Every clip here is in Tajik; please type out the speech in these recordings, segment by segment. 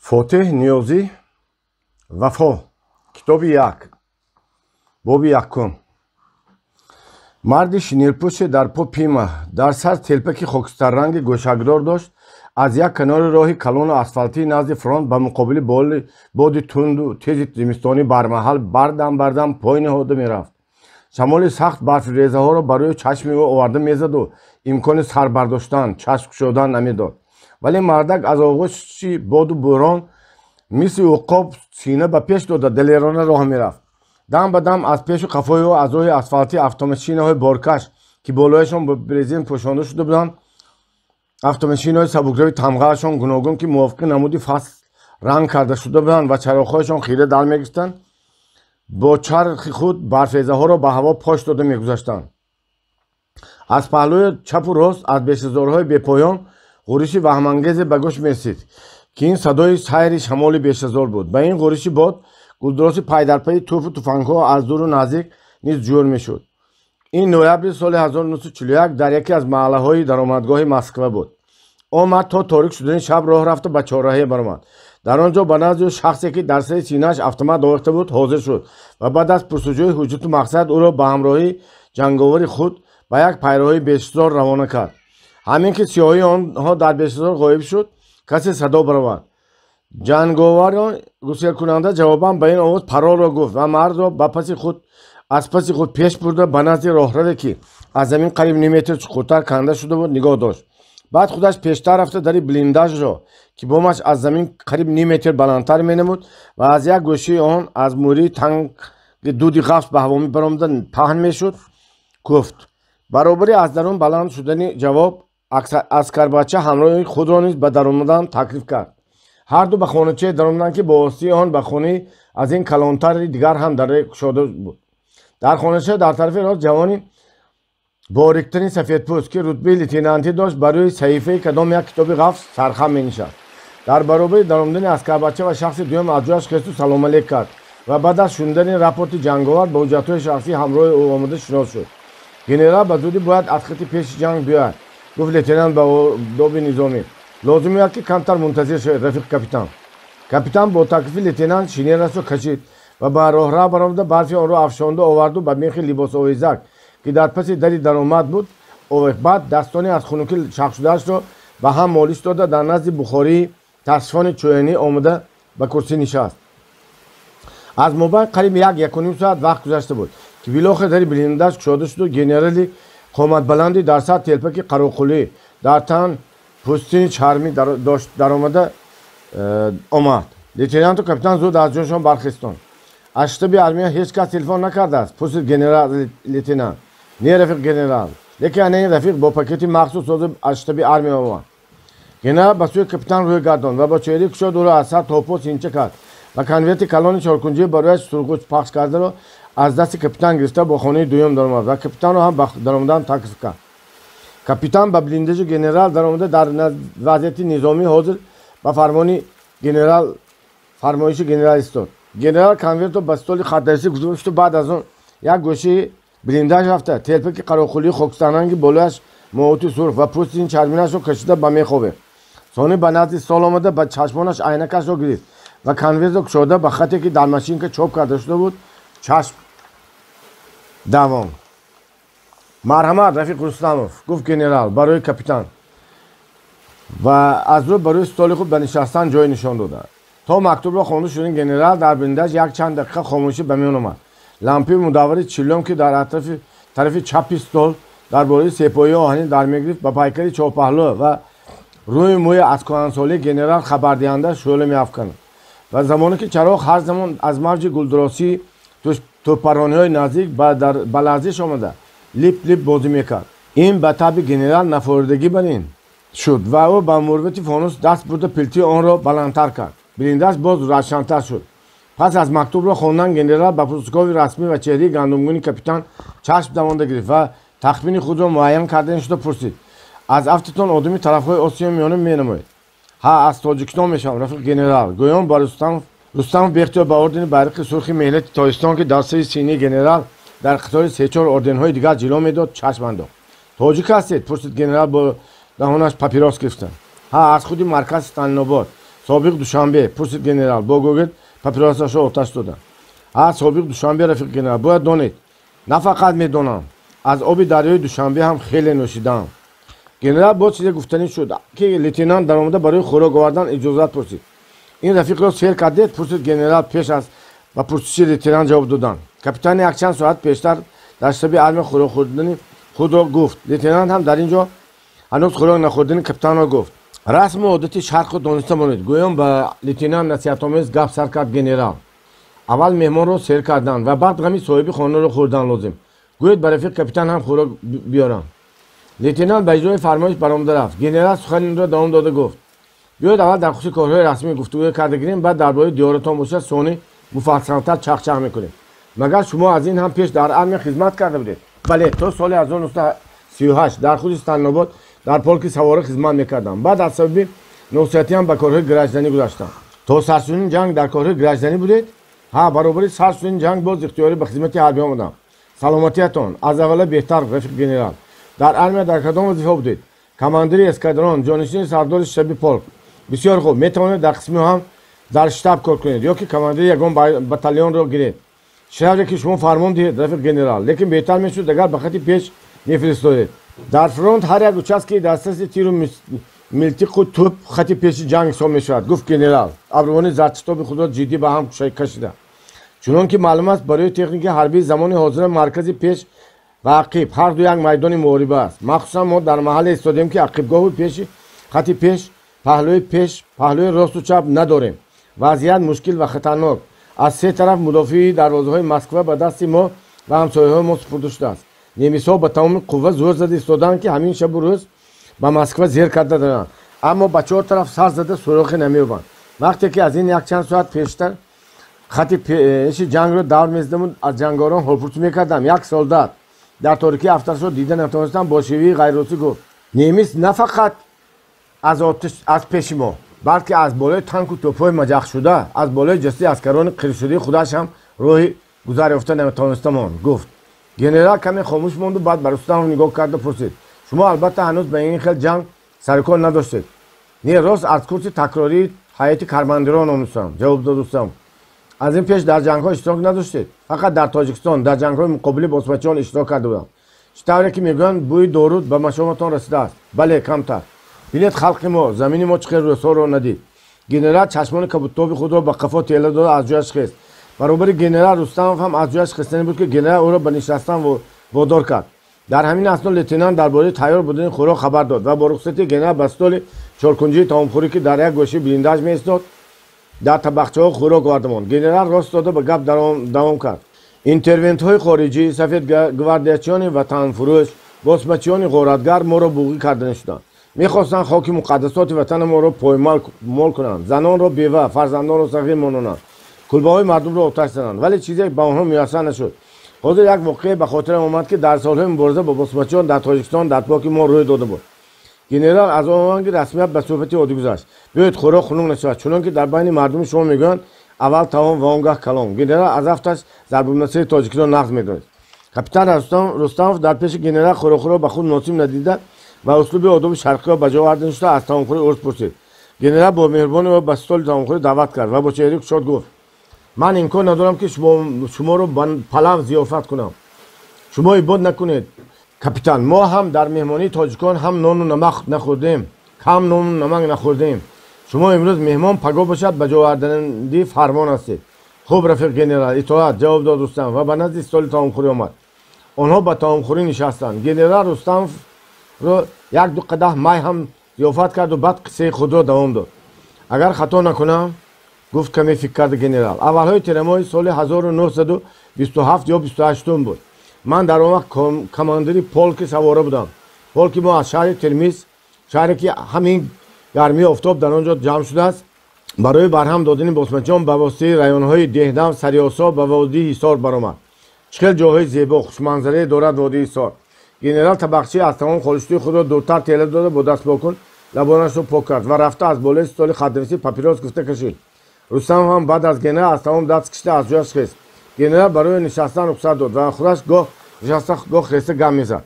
Фотеҳ Ниёзӣ, Вафо, китоби як, боби якум. Марди шинелпӯше дар по пима, дар сар телпаки хокистарранги гӯшакдор дошт, аз як канори роҳи калону асфалтии назди фронт ба муқобили боди тунду тези зимистонӣ бармаҳал бардам бардам пой ниҳода мерафт. Шамоли сахт барфрезаҳоро ба рӯи чашми ӯ оварда мезаду имкони сар бардоштан, чашм кушодан намедод. Вале мардак аз оғӯши боду бӯрон мисли уқоб сина ба пеш дода далерона роҳ мерафт. Дам ба дам аз пешу қафои ӯ аз роҳи асфалтӣ автомашинаҳои боркаш, ки болояшон бо брезент пӯшонда шуда буданд, автомашинаҳои сабукрави тамғаашон гуногун, ки мувофиқи намуди фасл ранг карда шуда буданд ва чароғҳояшон хира дар мегирифтанд, бо чархи худ барфрезаҳоро ба ҳаво пош дода мегузаштанд. Аз паҳлӯи чапу рост аз бешазорҳои бепоён ғӯриши ваҳмангезе ба гӯш мерасид, ки ин садои сайри шамоли бешазор буд. Ба ин ғӯриши бод гулдуроси пайдарпайи тӯфу туфангҳо аз дуру наздик низ ҷӯр мешуд. Ин ноябри соли 1941 дар яке аз маҳаллаҳои даромадгоҳи Москва буд. Омад то торик шудани шаб роҳ рафта ба чорраҳе баромад. Дар он ҷо ба назди ӯ шахсе, ки дар сари синааш автомат овехта буд, ҳозир шуд ва баъд аз пурсуҷӯи ҳуҷҷату мақсад ӯро ба ҳамроҳии ҷанговари худ ба як пайроҳии бешазор равона кард. Ҳамин ки сиёҳии онҳо дар бешазор ғоиб шуд, касе садо баровард. Ҷанговари гуселкунанда ҷавобан ба ин овоз паролро гуфт ва мардро ба паси худ аз паси худ пеш бурда ба назди роҳраве, ки аз замин қариб ним метр чуқуртар канда шуда буд, нигоҳ дошт. Баъд худаш пештар рафта дари блиндажро, ки бомаш аз замин қариб ним метр баландтар менамуд ва аз як гӯшаи он аз мӯрии танги дуди ғафс ба ҳаво мебаромада паҳн мешуд, гуфт. Баробари аз дарун баланд шудани ҷавоб, аскарбача ҳамроҳи худро низ ба даромадан таклиф кард. Ҳарду ба хоначае даромаданд, ки бо воситаи он ба хонаи аз ин калонтари дигар ҳам даре кушода буд. Дар хонача дар тарафи рост ҷавони бориктарин сафедпӯст, ки рутбаи лейтенантӣ дошт, ба рӯи саҳифаи кадом як китоби ғафс сархам менишаст. Дар баробари даромадани аскарбача ва шахси дуюм аз ҷояш хесту салом алейк кард ва баъд аз шунидани рапорти ҷанговар ба ҳуҷҷатҳои шахсӣ ҳамроҳи ӯ омода шинос шуд. Генерал ба зудӣ бояд аз хати пеши ҷанг биёяд, гуфт лейтенант ба одоби низомӣ. Лозим меояд, ки камтар мунтазир шавед, рафиқ капитан. Капитан бо таклифи лейтенант шинелашро кашид ва ба роҳрав баромада барфи онро афшонда оварду ба мехи либосовезак, ки дар паси дари даромад буд, овехт. Баъд дастони аз хунукӣ шахшудаашро ба ҳам молиш дода дар назди бухории тасфони чӯянӣ омада ба курсӣ нишаст. Аз мобайн қариб як якуним соат вақт гузашта буд, ки билохир дари блиндаж кушода шуду генерали қоматбаланди дар сар телпаки қароқулӣ, дар тан пӯстини чармӣ дошт даромада омад. Лейтенанту капитан зуд аз ҷойшон бархестон. Аз штаби армия ҳеҷ кас телефон накардааст? Пурсид генерал лейтенант. Не, рафиқ генерал, лекин ана ин рафиқ бо пакети махсус ҳозир аз штаби армия омад. Генерал ба сӯи капитан рӯй гардонд ва бо чеҳраи кушод ӯро аз сар то по синча кард ва конверти калони чоркунҷии барояш сурғуч пахш кардаро аз дасти капитан гирифта бо хонаи дуюм даромад ва капитанро ҳам ба даромадан таклиф кард. Капитан ба блиндажи генерал даромада дар вазъияти низомӣ ҳозир ба фармони генерал фармоиши генерал истод. Генерал конвертро ба столи хатнависӣ гузошту баъд аз он як гӯшаи блиндаж рафта телпаки қароқулии хокистарранги болояш моҳути сурх ва пӯстини чарминашро кашида ба мех овехт. Сонӣ ба назди стол омада ба чашмонаш айнакашро гирифт ва конвертро кушода ба хате, ки дар машинка чоп карда шуда буд, чашм давон. Марҳамат, рафиқ Рустамов, гуфт генерал барои капитан ва аз рӯ ба рӯи столи худ ба нишастан ҷой нишон дода. То мактубро хонда шудани генерал дар блиндаж як чанд дақиқа хомӯшӣ ба миён омад. Лампаи мудаввари чиллом, ки дар атрофи тарафи чапи стол дар болои сепоии оҳанин дар мегирифт, ба пайкари чорпаҳлӯ ва рӯи мӯи аз кӯҳансолии генерал хабардиҳанда шӯъла меафканад. Ва замоне ки чароғ ҳар замон аз мавҷи гулдуросии тӯппарониҳои наздик ба ларзиш омада лип лип бозӣ мекард. Ин ба таби генерал нафоридагӣ бар ин шуд ва ӯ ба мурвати фонус даст бурда пилтии онро баландтар кард. Блиндаж боз равшантар шуд. Пас аз мактубро хондан генерал ба пурсукови расмӣ ва чеҳраи гандумгуни капитан чашм давонда гирифт ва тахмини худро муайян кардан шуда пурсид: аз афтитон одами тарафҳои Осиёи Миёна менамоед? Ҳа, аз Тоҷикистон мешавам, рафиқ генерал. Гӯён ба Рустамов беихтиёр ба ордени Байрақи Сурхи меҳнати Тоҷикистон, ки дар сари синии генерал дар қатори сечор орденҳои дигар ҷило медод, чашм андохт. Тоҷик ҳастед? Пурсид генерал бо даҳонаш папирос гирифта. Ҳа, аз худи маркази Сталинобод. Собиқ Душанбе, пурсид генерал, бо гӯгирд папиросашро оташ дода. А, собиқ Душанбе, рафиқ генерал, бояд донед. На фақат медонам, аз оби дарёи Душанбе ҳам хеле нӯшидаам. Генерал боз чизе гуфтанӣ шуд, ки лейтенант даромада барои хӯрок овардан иҷозат пурсид. Ин рафиқро сер кардед? Пурсид генерал пеш аз ба пурсиши лейтенант ҷавоб додан. Капитани якчанд соат пештар дар штаби армия хӯрок хӯрдани худро гуфт. Лейтенант ҳам дар ин ҷо ҳанӯз хӯрок нахӯрдани капитанро гуфт. Расму одати шарқро дониста монед, гӯён ба лейтенант насиҳатомез гап сар кард генерал. Аввал меҳмонро сер карданд ва баъд ғами соҳиби хонаро хӯрдан лозим. Гӯед ба рафиқ капитан ҳам хӯрок биёрам. Лейтенант ба иҷрои фармоиш баромада рафт. Генерал суханро давом дода гуфт: биёед аввал дар хусуси корҳои расмӣ гуфтугӯ карда гирем, баъд дар бораи диёратон бошад сони муфассалтар чахчах мекунем. Магар шумо аз ин ҳам пеш дар армия хизмат карда будед? Бале, то соли 1938 дар худи Станобод дар полки савора хизмат мекардам. Баъд аз сабаби носиҳатиам ба корҳои гражданӣ гузаштам. То сарсунин ҷанг дар корҳои гражданӣ будед? Ҳа, баробари сарсунин ҷанг боз ихтиёрӣ ба хизмати ҳарбӣ омадам. Саломатиятон аз аввала беҳтар, рафиқ генерал. Дар армия дар кадом вазифа будед? Командири эскадрон, ҷонишини сардори штаби полк. Бисёр хуб, метавонед дар қисми ҳам дар штаб кор кунед ё ки командири ягон батальонро гиред. Шавре ки шумо фармон диҳед, рафиқ генерал, лекин беҳтар мешуд агар ба хати пеш мефиристодед. Дар фронт ҳар як участки дастраси тиру милтиқу тӯб хати пеши ҷанг ҳисоб мешавад, гуфт генерал, абрувони зардчитоби худро ҷиддӣ ба ҳам кашида. Чунон ки маълум аст, барои техникаи ҳарбии замони ҳозира маркази пеш ва ақиб ҳар ду як майдони муҳориба аст. Махсусан мо дар маҳалле истодем, ки ақибгоҳу пеши хати пеш, паҳлӯи пеш, паҳлӯи росту чап надорем. Вазъият мушкил ва хатарнок. Аз се тараф мудофиаи дарвозаҳои Москва ба дасти мо ва ҳамсояҳои мо супурда шудааст. Немисҳо ба тамоми қувва зӯр зада истодаанд, ки ҳамин шабу рӯз ба Москва зер карда доранд, аммо ба чор тараф сар зада сурохе намеёбанд. Вақте ки аз ин якчанд соат пештар хати пеши ҷангро давр мезадаму аз ҷанговарон ҳолпурсӣ мекардам, як солдат дар торикии афтаршо дида натавонистам бо шевии ғайриросӣ гуфт: немис на фақат аз пеши мо, балки аз болои танку тӯпҳои маҷахшуда, аз болои ҷасади аскарони қиршудаи худаш ҳам роҳи гузар ёфта наметавонистамон, гуфт. Генерал каме хомӯш монду баъд ба Рустамов нигоҳ карда пурсид: шумо албатта ҳанӯз ба ин хел ҷанг сарукор надоштед? Не, рост аз курси такрории ҳайати командирон омӯзам, ҷавоб дод Рустамов. Аз ин пеш дар ҷангҳо иштирок надоштед? Фақат дар Тоҷикистон дар ҷангҳои муқобили босмачиён иштирок карда будам. Чӣ тавре ки мегӯянд, бӯи дорут ба машоматон расидааст. Бале, камтар. Бинед, халқи мо, замини мо чӣ хел рӯзҳоро надид. Генерал чашмони кабудтоби худро ба қафо тела дода аз ҷояш хест. Баробари генерал Рустамов ҳам аз ҷояш хестанӣ буд, ки генерал ӯро ба нишастан водор кард. Дар ҳамин асно лейтенант дар бораи тайёр будани хӯрок хабар дод ва бо рухсати генерал ба столи чоркунҷии таомхӯрӣ, ки дар як гӯшаи блиндаж меистод, дар табақчаҳо хӯрок оварда монд. Генерал рост дода ба гап давом кард. Интервентҳои хориҷӣ, сафедгвардиячиёни ватанфурӯш, босмачиёни ғоратгар моро буғӣ карда нишуданд. Мехостанд хоки муқаддасоти ватани моро поймол кунанд, занонро бева, фарзандонро сағир мононанд, кулбаҳои мардумро оташ зананд, вале чизе ба онҳо муяссар нашуд. Ҳозир як воқеа ба хотирам омад, ки дар солҳои мубориза бо босмачиён дар Тоҷикистон дар поки мо рӯй дода буд. Генерал аз он оҳанги расмият ба суҳбати оддӣ гузашт. Биёед хӯрок хунук нашавад, чунон ки дар байни мардуми шумо мегӯянд, аввал таом ва он гаҳ калом. Генерал аз афташ зарбулмасали тоҷикиро нағз медонист. Капитан Рустамов дар пеши генерал хӯрокхӯрро ба худ муносиб надида ва услуби одоби шарқиро ба ҷо оварда нишуда аз таомхӯрӣ урс пурсид. Генерал бо меҳрубонӣ ӯро ба столи таомхӯрӣ даъват кард ва бо чеҳраи кушод гуфт: ман имкон надорам, ки шуморо ба палав зиёфат кунам. Шумо ибод накунед, капитан, мо ҳам дар меҳмонии тоҷикон ҳам нону намак нахӯрдем, кам нону намак нахӯрдем. Шумо имрӯз меҳмон, пагоҳ бошад ба ҷо оварданди фармон ҳастед. Хуб, рафиқ генерал, итоат, ҷавоб дод Рустам ва ба назди столи таомхӯрӣ омад. Онҳо ба таомхӯрӣ нишастанд. Генерал Рустамовро як-ду қадаҳ май ҳам зиёфат карду баъд қиссаи худро давом дод. Агар хато накунам, гуфт каме фикр карда генерал, аввалҳои тирамоҳи соли 1927 ё 28 буд. Ман дар он вақт командири полки савора будам. Полки мо аз шаҳри Термиз, шаҳре ки ҳамин гармии офтоб дар он ҷо ҷамъ шудааст, барои барҳам додани босмачиён ба воситаи районҳои Деҳдам, Сариосо ба водии Ҳисор баромад. Чӣ хел ҷойҳои зебо, хушманзарае дорад водии Ҳисор. Генерал табақчӣ аз тамом холиштии худро дуртар тела дода бо дастпокун лабонашро пок кард ва рафта аз болои столи хатнависӣ папирос гуфта кашид. Рустамов ҳам баъд аз генерал аз тамом даст кашида аз ҷояш хест. Генерал барои нишастан рухсат дод ва худаш гоҳ нишаста, гоҳ хеста гам мезад.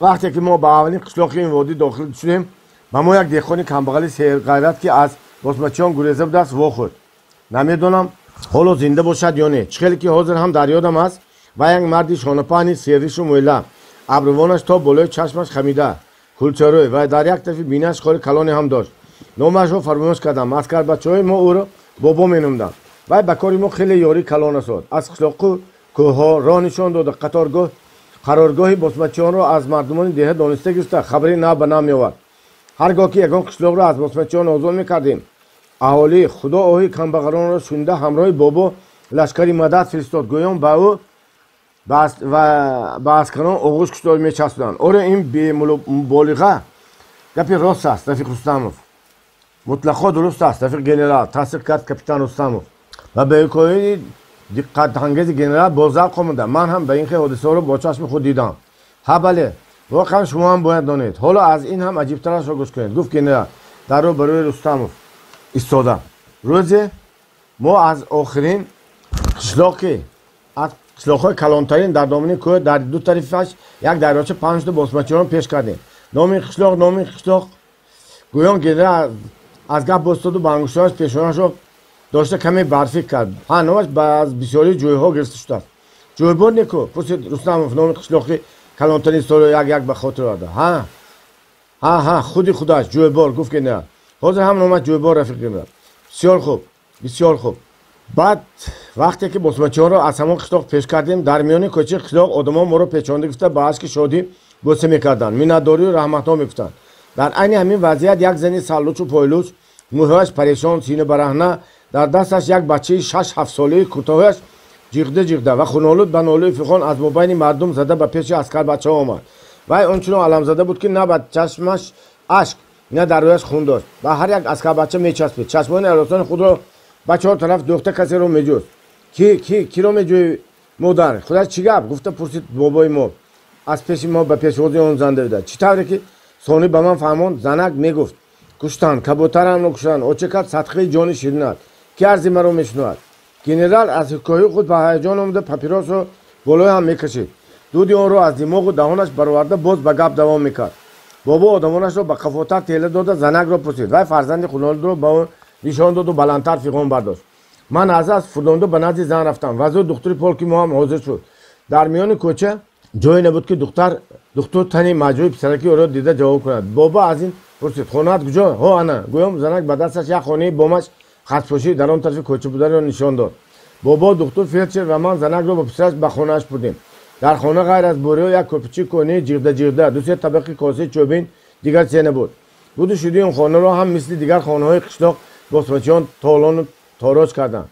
Вақте ки мо ба аввалин қишлоқи ин водӣ дохил шудем, ба мо як деҳқони камбағали серғайрат, ки аз босмачиён гуреза будааст вохӯрд. Намедонам ҳоло зинда бошад ё не. Чӣ хеле ки ҳозир ҳам дар ёдам аст, ва як марди шонапаҳни серришу мӯйла, абрувонаш то болои чашмаш хамида, кулчарӯй ва дар як тарафи бинаш холи калоне ҳам дошт. Номашро фаромӯш кардам. Аскарбачаҳои мо ӯро бобо меномданд. Вай ба кори мо хеле ёрӣ калон расод. Аз қишлоқу кӯҳҳо роҳ нишон дода, қаторгоҳ қароргоҳи босмачиёнро аз мардумони деҳа дониста гирифта, хабари нав ба нав меовард. Ҳар гоҳ ки ягон қишлоқро аз босмачиён озод мекардем, аҳолӣ худо оҳи камбағаронро шунида ҳамроҳи бобо лашкари мадад фиристод, гӯён ба ӯ ва ба аскарон оғӯш кушода мечаспиданд. Оре, ин бемуболиға гапи рост аст, рафиқ Рустамов. Мутлақо дуруст аст, рафиқ генерал, тасдиқ кард капитан Рустамов. Ва ба ҳикояи диққатангези генерал бо завқ омада. Ман ҳам ба ин хел ҳодисаҳоро бо чашми худ дидам. Ҳа, бале, воқеан шумо ҳам бояд донед. Ҳоло аз ин ҳам аҷибтарашро гӯш кунед, гуфт генерал дар рӯ ба рӯи Рустамов истода. Рӯзе мо аз охирин қишлоқи аз қишлоқҳои калонтарин дар домани кӯҳ дар ду тарафаш як дарёча панҷто босмачиён пеш кардем. Номи қишлоқ, номи қишлоқ, гӯён генерал аз гап бостоду ба ангуштонаш пешонашро дошта каме барфӣ кард. Ҳа, номаш аз бисёри ҷойҳо гирифта шудааст. Ҷойбор неку? Пурсид Рустамов, номи қишлоқи калонтарин солро як як ба хотир оварда. Ҳа, ҳа, ҳа, худи худаш ҷойбор, гуфт генерал. Ҳозир ҳам номаш ҷойбор, рафиқ генерал. Бисёр хуб, бисёр хуб. Баъд вақте ки босмачиёнро аз ҳамон қишлоқ пеш кардем, дар миёни кӯчаи қишлоқ одамон моро печонда гирифта ба ашки шодӣ бӯса мекарданд, миннатдорию раҳматҳо мегуфтанд. Дар айни ҳамин вазъият як зани сарлучу пойлуч, мӯйҳояш парешон, синабараҳна, дар дасташ як бачаи 6-7 солаи куртаҳояш ҷиғда ҷиғда ва хунолуд ба нолаи фиғон аз мобайни мардум зада ба пеши аскарбачаҳо омад. Вай ончунон аламзада буд, ки на ба чашмаш ашк, на дар рӯяш хун дошт. Ба ҳар як аскарбача мечаспид, чашмони ҳаросони худро ба чор тараф дӯхта касеро меҷӯст. Ки, ки, киро меҷӯӣ, модар? Худаш чӣ гап? Гуфта пурсид бобои мо, аз пеши мо ба пешвози он зан давида. Чӣ тавре ки сонӣ ба ман фаҳмонд, занак мегуфт: «Куштанд, каботарамро куштанд, очакат садқаи ҷони ширинат, ки арзи маро мешунавад?» Генерал аз ҳикояи худ ба ҳаяҷон омада, папиросро болои ҳам мекашид, дуди онро аз димоғу даҳонаш бароварда, боз ба гап давом мекард. Бобо одамонашро ба қафотар тела дода, занакро пурсид. Вай фарзанди хунолудро ба он нишон доду баландтар фиғон бардошт. Ман аз фурдонда ба назди зан рафтам ва зуд духтури полки мо ҳам ҳозир шуд. Дар миёни кӯча ҷое набуд, ки духтар духтур тани маҷрӯҳи писараки ӯро дида ҷавоб кунад. Бобо аз ин пурсид: «Хонаат куҷо?» «Ҳо, ана», гӯём занак ба дасташ як хонаи бомаш хатпӯшӣ дар он тарафи кӯча бударо нишон дод. Бобо, духтур, фелдшер ва ман занакро ба писараш ба хонааш бурдем. Дар хона ғайр аз бориҳо, як кӯпичи кӯҳнаи ҷиғда ҷиғда, дусе табақи косаи чӯбин дигар чизе набуд. Буду шуди он хонаро ҳам мисли дигар хонаҳои қишлоқ босмачиён толону тороҷ карданд.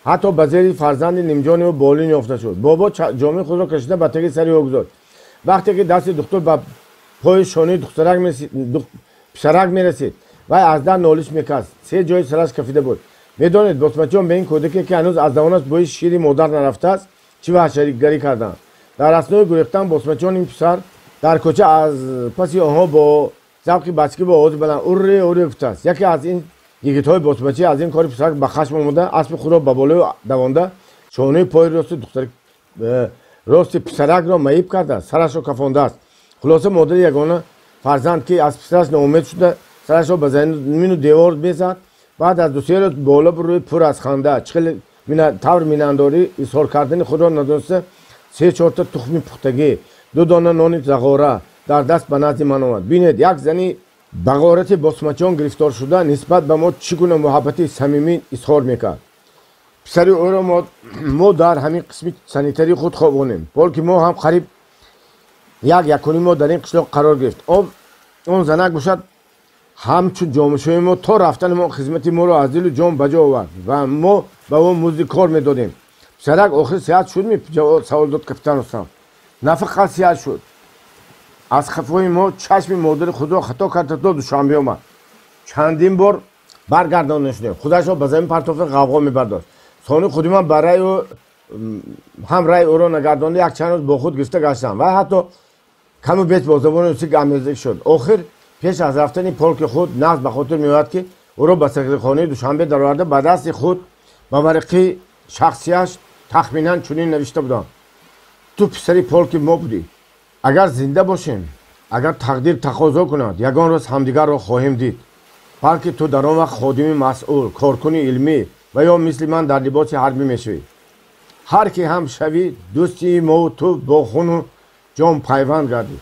Ҳатто ба зери фарзанди нимҷони ӯ болин ёфта шуд. Бобо ҷомаи худро кашида ба таги сари ӯ гузошт. Вақте ки дасти духтур ба пои шонаи писарак мерасид, вай аз дард нолиш мекард, се ҷои сараш кафида буд. Медонед, босмачиён ба ин кӯдаке, ки ҳанӯз аз даҳонаш бӯи шири модар нарафтааст, чӣ ваҳшигарӣ карданд? Дар аснои гурехтан босмачиён ин писар дар кӯча аз паси онҳо бо завқи бачагӣ бо овози баланд «Урре, урре» гуфтааст. Яке аз ин йигитҳои босмачӣ аз ин кори писарак ба хашм омода, аспи худро ба болои давонда, шонаи пои рости духтари рости писаракро маиб карда, сарашро кафондааст. Хулоса, модари ягона фарзанд, ки аз писараш ноумед шуда, сарашро ба замину девор мезад, баъд аз 2-се рӯз боло рӯи пур аз ханда чихел тавр миннатдорӣ изҳор кардани худро надониста, се чорта тухми пухтагӣ, ду дона нони зағора дар даст ба назди ман омад. Бинед, як зани ба ғорати босмачиён гирифтор шуда нисбат ба мо чӣ гуна муҳаббати самимӣ изҳор мекард. Писари ӯро мо дар ҳамин қисми санитарии худ хобонем. Полки мо ҳам қариб як якуним моҳ дар ин қишлоқ қарор гирифт. Он занак бошад, ҳамчун ҷомашӯи мо то рафтани мо хизмати моро аз дилу ҷон ба ҷо овард ва мо ба ӯ музди кор медодем. Писарак охир сиҳат шуд ми? Савол дод капитан Рустам. На фақат сиҳат шуд, аз қафои мо чашми модари худро хато карда то Душанбе омад. Чандин бор баргардонда шудем, худашро ба замин партофта ғавғо мебардошт. Сони худи ман ба раи ӯ ҳам раи ӯро нагардонда, як чанд рӯз бо худ гирифта гаштам ва ҳатто каму беш бо забони русӣ гапмезагӣ шуд. Охир пеш аз рафтани полки худ нағз ба хотир меояд, ки ӯро ба сағирхонаи Душанбе дароварда, ба дасти худ ба варақи шахсияш тахминан чунин навишта будам: «Ту писари полки мо будӣ. Агар зинда бошем, агар тақдир тақозо кунад, ягон рӯз ҳамдигарро хоҳем дид». Балки ту дар он вақт ходими масъул, коркуни илмӣ ва ё мисли ман дар либоси ҳарбӣ мешавӣ. Ҳар ки ҳам шавӣ, дӯстии мову ту бо хуну ҷон пайванд гардид,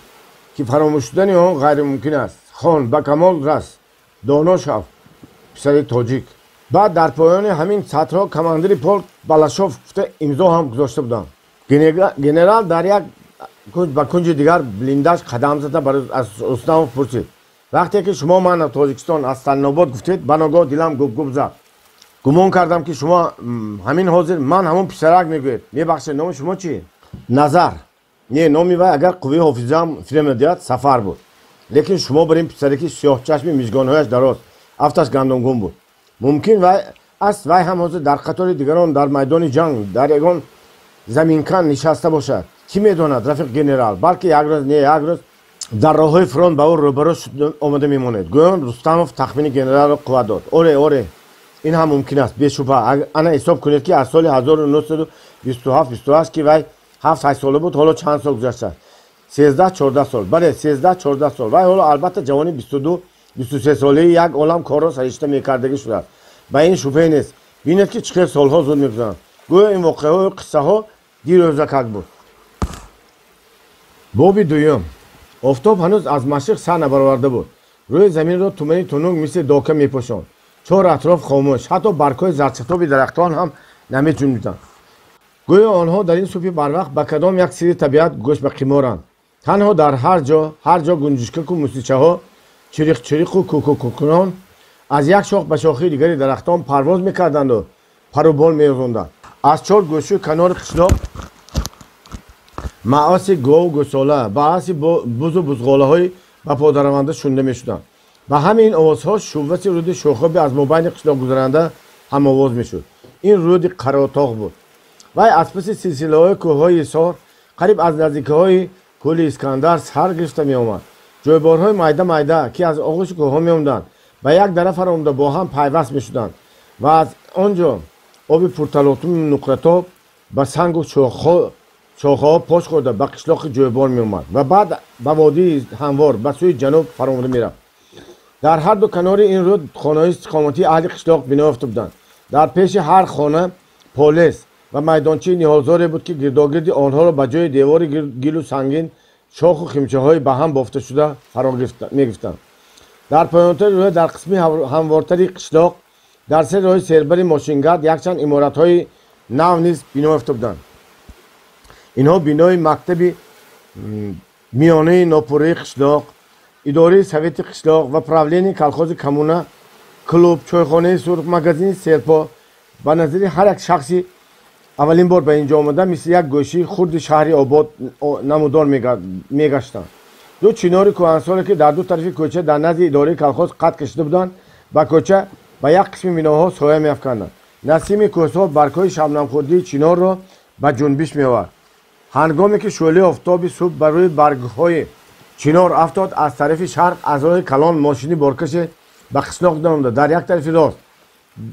ки фаромӯш шудани он ғайримумкин аст. Хон, ба камол рас, доно шав, писари тоҷик. Баъд дар поёни ҳамин сатрҳо командири полк Балашов гуфта имзо ҳам гузошта будам. Генерал дар як ба кунҷи дигар блиндаж қадам зада аз Рустамов пурсид: вақте ки шумо ман аз Тоҷикистон, аз Сталинобод гуфтед, ба ногоҳ дилам губгуб зад. Гумон кардам, ки шумо ҳамин ҳозир ман ҳамон писарак мегӯед. Мебахшед, номи шумо чӣ? Назар. Не, номи вай, агар қувваи ҳофизаам фиреб надиҳад, Сафар буд. Лекин шумо бар ин писаре, ки сиёҳчашми, мижгонҳояш дароз, афташ гандумгун буд. Мумкин вай аст, вай ҳам ҳозир дар қатори дигарон дар майдони ҷанг дар ягон заминкан нишаста бошад. Кӣ медонад, рафиқ генерал, балки як рӯз, не, як рӯз дар роҳҳои фронт ба ӯ рӯбарӯ омада мемонед. Гӯён Рустамов тахмини генералро қувват дод. Оре, оре, ин ҳам мумкин аст, бешубҳа. Ана ҳисоб кунед, ки аз соли 1927, 28, ки вай 7-8 сола буд, ҳоло чанд сол гузаштааст? 13-14 сол. Бале, 13-14 сол. Вай ҳоло албатта ҷавони 22-23 солаи як олам корро саришта мекардагӣ шудааст. Ба ин шубҳе нест. Бинед, ки чӣ хел солҳо зуд мегузаранд. Гӯё ин воқеаҳою қиссаҳо дирӯзакак буд. Боби дуюм. Офтоб ҳанӯз аз машриқ сар набароварда буд. Рӯи заминро тумани тунук мисли дока мепӯшонд. Чор атроф хомӯш, ҳатто баргҳои зардчатоби дарахтон ҳам намеҷунбиданд. Гӯё онҳо дар ин субҳи барвақт ба кадом як сирри табиат гӯш ба қиморанд. Танҳо дар ҳар ҷо, ҳар ҷо гунҷишкаку мусичаҳо чириқ-чириқу кӯкӯкунон аз як шох ба шохи дигари дарахтон парвоз мекарданду парубол меозонданд. Аз чор гӯшу канори қишлоқ маоси гову гӯсола, бааси бузу бузғолаҳои ба подараванда шунида мешуданд. Ба ҳамин овозҳо шувваси руди шӯхобе аз мобайни қишлоқ гузаранда ҳамовоз мешуд. Ин руди Қаротоғ буд. Вай аз паси силсилаҳои кӯҳҳои Ҳисор, қариб аз наздикиҳои кӯли Искандар сар гирифта меомад. Ҷойборҳои майда майда, ки аз оғӯши кӯҳҳо меомаданд, ба як дара фаромада бо ҳам пайваст мешуданд ва аз он ҷо оби пурталотуми нуқратоб ба сангу шохаҳо пош хӯрда ба қишлоқи ҷойбор меомад ва баъд ба водии ҳамвор ба сӯи ҷануб фаромада мерафт. Дар ҳар ду канори ин руд хонаҳои истиқоматии аҳли қишлоқ бино ёфта буданд. Дар пеши ҳар хона полез ва майдончаи ниҳолзоре буд, ки гирдогирди онҳоро ба ҷои девори гилу сангин шоху химчаҳои ба ҳам бофташуда фаро мегирифтанд. Дар поёнтари рӯ, дар қисми ҳамвортари қишлоқ, дар сари роҳи сербари мошингард якчанд иморатҳои нав низ бино ёфта буданд. Инҳо бинои мактаби миёнаи нопурраи қишлоқ, идораи совети қишлоқ ва правлении колхози коммуна, клуб, чойхонаи сурх, магазини серпо ба назари ҳар як шахси аввалин бор ба ин ҷо омада мисли як гӯшии хурди шаҳри обод намудор мегаштанд. Ду чинори кӯҳансоле, ки дар ду тарафи кӯча дар назди идораи колхоз қад кашида буданд, ба кӯча, ба як қисми биноҳо соя меафканданд. Насими кӯҳсор баргҳои шабнамхӯрдии чинорро ба ҷунбиш меовард. Ҳангоме ки шӯълаи офтоби субҳ бар рӯи баргҳои чинор афтод, аз тарафи шарқ, аз роҳи калон мошини боркаше ба қишлоқ даромада, дар як тарафи рост,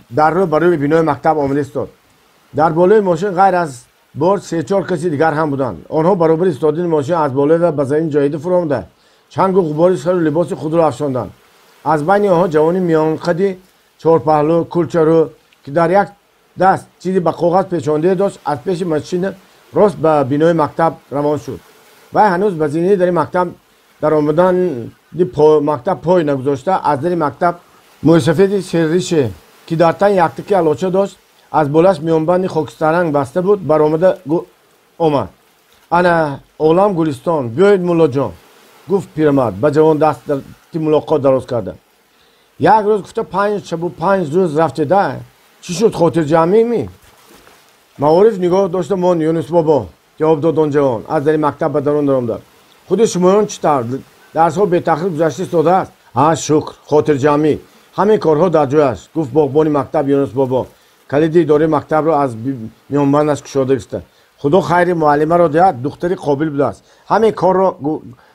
дар рӯ ба рӯи бинои мактаб омада истод. Дар болои мошин ғайр аз бор се-чор каси дигар ҳам буданд. Онҳо баробари истодани мошин аз болои ва ба замин ҷоида фуромада, чангу ғубори сару либоси худро афшонданд. Аз байни онҳо ҷавони миёнқади чорпаҳлӯ, кулчарӯ, ки дар як даст чизи ба коғаз печондае дошт, аз пеши машина рост ба бинои мактаб равон шуд. Вай ҳанӯз ба зинаи дари мактаб даромадани мактаб пой нагузошта, аз дари мактаб мӯйсафеди серрише, ки дар тан яктаки алоча дошт, аз болаш миёнбанди хокистарранг баста буд, баромада омад. «Ана олам гулистон, биёед, муллоҷон», гуфт пирамард ба ҷавон дасти мулоқот дароз карда. «Як рӯз гуфта 5 шабу 5 рӯз рафтеда, чӣ шуд, хотирҷамъӣ?» «Маориф нигоҳ дошта мон, Юнус бобо», ҷавоб дод он ҷавон, аз дари мактаб ба дарун даромада. «Худи шумоён чӣ тавр, дарсҳо бетахриб гузашта истодааст?» «Ҳа, шукр, хотирҷамъӣ, ҳамин корҳо дар ҷояш», гуфт боғбони мактаб Юнус бобо, калиди идораи мактабро аз миёнбандаш кушода гирифта. «Худо хайри муаллимаро диҳад, духтари қобил будааст, ҳамин корро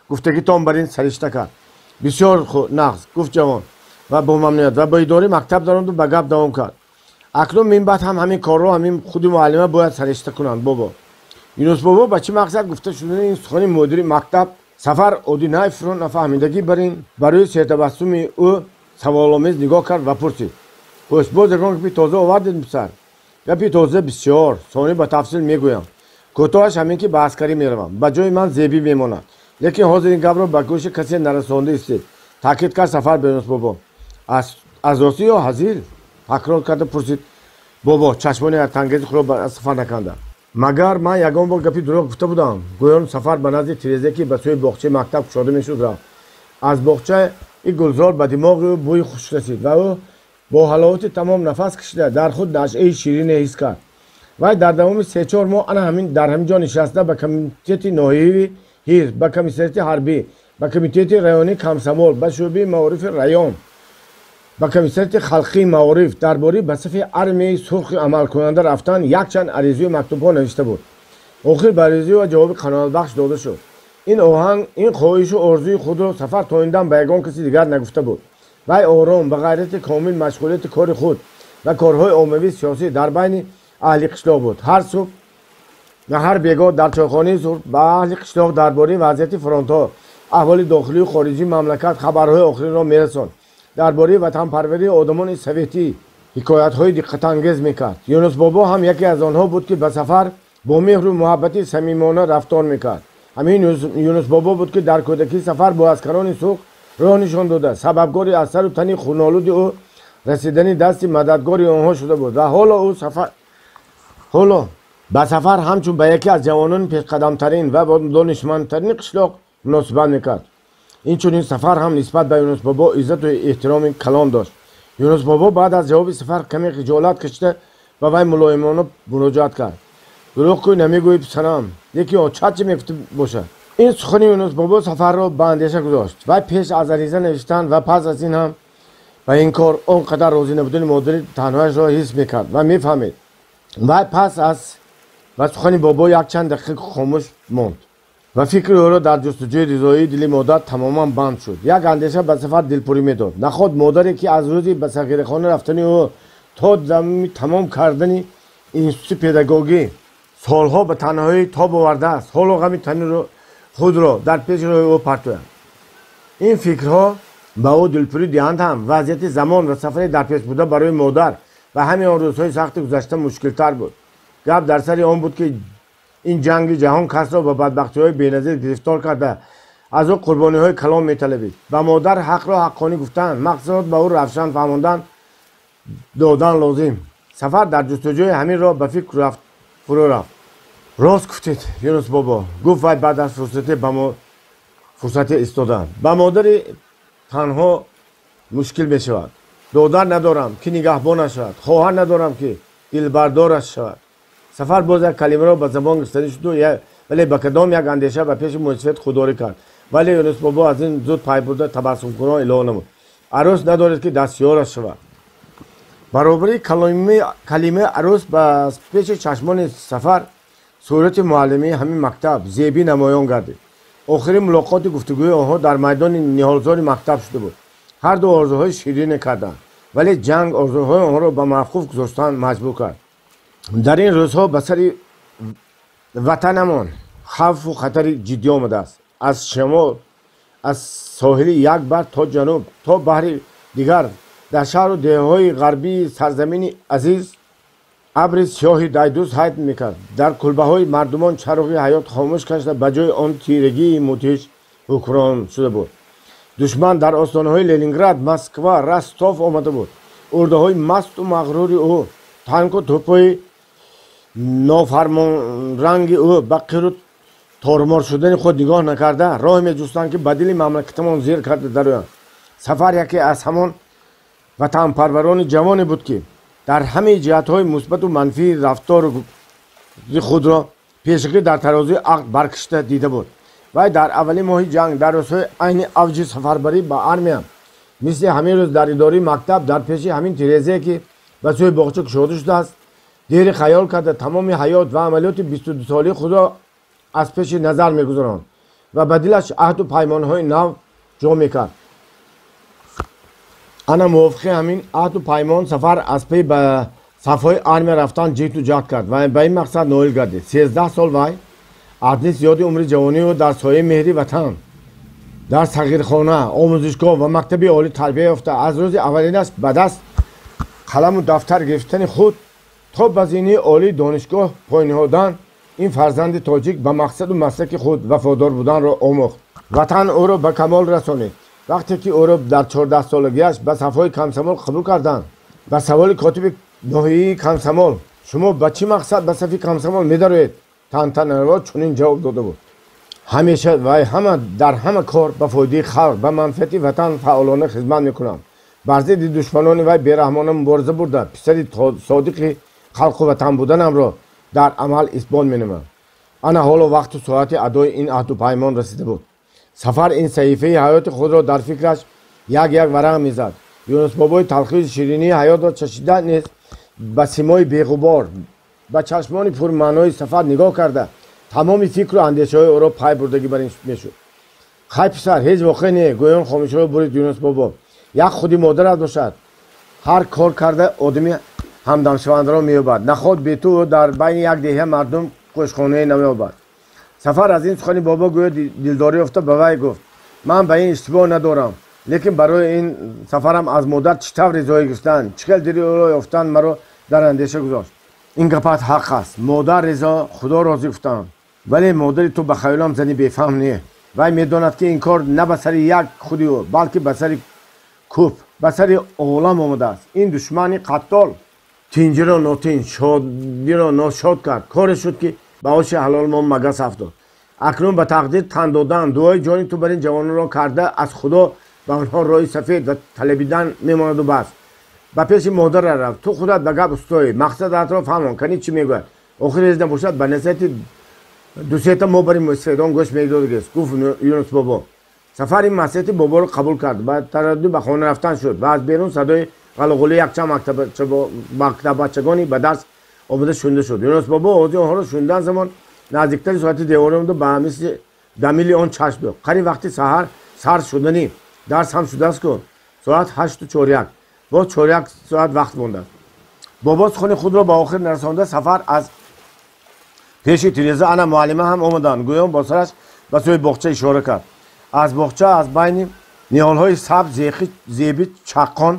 гуфтагитон бар ин саришта кард». «Бисёр нағз», гуфт ҷавон ва бо мамнуният ва ба идораи мактаб даромаду ба гап давом кард: «Акнун минбаъд ҳам ҳамин корро ҳамин худи муаллима бояд саришта кунанд, бобо». Юнус бобо ба чӣ мақсад гуфта шудани ин сухани мудири мактаб Сафар Одинаевро нафаҳмидагӣ бар ин барои сертабассуми ӯ Саволомез нигоҳ кард ва пурсид: пӯш, боз ягон гапи тоза овардед, писар? Гапи тоза бисёр, сони ба тафсил мегӯям. Кӯтоҳаш ҳамин ки ба аскарӣ меравам, ба ҷои ман Зебӣ мемонад. Лекин ҳозир ин гапро ба гӯши касе нарасонда истед, таъкид кард Сафар ба Юнусбобо. Аз ростӣ ё ҳазил? Такрор карда пурсид бобо, чашмони ҳайратангези худро аз Сафар наканда. Магар ман ягон бор гапи дурӯғ гуфта будам? Гӯён Сафар ба назди тиреза, ки ба сӯи боғчаи мактаб кушода мешуд, рафт. Аз боғчаи гулзор ба димоғи ӯ бӯи хуш расид ва ӯ бо ҳаловати тамом нафас кашида дар худ нашъаи ширине ҳис кард. Вай дар давоми 3-4 моҳ ана ҳамин дар ҳамин ҷо нишаста ба комитети ноҳиявии ҳизб, ба комиссариати ҳарбӣ, ба комитети районии комсомол, ба шӯъбаи маорифи район, ба комиссариати халқии маориф дар бораи ба сафи армияи сурхи амалкунанда рафтан якчанд аризаю мактубҳо навишта буд. Охир ба аризаи ӯ ҷавоби қаноатбахш дода шуд. Ин оҳанг, ин хоҳишу орзуи худро Сафар то ин дам ба ягон каси дигар нагуфта буд. Вай ором, ба ғайрати комил машғулияти кори худ ва корҳои оммавии сиёсӣ дар байни аҳли қишлоқ буд. Ҳар субҳ ва ҳар бегоҳ дар чойхонаи сурх ба аҳли қишлоқ дар бораи вазъияти фронтҳо, аҳволи дохилию хориҷии мамлакат хабарҳои охиринро мерасонд. Дар бораи ватанпарварии одамони советӣ ҳикоятҳои диққатангез мекард. Юнусбобо ҳам яке аз онҳо буд, ки ба Сафар бо меҳру муҳаббати самимона рафтор мекард. Ҳамин Юнусбобо буд, ки дар кӯдакии Сафар бо аскарони сурх роҳ нишон дода, сабабгори аз сару тани хунолуди ӯ расидани дасти мададгори онҳо шуда буд ва ҳоло ӯ сафар ҳоло ба Сафар ҳамчун ба яке аз ҷавонони пешқадамтарин ва донишмандтарини қишлоқ муносибат мекард. Инчунин Сафар ҳам нисбат ба Юнусбобо иззату эҳтироми калон дошт. Юнусбобо баъд аз ҷавоби Сафар каме хиҷолат кашида ба вай мулоимона муроҷиат кард: дурӯғ кӯй намегӯӣ, писарам, лекин очат чӣ мегуфта бошад? Ин сухани Юнусбобо Сафарро ба андеша гузошт. Вай пеш аз ариза навиштан ва пас аз ин ҳам ба ин кор он қадар розӣ набудани модари танҳояшро ҳис мекард ва мефаҳмид. Вай пас аз ба сухани бобо якчанд дақиқа хомӯш монд ва фикри ӯро дар ҷустуҷӯи ризоии дили модар тамоман банд шуд. Як андеша ба Сафар дилпурӣ медод: наход модаре, ки аз рӯзи ба сағирахона рафтани ӯ то тамом кардани институти педагогӣ солҳо ба танҳоӣ тоб овардааст, ҳоло ғами тани худро дар пеши роҳи ӯ партояд. Ин фикрҳо ба ӯ дилпурӣ диҳанд ҳам вазъияти замон ва сафари дар пеш буда барои модар ва ҳамин он рӯзҳои сахти гузашта мушкилтар буд. Гап дар сари он буд, ки ин ҷанги ҷаҳон касро ба бадбахтиҳои беназир гирифтор карда, аз ӯ қурбониҳои калон металабид. Ба модар ҳақро ҳаққонӣ гуфтан, мақсадро ба ӯ равшан фаҳмондан додан лозим. Сафар дар ҷустуҷӯи ҳамин роҳ ба фикр фурӯ рафт. Рост гуфтед, Юнусбобо, гуфт вай баъд аз фурсате истодан. Ба модари танҳо мушкил мешавад. Додар надорам, ки нигаҳбонаш шавад, хоҳар надорам, ки дилбардораш шавад. Сафар боз як калимаро ба забон гирифтанӣ шуду, вале ба кадом як андеша ба пеши муҳисвет худдорӣ кард. Вале Юнусбобо аз ин зуд пай бурда табассумкунон илова намуд: арӯс надоред, ки дастёраш шавад. Баробари калимаи арӯс ба пеши чашмони Сафар сурати муаллимии ҳамин мактаб Зебӣ намоён гардид. Охирин мулоқоти гуфтугӯи онҳо дар майдони ниҳолзори мактаб шуда буд. Ҳар ду орзуҳои ширине карданд, вале ҷанг орзуҳои онҳоро ба мавқуф гузоштан маҷбур кард. Дар ин рӯзҳо ба сари ватанамон хавфу хатари ҷиддӣ омадааст. Аз шимол, аз соҳили як баҳр то ҷануб, то баҳри дигар, дар шаҳру деҳаҳои ғарбии сарзамини азиз абри сиёҳи дайдуз ҳайд мекард. Дар кулбаҳои мардумон чароғи ҳаёт хомӯш гашта, ба ҷои он тирагии мудҳиш ҳукмрон шуда буд. Душман дар остонаҳои Ленинград, Москва, Ростов омада буд. Урдаҳои масту мағрури ӯ, танку тӯпҳои нофармонранги ӯ ба қиру тормор шудани худ нигоҳ накарда роҳ меҷустанд, ки ба дили мамлакатамон зер карда дароянд. Сафар яке аз ҳамон ватанпарварони ҷавоне буд, ки дар ҳамаи ҷиҳатҳои мусбату манфии рафтори худро пешакӣ дар тарозуи ақл баркашида дида буд. Вай дар аввалин моҳи ҷанг, дар рӯзҳои айни авҷи сафарбарӣ ба армия, мисли ҳамин рӯз дар идораи мактаб дар пеши ҳамин тирезае, ки ба сӯи боғча кушода шудааст, дери хаёл карда тамоми ҳаёт ва амалиёти 22-солаи худро аз пеши назар мегузаронд ва ба дилаш аҳду паймонҳои нав ҷо мекард. Ана мувофиқи ҳамин аҳду паймон Сафар аз пей ба сафҳои армия рафтан ҷиҳду ҷаҳд кард ва ба ин мақсад ноил гардид. 13 сол вай аз низ зиёди умри ҷавонии ӯ дар сояи меҳри ватан Дар сағирхона, омӯзишгоҳ ва мактаби олӣ тарбия ёфта, аз рӯзи аввалинаш ба даст қаламу дафтар гирифтани худ то ба зинии олии донишгоҳ пойниҳодан, ин фарзанди тоҷик ба мақсаду маслаки худ вафодор буданро омӯхт. Ватан ӯро ба камол расонид. Вақте ки ӯро дар 14-солагиаш ба сафҳои комсомол қабул карданд, ба саволи котиби ноҳияи комсомол шумо ба чӣ мақсад ба сафи комсомол медароед, тантанаво чунин ҷавоб дода буд: ҳамеша вай ҳама дар ҳама кор ба фоидаи халқ, ба манфиати ватан фаъолона хизмат мекунам. Бар зидди душманони вай бераҳмона мубориза бурда, писари содиқи халқу ватан буданамро дар амал исбот менамоям. Ана ҳоло вақту соати адои ин аҳду паймон расида буд. Сафар ин саҳифаи ҳаёти худро дар фикраш як-як варақ мезад. Юнусбобои талхию ширинии ҳаётро чашида низ ба симои беғубор, ба чашмони пурмаънои Сафар нигоҳ карда, тамоми фикру андешаҳои ӯро пай бурдагӣ бар ин мешуд. Хай писар, ҳеҷ воқеъ не, гӯён хомӯшиҳо бурид Юнусбобо. Як худи модарат бошад, ҳар кор карда одами ҳамдамшавандаро меёбад. Наход бе ту дар байни як деҳа мардум қӯшхонае намеёбад. Сафар аз ин сухани бобо гӯё дилдорӣ ёфта ба вай гуфт: ман ба ин иштибоҳ надорам, лекин барои ин сафарам аз модар чӣ тавр ризоӣ гирифтан, чӣ хел дили ӯро ёфтан маро дар андеша гузошт. Ин гапат ҳақ аст, модар ризо, худо розӣ гуфтам, вале модари ту ба хаёлам зани бефаҳм не. Вай медонад, ки ин кор на ба сари як худи ӯ, балки ба сари кӯп, ба сари олам омадааст. Ин душмани қаттол тинҷиро нотинҷ, шодиро ношод кард. Коре шуд, ки ба оши ҳалол мо магас афтод. Акнун ба тақдир тан додан, дуои ҷони ту бар ин ҷавононро карда, аз худо ба онҳо роҳи сафед ва талабидан мемонаду бас. Ба пеши модарра рафт, ту худат ба гап устоӣ, мақсадатро фаҳмон, кани чӣ мегӯяд. Охир ҳеҷ набошад, ба насиҳати дусета мо бари мусфедон гӯш медодагист, гуфт Юнусбобо. Сафар ин маслиҳати боборо қабул кард, ба тараддуд ба хона рафтан шуд ва аз берун садои ғалуғулии якчанд мактаббачагони ба дарс омода шунида шуд. Юнусбобо овози онҳоро шунидан замон наздиктари соати деворӣ омада ба мисли дамили он чашм дод. Қариб вақти саҳар сар шудани дарс ҳам шудааст ку, соат 8:15, боз 4 соат вақт мондааст. Бобо сухани худро ба охир нарасонда, Сафар аз пеши тиреза ана муаллима ҳам омаданд, гӯён бо сараш ба сӯи боғча ишора кард. Аз боғча аз байни ниҳолҳои сабз зеби чаққон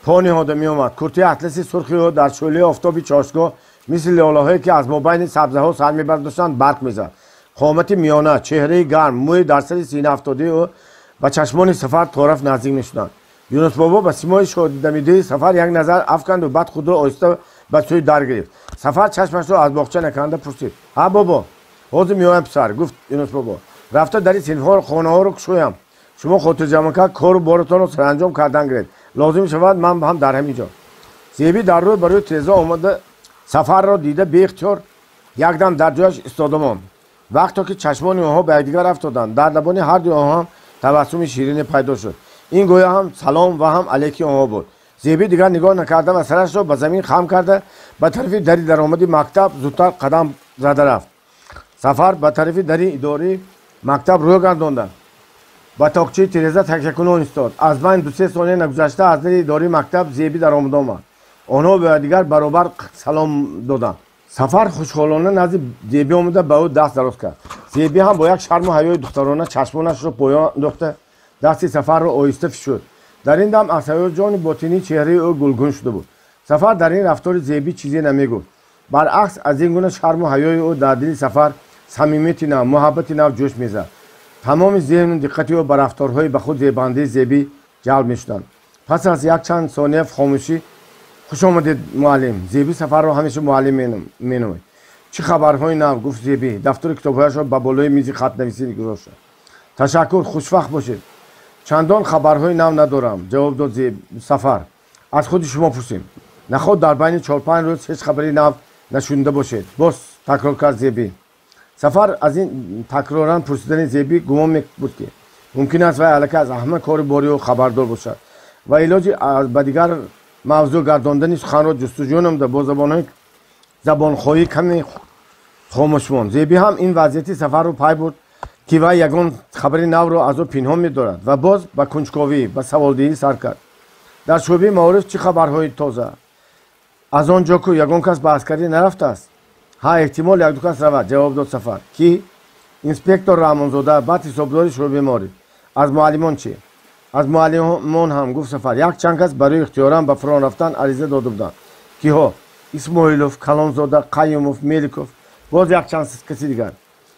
по ниҳода меомад. Куртаи атласи сурхи ӯ дар шӯълаи офтоби чошгоҳ мисли лолаҳое, ки аз мобайни сабзаҳо сар мебардоштанд, барқ мезад. Қомати миёна, чеҳраи гарм, мӯи дар сари сина афтодаи ӯ ба чашмони Сафар тораф наздик мешуданд. Юнусбобо ба симои шодидамидаи Сафар як назар афканду баъд худро оҳиста ба сӯи дар гирифт. Сафар чашмашро аз боғча наканда пурсид: ҳа бобо, ҳозир меоям писар, гуфт Юнусбобо. Рафта дари синфҳоро, хонаҳоро кушоям. Шумо хотирҷамъака кору боротонро саранҷом кардан гиред. Лозим шавад ман ҳам дар ҳамин ҷо. Зебӣ дар рӯй барои тиреза омада Сафарро дида беихтиёр якдам дар ҷояш истода монд. Вақто ки чашмони онҳо ба якдигар афтоданд, дар лабони ҳардуи онҳо ҳам табассуми ширине пайдо шуд. Ин гӯё ҳам салом ва ҳам алейки онҳо буд. Зебӣ дигар нигоҳ накарда ва сарашро ба замин хам карда ба тарафи дари даромади мактаб зудтар қадам зада рафт. Сафар ба тарафи дари идории мактаб рӯ гардонда ба тоқчаи тиреза такякунон истод. Аз байн 2-3 сония нагузашта аз дари идории мактаб Зебӣ даромада омад. Онҳо ба дигар баробар салом доданд. Сафар хушҳолона назди Зебӣ омада ба ӯ даст дароз кард. Зебӣ ҳам бо як шарму ҳаёи духтарона чашмонашро поён андохта дасти Сафарро оҳиста фишурд. Дар ин дам аз ҳаяҷони ботинии чеҳраи ӯ гулгун шуда буд. Сафар дар ин рафтори Зебӣ чизе намегуфт. Баръакс, аз ин гуна шарму ҳаёи ӯ дар дили Сафар самимияти нав, муҳаббати нав ҷӯш мезад. Тамоми зеҳну диққати ӯ ба рафторҳои ба худ зебандаи Зебӣ ҷалб мешуданд. Пас аз якчанд сония хомӯшӣ: хуш омадед, муаллим. Зебӣ Сафарро ҳамеша муаллим меномид. Чӣ хабарҳои нав? Гуфт Зебӣ, дафтари китобҳояшро ба болои мизи хатнависӣ гузошта. Ташаккур, хушвақт бошед. Чандон хабарҳои нав надорам, ҷавоб дод Сафар. Аз худи шумо пурсем. Наход дар байни 4-5 рӯз ҳеҷ хабари нав нашунида бошед, боз такрор кард Зебӣ. Сафар аз ин такроран пурсидани Зебӣ гумон мебуд, ки мумкин аст вай аллакай аз ҳама кори бори ӯ хабардор бошад ва илоҷи ба дигар мавзӯъ гардондани суханро ҷустуҷӯ намуда бо забонҳои забонхоҳӣ каме хомӯш монд. Зебӣ ҳам ин вазъияти Сафарро пай бурд, ки вай ягон хабари навро аз ӯ пинҳон медорад ва боз ба кунҷковӣ, ба саволдиҳӣ сар кард. Дар шӯъбаи маориф чӣ хабарҳои тоза? Аз он ҷо ку ягон кас ба аскарӣ нарафтааст? Ҳа, эҳтимол як-ду кас равад, ҷавоб дод Сафар. Ки? Инспектор Раҳмонзода, баъд ҳисобдори шӯъбаи маориф. Аз муаллимон чӣ? Аз муаллимон ҳам, гуфт Сафар, якчанд кас барои ихтиёран ба фронт рафтан ариза дода буданд. Киҳо? Исмоилов, Калонзода, Қаюмов, Меликов, боз якчанд каси дигар.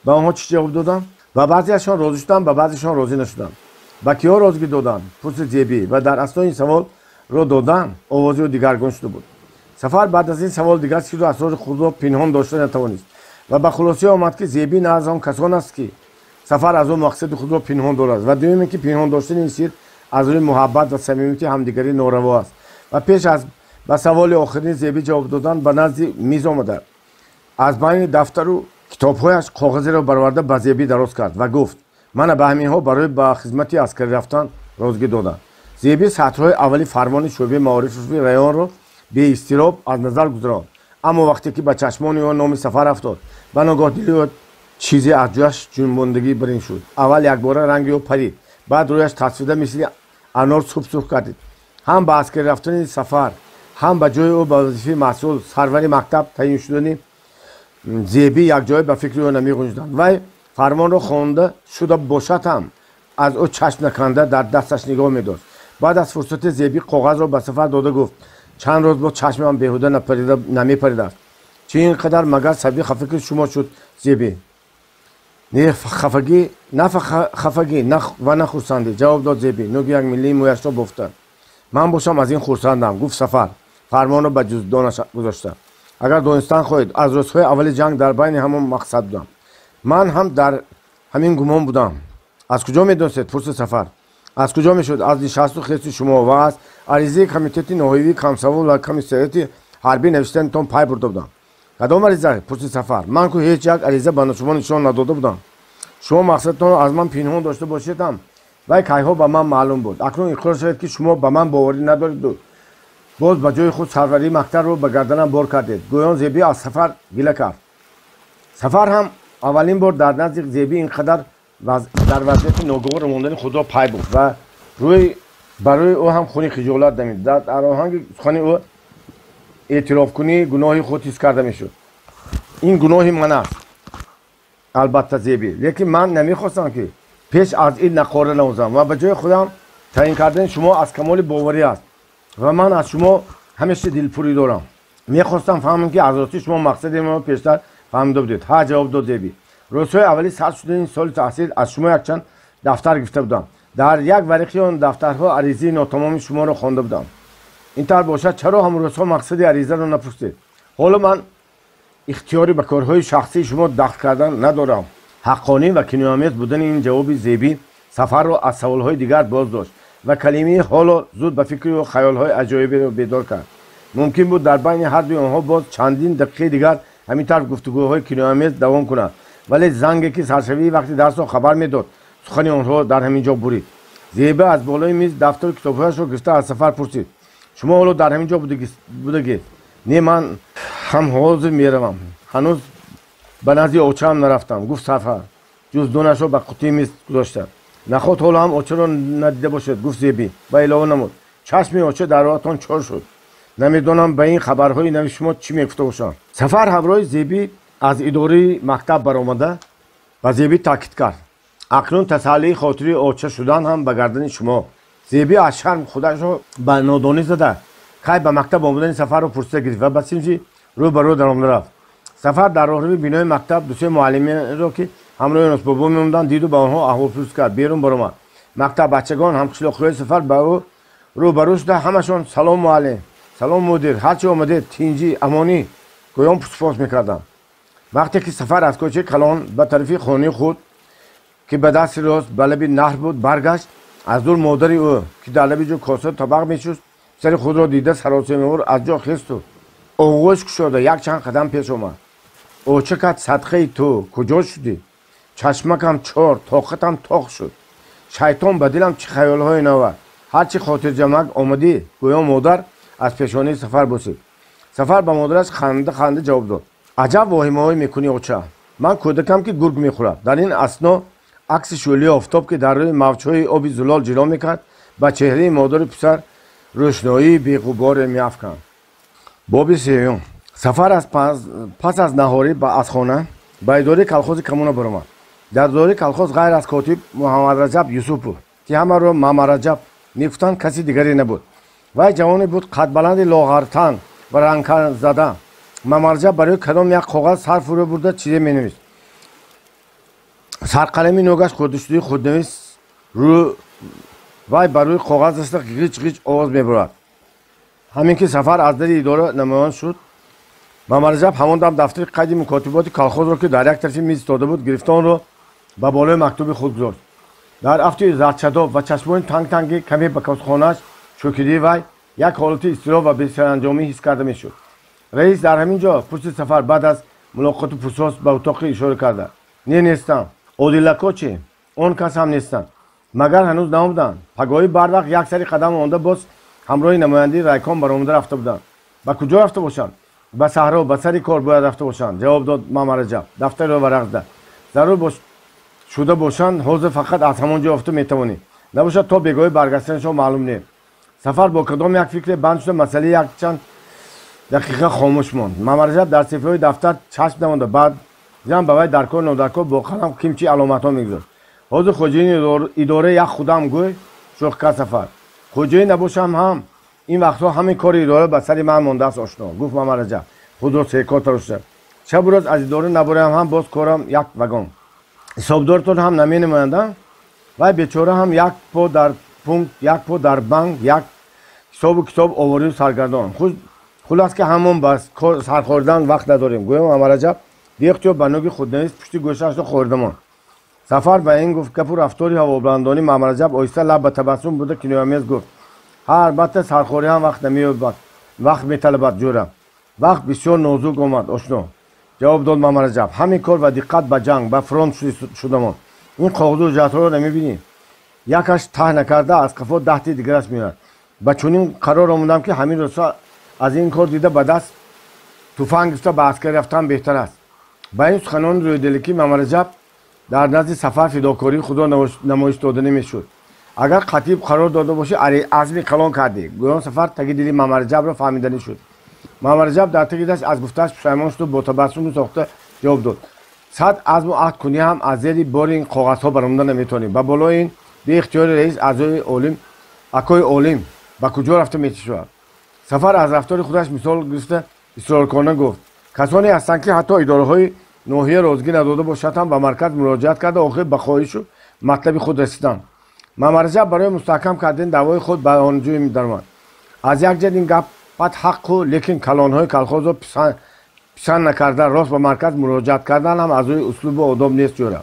Ба онҳо чӣ ҷавоб додам? Ба баъзеашон розӣ шудам, ба баъзеашон розӣ нашудам. Ба киҳо розигӣ додам? Пурсид Зебӣ ва дар аснои ин саволро додан овози ӯ дигаргун шуда буд. Сафар баъд аз ин савол дигар сирру асрори худро пинҳон дошта натавонист ва ба хулосӣ омад, ки Зебӣ на аз он касон аст, ки Сафар аз ӯ мақсади худро пинҳон дорад ва дуюм ин ки пинҳон доштани ин сир аз рӯи муҳаббат ва самимияти ҳамдигарӣ нораво аст. Ва пеш аз ба саволи охирини Зебӣ ҷавоб додан ба назди миз омада, аз байни дафтару китобҳояш коғазеро бароварда ба Зебӣ дароз кард ва гуфт: мана ба ҳаминҳо барои ба хизмати аскарӣ рафтан розигӣ додам. Зебӣ сатрҳои аввали фармони шӯъбаи маорифи районро беизтироб аз назар гузаронд. Аммо вақте ки ба чашмони ӯ номи Сафар афтод, ба ногоҳ дили ӯ чизе аз ҷояш ҷунбондагӣ барин шуд. Аввал якбора ранги ӯ парид, баъд рӯяш тасфида мисли анор субсурх гардид. Ҳам ба аскарӣ рафтани Сафар, ҳам ба ҷои ӯ ба вазифаи масъул сарвари мактаб таъин шудани Зебӣ якҷоя ба фикри ӯ намеғунҷиданд. Вай фармонро хонда шуда бошад ҳам аз ӯ чашм наканда дар дасташ нигоҳ медошт. Баъд аз фурсати Зебӣ коғазро ба Сафар дода гуфт: чанд рӯз боз чашмам беҳуда намепаридааст. Чӣ ин қадар магар сабаби хафагии шумо шуд, Зебӣ? Не хафагӣ, на хафагӣ ва на хурсандӣ, ҷавоб дод Зебӣ, нӯги як миллии мӯяшро бофта. Ман бошам аз ин хурсандам, гуфт Сафар, фармонро ба ҷуздонаш гузошта. Агар донистан хоҳед, аз рӯзҳои аввали ҷанг дар байни ҳамон мақсад будам. Ман ҳам дар ҳамин гумон будам. Аз куҷо медонистед? Пурсид Сафар. Аз куҷо мешуд? Аз нишасту хести шумо ва аз аризаи комитети ноҳиявии комсомол ва комиссариати ҳарбӣ навиштанитон пай бурда будам. Кадом ариза? Пурсид Сафар. Ман ку ҳеҷ як ариза ба шумо нишон надода будам. Шумо мақсадтонро аз ман пинҳон дошта бошед ҳам, вай кайҳо ба ман маълум буд. Акнун иқрор шавед, ки шумо ба ман боварӣ надореду боз ба ҷои худ сарварии мактабро ба гарданам бор кардед. Гӯён Зебӣ аз Сафар гила кард. Сафар ҳам аввалин бор дар назди Зебӣ ин қадар дар вазъияти ногувор мондани худро пай бурд ва барои ӯ ҳам хуни хиҷолат дамид. Дар оҳанги сухани ӯ эътирофкунии гуноҳи худ ҳис карда мешуд. Ин гуноҳи ман аст, албатта, Зебӣ, лекин ман намехостам, ки пеш аз ин нақора навозам ва ба ҷои худам таъин кардани шумо аз камоли боварӣ аст ва ман аз шумо ҳамеша дилпурӣ дорам. Мехостам фаҳмам, ки аз рости шумо мақсади маро пештар фаҳмида будед. Ҳа, ҷавоб дод Зебӣ. Рӯзҳои аввали сар шудани соли таҳсил аз шумо якчанд дафтар гирифта будам. Дар як варақи он дафтарҳо аризаи нотамоми шуморо хонда будам. Ин тавр бошад, чаро ҳам рӯзҳо мақсади аризаро напурсид? Ҳоло ман ихтиёри ба корҳои шахсии шумо дахл кардан надорам. Ҳаққонӣ ва кинояомез будани ин ҷавоби Зебӣ Сафарро аз саволҳои дигар боз дошт ва калимаи ҳоло зуд ба фикри ӯ хаёлҳои аҷоиберо бедор кард. Мумкин буд дар байни ҳардуи онҳо боз чандин дақиқаи дигар ҳамин тавр гуфтугӯҳои кинояомез давом кунад, вале занге ки саршавии вақти дарсро хабар медод, сухани онҳо дар ҳамин ҷо бурид. Зебӣ аз болои миз дафтару китобҳояшро гирифта аз Сафар пурсид: шумо ҳоло дар ҳамин ҷо будагед? Не, ман ҳам ҳозир меравам, ҳанӯз ба назди очаам нарафтам, гуфт Сафар, ҷуздонашро ба қутии миз гузошта. Наход ҳоло ҳам очаро надида бошед, гуфт Зебӣ ва илова намуд: чашми оча дар роҳатон чор шуд. Намедонам ба ин хабарҳои нави шумо чӣ мегуфта бошам. Сафар ҳамроҳи Зебӣ аз идораи мактаб баромада ба Зебӣ таъкид кард: акнун тасаллии хотири оча шудан ҳам ба гардани шумо. Зебӣ аз шарм худашро ба нодонӣ зада, кай ба мактаб омадани Сафарро пурсида гирифт ва ба синфи рӯ ба рӯ даромада рафт. Сафар дар роҳрави бинои мактаб дусе муаллимеро, ки ҳамроҳи Юнусбобо мемонданд, диду ба онҳо аҳволпурс кард. Берун баромад. Мактаб бачагон ҳамқишлоқиҳои Сафар ба ӯ рӯ ба рӯ шуда ҳамашон салом муаллим, салом мудир, ҳарчи омадед, тинҷӣ, амонӣ гӯён пурсупос мекарданд. Вақте ки Сафар аз кӯчаи калон ба тарафи хонаи худ, ки ба дасти рост ба лаби наҳр буд, баргашт, аз дур модари ӯ, ки дар лаби ҷо коса табақ мешуст, сари худро дида саросемавор аз ҷо хесту оғӯш кушода якчанд қадам пеш омад. Очакат садқаи ту, куҷо шудӣ? Чашмакам чор, тоқатам тоқ шуд. Шайтон ба дилам чӣ хаёлҳое навард. Ҳарчи хотирҷамак омадӣ, гӯё модар аз пешонии Сафар босид. Сафар ба модараш ханда ханда ҷавоб дод: аҷаб воҳимаҳое мекунӣ, оча. Ман кӯдакам, ки гург мехӯрад. Дар ин асно акси шӯълаи офтоб, ки дар рӯи мавҷҳои оби зулол ҷило мекард, ба чеҳраи модару писар рӯшноии беғуборе меафканд. Боби сеюм. Сафар аз пас аз наҳорӣ аз хона ба идораи колхози коммуна баромад. Дар идораи колхоз ғайр аз котиб Муҳаммадраҷаб Юсупов, ки ҳамаро Мамараҷаб мегуфтанд, каси дигаре набуд. Вай ҷавоне буд қадбаланди лоғартан ва рангзада. Мамараҷаб барои кадом як коғаз сар фурӯ бурда чизе менавист. Сарқалами ногаш хурдшудии худнавис рӯ вай бар рӯи коғаз раста ғиҷ ғиҷ овоз мебурад. Ҳамин ки Сафар аз дари идора намоён шуд, Мамараҷаб ҳамон дам дафтари қайди мукотиботи колхозро, ки дар як тарафи миз истода буд, гирифта онро ба болои мактуби худ гузошт. Дар афти зардчадоб ва чашмони танг-танги каме ба косхонааш чӯкидии вай як ҳолати изтироб ва бесаранҷомӣ ҳис карда мешуд. Раис дар ҳамин ҷо? Пурсид Сафар баъд аз мулоқоту пурсос ба утоқи ишора карда. Не, нестам. Одиллако чӣ? Он кас ҳам нестанд. Магар ҳанӯз наомаданд? Пагоҳӣ барвақт як сари қадам монда боз ҳамроҳи намояндаи райком баромада рафта буданд. Ба куҷо рафта бошанд? Ба саҳро, ба сари кор бояд рафта бошанд, ҷавоб дод Мамараҷаб дафтареро варақ зада. Зарур шуда бошанд, ҳозир фақат аз ҳамон ҷо ёфта метавонӣ. Набошад, то бегоҳӣ баргаштанашон маълум не. Сафар бо кадом як фикре банд шуда масъалаи якчанд дақиқа хомӯш монд. Мамараҷаб дар саҳифаҳои дафтар чашм намонда, баъзан ба вай дар кор нодаркор бо қалам кимчи аломатҳо мегузошт. Ҳозир хоҷаини идора як худам гӯй, шӯх кард Сафар. Хоҷаин набошам ҳам ин вақтҳо ҳамин кори идора ба сари ман мондааст, ошно, гуфт Мамараҷаб худро секор тарошида. Шабу рӯз аз идора набораям ҳам боз корам як вагон. Ҳисобдортон ҳам наменамоянд? Вай бечора ҳам як по дар пункт, як по дар банк, як ҳисобу китоб оворию саргардон. Хулас ки ҳамон ба сархӯрдан вақт надорем, гӯё Мамараҷаб беихтиёр ба нӯги худнавис пушти гӯшаашро хӯрда монд. Сафар ба ин гуфт гапу рафтори ҳавобаландонии Мамараҷаб оҳиста лаб ба табассум бурда кинояомез гуфт: ҳа, албатта, сархӯрӣ ҳам вақт намеёбад, вақт металабад, ҷӯра. Вақт бисёр нозук омад, ошно, ҷавоб дод Мамараҷаб. Ҳамин кор ва диққат ба ҷанг, ба фронт шудамон. Ин коғозу ҳуҷҷатҳоро намебинӣ? Якаш таҳ накарда аз қафо даҳти дигараш меояд. Ба чунин қарор омадам, ки ҳамин рӯзҳо аз ин кор дида ба даст туфанг гирифта ба аскарӣ рафтан беҳтар аст. Ба ин суханони рӯйдиликӣ Мамараҷаб дар назди Сафар фидокории худро намоиш дода намешуд. Агар қатъӣ қарор дода бошӣ, азми калон кардӣ, гӯён Сафар таги дили Мамараҷабро фаҳмиданӣ шуд. Мамараҷаб дар таги даст аз гуфтааш пушаймон шуду бо табассуми сохта ҷавоб дод: сад азму аҳд кунӣ ҳам аз зери бори ин коғазҳо баромада наметавонӣ. Ба болои ин беихтиёри раис аъзои олим, акои олим ба куҷо рафта метишавад? Сафар аз рафтори худаш мисол гирифта исроркорона гуфт: касоне ҳастанд, ки ҳатто идораҳои ноҳия розигӣ надода бошад ҳам ба марказ муроҷиат карда, охир ба хоҳишу матлаби худ расиданд. Мамараҷаб барои мустаҳкам кардани даъвои худ ба онҷӯй даромад. Аз як ҷиҳат ин гап бад ҳаққу, лекин калонҳои колхозро писанд накарда рост ба марказ муроҷиат кардан ҳам аз рӯи услубу одоб нест, ҷӯра.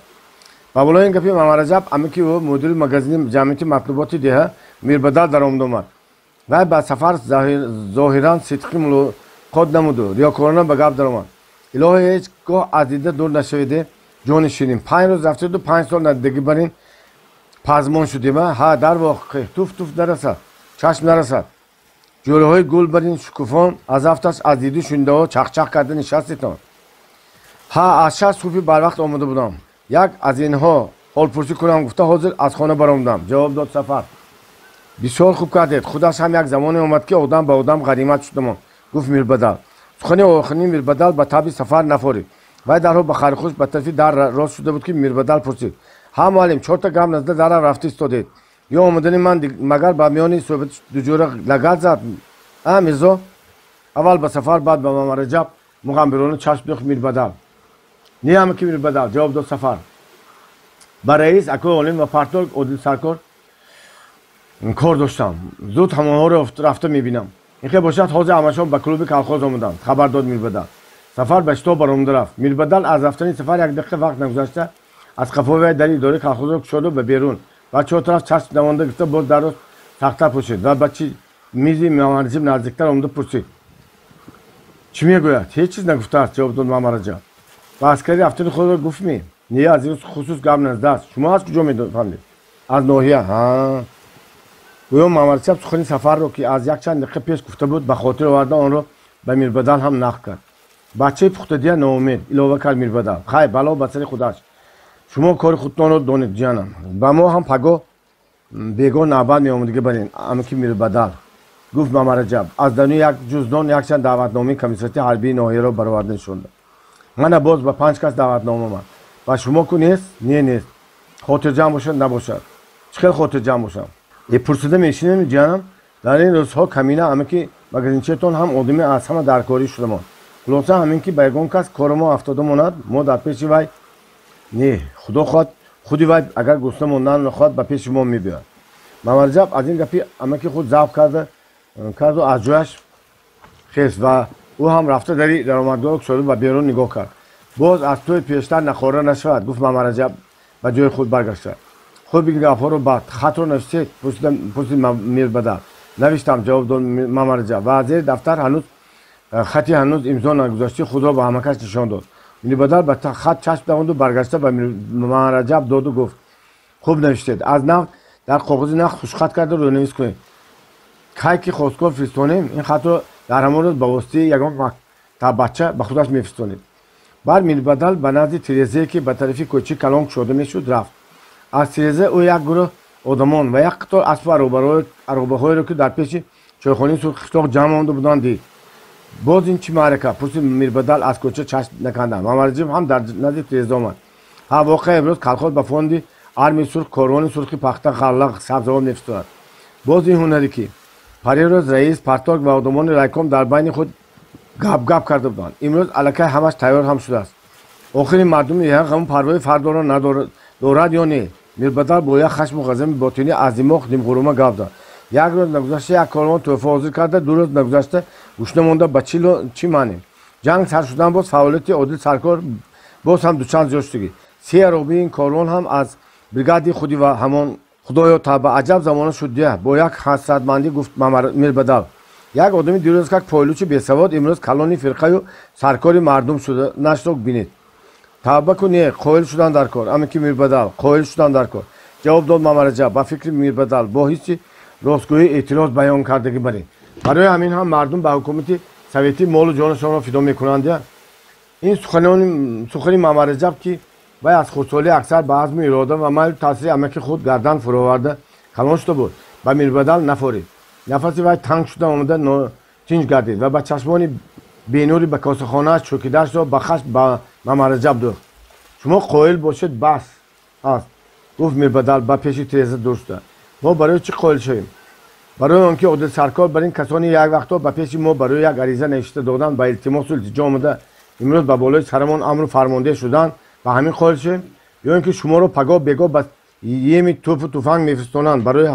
Ба болои ин гапи Мамараҷаб амаки ӯ, мудири магазини ҷамъияти матлуботи деҳа Мирбадал даромад омад. Вай ба Сафар зоҳиран сидқӣ мулоқот намуду риёкорона ба гап даромад. Илоҳе, ҳеҷ гоҳ аз дида дур нашаведе, ҷони ширин. 5 рӯз рафтеду 5 сол надидагӣ бар ин пазмон шудем. Ҳа, дар воқеъ туф туф нарасад, чашм нарасад. Ҷӯраҳои гул бар ин шукуфон аз афташ аз диду шунидаҳо чахчах карда нишастетон. Ҳа, аз шаҳр субҳи барвақт омода будам. Як аз инҳо ҳолпурсӣ кунам гуфта ҳозир аз хона баромадам, ҷавоб дод Сафар. Бисёр хуб кардед. Худаш ҳам як замоне омад, ки одам ба одам ғанимат шудамон, гуфт Мирбадал. Сухани охирини Мирбадал ба табъи Сафар нафорид. Вай дарҳол ба харихуш ба тарафи дар рост шуда буд, ки Мирбадал пурсид: ҳа, муаллим, чорта гап назда дарам рафта истодед. Ё омадани ман магар ба миёни суҳбати дуҷӯра лагад зад? А, мирзо? Аввал ба Сафар, баъд ба Мамараҷаб муғамбирона чашм дӯхт Мирбадал. Не, амаки Мирбадал, ҷавоб дод Сафар. Ба раис, акои олим ва парторг Одил саркор кор доштам. Зуд ҳамонҳоро рафта мебинам. Ин хел бошад, ҳозир ҳамашон ба клуби колхоз омаданд, хабар дод Мирбадал. Сафар ба шитоб баромада рафт. Мирбадал аз рафтани Сафар як дақиқа вақт нагузашта аз қафои вай дари идораи колхозро кушоду ба берун ва чор тараф чашм давонда гирифта боз дарро сахттар пӯшид ва ба мизи Мамараҷаб наздиктар омада пурсид: чӣ мегӯяд? Ҳеҷ чиз нагуфтааст, ҷавоб дод Мамараҷаб. Ба аскари рафтани худро гуфт ми? Не, аз ин хусус гап назидааст. Шумо аз куҷо мефаҳмед? Аз ноҳия. Ҳа, гӯё Мамараҷаб сухани Сафарро, ки аз якчанд дақиқа пеш гуфта буд, ба хотир оварда онро ба Мирбадал ҳам нақл кард. Бачаи пухтадия ноумед, илова кард Мирбадал. Хай, бало ба сари худаш. Шумо кори худтонро донед, ҷиянам. Ба мо ҳам пагоҳ бегоҳ навбат меомадига барин, амаки Мирбадал, гуфт Мамараҷаб аз даруни як ҷуздон якчанд даъватномаи комиссариати ҳарбии ноҳияро бароварда нишонда. Мана боз ба панҷ кас даъватнома омад. Ба шумо ку нест? Не, нест. Хотирҷамъ бошад, набошад. Чӣ хел хотирҷамъ бошам? Пурсида мешинем, ҷанам. Дар ин рӯзҳо камина амаки магазинчиятон ҳам одами аз ҳама даркорӣ шудамон. Хулоса ҳамин ки ба ягон кас кори мо афтода монад, мо дар пеши вай не, худо хоҳад, худи вай агар гусна мондан нахоҳад, ба пеши мо мебиёяд. Мамараҷаб аз ин гапи амаки худ завқ карду аз ҷояш хест ва ӯ ҳам рафта дари даромадгоҳ кушода ба берун нигоҳ кард. Боз аз тӯи пештар нахора нашавад, гуфт Мамараҷаб ба ҷои худ баргашта. Хуб ин гапҳоро баъд хатро навиштед, пурсид Мирбадал. Навиштам, ҷавоб дод Мамараҷаб ва аз зери дафтар ҳанӯз хати ҳанӯз имзо нагузошти худро ба ҳамакаш нишон дод. Мирбадал ба хат чашм давонду баргашта ба Мамараҷаб доду гуфт: хуб навиштед, аз нав дар коғози нақ хушхат карда рӯйнавис кунед. Кай ки хостгор фиристонем, ин хатро дар ҳамон рӯз ба воситаи ягон мактаббача ба худаш мефиристонед. Баъд Мирбадал ба назди тирезае ки ба тарафи кӯчаи калон кушода мешуд рафт. Аз тиреза ӯ як гурӯҳ одамон ва як қатор аспу аробаҳоеро ки дар пеши чойхонаи сурхи қишлоқ ҷамъ омада буданд дид. Боз ин чӣ маърака? Пурсид Мирбадал аз кӯча чашм наканда. Мамараҷаб ҳам дар назди тиреза омад. Ҳа, воқеа имрӯз колхоз ба фонди армияи сурх корвони сурхи пахта, ғалла, сабзавот мефиристонад. Боз ин ҳунаре ки парирӯз раис, парторг ва одамони райком дар байни худ гап-гап карда буданд, имрӯз аллакай ҳамаш тайёр ҳам шудааст. Охири мардуми деҳа ғаму парвои фардоро надорад ё не? Мирбадал бо як хашму ғазаби ботинӣ аз димоғ нимғурума гап зад. Як рӯз нагузашта як корвон тӯҳфа ҳозир карда, ду рӯз нагузашта гушна монда ба чӣ маънем? Ҷанг сар шудан боз фаъолияти Одил саркор боз ҳам дучанд зиёд шудагӣ. Се аробии ин корвон ҳам аз бригади худи ва ҳамон. Худоё тавба, аҷаб замона шуд дия, бо як ҳасратмандӣ гуфт Мирбадал. Як одами дирӯз как пойлучи бесавод имрӯз калони фирқаю саркори мардум шуда нашро бинед. Тавба ку не, қоил шудан дар кор, амаки Мирбадал, қоил шудан дар кор. Ҷавоб дод Мамараҷаб ба фикри Мирбадал бо ҳисси ростгӯӣ эътироз баён кардагӣ барин. Барои ҳамин ҳам мардум ба ҳукумати советӣ молу ҷонашонро фидо мекунанд. Ин сухани Мамараҷаб ки вай аз хурдсолӣ аксар ба азму ирода ва майлу таъсири амаки худ гардан фуроварда калон шуда буд, ба Мирбадал нафорид. Нафаси вай танг шуда омада нотинҷ гардид ва ба чашмони бенури ба косахонааш чӯкидаашро ба хашм ба Мамараҷаб дӯхт. Шумо қоил бошед бас аст, гуфт Мирбадал ба пеши тиреза дур шуда. Мо барои чӣ қоил шавем? Барои он ки Одил саркор бар ин касони як вақтҳо ба пеши мо барои як ариза навишта додан ба илтимосу илтиҷо омада имрӯз ба болои сарамон амру фармондеҳ шуданд, ба ҳамин қоил шавем? Ё ин ки шуморо пагоҳ бегоҳ ба еми тӯпу туфанг мефиристонанд барои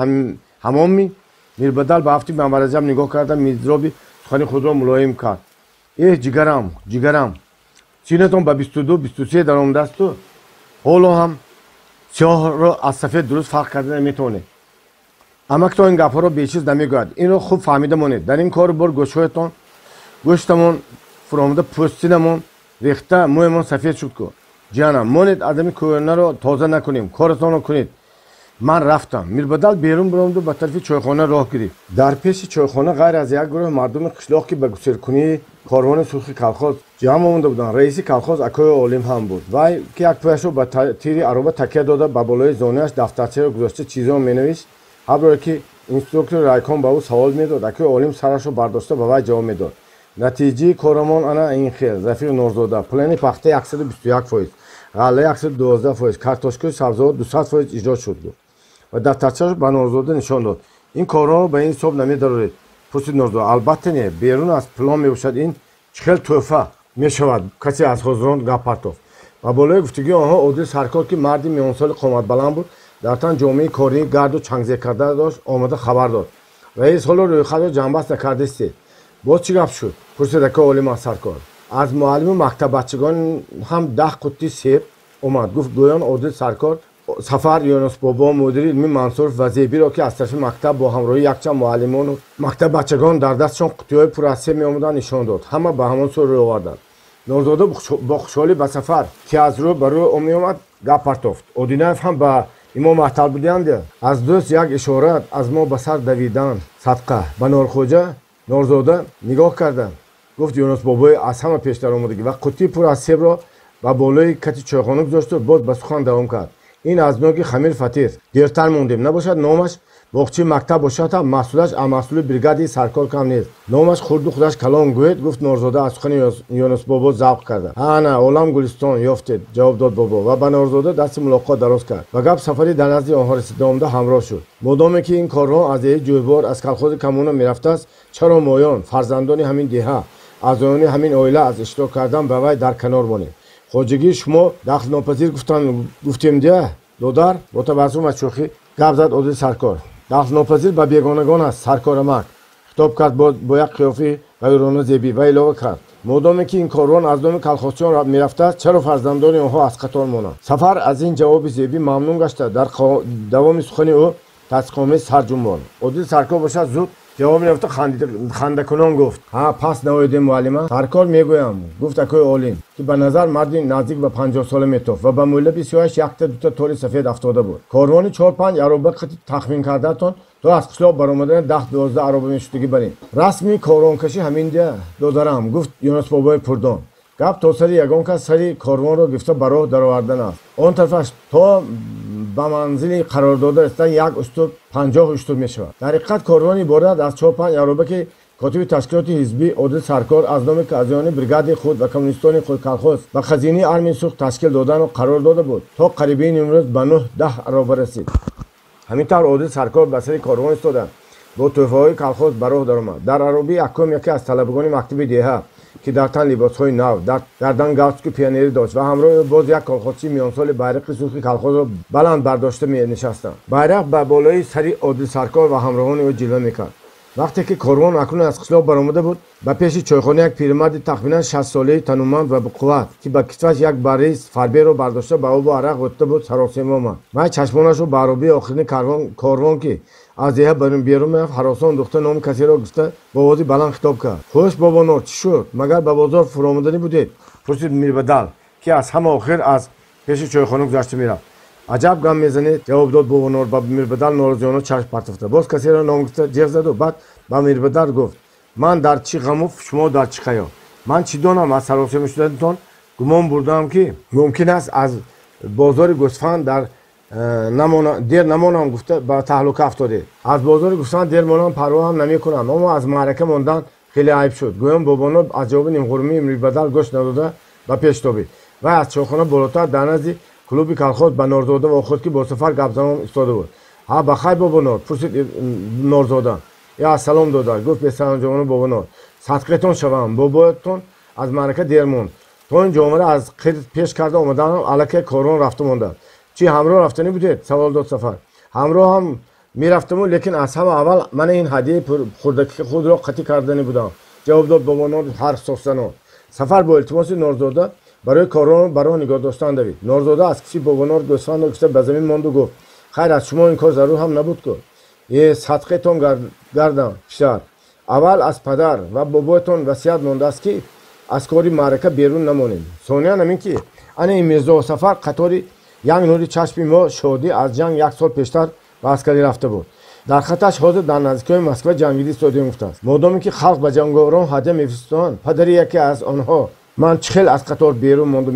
ҳамон ми? Мирбадал ба афти Мамараҷаб нигоҳ карда мизроби сухани худро мулоим кард. Эҳ, ҷигарам, ҷигарам, синатон ба 22, 23 даромадаасту ҳоло ҳам сиёҳро аз сафед дуруст фарқ карда наметавонед. Амактон ин гапҳоро бечиз намегӯяд. Инро хуб фаҳмида монед. Дар ин кору бор гӯшҳоятон гӯштамон фуромада, пӯстинамон рехта, мӯямон сафед шуд ку. Ҷиянам, монед адами кӯнаро тоза накунем, коратонро кунед. Ман рафтам. Мирбадал берун баромаду ба тарафи чойхона роҳ гирифт. Дар пеши чойхона ғайр аз як гурӯҳ мардуми қишлоқ ки ба гусеркунии корвони сурхи колхоз ҷамъ омада буданд, раиси колхоз акои олим ҳам буд. Вай ки як пояшро ба тири ароба такя дода ба болои зонуяш дафтарчаро гузошта чизеро менавишт, ҳар ки инструктори райком ба ӯ савол медод, акои олим сарашро бардошта ба вай ҷавоб медод. Натиҷаи корамон ана ин хел, Рафиқ Норзода, плани пахта 121%, ғалла 112%, картошкаи сабзавот 200% иҷро шуд, гуфт ва дафтарчаашро ба Норзода нишон дод. Ин корҳоро ба ин ҳисоб намедароред, пурсид Норзода. Албатта не, берун аз план мебошад. Ин чӣ хел тӯҳфа мешавад? Касе аз ҳозирон гап партофт. Ба болои гуфтугӯи онҳо Одил саркор ки марди миёнсоли қоматбаланд буд, дар тан ҷомеи кории гарду чангзер карда дошт, омада хабар дод. Раис, ҳоло рӯйхатро ҷамъбаст накардистед. Боз чӣ гап шуд? Пурсид акои олим аз саркор. Аз муаллиму мактаббачагон ҳам 10 қуттӣ себ омад, гуфт гӯён Одил саркор. Сафар Юнусбобо, мудири илми Мансуров ва Зебиро ки аз тарафи мактаб бо ҳамроҳии якчанд муаллимону мактаббачагон дар дастшон қуттиҳои пур аз себ меомаданд нишон дод. Ҳама ба ҳамон сӯ рӯй оварданд. Норзода бо хушҳолӣ ба Сафар ки аз рӯ ба рӯ меомад гап партофт. Одинаев ҳам ба имом маҳтал буданд. Аз дӯст як ишора аз мо ба сар давидан садқа. Ба Норхоҷа Норзода нигоҳ карда гуфт Юнусбобои аз ҳама пештар омадагӣ ва қуттии пур аз себро ба болои кати чойхона гузошту боз ба сухан давом кард. Ин аз ноги хамир фатир. Дертар мондем, набошад номаш Боғчии мактаб бошад ҳам маҳсулаш аз маҳсули бригади саркор кам нест. Номаш хурду худаш калон гӯед, гуфт Норзода аз сухани Юнусбобо завқ карда. Ҳа, на, олам гулистон ёфтед, ҷавоб дод бобо ва ба Норзода дасти мулоқот дароз кард. Ва гап сафари дар назди онҳо расида омада ҳамроҳ шуд. Модоме ки ин корвон аз деҳаи Ҷӯйбор аз колхози коммуна мерафтааст, чаро моён, фарзандони ҳамин деҳа, аъзоёни ҳамин оила аз иштирок кардан ба вай дар канор монем? Хоҷагии шумо дахлнопазир гуфтем дия, додар, бо табассум аз шӯхӣ гап зад Одил саркор. Дахлнопазир ба бегонагон аст, саркорамак, хитоб кард бо як қиёфаи ғайрона зебӣ ва илова кард. Модоме ки ин корвон аз номи колхозчиён мерафтааст, чаро фарзандони онҳо аз қатор монанд? Сафар аз ин ҷавоби зебӣ мамнун гашта, дар давоми сухани ӯ тасдиқомез сар ҷунбонд. Одил саркор бошад зуд ҷавоб меёфта хандакунон гуфт: ҳа, пас наоидем муаллима. Саркор мегӯям, гуфт акои олим, ки ба назар марди наздик ба 50 сола метофт ва ба мӯйлаби сиёҳаш якта дута тори сафед афтода буд. Корвони 4-5 ароба қити тахмин кардаатон то аз қишлоқ баромадани 10-12 ароба мешудагӣ барем. Расми корвонкашӣ ҳамин дия, додарам, гуфт Юнусбобои Пурдон. Гап то сари ягон кас сари корвонро гирифта ба роҳ даровардан аст. Он тарафаш то ба манзили қарордода расидан як устуб 50 устуб мешавад. Дар ҳақиқат корвон иборат аз 4-5 ароба ки котиби ташкилоти ҳизбӣ Одил саркор аз номи аъзоёни бригади худ ва коммунистони худ колхоз ба хазинаи армияи сурх ташкил додану қарор дода буд, то қарибаи нимрӯз ба 9-10 ароба расид. Ҳамин тавр Одил саркор ба сари корвон истода бо тӯҳфаҳои колхоз ба роҳ даромад. Дар аробаи якум яке аз талабагони мактаби деҳа ки дар тан либосҳои нав, дар гардан галстуки пионерӣ дошт ва ҳамроҳи боз як колхозчии миёнсоли байрақи сурхи колхозро баланд бардошта менишастанд. Байрақ ба болои сари Одил саркор ва ҳамроҳони ӯ ҷилва мекард. Вақте ки корвон акнун аз қишлоқ баромада буд, ба пеши чойхона як пирамарди тахминан 60 солаи тануманд ва бақувват, ки ба китфаш як барраи фарберо бардошта ба обу арақ ғӯтта буд, саросема омад. Вай чашмонашро ба аробаи охирини корвон ки аз деҳа берун мерафт, ҳаросон духта номи касеро гуфта бо овози баланд хитоб кард. Хуш, бобонор, чӣ шуд? Магар ба бозор фуромаданӣ будед? Пурсид Мирбадал, ки аз ҳама охир аз пеши чойхона гузашта мерафт. Аҷаб гам мезанед, ҷавоб дод бобонор ба Мирбадал норозиёна чашм партофта. Боз касеро ном гуфта ҷеғ заду баъд ба Мирбадал гуфт: ман дар чӣ ғаму, шумо дар чӣ хаёл? Ман чӣ донам, аз саросема шуданатон гумон бурдаам, ки мумкин аст аз бозори гӯсфанд дар дер намонам гуфта ба таҳлука афтодед. Аз бозори гӯсфанд дер монам парво ҳам намекунам, аммо аз маърака мондан хеле айб шуд. Гӯён бобонор аз ҷавоби нимғурмии Мирбадал гӯш надода ба пеш тобид. Вай аз чойхона болотар дар назди клуби колхоз ба Норзода вохӯрд, ки бо Сафар гапзанон истода буд. Ҳа, ба хайр бобонор? Пурсид Норзода. Я салом дода, гуфт бесаранҷомона бобонор. Садқатон шавам, бобоятон аз маърака дер монд. То ин ҷо омада аз қир пеш карда омаданам аллакай корвон рафта монда. Чӣ ҳамроҳ рафтанӣ будед? Савол дод Сафар. Ҳамроҳ ҳам мерафтаму, лекин аз ҳама аввал мана ин ҳадияи хурдаки худро қатъӣ карданӣ будам, ҷавоб дод бобонор ҳарф сохтанон. Сафар бо илтимоси Норзода барои корвон ба роҳ нигоҳ доштан давид. Норзода аз кифи бобонор гӯсфандро гирифта ба замин монду гуфт: хайр, аз шумо ин кор зарур ҳам набуд ку. Е, садқатон гардам, писар. Аввал аз падар ва бобоятон васият мондааст, ки аз кори маърака берун намонем. Сониян ҳамин ки ана ин Мирзо Сафар қатори як нури чашми мо шодӣ аз ҷанг як сол пештар ба аскарӣ рафта буд. Дар хаташ ҳозир дар наздикиҳои Москва ҷангидӣ истодем гуфтааст. Модоме ки халқ ба ҷанговарон ҳадя мефиристоданд, падари яке аз онҳо ман чӣ хел аз қатор берун монда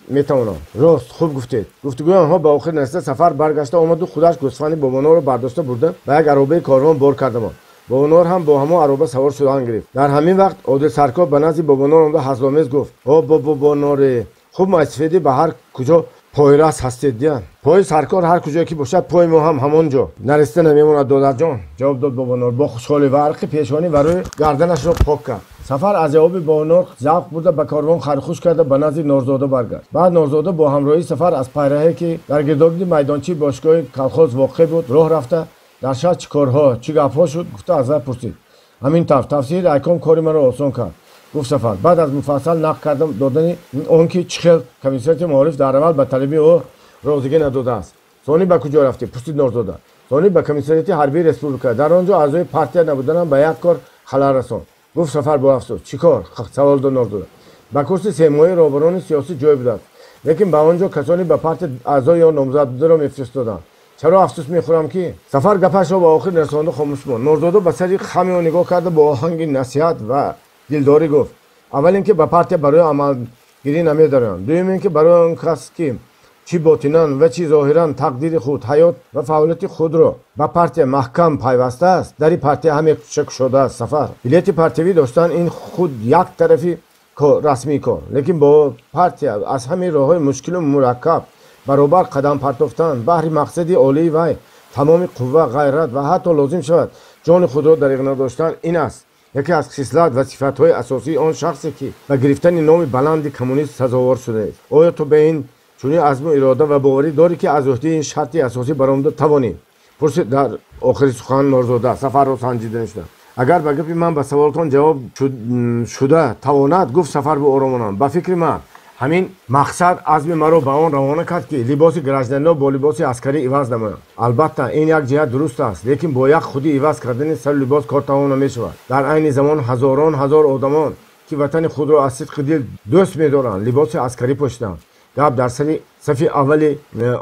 метавонам? Рост, хуб гуфтед. Гуфтугӯи онҳо ба охир нарасида Сафар баргашта омаду худаш гӯсфанди бобоноро бардошта бурда ба як аробаи корвон бор карда монд. Бобонор ҳам бо ҳамон ароба савор шудан гирифт. Дар ҳамин вақт Одил саркор ба назди бобонор омада ҳазломез гуфт: о бобоноре, хуб майсафедӣ ба ҳар куҷо пойрас ҳастед дия. Пои саркор ҳар куҷое ки бошад, пои мо ҳам ҳамон ҷо нарасида намемонад, додарҷон, ҷавоб дод бобонор бо хушҳолӣ ва арқи пешонӣ ва рӯи гарданашро пок кард. Сафар аз ҷавоби бобонор завқ бурда ба корвон хархуш карда ба назди Норзода баргашт. Баъд Норзода бо ҳамроҳии Сафар аз пайраҳе ки дар гирдогирди майдончаи бошгоҳи колхоз воқеъ буд роҳ рафта дар шаҳр чӣ корҳо, чӣ гапҳо шуд гуфта аз вай пурсид. Ҳамин тавр тавсияи райком кори маро осон кард, гуфт Сафар. Баъд аз муфассал нақл кардам додани он ки чӣ хел комиссариати маориф дар аввал ба талаби ӯ розигӣ надодааст. Сонӣ ба куҷо рафтӣ? Пурсид Норзода. Сонӣ ба комиссариати ҳарбии республика. Дар он ҷо аъзои партия набуданам ба як кор халал расон, гуфт Сафар бо афсӯс. Чӣ кор? Савол дод Норзода. Ба курси семоҳаи роҳбарони сиёсӣ ҷой будааст, лекин ба он ҷо касоне ба партия аъзо ё номзад бударо мефиристоданд. Чаро афсӯс мехӯрам ки Сафар гапашро ба охир нарасонда хомӯш монд. Норзода ба сари хами ӯ нигоҳ карда бо оҳанги насиҳат ва дилдорӣ гуфт: аввал ин ки ба партия барои амалгирӣ намедароянд, дуюм ин ки барои он кас ки чӣ ботинан ва чӣ зоҳиран тақдири худ, ҳаёт ва фаъолияти худро ба партия маҳкам пайваста аст, дари партия ҳамеша кушода аст. Сафар, билети партиявӣ доштан ин худ як тарафи расмии кор, лекин бо партия аз ҳамин роҳҳои мушкилу мураккаб баробар қадам партофтан баҳри мақсади олии вай тамоми қувва, ғайрат ва ҳатто лозим шавад ҷони худро дариғ надоштан, ин аст яке аз хислат ва сифатҳои асосии он шахсе, ки ба гирифтани номи баланди коммунист сазовор шудааст. Оё ту ба ин чунин азму ирода ва боварӣ дорӣ, ки аз ӯҳдаи ин шарти асосӣ баромада тавонӣ? Пурсид дар охири сухан Норзода, Сафарро санҷида шуда. Агар ба гапи ман ба саволтон ҷавоб шуда тавонад, гуфт Сафар бо оромонам, ба фикри ман ҳамин мақсад азми маро ба он равона кард, ки либоси гражданино бо либоси аскарӣ иваз намоям. Албатта, ин як ҷиҳат дуруст аст, лекин бо як худи иваз кардани сару либос кор тамом намешавад. Дар айни замон ҳазорон ҳазор одамон, ки ватани худро аз сидқи дил дӯст медоранд, либоси аскарӣ пӯшиданд. Гап дар сари сафи аввали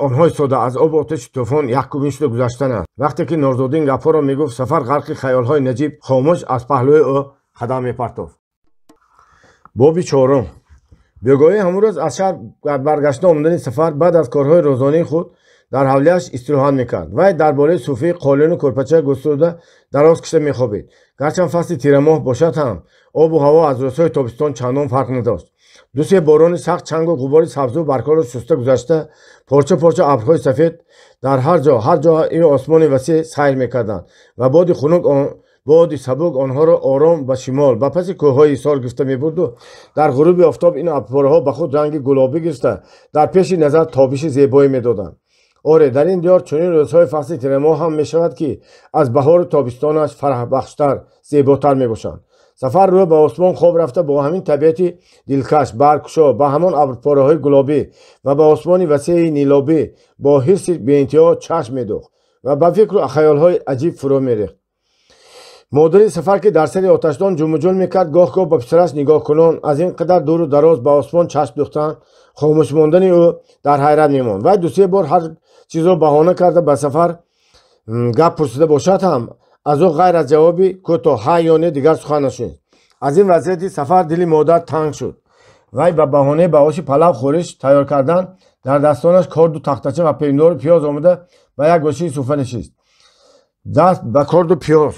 онҳо истода аз обу оташи тӯфон яккумин шуда гузаштан аст. Вақте ки Норзода ин гапҳоро мегуфт, Сафар ғарқи хаёлҳои наҷиб хомӯш аз паҳлӯи ӯ қадам мепартофт. Боби чорум. Бегоҳӣ ҳамон рӯз аз шаҳр баргашта омадани Сафар баъд аз корҳои рӯзонаи худ дар ҳавлияш истироҳат мекард. Вай дар болои суфии қолину кӯрпача густурда дароз кашида мехобид. Гарчанд фасли тирамоҳ бошад ҳам, обу ҳаво аз рӯзҳои тобистон чандон фарқ надошт. Ду-се борони сахт чангу ғубори сабзу баргҳоро шуста гузашта, порча-порча абрҳои сафед дар ҳар ҷо, ҳар ҷо ин осмони васеъ сайр мекарданд ва боди хунук, боди сабук онҳоро ором ба шимол, ба паси кӯҳҳои Ҳисор гирифта мебурду дар ғуруби офтоб ин абрпораҳо ба худ ранги гулобӣ гирифта дар пеши назар тобиши зебое медоданд. Оре, дар ин диёр чунин рӯзҳои фасли тирамоҳ ҳам мешавад, ки аз баҳору тобистонаш фараҳбахштар, зеботар мебошанд. Сафар рӯ ба осмон хоб рафта бо ҳамин табиати дилкаш, баргкушо, ба ҳамон абрпораҳои гулобӣ ва ба осмони васеи нилобӣ бо ҳирси беинтиҳо чашм медӯхт ва ба фикру хаёлҳои аҷиб фурӯ мерехт. Модари Сафар, ки дар сари оташдон ҷумуҷул мекард, гоҳ-гоҳ ба писараш нигоҳкунон аз ин қадар дуру дароз ба осмон чашм дӯхтан, хомӯш мондани ӯ дар ҳайрат мемонд. Вай ду-се бор ҳар чизро баҳона карда ба Сафар гап пурсида бошад ҳам, аз ӯ ғайр аз ҷавоби кӯтоҳ ҳа ё не дигар сухан нашунид. Аз ин вазъияти Сафар дили модар танг шуд. Вай ба баҳонаи ба оши палав хӯриш тайёр кардан дар дастонаш корду тахтача ва помидору пиёз омада ба як гӯшаи суфа нишист. Даст ба корду пиёз,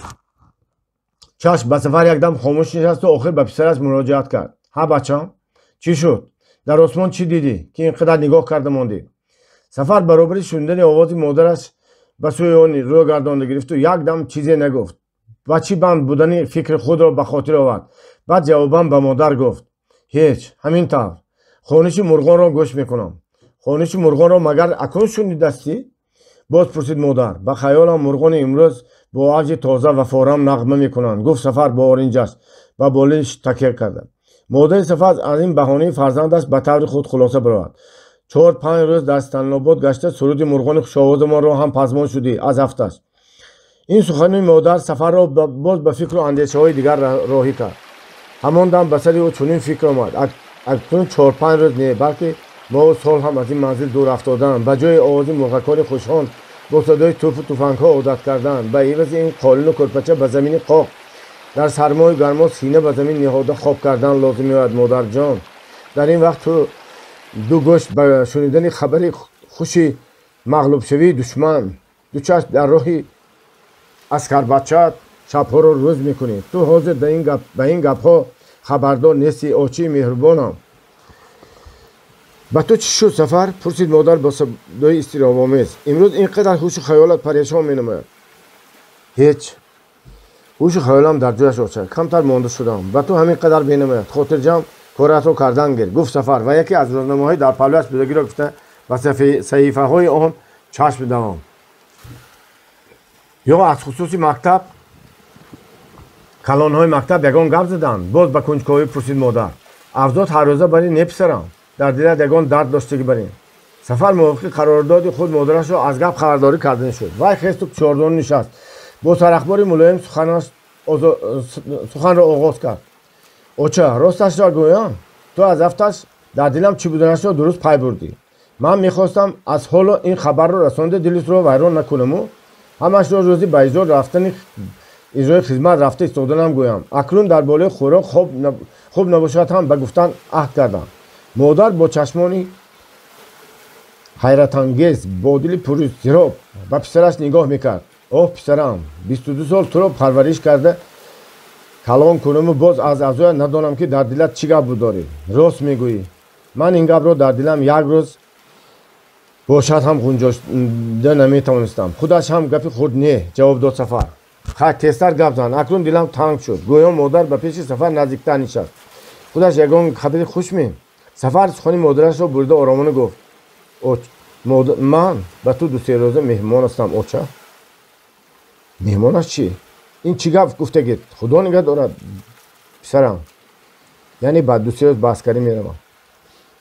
чашм ба Сафар якдам хомӯш нишасту охир ба писараш муроҷиат кард. Ҳа, бачам, чӣ шуд? Дар осмон чӣ дидӣ, ки ин қадар нигоҳ карда мондӣ? Сафар баробари шунидани овози модараш ба сӯи он рӯ гардонда гирифту якдам чизе нагуфт. Ба чӣ банд будани фикри худро ба хотир овард. Баъд ҷавобан ба модар гуфт: ҳеҷ, ҳамин тавр. Хониши мурғонро гӯш мекунам. Хониши мурғонро магар акнун шунидастӣ? Боз пурсид модар. Ба хаёлам мурғони имрӯз бо авҷи тоза ва форам нағма мекунанд, гуфт Сафар бо оринҷаш ба болиш такя карда. Модари Сафар аз ин баҳонаи фарзандаш ба таври худ хулоса баровард. 4-5 рӯз дар Станлобод гашта суруди мурғони хушовозамонро ҳам пазмон шудӣ аз ҳафташ. Ин сухани модар Сафарро боз ба фикру андешаҳои дигар роҳӣ кард. Ҳамон дам ба сари ӯ чунин фикр омад: акнун 4-5 рӯз не, балки моҳу сол ҳам аз ин манзил дур афтодан, ба ҷои овози мурғакони хушхон бо садои тӯпу туфангҳо одат кардан, ба ивази ин қолину кӯрпача ба замини қоқ дар сармою гармо сина ба замин ниҳода хоб кардан лозим меояд. Модарҷон, дар ин вақт ту ду гӯш ба шунидани хабари хуши мағлубшавии душман, ду чашм дар роҳи аскарбачаат шабҳоро рӯз мекунӣ. Ту ҳозир ба ин гапҳо хабардор нестӣ, очии меҳрубонам. Ба ту чӣ шуд, Сафар? Пурсид модар бо садои изтиробомез. Имрӯз ин қадар ҳушу хаёлат парешон менамояд. Ҳеҷ, ҳушу хаёлам дар ҷояш, оча, камтар монда шудам. Ба ту ҳамин қадар менамояд. Хотирҷамъ коратро кардан гир, гуфт Сафар ва яке аз рӯзномаҳои дар паҳлӯяш будагиро гуфта ба саҳифаҳои он чашм давом. Ё аз хусуси мактаб, калонҳои мактаб ягон гап заданд? Боз ба кунҷковӣ пурсид модар. Авзот ҳаррӯза барин не, писарам, дар дилат ягон дард доштагӣ барин. Сафар мувофиқи қарордоди худ модарашро аз гап хабардорӣ кардан шуд. Вай хесту чордон нишаст, бо сарахбори мулоим суханро оғоз кард. Оча, росташро гӯям, ту аз афташ дар дилам чӣ буданашро дуруст пай бурдӣ. Ман мехостам аз ҳоло ин хабарро расонда дилитро вайрон накунаму ҳамашро рӯзи ба иҷро рафтани иҷрои хизмат рафта истоданам гӯям. Акнун дар болои хӯрок хуб набошад ҳам ба гуфтан аҳд кардам. Модар бо чашмони Ҳайратангез, бо дили пуризтироб ба писараш нигоҳ мекард. Оҳ, писарам, 22 сол туро парвариш карда калон кунуму боз аз аъзоя надонам, ки дар дилат чӣ гап дорӣ. Рост мегӯӣ, ман ин гапро дар дилам як рӯз бошад ҳам ғунҷода наметавонистам. Худаш ҳам гапи хурд не, ҷавоб дод Сафар. Хай, тезтар гап зан, акнун дилам танг шуд. Гӯё модар ба пеши Сафар наздиктар нишаст. Худаш ягон хабари хушме? Сафар сухани модарашро бурида оромона гуфт: ман ба ту 2-се рӯза меҳмон ҳастам, оча. Меҳмонаш чӣ? Ин чӣ гап гуфтагит? Худо нигаҳ дорад, писарам, яъне ба 2-се рӯз ба аскарӣ меравам.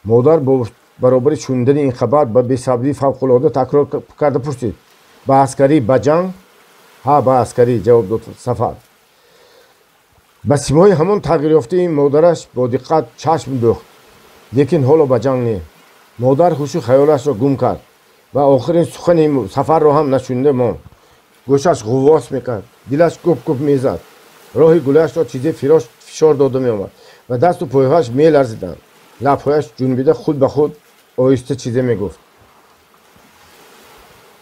Модар бо баробари шунидани ин хабар ба бесабрии фавқулода такрор карда пурсид: ба аскарӣ, ба ҷанг? Ҳа, ба аскарӣ, ҷавоб дод Сафар. Ба симои ҳамон тағйирёфтаи модараш бо диққат чашм дӯхт, лекин ҳоло ба ҷанг не. Модар ҳушу хаёлашро гум кард ва охирин сухани Сафарро ҳам нашунида монд. Гӯшаш ғуввос мекард, дилаш гуп-гуп мезад, роҳи гулаашро чизе фишор дода меомад ва дасту пойҳояш меларзиданд. Лабҳояш ҷунбида худ ба худ оҳиста чизе мегуфт.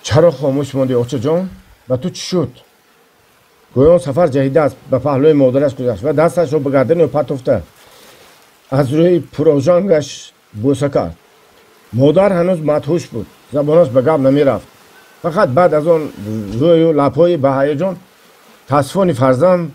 Чаро хомӯш мондӣ, очаҷон? Ба ту чӣ шуд? Гӯён Сафар ҷаҳида аст ба паҳлӯи модараш гузашт ва дасташро ба гардани ӯ партофта аз рӯи пурожангаш бӯса кард. Модар ҳанӯз мадҳуш буд, забонаш ба гап намерафт. Фақат баъд аз он рӯю лабҳои ба ҳаяҷон таассуфони фарзанд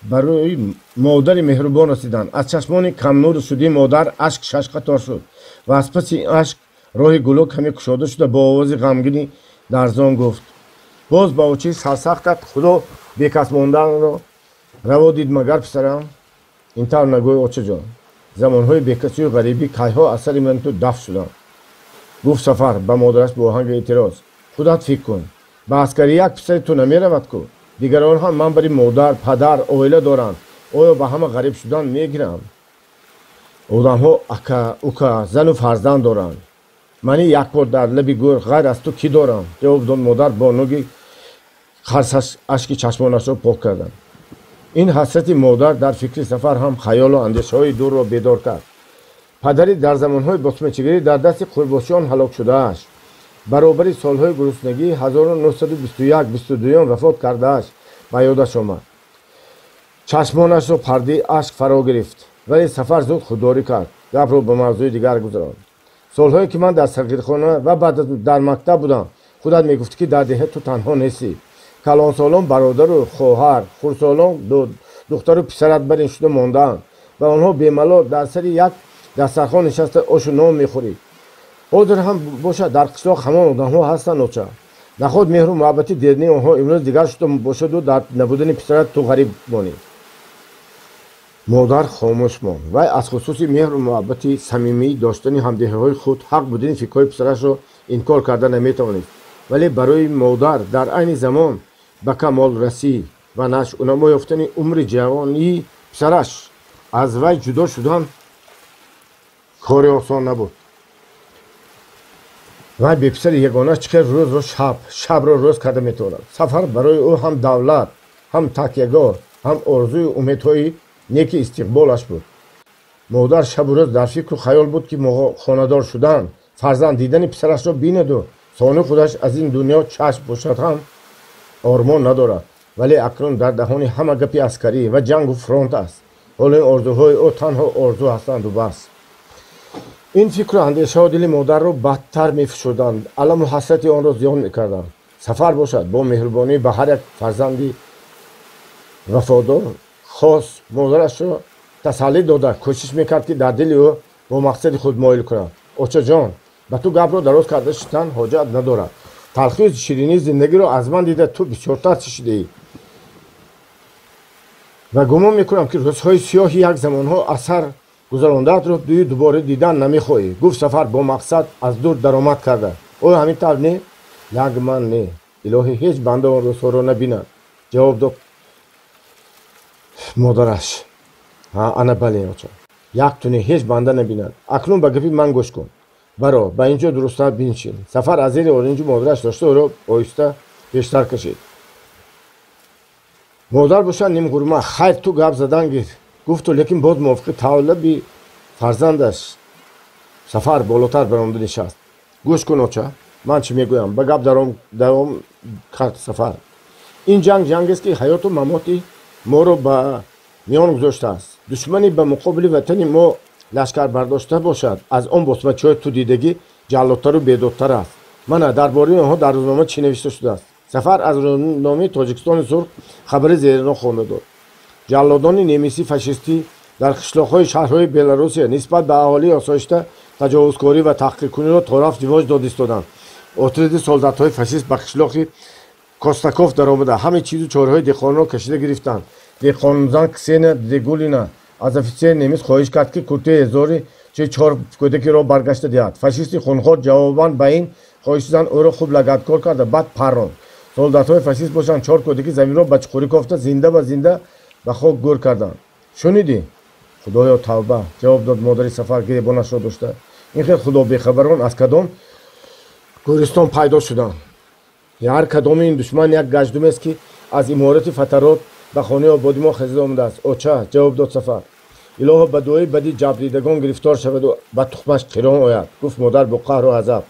ба рӯи модари меҳрубон расиданд. Аз чашмони камнур шудии модар ашк шашқатор шуд ва аз паси ашк роҳи гуло каме кушода шуда бо овози ғамгини ларзон гуфт: боз ба очи сарсахтат худо бекас монданро раво дид магар, писарам? Ин тавр нагӯй, очаҷон, замонҳои бекасию ғарибӣ кайҳо аз сари ман ту дафт шуданд, гуфт Сафар ба модараш бо оҳанги эътироз. Худат фикр кун, ба аскарӣ як писари ту намеравад ку? Дигарон ҳам ман бари модар, падар, оила доранд. Оё ба ҳама ғариб шудан мегиранд? Одамҳо ака, ука, зану фарзанд доранд. Мани як бор дар лаби гӯр ғайр аз ту кӣ дорам? Ҷавоб дод модар бо нуги қарсаш ашки чашмонашро пок карданд. Ин ҳасрати модар дар фикри Сафар ҳам хаёлу андешаҳои дурро бедор кард. Падари дар замонҳои босмачигарӣ дар дасти қурбошиён ҳалок шудааш, баробари солҳои гуруснагӣ 1921-22 вафот кардааш ба ёдаш омад. Чашмонашро пардаи ашк фаро гирифт, вале Сафар зуд худдорӣ кард, гапро ба мавзӯи дигар гузаронд. Солҳое ки ман дар сағирхона ва баъд дар мактаб будам, худат мегуфтӣ, ки дар деҳа ту танҳо нестӣ. Калонсолон бародару хоҳар, хурдсолон духтару писарат бар ин шуда мондаанд ва онҳо бемалол дар сари як дастархон нишаста ошу нон мехӯрӣ. Ҳозир ҳам бошад дар қишлоқ ҳамон одамҳо ҳастанд, оча. Наход меҳру муҳаббати дернии онҳо имрӯз дигар шуда бошаду дар набудани писарат ту ғариб монӣ. Модар хомӯш монд. Вай аз хусуси меҳру муҳаббати самимӣ доштани ҳамдеҳаҳои худ ҳақ будани фикрҳои писарашро инкор карда наметавонист, вале барои модар дар айни замон ба камолрасӣ ва нашъунамо ёфтани умри ҷавонии писараш аз вай ҷудо шудан кори осон набуд. Вай беписари ягонаш чӣ хел рӯзро шаб, шабро рӯз карда метавонад? Сафар барои ӯ ҳам давлат, ҳам такягоҳ, ҳам орзую умедҳои неки истиқболаш буд. Модар шабу рӯз дар фикру хаёл буд, ки хонадор шудан, фарзанд дидани писарашро бинаду сони худаш аз ин дунё чашм пӯшад ҳам ормон надорад. Вале акнун дар даҳони ҳама гапи аскарӣ ва ҷангу фронт аст. Ҳоло ин орзуҳои ӯ танҳо орзу ҳастанду бас. Ин фикру андешаҳо дили модарро бадтар мефишурданд, аламу ҳасрати онро зиёд мекарданд. Сафар бошад бо меҳрубонӣ ба ҳар як фарзанди вафодор хос модарашро тасаллӣ дода кӯшиш мекард, ки дар дили ӯ бо мақсади худ моил кунад. Очаҷон, ба ту гапро дароз карда шиштан ҳоҷат надорад. Талхию ширинии зиндагиро аз ман дида ту бисёртар чашидаӣ ва гумон мекунам, ки рӯзҳои сиёҳи як замонҳо аз сар гузарондаатро дую дубора дидан намехоҳӣ, гуфт Сафар бо мақсад аз дур даромад карда. Оё ҳамин тавр не? Як ман не, илоҳӣ ҳеҷ банда он рӯзҳоро набинад, ҷавоб дод модараш. Ана бале, оча, як ту не, ҳеҷ банда набинад. Акнун ба гапи ман гӯш кун, баро ба ин ҷо дурусттар биншин. Сафар аз зери оринҷи модараш дошта ӯро оҳиста пештар кашид. Модар бошад нимғурма: хайр, ту гап задан гир, гуфту лекин боз мувофиқи тавлаби фарзандаш Сафар болотар баромада нишаст. Гӯш кун, оча, ман чӣ мегӯям? Ба гап давом кард Сафар. Ин ҷанг ҷангест, ки ҳаёту мамоти моро ба миён гузоштааст. Душмане ба муқобили ватани мо лашкар бардошта бошад, аз он босмачиҳои ту дидагӣ ҷаллодтару бедодтар аст. Мана дар бораи онҳо дар рӯзнома чӣ навишта шудааст. Сафар аз рӯзномаи Тоҷикистони сурх хабари зерино хонда дод. Ҷаллодони немисӣ фашистӣ дар қишлоқҳои шаҳрҳои Беларусия нисбат ба аҳолии осоишта таҷовузкорӣ ва таҳқиркуниро торафт ривоҷ дод истоданд. Отряди солдатҳои фашист ба қишлоқи Костаков даромада ҳамаи чизу чораҳои деҳқонро кашида гирифтанд. Деҳқонзан Ксения Дегулина аз офитсери немис хоҳиш кард, ки куртаи эзори чи чор кӯдакиро баргашта диҳад. Фашисти хунхор ҷавобан ба ин хоҳиши зан ӯро хуб лагадкор карда, баъд парронд. Солдатҳои фашист бошанд, чор кӯдаки заминро ба чуқурӣ кофта, зинда ба зинда ба хок гӯр карданд. Шунидӣ? Худоё, тавба, ҷавоб дод модари Сафар гиребонашро дошта. Ин хел худо бехабарон аз кадом гӯристон пайдо шуданд? Ҳар кадоми ин душман як гаҷдумест, ки аз иморати фатарот ба хонаи ободи мо хезида омадааст. Оча, ҷавоб дод Сафар. Илоҳо, ба дуои бади ҷабрдидагон гирифтор шаваду ба тухмаш қирон ояд, гуфт модар бо қаҳру ғазаб.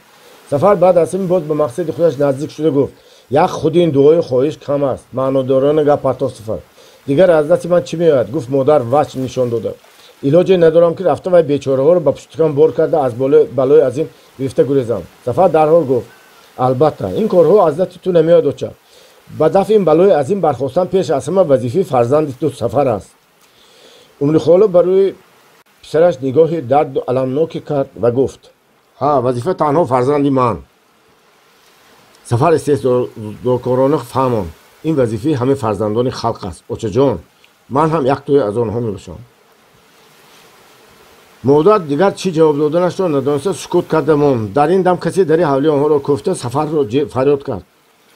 Сафар баъд аз ин боз ба мақсади худаш наздик шуда гуфт: як худи ин дуои хоҳиш кам аст. Маънодорона гап партофт Сафар. Дигар аз дасти ман чӣ меояд? Гуфт модар вач нишон дода. Илоҷе надорам, ки рафта вай бечораҳоро ба пуштикан бор карда аз балои азим гирифта гурезам. Сафар дарҳол гуфт: албатта, ин корҳо аз дасти ту намеояд, оча. Ба дафъи ин балои азим бархостан пеш аз ҳама вазифаи фарзанди ту Сафар аст. Умрихола барои писараш нигоҳи дарду аламноке кард ва гуфт: ҳа, вазифа танҳо фарзанди ман. Сафар истеҳзокорона фаҳмонд: ин вазифаи ҳамаи фарзандони халқ аст, очаҷон. Ман ҳам яктое аз онҳо мебошам. Модар дигар чӣ ҷавоб доданашро надониста сукут карда монд. Дар ин дам касе дари ҳавлии онҳоро кӯфта Сафарро фарёд кард.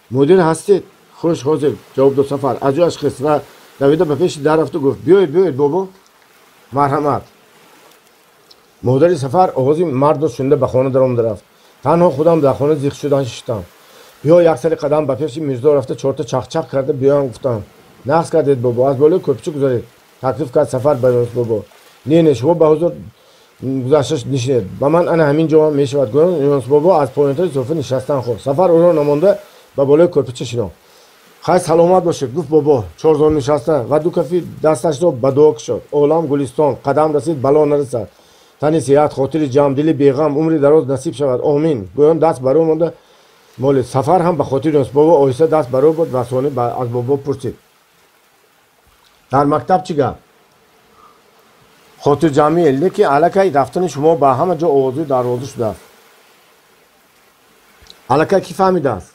Мудир ҳастед? Хуш ҳозир, ҷавоб дод Сафар. Аз ҷояш хист ва давида ба пеши дар рафту гуфт: биёед, биёед, бобо, марҳамат. Модари Сафар овози мардро шунида ба хона даромада рафт. Танҳо худам дар хона зиқ шуда шиштам. Биё як сари қадам ба пеши Мирзо рафта чорта чахчах карда биёям, гуфтам. Нақс кардед, бобо, аз болои кӯрпича гузаред, таклиф кард Сафар ба Юнус бобо. Не, не, шумо ба ҳузур гузашта нишинед, ба ман ана ҳамин ҷо мешавад, гӯён Юнус бобо аз поёнтари суфра нишастан хост. Сафар ӯро намонда ба болои кӯрпича шинохт. Хай, саломат бошед, гуфт бобо чорзон нишаста ва ду кафи дасташро ба дуо кушод. Олам гулистон, қадам расид, бало нарасад, тани сиҳат, хотири ҷамъ, дили беғам, умри дароз насиб шавад, омин, гӯён даст бар ӯ монда молид. Сафар ҳам ба хотири Юнус бобо оҳиста даст бар ӯ буд ва сони аз бобо пурсид: дар мактаб чӣ гап? Хотирҷамъӣ, лекин аллакай рафтани шумо ба ҳама ҷо овозу дарвоза шудааст. Аллакай кӣ фаҳмидааст?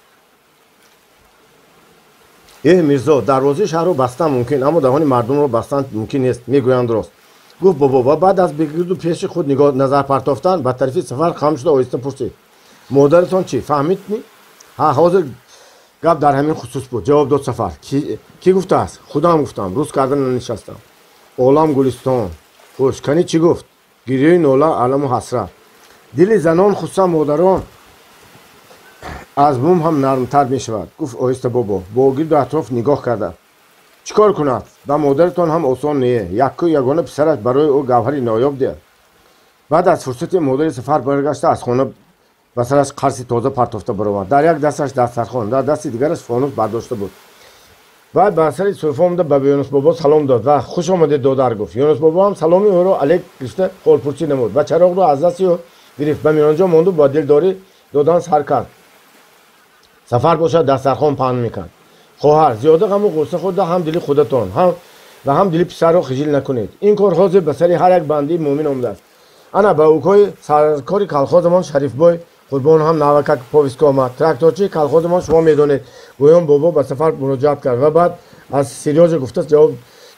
Эҳ, Мирзо, дарвозаи шаҳрро бастан мумкин, аммо даҳони мардумро бастан мумкин нест, мегӯянд рост, гуфт бобо ва баъд аз бегирду пеши худ нигоҳ назар партофтан ба тарафи Сафар хам шуда оҳиста пурсид: модаратон чӣ, фаҳмид ми? Ҳа, ҳозир гап дар ҳамин хусус буд, ҷавоб дод Сафар. Кӣ гуфтааст? Худам гуфтам, рӯз карда нанишастам. Олам гулистон. Хуш, кани чӣ гуфт? Гирёи нола, аламу ҳасрат. Дили занон, хусусан модарон, аз мум ҳам нармтар мешавад, гуфт оҳиста бобо бо гирду атроф нигоҳ карда. Чӣ кор кунад? Ба модаратон ҳам осон не, якку ягона писараш барои ӯ гавҳари ноёб диҳад. Баъд аз фурсати модари Сафар баргашта аз хона ба сараш қарси тоза партофта баромад. Дар як дасташ дастархон, дар дасти дигараш фонус бардошта буд. Баъд ба сари суфа омада ба Юнус бобо салом дод ва хуш омадед, додар, гуфт. Юнус бобо ҳам саломи ӯро алек гирифта ҳолпурсӣ намуд ва чароғро аз дасти ӯ гирифт, ба миёнҷо монду ба дилдорӣ додан сар кард. Сафар бошад дастархон паҳн мекард. Хоҳар, зиёда ғаму ғусса хӯрда ҳам дили худатон ҳам ва ҳам дили писарро хиҷил накунед. Ин кор ҳозир ба сари ҳар як бандаи мӯмин омадааст. Ана ба укои саркори калхозамон Шарифбой Қурбон ҳам навакак повестка омад. Тракторчии калхозамон шумо медонед, гӯён бобо ба Сафар муроҷиат кард ва баъд аз Серёжа гуфта ҷавоб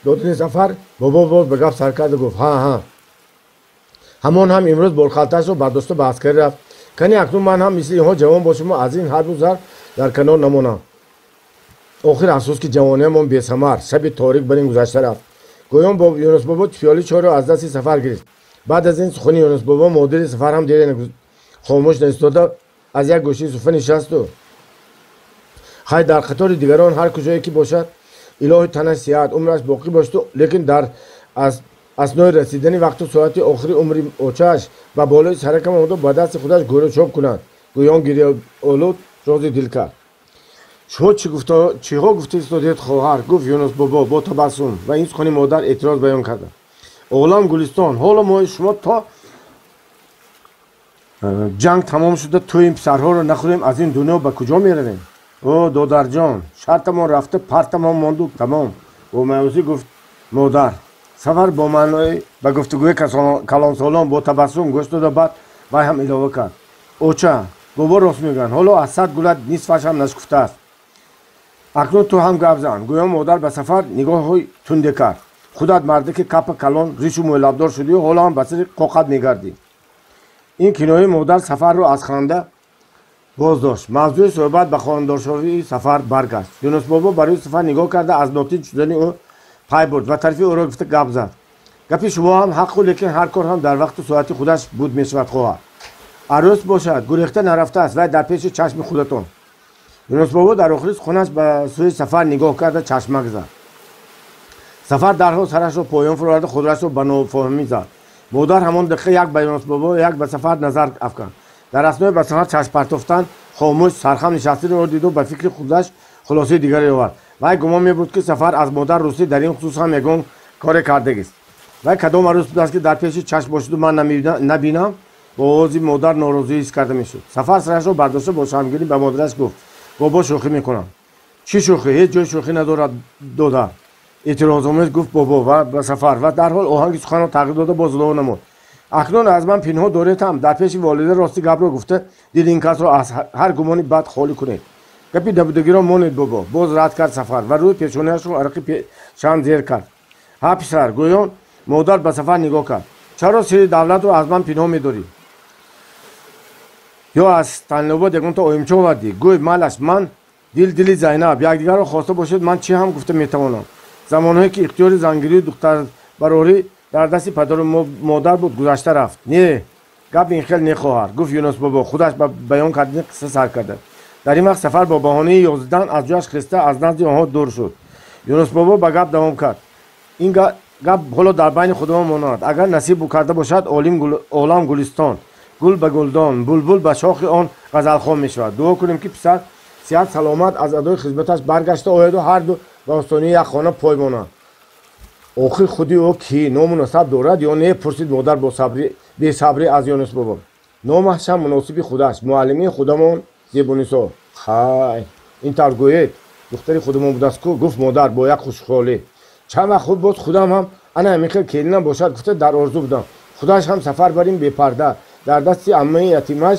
додани Сафар бобо боз ба гап сар карда гуфт: ҳа, ҳа, ҳамон ҳам имрӯз борхалташро бардошта ба аскарӣ рафт. Кани акнун ман ҳам мисли инҳо ҷавон бошаму аз ин ҳарбу зарб дар канор намонам. Охир афсӯс, ки ҷавониамон бесамар шаби торик бар ин гузашта рафт, гӯён Юнус бобо пиёли чойро аз дасти Сафар гирифт. Баъд аз ин сухани Юнус бобо модари Сафар ҳам дере хомӯш наистода аз як гӯшаи суфа нишасту хай, дар қатори дигарон ҳар куҷое ки бошад, илоҳи танаш сиҳат, умраш боқӣ бошаду, лекин дар аснои расидани вақту соати охири умри очааш ба болои саракам омада ба дасти худаш гӯру чоп кунад. Гӯён гирёолуд рози дил кард. Шумо чиҳо гуфта истодед, хоҳар? Гуфт Юнус бобо бо табассум ва ин сухани модар эътироз баён карда. Олам гулистон, ҳоло мо шумо то ҷанг тамом шуда тӯи писарҳоро нахӯрем, аз ин дунё ба куҷо меравем? О, додарҷон, шартамон рафта, партамон монду тамом. Бо маъюсӣ гуфт модар. Сафар бо маънои ба гуфтугӯи калонсолон бо табассум гӯш дода, баъд вай ҳам илова кард. Оча, бобо рост мегӯянд, ҳоло аз 100 гулат нисфаш ҳам нашкуфтааст. Акнун ту ҳам гап зан. Гӯё модар ба Сафар нигоҳҳои тунде кард. Худат мардаки капа калон, ришу мӯйлабдор шудию ҳоло ҳам ба сари қоқат мегардӣ. Ин кинояи модар Сафарро аз ханда боз дошт. Мавзӯи суҳбат ба хонадоршавии Сафар баргашт. Юнус бобо ба рӯи Сафар нигоҳ карда, аз нотинҷ шудани ӯ пай бурд ва тарафи ӯро гуфта гап зад. Гапи шумо ҳам ҳаққу, лекин ҳар кор ҳам дар вақту соати худаш буд мешавад, хоҳар. Арӯс бошад, гурехта нарафтааст, вай дар пеши чашми худатон. Юнус бобо дар охири суханаш ба сӯи Сафар нигоҳ карда чашмак зад. Сафар дарҳол сарашро поён фуроварда, худрашро ба нофаҳмӣ зад. Модар ҳамон дақиқа як ба Юнус бобо, як ба Сафар назар афканд. Дар аснои ба Сафар чашм партофтан, хомӯш сархам нишастани ӯ диду ба фикри худаш хулосаи дигаре овард. Вай гумон мебуд, ки Сафар аз модар рӯсӣ дар ин хусус ҳам ягон коре кардагист. Вай кадом арӯс будааст, ки дар пеши чашм бошиду ман набинам? Бо овози модар норозӣ ҳис карда мешуд. Сафар сарашро бардошта бо шармгирӣ ба модараш гуфт: бобо, шӯхӣ мекунам. Чӣ шӯхӣ? Ҳеҷ ҷои шӯхӣ надорад, додар. Эътирозомез гуфт бобо ва ба Сафар ва дарҳол оҳанги суханро тағйир дода боз илова намуд. Акнун аз ман пинҳон доред ҳам дар пеши волида рости гапро гуфта дили ин касро аз ҳар гумони бад холӣ кунед. Гапи набудагиро монед, бобо. Боз рад кард Сафар ва рӯи пешонаашро арақи шам зер кард. Ҳа, писар, гӯён модар ба Сафар нигоҳ кард. Чаро сири давлатро аз ман пинҳон медорӣ? Ё аз Танлобод ягонта оимча овардӣ? Гӯй, малаш, ман дил дили Зайнаб, якдигарро хоста бошед, ман чӣ ҳам гуфта метавонам? Замонҳое ки ихтиёри зангирию духтарбарорӣ дар дасти падару модар буд, гузашта рафт. Не, гап ин хел нехоҳар, гуфт Юнус бобо, худаш ба баён кардани қисса сар карда. Дар ин вақт Сафар бо баҳонаи ёздан аз ҷояш хеста аз назди онҳо дур шуд. Юнус бобо ба гап давом кард. Ин гап ҳоло дар байни худамон монад. Агар насиб карда бошад, олам гулистон, гул ба гулдон, булбул ба шохи он ғазалхон мешавад. Дуо кунем, ки писар сиҳат саломат аз адои хизматаш баргашта ояду ҳарду ба остонаи як хона пой монанд. Охир худи ӯ кӣ ному насаб дорад ё не? Пурсид модар бо бесабрӣ аз Юнус бобо. Номаш ҳам муносиби худаш, муаллимии худамон Зебунисо. Хай, ин тавр гӯед, духтари худамон будааст ку, гуфт модар бо як хушҳолӣ. Чанд вақт худ боз худам ҳам ана ҳамин хел келинам бошад гуфта дар орзу будам. Худаш ҳам сафар барин бепарда, дар дасти аммаи ятимаш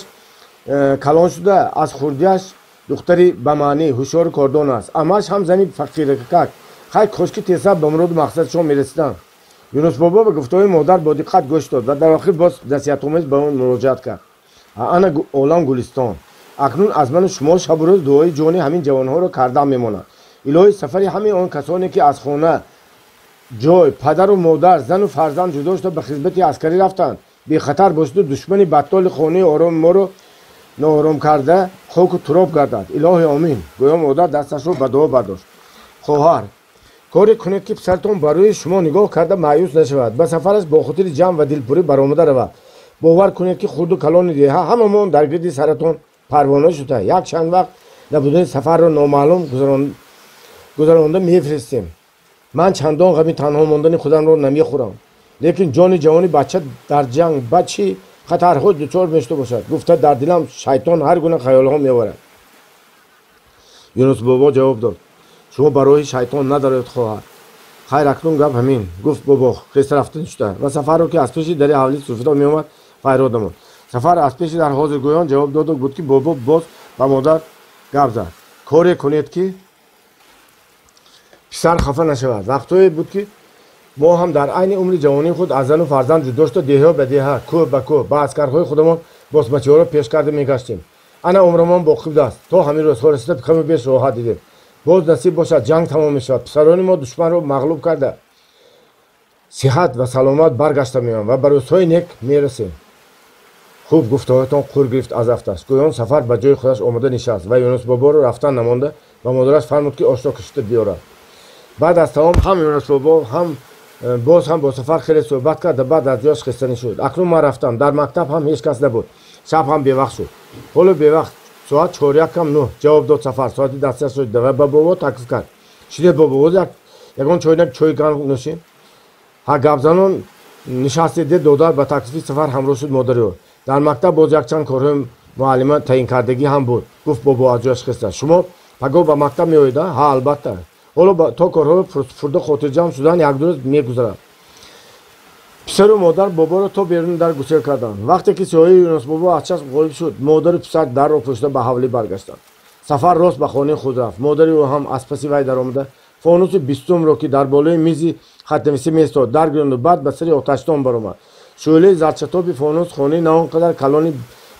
калон шуда, аз хурдиаш духтари ба маънӣ ҳушёру кордон аст. Аммааш ҳам зани фақиракак. Хай, кошки тезтар ба муроду мақсадшон мерасиданд. Юнус бобо ба гуфтаҳои модар бо диққат гӯш дод ва дар охир боз насиҳатомез ба он муроҷиат кард. Ана олам гулистон. Акнун аз ману шумо шабу рӯз дуои ҷони ҳамин ҷавонҳоро кардан мемонад. Илоҳи сафари ҳамаи он касоне, ки аз хона, ҷой, падару модар, зану фарзанд ҷудо шуда ба хизмати аскарӣ рафтанд, бехатар бошиду душмани баттоли хонаи ороми моро ноором карда хоку туроб гардад. Илоҳи омин. Гӯё модар дасташро ба дуо бардошт. Хоҳар, коре кунед, ки писаратон ба рӯи шумо нигоҳ карда маъюс нашавад, ба сафараш бо хотири ҷамъ ва дилпурӣ баромада равад. Бовар кунед, ки хурду калони деҳа ҳамамон дар гирди саратон парвона шуда, як чанд вақт набудани сафарро номаълум гузаронда мефиристем. Ман чандон ғами танҳо мондани худамро намехӯрам, лекин ҷони ҷавони бача дар ҷанг ба чӣ хатарҳо дучор мешуда бошад гуфта дар дилам шайтон ҳар гуна хаёлҳо меоварад. Юнус бобо ҷавоб дод: шумо ба роҳи шайтон надароед, хоҳар. Хайр, акнун гап ҳамин, гуфт бобо хеста рафта шуда ва Сафарро, ки аз пеши дари ҳавлӣ суфида меомад, файрод намуд. Сафар аз пеши дар ҳозиргӯён ҷавоб доду буд, ки бобо боз ба модар гап зад. Коре кунед, ки писар хафа нашавад. Вақтҳое буд, ки мо ҳам дар айни умри ҷавонии худ аз зану фарзанд ҷудо шуда, деҳа ба деҳа, кӯҳ ба кӯҳ ба аскарҳои худамон босмачиҳоро пеш карда мегаштем. Ана умрамон боқӣ будааст, то ҳамин рӯзҳо расида каму беш роҳат дидем. Боз насиб бошад, ҷанг тамом мешавад, писарони мо душманро мағлуб карда, сиҳат ва саломат баргашта меоянд ва ба рӯзҳои нек мерасем. Хуб, гуфтаҳоятон қур гирифт аз афташ. Гӯён Сафар ба ҷои худаш омода нишаст ва Юнус боборо рафтан намонда ба модараш фармуд, ки ошро кашида биёрад. Баъд аз таом ҳам Юнус бобо, ҳам боз ҳам бо Сафар хеле суҳбат карда, баъд аз ҷояш хестанӣ шуд. Акнун ман рафтам. Дар мактаб ҳам ҳеҷ кас набуд. Шаб ҳам бевақт шуд. Ҳоло бевақт, соат 8:45, ҷавоб дод Сафар. Соати дастиашро дида ба бобо таклиф кард. Шинед бобо, боз ягон чойнак чой гарм нӯшем. Ҳа, гапзанон нишастед, дед додар ба таклифи Сафар ҳамроҳ шуд модари ӯ. Дар мактаб боз якчанд корҳои муаллима таъинкардагӣ ҳам буд, гуфт бобо аз ҷояш хеста. Шумо пагоҳ ба мактаб меоед? Ҳа, албатта. Ҳоло то корҳоро пурда хотирҷамъ шудан як-ду рӯз мегузарад. Писару модар боборо то берун дар гусел карданд. Вақте ки сиёҳии Юнусбобо аз чашм ғоиб шуд, модару писар дарро пӯшида ба ҳавлӣ баргаштанд. Сафар рост ба хонаи худ рафт. Модари ӯ ҳам аз паси вай даромада фонуси бистумро, ки дар болои мизи хатнависӣ меистод, даргиронду баъд ба сари оташдон баромад. Шӯълаи зарчатоби фонус хонаи на он қадар калони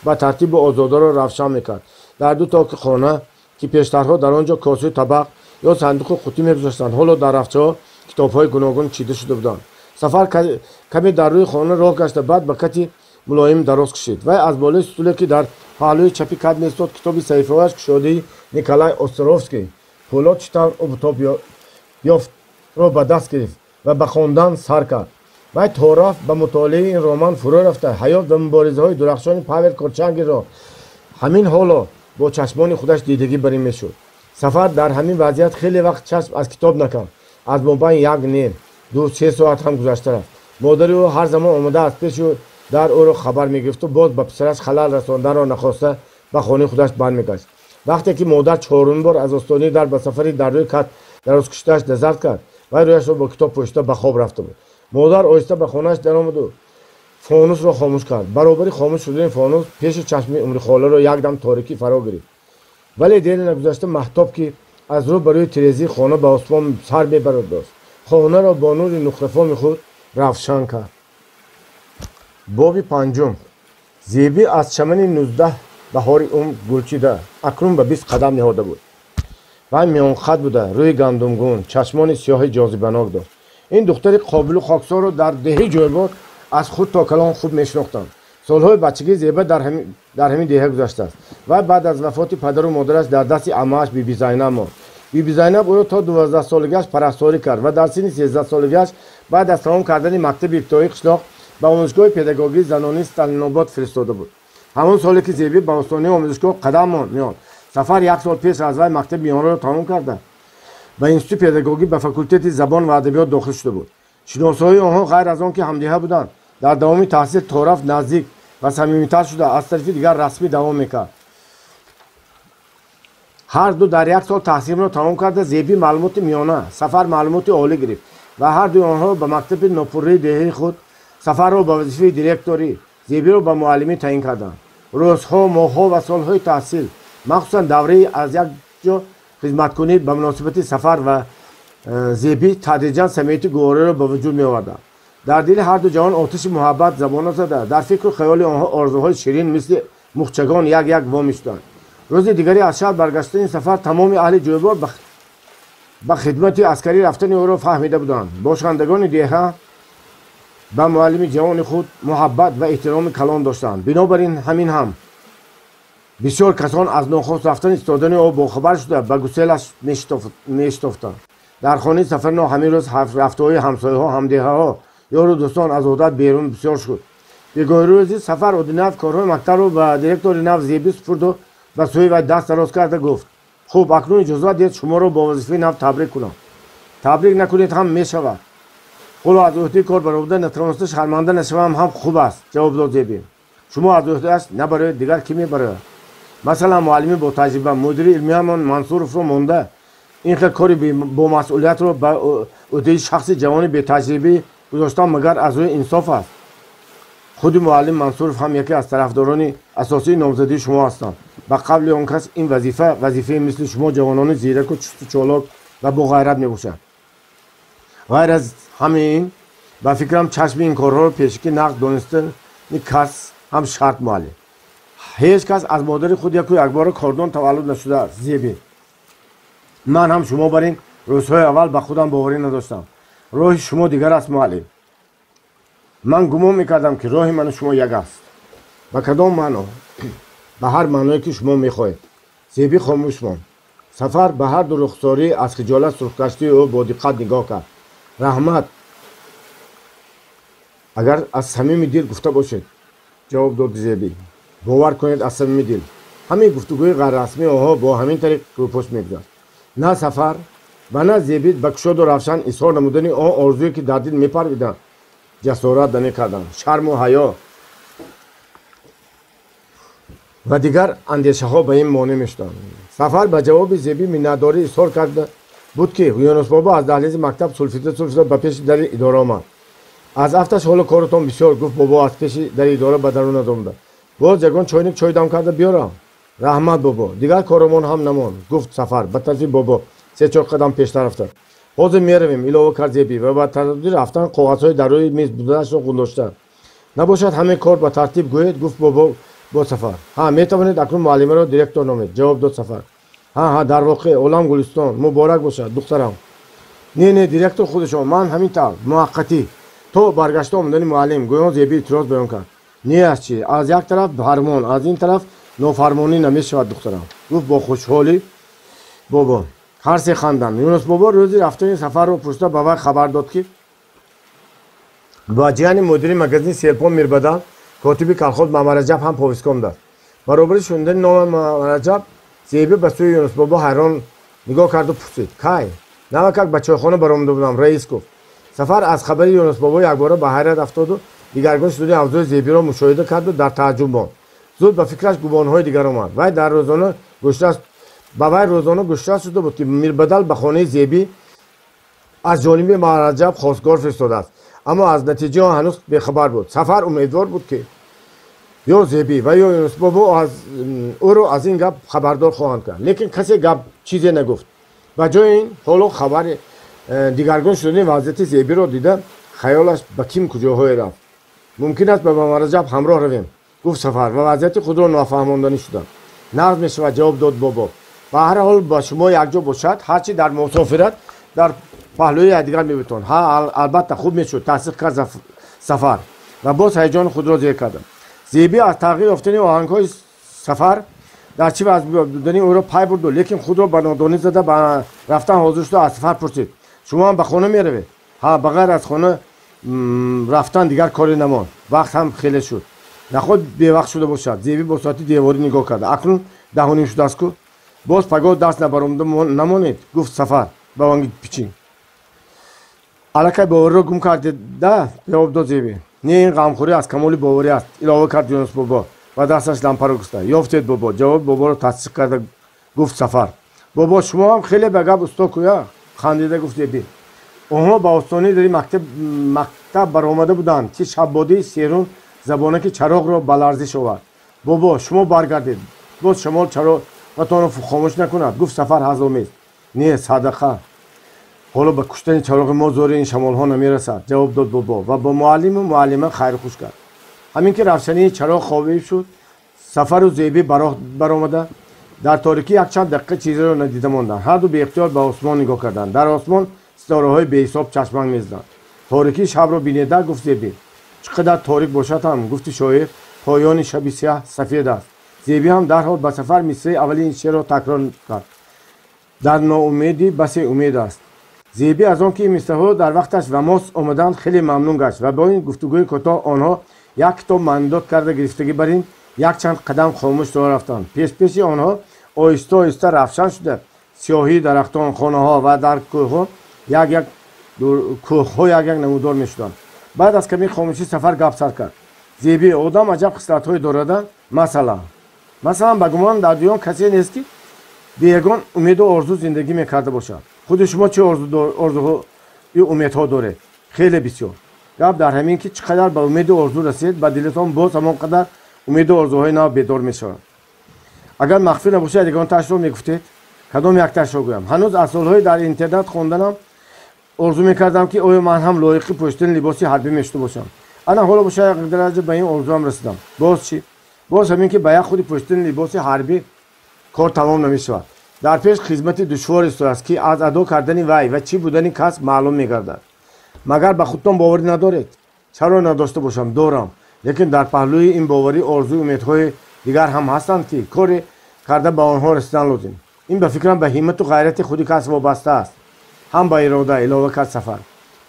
ба тартибу озодаро равшан мекард. Дар ду токи хона, ки пештарҳо дар он ҷо косаю табақ ё сандуқу қутӣ мегузоштанд, ҳоло дар рафчаҳо китобҳои гуногун чида шуда буданд. Сафар каме дар рӯи хона роҳ гашта, баъд ба кати мулоим дароз кашид. Вай аз болои стуле, ки дар паҳлӯи чапи кат меистод, китоби саҳифаҳояш кушодаи Николай Островский «Пӯлод чӣ тавр обутоб ёфт»-ро ба даст гирифт ва ба хондан сар кард. Вай то рафт ба мутолиаи ин роман фурӯ рафта, ҳаёт ва муборизаҳои дурахшони Павел Корчагинро ҳамин ҳоло бо чашмони худаш дидагӣ бар ин мешуд. Сафар дар ҳамин вазъият хеле вақт чашм аз китоб накард. Аз мобайн як ним, 2-3 соат ҳам гузашта рафт. Модари ӯ ҳар замон омода аз пеши дар ӯро хабар мегирифту боз ба писараш халал расонданро нахоста ба хонаи худаш бармегашт. Вақте ки модар чорумин бор аз остонаи дар ба сафари дар рӯи кат дарозкашидааш назар кард, вай рӯяшро бо китоб пӯшида ба хоб рафта буд. Модар оҳиста ба хонааш даромаду фонусро хомӯш кард. Баробари хомӯш шудани фонус пеши чашми умрихоларо якдам торикӣ фаро гирифт. Вале дери нагузашта маҳтоб, ки аз рӯ ба рӯи тирезии хона ба осмон сар мебародошт, хонаро бо нури нуқрафоми худ равшан кард. Боби панҷум. Зебӣ аз чамани 19 баҳори умр гулчида, акнун ба 20 қадам ниҳода буд. Вай миёнқад буда, рӯи гандумгун, чашмони сиёҳи ҷозибанок дошт. Ин духтари қобилу хоксорро дар деҳи Ҷойбор аз худ то калон хуб мешинохтанд. Солҳои бачагии Зеба дар ҳамин деҳа гузаштааст. Вай баъд аз вафоти падару модараш дар дасти аммааш Биби Зайнаб монд. Биби Зайнаб ӯро то 12 солагиаш парасторӣ кард ва дар синни 13 солагиаш баъд аз тамом кардани мактаби ибтидоии қишлоқ ба омӯзишгоҳи педагогии занонии Сталинобод фиристода буд. Ҳамон соле ки Зебӣ ба остонаи омӯзишгоҳ қадам меонд, Сафар як сол пеш аз вай мактаби миёнаро тамом карда ба институти педагогӣ ба факултети забон ва адабиёт дохил шуда буд. Шиносоии онҳо ғайр аз он ки ҳамдеҳа буданд, дар давоми таҳсил то рафт наздик ва самимитар шуда, аз тарафи дигар расмӣ давом мекард. Ҳар ду дар як сол таҳсилро тамом карда, Зебӣ маълумоти миёна, Сафар маълумоти олӣ гирифт ва ҳар дуи онҳо ба мактаби нопурраи деҳаи худ Сафарро ба вазифаи директорӣ, Зебиро ба муаллимӣ таъин карданд. Рӯзҳо, моҳҳо ва солҳои таҳсил, махсусан давраи аз як ҷо хизматкунӣ ба муносибати Сафар ва Зебӣ тадриҷан самимияти гувориро ба вуҷуд меоварданд. Дар дили ҳар ду ҷавон оташи муҳаббат забона зада, дар фикру хаёли онҳо орзуҳои ширин мисли мухчагон як-як во мешуданд. Рӯзи дигаре аз шаҳр баргаштани Сафар тамоми аҳли Ҷойбор ба хидмати аскарӣ рафтани ӯро фаҳмида буданд. Бошандагони деҳа ба муаллими ҷавони худ муҳаббат ва эҳтироми калон доштанд. Бинобар ин ҳамин ҳам бисёр касон аз нохост рафтан истодани ӯ бохабар шуда ба гуселаш мешитофтанд. Дар хонаи Сафарно ҳамин рӯз рафтуҳои ҳамсояҳо, ҳамдеҳаҳо, ёру дӯстон аз одат берун бисёр шуд. Бегоҳи рӯзи Сафар Одинав корҳои мактабро ба директори нав Зебӣ супурду ба сӯи вай даст дароз карда гуфт: хуб, акнун иҷозат диҳед шуморо бо вазифаи нав табрик кунам. Табрик накунед ҳам мешавад. Ҳоло аз ӯҳдаи кор баромада натавониста шарманда нашавам ҳам хуб аст, ҷавоб дод Зебӣ. Шумо аз ӯҳдааш набароед, дигар кӣ мебарояд? Масалан, муаллими бо таҷриба, мудири илмиямон Мансуровро монда, ин хел кори бомасъулиятро ба ӯҳдаи шахси ҷавони бетаҷрибӣ гузоштан магар аз рӯи инсоф аст? Худи муаллим Мансуров ҳам яке аз тарафдорони асосии номзадии шумо ҳастанд. Ба қавли он кас ин вазифа вазифаи мисли шумо ҷавонони зираку чусту чолок ва боғайрат мебошад. Ғайр аз ҳамин, ба фикрам, чашми ин корҳоро пешакӣ нақд донистани кас ҳам шарт, муаллим. Ҳеҷ кас аз модари худ яку якбора кордон таваллуд нашудааст, Зебӣ. Ман ҳам шумо бар ин рӯзҳои аввал ба худам боварӣ надоштам. Роҳи шумо дигар аст, муаллим. Ман гумон мекардам, ки роҳи ману шумо як аст. Ба кадом маъно? Ба ҳар маъное ки шумо мехоҳед. Зебӣ хомӯш монд. Сафар ба ҳар ду рухсорӣ аз хиҷолат сурхгаштии ӯ бо диққат нигоҳ кард. Раҳмат, агар аз самими дил гуфта бошед, ҷавоб дод Зебӣ. Бовар кунед, аз самими дил. Ҳамин гуфтугӯи ғайррасмии онҳо бо ҳамин тариқ рӯпӯш мегузашт. На Сафар ва на Зебӣ ба кушоду равшан изҳор намудани он орзуе, ки дар дил мепарвиданд, ҷасорат намекарданд. Шарму ҳаё ва дигар андешаҳо ба ин монеъ мешуданд. Сафар ба ҷавоби Зебӣ миннатдорӣ изҳор карда буд, ки Юнусбобо аз даҳлизи мактаб сулфида сулфида ба пеши дари идора омад. Аз афташ ҳоло коротон бисёр, гуфт бобо аз пеши дари идора ба дарун омада. Боз ягон чойник чой дам карда биёрам. Раҳмат, бобо, дигар коромон ҳам намонд, гуфт Сафар ба тарафи бобо се-чор қадам пештар рафта. Ҳозир меравем, илова кард Зебӣ ва ба тарафи рафтан коғазҳои дар рӯи миз будаашро гузошта. Набошад, ҳамин кор ба тартиб гӯед, гуфт бобо бо Сафар. Ҳа, метавонед акнун муаллимаро директор номед, ҷавоб дод Сафар. Ҳа, ҳа, дар воқеъ олам гулистон, муборак бошад, духтарам. Не, не, директор худашон, ман ҳамин тавр муваққатӣ то баргашта омадани муаллим, гӯён Зебӣ эътироз баён кард. Не, аз чи? Аз як тараф фармон, аз ин тараф нофармонӣ намешавад, духтарам, гуфт бо хушҳолӣ бобо. Ҳар се ханданд. Юнусбобо рӯзи рафтани Сафарро пурсида ба вай хабар дод, ки ба ҷияни мудири магазини Селпон Мирбадал, котиби колхоз Мамараҷаб ҳам повестка омадааст. Баробари шунидани номи Мамараҷаб Зебӣ ба сӯи Юнусбобо ҳайрон нигоҳ карду пурсид: кай? Навакак ба чойхона баромада будам, раис гуфт. Сафар аз хабари Юнусбобо якбора ба ҳайрат афтоду дигаргун шудани авзои Зебиро мушоҳида карду дар тааҷҷуб монд. Зуд ба фикраш гумонҳои дигар омад. Вай дар рӯзона гӯштааст ба вай рӯзона гӯштааст шуда буд, ки Мирбадал ба хонаи Зебӣ аз ҷониби Мамараҷаб хостгор фиристодааст, аммо аз натиҷаи он ҳанӯз бехабар буд. Сафар умедвор буд, ки ё Зебӣ ва ё Юнусбобо ӯро аз ин гап хабардор хоҳанд кард, лекин касе гап чизе нагуфт. Ба ҷои ин ҳоло хабари дигаргун шудани вазъияти Зебиро дида хаёлаш ба ким куҷоҳое рафт. Мумкин аст ба Мамараҷаб ҳамроҳ равем, гуфт Сафар ва вазъияти худро нофаҳмонданӣ шуданд. Нағз мешавад, ҷавоб дод бобо. Ба ҳар ҳол ба шумо якҷо бошад, ҳарчи дар мусофират дар паҳлӯи якдигар мебутон. Ҳа, албатта хуб мешуд, тасдиқ кард Сафар ва боз ҳаяҷони худро зер кард. Зебӣ аз тағйир ёфтани оҳангҳои Сафар дар чӣ вазъ будани ӯро пай бурду, лекин худро ба нодонӣ зада ба рафтан ҳозир шуда аз Сафар пурсид: шумо ҳам ба хона меравед? Ҳа, ба ғайр аз хона рафтан дигар коре намонд. Вақт ҳам хеле шуд. Наход бевақт шуда бошад. Зебӣ бо соати деворӣ нигоҳ кард. Акнун 10:30 шудааст ку. Боз пагоҳ даст набаромада намонед, гуфт Сафар ба ванги пичин. Аллакай бовариро гум кардеда, ҷавоб дод Зебӣ. Не, ин ғамхӯрӣ аз камоли боварӣ аст, илова кард Юнусбобо ва дасташ лампаро густа. Ёфтед, бобо, ҷавоби боборо тасдиқ карда гуфт Сафар. Бобо, шумо ҳам хеле ба гап усто кӯя, хандида гуфт Зебӣ. Онҳо ба остонаи дари мактаб баромада буданд, ки шаббодии серун забонаки чароғро ба ларзиш овард. Бобо, шумо баргардед, боз шамол чароғатонро хомӯш накунад, гуфт Сафар ҳазломез. Не, садақа, ҳоло ба куштани чароғи мо зори ин шамолҳо намерасад, ҷавоб дод бобо ва бо муаллиму муаллима хайрхуш кард. Ҳамин ки равшании чароғ хобиб шуд, Сафару Зебӣ ба роҳ баромада дар торикӣ якчанд дақиқа чизеро надида монданд. Ҳарду беихтиёр ба осмон нигоҳ карданд. Дар осмон ситораҳои беҳисоб чашманг мезаданд. Торикии шабро бинеда, гуфт Зебӣ. Чӣ қадар торик бошад ҳам, гуфти шоир, поёни шаби сиёҳ сафед аст. Зебӣ ҳам дарҳол ба Сафар мисраи аввали ин шеърро такрор кард. Дар ноумедӣ басе умед аст. Зебӣ аз он ки ин мисраҳо дар вақташ ва мос омаданд хеле мамнун гашт ва бо ин гуфтугӯи кӯтоҳ онҳо як китоб мандод карда гирифтагӣ бар ин якчанд қадам хомӯш роҳ рафтанд. Пешпеши онҳо оҳиста оҳиста равшан шуда сиёҳии дарахтон, хонаҳо ва дар кӯҳҳо як кӯҳҳо як як намудор мешуданд. Баъд аз ками хомӯшӣ Сафар гап сар кард. Зебӣ, одам аҷаб хислатҳое дорада. Масалан, ба гумон дар дуён касе нест, ки бе ягон умеду орзу зиндагӣ мекарда бошад. Худи шумо чӣ орзуҳою умедҳо доред? Хеле бисёр. Гап дар ҳамин ки чӣ қадар ба умеду орзу расед, ба дилатон боз ҳамон қадар умеду орзуҳои нав бедор мешавад. Агар махфӣ набошад, ягонтаашро мегуфтед? Кадом яктаашро гӯям? Ҳанӯз аз солҳои дар интернат хонданам орзу мекардам, ки оё ман ҳам лоиқи пӯшидани либоси ҳарбӣ мешуда бошам. Ана ҳоло бошад як дараҷа ба ин орзуам расидам. Боз чӣ? Боз ҳамин ки ба як худи пӯшидани либоси ҳарбӣ кор тамом намешавад. Дар пеш хизмати душвор истодааст, ки аз адо кардани вай ва чӣ будани кас маълум мегардад. Магар ба худтон боварӣ надоред? Чаро надошта бошам? Дорам. Лекин дар паҳлӯи ин боварӣ орзую умедҳои дигар ҳам ҳастанд, ки коре карда ба онҳо расидан лозим. Ин ба фикрам ба ҳиммату ғайрати худи кас вобаста аст, ҳам ба ирода, илова кард Сафар.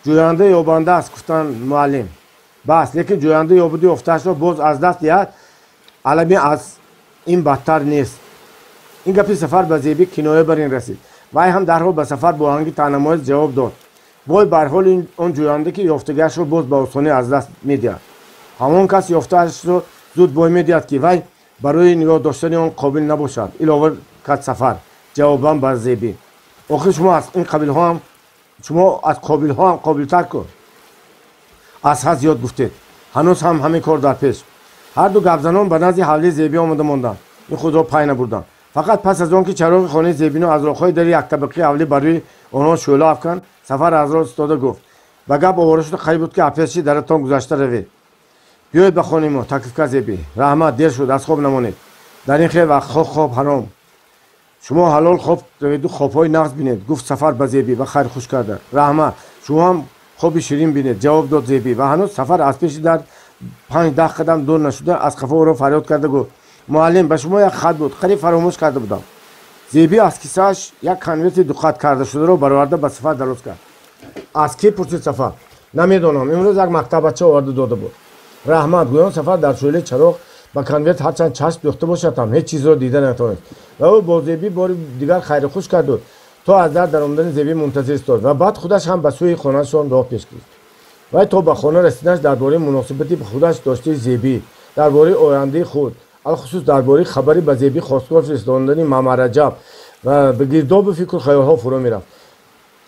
Ҷӯянда ёбанда аст, гуфтанд муаллим. Бас, лекин ҷӯянда ёбуду ёфтаашро боз аз даст диҳад, Алами аз ин бадтар нест. Ин гапи Сафар ба Зебӣ киноя бар ин расид. Вай ҳам дарҳол ба Сафар бо оҳанги таънамоез ҷавоб дод. Вой бар ҳоли он ҷӯянда, ки ёфтагиашро боз ба осонӣ аз даст медиҳад. Ҳамон кас ёфтаашро зуд бой медиҳад, ки вай барои нигоҳ доштани он қобил набошад, илова кард Сафар ҷавобан ба Зебӣ. Охир шумо аз ин қабилҳоам, шумо аз қобилҳо ҳам қобилтар кун. Аз ҳад зиёд гуфтед. Ҳанӯз ҳам ҳамин кор дар пеш. Ҳарду гапзанон ба назди ҳавлии Зебӣ омада монданд. Ин худро пай набурданд. Фақат пас аз он ки чароғи хонаи Зебино аз роҳҳои дари яктабақии ҳавлӣ бар рӯи онҳо шӯъла афканд, Сафар аз роҳ истода гуфт: ба гап овора шуда қариб буд, ки аз пеши даратон гузашта равед. Биёед ба хонаи мо, таклиф кард Зебӣ. Раҳмат, дер шуд, аз хоб намонед. Дар ин хел вақтҳо хоб ҳаром. Шумо ҳалол хоб раведу хобҳои нағз бинед, гуфт Сафар ба Зебӣ ва хайрхуш карда. Раҳмат, шумо ҳам хоби ширин бинед, ҷавоб дод Зебӣ ва ҳанӯз Сафар аз пеши дар 5-10 қадам дур нашуда аз қафо ӯро фарёд карда гуфт: муаллим, ба шумо як хат буд, қариб фаромӯш карда будам. Зебӣ аз кисааш як конверти дуқат карда шударо бароварда ба Сафар дароз кард. Аз кӣ? Пурсид Сафар. Намедонам, имрӯз як мактабача оварда дода буд. Раҳмат, гӯён Сафар дар шӯълаи чароғ ба конверт ҳарчанд чашм дӯхта бошад ҳам ҳеҷ чизро дида натавонист ва ӯ бо Зебӣ бори дигар хайрухуш карду то аз дар даромадани Зебӣ мунтазир истод ва баъд худаш ҳам ба сӯи хонаашон роҳ пеш гирифт. Вай то ба хона расиданаш дар бораи муносибати худаш доштаи Зебӣ, дар бораи ояндаи худ, алхусус дар бораи хабари ба Зебӣ хостгор фиристондани Мамараҷаб ва ба гирдобу фикру хаёлҳо фурӯ мерафт.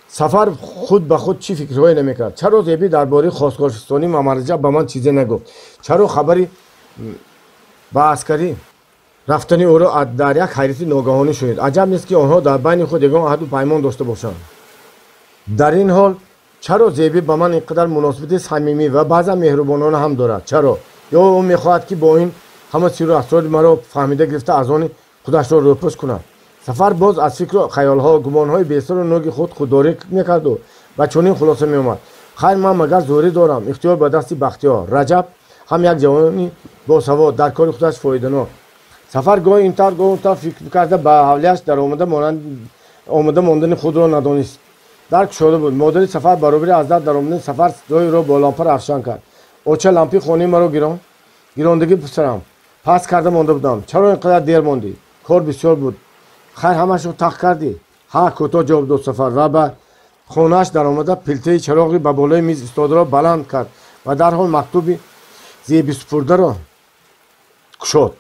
Сафар худ ба худ чӣ фикрҳое намекард? Чаро Зебӣ дар бораи хостгорфиристонии Мамараҷаб ба ман чизе нагуфт? Чаро хабари ба аскарӣ рафтани ӯро дар як ҳайрати ногаҳонӣ шунид? Аҷаб нест, ки онҳо дар байни худ ягон аҳду паймон дошта бошанд. Дар ин ҳол чаро Зебӣ ба ман ин қадар муносибати самимӣ ва баъзан меҳрубонона ҳам дорад? Чаро? Ё ӯ мехоҳад, ки бо ин ҳама сиру асрори маро фаҳмида гирифта аз они худашро рӯпӯш кунад? Сафар боз аз фикру хаёлҳо, гумонҳои бесару ноги худ худдорӣ мекарду ба чунин хулоса меомад: хайр, ман магар зӯрӣ дорам, ихтиёр ба дасти Бахтиёр. Раҷаб ҳам як ҷавони босавод, дар кори худаш фоиданок. Сафар гоҳ ин тавр, гоҳ он тавр фикр карда ба ҳавлиаш даромада омода мондани худро надонист. Дар кушода буд. Модари Сафар баробари аз дар даромадани Сафар роҳиро бо лампа равшан кард. Оча, лампи хонаи маро гирон? Гирондагӣ, писарам, паст карда монда будам. Чаро ин қадар дер мондӣ? Кор бисёр буд. Хайр, ҳамашро тах кардӣ? Ҳа, кӯтоҳ ҷавоб дод Сафар ва ба хонааш даромада пилтаи чароғи ба болои миз истодаро баланд кард ва дарҳол мактуби зебисупурдаро кушод.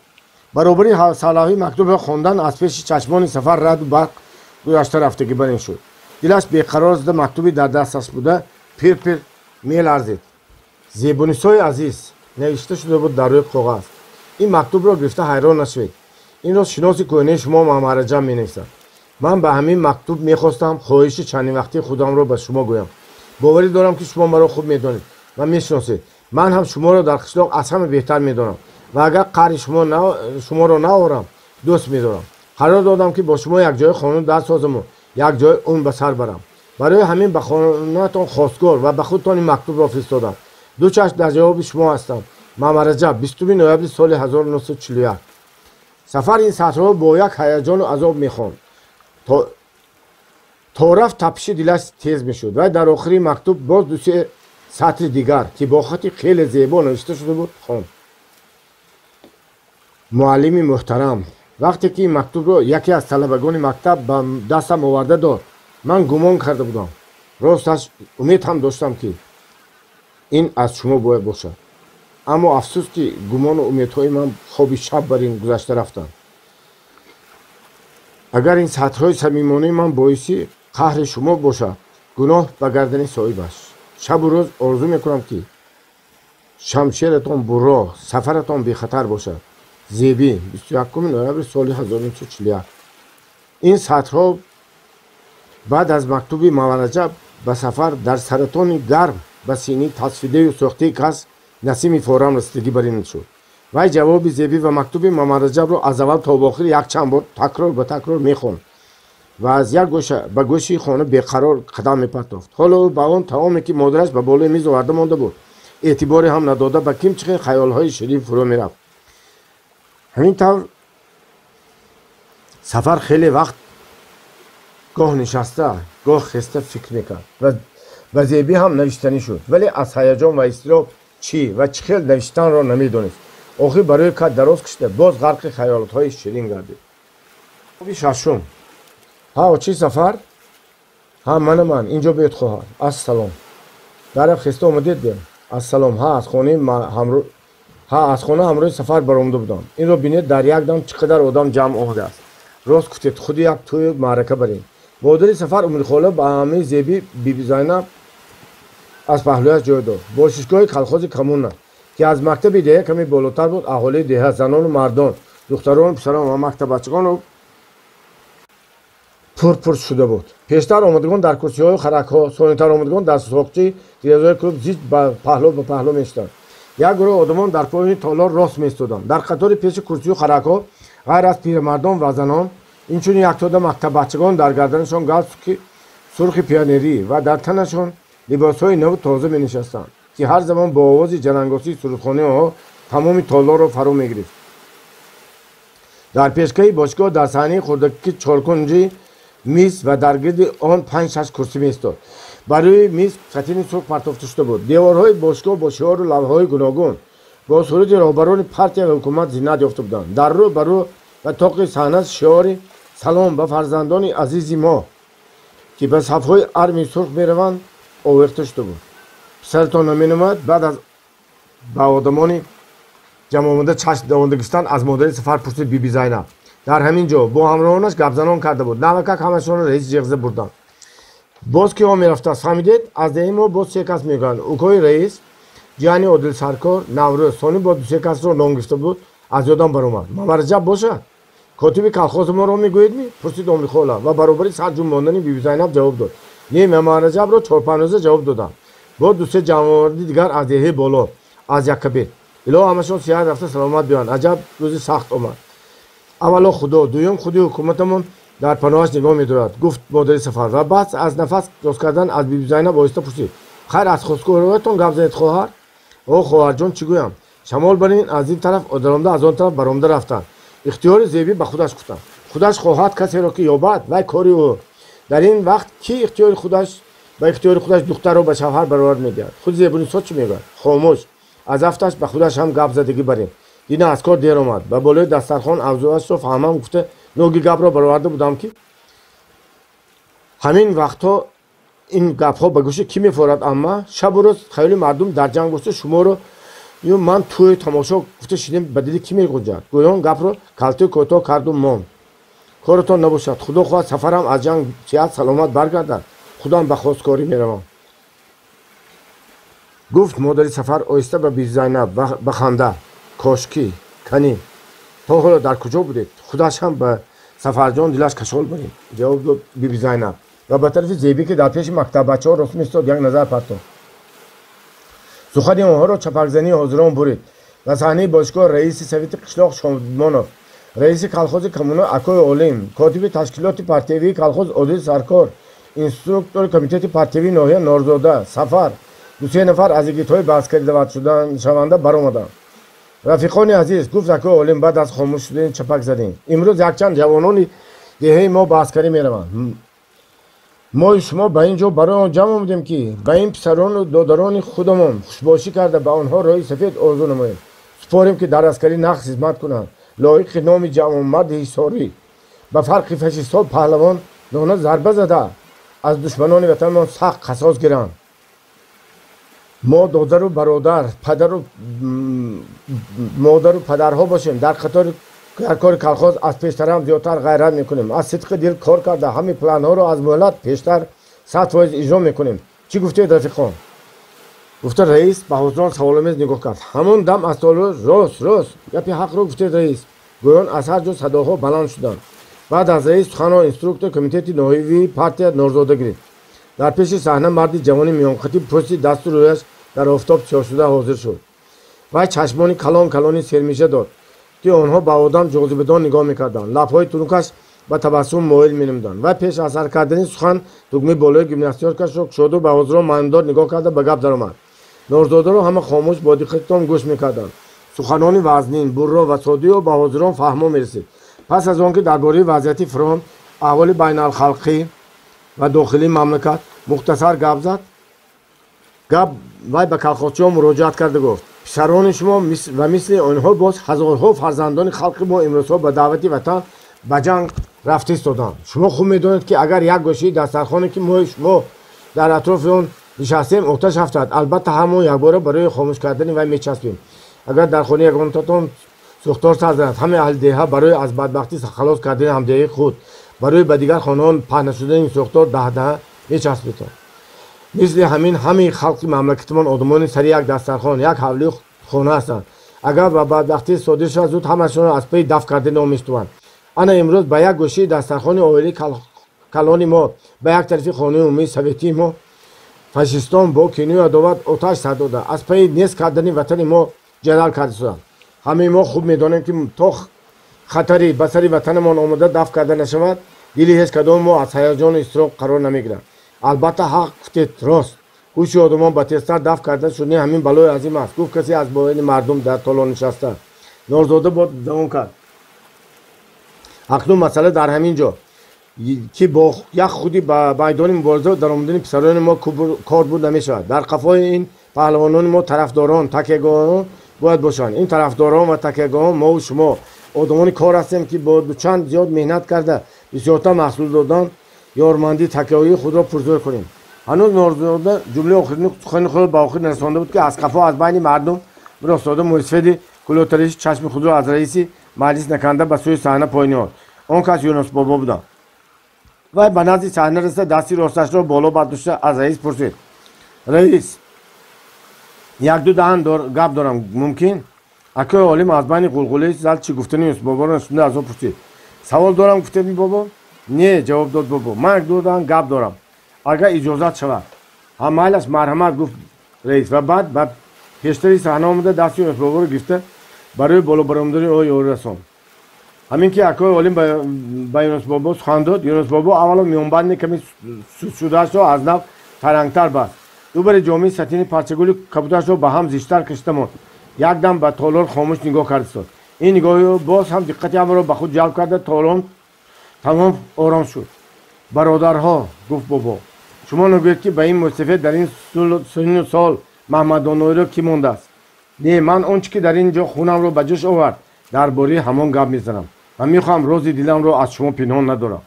Баробари сарлавҳаи мактубро хондан аз пеши чашмони Сафар раъду барқ гузашта рафтагӣ бар ин шуд. Дилаш беқарор зада мактуби дар дасташ буда пир-пир меларзид. Зебунисои азиз, навишта шуда буд дар рӯи коғаз. Ин мактубро гирифта ҳайрон нашавед. Инро шиноси кӯҳнаи шумо Мамараҷаб менависад. Ман ба ҳамин мактуб мехостам хоҳиши чандин вақтии худамро ба шумо гӯям. Боварӣ дорам, ки шумо маро хуб медонед ва мешиносед. Ман ҳам шуморо дар қишлоқ аз ҳама беҳтар медонам ва агар қаҳри шуморо наорам, дӯст медорам. Қарор додам, ки бо шумо якҷоя хона дар созаму якҷоя умр ба сар барам. Барои ҳамин ба хонаатон хостгор ва ба худтон ин мактубро фиристодам. Ду чашм дар ҷавоби шумо ҳастам. Мамараҷаб, 20 ноябри соли 1941. Сафар ин сатрҳоро бо як ҳаяҷону азоб мехонд. То рафт тапиши дилаш тез мешуд. Вай дар охири мактуб боз дусе сатри дигар, ки бо хати хеле зебо навишта шуда буд, хонд. Муаллими муҳтарам, вақте ки ин мактубро яке аз талабагони мактаб ба дастам оварда дод, ман гумон карда будам, росташ умед ҳам доштам, ки ин аз шумо бояд бошад. Аммо афсӯс, ки гумону умедҳои ман хоби шаб бар ин гузашта рафтанд. Агар ин сатрҳои самимонаи ман боиси қаҳри шумо бошад, гуноҳ ба гардани соҳибаш. Шабу рӯз орзу мекунам, ки шамшератон бурро, сафаратон бехатар бошад. Зебӣ, 21 ноябри соли 1941. Ин сатрҳо баъд аз мактуби Мамараҷаб ба Сафар дар саратони гарм ба синии тасфидаю сӯхтаи кас насими форам расидагӣ бар ин шуд. Вай ҷавоби Зебӣ ва мактуби Мамараҷабро аз аввал то ба охир якчанд бор такрор ба такрор мехонд ва аз як гӯша ба гӯши хона беқарор қадам мепартофт. Ҳоло ӯ ба он таоме, ки модараш ба болои миз оварда монда буд, эътиборе ҳам надода ба ким чихел хаёлҳои ширин фурӯ мерафт. Ҳамин тавр Сафар хеле вақт гоҳ нишаста, гоҳ хеста фикр мекард ва ба Зебӣ ҳам навиштанӣ шуд, вале аз ҳаяҷон ва изтироб чӣ ва чӣ хел навиштанро намедонист. Охир барои кат дароз кашида боз ғарқи хаёлотҳои ширин гардид. Боби шашум. Ҳа, очи Сафар? Ҳа, мана ман, инҷо биёед, хоҳар. Ассалом. Дарав хеста омадед бем. Ассалом. Ҳа, аз хона ҳамроҳи Сафар баромада будам. Инро бинед, дар як дам чӣ қадар одам ҷамъ омадааст. Рост гуфтед, худи як тӯю маърака барем. Модари Сафар Умрихола ба ҳамаи Зебӣ Биби Зайнаб аз паҳлӯяш ҷой дод. Бошишгоҳи колхози Коммуна, ки аз мактаби деҳа каме болотар буд, аҳолии деҳа, занону мардон, духтарону писарон ва мактаббачагону пурпур шуда буд. Пештар омадагон дар курсиҳою харакҳо, сонитар омадагон дар соқчи тирезаҳои клуб зич ба паҳлӯ ба паҳлӯ мешуданд. Як гурӯҳ одамон дар поёни толор рост меистоданд. Дар қатори пеши курсию харакҳо ғайр аз пирамардон ва занон, инчунин яктода мактаббачагон дар гарданашон галстуки сурхи пионерӣ ва дар танашон либосҳои наву тоза менишастанд, ки ҳар замон бо овози ҷалангосии сурудхонаи онҳо тамоми толорро фаро мегирифт. Дар пешгоҳи бошгоҳ дар саҳнаи хурдаки чоркунҷи миз ва дар гирди он 5-6 курсӣ меистод. Бар рӯи миз сатини сурх партофта шуда буд. Деворҳои бошгоҳ бо шиору лавҳаҳои гуногун бо сурати роҳбарони партия ва ҳукумат зинат ёфта буданд. Дар рӯ ба рӯ ва тоқи саҳна шиори «Салом ба фарзандони азизи мо, ки ба сафҳои армияи сурх мераванд» овехта шуда буд. Писаратон наменомад? Баъд аз ба одамони ҷамъомада чашм давонда гирифтан аз модари Сафар пурсид Биби Зайнаб. Дар ҳамин ҷо бо ҳамроҳонаш гапзанон карда буд. Навакак ҳамашонро раис ҷиғза бурданд. Боз киҳо мерафтааст, фаҳмидед? Аз деҳи мо боз се кас мегӯянд. Укои раис, ҷияни Одил Саркор, Наврӯз. Сони бо ду-се касро ном гирифта буд, аз ёдам баромад. Мамараҷаб бошад? Котиби колхози моро мегӯед-ми? Пурсид Омрихола ва баробари сар ҷунбондани Биби Зайнаб ҷавоб дод. Не, Мамараҷабро 4-5 рӯза ҷавоб додам. Бо ду-се ҷамъоварди дигар аз деҳаи боло, аз Яккабет. Илоҳ ҳамашон сиҳат рафта саломат биёянд. Аҷаб рӯзи сахт омад. Аввало Худо, дуюм худи ҳукуматамон дар паноҳаш нигоҳ медорад, гуфт модари Сафар ва баъд аз нафас рост кардан аз Биби Зайнаб оҳиста пурсид: хайр, аз хостгориҳоятон гап занед, хоҳар? О, хоҳарҷон, чӣ гӯям? Шамол барин аз ин тараф даромда, аз он тараф баромда рафтанд. Ихтиёри Зебӣ ба худаш гуфтанд. Худаш хоҳад касеро ки ёбад, вай кори ӯ. Дар ин вақт ки ихтиёри худаш ба ихтиёри худаш духтарро ба шавҳар баровард медиҳад? Худи Зебунисо чӣ мегӯяд? Хомӯш. Аз афташ ба худаш ҳам гап задагӣ барин. Дина аз кор дер омад. Ба болои дастархон авзоашро фаҳмам гуфта ноги гапро бароварда будам, ки ҳамин вақтҳо ин гапҳо ба гӯши кӣ мефорад? Амма шабу рӯз хаёли мардум дар ҷанг бошта, шуморо ю ман тӯи тамошо гуфта шидем, ба дили кӣ мегунҷад? Гӯён гапро калту кӯтоҳ карду монд. Коратон набошад, Худо хоҳад Сафарам аз ҷанг сиҳат саломат баргардад, худам ба хосткорӣ меравам, гуфт модари Сафар оҳиста ба Биби Зайнаб ба ханда. Кошкӣ канӣ, то ҳоло дар куҷо будед? Худаш ҳам ба Сафарҷон дилаш кашол барем, ҷавоб дод Биби Зайнаб ва ба тарафи Зебӣ, ки дар пеши мактаббачаҳо рост меистод, як назар партофт. Сухани онҳоро чапакзании ҳозирон бурид. Ба саҳнаи бошгоҳ раиси совети қишлоқ Шодмонов, раиси колхози Коммуна Акои Олим, котиби ташкилоти партиявии колхоз Одил Саркор, инструктори комитети партиявии ноҳия Норзода, Сафар, ду-се нафар аз йигитҳои ба аскарӣ даъватшаванда баромаданд. Рафиқони азиз, гуфт Акои Олим баъд аз хомӯш шудани чапак задем, имрӯз якчанд ҷавонони деҳаи мо ба аскарӣ мераванд. Мои шумо ба ин ҷо барои он ҷамъ омадем, ки ба ин писарону додарони худамон хушбошӣ карда ба онҳо роҳи сафед орзу намоем. Супорем, ки дар аскарӣ нағз хизмат кунанд, лоиқи номи ҷавонмарди ҳисорӣ, ба фарқи фашистҳо паҳлавон нона зарба зада аз душманони ватанмон сахт қасос гиранд. Мо додару бародар, падару модару падарҳо бошем, дар қатори дар кори колхоз аз пештарам зиёдтар ғайрат мекунем. Аз сидқи дил кор карда ҳамин планҳоро аз муҳлат пештар 100% иҷро мекунем. Чӣ гуфтед, рафиқон? Гуфта раис ба ҳозирон саволомез нигоҳ кард. Ҳамон дам аз толор рост, рост, гапи ҳақро гуфтед, раис, гӯён аз ҳар ҷо садоҳо баланд шуданд. Баъд аз раис суханро инструктор комитети ноҳиявии партия Норзода гирифт. Дар пеши саҳна марди ҷавони миёнқатӣ, пӯсти дасту рӯяш дар офтоб сиёҳшуда ҳозир шуд. Вай чашмони калон калони сермиша дод, ки онҳо ба одам ҷозибадон нигоҳ мекарданд. Лабҳои тунукаш ба табассум моил менамуданд. Вай пеш аз сар кардани сухан тугмаи болои гимнастиёркашро кушоду ба ҳозирон маънидор нигоҳ карда ба гап даромад. Норзодаро ҳама хомӯш бо диққатон гӯш мекарданд. Суханони вазнин, бурро ва содиё ба ҳозирон фаҳмо мерасид. Пас аз он ки дар бораи вазъияти фронт, аҳволи байналхалқӣ ва дохилии мамлакат мухтасар гап зад, гап вай ба колхозчиҳо муроҷиат карда гуфт: Писарони шумо ва мисли онҳо боз ҳазорҳо фарзандони халқи мо имрӯзҳо ба даъвати ватан ба ҷанг рафта истоданд. Шумо хуб медонед, ки агар як гӯшаи дастархоне, ки мо шумо дар атрофи он нишастем, оташ афтад, албатта ҳамон якбора барои хомӯш кардани вай мечаспем. Агар дар хонаи ягонтатон сӯхтор сар занад, ҳамаи аҳли деҳа барои аз бадбахтӣ халос кардани ҳамдеҳаи худ, барои ба дигар хонаҳо паҳн нашудани сӯхтор даҳдаҳа мечаспедтон. Мисли ҳамин ҳамаи халқи мамлакатимон одамони сари як дастархон, як ҳавлии хона ҳастанд. Агар ба бадбахтӣ содир шавад, зуд ҳамашонро аз паи дафт кардани он мештуванд. Ана имрӯз ба як гӯшаи дастархони оилаи калони мо, ба як тарафи хонаи умумии советии мо фашистон бо киную адоват оташ сар дода, аз паи нест кардани ватани мо ҷадал карда шуданд. Ҳамаи мо хуб медонем, ки то хатари ба сари ватанамон омода дафт карда нашавад, дили ҳеҷ кадоми мо аз ҳаяҷону изтироб қарор намегирад. Албатта ҳақ гуфтед, рост. Ҳуши одамон ба тезтар дафт карда шудани ҳамин балои азим аст, гуфт касе аз байни мардум дар толор нишаста. Норзода боз давом кард. Акнун масъала дар ҳамин ҷо, ки бо як худи ба майдони мубориза даромадани писарони мо кор буд намешавад. Дар қафои ин паҳлавонони мо тарафдорон, такягоҳон бояд бошанд. Ин тарафдорон ва такягоҳон мову шумо одамони кор ҳастем, ки бо дучанд зиёд меҳнат карда бисёртар маҳсул додан, ёрмандӣ, такягоҳии худро пурзӯр кунем. Ҳанӯз Норзода ҷумлаи охирини сухани худро ба охир нарасонда буд, ки аз қафо аз байни мардум биростода мӯйсафеди кулотариши чашми худро аз раиси маҷлис наканда ба сӯи саҳна поён ниҳод. Он кас Юнусбобо буданд. Вай ба назди саҳна расида, дасти росташро боло бардошта аз раис пурсид: раис, якду даҳан гап дорам, мумкин? Акои олим аз байни ғулғулаи зал чӣ гуфтани Юнусбоборо нашунда аз ӯ пурсид: савол дорам, гуфтед бобо? Не, ҷавоб дод бобо, ман якду даҳан гап дорам, агар иҷозат шавад. Ҳа, майлаш, марҳамат, гуфт раис ва баъд ба пештари саҳна омада дасти Юнусбоборо гирифта барои боло баромадани ӯ ёрӣ расонд. Ҳамин ки акои олим ба Юнусбобо сухан дод, Юнусбобо аввало миёнбанди ками сустшудаашро аз нав тарангтар баст. Ду бари ҷомаи сатини парчагули кабуташро ба ҳам зиштар кашида монд. Якдам ба толор хомӯш нигоҳ карда истод. Ин нигоҳи ӯ боз ҳам диққати ҳамаро ба худ ҷалб карда, толор тамом ором шуд. Бародарҳо, гуфт бобо, шумо нагӯед, ки ба ин мӯйсафед дар ин синну сол Маҳмаддоноиро кӣ мондааст? Не, ман он чӣ ки дар ин ҷо хунамро ба ҷӯш овард, дар бораи ҳамон гап мезанам ва мехоҳам рози диламро аз шумо пинҳон надорам.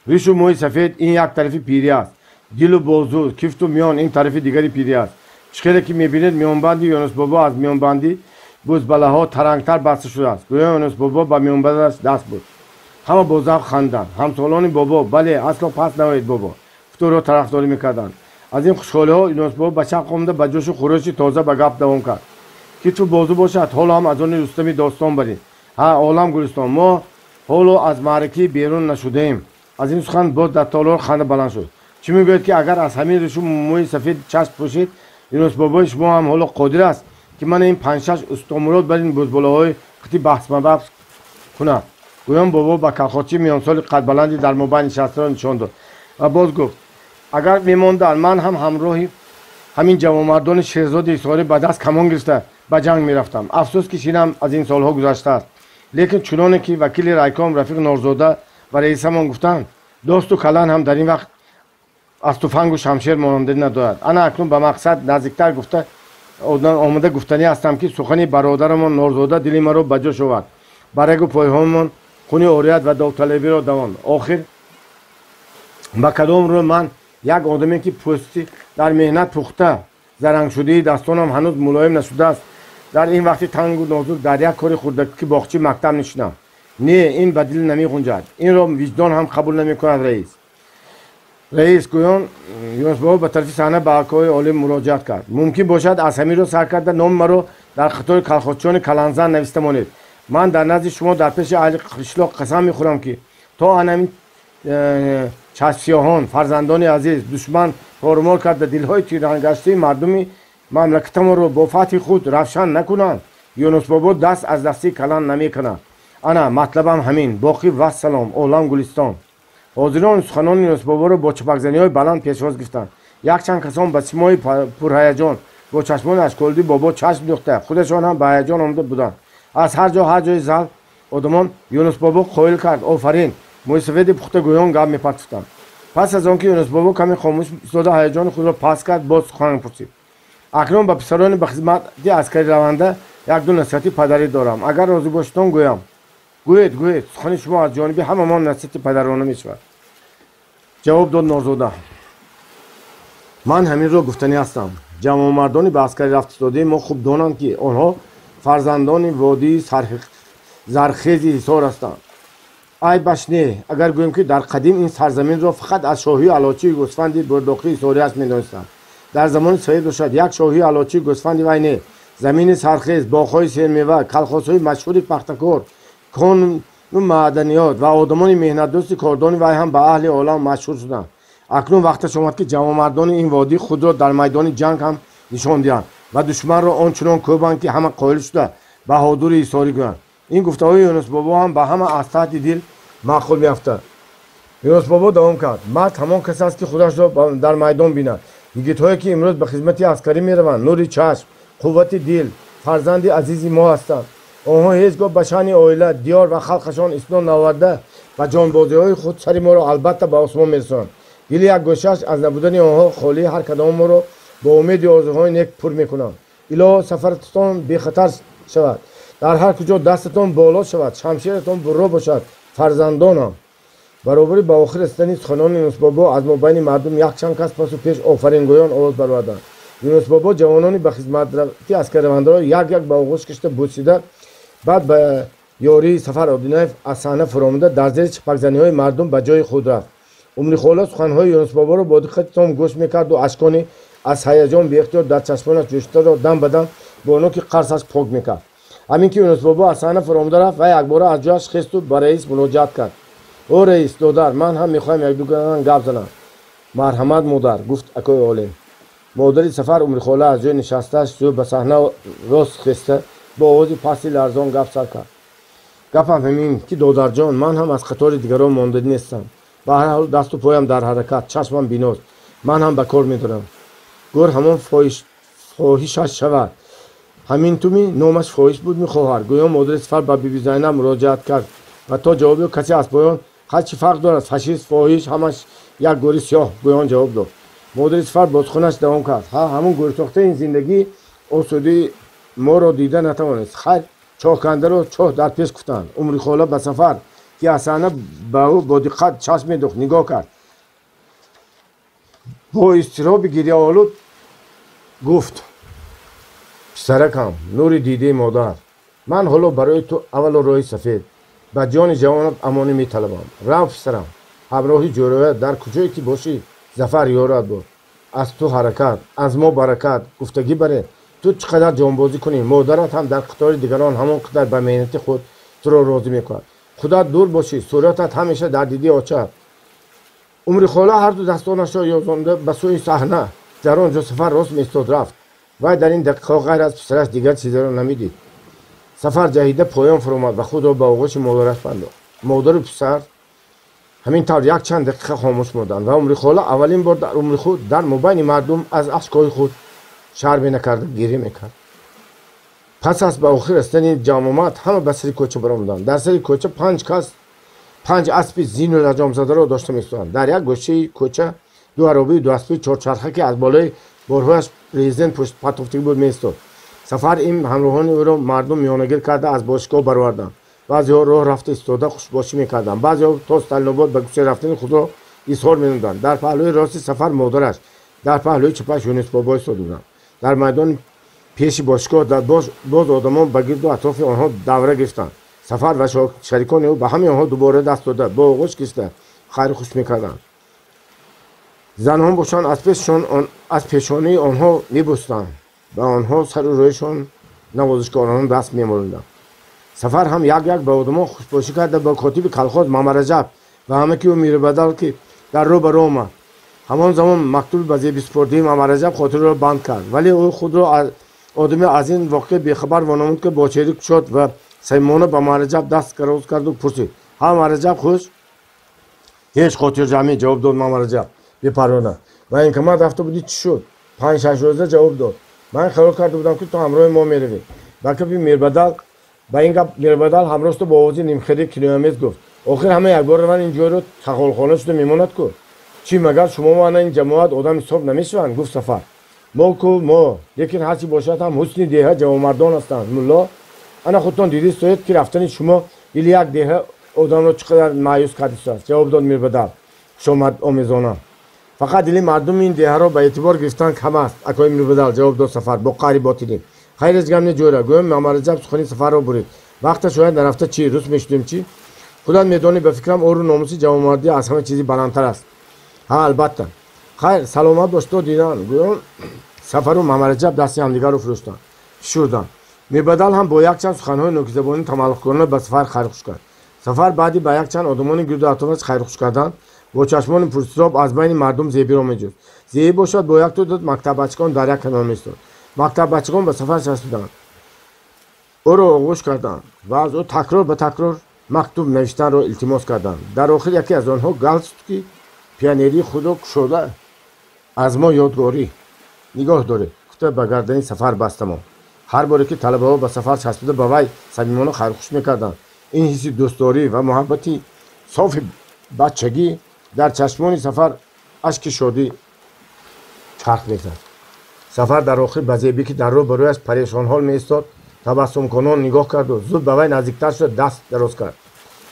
Ришу мӯи сафед ин як тарафи пирӣ аст, дилу бозу, кифту миён ин тарафи дигари пирӣ аст. Чӣ хеле ки мебинед, миёнбанди Юнусбобо аз миёнбанди бузбалаҳо тарангтар баста шудааст. Гӯё Юнусбобо ба миёнбандаш даст буд. Ҳама бо завқ ханданд. Ҳамсолони бобо, бале, асло пас наоед бобо, гуфтуро тарафдорӣ мекарданд. Аз ин хушҳолиҳо Юнусбобо ба чап омада ба ҷӯшу хурӯши тоза ба гап давом кард. Китфу бозу бошад, ҳоло ҳам аз они Рустами достон баред. Ҳа, олам гулистон, мо ҳоло аз маъракӣ берун нашудаем. Аз ин сухан боз дар толор ханда баланд шуд. Чӣ мегӯяд, ки агар аз ҳамин ришу мӯи сафед чашм пӯшид, Юнусбобои шумо ҳам ҳоло қодир аст, ки мана ин панҷшаш устомурод бар ин бузболаҳои қити баҳсмабаҳс кунад. Гӯён бобо ба калхочии миёнсоли қадбаланди дар мобайн нишастаро нишон дод ва боз гуфт: агар мемонданд, ман ҳам ҳамроҳи ҳамин ҷавонмардони шерзоди ҳисорӣ ба даст камон гирифта ба ҷанг мерафтам. Афсӯс, ки синам аз ин солҳо гузаштааст. Лекин чуноне ки вакили райком Рафиқ Норзода ва раисамон гуфтанд, досту калан ҳам дар ин вақт аз туфангу шамшер монандагӣ надорад. Ана акнун ба мақсад наздиктар гуфта омада гуфтанӣ ҳастам, ки сухани бародарамон Норзода дили маро ба ҷӯш овард. Ба рагу пойҳоамон хуни орият ва довталабиро давонд. Охир ба кадом рӯ ман як одаме, ки пӯсти дар меҳнат пухта, зарангшудаи дастонам ҳанӯз мулоим нашудааст, дар ин вақти тангу нозук дар як кори хурдаки боғчи мактаб нишинам? Не, ин ба дил намеғунҷад. Инро виҷдон ҳам қабул намекунад, раис. Раис, гӯён Юнусбобо ба тарафи саҳна ба акои олим муроҷиат кард. Мумкин бошад, аз ҳамин рӯ сар карда номи маро дар қатори калхозчиёни каланзан нависта монед. Ман дар назди шумо дар пеши аҳли қишлоқ қасам мехӯрам, ки то анамин чашмсиёҳон, фарзандони азиз, душман торумор карда дилҳои тирангаштаи мардуми мамлакатамонро бо фатҳи худ равшан накунанд, Юнусбобо даст аз дасти калан намекунад. Ана матлабам ҳамин. Боқӣ вассалом, олам гулистон. Ҳозирон суханони Юнусбоборо бо чапакзаниҳои баланд пешвоз гирифтанд. Якчанд касон ба симои пурҳаяҷон бо чашмони ашколуди бобо чашм дӯхта, худашон ҳам ба ҳаяҷон омада буданд. Аз ҳар ҷо ҳар ҷои зал одамон Юнусбобо қоил кард, офарин, мӯйсафеди пухтагӯён гап мепартофтанд. Пас аз он ки Юнусбобо каме хомӯш истода ҳаяҷони худро паст кард, боз сухан пурсид. Акнун ба писарони ба хизмати аскарӣ раванда як-ду насиҳати падарӣ дорам. Агар розӣ бошедон гӯям. Гӯед, гӯед, сухани шумо аз ҷониби ҳамамон насиҳати падарона мешавад. Ҷавоб дод Норзода. Ман ҳаминро гуфтанӣ ҳастам. Ҷавонмардони ба аскарӣ рафтистодаи мо хуб донанд, ки онҳо фарзандони водии зархези Ҳисор ҳастанд. Айбаш не, агар гӯем, ки дар қадим ин сарзаминро фақат аз шоҳии алочии гӯсфанди бурдоқии ҳисориаш медонистанд. Дар замони соҳиб бошад як шоҳии алочии гӯсфанди вай не, замини сархез, боғҳои сермева, калхозҳои машҳури пахтакор, кону маъданиёт ва одамони меҳнатдӯсти кордони вай ҳам ба аҳли олам машҳур шуданд. Акнун вақташ омад, ки ҷавонмардони ин водӣ худро дар майдони ҷанг ҳам нишон диҳанд ва душманро он чунон кӯбанд, ки ҳама қоил шуда баҳодури ҳисорӣ гӯянд. Ин гуфтаҳои Юнусбобо ҳам ба ҳама аз таҳти дил маъқул меафтад. Юнусбобо давом кард. Мард ҳамон кас аст, ки худашро дар майдон бинад. Йигитҳое, ки имрӯз ба хизмати аскарӣ мераванд, нури чашм, қуввати дил, фарзанди азизи мо ҳастанд. Онҳо ҳеҷ гоҳ ба шаъни оила, диёр ва халқашон ислом наоварда ба ҷонбозиҳои худ сари моро албатта ба осмон мерасонанд. Дили як гӯшааш аз набудани онҳо холии ҳар кадоми моро бо умеди орзуҳои нек пур мекунанд. Илоҳо сафаратон бехатар шавад, дар ҳар куҷо дастатон боло шавад, шамшератон бурро бошад, фарзандонам. Баробари ба охир расидани суханони Юнусбобо аз мобайни мардум якчанд кас пасу пеш офарингӯён овоз бароварданд. Юнусбобо ҷавонони ба хизмати аскарравандаро як-як ба оғӯш кашида бӯсида, баъд ба ёрии Сафар Одинаев аз саҳна фуромада дар зери чапакзаниҳои мардум ба ҷои худ рафт. Умрихола суханҳои Юнусбоборо бо диққати том гӯш мекарду ашкони аз ҳаяҷон беихтиёр дар чашмонаш ҷӯшидаро дам ба дам бо нӯки қарсаш пок мекард. Ҳамин ки Юнусбобо аз саҳна фуромада рафт, вай якбора аз ҷояш хесту ба раис муроҷиат кард. О раис, додар, ман ҳам мехоҳам якду гап занам. Марҳамат, модар, гуфт акои олим. Модари Сафар Умрихола аз ҷои нишастааш зӯр ба саҳна рост хеста бо овози пасти ларзон гап сар кард. Гапам ҳамин, ки додарҷон, ман ҳам аз қатори дигарон мондагӣ нестам. Ба ҳар ҳол дасту поям дар ҳаракат, чашмам биност. Ман ҳам ба кор медорам. Гӯр ҳамон фоҳишаш шавад. Ҳамин туми номаш фоҳиш буд мехоҳар. Гӯё модари Сафар ба Биби Зайнаб муроҷиат кард ва то ҷавоби касе аз поён ҳар чӣ фарқ дорад, фашист, фоҳиш, ҳамаш як гӯри сиёҳ, гӯён ҷавоб дод. Модари Сафар бо суханаш давом кард. Ҳа, ҳамон гӯрсохтаи ин зиндагӣ осудии моро дида натавонист. Хайр, чоҳкандаро чоҳ дар пеш куфтанд. Умрихола ба Сафар, ки аз саҳна ба ӯ бо диққат чашм медӯхт, нигоҳ кард. Бо изтироби гирьяолуд гуфт: писаракам, нури дидаи модар, ман ҳоло барои ту аввало роҳи сафед, ба ҷони ҷавонат амонӣ металабам. Рав писарам, ҳамроҳи ҷӯроя дар куҷое ки бошӣ, зафар ёрат буд. Аз ту ҳаракат, аз мо баракат. Гуфтагӣ баре, ту чӣ қадар ҷонбозӣ кунӣ, модарат ҳам дар қатори дигарон ҳамон қадар ба меҳнати худ туро розӣ мекунад. Худат дур бошӣ, суратат ҳамеша дар диди очад. Умрихола ҳарду дастонашро ёзонда ба сӯи саҳна, дар он ҷо Сафар рост меистод, рафт. Вай дар ин дақиқаҳо ғайр аз писараш дигар чизеро намедид. Сафар ҷаҳида поён фуромад ва худро ба оғӯши модараш пандохт. Модару писар ҳамин тавр якчанд дақиқа хомӯш монданд ва Умрихола аввалин бор дар умри худ дар мобайни мардум аз ашкҳои худ шарме накарда гирӣ мекард. Пас аз ба охир расидани ҷамъомад ҳама ба сари кӯча баромаданд. Дар сари кӯча панҷ кас панҷ аспи зину лаҷомзадаро дошта меистоданд. Дар як гӯшаи кӯча ду аробаи дуаспии чорчарха, ки аз болои борҳояш президент патофтагӣ буд, меистод. Сафар ин ҳамроҳони ӯро мардум миёнагир карда аз бошгоҳ бароварданд. Баъзеҳо роҳ рафта истода хушбошӣ мекарданд, баъзеҳо то Сталинобод ба гӯша рафтани худро изҳор менамуданд. Дар паҳлӯи рости Сафар модараш, дар паҳлӯи чапаш Юнусбобо истода буданд. Дар майдони пеши бошгоҳ боз одамон ба гирду атрофи онҳо давра гирифтанд. Сафар ва шарикони ӯ ба ҳамаи онҳо дубора даст дода, бо оғӯш гирифта хайру хуш мекарданд. Занҳо бошанд аз пешонии онҳо мебӯстанд, ба онҳо сару рӯяшон навозишкорона даст мемолиданд. Сафар ҳам як-як ба одамон хушбошӣ карда ба котиби калхоз Мамараҷаб ва ҳамаки ӯ Мирбадал, ки дар рӯ ба рӯ омад. Ҳамон замон мактуби ба зеби супордии Мамараҷаб хотирро банд кард, вале ӯ худро одами аз ин воқеа бехабар вонамуд, ки бо черик шуд ва самимона ба Мамараҷаб даст дароз карду пурсид: ҳа, Мамараҷаб, хуш? Ҳеҷ хотирҷамъӣ, ҷавоб дод Мамараҷаб бепарвона. Военкомат рафта будӣ, чӣ шуд? 5-6 рӯза, ҷавоб дод. Ман хаёл карда будам, ки ту ҳамроҳи мо меравӣ. Ба гапи Мирбадал ба ин гап Мирбадал ҳамросту бо овози нимхелӣ киноямез гуфт: охир ҳама якбор раванд, ин ҷойро тахолхона шуда мемонад ку. Чӣ, магар шумо ана ин ҷамоат одам ҳисоб намешаванд? Гуфт Сафар. Мо ку мо, лекин ҳарчи бошад ҳам ҳусни деҳа ҷавонмардон ҳастанд. Мулло, ана худтон диди стоед, ки рафтани шумо дили як деҳа одамро чӣ қадар маъюс кардистааст, ҷавоб дод Мирбадал хушомад омезона. Фақат дили мардуми ин деҳаро ба эътибор гирифтан кам аст, акои Мирбадал, ҷавоб дод Сафар бо қаҳри ботинӣ. Хайр, ҳеҷ гап не, ҷӯра, гӯем Мамараҷаб сухани Сафарро бурид. Вақта шояд нарафта чӣ, рӯс мешудем чӣ? Худат медонӣ, ба фикрам, ору номуси ҷавонмардӣ аз ҳама чизи баландтар аст. Ҳа, албатта. Хайр, саломат бош, то дидан, гӯён Сафару Мамараҷаб дасти ҳамдигарро фурӯштанд, фишурданд. Мирбадал ҳам бо якчанд суханҳои нокизабонӣ тамаллуқкорона ба Сафар хайрхуш кард. Сафар баъди ба якчанд одамони гирду атрофаш хайрхуш кардан, бо чашмони пурситоб аз байни мардум Зебиро меҷуст. Зебӣ бошад, бо як теъдод мактаббачагон дар як канор меистод. Мактаббачагон ба Сафар часпиданд, ӯро оғӯш карданд ва аз ӯ такрор ба такрор мактуб навиштанро илтимос карданд. Дар охир яке аз онҳо галстуки пионерии худро кушода, аз мо ёдгорӣ нигоҳ доред, гуфта, ба гардани Сафар баста монд. Ҳар боре ки талабаҳо ба Сафар часпида, ба вай самимона хайрхуш мекарданд, ин ҳисси дӯстдорӣ ва муҳаббати софи бачагӣ дар чашмони Сафар ашки шодӣ чарх мезад. Сафар дар охир ба Зебӣ, ки дар рӯ ба рӯяш парешонҳол меистод, табассумкунон нигоҳ карду зуд ба вай наздиктар шуда, даст дароз кард.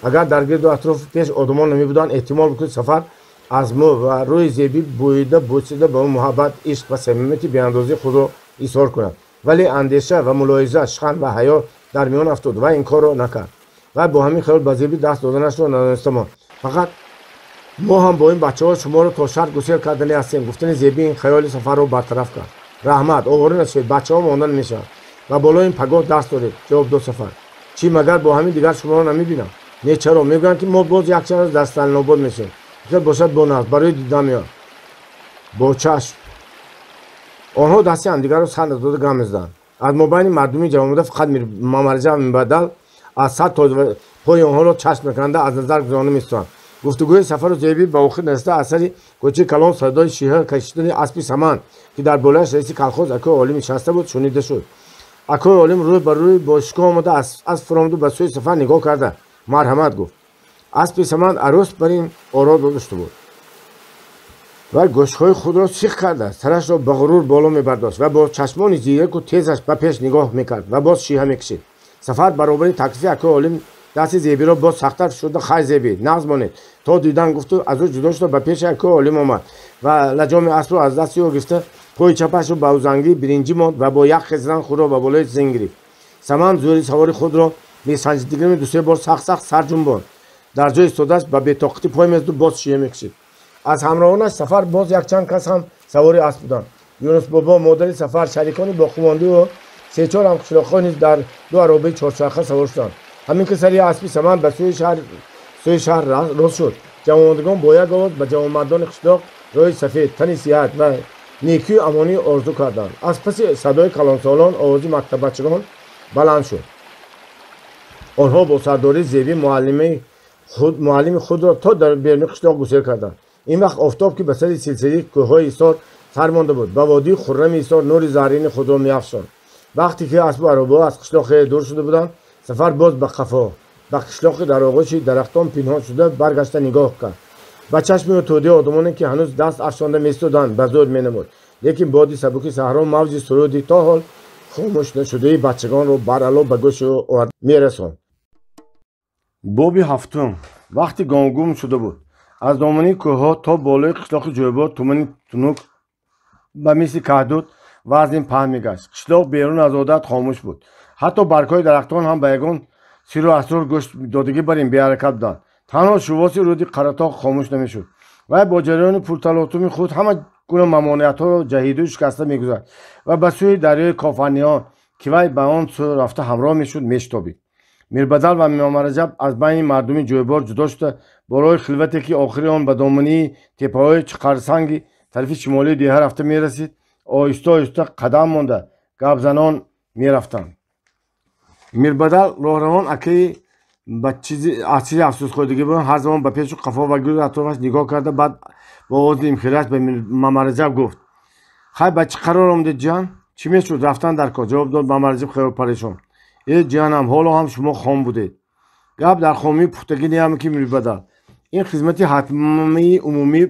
Агар дар гирду атрофи пеш одамон намебуданд, эҳтимол буд, ки Сафар аз мӯ ва рӯи Зебӣ бӯида, бӯсида, ба ӯ муҳаббат, ишқ ва самимияти беандозаи худро изҳор кунад. Вале андеша ва мулоҳиза, шарм ва ҳаё дар миён афтод ва ин корро накард. Вай бо ҳамин хаёл ба Зебӣ даст доданашро надониста монд. Фақат мо ҳам бо ин бачаҳо шуморо то шаҳр гусел кардани ҳастем, гуфтани Зебӣ ин хаёли Сафарро бартараф кард. Раҳмат, овора нашавед, бачаҳо монда намешаванд ва болои ин пагоҳ дарс доред, ҷавоб дод Сафар. Чӣ, магар бо ҳамин дигар шуморо намебинам? Не, чаро? Мегӯянд, ки мо боз якчанд рӯз дар Сталинобод мешавем. Хел бошад, бо нағз, барои дидан меоям. Бо чашм. Онҳо дасти ҳамдигарро сар надода гам мезаданд. Аз мобайни мардуми ҷамъомада фақат Мамараҷаб, Мирбадал аз сар то пои онҳоро чашм накарда аз назар гузаронда меистоданд. Гуфтугӯи Сафару Зебӣ ба охир нарасида, аз сари кӯчаи калон садои шиҳа кашидани аспи Саманд, ки дар болояш раиси колхоз акои Олим нишаста буд, шунида шуд. Акои Олим рӯй ба рӯй бо шикоҳ омада, аз асп фуромаду ба сӯи Сафар нигоҳ карда, марҳамат гуфт. Аспи Саманд арӯс бар ин оро дошта буд. Вай гӯшҳои худро сих карда, сарашро ба ғурур боло мебардошт ва бо чашмони зираку тезаш ба пеш нигоҳ мекард ва боз шиҳа мекашид. Сафар баробари таклифи акои Олим дасти Зебиро боз сахттар фишурда, хайр, Зебӣ, нағз монед, то дидан, гуфту аз ӯ ҷудо шуда, ба пеши акои Олим омад ва лаҷоми аспро аз дасти ӯ гирифта, пои чапашро ба узангии биринҷӣ монд ва бо як хезран худро ба болои зин гирифт. Саманд зӯри савори худро месанҷидигирми дусе бор сахт сахт сар ҷунбонд. Дар ҷои истодааш ба бетоқатӣ пой мезаду боз шиҳа мекашид. Аз ҳамроҳонаш Сафар боз якчанд кас ҳам савори асп буданд. Юнусбобо, модари Сафар, шарикони боқимондаи ӯ, сечор ҳамқишлоқҳо низ дар ду аробаи чорчарха савор шуданд. Ҳамин ки сари аспи Саманд ба сӯи шаҳр рост шуд, ҷавонмардагон бо як овоз ба ҷавонмардони қишлоқ роҳи сафед, тани сиҳат ва некию амонӣ орзу карданд. Аз паси садои калонсолон овози мактаббачагон баланд шуд. Онҳо бо сардории Зебӣ муаллими худро то дар беруни қишлоқ гусел карданд. Ин вақт офтоб, ки ба сари силсилаи кӯҳҳои Ҳисор сар монда буд, ба водии хуррами Ҳисор нури заррини худро меафшонд. Вақте ки аспу аробаҳо аз қишлоқ хеле дур шуда буданд, Сафар боз ба қафо, ба қишлоқи дар оғӯши дарахтон пинҳон шуда баргашта нигоҳ кард. Ба чашми ӯ тӯдаи одамоне, ки ҳанӯз даст афшонда меистоданд, ба зӯр менамуд, лекин боди сабуки саҳро мавҷи суруди то ҳол хомӯш нашудаи бачагонро барало ба гӯши ӯ мерасонд. Боби ҳафтум. Вақти гомгум шуда буд. Аз домании кӯҳҳо то болои қишлоқи Ҷӯйбор тумани тунук ба мисли каҳдуд вазнин паҳн мегашт. Қишлоқ берун аз одат хомӯш буд. Ҳатто баргҳои дарахтон ҳам ба ягон сиру асрор гӯш додагӣ бар ин беҳаракат буданд. Танҳо шувоси рӯди Қаратоқ хомӯш намешуд. Вай бо ҷараёни пурталотуми худ ҳама гуна мамониятҳоро ҷаҳиду шикаста мегузашт ва ба сӯи дарёи Кофарниҳон, ки вай ба он сӯ рафта ҳамроҳ мешуд, мешитобид. Мирбадал ва Мамараҷаб аз байни мардуми Ҷӯйбор ҷудо шуда, бо роҳи хилвате, ки охири он ба домании теппаҳои чиқарсанги тарафи шимолии деҳа рафта мерасид, оҳиста оҳиста қадам монда, гапзанон мерафтанд. Мирбадал роҳравон акаи аз чизи афсӯсхӯрдагӣ буд, ҳар замон ба пешу қафо ва гирду атрофаш нигоҳ карда, баъд бо овози нимхелаш ба Мамараҷаб гуфт: хай, ба чӣ қарор омадед, ҷиян? Чӣ мешуд, рафтан дар кор, ҷавоб дод Мамараҷаб хаёлпарешон. Э, ҷиянам, ҳоло ҳам шумо хом будед. Гап дар хомии пухтагӣ неам, ки Мирбадал, ин хизмати ҳатмии умумӣ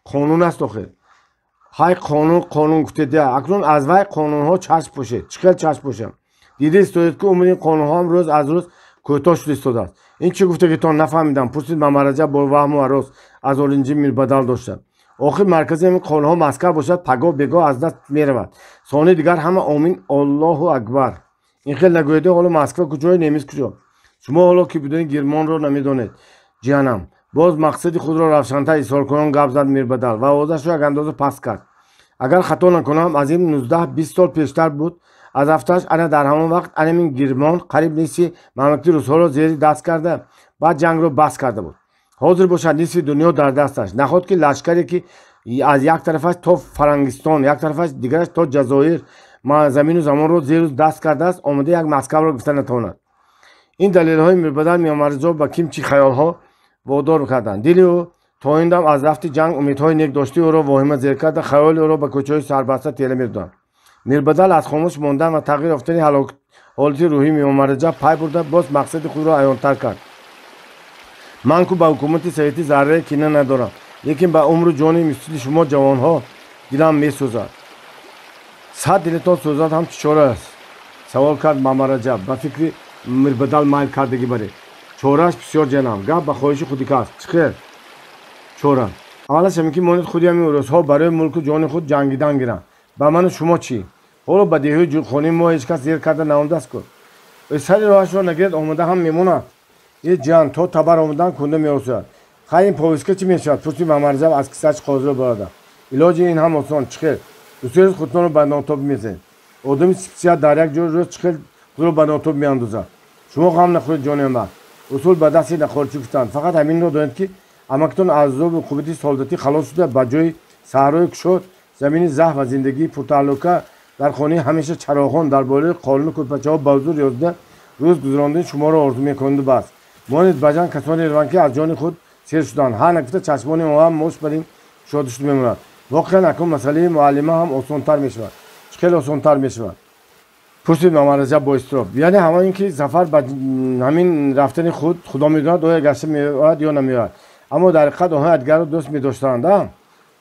қонун аст охир. Ҳай қонун қонун гуфтед, акнун аз вай қонунҳо чашм пӯшед. Чӣ хел чашм пӯшам? Дида истоед, ки умри ин қонунҳо ҳам рӯз аз рӯз кӯтоҳ шуда истодааст. Ин чӣ гуфтагитон, нафаҳмидам, пурсид Мамараҷаб бо ваҳму ҳарос аз оринҷи Мирбадал дошта. Охир маркази ҳамин қонунҳо Москав бошад, пагоҳ бегоҳ аз даст меравад. Сони дигар ҳама омин, Аллоҳу акбар. Ин хел нагӯеде, ҳоло Москва куҷои, немис куҷо? Шумо ҳоло ки будани Гермонро намедонед, ҷиянам. Боз мақсади худро равшантар изҳоркунон гап зад Мирбадал ва овозашро як андоза паст кард. Агар хато накунам, аз ин 19-20 сол пештар буд, аз ҳафтааш ана дар ҳамон вақт анамин Гермон қариб нисфи мамлакати русҳоро зери даст карда, баъд ҷангро бас карда буд. Ҳозир бошад, нисфи дунё дар дасташ. Наход ки лашкаре ки аз як тарафаш то Фарангистон, як тарафаш дигараш то Ҷазоир замину замонро зеру даст кардааст, омода як Москавро гирифта натавонад. Ин далелҳои Мирбадал Миёмараҷаб ба кимчи хаёлҳо водор карданд. Дили ӯ то ин дам аз рафти ҷанг умедҳои нек доштии ӯро воҳима зер карда, хаёли ӯро ба кӯчаҳои сарбаста тела медоданд. Мирбадал аз хомӯш мондан ва тағйир ёфтани ҳолати рӯҳии Миёмараҷаб пай бурда, боз мақсади худро аёнтар кард. Ман ку ба ҳукумати советӣ заррае кина надорам, лекин ба умру ҷони мисли шумо ҷавонҳо дилам месӯзад. Сад дилатон сӯзад ҳам чӣ чора аст? Савол кард Мамараҷаб ба фикри Мирбадал майл кардагӣ баред. Чорааш бисёр, ҷанам, гап ба хоҳиши худика аст. Чӣ хел чора? Аввалаш ҳамин ки монед худи ҳамин рӯзҳо барои мулку ҷони худ ҷангидан гиранд. Ба ману шумо чӣ? Ҳоло ба деҳаи хонаи мо ҳеҷ кас зер карда наомадааст ку. Сари роҳашро нагиред, омода ҳам мемонад. Е ҷан, то табар омадан кунда меосояд. Хай, ин повестка чӣ мешавад? Пурсид Мамараҷаб аз кисааш қоғозро барода. Илоҷи ин ҳам осон. Чӣ хел? Ду-се рӯз худтонро ба нотоб мезанед. Одами сипсиҳат дар як ҷой рӯз чӣ хел худро ба нотоб меандозад? Шумо ғам нахӯред, ҷони ман. Усул ба дасти нақорчӣ гуфтанд. Фақат ҳаминро донед, ки амакитон аз азоби уқубати солдатӣ халос шуда, ба ҷои саҳрои кушод, замини заҳр ва зиндагии пуртаҳлука дар хонаи ҳамеша чароғон дар болои қолину кӯрпачаҳо ба ҳузур 11 рӯз гузарондани шуморо орзу мекунанду бас. Монед ба ҷанг касоне раванд, ки аз ҷони худ сер шуданд. Ҳар нагуфта чашмони мо ҳам мош бар ин кушода шуда мемонад. Воқеан акнун масъалаи муаллима ҳам осонтар мешавад. Чӣ хеле осонтар мешавад? Пурсид Мамараҷаб бо изтироб. Яъне ҳамон ин ки Зафар ба ҳамин рафтани худ худо медонад, оя гашта меояд ё намеояд. Аммо дар ҳақиқат онҳо якдигарро дӯст медоштанд.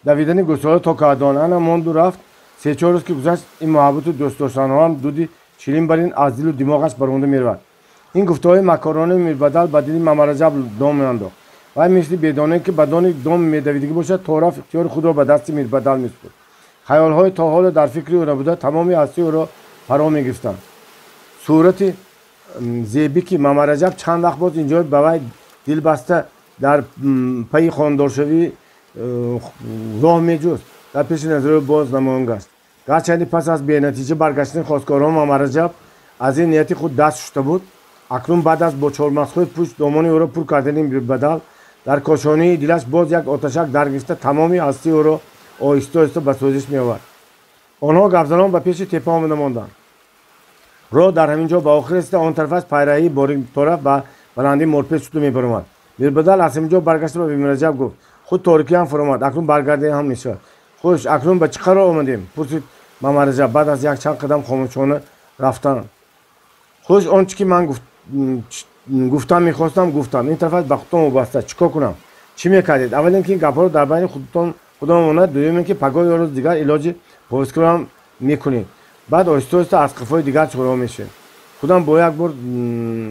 Давидани гӯсола то каъдон ана монду рафт. Се-чор рӯз ки гузашт, ин муҳаббату дӯст доштанҳо ҳам дуди чилин бар ин аз дилу димоғаш баромада меравад. Ин гуфтаҳои макоронаи Мирбадал ба дили Мамараҷаб дом меандохт. Вай мисли бедонае, ки ба дони дом медавидагӣ бошад, то рафт ихтиёри худро ба дасти Мирбадал месупурд. Хаёлҳои то ҳоло дар фикри ӯ набуда тамоми ҳастии ӯро фаро мегирифтанд. Сурати зебӣ, ки Мамараҷаб чанд вақт боз инҷо ба вай дилбаста дар пайи хонадоршавӣ роҳ меҷуст, дар пеши назари ӯ боз намоён гашт. Гарчанде пас аз бенатиҷа баргаштани хостгорҳо Мамараҷаб аз ин нияти худ даст шушта буд, акнун баъд аз бо чормағзҳои пӯшт домони ӯро пур кардани Мирбадал дар кошонаи дилаш боз як оташак даргирифта, тамоми ҳастии ӯро оҳиста оҳиста ба сӯзиш меовард. Онҳо гапзанон ба пеши тепа омада монданд. Роҳ дар ҳамин ҷо ба охир расида, он тарафаш пайраҳии борикторав ба баландии морпеш шуду мебаромад. Мирбадал аз ҳамин ҷо баргашта ба Мираҷаб гуфт: худ торикӣ ҳам фуромад, акнун баргардем ҳам мешавад. Хуш, акнун ба чӣ қарор омадем? Пурсид Мамараҷаб баъд аз якчанд қадам хомӯшона рафтан. Хуш, он чӣ ки ман гуфтам мехостам, гуфтам. Ин тарафаш ба худтон вобаста. Чӣ кор кунам? Чӣ мекардед? Аввал ин ки ин гапҳоро дар байни худтон худо монад, дуюм ин ки пагоҳ ё рӯзи дигар илоҷи повесткаро ҳам мекунед. Баъд оҳиста оҳиста аз қафои дигар чораҳо мешавед. Худам бо як бор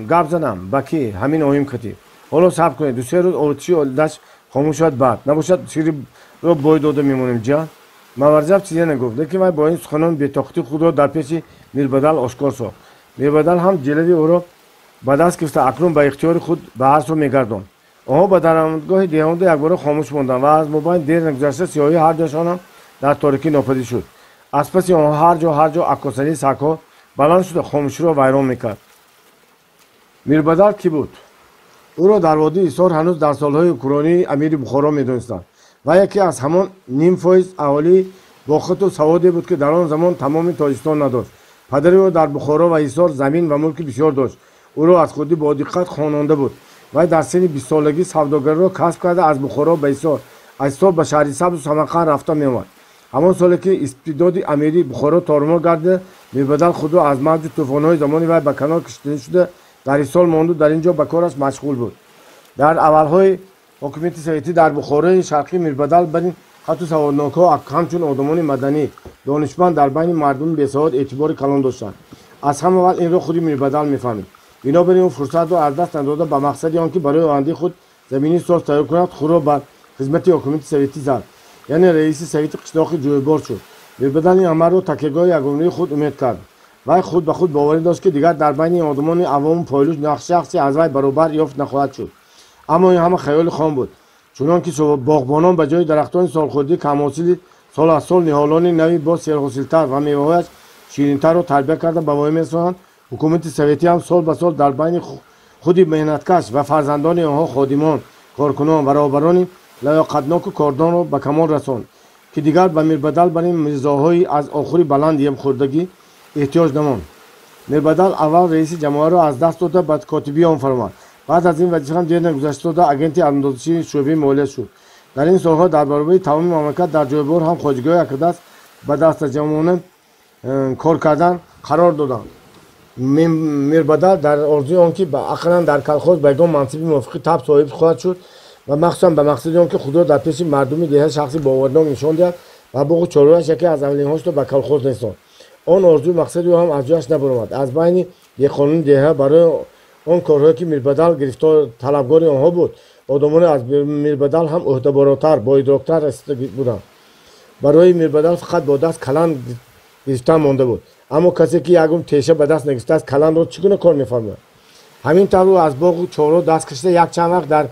гап задам. Ба кӣ? Ҳамин оҳим катӣ. Ҳоло сабр кунед, ду-се рӯз отиши дашт хомӯш шавад, баъд набошад сирро бой дода мемонем. Ҷа Мамараҷаб чизе нагуфт, лекин вай бо ин суханон бетоқатии худро дар пеши Мирбадал ошкор сохт. Мирбадал ҳам ҷилави ӯро ба даст гирифта, акнун ба ихтиёри худ ба ҳар сӯ мегардонд. Онҳо ба даромадгоҳи деҳонда якбора хомӯш монданд ва аз мобайн дер нагузашта сиёҳии ҳар ҷояшон ҳам дар торикӣ нопадид шуд. Аз паси онҳо ҳар ҷо ҳар ҷо аккосании сагҳо баланд шуда хомӯширо вайрон мекард. Мирбадал кӣ буд? Ӯро дар водии Ҳисор ҳанӯз дар солҳои ҳукмронии амири Бухоро медонистанд ва яке аз ҳамон ним фоиз аҳолии бохату саводе буд, ки дар он замон тамоми Тоҷикистон надошт. Падари ӯ дар Бухоро ва Ҳисор замин ва мулки бисёр дошт. Ӯро аз худӣ бо диққат хононда буд. Вай дар синни бистсолагӣ савдогариро касб карда, аз Бухоро ба Ҳисор, аз Ҳисор ба шаҳри Сабзу Самарқанд рафта меомад. Ҳамон соле ки истибдоди амирии Бухоро тормор гардида, Мирбадал худро аз мавҷу тӯфонҳои замони вай ба канор кашида шуда, дар Ҳисор монду дар ин ҷо ба кораш машғул буд. Дар аввалҳои ҳокимияти советӣ дар Бухорои Шарқӣ Мирбадал бар ин Хату саводнокҳо ҳамчун одамони маданӣ, донишманд дар байни мардуми бесавод эътибори калон доштанд. Аз ҳама аввал инро худи Мирбадал мефаҳмид. Бинобар ин ӯ фурсатро аз даст надода, ба мақсади он ки барои ояндаи худ замини соз тайёр кунад, худро ба хизмати ҳокимияти советӣ зад, яъне раиси совети қишлоқи Ҷӯйбор шуд. Мирбадал ин амалро такягоҳи ягонаи худ умед кард. Вай худ ба худ боварӣ дошт, ки дигар дар байни одамони авому пойлӯш шахсе аз вай баробар ёфт нахоҳад шуд. Аммо ин ҳама хаёли хом буд. Чунон ки боғбонон ба ҷои дарахтони солхӯрдии камҳосили сол аз сол ниҳолони нави боз серҳосилтар ва меваҳояш ширинтарро тарбия карда ба воя мерасонанд, ҳукумати советӣ ҳам сол ба сол дар байни худи меҳнаткаш ва фарзандони онҳо ходимон, коркунон ва роҳбарони лаёқатноку кордонро ба камол расонд, ки дигар ба Мирбадал бар ин мирзоҳои аз охури баланд емхӯрдагӣ эҳтиёҷ намонд. Мирбадал аввал раиси ҷамоаро аз даст дода, ба котибии он фаромад. Баъд аз ин вазифа ҳам дер нагузашта дода агенти андозчии шӯъбаи молия шуд. Дар ин солҳо дар баробари тамоми мамлакат дар Ҷӯйбор ҳам хоҷагиҳои якдаст ба дастаҷамъона кор кардан қарор доданд. Мирбадал дар орзуи он ки ақаллан дар колхоз ба ягон мансиби мувофиқи таб соҳиб хоҳад шуд ва махсусан ба мақсади он ки худро дар пеши мардуми деҳа шахси боварнок нишон диҳад ва боғу чорвояш яке аз аввалинҳошро ба колхоз расонд. Он орзуи мақсади ӯ ҳам аз ҷояш набаромад. Аз байни деҳқонони деҳа барои он корҳое ки Мирбадал гирифтор талабгори онҳо буд, одамоне аз Мирбадал ҳам ӯҳдаборотар, боидроктар расида буданд. Барои Мирбадал фақат бо даст каланд гирифтан монда буд. Аммо касе ки ягон теша ба даст нагирифтааст, каландро чӣ гуна кор мефармояд? Ҳамин тавр ӯ аз боғу чорво даст кашида якчанд вақт дар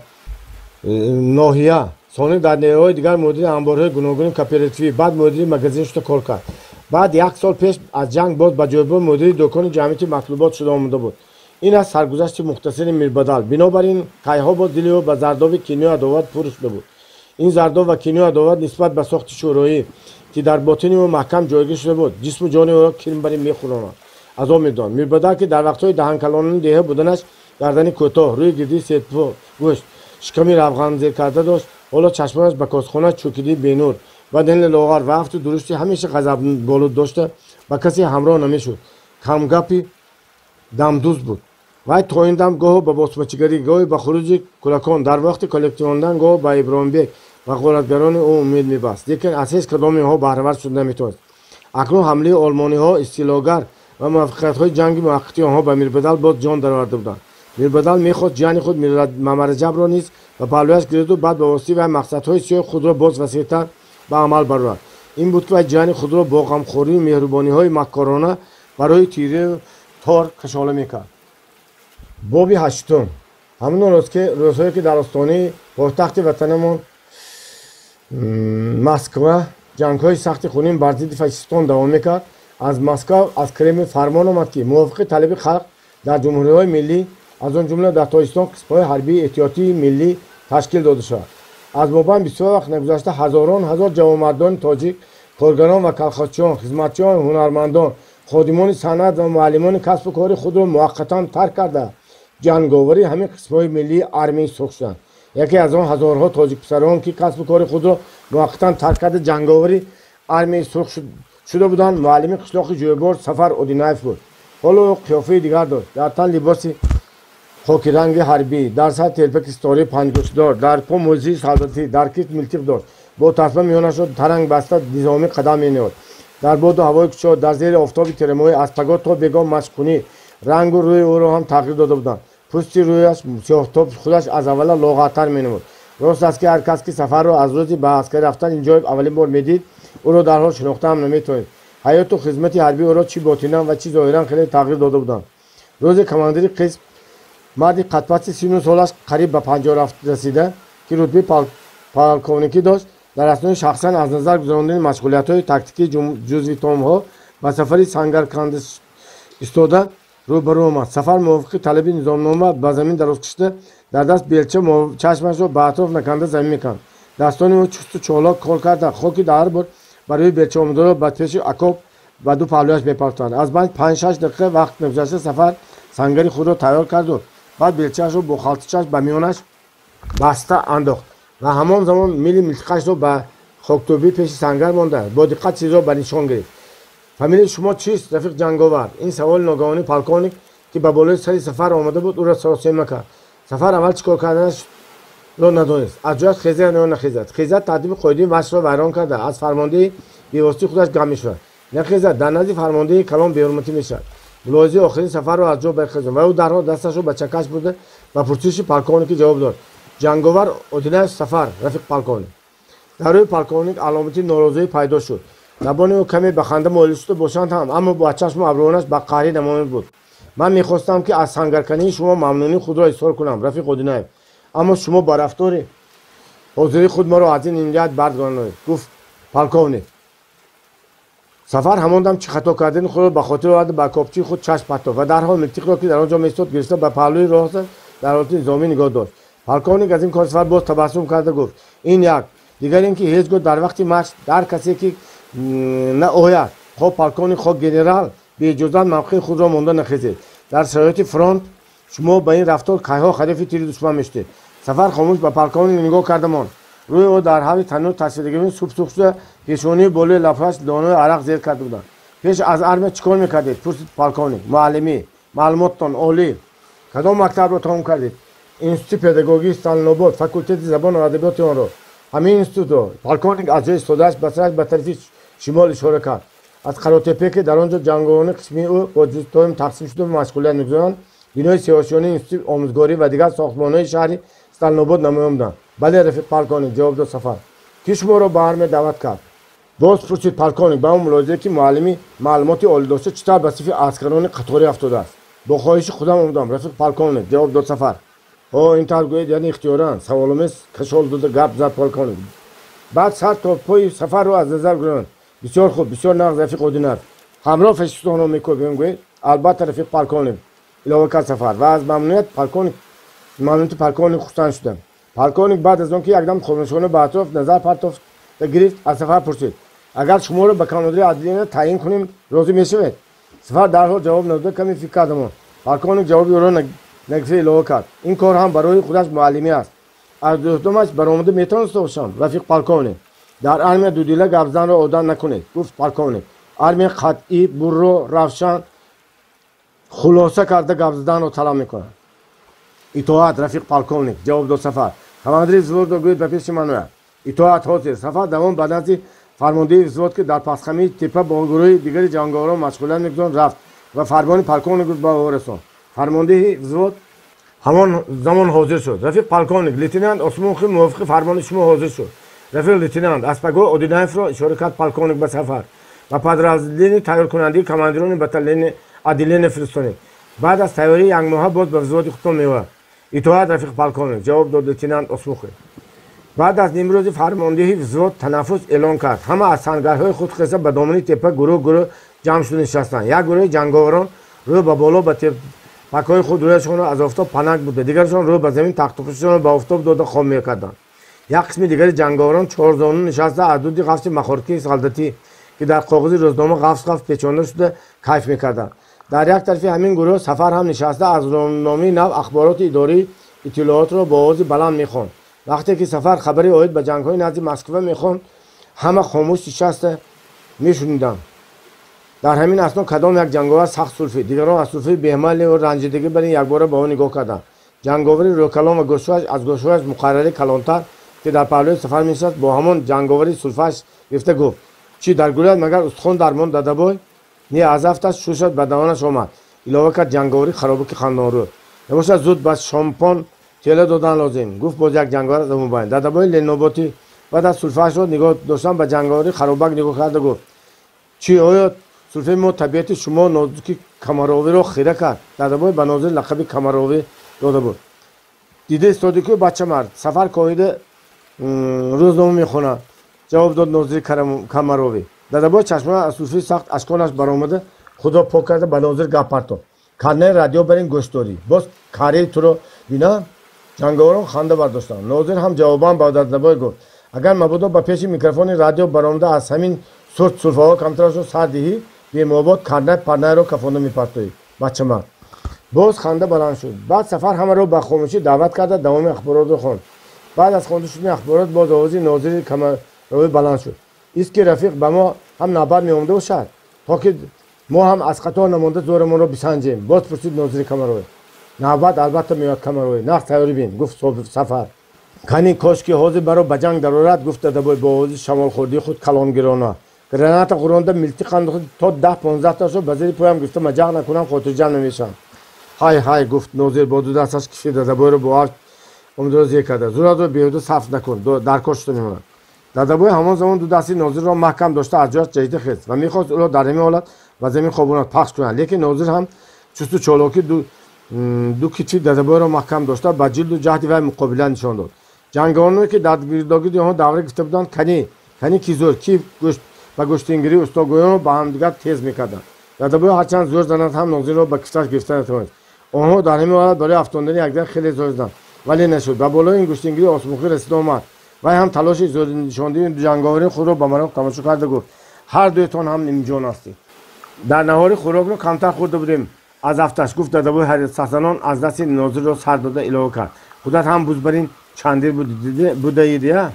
ноҳия, сонӣ дар нерӯҳои дигар мудири анборҳои гуногуни кооперативӣ, баъд мудири магазин шуда кор кард. Баъд як сол пеш аз ҷанг боз ба Ҷӯйбор мудири дукони ҷамъияти матлубот шуда омада буд. Ин аст саргузашти мухтасари Мирбадал. Бинобар ин кайҳо боз дили ӯ ба зардови кинию адоват пур шуда буд. Ин зардов ва кинию адоват нисбат ба сохти шӯроӣ, ки дар ботини ӯ маҳкам ҷойгир шуда буд, ҷисму ҷони ӯро кирмбарӣ мехӯронад, азоб медод. Мирбадал, ки дар вақтҳои даҳанкалонони деҳа буданаш гардани кӯтоҳ, рӯи гирдии сетгӯшт, шиками равғанзер карда дошт, ҳоло чашмонаш ба косхона чӯкидии бенур ва дили лоғар ва афту дурушти ҳамеша ғазабболуд дошта, ба касе ҳамроҳ намешуд. Камгапи дамдӯз буд. Вай то ин дам гоҳо ба босмачигарӣ, гоҳе ба хуруҷи кӯдакон, дар вақти коллективондан гоҳо ба Иброҳимбек ва ғоратгарони ӯ умед мебаст, лекин аз ҳеҷ кадоми онҳо баҳравар шуда наметавонист. Акнун ҳамлаи олмониҳо, истилогар ва муваффақиятҳои ҷанги муваққатии онҳо ба Мирбадал боз ҷон дароварда буданд. Мирбадал мехост ҷияни худ Мамараҷабро низ ба паҳлӯяш гирифту баъд ба воситаи вай мақсадҳои сиёҳи худро боз васеътар ба амал барорад. Ин буд, ки вай ҷияни худро бо ғамхорию меҳрубониҳои маккорона барои тирию тор кашола мекард. Боби ҳаштум. Ҳамон рӯз ки рӯзҳое ки дар остонаи пойтахти ватанамон Москва ҷангҳои сахти хунин бар зидди фашистон давом мекард, аз Москва аз Кремл фармон омад, ки мувофиқи талаби халқ дар ҷумҳуриҳои миллӣ, аз он ҷумла дар Тоҷикистон, қисмҳои ҳарбии эҳтиётии миллӣ ташкил дода шавад. Аз мобайн бисёр вақт нагузашта ҳазорон ҳазор ҷавонмардони тоҷик, коргарон ва колхозчиён, хизматчиён, ҳунармандон, ходимони санъат ва муаллимони касбу кори худро муваққатан тарк карда, ҷанговари ҳамин қисмҳои миллии армияи сурх шуданд. Яке аз он ҳазорҳо тоҷикписарон, ки касбу кори худро муваққатан тарк карда ҷанговари армияи сурх шуда буданд, муаллими қишлоқи Ҷӯйбор Сафар Одинаев буд. Ҳоло ӯ қиёфаи дигар дошт. Дар тан либоси хокиранги ҳарбӣ, дар сар телпаки ситораи панҷгӯшдор, дар по мӯзии солдатӣ, дар китф милтиқ дошт. Бо тасма миёнашро таранг баста низомӣ қадам мениҳод. Дар боду ҳавои кушод, дар зери офтоби терамоҳӣ аз пагоҳ то бегоҳ машқкунӣ рангу рӯи ӯро ҳам тағйир дода буданд. Пӯсти рӯяш сиёҳтоб худаш аз аввала лоғартар менамуд. Рост аст, ки ҳар кас, ки Сафарро аз рӯзи ба аскарӣ рафтан ин ҷой аввалин бор медид, ӯро дарҳол шинохта ҳам наметавонист. Ҳаёту хизмати ҳарбӣ ӯро чӣ ботинан ва чӣ зоҳиран хеле тағйир дода буданд. Рӯзи командири қисм, марди қадпасти сину солаш қариб ба 50 расида, ки рутбаи полковникӣ дошт, дар аснои шахсан аз назар гузарондани машғулиятҳои тактикии ҷузвитомҳо ба сафари сангарканда истода рӯбарӯ омад. Сафар мувофиқи талаби низомнома ба замин дароз кашида, дар даст белча чашмашро ба атроф наканда замин меканд. Дастони ӯ чусту чолок кор карда, хоки дар ҳар бор барои белча омадаро ба пеши окоп ба ду паҳлӯяш мепартоянд. Аз байн 5-6 дақиқа вақт нагузашта Сафар сангари худро тайёр карду баъд белчаашро бо халтачааш ба миёнаш баста андохт ва ҳамон замон мили милтиқашро ба хоктӯбии пеши сангар монда, бо диққат чизро ба нишон гирифт. Фамилияи шумо чист, рафиқ ҷанговар? Ин саволи ногаҳонии полковник, ки ба болои сари Сафар омада буд, ӯро саросема кард. Сафар аввал чӣ кор карданаш Надонист, аз ҷояш хезад ё нахезад. Хезад, тартиби қоидаи машқро вайрон карда, аз фармондеҳи бевоситаи худаш гам мешавад. Нахезад, дар назди фармондеҳи калон беҳурматӣ мешавад. Мулоҳизаи охирини Сафарро аз ҷо бархезонд ва ӯ дарҳол дасташро ба чакаш бурда, ба пурсиши полковники ҷавоб дод: «Ҷанговар Одинаев Сафар, рафиқ полковник». Дар рӯи полковник аломати норозоӣ пайдо шуд. Лабони ӯ каме ба ханда моил шуда бошанд ҳам, аммо ба чашму абрӯонаш ба қаҳрӣ намоён буд. «Ман мехостам, ки аз сангаркании шумо мамнунии худро изҳор кунам, рафиқ Одинаев, аммо шумо ба рафтори ҳозирии худ маро аз ин ният бардгардонед», гуфт полковник. Сафар ҳамон дам чӣ хато кардани худро ба хотир оварда, ба копчии худ чашм партофт ва дарҳол милтиқро, ки дар он ҷо меистод, гирифта, ба паҳлӯи рост дар ҳолати низомӣ нигоҳ дошт. Полковник аз ин кори Сафар боз табассум карда гуфт: «Ин як, дигар ин ки ҳеҷ гоҳ дар вақти машқ дар касе ки наояд, хоҳ полковник, хоҳ генерал, беиҷозат мавқеи худро монда нахезед. Дар шароити фронт шумо ба ин рафтор кайҳо ҳадафи тири душман мешудед». Сафар хомӯш ба полковник нигоҳ карда монд. Рӯи ӯ дар ҳавзи танӯр тасвиргирӣ суб сурх шуда, пешонии болои лабҳояш донаҳои арақ зер карда буданд. «Пеш аз армия чӣ кор мекардед?» пурсид полковник. «Муаллимӣ». «Маълумоттон олӣ. Кадом мактабро тамом кардед?» «Институти педагогии Сталинобод, факултети забону адабиёти онро». «Ҳамин институтро?» Полковник аз ҷои истодааш ба сараш ба тарафи шимол ишора кард. Аз Қаротепе, ки дар он ҷо ҷанговарони қисми ӯ бо ҷузъҳои тақсим шуда машғулият мегузаронанд, бинои сеошёнаи институти омӯзгорӣ ва дигар сохтмонҳои шаҳри Сталинобод намоён буданд. «Бале, рафиқ полковник», ҷавоб дод Сафар. «Кӣ шуморо ба армия даъват кард?» боз пурсид полковник, ба он мулоҳизае, ки муаллими маълумоти олӣ дошта чӣ тавр ба сифи аскарони қаторӣ афтодааст. «Бо хоҳиши худам омадам, рафиқ полковник», ҷавоб дод Сафар. «Ҳо, ин тавр гӯед, яъне ихтиёран», саволомез кашол дода гап зад полковник. Баъд сар то пои Сафарро аз назар гузаронд. «Бисёр хуб, бисёр нағз, рафиқ Одинаев. Ҳамроҳ фашистонро мекӯбем, гӯед?» «Албатта, рафиқ полковник», илова кард Сафар ва аз мамнунияти полковник хурсанд шудам. Полковник баъд аз он ки якдам хомӯшона ба атроф назар партофта гирифт, аз Сафар пурсид: «Агар шуморо ба командири отделения таъин кунем, розӣ мешавед?» Сафар дарҳол ҷавоб надода, каме фикр карда монд. Полковник ҷавоби ӯро нагирифта илова кард: «Ин кор ҳам барои худаш муаллимӣ аст». «Аз дӯстдомаш баромада метавониста бошам, рафиқ полковник». «Дар армия дудила гап заданро одат накунед», гуфт полковник. «Армия қатъӣ, бурро, равшан, хулоса карда гап заданро талаб мекунад». «Итоат, рафиқ полковник», ҷавоб дод Сафар. «Командири взводро гӯед ба пеши ман ояд». «Итоат, ҳозир». Сафар давом ба назди фармондеҳи взвод, ки дар пасхамии теппа бо гурӯҳи дигари ҷанговарон машғулият мегузаронд, рафт ва фармони полковникро ба ӯ расонд. Фармондеҳи взвод ҳамон замон ҳозир шуд. «Рафиқ полковник, лейтенант Осмонхи мувофиқи фармони шумо ҳозир шуд». «Рафиқ лейтенант, аз пагоҳ Одинаевро, ишора кард полковник ба Сафар, ба подразделение тайёркунандаи командирони батальони отделение фиристонед. Баъд аз тайёрии якмоҳа боз ба взводи худтон меояд». «Итоат, рафиқ полковник», ҷавоб дод лейтенант Осмухи. Баъд аз нимрӯзи фармондеҳи взвод танаффус эълон кард. Ҳама аз сангарҳои худ хеста, ба домани теппа гурӯҳ гурӯҳ ҷамъ шуда нишастанд. Як гурӯҳи ҷанговарон рӯ ба боло ба теппакҳои худ рӯяшонро аз офтоб панак буда, дигарашон рӯ ба замин тахтупӯшашонро ба офтоб дода хоб мекарданд. Як қисми дигари ҷанговарон чорзону нишаста, аз дуди ғафси махоркии солдатӣ, ки дар коғази рӯзнома ғафс ғафс печонда шуда, кайф мекарданд. Дар як тарафи ҳамин гурӯҳ Сафар ҳам нишаста, аз рӯзномаи нав ахбороти идории иттилоотро бо овози баланд мехонд. Вақте ки Сафар хабари оид ба ҷангҳои назди Москва мехонд, ҳама хомӯш нишаста мешуниданд. Дар ҳамин асно кадом як ҷанговар сахт сулфид. Дигарон аз сулфии беҳмалию ранҷидагӣ бар ин якбора ба ӯ нигоҳ карданд. Ҷанговари рӯкалон ва гӯшҳояш аз гӯшҳояш муқаррарӣ калонтар, ки дар паҳлӯи Сафар менишаст, бо ҳамон ҷанговари сулфааш гирифта гуфт: «Чӣ, дар гулӯят магар устухон дармонд, дадабой?» «Не, аз афташ шушат ба даҳонаш омад», илова кард ҷанговари харобаки хандонрӯ. «Набошад, зуд ба шомпон тела додан лозим», гуфт боз як ҷанговар аз мобайн. Дадабои леноботӣ баъд аз сулфаашро нигоҳ доштан ба ҷанговари харобак нигоҳ карда гуфт: «Чӣ, оё сулфаи мо табиати шумо нозуки камаровиро хира кард?» Дадабой ба Нозир лақаби камаровӣ дода буд. «Дида истоди ку, бачамард, Сафар коҳида рӯзнома мехонад», ҷавоб дод Нозири камаровӣ. Дадабой чашмона аз сулфаи сахт ашконаш баромада, худро пок карда, ба Нозир гап партофт: «Карнаи радио бар ин гӯш дорӣ, боз кареи туро бинам». Ҷанговарон ханда бардоштанд. Нозир ҳам ҷавобан ба дадабой гуфт: «Агар мабодо ба пеши микрофони радио баромада, аз ҳамин сурт сулфаҳо камтарашро сар диҳӣ, бемуҳобот карнай парнайро кафонда мепартоӣ, бачамард». Боз ханда баланд шуд. Баъд Сафар ҳамаро ба хомӯшӣ даъват карда, давоми ахборотро хонд. Баъд аз хонда шудани ахборот боз овози Нозири камаровӣ баланд шуд: «Ист ки, рафиқ, ба мо ҳам навбат меомада бошад, то ки мо ҳам аз қатор намонда зӯрамонро бисанҷем?» боз пурсид Нозири камаровӣ. «Навбат албатта меояд, камаровӣ, нағз тайёрӣ бин», гуфт Сафар. Кани кош ки ҳозир маро ба ҷанг дарорад, гуфт Дадабой бо овози шамолхӯрдии худ калонгирона. Граната хӯронда милтиқ андохта то 10-15 ташро ба зери поям гирифта маҷақ накунам, хотирҷамъ намешавам. Ҳай ҳай, гуфт Нозир бо ду дасташ киши Дадабойро бо авҷ омдро зер карда. Зуратро беҳуда сарф накун, дар кор шуда мемонад. Дадабой ҳамон замон ду дасти Нозирро маҳкам дошта аз ҷояш ҷаҳида хест ва мехост ӯро дар ҳамин ҳолат ба замин хобонад, пахш кунад. Лекин Нозир ҳам чусту чолокӣ ду китфи Дадабойро маҳкам дошта ба ҷилду ҷаҳди вай муқобила нишон дод. Ҷанговароне ки дар гирдогирди онҳо давра гирифта буданд, кани кани ки зӯр, ки ба гӯштингирии устогӯёнро ба ҳамдигар тез мекарданд. Дадабой ҳарчанд зӯр занад ҳам Нозирро ба кифташ гирифта натавонист. Онҳо дар ҳамин ҳолат барои афтондани якдигар хеле зӯр заданд, вале нашуд. Ба болои ин гӯштингирӣ Осмухӣ расида омад. Вай ҳам талоши зӯрнишондии ҷанговарии худро ба мароқ тамошо карда гуфт: ҳар дуятон ҳам нимҷон ҳастед. Дар наҳори хӯрокро камтар хӯрда будем аз афташ, гуфт Дадабой сахзанон аз дасти Нозирро сар дода илова кард: худат ҳам бузбарин чандир будаидия?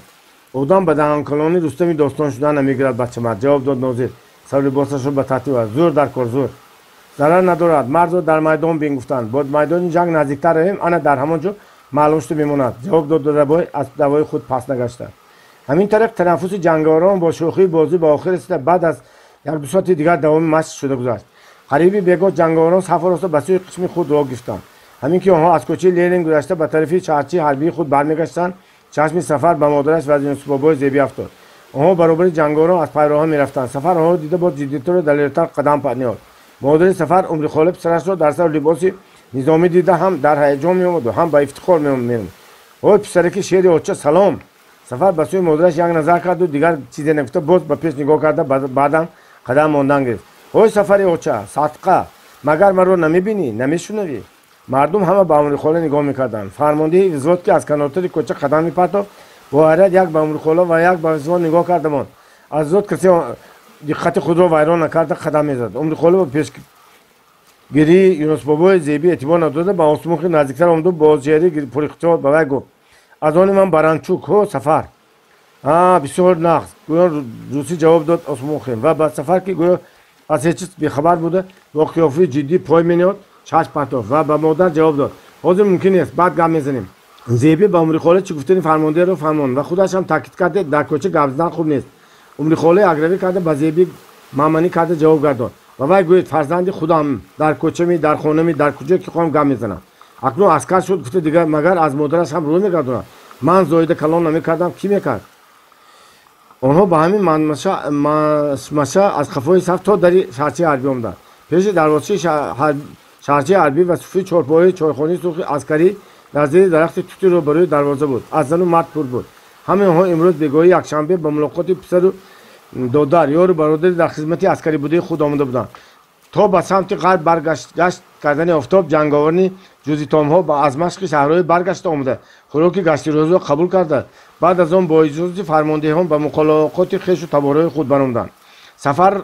Одам ба даҳанкалони Рустами достон шуда намегирад, бачамард, ҷавоб дод Нозир. Сару либосашро ба тартиб овард. Зӯр дар кор, зӯр. Зарар надорад, мардро дар майдон бин, гуфтанд. Бо майдони ҷанг наздиктар равем, ана дар ҳамон ҷо маълум шуда мемонад, ҷавоб дод Дадабой аз даъвои худ пас нагашта. Ҳамин тариқ танаффуси ҷанговарон бо шӯхии бозӣ ба охир расида, баъд аз як-ду соати дигар давоми машқ шуда гузашт. Қариби бегоҳ ҷанговарон сафу роста ба сӯи қисми худ роҳ гирифтанд. Ҳамин ки онҳо аз кӯчаи Ленин гузашта ба тарафи шаҳрчаи ҳарбии худ бармегаштанд, чашми Сафар ба модараш ва Юнусбобои Зебӣ афтод. Онҳо баробари ҷанговарон аз пайроҳа мерафтанд. Сафар онҳоро дида боз ҷиддитару далертар қадам ниҳод. Модари Сафар Умрихола писарашро дар сару либоси низомӣ дида ҳам дар ҳаяҷон меомаду ҳам ба ифтихор меомад. Ой писараки шери оча, салом! Сафар ба сӯи модараш як назар карду дигар чизе нагуфта боз ба пеш нигоҳ карда баъдан қадам мондан гирифт. Ой Сафари оча, садқа, магар маро намебинӣ, намешунавӣ? Мардум ҳама ба Умрихола нигоҳ мекарданд. Фармондеҳи взвод ки аз канортари кӯча қадам мепартофт, бо ҳайрат як ба Умрихола ва як ба взвод нигоҳ карда монд. Аз взвод касе диққати худро вайрон накарда қадам мезад. Умрихола ба пешгирии Юнусбобои Зебӣ эътибор надода ба Осмухи наздиктар омаду бо чеҳраи пурихтиёр ба вай гуфт: аз они ман Баранчук, ҳо Сафар. А, бисёр нағз, гӯё русӣ ҷавоб дод Осмухин ва ба Сафар ки гӯё аз ҳеҷ чиз бехабар буда бо қиёфаи ҷиддӣ пой мениҳод, чашм партофт ва ба модар ҷавоб дод: ҳозир мумкин нест, баъд гап мезанем. Зебӣ ба Умрихола чӣ гуфтани фармондеҳро фармонд ва худаш ҳам таъкид карда дар кӯча гап задан хуб нест. Умрихола якравӣ карда ба Зебӣ маманӣ карда ҷавоб гардонд: ва вай гӯед фарзанди худам, дар кӯчами, дар хонами, дар куҷо ки хоҳам гап мезанам. Акнун аскар шуд, гуфта дигар магар аз модараш ҳам рӯ мегардонад. Ман зоида калон намекардам, кӣ мекард? Онҳо ба ҳамин машмаша аз қафои саф то дари шаҳрчаи ҳарбӣ омаданд. Пеши дарвозаи шаҳрчаи ҳарбӣ ва суфи чорпояи чойхонаи сурхи аскарӣ дар зери дарахти тути рӯбарӯи дарвоза буд. Аз зану мард пур буд. Ҳамаи онҳо имрӯз бегоҳии якшанбе ба мулоқоти писару додар, ёру бародари дар хизмати аскарӣ будаи худ омада буданд. То ба самти ғарб баргашт кардани офтоб, ҷанговарони ҷузитомҳо аз машқи шаҳрҳои баргашта омада хӯроки гаштирӯзро қабул карда, баъд аз он бо иҷозати фармондеҳон ба мулоқоти хешу таборҳои худ баромаданд. Сафарро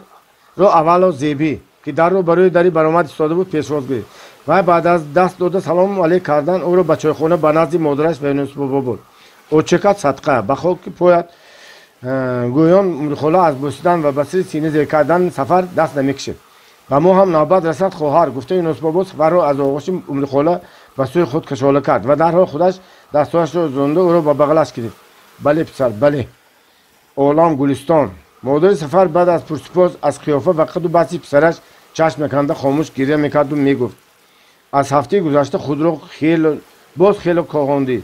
аввало Зебӣ, ки дарро барои дари баромад истода буд, пешвоз гирифт. Вай баъд аз даст дода салому алейк кардан ӯро ба чойхона ба назди модараш ва Юнусбобо бурд. Очакат садқа, ба хоки поят, гӯён Умрихола аз бӯсидан ва ба сири сина зер кардан Сафар даст намекашид. Ба мо ҳам навбат расад, хоҳар, гуфта Юнусбобо Сафарро аз оғӯши Умрихола ба сӯи худ кашола кард ва дарҳол худаш дастҳояшро зонда ӯро ба бағалаш гирифт. Бале писар, бале, олам гулистон. Модари Сафар баъд аз пурсупос аз қиёфа ва қаду басти писараш чашм наканда хомӯш гиря мекарду мегуфт: аз ҳафтаи гузашта худро боз хело коғондӣ,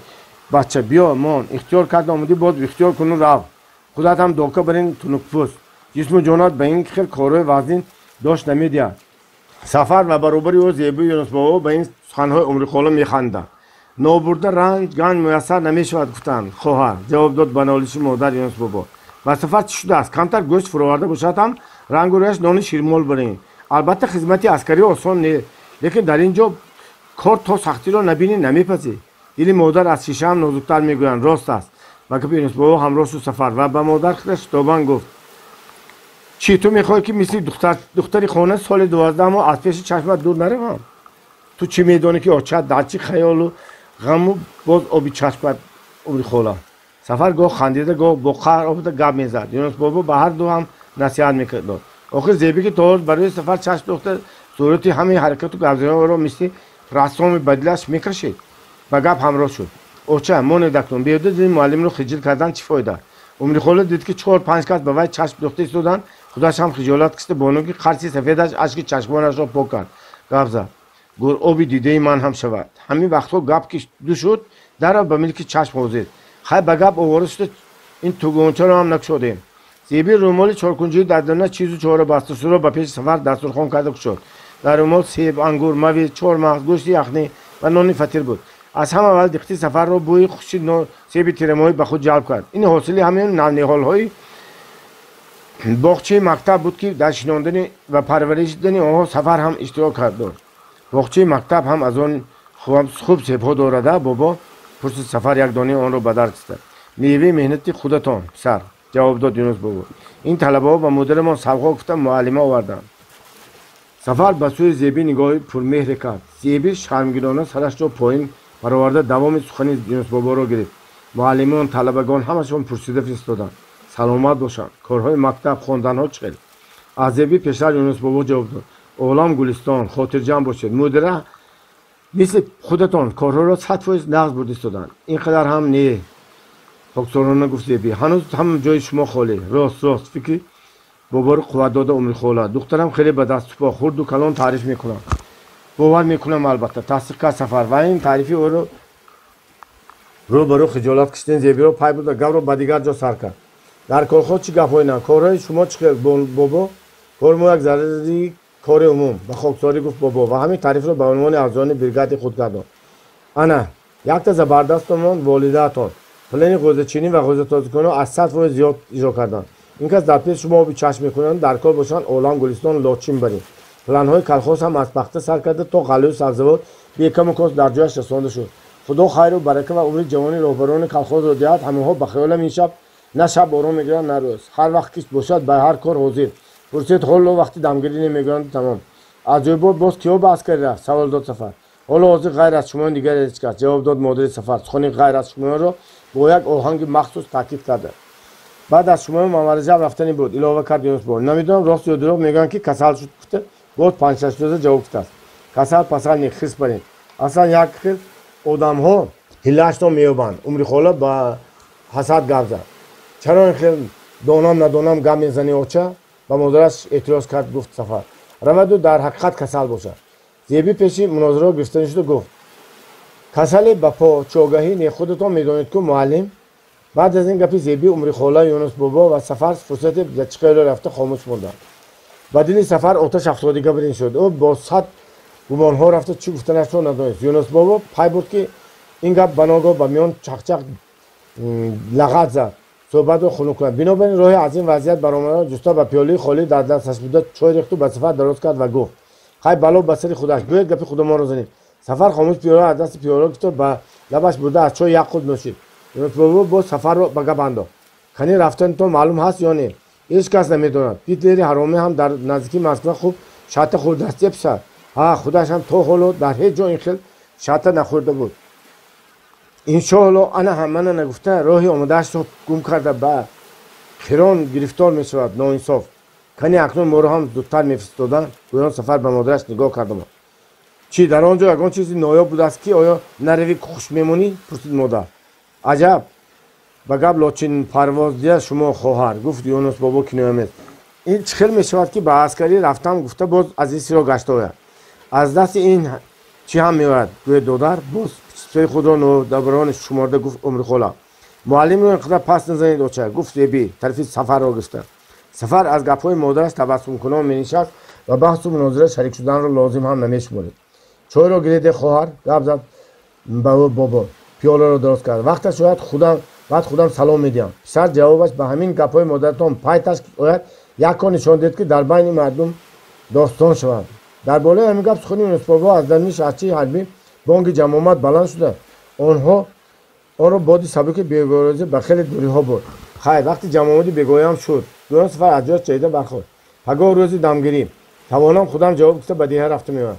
бача, биё мон, ихтиёр карда омадӣ, боз ихтиёр куну рав. Худат ҳам дока бар ин тунукпӯст, ҷисму ҷонат ба ин хел корҳои вазнин дошт намедиҳад. Сафар ва баробари ӯ Зебои Юнусбобо ба ин суханҳои Умрихола механданд. Нобурда ранҷ ганҷ муяссар намешавад, гуфтанд, хоҳар, ҷавоб дод ба нолиши модар Юнусбобо. Ба Сафар чӣ шудааст? Камтар гӯшт фуроварда бошад ҳам рангу рӯяш нони ширмол барин. Албатта хизмати аскарӣ осон не, лекин дар ин ҷо кор то сахтиро набинӣ намепазӣ. Дили модар аз шишаам нозуктар мегӯянд, рост аст. Ба гапи Юнусбобо ҳамроҳ шуд Сафар ва ба модар худаш шитобан гуфт: чӣ ту мехоҳӣ ки мисли духтари хона соли 12 моҳ аз пеши чашмат дур наравам? Ту чӣ медонӣ ки очат дар чӣ хаёлу ғаму боз оби чашмат Умрихола. Сафар гоҳ хандида, гоҳ бо қаҳр омада гап мезад. Юнусбобо ба ҳар ду ҳам насиҳат мекардод. Охир Зебӣ ки то барои Сафар чашм духта сурати ҳамаи ҳаракату гапзаниҳоро мисли рассоми ба дилаш мекашид, ба гап ҳамроҳ шуд. Оча, монед акнун, беҳуда дини муаллимро хиҷил кардан чӣ фоида? Умрихола дид, ки 4-5 кас ба вай чашм духта истоданд, худаш ҳам хиҷолат кишида, бо нуки қарси сафедаш ашки чашмонашро пок кард. Гап зад: гур оби дидаи ман ҳам шавад. Ҳамин вақтҳо гап ки ду шуд, дарав ба милки чашм ҳозир. Хай, ба гап овора шуда, ин тугончаро ҳам накушодем. Зеби рӯмоли чоркунҷии дардона чизу чора бастасуро ба пеши Сафар дастурхон карда кушод. Дар рӯмол себ, ангур, мавиз, чормағз, гӯшти яхнӣ ва нони фатир буд. Аз ҳама аввал диққати Сафарро бӯи хуши себи тирамоҳӣ ба худ ҷалб кард. Ин ҳосили ҳамин навниҳолҳои боғчаи мактаб буд, ки дар шинондани ва парваришдани онҳо Сафар ҳам иштирок кард дошт. Боғчаи мактаб ҳам аз он хуб себҳо дорада, бобо? Пурсид Сафар, як донаи онро ба дар киста. Меваи меҳнати худатон, писар, ҷавоб дод Юнус бобо. Ин талабаҳо ба модарамон савғо гуфта муаллима оварданд. Сафар ба сӯи Зебӣ нигоҳи пурмеҳре кард. Зебӣ шармгинона сарашро поин бароварда, давоми сухани Юнусбоборо гирифт. Муаллимон, талабагон ҳамашон пурсида фиристоданд, саломат бошанд. Корҳои мактаб, хонданҳо чӣ хел? Аз Зебӣ пештар Юнусбобо ҷавоб дод: олам гулистон, хотирҷамъ бошед. Мудира мисли худатон корҳоро 100% нағз бурда истоданд. Ин қадар ҳам не, хоксорона гуфт Зебӣ, ҳанӯз ҳам ҷои шумо холӣ. Рост, рост, фикри боборо қувват дода Умрихола. Духтарам хеле ба дасту по хурду калон таъриф мекунам. Бовар мекунам, албатта, тасдиқ кард Сафар ва ин таърифи ӯро рӯ ба рӯ хиҷолат кашидани Зебиро пай бурда, гапро ба дигар ҷо сар кард. Дар колхоз чӣ гапҳое на? Корҳои шумо чӣ хел, бобо? Кори мо як зарари кори умум, ба хоксорӣ гуфт бобо ва ҳамин таърифро ба унвони арзони бригади худ гардонд. Ана якта забардастомон, волидаатон, плани ғӯзачинӣ ва ғӯзатозикуниро аз 100% зиёд иҷро карданд. Ин кас дар пеши шумо оби чашм мекунанд, дар кор бошанд, олам гулистон, лочин барин. Планҳои колхоз ҳам аз пахта сар карда то ғаллаю сабзавот бекаму кост дар ҷояш расонда шуд. Худо хайру барака ва умри ҷавони роҳбарони колхозро диҳад. Ҳамаҳо ба хаёлам ин шаб на шаб ором мегиранд, на рӯз. Ҳар вақт ки бошад, ба ҳар кор ҳозир. Пурсед, ҳоло вақти дамгирӣ намегӯянд, тамом. Аз ҷойбор боз киё ба аскарӣ рафт? Савол дод Сафар. Ҳоло ҳозир ғайр аз шумоён дигар ҳеҷ кас, ҷавоб дод модари Сафар, сухани ғайр аз шумоёнро бо як оҳанги махсус таъкид карда. Баъд аз шумоён Мамараҷаб рафтанӣ буд, илова кард Юнусбо. Намедонам, рост ё дурӯғ, мегӯянд, ки касал шуд, гуфта боз 5-6 рӯза ҷавоб гуфтааст. Касал пасал не, хирс барин. Аслан як хел одамҳо ҳиллаашро меёбанд. Умрихола ба ҳасад гап зад. Чаро ин хел донам надонам гап мезанӣ, оча? Ба модараш эътироз кард гуфт Сафар. Раваду дар ҳақиқат касал бошад. Зебӣ пеши мунозираро гирифтанӣ шуду гуфт: касале ба по чогаҳӣ не, худатон медонед ку, муаллим. Баъд аз ин гапи Зебӣ, Умрихола, Юнусбобо ва Сафар фурсате чиқело рафта хомӯш монданд. Ба дили Сафар оташ афтодига бирин шуд. Ӯ бо сад гумонҳо рафта, чӣ гуфтанашро надонист. Юнусбобо пай бурд, ки ин гап ба ногоҳ ба миён чақчақ лағат зад, суҳбатро хунук кунад. Бинобар ин роҳи аз ин вазъият баромадан ҷуста, ба пиёлаи холӣ дар дасташ буда чой рехту ба Сафар дароз кард ва гуфт: хай, бало ба сари худаш, биёед гапи худамонро занем. Сафар хомӯш пиёла аз дасти пиёла гирифту ба лабаш бурда, аз чой як қулт нӯшид. Юнусбобо боз Сафарро ба гап андохт: кани, рафтанитон маълум ҳаст ё не? Ҳеҷ кас намедонад. Гитлери ҳаромӣ ҳам дар наздикии Москва хуб шата хӯрдааст, писар. Ҳа, худаш ҳам то ҳоло дар ҳеҷ ҷо ин хел шата нахӯрда буд. Иншоалло, ана ҳамана нагуфта, роҳи омодаашро гум карда, ба хирон гирифтор мешавад, ноинсоф. Кани, акнун моро ҳам зудтар мефиристоданд. Гӯён Сафар ба модараш нигоҳ карда монд. Чӣ, дар он ҷо ягон чизи ноёб будааст, ки оё наравӣ хуш мемонӣ? Пурсид модар. Аҷаб ба гап лочин парвоз дия шумо, хоҳар, гуфт Юнус бобо киноямез. Ин чӣ хел мешавад, ки ба аскарӣ рафтам гуфта, боз аз ин сиро гашта ояд? Аз дасти ин чӣ ҳам меояд, гӯед, додар? Боз сӯи худро нодаброни шуморда гуфт Умрихола. Муаллимро ин қадар паст назанед, оча, гуфт Зебӣ, тарафи Сафарро гирифта. Сафар аз гапҳои модараш табассумкунон менишаст ва баҳсу мунозира шарик шуданро лозим ҳам намешуморид. Чойро гиреде, хоҳар, гап зад ба ӯ бобо, пиёларо дароз кард. Вақташ ояд, худам баъд худам салом медиҳам, писар. Ҷавобаш ба ҳамин гапҳои модаратон пайташ ояд, як кор нишон диҳед, ки дар байни мардум достон шавад. Дар болои ҳамин гап сухани Юнусбобо аз даруни шаҳрчаи ҳарбӣ бонги ҷамъомад баланд шуда, онҳо онро боди сабуки бегоҳрӯзӣ ба хеле дуриҳо бурд. Хайр, вақти ҷамъомади бегоҳиам шуд. Гӯён Сафар аз ҷояш ҷаҳида бархост. Пагоҳ рӯзи дамгирӣ, тавонам худам ҷавоб гуфта ба деҳа рафта меоям.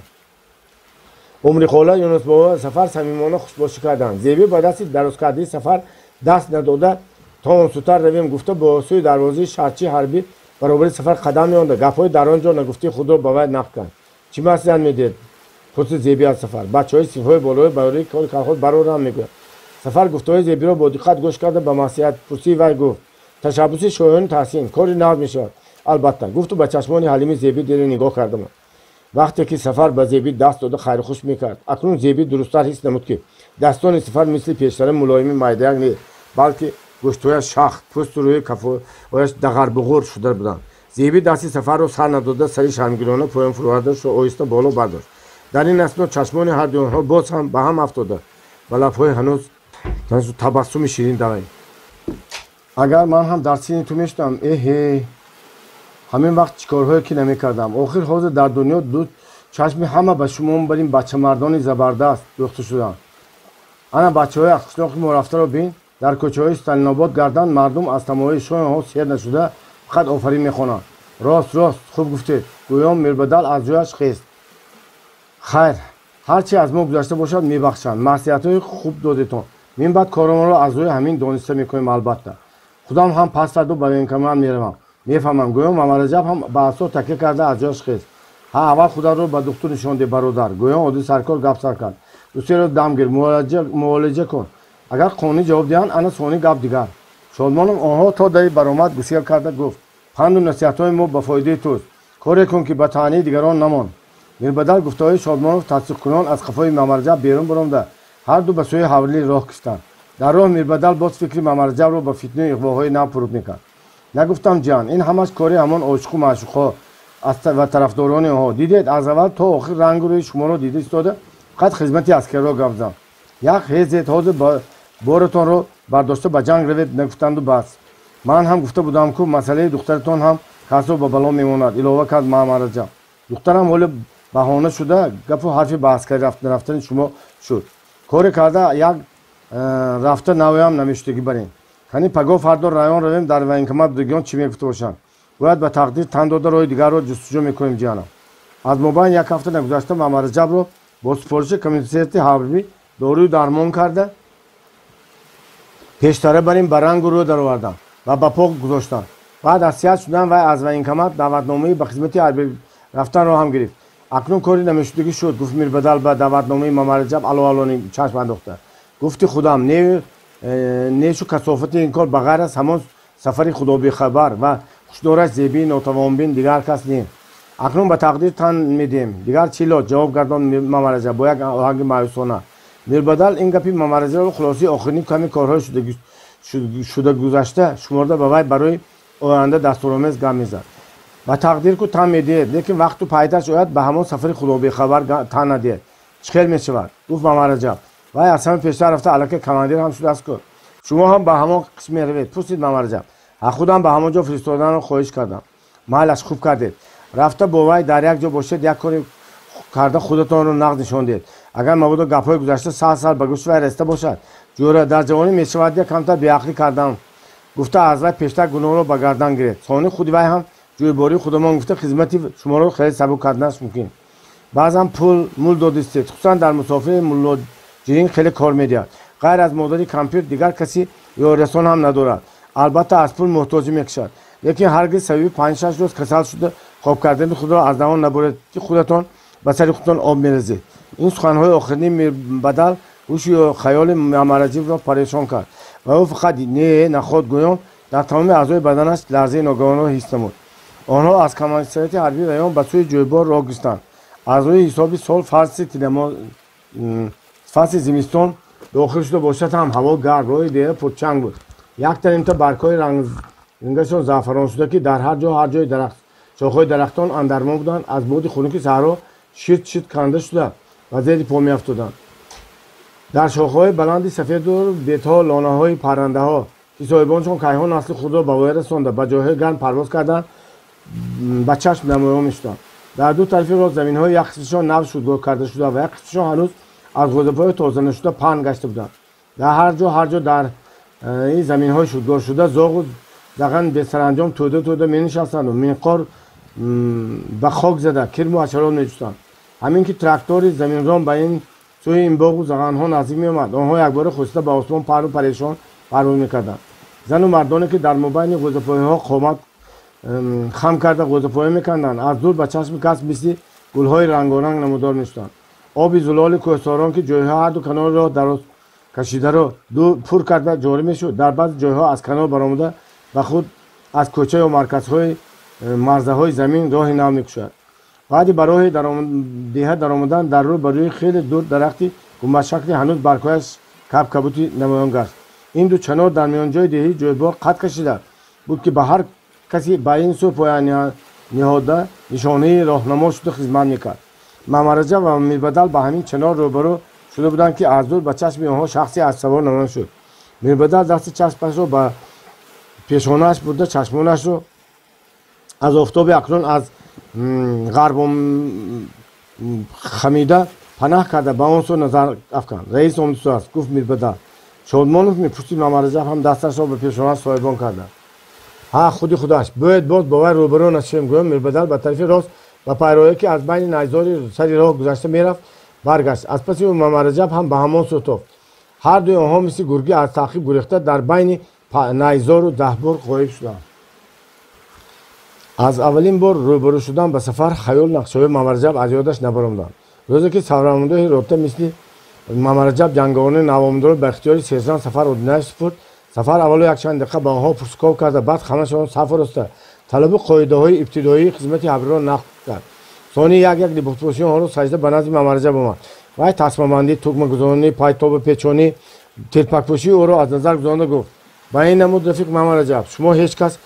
Умрихола, Юнусбобо, Сафар самимона хушбошӣ карданд. Зебӣ ба дасти дарозкардаи Сафар даст надода, то он сӯтар равем гуфта, бо сӯи дарвозаи шаҳрчаи ҳарбӣ баробари Сафар қадам меонда, гапҳои дар он ҷо нагуфтаи худро ба вай нақл кард. Чӣ маслиҳат медиҳед? Пурсид Зебӣ аз Сафар. Бачаҳои синфҳои болоӣ ба ёрии кори колхоз барорам мегӯяд. Сафар гуфтаҳои Зебиро бо диққат гӯш карда, ба маслиҳатпурсии вай гуфт: ташаббуси шоёни таҳсин, кори нағз мешавад, албатта. Гуфту ба чашмони ҳалими Зебӣ дере нигоҳ карда монд. Вақте ки Сафар ба Зебӣ даст дода хайрухуш мекард, акнун Зебӣ дурусттар ҳис намуд, ки дастони Сафар мисли пештара мулоими майдаяк не, балки гӯштҳояш шахт, пӯсту рӯи кафояш дағарбуғур шуда буданд. Зебӣ дасти Сафарро сар надода, сари шармгирона поён фурӯвардаашро оҳиста боло бардошт. Дар ин асно чашмони ҳарду онҳо боз ҳам ба ҳам афтода, ба лабҳои ҳанӯз табассуми ширин давид. Агар ман ҳам дар синни ту мешудам, эҳе, ҳамин вақт чӣ корҳое ки намекардам. Охир ҳозир дар дунё ду чашми ҳама ба шумо бар ин бачамардони забардаст дӯхта шуданд. Ана бачаҳои аз қишлоқи мо рафтаро бин, дар кӯчаҳои Сталинобод гарданд, мардум аз тамоҳои шоҳи онҳо сер нашуда фақат офарин мехонанд. Рост, рост, хуб гуфтед. Гӯён Мирбадал аз ҷояш хест. Хайр, ҳар чи аз мо гузашта бошад, мебахшанд. Маслиҳатҳои хуб додетон. Минбаъд коромонро аз рӯи ҳамин дониста мекунем, албатта. Худам ҳам пас фардо ба военкомат меравам. Мефаҳмам, гӯён Мамараҷаб ҳам ба асо такя карда аз ҷояш хест. Ҳа, аввал хударо ба духтур нишон деҳ, бародар. Гӯён оддӣ саркор гап сар кард. Ду-се рӯз дам гир, муолиҷа кун. Агар қонунӣ ҷавоб диҳанд, ана сони гап дигар. Шодмонов онҳо то дари баромад гусел карда гуфт: панду насиҳатҳои мо ба фоидаи туст. Коре кун, ки ба таънии дигарон намон. Мирбадал гуфтаҳои Шодмонов тасдиқкунон аз қафои Мамараҷаб берун баромада, ҳарду ба сӯи ҳавлӣ роҳ киштанд. Дар роҳ Мирбадал боз фикри Мамараҷабро ба фитнаю иғвоҳои нав пуруд мекард. Нагуфтам, ҷан, ин ҳамаш кори ҳамон ошиқу маъшуқҳо ва тарафдорони онҳо. Дидед, аз аввал то охир рангу рӯи шуморо дида истода, фақат хизмати аскарро гап зан. Як ҳезед, ҳозир боратонро бардошта ба ҷанг равед, нагуфтанду бас. Ман ҳам гуфта будам, ку масъалаи духтаратон ҳам касро ба бало мемонад, илова кард Мамараҷаб. Духтарам ҳоло баҳона шуда, гапу ҳарфи ба аскарӣ рафтани шумо шуд. Коре карда як рафта навоям намешудагӣ барем. Кани пагоҳ фардо район равем, дар военкомат будагиён чӣ мегуфта бошанд. Бояд ба тақдир тан дода, роҳи дигарро ҷустуҷӯ мекунем, ҷиянам. Аз мобайн як ҳафта нагузашта Мамараҷабро бо супориши комиссариати ҳарбӣ дорую дармон карда, пештара барин ба рангу рӯ дароварданд ва ба по гузоштанд. Баъд аз сиҳат шудан вай аз военкомат даъватномаи ба хизмати ҳарбӣ рафтанро ҳам гирифт. Акнун кори намешудагӣ шуд, гуфт Мирбадал ба даъватномаи Мамараҷаб алоалони чашм андохта. Гуфти худам, нешу касофати ин кор ба ғайр аз ҳамон Сафари худобехабар ва хушдораш Зебии нотавонбин дигар кас не. Акнун ба тақдир тан медиҳем. Дигар чӣ лоҷ? Ҷавоб гардон Мамараҷаб бо як оҳанги маъюсона. Мирбадал ин гапи Мамараҷабро хулосаи охирини ками корҳои шуда гузашта шуморда, ба вай барои оянда дастуромез гап мезад. Ба тақдир ку тан медиҳед, лекин вақту пайташ ояд, ба ҳамон Сафари худобехабар тан надиҳед. Чӣ хел мешавад? Гуфт Мамараҷаб. Вай аз ҳама пештар рафта аллакай командир ҳам шудааст ку. Шумо ҳам ба ҳамон қисм меравед? Пурсид Мамараҷаб. Ҳа, худам ба ҳамон ҷо фиристоданро хоҳиш кардам. Майлаш, хуб кардед. Рафта бо вай дар як ҷо бошед, як кори карда худатонро нағз нишон диҳед. Агар мабодо гапҳои гузашта сал сал ба гӯши вай расида бошад, ҷӯра дар ҷавонӣ мешавад, я камтар беақлӣ кардам гуфта, аз вай пештар гуноҳро ба гардан гиред. Сони худи вай ҳам ҷӯйбории худамон гуфта, хизмати шуморо хеле сабук карданаш мумкин. Баъзан пул мул додистед, хусусан дар мусофири муллоҷирин хеле кор медиҳад. Ғайр аз модари кампир дигар каси ёрирасон ҳам надорад. Албатта аз пул муҳтоҷӣ мекушад, лекин ҳаргиз сабаби 5-6 рӯз касал шуда хоб кардани худро аз даҳон набуред, ки худатон ба сари худатон об мерезед. Ин суханҳои охирини Мирбадал ҳушу хаёли Мамараҷибро парешон кард ва ӯ фақат не наход гӯён дар тамоми аъзои баданаш ларзаи ногаҳонро ҳис намуд. Онҳо аз комиссариати ҳарбии район ба сӯи ҷӯйбор роҳ гирифтанд. Аз рӯи ҳисоби сол фасли зимистон дохил шуда бошад ҳам, ҳаво гарм, роҳи деҳа пурчанг буд. Якта нимта баргҳои рангашон заъфарон шуда, ки дар ҳар ҷо ҳар ҷои дарахт шохҳои дарахтон андармон буданд, аз боди хунуки саҳро ширт ширт канда шуда ва зери по меафтоданд. Дар шохҳои баланди сафеду бетҳо лонаҳои паррандаҳо, ки соҳибоншон кайҳон насли худро ба воя расонда, ба ҷойҳои гарм парвоз карданд, ба чашм намоён мешуданд. Дар ду тарафи роҳ заминҳои як қисмишон нав шудгоҳ карда шуда ва як қисмишон ҳанӯз аз ғӯзапои тоза нашуда паҳн гашта буданд. Дар ҳар ҷо ҳар ҷо дар ин заминҳои шудгоҳ шуда зоғу заған бесаранҷом тӯда тӯда менишастанду минқор ба хок зада кирму ҳашарот меҷустанд. Ҳамин ки трактори заминрон ба ин сӯи ин боғу зағанҳо наздик меомад, онҳо якбора хоста ба осмон пару парешон парвоз мекарданд. Зану мардоне, ки дар мобайни ғӯзапоиҳо қомат хам карда ғӯзапоя мекарданд, аз дур ба чашми кас мисли гулҳои рангоранг намудор мешуданд. Оби зулоли кӯҳсорон, ки ҷойҳо ҳарду канори роҳ дароз Кашидаро пур карда ҷорӣ мешуд, дар баъзе ҷойҳо аз канор баромада ба худ аз кӯча ё марказҳои марзаҳои замин роҳи нав мекушад. Баъди ба роҳи деҳа даромадан дар рӯ ба рӯи хеле дур дарахти гумбазшакли ҳанӯз баргҳояш кабкабути намоён гашт. Ин ду чанор дар миёнҷои деҳии ҷойбор қад кашида буд, ки ба ҳар касе ба ин сӯ поя ниҳода нишонаи роҳнамо шуда хизмат мекард. Мамараҷаб ва Мирбадал ба ҳамин чанор рӯбарӯ шуда буданд, ки аз дур ба чашми онҳо шахсе аспсавор намоён шуд. Мирбадал дасти часпашро ба пешонааш бурда, чашмонашро аз офтоби акнун аз ғарбом хамида панаҳ карда ба он сӯ назар афканд. Раис омдису аст, гуфт Мирбадал. Шодмонов, мепурсид Мамараҷаб ҳам дасташро ба пешонааш соҳибон карда. Ҳа, худи худаш. Бояд боз бо вай рӯбарӯ нашавем, гӯям Мирбадал ба тарафи рост ба пайроя, ки аз байни найзори сари роҳ гузашта мерафт, баргашт. Аз паси ӯ Мамараҷаб ҳам ба ҳамон сӯ тофт. Ҳар дуи онҳо мисли гургӣ аз таъқиб гурехта дар байни найзору даҳбур ғоиб шуданд. Аз аввалин бор рӯбарӯ шудан ба Сафар хаёл нақшаҳои Мамараҷаб аз ёдаш набаромданд. Рӯзе ки сарфармондеҳи рота мисли Мамараҷаб ҷанговарони навомадаро ба ихтиёри сержант Сафар Одинаев супурд, Сафар аввало якчанд дақиқа ба онҳо пурсуков карда, баъд ҳамашон саф ороста талабу қоидаҳои ибтидоии хизмати ҳарбиро нақл кард. Сони як як либоспӯшии онҳоро саҷда ба назди Мамараҷаб омад. Вай тасмабандӣ, тугмагузоронӣ, пайтобу печонӣ, телпакпӯшии ӯро аз назар гузаронда гуфт: «Ба ин намуд, рафиқ Мамараҷаб, шумо ҳеҷ кас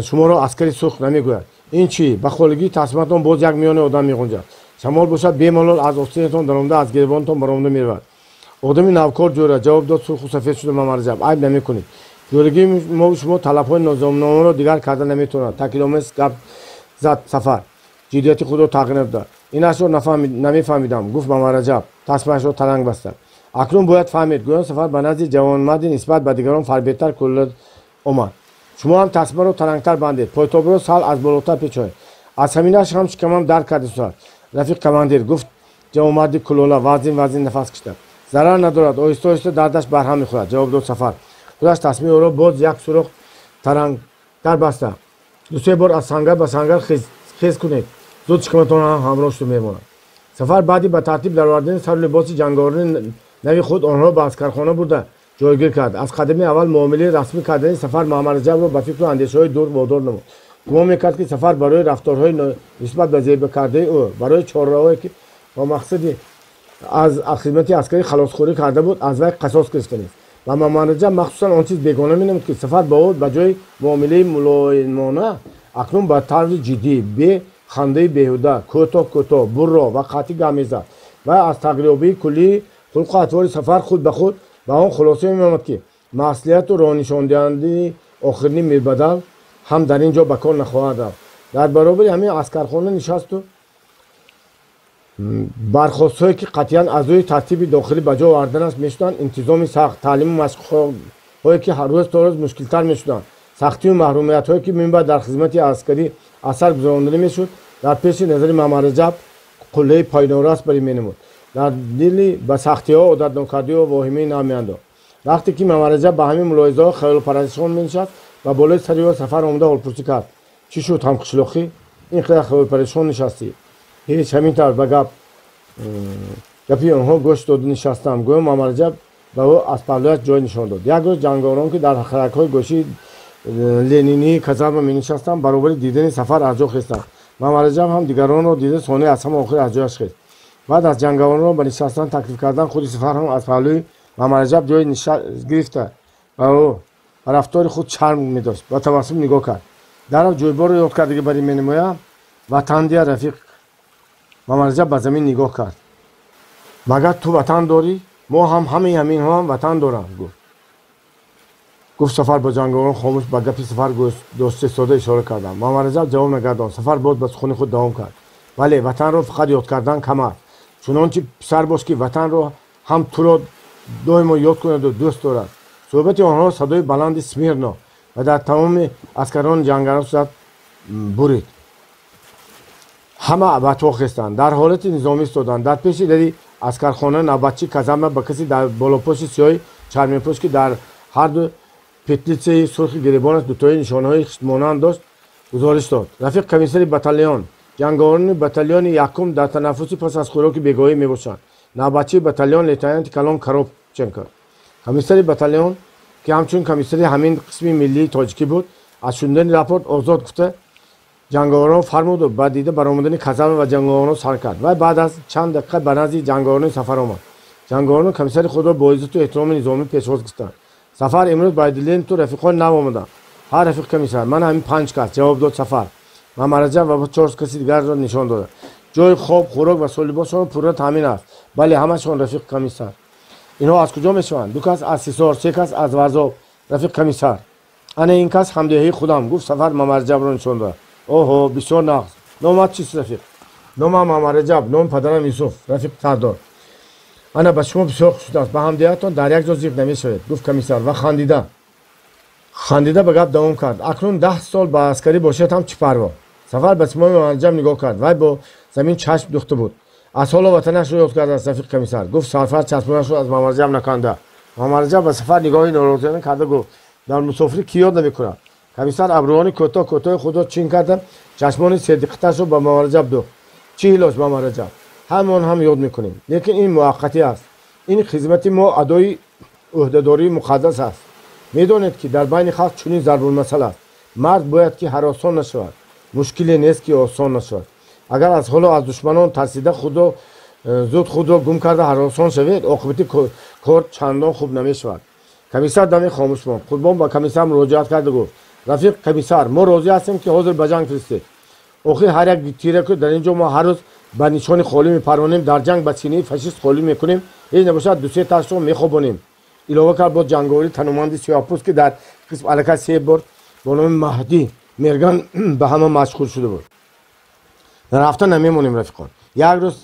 шуморо аскари сурх намегӯяд. Ин чӣ? Ба холигии тасматон боз як миёни одам меғунҷад. Шамол бошад, бемалол аз остинатон даромада, аз гиребонтон баромада меравад. Одами навкор ҷӯра», ҷавоб дод сурху сафед шуда Мамараҷаб. «Айб намекунед. Ҷӯрагии мову шумо талабҳои низомномаро дигар карда наметавонад», такидомез гап зад Сафар, ҷиддияти худро тағйир надода. «Инашро намефаҳмидам», гуфт Мамараҷаб, тасмаашро таланг баста. «Акнун бояд фаҳмед», гӯён Сафар ба назди ҷавонмарди нисбат ба дигарон фарбеҳтар кӯлла омад. «Шумо ҳам тасмаро талангтар бандед, пойтобро сал аз болотар печонед. Аз ҳаминаш ҳам шикамам дард карда истодааст, рафиқ командир», гуфт ҷавонмарди кулола, вазин вазин нафас кашида. «Зарар надорад, оҳиста оҳиста дардаш барҳам мехӯрад», ҷавоб дод Сафар. Худаш тасмаи ӯро боз як сурох тарангтар баста. «Дусе бор аз сангар ба сангар хез кунед, зуд шикаматон ҳам ҳамроҳ шуда мемонад». Сафар баъди ба тартиб даровардани сару либоси ҷанговарони нави худ онҳоро ба аскархона бурда ҷойгир кард. Аз қадами аввал муомилаи расмӣ кардани Сафар Мамараҷабро ба фикру андешаҳои дур водор намуд. Гумон мекард, ки Сафар барои рафторҳои нисбат ба зебокардаи ӯ, барои чораҳое, ки бо мақсади аз хизмати аскарӣ халосхӯрӣ карда буд, аз вай қасос гирифтанист. Ба Мамараҷаб махсусан он чиз бегона менамуд, ки Сафар бо ӯ ба ҷои муомилаи мулоимона акнун ба тарзи ҷиддӣ, бе хандаи беҳуда, кӯтоҳ кӯтоҳ, бурро ва қатъӣ гап мезад. Вай аз тағйирёбии куллии хулқу атвори Сафар худ ба худ ба он хулоса меомад, ки маслиҳату роҳнишондиҳандаи охирини Мирбадал ҳам дар ин ҷо ба кор нахоҳад рафт. Дар баробари ҳамин аскархона нишасту бархостҳое, ки қатъиян аз рӯи тартиби дохилӣ ба ҷо оварданаш мешуданд, интизоми сахт, таълиму машқҳое, ки рӯз то рӯз мушкилтар мешуданд, сахтию маҳрумиятҳое, ки минбаъд дар хизмати аскарӣ аз сар гузаронида мешуд, дар пеши назари Мамараҷаб қуллаи пойнорас барӣ менамуд. Дар дили ба сахтиҳо одатнокардиҳо воҳимаи нав меандохт. Вақте ки Мамараҷаб ба ҳамин мулоҳизаҳо хаёлпарашон менишаст, ба болои сари ӯ Сафар омада ҳолпурсӣ кард: «Чӣ шуд, ҳамқишлоқӣ, ин қадар хаёлпарешон нишастӣ?» «Ҳеҷ, ҳамин тавр ба гап гапи онҳо гӯш дода нишастам», гӯё Мамараҷаб ба ӯ аз паҳлӯяш ҷой нишон дод. Як рӯз ҷанговарон, ки дар харакҳои гӯшии ленинии казарма менишастанд, баробари дидани Сафар аз ҷо хестанд. Мамараҷаб ҳам дигаронро дида, сонӣ аз ҳама охир аз ҷояш хест. Баъд аз ҷанговаронро ба нишастан таклиф кардан, худи Сафар ҳам аз паҳлӯи Мамараҷаб ҷой гирифта ва ӯ ба рафтори худ шарм медошт, ба табассум нигоҳ кард. «Дарав ҷойборро ёд кардагӣ барӣ менамоям, ватан дия, рафиқ». Мамараҷаб ба замин нигоҳ кард. «Магар ту ватан дорӣ? Мо ҳам ҳамаи ҳаминҳоам ватан доранд», гуфт Сафар ба ҷанговарон. Хомӯш ба гапи Сафар гӯш истода ишора карданд. Мамараҷаб ҷавоб нагардонд. Сафар боз ба сухани худ давом кард: «Бале, ватанро фақат ёд кардан кам аст. Чунончи писар бош, ки ватанро ҳам туро доимо ёд кунаду дӯст дорад». Суҳбати онҳо садои баланди «Смирно» ва дар тамоми аскарони ҷангарон сурат бурид. Ҳама ба то хестанд, дар ҳолати низомӣ истоданд. Дар пеши дари аскархона навбатчи казарма ба касе дар болопӯши сиёҳи чарминпӯш, ки дар ҳарду петлитсаи сурхи гиребонаш дутои нишонаҳои хиштмонанд дошт, гузориш дод: «Рафиқ комиссари батальон, ҷанговарони батальони якум дар танаффуси пас аз хӯроки бегоҳӣ мебошанд. Навбатчии батальон лейтенанти калон Коробченко». Комиссари батальон, ки ҳамчун комиссари ҳамин қисми миллии тоҷикӣ буд, аз шунидани рапорт озод гуфта ҷанговарон фармуду ба дида баромадани казарма ва ҷанговарон сар кард. Вай баъд аз чанд дақиқа ба назди ҷанговарони Сафар омад. Ҷанговарон комиссари худро бо иззату эҳтироми низомӣ пешвоз гирифтанд. Сафар, имрӯз ба дилени ту рафиқон нав омаданд. Ҳа, рафиқ комиссар, ман ҳамин 5 кас, ҷавоб дод Сафар. Мамараҷаб ва 4 каси дигарро нишон дод. Ҷои хоб, хӯрок ва солибосшон пурра таъмин аст. Бале, ҳамашон, рафиқ комиссар. Инҳо аз куҷо мешаванд? 2 кас аз Ҳисор, 3 кас аз Варзоб, рафиқ комиссар. Ана ин кас ҳамдеҳии худам, гуфт Сафар, Мамараҷабро нишон дод. Оҳо, бисёр нағз. Номат чист, рафиқ? Номам Мамараҷаб, номи падарам Юсуф, рафиқ сардор. Ана ба шумо бисёр хуш шудааст. Ба ҳамдеҳатон дар як ҷо зиқ намешавед, гуфт комиссар ва хандида. Хандида ба гап давом кард. Акнун 10 сол ба аскарӣ бошед ҳам чӣ парво? Сафар ба симои Мамараҷаб нигоҳ кард. Вай бо замин чашм духта буд. Аз ҳоло ватанашро ёд кардааст, рафиқ комиссар, гуфт Сафар чашмонашро аз Мамараҷаб наканда. Мамараҷаб ба Сафар нигоҳи норозиона карда гуфт: дар мусофирӣ кӣ ёд намекунад? Комиссар абрӯҳони кӯтоҳ кӯтоҳи худро чин карда, чашмони сердиққаташро ба Мамараҷаб духт. Чӣ ҳилоҷ, Мамараҷаб? Ҳамон ҳам ёд мекунем. Лекин ин муваққатӣ аст. Ин хизмати мо адои ӯҳдадории муқаддас аст. Медонед, ки дар байни халқ чунин зарбулмасал аст: мард бояд ки ҳаросон нашавад, мушкиле нест, ки осон нашавад. Агар аз ҳоло аз душманон тарсида худро зуд худро гум карда ҳаросон шавед, оқибати кор чандон хуб намешавад. Комиссар даме хомӯш монд. Қурбон ба комиссар муроҷиат карда гуфт: рафиқ комиссар, мо розӣ ҳастем, ки ҳозир ба ҷанг фиристед. Охир ҳар як тира, ки дар ин ҷо мо ҳар рӯз ба нишони холӣ мепаронем, дар ҷанг ба синаи фашист холӣ мекунем, ҳеҷ набошад 2-3 ташро мехобонем. Илова кард бо ҷанговари тануманди сиёҳпӯст, ки дар қисм аллакай 3 бор бо номи Маҳдӣ Мерган ба ҳама машғул шуда буд. Рафта намемонем, рафиқон. Як рӯз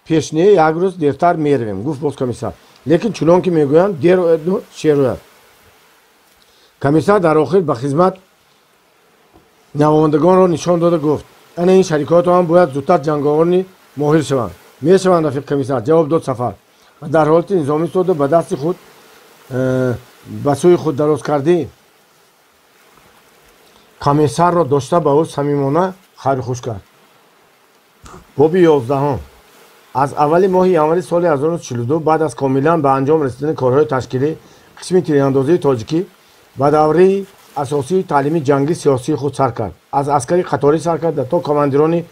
пеш не, як рӯз дертар меравем, гуфт боз комиссар. Лекин чунон ки мегӯянд, дер ояду шер ояд. Комиссар дар охир ба хизмат навомадагонро нишон дода гуфт: ана ин шарикотро ҳам бояд зудтар ҷанговарони моҳир шаванд. Мешаванд, рафиқ комиссар, ҷавоб дод Сафар. Ва дар ҳолати низомӣ истода ба дасти худ ба сӯи худ дароз кардӣ комиссарро дошта ба ӯ самимона хайрхуш кард. Боби 11. Аз аввали моҳи январи соли 1942 баъд аз комилан ба анҷом расидани корҳои ташкилӣ, қисми тирандозии тоҷикӣ ба давраи асосии таълими ҷангӣ сиёсии худ сар кард. Аз аскари қаторӣ сар карда то командирони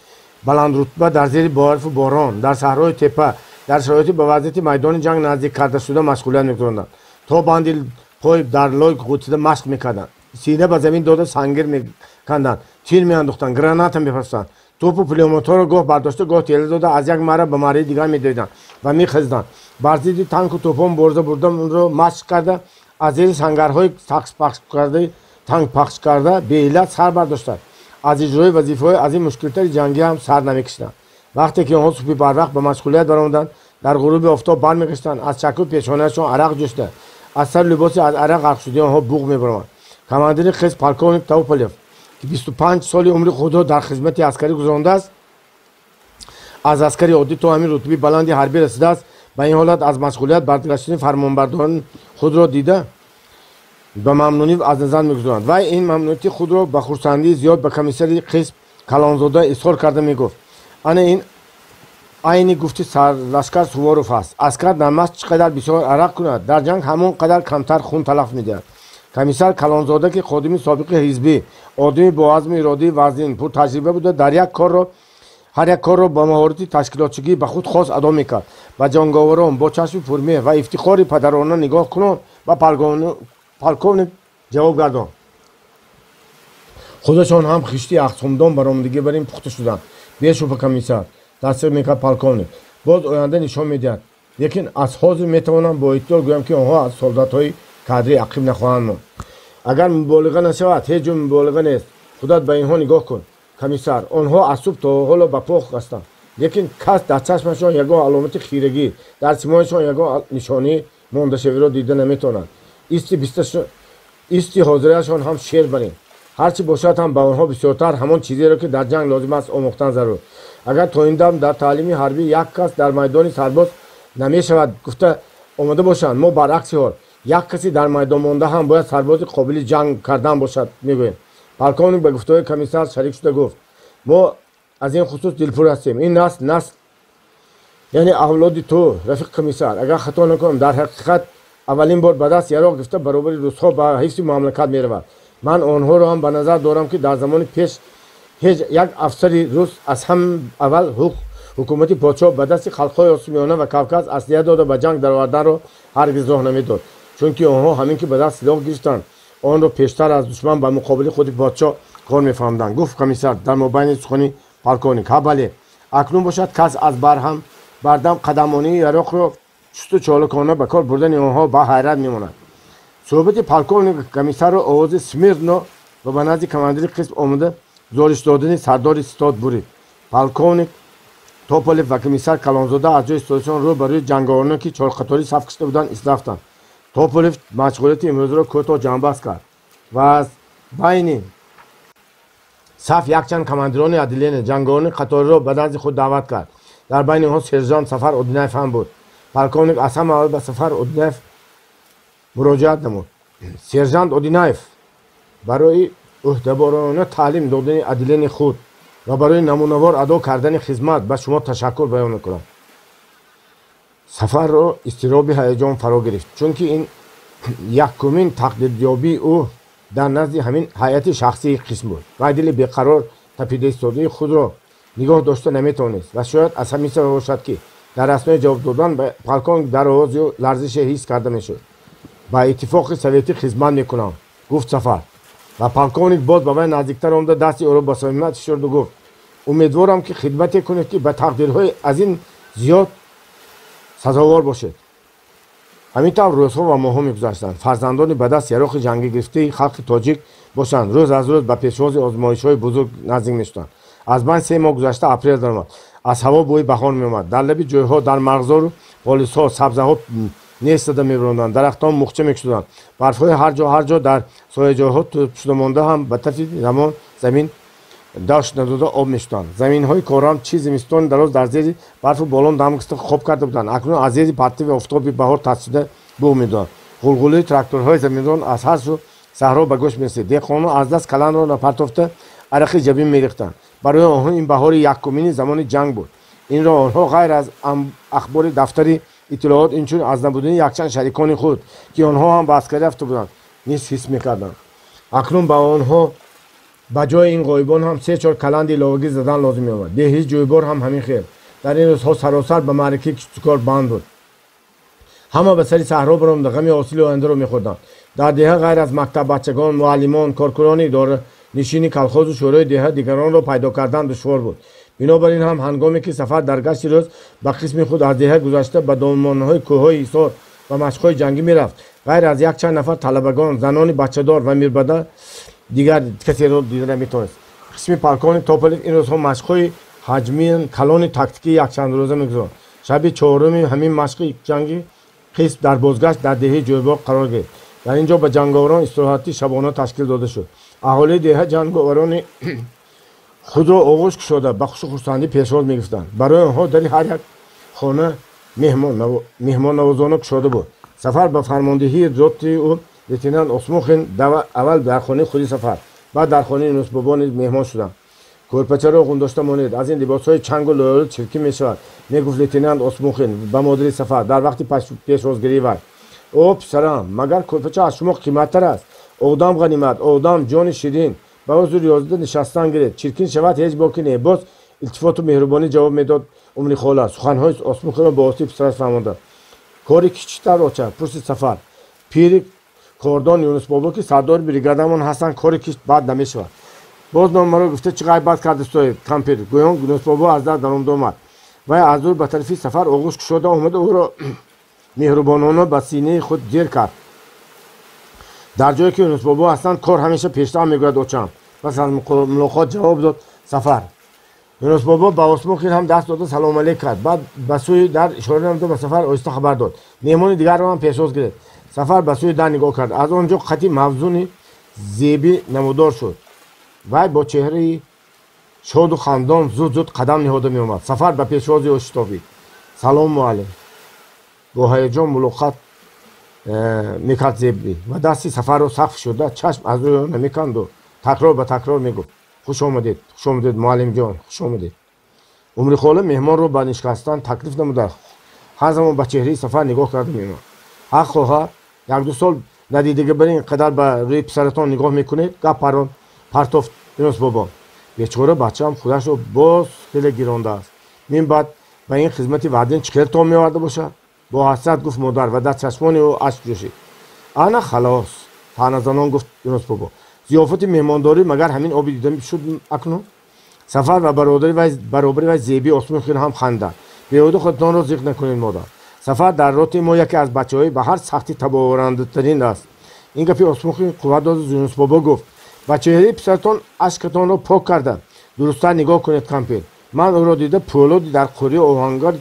баландрутба дар зери барфу борон, дар саҳрои тепа, дар шароити ба вазъияти майдони ҷанг наздик карда шуда машғулият мекунанд. То банди пой дар лой ғутида машқ мекарданд. Сина ба замин дода сангир меканданд, тир меандохтанд, граната мепарстанд. Топу пулемотҳоро гоҳ бардошта, гоҳ тела дода аз як мара ба мараи дигар медоиданд ва мехезиданд. Бар зидди танку топҳо мубориза бурданро машқ карда, аз зери сангарҳои танк пахш карда беиллат сар бардоштанд. Аз иҷрои вазифаҳои аз ин мушкилтари ҷангӣ ҳам сар намекашиданд. Вақте ки онҳо субҳи барвақт ба машғулият баромаданд, дар ғуруби офтоб бармегаштанд, аз чаку пешонаашон арақ ҷӯшида, аз сари либоси аз арақ ғарқшудаи онҳо буғ мебаромад. Командири қисм полковник Тауполев, ки 25 соли умри худро дар хизмати аскарӣ гузарондааст, аз аскари оддӣ то ҳамин рутбаи баланди ҳарбӣ расидааст, ба ин ҳолат аз машғулият баргаштани фармонбардорони худро дида ба мамнунӣ аз назар мегузаронад. Вай ин мамнунияти худро ба хурсандии зиёд ба комиссари қисм Калонзода изҳор карда мегуфт: ана ин айни гуфти сарлашкар Суворов аст. Аскар дар машқ чӣ қадар бисёр арақ кунад, дар ҷанг ҳамон қадар камтар хун талаф медиҳад. Комиссар Калонзода, ки ходими собиқи ҳизбӣ, одами бо азму иродии вазнин, пуртаҷриба буда, дар як корро ҳар як корро ба маҳорати ташкилотчигӣ ба худ хос адо мекард. Ба ҷанговарон бо чашми пурмеҳр ва ифтихори падарона нигоҳ кунон ба полковник ҷавоб гардон. Худашон ҳам хишти ахсумдон баромадагӣ бар ин пухта шуданд. Бешубҳа, комиссар, тасдиқ мекард полковник. Боз оянда нишон медиҳад. Лекин аз ҳозир метавонам бо эҳтиёт гӯям, ки онҳо аз солдатҳои кадрӣ ақиб нахоҳанд монд. Агар муболиға нашавад, ҳеҷ ҷо муболиға нест. Худат ба инҳо нигоҳ кун, комиссар. Онҳо аз субҳ то ҳоло ба по ҳастанд. Лекин кас дар чашмашон ягон аломати хирагӣ, дар симояшон ягон нишонии мондашавиро дида наметавонад. Исти ҳозирашон ҳам шер барин. Ҳарчи бошад ҳам ба онҳо бисёртар ҳамон чизеро, ки дар ҷанг лозим аст, омӯхтан зарур. Агар то ин дам дар таълими ҳарбӣ як кас дар майдони сарбоз намешавад гуфта омода бошанд, мо баръакси ҳол як каси дар майдон монда ҳам бояд сарбози қобили ҷанг кардан бошад, мегӯем. Полковник ба гуфтаҳои комиссар шарик шуда гуфт: мо аз ин хусус дилпур ҳастем. Ин насл, яъне авлоди ту, рафиқ комиссар, агар хато накунам, дар ҳақиқат Аввалин бор ба даст яроқ гирифта баробари русҳо ба ҳифзи мамлакат меравад. Ман онҳоро ҳам ба назар дорам, ки дар замони пеш ҳеҷ як афсари рус аз ҳам аввал ҳукумати подшоҳ ба дасти халқҳои Осиёи Миёна ва Кавказ аслиҳа дода ба ҷанг дароварданро ҳаргиз роҳ намедод, чунки онҳо ҳамин ки ба даст силоҳ гирифтанд, онро пештар аз душман ба муқобили худи подшоҳ кор мефаҳмданд, гуфт комиссар дар мобайни сухани полковник. Ҳа, бале, акнун бошад, кас аз барҳам бардам қадамонии яроқро чусту чолокона ба кор бурдани онҳо ба ҳайрат мемонад. Суҳбати полковник комиссарро овози смирно ва ба назди командири қисм омада гузориш додани сардори стод бурид. Полковник Тополев ва комиссар Калонзода аз ҷои истодашон рӯ ба рӯи ҷанговарон, ки чорқаторӣ саф кашида буданд, рафтанд. Тополев машғулияти имрӯзро кӯтоҳ ҷамъбаст кард ва аз байни саф якчанд командирони отделения, ҷанговарони қаториро ба назди худ даъват кард. Дар байни онҳо сержант Сафар Одинаев ҳам буд. Полковник аз ҳама аввал ба Сафар Одинаев муроҷиат намуд. Сержант Одинаев, барои ӯҳдаборона таълим додани отделенияи худ ва барои намунавор адо кардани хизмат ба шумо ташаккур баён мекунам. Сафарро изтироби ҳаяҷон фаро гирифт, чунки ин якумин тақдирёбии ӯ дар назди ҳамин ҳайати шахсии қисм буд. Вай дили беқарор тапида истодаи худро нигоҳ дошта наметавонист ва шояд аз ҳамин сабаб бошад, ки дар аснои ҷавоб додан ба полковник дар овози ӯ ларзише ҳис карда мешуд. Ба Иттифоқи Советӣ хизмат мекунам, гуфт Сафар. Ва полковник боз ба вай наздиктар омада, дасти ӯро ба самимият фишурду гуфт: умедворам, ки хидмате кунед, ки ба тақдирҳои аз ин зиёд сазовор бошед. Ҳамин тавр рӯзҳо ва моҳҳо мегузаштанд. Фарзандони ба даст яроқи ҷангӣ гирифтаи халқи тоҷик бошанд, рӯз аз рӯз ба пешвози озмоишҳои бузург наздик мешуданд. Аз байн 3 моҳ гузашта, апрел даромад. Аз ҳаво бӯи баҳор меомад. Дар лаби ҷойҳо, дар марғзору полисҳо сабзаҳо нест зада мебаронданд, дарахтон мухча мекушуданд. Барфҳои ҳар ҷо ҳар ҷо дар сояҷойҳо шуда монда ҳам ба тафи замон замин дашт надода об мешуданд. Заминҳои корам, чи зимистони дароз дар зери барфу болон дам гирифта хоб карда буданд, акнун аз зери партави офтоби баҳор тасшида буғ медоданд. Ғулғулии тракторҳои заминрон аз ҳар сӯ саҳро ба гӯш мерасид. Деҳқонон аз даст каландро напартофта, арақи ҷабин мерехтанд. Барои онҳо ин баҳори якумини замони ҷанг буд. Инро онҳо ғайр аз ахбори дафтари иттилоот, инчунин аз набудани якчанд шарикони худ, ки онҳо ҳам ба аскарӣ рафта буданд, низ ҳис мекарданд. Акнун ба онҳо ба ҷои ин ғоибон ҳам се-чор каланди иловагӣ задан лозим меомад. Деҳи Ҷӯйбор ҳам ҳамин хел дар ин рӯзҳо саросар ба маъракаи киштукор банд буд. Ҳама ба сари саҳро баромада, ғами ҳосили ояндаро мехӯрданд. Дар деҳа ғайр аз мактаббачагон, муаллимон, коркунони идоранишини колхозу шӯрои деҳа дигаронро пайдо кардан душвор буд. Бинобар ин ҳам ҳангоме ки Сафар дар гашти рӯз ба қисми худ аз деҳа гузашта, ба домонҳои кӯҳҳои Ҳисор ва машқҳои ҷангӣ мерафт, ғайр аз якчанд нафар талабагон, занони бачадор ва мирбада дигар касеро дида наметавонист. Қисми полковник Тополев ин рӯзҳо машқҳои ҳаҷмии калони тактикии якчандрӯза мегузаронд. Шаби чоруми ҳамин машқи ҷанги қисм дар бозгашт дар деҳаи Ҷӯйбор қарор гирифт. Дар ин ҷо ба ҷанговарон истироҳати шабона ташкил дода шуд. Аҳолии деҳа ҷанговарони худро оғӯш кушода, ба хушу хурсандӣ пешвоз мегирифтанд. Барои онҳо дари ҳар як хона меҳмоннавозона кушода буд. Сафар ба фармондиҳии роти ӯ лейтенант Осмухин аввал дар хонаи худи Сафар, баъд дар хонаи Юнусбобо низ меҳмон шуданд. Кӯрпачаро ғундошта монед, аз ин либосҳои чангу лоёлуд чиркин мешавад, мегуфт лейтенант Осмухин ба модари Сафар дар вақти пешвозгирии вай. О, писарам, магар кӯрпача аз шумо қиматтар аст? Одам ғанимат, одам ҷони ширин. Ба узр ёзида нишастан гиред, чиркин шавад, ҳеҷ боки не, боз илтифоту меҳрубонӣ ҷавоб медод Умрихола, суханҳои Осмухинро ба осиби писараш фаҳмонда. Кори ки чӣ тавр, оча? Пурсид Сафар. Пири кордон Юнусбобо, ки сардори бригадамон ҳастанд, кори кишт бад намешавад. Боз номаро гуфта, чӣ ғайбат кардистоед, кампир? Гӯён Юнусбобо аз дар даромада омад. Вай аз дур ба тарафи Сафар оғӯш кушода омада, ӯро меҳрубонона ба синаи худ зер кард. Дар ҷое ки Юнусбобо ҳастанд, кор ҳамеша пештар мегӯяд, очам, пас аз мулоқот ҷавоб дод Сафар. Юнусбобо ба Осмухин ҳам даст дода, салом алейк кард. Баъд ба сӯи дар ишора намуда, ба Сафар оҳиста хабар дод: меҳмони дигарро ҳам пешвоз гирифт. Сафар ба сӯи дар нигоҳ кард. Аз он ҷо қати мавзуни Зебӣ намудор шуд. Вай бо чеҳраи шоду хандон зуд зуд қадам ниҳода меомад. Сафар ба пешвози ӯ шитобид. Салом, муаллим, бо ҳаяҷон мулоқат мекард Зебӣ ва дасти Сафарро сахт фишурда, чашм аз рӯи ӯ намеканду такрор ба такрор мегуфт: хуш омадед, хуш омадед, муаллимҷон, хуш омадед. Умрихола меҳмонро ба нишастан таклиф намуда, ҳар замон ба чеҳраи Сафар нигоҳ карда мемонд. Ҳақ хоҳар. Як-ду сол надидага бар ин қадар ба рӯи писаратон нигоҳ мекунед? Гап парон партофт Юнус бобо. Бечора бачаам худашро боз хеле гирондааст. Мин баъд ба ин хизмати ваъдин чӣ хел том меоварда бошад? Бо ҳасрат гуфт модар ва дар чашмони ӯ ашк ҷӯшид. Ана халос, таъназанон гуфт Юнус бобо. Зиёфати меҳмондорӣ магар ҳамин оби дида шуд акнун? Сафар ва баробари вай Зеби Осмонхин ҳам ханданд. Беҳуда худтонро зиқ накунед, модар. Сафар дар роти мо яке аз бачаҳои ба ҳар сахтӣ табоварандатарин аст. Ин гапи Осмонхин қувват доду Юнус бобо гуфт: ба чеҳраи писаратон ашкатонро пок карда. Дурусттар нигоҳ кунед, кампир. Ман ӯро дида пӯлоди дар қӯрии оҳангар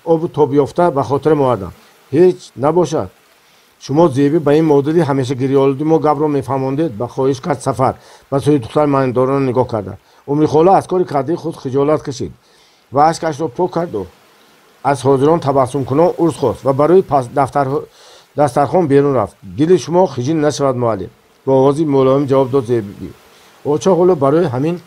обу тоб ёфта ба хотирам овардам. Ҳеҷ набошад. Шумо Зеби ба ин модари ҳамеша гирёолуди мо гапро мефаҳмондед, ба хоҳиш кард Сафар ба сӯи духтар маънидорона нигоҳ карда. Умрихола аз кори кардаи худ хиҷолат кашид ва ашкашро пок карду аз ҳозирон табассумкунон урз хост ва барои дастархон берун рафт. Дили шумо хиҷил нашавад, муаллим, бо овози мулоим ҷавоб дод Зеби. Оча ҳоло барои ҳамин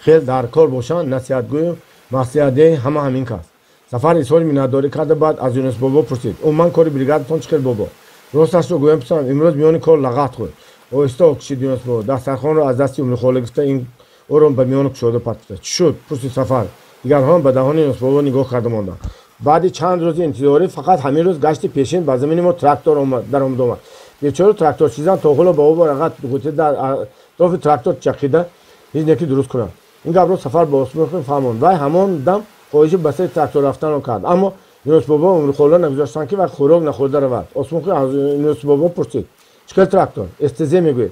хел дар кор бошанд, насиҳатгӯю маслиҳатдеҳи ҳама ҳамин кас. Сафар изҳори миннатдорӣ карда, баъд аз Юнус бобо пурсид: умуман кори бригадатон чӣ хел, бобо? Росташро гӯям, писарам, имрӯз миёни кор лағат хӯрд. Оҳиста кушид Юнус бобо. Дастархонро аз дасти Умрихола гирифта ин ӯро ба миёни кушода партофта. Чӣ шуд? Пурсид Сафар. Дигарҳоам ба даҳони Юнус бобо нигоҳ карда монданд. Баъди чанд рӯзи интизорӣ фақат ҳамин рӯз гашти пешин ба замини мо трактор даромад омад. Бечора тракторчизан то ҳоло ба обу рағат ғӯта дар атрофи трактор чақида ҳеҷ неки дуруст кунанд. Ин гапро Сафар ба Осмонхин фаҳмонд. Вай ҳамон дам хоҳиши ба сари трактор рафтанро кард. Аммо Юнус бобо Умрихола нагузоштанд, ки вай хӯрок нахӯрда равад. Осмонхин аз Юнус бобо пурсид: чӣ хел трактор? СТЗ мегӯед?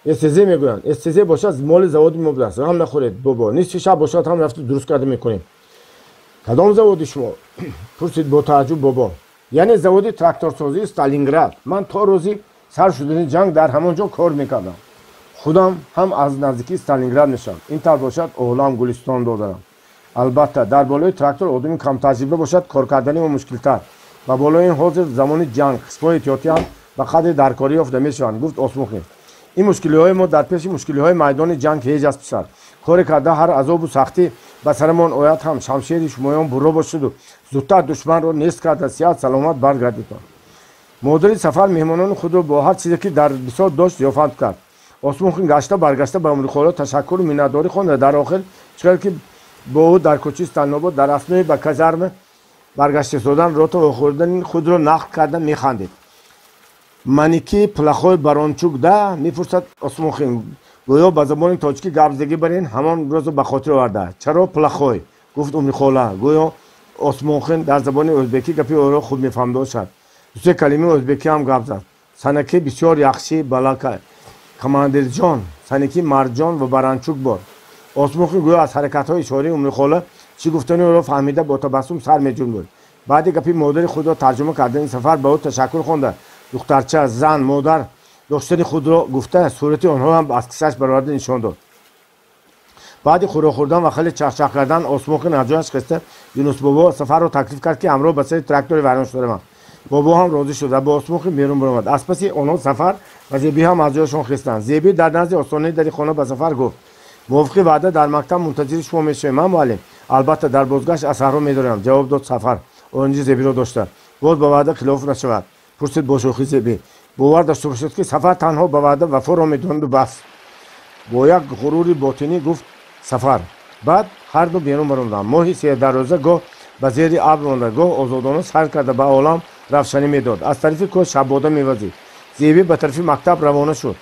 СТЗ мегӯянд. СТЗ бошад, моли заводи мо будааст. Ғам нахӯред, бобо. Нисфи шаб бошад ҳам рафта дуруст карда мекунем. Кадом заводи шумо? Пурсид бо тааҷҷуб бобо. Яъне заводи тракторсозии Сталинград. Ман то рӯзи сар шудани ҷанг дар ҳамон ҷо кор мекардам. Худам ҳам аз наздикии Сталинград мешавам. Ин тавр бошад, олам гулистон додарам. Албатта, дар болои трактор одами камтаҷриба бошад, кор кардани ӯ мушкилтар. Ба болои ин ҳозир замони ҷанг қисмҳои эҳтиётӣ ҳам ба қадри даркорӣ ёфта мешаванд, гуфт Осмонхин. Ин мушкилиҳои мо дар пеши мушкилиҳои майдони ҷанг ҳеҷ аст, писар. Коре карда ҳар азобу сахтӣ ба сарамон ояд ҳам шамшери шумоён бурро бошаду зудтар душманро нест карда сиҳат саломат баргардитон. Модари Сафар меҳмонони худро бо ҳар чизе ки дар бисот дошт зиёфат кард. Осмонхин гашта баргашта ба Умрихола ташаккуру миннатдорӣ хонда дар охир чӣ ки бо ӯ дар кӯчаи Сталинобод дар аснои ба казарма баргашта истодан рота вохӯрдани худро нақл карда механдид. Маники плохой барончук да? Мепурсад Осмонхин. Гӯё ба забони тоҷикӣ гап задагӣ бар ин ҳамон рӯзо ба хотир оварда. Чаро плохой? Гуфт Умрихола. Гӯё Осмонхин дар забони ӯзбекӣ гапи ӯро хуб мефаҳмида бошад. Дусе калимаи ӯзбекӣ ҳам гап зад. Санаки бисёр яхши балака. Командирҷон, санаки марҷон ва баранчук бор. Осмонхин гӯё аз ҳаракатҳои ишории Умрихола чӣ гуфтани ӯро фаҳмида бо табассум сар меҷунбуд. Баъди гапи модари худро тарҷума кардани Сафар ба ӯ ташаккур хонда, духтарча, зан, модар доштани худро гуфта, сурати онҳоам аз кисааш бароварда нишон дод. Баъди хӯрок хӯрдан ва хеле чахчах кардан Осмонхин аз ҷояш хеста Юнус бобо Сафарро таклиф кард, ки ҳамроҳ ба сари трактори вайрон шуда раванд. Бобо ҳам розӣ шуд ва бо Осмонхин берун баромад. Аз паси онҳо Сафар ва Зебӣ ҳам аз ҷояшон хестанд. Зебӣ дар назди остонаи дари хона ба Сафар гуфт: мувофиқи ваъда дар мактаб мунтазири шумо мешавем, ман муаллим. Албатта, дар бозгашт аз саҳро медорам, ҷавоб дод Сафар оинҷи Зебиро дошта. Боз ба ваъда хилоф нашавад, пурсид бо шӯхӣ Зебӣ. Бовар дошта бошед, ки Сафар танҳо ба ваъда вафоро медонаду бас. Бо як ғурури ботинӣ гуфт Сафар. Баъд ҳарду берун баромаданд. Моҳи сердаррӯза гоҳ ба зери абр монда, гоҳ озодона сар карда ба олам равшанӣ медод. Аз тарафи кӯҳ шаббода мевазид. Зебӣ ба тарафи мактаб равона шуд.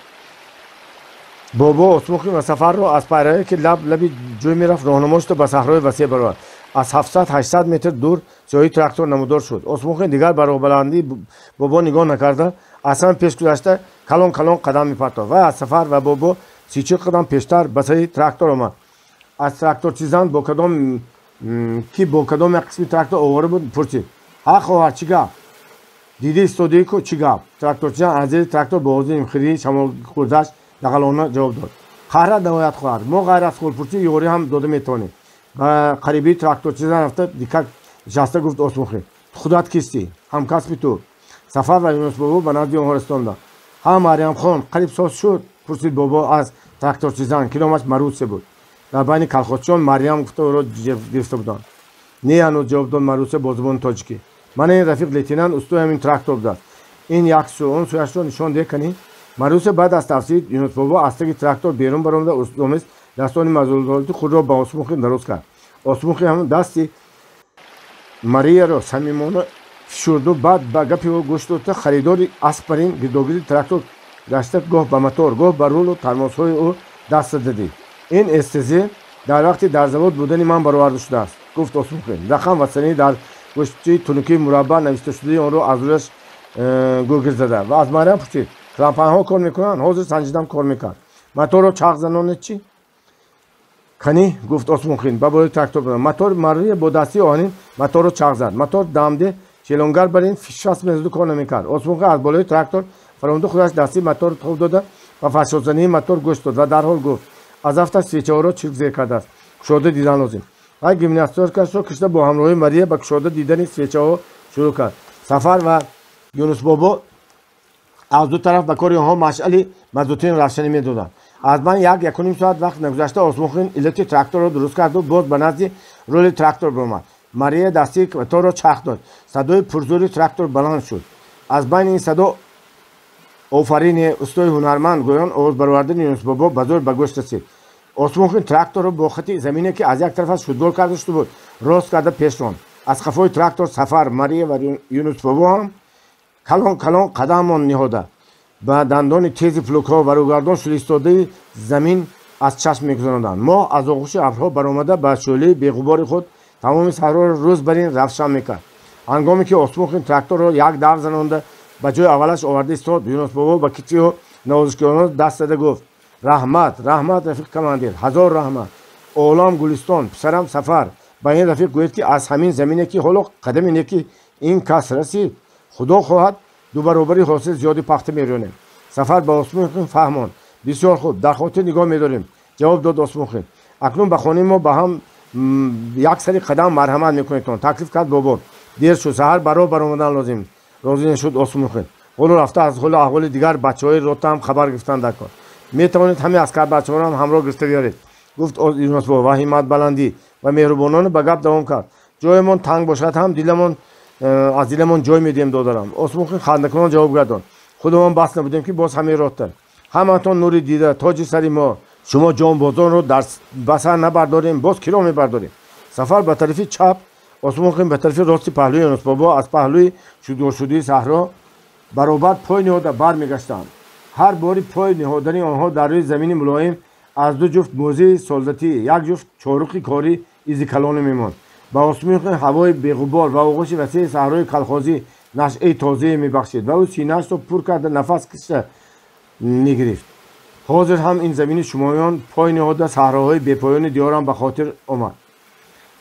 Бобо Осмонхин ва Сафарро аз пайраве ки лаб лаби ҷӯй мерафт роҳнамо шуда ба саҳрои васеъ баровард. Аз 700-800 метр дур сиёҳии трактор намудор шуд. Осмонхин дигар ба роҳбаландии бобо нигоҳ накарда аз ҳама пеш гузашта калон калон қадам мепартофт. Вай аз Сафар ва бобо 30-40 қадам пештар ба сари трактор омад. Аз тракторчизан бо кадом ки бо кадом як қисми трактор овора буд пурсид: ҳа хоҳар, чӣ гап? Диди истодии ку, чӣ гап? Тракторчизан аз зери трактор бо овози нимхирии шамолхӯрдааш дағалона ҷавоб дод: қаҳрат наояд, хоҳар, мо ғайр аз холпурсӣ ёрӣ ҳам дода метавонем. Ба қарибии тракторчизан рафта дикак нишаста гуфт Осмонхин: худат кистӣ? Ҳамкасби ту. Сафар ва Юнус бобо ба назди онҳо расонданд. Ҳа Марьямхон, қариб соз шуд? Пурсид бобо аз тракторчизан, ки номаш Марусе буд. Дар байни калхозчиён Марьям гуфта ӯро гирифта буданд. Не ҳанӯз, ҷавоб дод Марусе бо забони тоҷикӣ. Мана ин рафиқ лейтенант устои ҳамин трактор будааст. Ин як сӯ, он сӯяшро нишон деҳ кани. Маруся баъд аз тавсияи Юнусбобо аз таги трактор берун баромада устомез дастони мазолати худро ба Осмухин дароз кард. Осмухин ҳам дасти Марияро самимона фишурду, баъд ба гапи ӯ гӯш дода харидори асп барин гирдогирди трактор гашта гоҳ ба мотор, гоҳ ба рулу тормозҳои ӯ даст зада дид. Ин СТЗ дар вақти дар завод будани ман бароварда шудааст, гуфт Осмухин. Рақам ва санаи дар гӯшти тунукии мураббаъ навишташудаи онро аз рӯяш гӯгир зада ва аз Мариям пурсид: клапанҳо кор мекунанд? Ҳозир санҷидам, кор мекард. Моторро чарх занонед чӣ? Кани, гуфт Осмухин ба болои трактор. Мотор. Мария бо дастии оҳанин моторро чарх зад. Мотор дамде челонгар бар ин фишаст мезаду кор намекард. Осмухин аз болои трактор фаромаду худаш дастии моторро тоб дода ба фаршодзании мотор гӯш дод ва дарҳол гуфт: аз афташ свечаҳоро чирк зер кардааст, кушода дидан лозим. Вай гимнастёркашро кишта бо ҳамроҳии Мария ба кушода дидани свечаҳо шурӯъ кард. Сафар ва Юнусбобо аз ду тараф ба кори онҳо машъали мазутин равшанӣ медоданд. Аз ман як якуним соат вақт нагузашта Осмухин иллати тракторро дуруст карду боз ба назди рули трактор баромад. Мария дастии моторро чарх дод. Садои пурзӯри трактор баланд шуд. Аз байни ин садо офарине, устои ҳунарманд гӯён овоз баровардани Юнусбобо ба зӯр ба гӯш расид. Осмухин тракторро бо хати замине, ки аз як тарафаш шудгор карда шуда буд, рост карда пеш ронд. Аз қафои трактор Сафар, Мария ва Юнусбобо ҳам калон калон қадамон ниҳода ба дандони тези плугҳо ва рӯгардон шуда истодаи замин аз чашм мегузаронданд. Моҳ аз оғӯши абрҳо баромада ба шӯълаи беғубори худ тамоми саҳроро рӯз бар ин равшан мекард. Ҳангоме ки Осмухин тракторро як давр занонда ба ҷои аввалаш оварда истод, Юнусбобо ба китфи ӯ навозишкорона даст зада гуфт: раҳмат, раҳмат, рафиқ командир, ҳазор раҳмат. Олам гулистон, писарам Сафар, ба ин рафиқ гӯед, ки аз ҳамин замине, ки ҳоло қадами неки ин кас расид, худо хоҳад, ду баробари ҳосил зиёди пахта мерӯнем. Сафар ба Осмухин фаҳмонд: бисёр хуб, дар хотир нигоҳ медорем, ҷавоб дод Осмухин. Акнун ба хонаи мо ба ҳам як сари қадам марҳамат мекунедтон, таклиф кард бобо. Дер шуд, саҳар ба роҳ баромадан лозим, розӣ нашуд Осмухин. Ҳоло рафта аз ҳолу аҳволи дигар бачаҳои рота ҳам хабар гирифтан дар кор. Метавонед ҳамин аскарбачаҳоро ҳам ҳамроҳ гирифта биёред, гуфт Юнусбобо ва ҳимматбаландӣ ва меҳрубонона ба гап давом кард: ҷоямон танг бошад ҳам, диламон аз диламон ҷой медиҳем, додарам. Осмухин хандакунон ҷавоб гардонд: худамон бас набудем, ки боз ҳамин рота. Ҳаматон нури дида, тоҷи сари мо. Шумо ҷонбозонро дар ба сар набардорем, боз киро мебардорем? Сафар ба тарафи чап, Осмухин ба тарафи рости паҳлӯи Юнусбобо аз паҳлӯи шудгоршудии саҳро баробар пой ниҳода бармегаштанд. Ҳар бори пой ниҳодани онҳо дар рӯи замини мулоим аз ду ҷуфт мӯзии солдатӣ, як ҷуфт чорухи корӣ изи калоне мемонд. Ба Осмухин ҳавои беғубор ва оғӯши васеи саҳрои калхозӣ нашъаи тозае мебахшид ва ӯ синаашро пур карда нафас киша мегирифт. Ҳозир ҳам ин замини шумоён пой ниҳода саҳроҳои бепоёни диёрам ба хотир омад.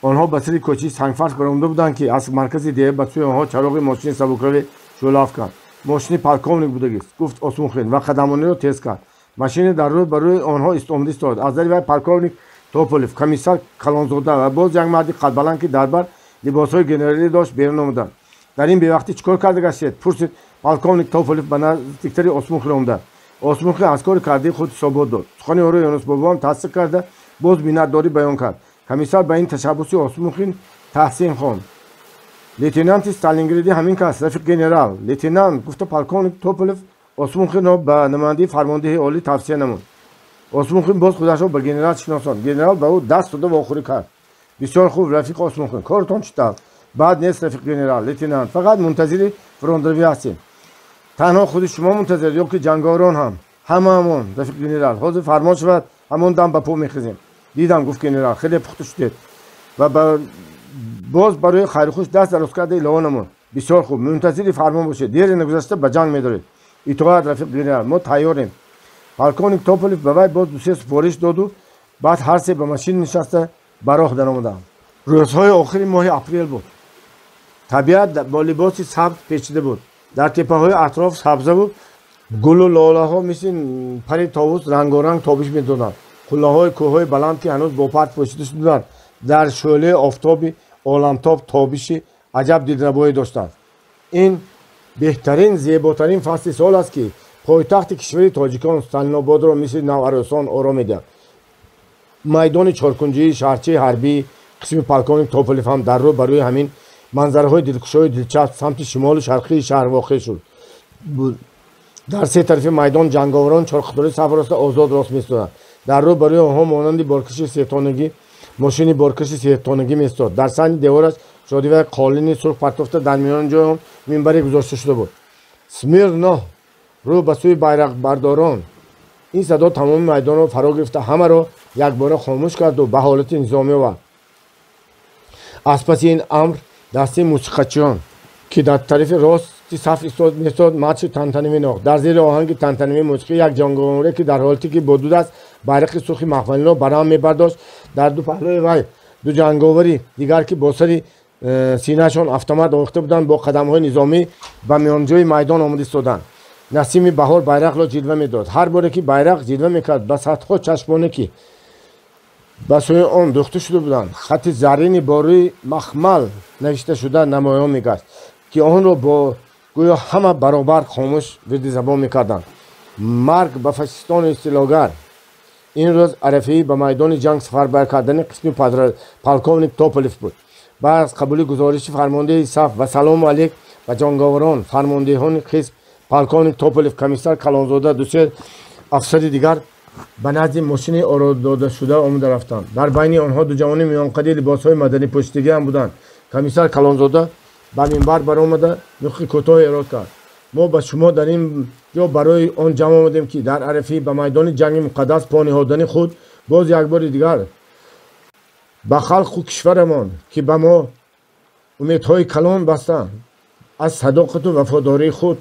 Онҳо ба сари кӯчаи сангфарш баромада буданд, ки аз маркази деҳа ба сӯи онҳо чароғи мошини сабукраве шӯъла афканд. Мошини полковник будагист, гуфт Осмухин ва қадамониро тез кард. Машина дар рӯ ба рӯи онҳо омада истод. Аз дари вай полковник Тополев, комиссар Калонзода ва боз як марди қадбаланд, ки дар бар либосҳои генералӣ дошт, берун омаданд. Дар ин бевақтӣ чӣ кор карда гаштед? Пурсид полковник Тополев ба наздиктари Осмухин омада. Осмухин аз кори кардаи худ ҳисобот дод. Сухани ӯро Юнусбобоам тасдиқ карда боз миннатдорӣ баён кард. Комиссар ба ин ташаббуси Осмухин таҳсин хонд. Лейтенанти Сталингради ҳамин кас, рафиқ генерал лейтенант, гуфта полковник Тополев Осмухинро ба намояндаи фармондеҳи олӣ тавсия намуд. Осмухин боз худашро ба генерал шиносонд. Генерал ба ӯ даст дода вохӯрӣ кард. Бисёр хуб, рафиқ Осмухин, кортон чӣ тавр? Бад нест, рафиқ генерал лейтенант, фақат мунтазири фронтравӣ ҳастем. Танҳо худи шумо мунтазир ё ки ҷанговарон ҳам? Ҳамаамон, рафиқ генерал, ҳозир фармон шавад, ҳамон дам ба по мехезем. Дидам, гуфт генерал, хеле пухта шудед. Ва боз барои хайрухуш даст дароз карда илова намуд: бисёр хуб, мунтазири фармон бошед, дери нагузашта ба ҷанг медоред. Итоат, рафиқ генерал, мо тайёрем. Полковник Тополев ба вай боз дусе супориш доду баъд ҳар се ба машин нишаста ба роҳ даромаданд. Рӯзҳои охири моҳи апрел буд. Табиат бо либоси сабз печида буд. Дар теппаҳои атроф сабзаву гулу лолаҳо мисли пари товус рангоранг тобиш медоданд. Қуллаҳои кӯҳҳои баланд, ки ҳанӯз бо парф пӯшида шуда буданд, дар шӯълаи офтоби оламтоб тобиши аҷаб дилрабое доштанд. Ин беҳтарин, зеботарин фасли сол аст, ки пойтахти кишвари тоҷикон Сталинободро мисли наварӯсон оро медиҳад. Майдони чоркунҷии шаҳрчаи ҳарбии қисми полковник Тополев ҳам дар рӯ ба рӯи ҳамин Манзараҳои дилкушои дилчасп самти шимолу шарқии шаҳр воқеъ шуд. Дар се тарафи майдон ҷанговарон чорқиторӣ саф роста озод рост меистоданд. Дар рӯ барои онҳо монанди боркаши сетонагӣ мошини боркаши сетонагӣ меистод. Дар саҳни девораш шодива қолини сурх партофта, дар миёни ҷои он минбаре гузошта шуда буд. Смирно, рӯ ба сӯи байрақбардорон! Ин садо тамоми майдонро фаро гирифта, ҳамаро якбора хомӯш карду ба ҳолати низомӣ овард. Аз паси ин амр дастаи мусиқачиён, ки дар тарафи рости саф меистод, марши тантанавӣ нохт. Дар зери оҳанги тантанавии мусиқӣ як ҷанговаре, ки дар ҳолате ки бо ду даст байрақи сурхи махмалиро барам мебардошт, дар ду паҳлӯи вай ду ҷанговари дигар, ки бо сари синаашон автомат овехта буданд, бо қадамҳои низомӣ ба миёнҷои майдон омада истоданд. Насими баҳор байрақро ҷилва медод. Ҳар боре ки байрақ ҷилва мекард, ба садҳо чашмоне, ки ба сӯи он дӯхта шуда буданд, хати заррини бо рӯи махмал навишташуда намоён мегашт, ки онро бо гӯё ҳама баробар хомӯш вирди забон мекарданд: «Марг ба фашистони истилогар!» Ин рӯз арафаи ба майдони ҷанг сафарбар кардани қисми полковник Тополев буд. Баъд аз қабули гузориши фармондеҳи саф ва салому алейк ба ҷанговарон, фармондеҳони қисм, полковник Тополев, комиссар Калонзода, дусе афсари дигар ба назди мошини оро додашуда омода рафтанд. Дар байни онҳо ду ҷавони миёнқади либосҳои маданӣ пӯшидагӣ ҳам буданд. Комиссар Калонзода ба минбар баромада, нутқи кӯтоҳе эрод кард. Мо ба шумо дар ин ҷо барои он ҷамъ омадем, ки дар арафаи ба майдони ҷанги муқаддас по ниҳодани худ боз як бори дигар ба халқу кишварамон, ки ба мо умедҳои калон бастанд, аз садоқату вафодории худ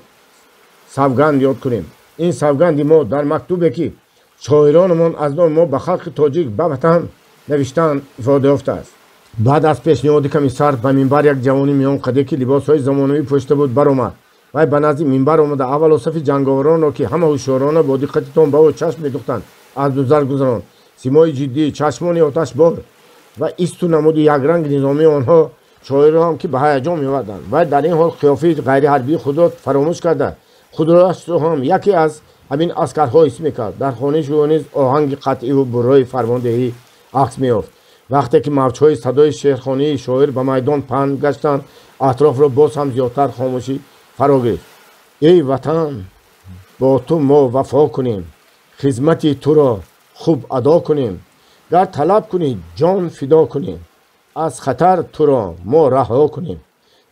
савганд ёд кунем. Ин савганди мо дар мактубе, ки шоиронамон аз номи мо ба халқи тоҷик, ба ватан навиштаанд, ифода ёфтааст. Баъд аз пешниҳоди комиссар ба минбар як ҷавони миёнқаде, ки либосҳои замонавӣ пӯшида буд, баромад. Вай ба назди минбар омада, аввало сафи ҷанговаронро, ки ҳама ҳушёрона бо диққати том ба ӯ чашм медухтанд, аз назар гузаронд. Симои ҷиддӣ, чашмони оташбор ва исту намуди якранги низомии онҳо шоирро ҳам ки ба ҳаяҷон меоварданд. Вай дар ин ҳол қиёфаи ғайриҳарбии худро фаромӯш карда, худро ҳам яке аз ҳамин аскарҳо ҳис мекард. Дар хониши ӯ низ оҳанги қатъиву буррои фармондеҳӣ акс меёфт. Вақте ки мавҷҳои садои шеърхонии шоир ба майдон паҳн гаштанд, атрофро боз ҳам зиёдтар хомӯшӣ фаро гирифт. Эй ватан, бо ту мо вафо кунем, хизмати туро хуб адо кунем, гар талаб кунӣ, ҷон фидо кунем, аз хатар туро мо раҳо кунем,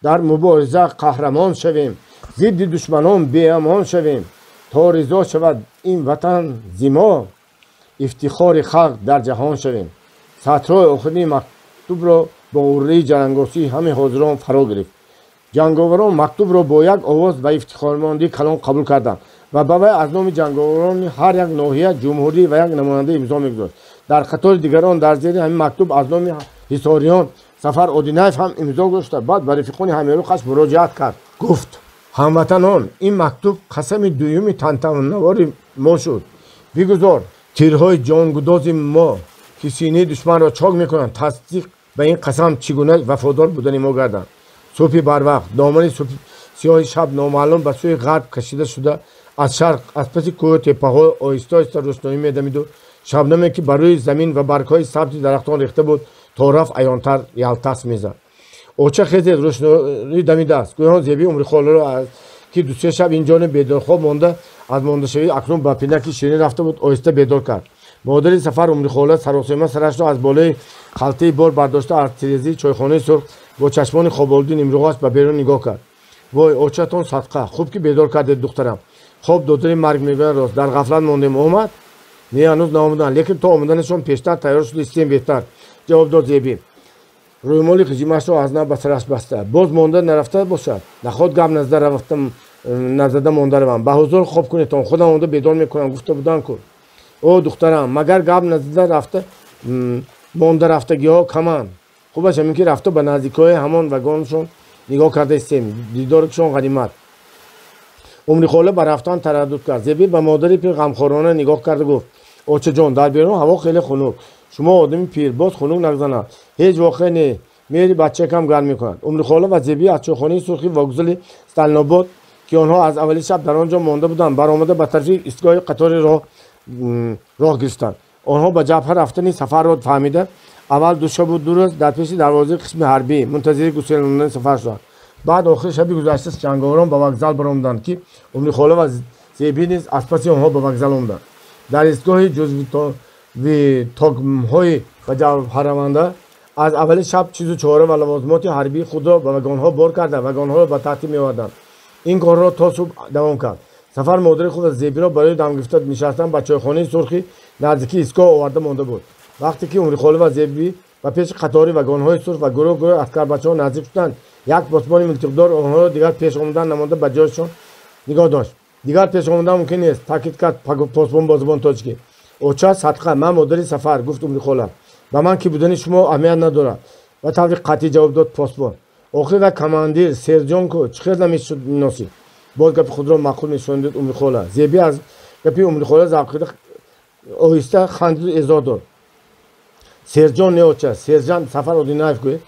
дар мубориза қаҳрамон шавем, зидди душманон беамон шавем, то ризо шавад ин ватан зи мо, ифтихори халқ дар ҷаҳон шавем. Сатрҳои охирини мактубро бо урраи ҷарангосии ҳамаи ҳозирон фаро гирифт. Ҷанговарон мактубро бо як овоз ва ифтихормандии калон қабул карданд ва ба вай аз номи ҷанговарони ҳар як ноҳия, ҷумҳурӣ ва як намоянда имзо мегузошт. Дар қатори дигарон дар зери ҳамин мактуб аз номи ҳисориён Сафар Одинаев ҳам имзо гузошта, баъд ба рафиқони ҳамёрухаш муроҷиат кард, гуфт: Ҳамватанон, ин мактуб қасами дуюми тантанавори мо шуд. Бигузор тирҳои ҷонгудози мо, ки синаи душманро чок мекунанд, тасдиқ ба ин қасам чӣ гуна вафодор будани мо гарданд. Субҳи барвақт домани сиёҳи шаб номаълум ба сӯи ғарб кашида шуда, аз шарқ, аз паси кӯҳу теппаҳо оҳиста оҳиста рӯшноӣ медамиду шабнаме, ки бар рӯи замин ва баргҳои сабзи дарахтон рехта буд, то рафт аёнтар ялтас мезад. Оча, хезед, рӯшноӣ дамидааст. Гӯён Зеби Умрихоларо, ки дусе шаб ин ҷониб бедорхоб монда, аз мондашавӣ акнун ба пинаки ширин рафта буд, оҳиста бедор кард. Модари Сафар Умрихола саросема сарашро аз болои халтаи бор бардошта, аз тирезии чойхонаи сурх бо чашмони хоболуди нимруғаш ба берун нигоҳ кард. Вой, очатон садқа, хуб ки бедор кардед, духтарам. Хоб додани марг мегӯянд, рост. Дар ғафлат мондем. Омад? Не, ҳанӯз наомаданд, лекин то омаданашон пештар тайёр шуда истем беҳтар, ҷавоб дод Зебӣ, рӯймоли хиҷимашро аз нав ба сараш баста. Боз монда нарафта бошад, наход гап назада монда равам. Ба ҳузур хоб кунедтон, худам омода бедор мекунам, гуфта будам ку. О духтарам, магар гап назада рафта монда рафтагиҳо каманд? Хубаш ҳамин ки рафта ба наздикҳои ҳамон вагоншон нигоҳ карда истем, дидоркшон ғанимат. Умрихола ба рафтан тараддуд кард. Зебӣ ба модари пир ғамхорона нигоҳ карда гуфт: Очаҷон, дар берун ҳаво хеле хунук, шумо одами пир, боз хунук нагзанад. Ҳеҷ воқеа не, меҳри бачакам гарм мекунад. Умрихола ва Зебӣ аз чойхонаи сурхи вокзали Сталинобод, ки онҳо аз аввали шаб дар он ҷо монда буданд, баромада, ба тарафи истгоҳи қатори роҳ гирифтанд. Онҳо ба ҷабҳа рафтани Сафарро фаҳмида, Аввал ду шабу ду рӯз дар пеши дарвозаи қисми ҳарбӣ мунтазири гуселондани Сафар шуданд. Баъд охири шаби гузашта ҷанговарон ба вокзал баромаданд, ки Умрихола ва Зебӣ низ аз паси онҳо ба вокзал омаданд. Дар истгоҳи ҷузвитогмҳои ба ҷавҳараванда аз аввали шаб чизу чора ва лавозимоти ҳарбии худро ба вагонҳо бор карда, вагонҳоро ба тартиб меоварданд. Ин корро то субҳ давом кард. Сафар модари худ ва Зебиро барои дамгирифта нишастан ба чойхонаи сурхи наздики истгоҳ оварда монда буд. Вақте ки Умрихола ва Зебӣ ба пеши қатори вагонҳои сурх ва гурӯҳ гурӯҳ аскарбачаҳо наздик шуданд, як посбони милтиқдор онҳоро дигар пеш омадан намонда ба ҷойшон нигоҳ дошт. Дигар пеш омадан мумкин нест, таъкид кард посбон бо забони тоҷикӣ. Оча садқа, ман модари Сафар, гуфт Умрихола. Ба ман ки будани шумо аҳамият надорад, ва таври қатъӣ ҷавоб дод посбон. Охир ва командир Сержон ку чӣ хел намешиносӣ? Боз гапи худро маъқул нишон дод Умрихола. Зебӣ аз гапи Умрихола завқида оҳиста хандиду эзоҳ дод. Сержон не, оча, сержант Сафар Одинаев гӯед.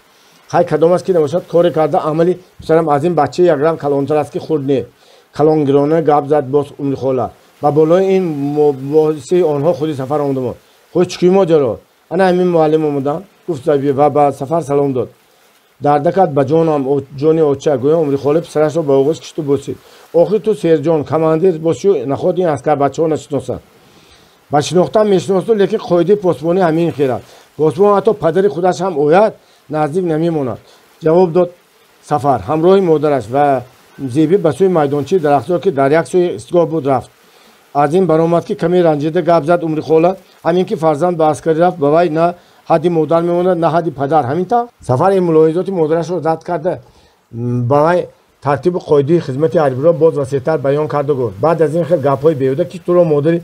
Хай, кадом аст ки набошад, коре карда амали писарам аз ин бачаи якрам калонтар аст, ки хурд не. Калонгирона гап зад боз Умрихола. Ба болои ин мубоҳисаи онҳо худи Сафар омада монд. Худ чӣ ки моҷаро? Ана ҳамин муаллим омаданд, гуфт Зебӣ ва ба Сафар салом дод. Дардакат ба ҷонам, ҷони оча, гӯё Умрихола писарашро ба оғӯш кишиду бӯсид. Охир ту сержон, командир бошию наход ин аскарбачаҳо нашиносанд. Ба шинохтан мешиносду, лекин қоидаи посбонӣ ҳамин хел аст. Посбон ҳатто падари худаш ҳам ояд, наздик намемонад, ҷавоб дод Сафар. Ҳамроҳи модараш ва Зебӣ ба сӯи майдончаи дарахтзор, ки дар як сӯи истгоҳ буд, рафт. Аз ин баромад, ки каме ранҷида гап зад Умрихола. Ҳамин ки фарзанд ба аскарӣ рафт, ба вай на ҳадди модар мемонад, на ҳадди падар. Ҳамин тавр Сафар ин мулоҳизоти модарашро рад карда, ба вай тартибу қоидаи хизмати ҳарбиро боз васеътар баён карда гуфт: баъд аз ин хел гапҳои беҳуда ки туро модари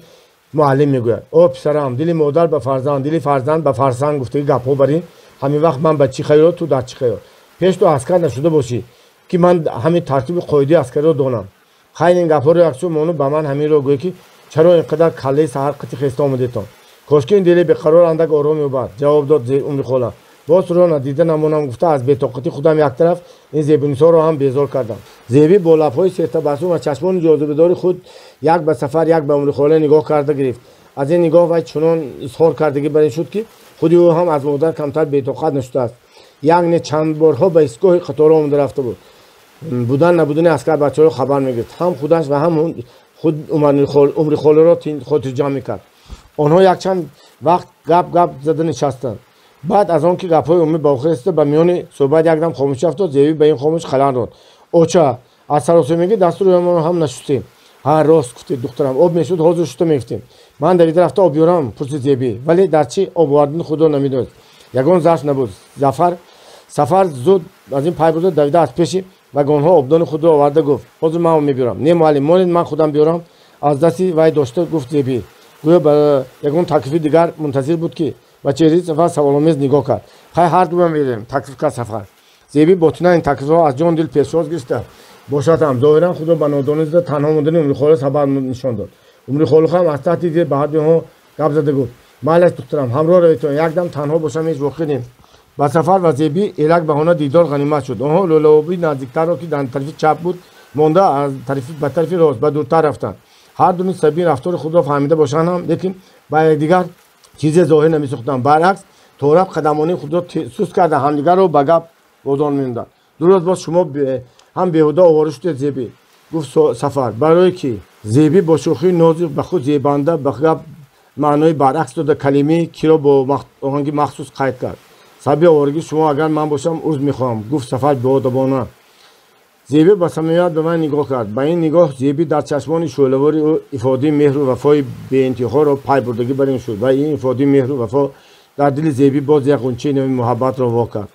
муаллим мегӯяд. О писарам, дили модар ба фарзанд, дили фарзанд ба фарсанг гуфтаги гапҳо бар ин ҳамин вақт ман ба чӣ хаёл, ту дар чӣ хаёл? Пеш ту аскар нашуда бошӣ, ки ман ҳамин тартиби қоидаи аскариро донам. Хайр, ин гапҳоро яксӯ мону ба ман ҳаминро гӯй, ки чаро ин қадар каллаи саҳар қити хеста омадетон? Кошки ин дили беқарор андак ором ёбад, ҷавоб дод Умрихола. Боз туро надида намонам гуфта, аз бетоқатӣ худам як тараф, ин зебунисоро ҳам безор кардам. Зебӣ бо лабҳои сертабассум ва чашмони ҷозибадори худ як ба Сафар, як ба Умрихола нигоҳ карда гирифт. Аз ин нигоҳ вай чунон изҳор кардагӣ бар ин шуд, ки худи ӯ ҳам аз модар камтар бетоқат нашудааст. Як не, чанд борҳо ба истгоҳи қаторҳо омада рафта буд. Будан набудани аскарбачаҳоро хабар мегирифт. Ҳам худаш ва ҳам худ Умрихоларо хотирҷамъ мекард. Онҳо якчанд вақт гап гап зада нишастанд. Баъд аз он ки гапҳои умумӣ ба охир расида, ба миёни суҳбат якдам хомӯшӣ афтод, Зебӣ ба ин хомӯш халал дод. Оча, аз саросемагӣ дасту рӯямонро ҳам нашустем. Ҳа, рост гуфтед, духтарам, об мешуд, ҳозир шуста мегуфтем. Ман давида рафта об биёрам? Пурсид Зебӣ, вале дар чӣ об овардани худро намедонист. Ягон зарф набуд. Сафар зуд аз ин пай бурда, давида аз пеши вагонҳо обдони худро оварда гуфт: ҳозир ман об мебиёрам. Не, муаллим, монед, ман худам биёрам, аз дасти вай дошта гуфт Зебӣ. Гӯё ба ягон таклифи дигар мунтазир буд, ки ба чеҳраи Сафар саволомез нигоҳ кард. Хай, ҳар дуям мерем, таклиф кард Сафар. Зебӣ ботина ин таклифҳо аз ҷон дил пешвоз гирифта бошад ҳам, зоҳиран худро ба нодонӣ зада, танҳо мондани Умрихола сабаб нишон дод. Умрихола ҳам аз таҳти дил ба ҳарду онҳо гап зада гуфт: майлаш, духтарам, ҳамроҳ раведтон, якдам танҳо бошам ҳеҷ воқеъ нем. Ба Сафар ва Зебӣ элак баҳона дидор ғанимат шуд. Онҳо лӯлаобии наздиктарро, ки дар тарафи чап буд, монда, аз тарафи ба тарафи рост, ба дуртар рафтанд. Ҳар ду низ сабаби рафтори худро фаҳмида бошанд ҳам, лекин ба якдигар чизе зоҳир намесохтанд. Баръакс, тораф қадамонии худро суст карда, ҳамдигарро ба гап водор менамуданд. Ду рӯз боз шумо ҳам беҳуда овора шудед, Зебӣ, гуфт Сафар. Барое ки Зебӣ бо шӯхии нози ба худ зебанда ба гап маънои баръакс дода, калимаи киро бо оҳанги махсус қайд кард. Сабаби оворагии шумо агар ман бошам, узр мехоҳам, гуфт Сафар беодобона. Зебӣ ба самимият ба ман нигоҳ кард. Ба ин нигоҳ Зебӣ дар чашмони шӯълавори ӯ ифодаи меҳру вафои беинтиҳоро пай бурдагӣ бар ин шуд ва ин ифодаи меҳру вафо дар дили Зебӣ боз як ғунчаи нави муҳаббатро во кард.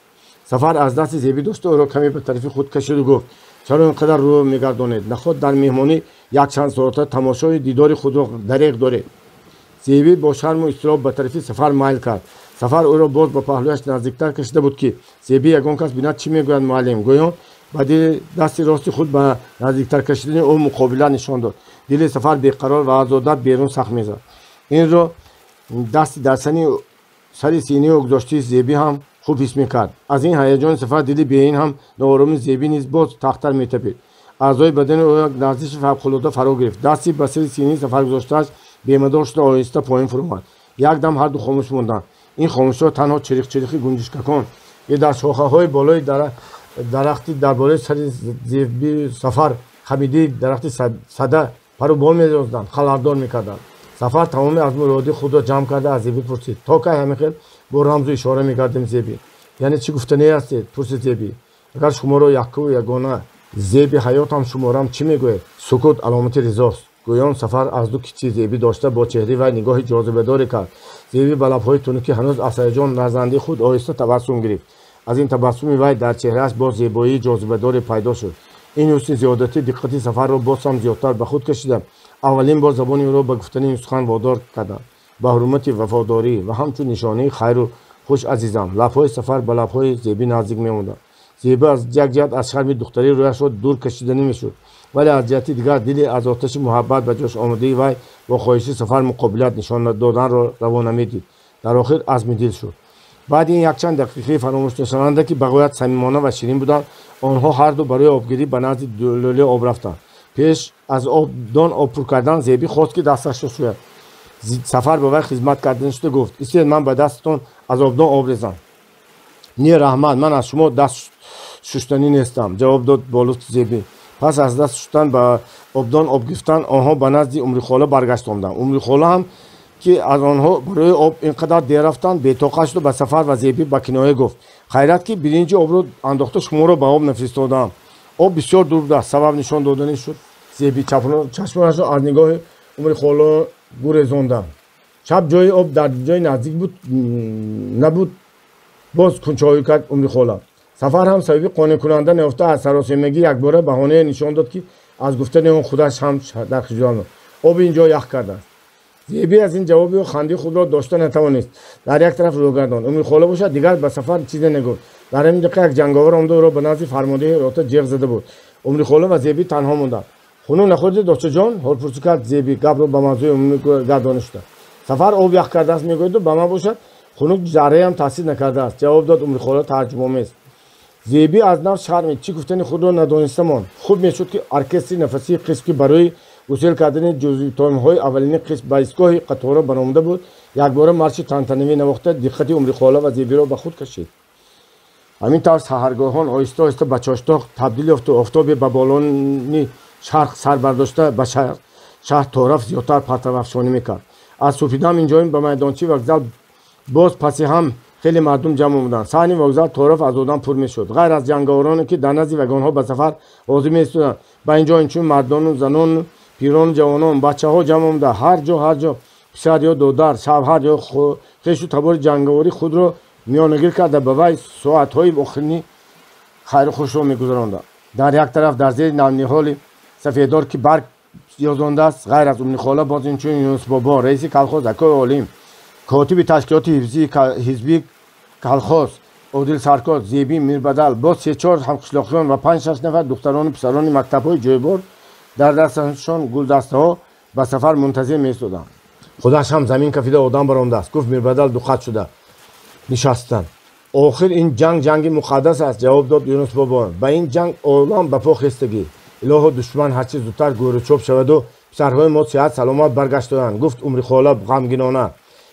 Сафар аз дасти Зебӣ дошта, ӯро каме ба тарафи худ кашиду гуфт: чаро ин қадар рӯ мегардонед? Наход дар меҳмонӣ якчанд соата тамошои дидори худро дареғ доред? Зебӣ бо шарму изтироб ба тарафи Сафар майл кард. Сафар ӯро боз ба паҳлӯяш наздиктар кашида буд, ки Зебӣ ягон кас бинад, чӣ мегӯяд муаллим? Гӯён ба дили дасти рости худ ба наздиктар кашидани ӯ муқобила нишон дод. Дили Сафар беқарор ва аз одат берун сахт мезад. Инро дасти дар сари синаи ӯ гузоштии Зебӣ ҳам хуб ҳис мекард. Аз ин ҳаяҷони Сафар дили беин ҳам ноороми Зебӣ низ боз тахтар метапид. Аъзои бадани ӯ як ларзиши фавқулода фаро гирифт. Дасти ба сари синаи Сафар гузоштааш бемадор шуда, оҳиста поён фуромад. Якдам ҳарду хомӯш монданд. Ин хомӯширо танҳо чириқ-чириқи гунҷишкакон ки дар шохаҳои болои дарахти дар болои сари Зеби Сафар хамидии дарахти сада пару бол мерозданд, халалдор мекарданд. Сафар тамоми азму иродаи худро ҷамъ карда аз Зебӣ пурсид: то кай ҳамин хел бо рамзу ишора мегардем, Зебӣ? Яъне чӣ гуфтанӣ ҳастед? Пурсид Зебӣ. Агар шуморо яккуву ягона зеби ҳаётам шуморам, чӣ мегӯед? Сукут аломати ризост. Гӯён Сафар аз ду китфи Зебӣ дошта бо чеҳраи вай нигоҳи ҷозибадоре кард. Зебӣ ба лабҳои тунуки ҳанӯз аз ҳаяҷон ларзандаи худ оҳиста табассум гирифт. Аз ин табассуми вай дар чеҳрааш боз зебоии ҷозибадоре пайдо шуд. Ин ҳусни зиёдатӣ диққати Сафарро боз ҳам зиёдтар ба худ кашида, аввалин бор забони ӯро ба гуфтани ин сухан водор карданд. Ба ҳурмати вафодорӣ ва ҳамчун нишонаи хайру хуш, азизам. Лабҳои Сафар ба лабҳои Зебӣ наздик мемонданд. Зебӣ аз як ҷиҳат аз шарми духтарӣ рӯяшро дур кашида намешуд, вале аз ҷиҳати дигар дили аз оташи муҳаббат ба ҷош омодаи вай бо хоҳиши Сафар муқобилат нишон доданро раво намедид. Дар охир азми дил шуд. Баъди ин якчанд дақиқаи фаромӯшнашаванда, ки ба ғоят самимона ва ширин буданд, онҳо ҳарду барои обгирӣ ба назди лӯлаи об рафтанд. Пеш аз обдон об пур кардан Зебӣ хост, ки дасташро шӯяд. Сафар ба вай хизмат кардан шуда гуфт: истед, ман ба дастатон аз обдон об резам. Не, раҳмат, ман аз шумо даст шуштанӣ нестам, ҷавоб дод бо лутф Зебӣ. Пас аз даст шуштан ба обдон об гирифтан онҳо ба назди Умрихола баргашт омаданд. Умрихола ҳам, ки аз онҳо барои об ин қадар дер рафтанд, бетоқат шуду ба Сафар ва Зебӣ ба киноя гуфт: хайрат, ки биринҷи обро андохта шуморо ба об нафиристодаам. Об бисёр дур будааст. Сабаб нишон доданӣ шуд. Зебӣ чашмонашро аз нигоҳи Умрихола гурезонда. Чап ҷои об дар ҷои наздик буд набуд, боз кунчоӣ кард Умрихола. Сафар ҳам сабаби қонеъкунанда наёфта аз саросемагӣ якбора баҳонае нишон дод, ки аз гуфтани он худаш ҳам дар хиҷолат монд. Об ин ҷо ях кардааст. Зебӣ аз ин ҷавоби ӯ ханди худро дошта натавонист. Дар як тараф рӯ гардонд. Умрихола бошад, дигар ба Сафар чизе нагуфт. Дар ҳамин дақиқа як ҷанговар омда ӯро ба назди фармондеҳи рота ҷеғ зада буд. Умрихола ва Зебӣ танҳо монданд. Хунук нахӯрдӣ, дочаҷон? Ҳолпурсӣ кард Зебӣ, гапро ба мавзӯи умумӣ гардонӣ шуда. Сафар об ях кардааст мегӯяду ба ман бошад хунук зарраам таъсир накардааст, ҷавоб дод Умрихола тааҷҷубомез. Зебӣ аз нав шармид, чӣ гуфтани худро надониста монд. Хуб мешуд, ки оркестри нафасии қисм, ки барои гусел кардани ҷузъитоймҳои аввалини қисм ба истгоҳи қатора баромада буд, якбора марши тантанавӣ навохта диққати Умрихола ва Зебиро ба худ кашид. Ҳамин тавр саҳаргоҳон оҳиста оҳиста ба чоштоқ табдил ёфту офтобе ба болони шарқ сар бардошта ба шаҳр тораф зиёдтар партавафшонӣ мекард. Аз субҳидам инҷоин ба майдончаи вокзал боз паси ҳам хеле мардум ҷамъ омаданд. Саҳни вокзал тораф аз одам пур мешуд. Ғайр аз ҷанговароне, ки дар назди вагонҳо ба сафар ҳозир меистоданд, ба инҷо инчунин мардону занону пирону ҷавонон, бачаҳо ҷамъ омада, ҳар ҷо ҳар ҷо писар ё додар, шавҳар ё хешу табори ҷанговарӣ худро миёнагир карда ба вай соатҳои охирини хайру хушро мегузаронданд. Дар як тараф, дар зери навниҳоли сафеддор, ки барг ёзондааст, ғайр аз Умрихола боз инчунин Юнусбобо, раиси колхоз акои Олим, котиби ташкилоти ҳизбии колхоз Одил Саркор, Зебӣ, Мирбадал, боз се-чор ҳамқишлоқиён ва панҷ-шаш нафар духтарону писарони мактабҳои ҷойбор дар дасташон гулдастаҳо ба сафар мунтазир меистоданд. Худаш ҳам замин кафида одам баромадааст, гуфт Мирбадал дуқат шуда нишастан. Охир ин ҷанг ҷанги муқаддас аст, ҷавоб дод Юнусбобо. Ба ин ҷанг олам ба по хестагӣ. Илоҳо, душман ҳарчи зудтар гӯручоп шаваду писарҳои мо сиҳат саломат баргаштоянд, гуфт Умрихола ғамгинона.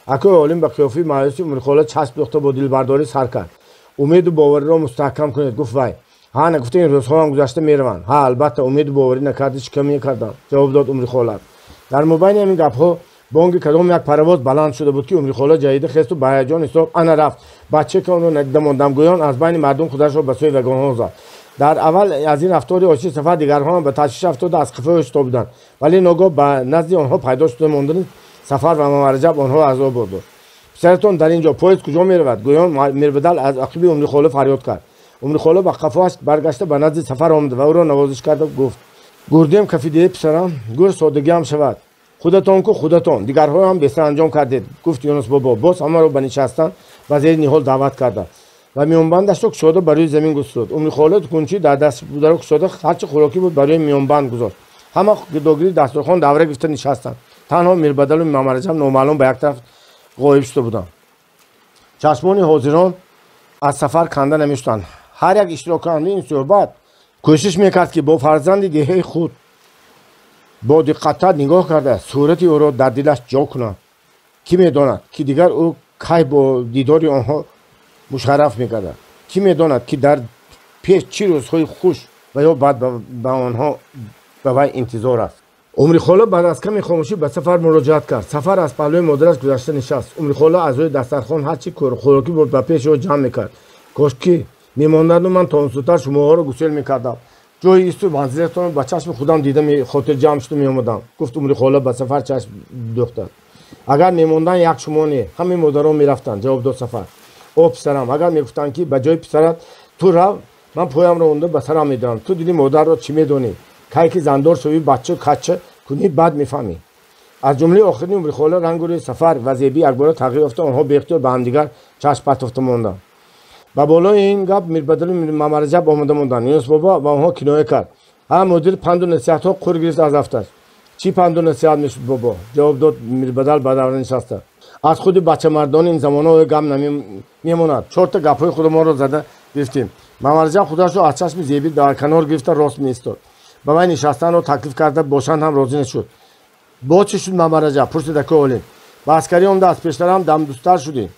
Акои Олим ба қиёфаи маъюси Умрихола чашм духта бо дилбардорӣ сар кард. Умеду бовариро мустаҳкам кунед, гуфт вай. Ҳа, нагуфта ин рӯзҳоам гузашта мераванд. Ҳа, албатта, умеду боварӣ накарди чӣ кам мекардам, ҷавоб дод Умрихола. Дар мобайни ҳамин гапҳо бонги кадом як паровоз баланд шуда буд, ки Умрихола ҷаҳида хесту ба ҳаяҷон ҳисоб ана рафт. Бача, ки онро надида мондам, гӯён аз байни мардум худашро ба сӯи вагонҳо зад. Дар аввал аз ин рафтори оши Сафар дигарҳоам ба ташвиш афтода аз қафои ӯ шитобиданд, вале ногоҳ ба назди онҳо пайдо шуда мондани Сафар ва Мамараҷаб онҳоро аз об бурд. Писаратон дар ин ҷо, поезд куҷо меравад? Гӯён Мирбадал аз ақиби Умрихола фарёд кард. Умрихола ба қафоаш баргашта ба назди Сафар омад ва ӯро навозиш карда гуфт: гурдем кафидае, писарам, гур содагиам шавад. Худатон ку худатон, дигарҳоам бесаранҷом кардед, гуфт Юнусбобо, боз ҳамаро ба нишастан ба зери ниҳол даъват карда ва миёнбандашро кушода ба рӯи замин густурд. Умрихола кунчи дар даст бударо кушода ҳарчи хӯрокӣ буд ба рӯи миёнбанд гузошт. Ҳама гирдогирди дастурхон давра гирифта нишастанд. Танҳо Мирбадалу Мамараҷаб номаълум ба як тараф ғоиб шуда буданд. Чашмони ҳозирон аз Сафар канда намешуданд. Ҳар як иштироккунандаи ин суҳбат кӯшиш мекард, ки бо фарзанди деҳаи худ бо диққаттар нигоҳ карда сурати ӯро дар дилаш ҷо кунад. Кӣ медонад, ки дигар ӯ Кай бо дидори онҳо мушарраф мегардад? Кӣ медонад, ки дар пеш чӣ рӯзҳои хуш ва ё бад ба онҳо ба вай интизор аст. Умрихола баъд аз ками хомӯшӣ ба Сафар муроҷиат кард. Сафар аз паҳлӯи модараш гузашта нишаст. Умрихола аз рӯи дастархон ҳарчи хӯрокӣ буд ба пеши ӯ ҷамъ мекард. Кошки мемондану ман то он сӯтар шумоҳоро гусел мекардам. Ҷои исту манзилатонро ба чашми худам дида хотирҷамъ шуда меомадам, гуфт Умрихола ба Сафар чашм дӯхта. Агар мемондан як шумо не, ҳамаи модарон мерафтанд, ҷавоб дод Сафар. О писарам, агар мегуфтанд, ки ба ҷои писарат ту рав, ман поямро онда ба сарам медорам. Ту дили модарро чӣ медонӣ? Кай ки зандор шавӣ, бача кача кунӣ, баъд мефаҳмӣ. Аз ҷумлаи охирини Умрихола рангу рӯи Сафар ва Зебӣ якбора тағйир ёфта, онҳо беихтиёр ба ҳамдигар чашм партофта монданд. Ба болои ин гап Мирбадалу Мамараҷаб омода монданд. Юнус бобо ба онҳо киноя кард. Ҳа, мудир панду насиҳатҳо қур гирифт аз рафташ. Чӣ панду насиҳат мешуд, бобо? Ҷавоб дод Мирбадал ба давра нишаста. Аз худи бачамардони ин замонҳо гап намемонад. Чорта гапҳои худамонро зада гирифтем. Мамараҷаб худашро аз чашми Зебӣ дар канор гирифта рост меистод. Ба вай нишастанро таклиф карда бошанд ҳам розӣ нашуд. Бо чӣ шуд, Мамараҷаб? Пурсид акои Олим. Ба аскарӣ омда аз пештарам дамдӯсттар шудем.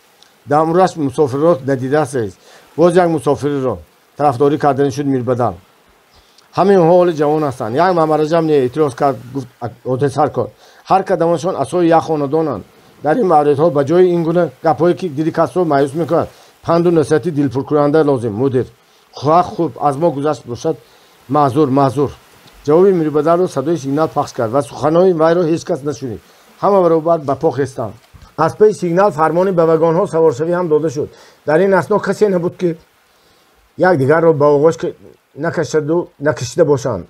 Дамураш мусофирро надидааст, раис. Боз як мусофирро тарафдорӣ кардани шуд Мирбадал. Ҳамаи онҳо ҳоли ҷавон ҳастанд. Як Мамараҷаб не, эътироз кард, гуфт одил саркор. Ҳар кадомашон асои як хонадонанд. Дар ин мавридҳо ба ҷои ин гуна гапҳое, ки дили касро маъюс мекунад, панду насиҳати дилпуркунанда лозим, мудир. Хоҳ хуб аз мо гузашт бошад, маъзур, маъзур. Ҷавоби Мирбадалро садои сигнал пахш кард ва суханҳои вайро ҳеҷ кас нашунид. Ҳама баробар ба по хестанд. Аз паи сигнал фармони ба вагонҳо саворшавӣ ҳам дода шуд. Дар ин асно касе набуд, ки якдигарро ба оғош накашида бошанд.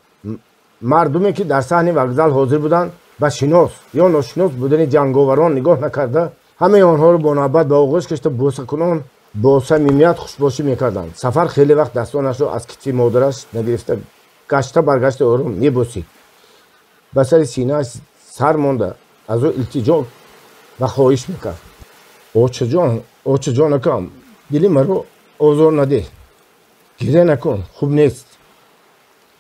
Мардуме, ки дар саҳни вокзал ҳозир буданд, ба шинос ё ношинос будани ҷанговарон нигоҳ накарда, ҳамаи онҳоро бо навбат ба оғӯш кашида бӯсакунон бо самимият хушбошӣ мекарданд. Сафар хеле вақт дастонашро аз китфи модараш нагирифта гашта баргашта ӯро мебӯсид. Ба сари синааш сар монда аз ӯ илтиҷо ва хоҳиш мекард. Очаҷон, очаҷонакам, дили маро озор надеҳ, гиря накун, хуб нест.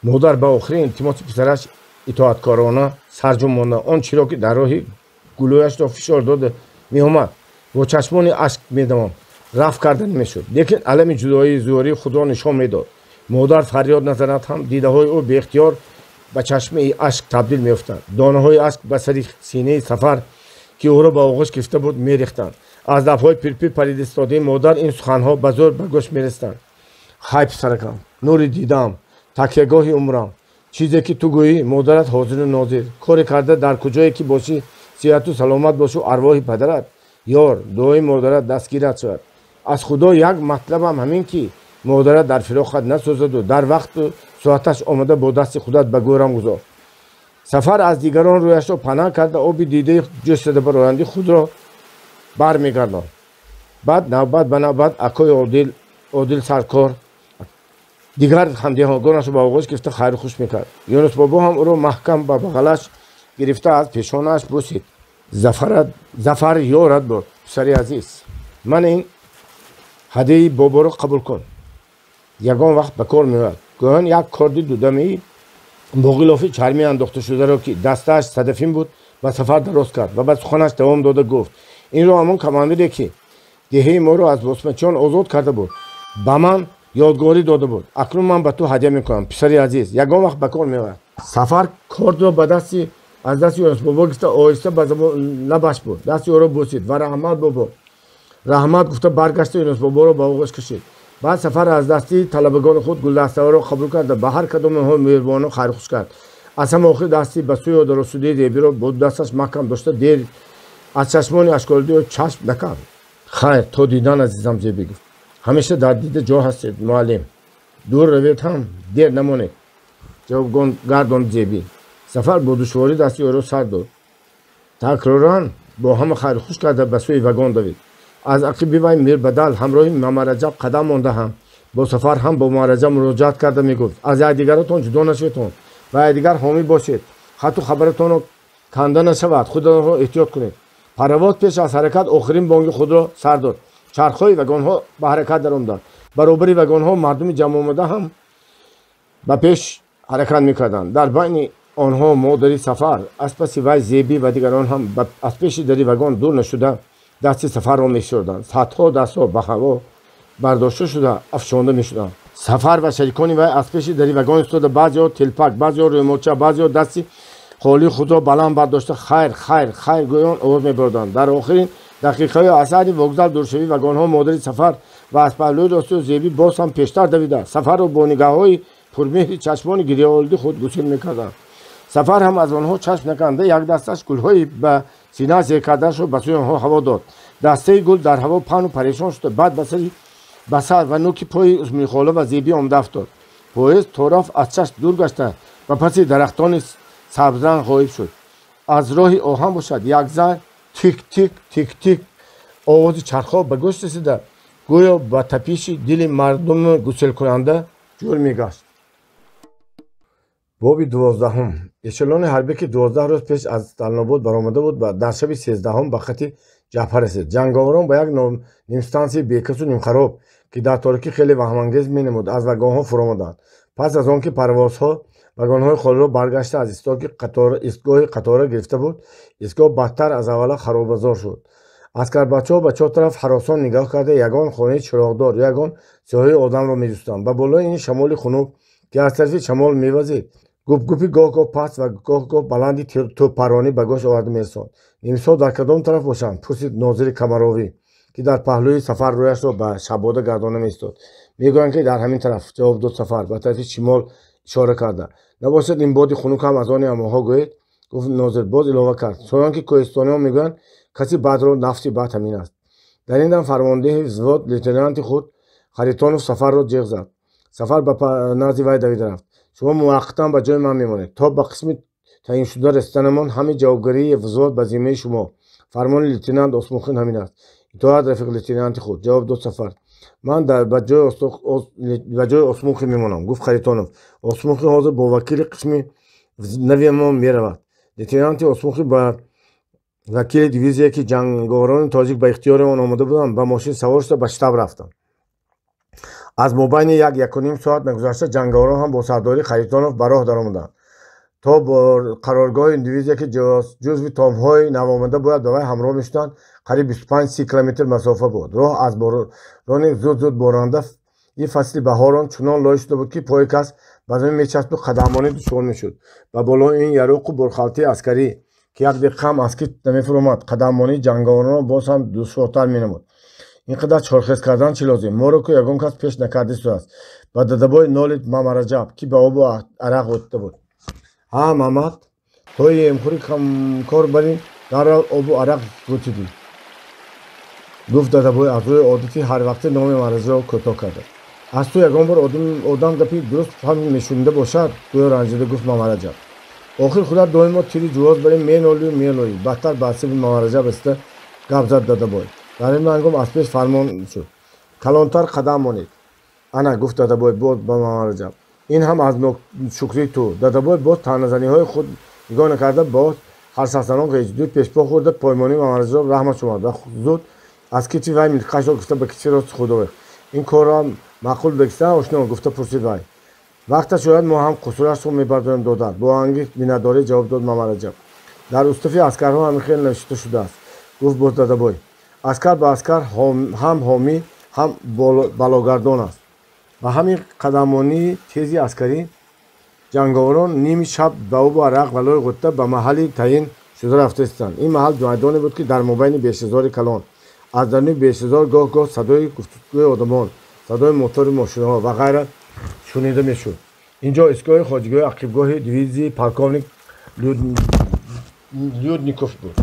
Модар ба охирин илтимоси писараш итоаткорона сарҷум монда, он чиро ки дар роҳи гулӯяшро фишор дода меомад, бо чашмони ашк медавонд, рафт карда намешуд. Лекин алами ҷудоии зӯрии худро нишон медод. Модар фарёд назанад ҳам дидаҳои ӯ беихтиёр ба чашмаи ашк табдил меёфтанд. Донаҳои ашк ба сари синаи Сафар, ки ӯро ба оғӯш гирифта буд, мерехтанд. Аз лабҳои пирпир парида истодаи модар ин суханҳо ба зӯр ба гӯш мерасиданд. Хай писаракам, нури дидам, такягоҳи умрам, чизе ки ту гӯӣ, модарат ҳозиру нозир. Коре карда дар куҷое ки бошӣ, сиҳату саломат бошу, арвоҳи падарат ёр, дуои модарат дастгират шавад. Аз Худо як матлабам ҳамин, ки модарат дар фироқат насӯзаду дар вақту соаташ омада бо дасти худат ба гӯрам гузор. Сафар аз дигарон рӯяшро панаҳ карда, оби дидаи ҷӯш зада бароянди худро бармегардонд. Баъд навбат ба навбат акои Одил саркор дигар ҳамдеҳгонашро ба оғӯш гирифта хайру хуш мекард. Юнус бобо ҳам ӯро маҳкам ба бағалаш гирифта аз пешонааш бӯсид. Зафар ёрат буд, писари азиз. Ман ин ҳадияи боборо қабул кун. Ягон вақт ба кор меояд. Гӯён як корди дудамии бо ғилофи чармӣ андохта шударо, ки дастааш садафин буд, ба Сафар дароз кард ва ба суханаш давом дода гуфт: инро ҳамон командире, ки деҳаи моро аз босмачиён озод карда буд, ба ман ёдгорӣ дода буд. Акнун ман ба ту ҳадя мекунам, писари азиз. Ягон вақт ба кор меояд. Сафар кордро ба дасти аз дасти Юнус бобо гирифта оҳиста ба лабаш бурд. Дасти ӯро бӯсид ва раҳмат, бобо, раҳмат гуфта баргашта Юнус боборо ба оғӯш кашид. Баъд Сафар аз дасти талабагони худ гулдастаҳоро қабул карда ба ҳар кадоми онҳо меҳрубону хайрхуш кард. Аз ҳама охир дасти ба сӯи дарозшудаи Зебиро бо дасташ маҳкам дошта дер аз чашмони ашколудаи ӯ чашм накард. Хайр, то дидан, азизам, Зебӣ гуфт. Ҳамеша дар дида ҷо ҳастед, муаллим. Дур равед ҳам дер намонед, ҷавоб гардонд Зебӣ. Сафар бо душворӣ дасти ӯро сар дод. Такроран бо ҳама хайрхуш карда ба сӯи вагон давид. Аз ақиби вай Мирбадал ҳамроҳи Мамараҷаб қадам монда ҳам бо Сафар, ҳам бо Мамараҷаб муроҷиат карда мегуфт: аз якдигаратон ҷудо нашаведтон ва якдигар ҳомӣ бошед. Хату хабаратонро канда нашавад, худатонро эҳтиёт кунед. Паровоз пеш аз ҳаракат охирин бонги худро сар дод. Чархҳои вагонҳо ба ҳаракат даромаданд. Баробари вагонҳо мардуми ҷамъомада ҳам ба пеш ҳаракат мекарданд. Дар байни онҳо модари Сафар, аз паси вай Зебӣ ва дигарон ҳам аз пеши дари вагон дур нашуда Дасти Сафарро мефишурданд. Садҳо дастҳо ба ҳаво бардошта шуда афшонда мешуданд. Сафар ва шарикони вай аз пеши дари вагон истода, баъзеҳо телпак, баъзеҳо рӯймолча, баъзеҳо дасти холии худро баланд бардошта хайр, хайр, хайр гӯён овоз мебурданд. Дар охирин дақиқаҳои аз аҳди вокзал дуршавии вагонҳо модари Сафар ва аз паҳлӯи ростию Зебӣ боз ҳам пештар давида Сафарро бо нигаҳҳои пурмеҳри чашмони гирёолуди худ гусел мекарданд. Сафар ҳам аз онҳо чашм наканда як дасташ гулҳои ба сина зер кардаашро ба сӯи онҳо ҳаво дод. Дастаи гул дар ҳаво паҳну парешон шуда, баъд ба сар ва нӯки пои Усмонихола ва Зебӣ омада афтод. Поезд то рафт аз чашм дур гашта ба паси дарахтони сабзранг ғоиб шуд. Аз роҳи оҳан бошад як зан тик тик тик тик овози чархҳо ба гӯш расида, гӯё ба тапиши дили мардуми гуселкунанда ҷӯр мегашт. Боби 12. Эшелони ҳарбӣ, ки 12 рӯз пеш аз Сталинобод баромада буд, дар шаби 13-ҳум ба хати ҷабҳа расид. Ҷанговарон ба як нимстансияи бекасу нимхароб, ки дар торикӣ хеле ваҳмангез менамуд, аз вагонҳо фуромаданд. Пас аз он ки парвозҳо вагонҳои холиро баргашта аз истгоҳи қатора гирифта буд, истгоҳ бадтар аз аввала харобазор шуд. Аскарбачаҳо ба чор тараф ҳаросон нигоҳ карда ягон хонаи чироғдор, ягон сиёҳии одамро меҷустанд. Ба болои ин шамоли хунук, ки аз тарафи шамол мевазид, гупгупи гоҳ-гоҳ паст ва гоҳ-гоҳ баланди тӯбпаронӣ ба гӯш оварда мерасонд. Нимсо дар кадом тараф бошанд? Пурсид нозири Камаровӣ, ки дар паҳлӯи Сафар рӯяшро ба шабода гардона меистод. Мегӯянд, ки дар ҳамин тараф, ҷавоб дод Сафар, ба тарафи шимол ишора карда. Набошад ин боди хунук ҳам аз они амоҳо гӯед? Гуфт нозир, боз илова кард: чунон ки кӯҳистониҳо мегӯянд, каси бадро нафси бад ҳамин аст. Дар ин дам фармондеҳи взвод, лейтенанти худ Харитонов, Сафарро ҷеғ зад. Сафар ба назди вай давида рафт. Шумо муваққатан ба ҷои ман мемонед то ба қисми таъиншуда расиданамон. Ҳамин ҷавобгарии взвод ба зиммаи шумо. Фармони лейтенант Осмонхин ҳамин аст. Итоат, рафиқ лейтенанти худ, ҷавоб дод Сафар. Ман ба ҷои Осмонхин мемонам, гуфт Харитонов. Осмонхин ҳозир бо вакили қисми навиамон меравад. Лейтенанти Осмонхин ба вакили дивизия, ки ҷанговарони тоҷик ба ихтиёри он омода буданд, ба мошин савор шуда ба штаб рафтанд. Аз мобайни як якуним соат нагузашта ҷанговарон ҳам бо сардории Харитонов ба роҳ даромаданд то бо қароргоҳи дивизия, ки ҷузви томҳои навомада бояд ба вай ҳамроҳ мешуданд, қариб 25-30 километр масофа буд. Роҳ аз борони зуд-зуд боранда ин фасли баҳорон чунон лой шуда буд, ки пои кас ба замин мечаспиду қадаммонӣ душвор мешуд. Ба болои ин яроқу борхалтии аскарӣ, ки як дақиқа ҳам аз кит намефуромад, қадаммонии ҷанговаронро боз ҳам душвортар менамуд. Ин қадар чорхез кардан чӣ лозим? Моро ку ягон кас пеш накардистааст. Ба дадабои нолид Мамараҷаб, ки ба обу арақ ғӯтида буд. Ҳа, Мамад, тои эмхӯри кор барин, дарҳол обу арақ ғӯтидӣ, гуфт дадабой, аз рӯи одати ҳарвақта номи Мамараҷабро кӯтоҳ карда. Аз ту ягон бор одам гапи дуруст фаҳм мешунида бошад, гӯё ранҷида гуфт Мамараҷаб. Охир худат доимо тири ҷувоз барин менолию мелоӣ. Бадтар ба асиби Мамараҷаб расида гап зад дадабой. Дар ин ҳангом аз пеш фармон шуд: калонтар қадам монед. Ана, гуфт дадабой боз ба Мамараҷаб, ин ҳам аз ношукрии ту. Дадабой боз таъназаниҳои худ нигоҳ накарда, боз ҳарсахзанон ғеҷидӯ пешпо хӯрда поймонии Мамараҷаб раҳмаш омад ва зуд аз китфи вай милтиқашро гирифта ба китфи рости худ овехт. Ин корро маъқул бегиста, ошно? Гуфта пурсид вай. Вақташ шояд мо ҳам қусурашро мебардорем, додар, бо оҳанги миннатдорӣ ҷавоб дод Мамараҷаб. Дар устави аскарҳо ҳамин хел навишта шудааст, гуфт боз дадабой. Аскар ба аскар ҳам ҳомӣ, ҳам балогардон аст. Ба ҳамин қадаммонии тези аскарӣ ҷанговарон ними шаб ба обу арақ ва лои ғӯтта ба маҳалли таъин шуда рафта истоданд. Ин маҳал майдоне буд, ки дар мобайни бешазори калон, аз даруни бешазор гоҳ-гоҳ садои гуфтугӯи одамон, садои мотори мошинҳо ва ғайра шунида мешуд. Инҷо истгоҳи хоҷигиҳои ақибгоҳи дивизияи полковник Людников буд.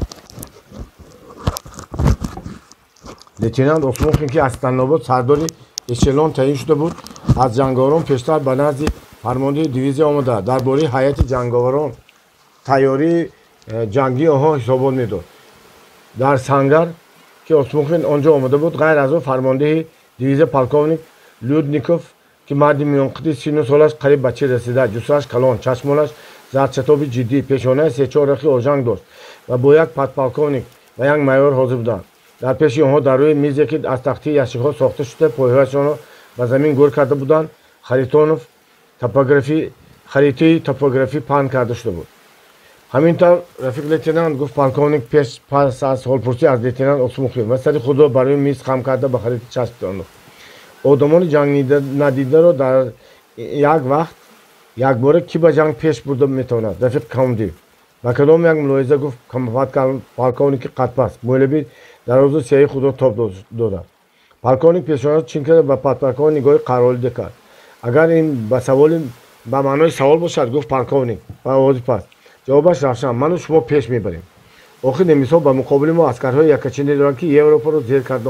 Лейтенант Осмонхин, ки аз Сталинобод сардори эшелон таъин шуда буд, аз ҷанговарон пештар ба назди фармондеҳи дивизия омада, дар бораи ҳайати ҷанговарон, тайёрии ҷангии онҳо ҳисобот медод. Дар сангар, ки Осмонхин он ҷо омада буд, ғайр аз ӯ фармондеҳи дивизия полковник Людников, ки марди миёнқиди сину солаш қариб ба чил расида, ҷуссааш калон, чашмонаш зарчатоби ҷиддӣ, пешонаи сечор рахи ожанг дошт ва бо як подполковник ва як майор ҳозир буданд. Дар пеши онҳо дар рӯи мизе, ки аз тахтии яшикҳо сохта шуда, пойҳояшонро ба замин гӯр карда буданд, Харитонов харитаи топографӣ паҳн карда шуда буд. Ҳамин тавр, рафиқ лейтенант, гуфт полковник пеш пас аз ҳолпурсӣ аз лейтенант Осмухин ва сари худро барои миз хам карда ба харита часп андохт. Одамони ҷангнадидаро дар як вақт якбора кӣ ба ҷанг пеш бурда метавонад, рафиқ комдив? Ба кадом як мулоҳиза, гуфт полковники қадпаст, мӯйлаби дарозу сиёҳи худро тоб дода. Полковник пешонаро чин карда ба подполковник нигоҳи қаҳролида кард. Агар ин ба саволи ба маънои савол бошад, гуфт полковник ба овози паст, ҷавобаш равшан: ману шумо пеш мебарем. Охир немисҳо ба муқобили мо аскарҳои якачине доранд, ки Европаро зер карда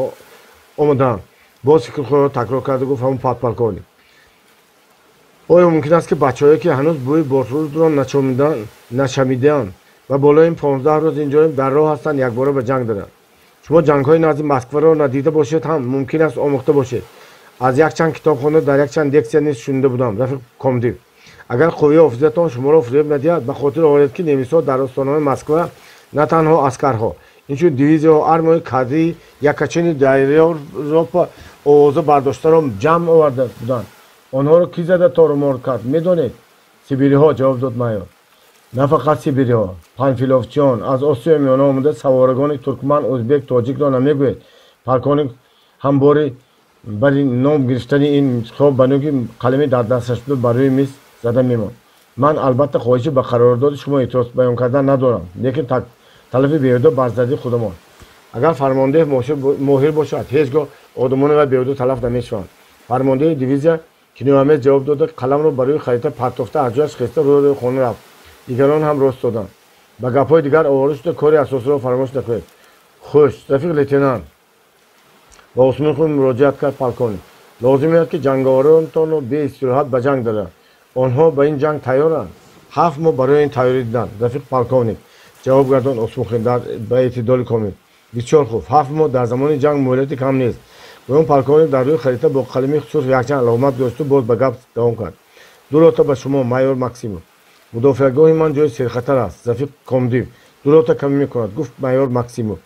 омадаанд. Боз фикри худро такрор карда гуфт ҳамон подполковник. Оё мумкин аст, ки бачаҳое, ки ҳанӯз бӯи борфурӯшро нашамидаанд ва болои ин 15 рӯз инҷоем дар роҳ ҳастанд, якбора ба ҷанг даранд? Шумо ҷангҳои назди Москваро надида бошед ҳам, мумкин аст омӯхта бошед. Аз якчанд китобхона, дар якчанд лексия низ шунида будам, рафиқ комдив. Агар қувваи ҳофизатон шуморо фиреб надиҳад, ба хотир оред, ки немисҳо дар остонаҳои Москва на танҳо аскарҳо, инчунин дивизияҳо, армияи кадрии якачини дар Европа овоза бардоштаро ҷамъ оварда буданд. Онҳоро кӣ зада торумор кард, медонед? Сибириҳо, ҷавоб дод майор. На фақат сибириҳо, панфиловчиён, аз Осиёи Миёна омада саворагони туркман, ӯзбек, тоҷикро намегӯед. Полковник ҳам бори бари ном гирифтани ин интихоб ба нӯги қалами дар дасташ буда бар рӯи миз зада мемонд. Ман албатта хоҳиши ба қарордоди шумо эътироз баён кардан надорам, лекин талафи беҳуда бар зади худамон. Агар фармондеҳ моҳир бошад, ҳеҷ гоҳ одамони вай беҳуда талаф намешаванд. Фармондеҳи дивизия киноямез ҷавоб дода, қаламро бар рӯи харита партофта, аз ҷояш хеста рӯи рӯи хона рафт. Дигарон ҳам рост доданд. Ба гапҳои дигар овора шуда, кори асосиро фаромӯш накунед. Хуш, рафиқ лейтенант, ба Осмонхун муроҷиат кард полковник. Лозим меояд, ки ҷанговаронтонро беистироҳат ба ҷанг даранд. Онҳо ба ин ҷанг тайёранд? 7 моҳ барои ин тайёрӣ диданд, рафиқ полковник, ҷавоб гардонд Осмонхин ба эътидоли комил. Бисёр хуб, 7 моҳ дар замони ҷанг муҳлати кам нест. Гӯён полковник дар рӯи харита бо қалами сурх якчанд аломат гузошту боз ба гап давом кард. Ду рота ба шумо, майор Максимов. Мудофиагоҳи ман ҷои серхатар аст, рафиқ комдив. Ду рота камӣ мекунад, гуфт майор Максимов.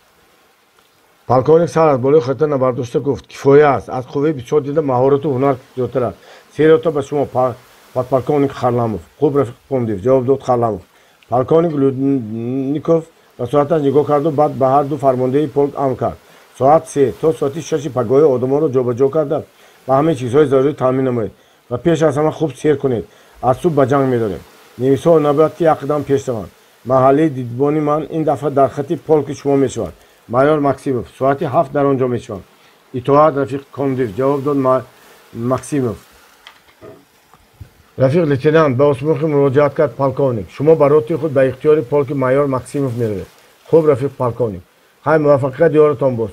Полковник сар аз болои харита набардошта гуфт: кифоя аст, аз қувваи бисёр дида маҳорату ҳунар зиёдтар аст. Се рота ба шумо, подполковник Харламов. Хуб, рафиқ комдив, ҷавоб дод Харламов. Полковник Людников ба соаташ нигоҳ карду баъд ба ҳар ду фармондеҳи полк амр кард: соат 3 то соати 6 пагоҳи одамонро ҷобаҷо карда, ба ҳамаи чизҳои зарурӣ таъмин намоед ва пеш аз ҳама хуб сер кунед. Аз субҳ ба ҷанг медорем. Немисҳо набояд ки як қадам пеш раванд. Маҳаллаи дидбони ман ин дафъа дар хати полки шумо мешавад. Майор Максимов, соати 7 дар он ҷо мешавам. Итоат, рафиқ комдив, ҷавоб дод Максимов. Рафиқ лейтенант, ба Осмонхи муроҷиат кард полковник, шумо ба роти худ ба ихтиёри полки майор Максимов меравед. Хуб, рафиқ полковник. Хай, муваффақият ёратон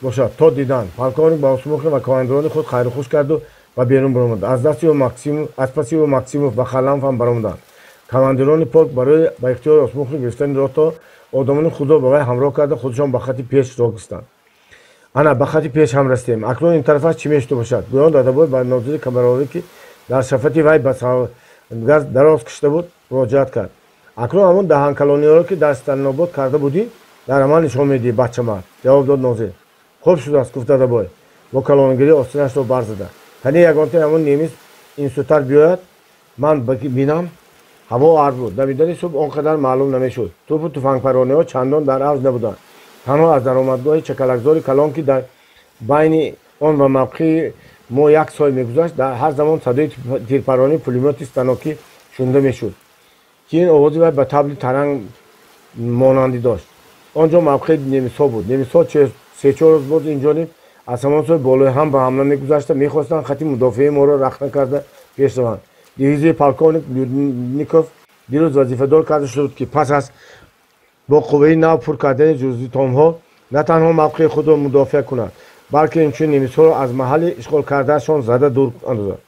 бошад, то дидан. Полковник ба Осмонхи ва командирони худ хайрухуш карду ва берун баромад. Аз дасти ӯ Максимов, аз паси ӯ Максимов ва Харламов ҳам баромаданд. Командирони полк барои ба ихтиёри Осмонхи гирифтани рота одамони худро ба вай ҳамроҳ карда, худшон ба хати пеш роҳ гистанд. Ана ба хати пеш ҳам расидем. Акнун ин тарафаш чӣ мешуда бошад? Гӯён Дадабой ба нозири камаровӣ, ки дар шафати вай ба газ дароз кашида буд, муроҷиат кард. Акнун ҳамон даҳанкалониҳоро, ки дар Сталинобод карда будӣ, дар амал нишон медиҳӣ, бачамард, ҷавоб дод нозир. Хуб шудааст, гуфт Дадабой бо калонгирӣ остинашро барзада. Тани ягонтаи ҳамон немис инсӯтар биёяд, ман бинам. Ҳаво арз буд. Дамидани субҳ он қадар маълум намешуд. Тӯпу туфангпарониҳо чандон дар авҷ набуданд. Танҳо аз даромадгоҳи чакалакзори калон, ки дар байни он ва мавқеи мо як сой мегузашт, дар ҳар замон садои тирпаронии пулемёти станокӣ шунида мешуд, ки ин овози вай ба табли таранг монандӣ дошт. Он ҷо мавқеи немисҳо буд. Немисҳо се-чор рӯз боз инҷониб аз ҳамон сӯи болои ҳам ба ҳамла мегузашта, мехостанд хати мудофиаи моро рахна карда пеш раванд. Дивизияи полковник Людников дирӯз вазифадор карда шуда буд, ки пас аз бо қувваи нав пур кардани ҷузъитомҳо на танҳо мавқеи худро мудофиа кунад, балки инчунин немисҳоро аз маҳалли ишғол кардаашон зада дур андозад.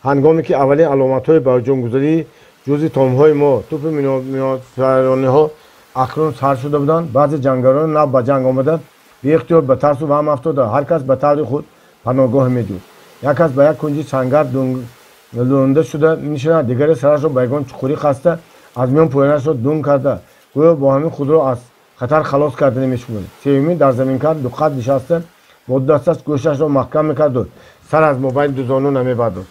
Ҳангоме ки аввалин аломатҳои ба ҳуҷумгузарии ҷузъитомҳои мо, тӯпи минофарониҳо акнун сар шуда буданд, баъзе ҷангарони нав ба ҷанг омада беихтиёр ба тарсу ваҳм афтода, ҳар кас ба таври худ паноҳгоҳе медуд. Як кас ба як кунҷи сангар лӯнда шуда мешинад, дигаре сарашро ба ягон чуқурӣ хаста, аз миён поянашро дун карда, гӯё бо ҳамин худро аз хатар халос карда мешуморид. Сеюмин дар заминкар дуқат нишаста, бо ду дасташ гӯшашро маҳкам мекарду сар аз мобайни дузону намебардошт.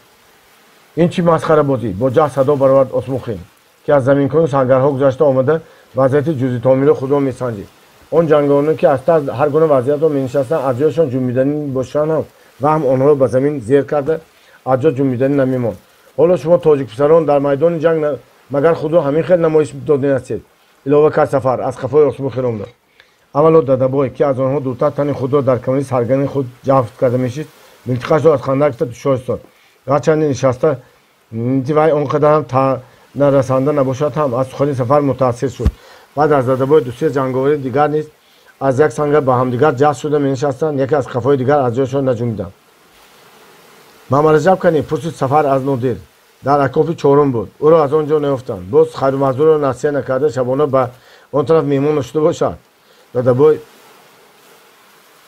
Ин чӣ масхарабозӣ? Бо ҷаҳд садо баровард Осмухин, ки аз заминкону сангарҳо гузашта омада Вазъияти ҷузъитомиро худро месанҷид. Он ҷанговароне, ки аз тарс ҳар гуна вазъиятро менишастанд, аз ҷояшон ҷунбиданӣ бошанд ҳам, ваҳм онҳоро ба замин зер карда, аз ҷо ҷунбиданӣ намемонд. Ҳоло шумо тоҷикписарон дар майдони ҷанг магар худро ҳамин хел намоиш додани ҳастед? Илова кард Сафар, аз қафои Осмухин омада. Аввало Дадабой, ки аз онҳо дуртар тани худро дар камари саргани худ ҷафт карда мешист, милтиқашро аз хандак гирифта душор истод. Гарчанде нишаста вай он қадар ҳам нарасанда набошад ҳам, аз сухани Сафар мутаассир шуд. Баъд аз Дадабой дусе ҷанговари дигар низ аз як сангар ба ҳамдигар ҷаст шуда менишастанд, яке аз қафои дигар аз ҷойшон наҷунбиданд. Мамараҷаб канӣ? Пурсид Сафар аз Нодир. Дар акофи чорум буд. Ӯро аз он ҷо наёфтанд. Боз хайрумазурро насиҳа накарда, шабона ба он тараф меҳмон нашуда бошад. Дадабой: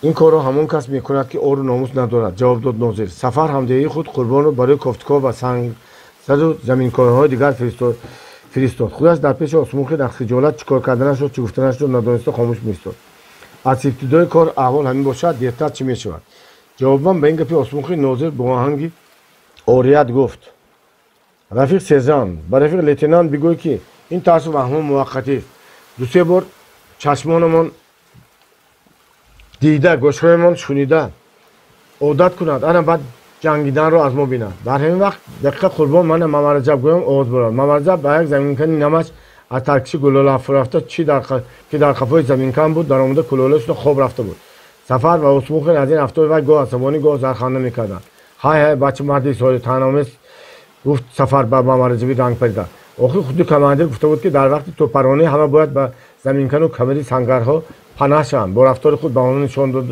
ин корро ҳамон кас мекунад, ки ору номус надорад, ҷавоб дод Нозир. Сафар ҳамдеҳии худ Қурбонро барои кофтуков ва сангзаду заминкорҳои дигар фиристод. Худаш дар пеши Осмухин аз хиҷолат чӣ кор карданашро, чӣ гуфтанашро надониста хомӯш меистод. Аз ибтидои кор аҳвол ҳамин бошад, дертар чӣ мешавад? Ҷавобан ба ин гапи Осмухин Нозир бо оҳанги орият гуфт: рафиқ сержант, ба рафиқ лейтенант бигӯй, ки ин тарсу ваҳмҳо муваққатист. Дусе бор чашмонамон дида, гӯшҳоямон шунида одат кунад, ана баъд ҷангиданро аз мо бинад. Дар ҳамин вақт дақиқа Қурбон мана Мамараҷаб гӯён овоз бурад. Мамараҷаб ба як заминкани намаш аз таркиши гулӯла рафта, ки дар қафои заминкан буд, даромада кулӯла шуда хоб рафта буд. Сафар ва Осмухин аз ин рафтори вай гоҳ асабонӣ, гоҳ зарханда мекарданд. Ҳай ҳай, бача марди соли таъномез, гуфт Сафар ба Мамараҷаби рангпарида. Охир худи командир гуфта буд, ки дар вақти тӯппаронӣ ҳама бояд ба заминкану камари сангарҳо панаҳ шаванд. Бо рафтори худ ба онҳо нишон дод,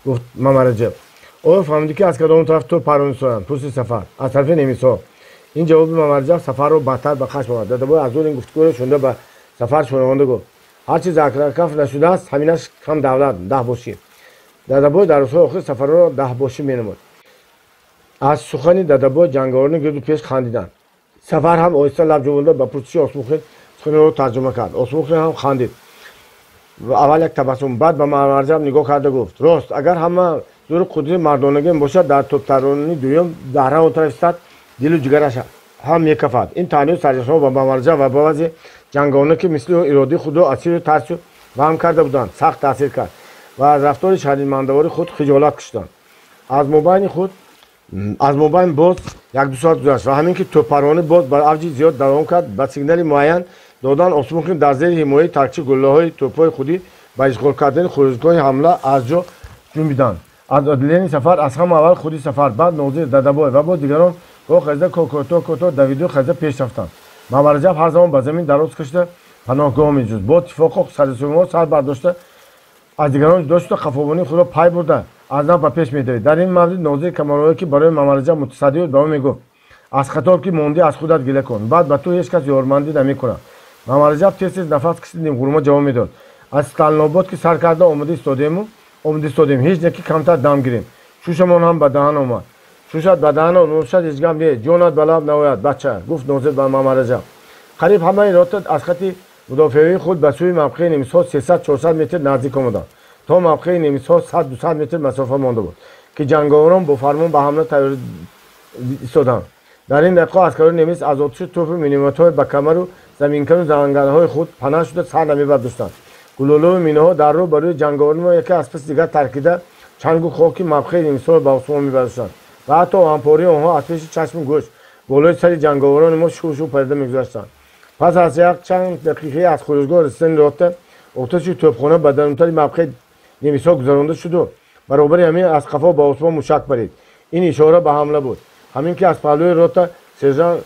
гуфт Мамараҷаб. Оё фаҳмидӣ, ки аз кадом тараф тӯп паронӣ соянд? Пурсид Сафар. Аз тарафи немисҳо. Ин ҷавоби Мамараҷаб Сафарро бадтар ба хашм овард. Дадабой аз дур ин гуфтугӯро шунида, ба Сафар шунавонда гуфт: ҳарчи закракаф нашудааст, ҳаминаш кам давлат даҳбошӣ. Дадабой дар рӯзҳои охир Сафарро даҳбошӣ менамуд. Аз сухани Дадабой ҷанговарони гирду пеш хандиданд. Сафар ҳам оҳиста лаб ҷунбонда ба пурсиши Осмухин сухани тарҷума кард. Осмухин ҳам хандид. Аввал як табассум, баъд ба Мамараҷаб нигоҳ карда гуфт: рост, агар ҳама зӯру қудрати мардонагӣ бошад, дар тӯптаронии дуюм даҳра он тараф истад, дилу ҷигараш ҳам мекафад. Ин таънию сарчашма ба Мамараҷаб ва ба баъзе ҷанговарон, ки мисли ӯ иродаи худро асиру тарсу ваҳм карда буданд, сахт таъсир кард ва аз рафтори шармандавори худ хиҷолат кашиданд. Аз мобайн боз якду соат гузашт ва ҳамин ки тӯппаронӣ боз ба авҷи зиёд давом кард, ба сигнали муайян додан Осмухин дар зери ҳимояи таркиши гуллаҳои тӯпҳои худӣ ба ишғол кардани хуруҷгоҳи ҳамла аз ҷо ҷунбиданд. Аз отделении Сафар аз ҳама аввал худи Сафар, баъд Нозир, Дадабой ва боз дигарон гоҳ хезда, гоҳ кӯтоҳ кӯтоҳ давиду хезда пеш рафтанд. Мамараҷаб ҳар замон ба замин дароз кашида паноҳгоҳ меҷуст. Бо иттифоқо сарисумаҳо сар бардошта, аз дигарон ҷудо шуда, қафобонии худро пай бурда, аз нав ба пеш медавид. Дар ин маврид Нозир Камолове, ки барои Мамараҷаб мутасаддӣ буд, ба ӯ мегуфт: аз хатор ки мондӣ, аз худат гила кун, баъд ба ту ҳеҷ кас ёрмандӣ намекунад. Мамараҷаб тез тез нафас кашида, нимғурма ҷавоб медод: аз Сталинобод ки сар карда омода истодему, омода истодем, ҳеҷ не, ки камтар дам гирем, шушамон ҳам ба даҳан омад. Шушат ба даҳан ношад, ҳеҷ гап не, ҷонат ба лаб наояд, бача, гуфт Нозир ба Мамараҷаб. Қариб ҳамаи рота аз хати мудофиавии худ ба сӯи мавқеи немисҳо 300-400 метр наздик омаданд. То мавқеи немисҳо 100-200 метр масофа монда буд, ки ҷанговарон бо фармон ба ҳамла тайёр истоданд. Дар ин дақиқа аскарони немис аз отиши тӯпу минометҳои ба камару заминкану зангалҳои худ панаҳ шуда сар намебардоштанд. Гулӯлаву минаҳо дар рӯ ба рӯи ҷанговарони мо яке аз паси дигар таркида, чангу хоки мавқеи немисҳоро ба осмон мебардоштанд ва ҳатто оҳанпории онҳо аз пеши чашму гӯш болои сари ҷанговарони мо шӯшу парида мегузаштанд. Пас аз як чанд дақиқаи аз хуруҷгоҳ расидани рота, оташи тӯбхона ба дарунтари мавқеи немисҳо гузаронда шуду баробари ҳамин аз қафо ба осмон мушак парид. Ин ишора ба ҳамла буд. Ҳамин ки аз паҳлӯи рота сержант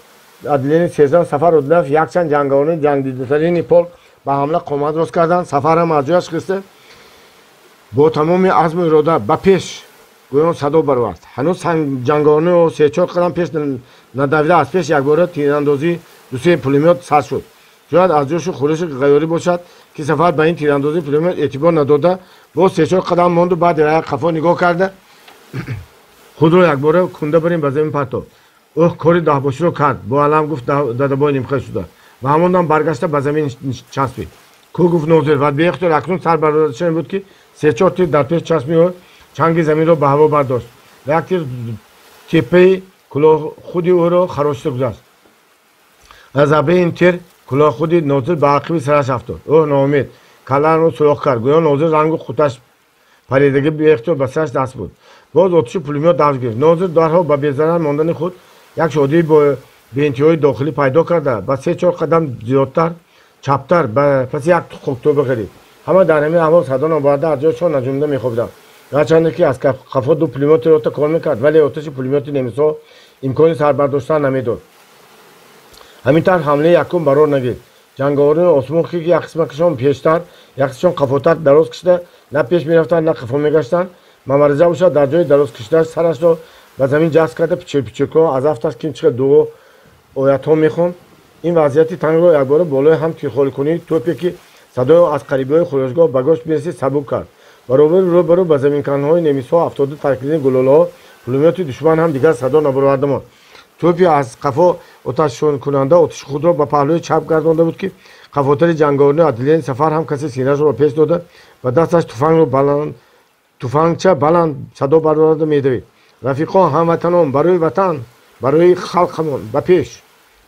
отделении сержант Сафар Одилаев якчанд ҷанговарони ҷангдидатарини полк ба ҳамла қомат рост карданд, Сафар ҳам аз ҷояш хиста, бо тамоми азму ирода «Ба пеш!» гӯён садо баровард. Ҳанӯз ҷанговарони ӯ се-чор қадам пеш надавида, аз пеш якбора тирандозии дусе пулемёт сар шуд. Шояд аз ҷӯшу хурӯши ғайёрӣ бошад, ки Сафар ба ин тирандозии пулемёт эътибор надода, боз се-чор қадам монду, баъд як қафо нигоҳ карда, худро якбора кунда барин ба замин партофт. Ӯҳ, кори даҳбоширо кард, бо алам гуфт Дадабой нимхел шуда ва ҳамон дам баргашта ба замин часпид. Ку, гуфт Нозир ва беихтиёр акнун сар бардоштани буд, ки се-чор тир дар пеш чашми ӯ чанги заминро ба ҳаво бардошт ва як тир теппаи кулоҳхуди ӯро харошида гузашт. Аз зарбаи ин тир Кулоҳхуди Нозир ба ақиби сараш афтод. Ӯ ноумед калларо сурох кард. Гӯё Нозир рангу хуташ паридагӣ беихтиёр ба сараш даст буд. Боз отиши пулемёт давж гирифт. Нозир дарҳол ба безарар мондани худ як шодии беинтиҳои дохилӣ пайдо карда, ба се-чор қадам зиёдтар чаптар ба паси як хоктӯба ғарид. Ҳама дар ҳамин аҳвол садо нобарда аз ҷойшон наҷунда мехобиданд. Гарчанде ки аз қафо ду пулемёти рота кор мекард, вале оташи пулемёти немисҳо имкони сарбардоштан намедод. Ҳамин тавр ҳамлаи якум барор нагирифт. Ҷанговарони Осмонхӣ, ки як қисмашон пештар, як қисмашон қафотар дароз кашида на пеш мерафтанд, на қафо мегаштанд. Мамараҷаб бошад дар ҷои дароз кашидааш сарашро ба замин ҷазб карда, пичир-пичиркон аз афташ ким чӣ дуо оятҳо мехонд. Ин вазъияти тангро якбора болои ҳам тирхоликунии тӯпе, ки садои он аз қарибиҳои хӯрошгоҳ ба гӯш мерасид, сабук кард. Баробари рӯбарӯ ба заминканҳои немисҳо афтода таркидани гулӯлаҳо, пулемёти душман ҳам дигар садо набароварда монд. Тӯпи аз қафо оташшонкунанда оташи худро ба паҳлӯи чап гардонда буд, ки қафотари ҷанговарони отделении Сафар ҳам касе синашро ба пеш дода, ба дасташ туфангро баланд туфангча баланд садо бароварда медавид: «Рафиқон, ҳамватанон, барои ватан, барои халқамон, ба пеш!»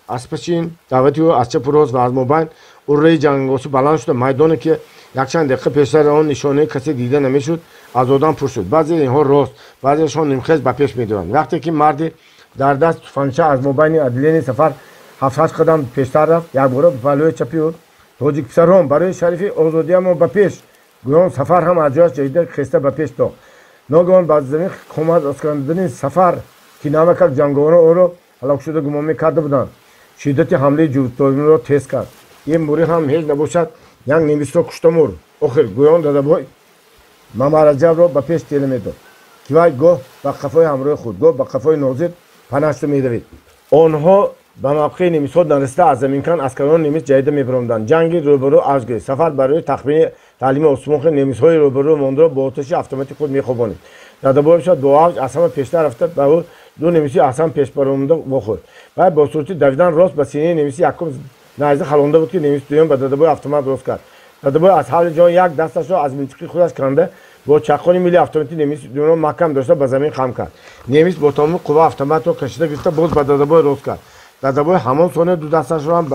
Аз паси ин даъвати ӯ аз чапу рост ва аз мобайн урраи ҷангосӣ баланд шуда, майдоне ки якчанд дақиқа пештар он нишонаи касе дида намешуд, аз одам пур шуд. Баъзе инҳо рост, баъзеашон нимхез ба пеш медаванд. Вақте ки марди дар даст туфангча аз мобайни отделении Сафар ҳафт-ҳашт қадам пештар рафт, якбора ба паҳлӯи чапи ӯ: «Тоҷикписарон, барои шарафи озодиамон, ба пеш!» Гӯён Сафар ҳам аз ҷояш ҷаҳида хеста ба пеш тохт. Ногаҳон ба замин қомат рост Сафар, ки навакак ҷанговарон ӯро ҳалокшуда гумон мекарда буданд, шиддати ҳамлаи ҷуфтдориро тез кард. Ин мури ҳам ҳеҷ набошад, як немисро кушта мурд охир. Гӯён Дадабой Мамараҷабро ба пеш тела медод, ки вай гоҳ ба қафои ҳамроҳи худ, гоҳ ба қафои Нозир панаҳшуда медавид. Онҳо ба мавқеи немисҳо нарасида, аз заминкан аскарони немис ҷаҳида мебаромаданд. Ҷанги рӯбарӯ авҷ гирифт. Сафар барои тахмини таълими Осмонхи немисҳои рӯбарӯ мондаро бо оташи автомати худ мехобонид. Дадабой бошад бо авҷ аз ҳама пештар рафта, ба ӯ ду немиси аз ҳам пешбаромада вохӯрд. Вай бо суръати давидан рост ба синаи немиси якум найза халонда буд, ки немиси дуюм ба Дадабой автомат рост кард. Дадабой аз ҳавли ҷон як дасташро аз милтиқи худаш канда, бо чаққони мили автомати немиси дуюмро маҳкам дошта ба замин хам кард. Немис бо тамоми қувва автоматро кашида гирифта, боз ба Дадабой рост кард. Дадабой ҳамон сония ду дасташро ҳам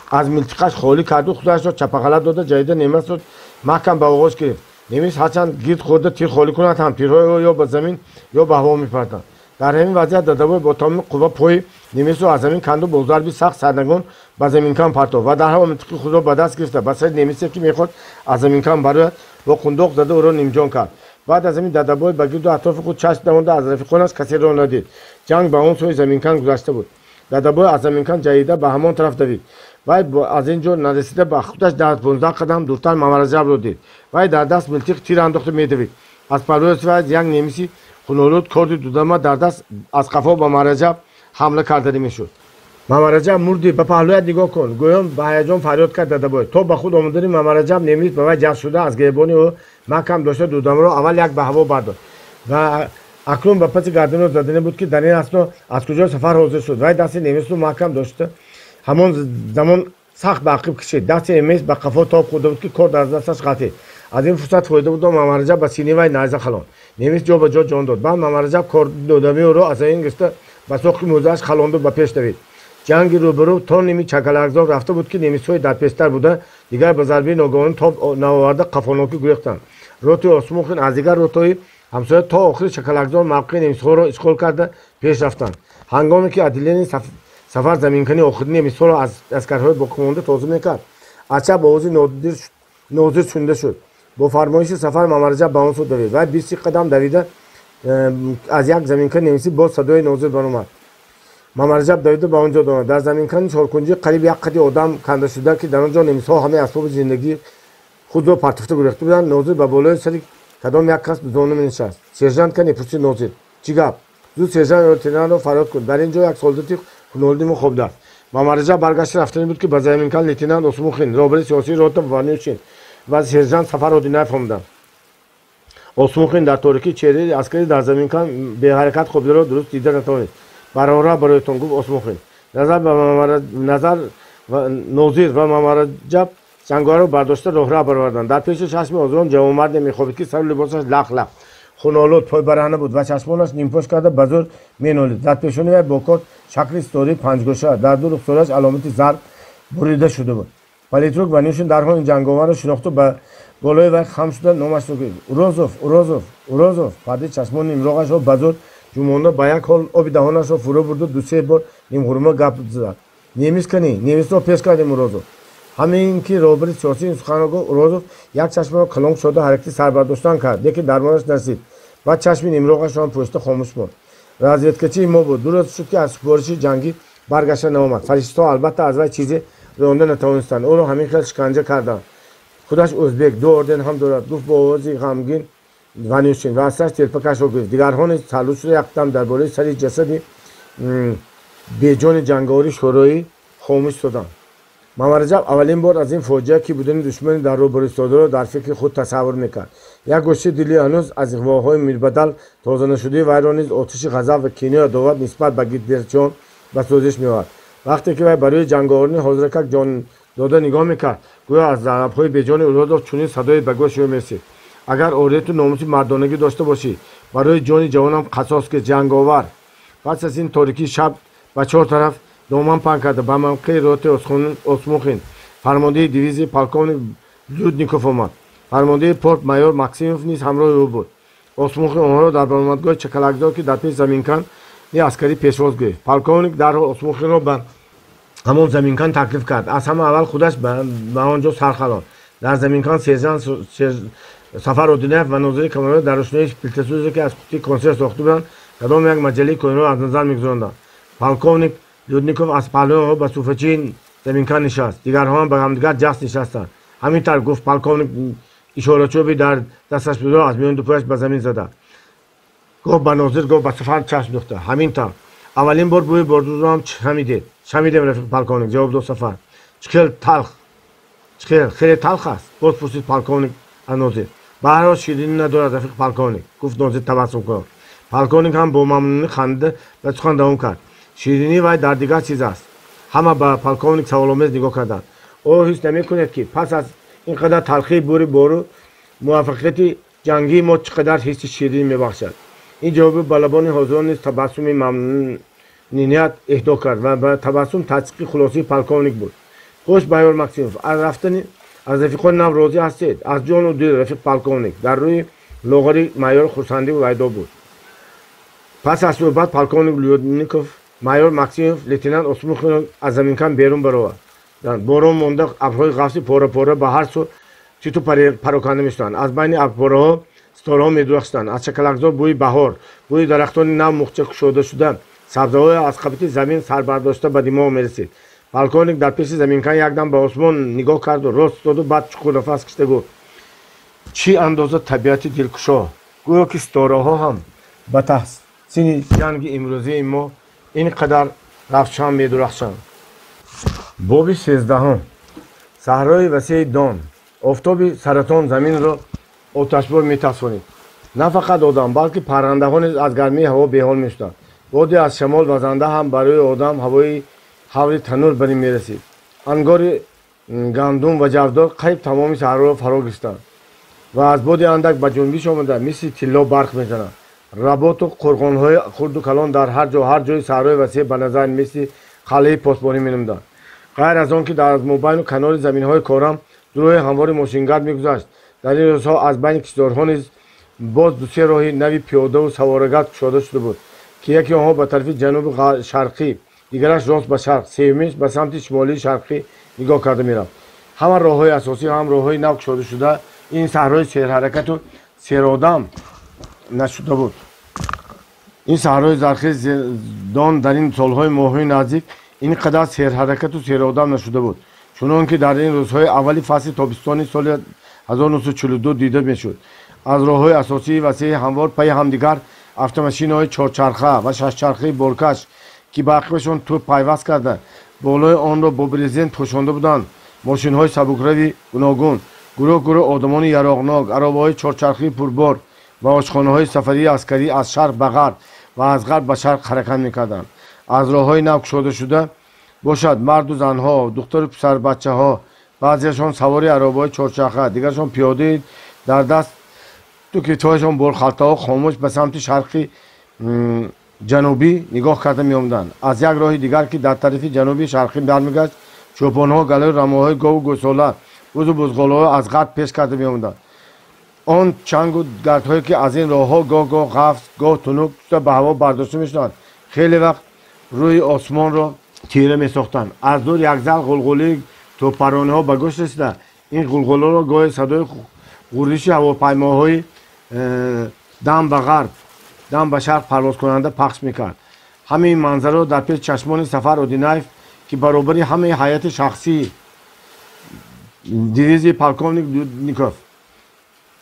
аз милтиқаш холӣ карду худашро чапағалат дода, ҷаҳида немисро маҳкам ба оғош гирифт. Немис ҳарчанд гирд хӯрда тир холӣ кунад ҳам, тирҳои ӯ ё ба замин, ё ба ҳаво мепартанд. Дар ҳамин вазъият Дадабой бо тамоми қувва пои немисро аз замин канду бо зарби сахт сарнагун ба заминкан партофт ва дарҳол милтиқи худро ба даст гирифта, ба сари немисе, ки мехост аз заминкан барояд, бо қундоқ зада ӯро нимҷон кард. Баъд аз ҳамин Дадабой ба гирду атрофи худ чашм давонда, аз рафиқонаш касеро надид. Ҷанг ба он сӯи заминкан гузашта буд. Дадабой аз заминкан ҷаҳида ба ҳамон тараф давид. Вай аз ин ҷо нарасида, ба худаш 10-15 қадам дуртар Мамараҷабро дид. Вай дар даст милтиқ тир андохта медавид. Аз паҳлӯи вай як немиси хунолуд корди дудама дар даст аз қафо ба Мамараҷаб ҳамла карданӣ мешуд. «Мамараҷаб, мурдӣ, ба паҳлӯят нигоҳ кун!» гӯён ба ҳаяҷон фарёд кард Дадабой. То ба худ омадани Мамараҷаб, немис ба вай ҷазб шуда, аз гиребони ӯ маҳкам дошта, дудамаро аввал як ба ҳаво бардошт ва акнун ба паси гардани заданӣ буд, ки дар ин асно аз куҷо Сафар ҳозир шуд. Вай дасти немисро маҳкам дошта, ҳамон замон сахт ба ақиб кашид. Дасти немис ба қафо тоб хӯрда буд, ки корд аз дасташ ғалтид. Аз ин фурсат фоида бурда, Мамараҷаб ба синаи вай найза халонд. Немис ҷо ба ҷо ҷон дод. Баъд Мамараҷаб корди дудамаи ӯро аз замин гирифта, ба соқи мӯзааш халонду ба пеш давид. Ҷанги рӯбарӯ то ними Чакалакзор рафта буд, ки немисҳои дар пештар буда дигар ба зарбаи ногаҳонӣ тоб наоварда, қафонокӣ гурехтанд. Роти Осмонхин аз дигар ротҳои ҳамсоя то охири Чакалакзор мавқеи немисҳоро ишғол карда, пеш рафтанд. Ҳангоме ки отделении Сафар заминкани охири немисҳоро аз аскарҳои боқимонда тоза мекард, аз чап овози Нозир шунида шуд. Бо фармоиши Сафар Мамараҷаб ба он сӯ давид. Вай 20 қадам давида, аз як заминкани немисӣ боз садои Нозир баромад. Мамараҷаб давида ба он ҷо омад. Дар заминкани чоркунҷӣ қариб як қади одам канда шуда, ки дар он ҷо немисҳо ҳамаи асбоби зиндагии худро партофта гурехта буданд. Нозир ба болои сари кадом як кас зону менишаст. «Сержант кане?» пурсид Нозир. «Чӣ гап? Зуд сержант ё лейтенантро фарёд кун, дар ин ҷо як солдати хунолуди мо хобидааст». Мамараҷаб баргашта рафтанӣ буд, ки ба заминкан лейтенант Осмухин, роҳбари сиёсии рота Ванюшин ва сержант Сафар Одинаев омаданд. Осмухин дар торикӣ чеҳраи аскари дар заминкан беҳаракат хобидаро дуруст дида натавонист. «Барора бароятон», гуфт Осмухин. Назар Нозир ва Мамараҷаб ҷанговарро бардошта роҳра бароварданд. Дар пеши чашми ҳозирон ҷавонмарде мехобид, ки сару либосаш лах-лах, хунолуд, пойбараҳна буд ва чашмонаш нимпӯш карда ба зӯр менолид. Дар пешони вай бо корд шакли ситораи панҷгӯша, дар ду рухсораш аломати зарб бурида шуда буд. Политрук Ванюшин дарҳол ин ҷанговарро шинохту ба болои вай хам шуда номашро гуфт: «Урозов, Урозов, Урозов!» Пардаи чашмони нимроғашро ба зӯр ҷумонда, ба як ҳол оби даҳонашро фурӯ бурду ду-се бор нимғурума гап зад: «Немис кани, немисро пеш кардем, Урозов!» Ҳамин ки роҳбари сиёсӣ ин суханро гуфт, Урозов як чашмаро калон кушода ҳаракати сарбардоштан кард, лекин дармонаш нарасид. Баъд чашми нимроғашро ҳам пӯшида хомӯш монд. Разведкачии мо буд. 2 рӯз шуд, ки аз супориши ҷангӣ баргашта наомад. Фашистҳо, албатта, аз вай чизе ронда натавонистанд, ӯро ҳамин хел шиканҷа карданд. Худаш ӯзбек, ду орден ҳам дорад, гуфт бо овози ғамгин Ванюшин ва аз сараш телпакашро гирифт. Дигарҳо низ салут шуда якдам дар болои сари ҷасади беҷони ҷанговари шӯроӣ хомӯш истоданд. Мамараҷаб аввалин бор аз ин фоҷиа, ки будани душмани дар рӯбарӯ истодаро дар фикри худ тасаввур мекард. Як гӯшаи дили ҳанӯз аз иғвоҳои мирбадал тоза нашудаи вайро низ оташи ғазаб ва кинаю адоват нисбат ба гитлерчиён ба сӯзиш меовард. Вақте ки вай барои ҷанговарони ҳозиракак ҷон дода нигоҳ мекард, гӯё аз лабҳои беҷони Урозов чунин садое ба гӯши ӯ мерасид: «Агар орияту номуси мардонагӣ дошта бошӣ, барои ҷони ҷавонам қасос гир, ҷанговар!» Пас аз ин торикии шаб ба чор тараф доман паҳн карда, ба мавқеи ротаи Осмухин фармондеҳи дивизия полковник Людников омад. Фармондеҳи полк майор Максимов низ ҳамроҳи ӯ буд. Осмухин онҳоро дар баромадгоҳи чакалакзор, ки дар пеши заминкани аскарӣ, пешвоз гирифт. Полковник дарҳол Осмухинро ба ҳамон заминкан таклиф кард. Аз ҳама аввал худаш ба он ҷо сар халонд. Дар заминкан сержант Сафар Одинаев ва нозири Камолов дар рӯшноии пилтасӯзе, ки аз қуттии консерв сохта буданд, кадом як маҷаллаи кӯҳнаро аз назар мегузаронданд. Полковник Людников аз паҳлӯи онҳо ба суфачии заминкан нишаст. Дигарҳоам ба ҳамдигар ҷаст нишастанд. «Ҳамин тавр», гуфт полковник, ишорачӯби дар дасташ будро аз миёни дупояш ба замин зада, гоҳ ба нозир, гоҳ ба Сафар чашм духта. «Ҳамин тавр аввалин бор бӯи бордузро ҳам шамидед?» «Шамидем, рафиқ полковник», ҷавоб дод Сафар. «Чӣ хел талх, чӣ хел хеле талх аст?» боз пурсид полковник аз нозир. «Ба ҳар ҳол ширинӣ надорад, рафиқ полковник», гуфт нозир табассум кунон. Полковник ҳам бо мамнунӣ хандида ба сухан давом кард: «Ширинии вай дар дигар чиз аст». Ҳама ба полковник саволомез нигоҳ карданд. «Оё ҳис намекунед, ки пас аз ин қадар талхии бӯри бору муваффақияти ҷангии мо чӣ қадар ҳисси ширин мебахшад?» Ин ҷавоби ба лабони ҳозирон низ табассуми мамнуният эҳдо кард ва ба табассум тасдиқи хулосаи полковник буд. «Хуш, майор Максимов, аз рафтани аз рафиқони нав розӣ ҳастед?» «Аз ҷону дил, рафиқ полковник». Дар рӯи лоғари майор хурсандӣ пайдо буд. Пас аз суҳбат полковник Людников, майор Максимов лейтенант Осмухинро аз заминкан берун баровард. Борон монда, абрҳои ғафси пора-пора ба ҳар сӯ титу пароканда мешуданд. Аз байни абрпораҳо ситораҳо медурахшиданд. Аз чакалакзор бӯи баҳор, бӯи дарахтони нав мухча кушода шуда, сабзаҳое аз қабати замин сарбардошта ба димоғ мерасид. Полковник дар пеши заминкан якдам ба осмон нигоҳ карду рост истоду, баъд чуқур нафас кашида гуфт: «Чӣ андоза табиати дилкушо! Гӯё ки ситораҳо ҳам ба таҳсини ҷанги имрӯзии мо ин қадар равшан медурахшанд». Боби 13-ҳум. Саҳрои васеи Дон. Офтоби саратон заминро оташбор метафсонид. На фақат одам, балки паррандаҳо низ аз гармии ҳаво беҳол мешуданд. Боди аз шамол вазанда ҳам барои одам ҳавои ҳаври танур барин мерасид. Ангори гандум ва ҷавдор қариб тамоми саҳроро фаро гирифтанд ва аз боди андак ба ҷунбиш омада, мисли тилло барқ мезананд. Работу қурғонҳои хурду калон дар ҳар ҷо, ҳар ҷои саҳрои васеъ ба назар мисли қалъаи посбонӣ менамуданд. Ғайр аз он ки дар мобайну канори заминҳои корам роҳи ҳамвори мошингард мегузашт, дар ин рӯзҳо аз байни киштзорҳо низ боз дусе роҳи нави пиёдаву саворагард кушода шуда буд, ки яке онҳо ба тарафи ҷануби шарқӣ, дигараш рост ба шарқ, сеюмиш ба самти шимолии шарқӣ нигоҳ карда мерафт. Ҳама роҳҳои асосӣ, ҳам роҳҳои нав кушода шуда ин саҳрои серҳаракату серодам нашуда буд. Ин саҳрои зархези Дон дар ин солҳои моҳҳои наздик ин қадар серҳаракату серодам нашуда буд, чунон ки дар ин рӯзҳои аввали фасли тобистони соли 1942 дида мешуд. Аз роҳҳои асосии васеи ҳамвор пайи ҳамдигар автомошинаҳои чорчарха ва шашчархаи боркаш, ки ба ақибашон тӯб пайваст карда, болои онро бо брезент пӯшонда буданд, мошинҳои сабукрави гуногун, гурӯҳ гурӯҳ одамони яроғнок, аробаҳои чорчархии пурбор ва ошхонаҳои сафарии аскарӣ аз шарқ ба ғарб ва аз ғарб ба шарқ ҳаракат мекарданд. Аз роҳҳои нав кушода шуда бошад, марду занҳо, духтару писарбачаҳо, баъзеашон савори аробаҳои чорчарха, дигарашон пиёдаи, дар даст ду китфҳояшон борхалтаҳо, хомӯш ба самти шарқи ҷанубӣ нигоҳ карда меомаданд. Аз як роҳи дигар, ки дар тарафи ҷануби шарқӣ бармегашт, Чӯпонҳо галаи рамоҳои гову гӯсола, бузу бузғолаҳо аз ғарб пеш карда меомаданд. Он чангу гардҳое, ки аз ин роҳҳо гоҳ-гоҳ ғафз, гоҳ тунук шуда ба ҳаво бардошта мешуданд, хеле вақт рӯи осмонро тира месохтанд. Аз дур якзал ғулғулии тӯбпарониҳо ба гӯш расида, ин ғулғуларо гоҳе садои ғурриши ҳавопаймоҳои дам ба ғарб, дам ба шарқ парвозкунанда пахш мекард. Ҳамаи манзараро дар пеши чашмони Сафар Одинаев, ки баробари ҳамаи ҳайати шахсии дивизияи полковник Людников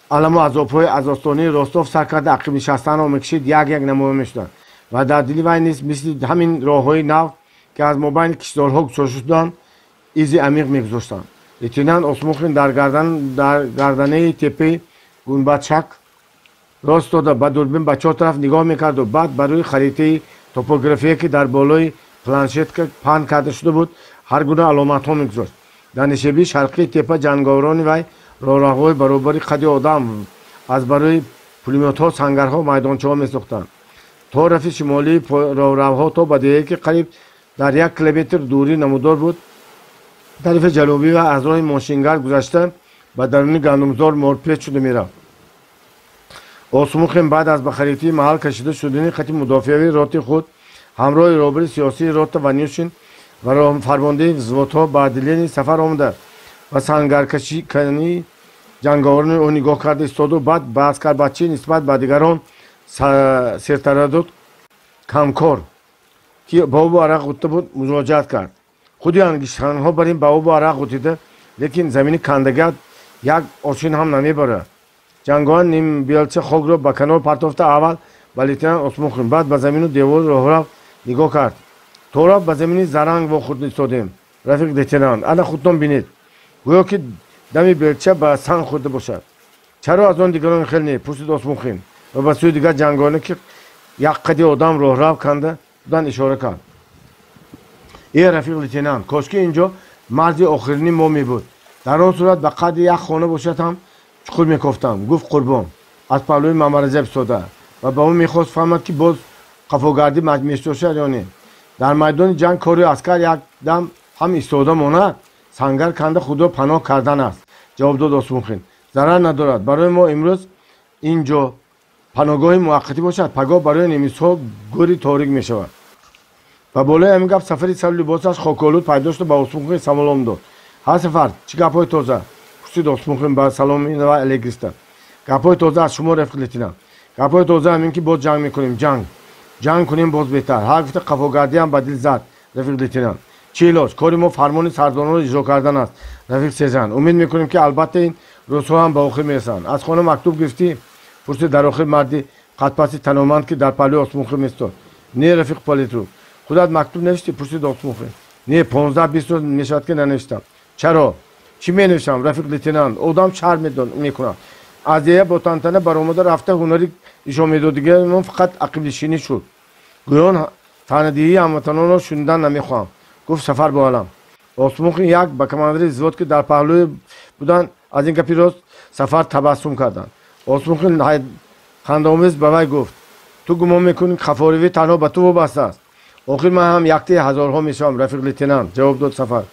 аламу азобҳои аз остонаи Ростов сар карда ақиб нишастанро мекашид, як-як намоён мешуданд ва дар дили вай низ мисли ҳамин роҳҳои нав, ки аз мобайни киштзорҳо кушода шуданд, изи амиқ мегузоштанд. Лейтенант Осмухин дар гарданаи теппаи гунбадшак рост истода, ба дурбин ба чор тараф нигоҳ мекарду баъд ба рӯи харитаи топография, ки дар болои планшетка паҳн карда шуда буд, ҳар гуна аломатҳо мегузошт. Дар нишебии шарқии теппа ҷанговарони вай роҳравҳои баробари қади одам аз барои пулемётҳо, сангарҳо, майдончаҳо месохтанд. То рафи шимолии роҳравҳо то ба деҳае, ки қариб дар 1 километр дурӣ намудор буд, тарафи ҷанубӣ ва аз роҳи мошингард гузашта ба даруни гандумзор морпеч шуда мерафт. Осмухин баъд аз ба харитаи маҳал кашида шудани хати мудофиавии роти худ ҳамроҳи роҳбари сиёсии рота Ванюшин ва фармондеҳи взводҳо ба отделении Сафар омада ва сангаркашикани ҷанговарони ӯ нигоҳ карда истоду баъд ба аскарбачӣ нисбат ба дигарон сертараддуд камкор, ки ба обу арақ ғутида буд, муроҷиат кард. Худи ангиштханҳо бар ин ба обу арақ ғутида, лекин замини кандагиат як ошин ҳам намебарад. Ҷанговар нимбелча хокро ба канор партофта аввал ба лейтенант Осмухин, баъд ба замину девори роҳрав нигоҳ кард. То рафт ба замини заранг вохӯрд истодем, рафиқ лейтенант, ана худтон бинед, гӯё ки дами белча ба санг хӯрда бошад. Чаро аз он дигарон хел не? Пурсид Осмухин ва ба сӯи дигар ҷанговарон, ки як қади одам роҳрав канда буданд, ишора кард. Э, рафиқ лейтенант, кошки инҷо марзи охирини мо мебуд. Дар он сурат ба қадри як хона бошад ҳам чуқур мекофтам, гуфт Қурбон аз паҳлӯи Мамараҷаб истода ва ба ӯ мехост фаҳмад, ки боз қафогардӣ мешошад ё не. Дар майдони ҷанг кори аскар якдам ҳам истода монад, сангар канда худро паноҳ кардан аст, ҷавоб дод Осмухин. Зарар надорад, барои мо имрӯз ин ҷо паноҳгоҳи муваққатӣ бошад, пагоҳ барои немисҳо гӯри торик мешавад. Ба болои ҳамин гап Сафари сару либосаш хоколуд пайдо шуда ба Осмухин салом дод. Ҳа, Сафар, чӣ гапҳои тоза? Пурсид Осмухин ба саломи ва алегриста. Гапҳои тоза аз шумо, рафиқ лейтенант. Гапҳои тоза ҳамин, ки боз ҷанг мекунем, ҷанг. Ҷанг кунем боз беҳтар. Ҳар гуфта қафогардиам ба дил зад, рафиқ лейтенант. Чӣ илоҷ? Кори мо фармони сардоронро иҷро кардан аст, рафиқ сержант. Умед мекунем, ки албатта ин рӯзҳо ҳам ба охир мерасанд. Аз хона мактуб гирифтӣ? Пурсид дар охир марди қадпасти таноманд, ки дар паҳлӯи Осмухин меистод. Не, рафиқ политрук. Худат мактуб навиштӣ? Пурсид Осмухин. Не, 15-20 рӯз мешавад, ки нанавиштам. Чаро? Чӣ менависам, рафиқ лейтенант? Одам шарм мекунад. Аз дея бо тантана баромада рафта ҳунари ишомедодигаримон фақат ақибнишинӣ шуд. Гӯён таънадиҳии ҳамватанонро шунидан намехоҳам, гуфт Сафар бо алам. Осмухин як ба командири взвод, ки дар паҳлӯи буданд, аз ин гапи рост Сафар табассум карданд. Осмухин хандаомез ба вай гуфт: ту гумон мекунӣ, қафоривӣ танҳо ба ту вобаста аст? Охир ман ҳам яктаи ҳазорҳо мешавам, рафиқ лейтенант, ҷавоб дод Сафар.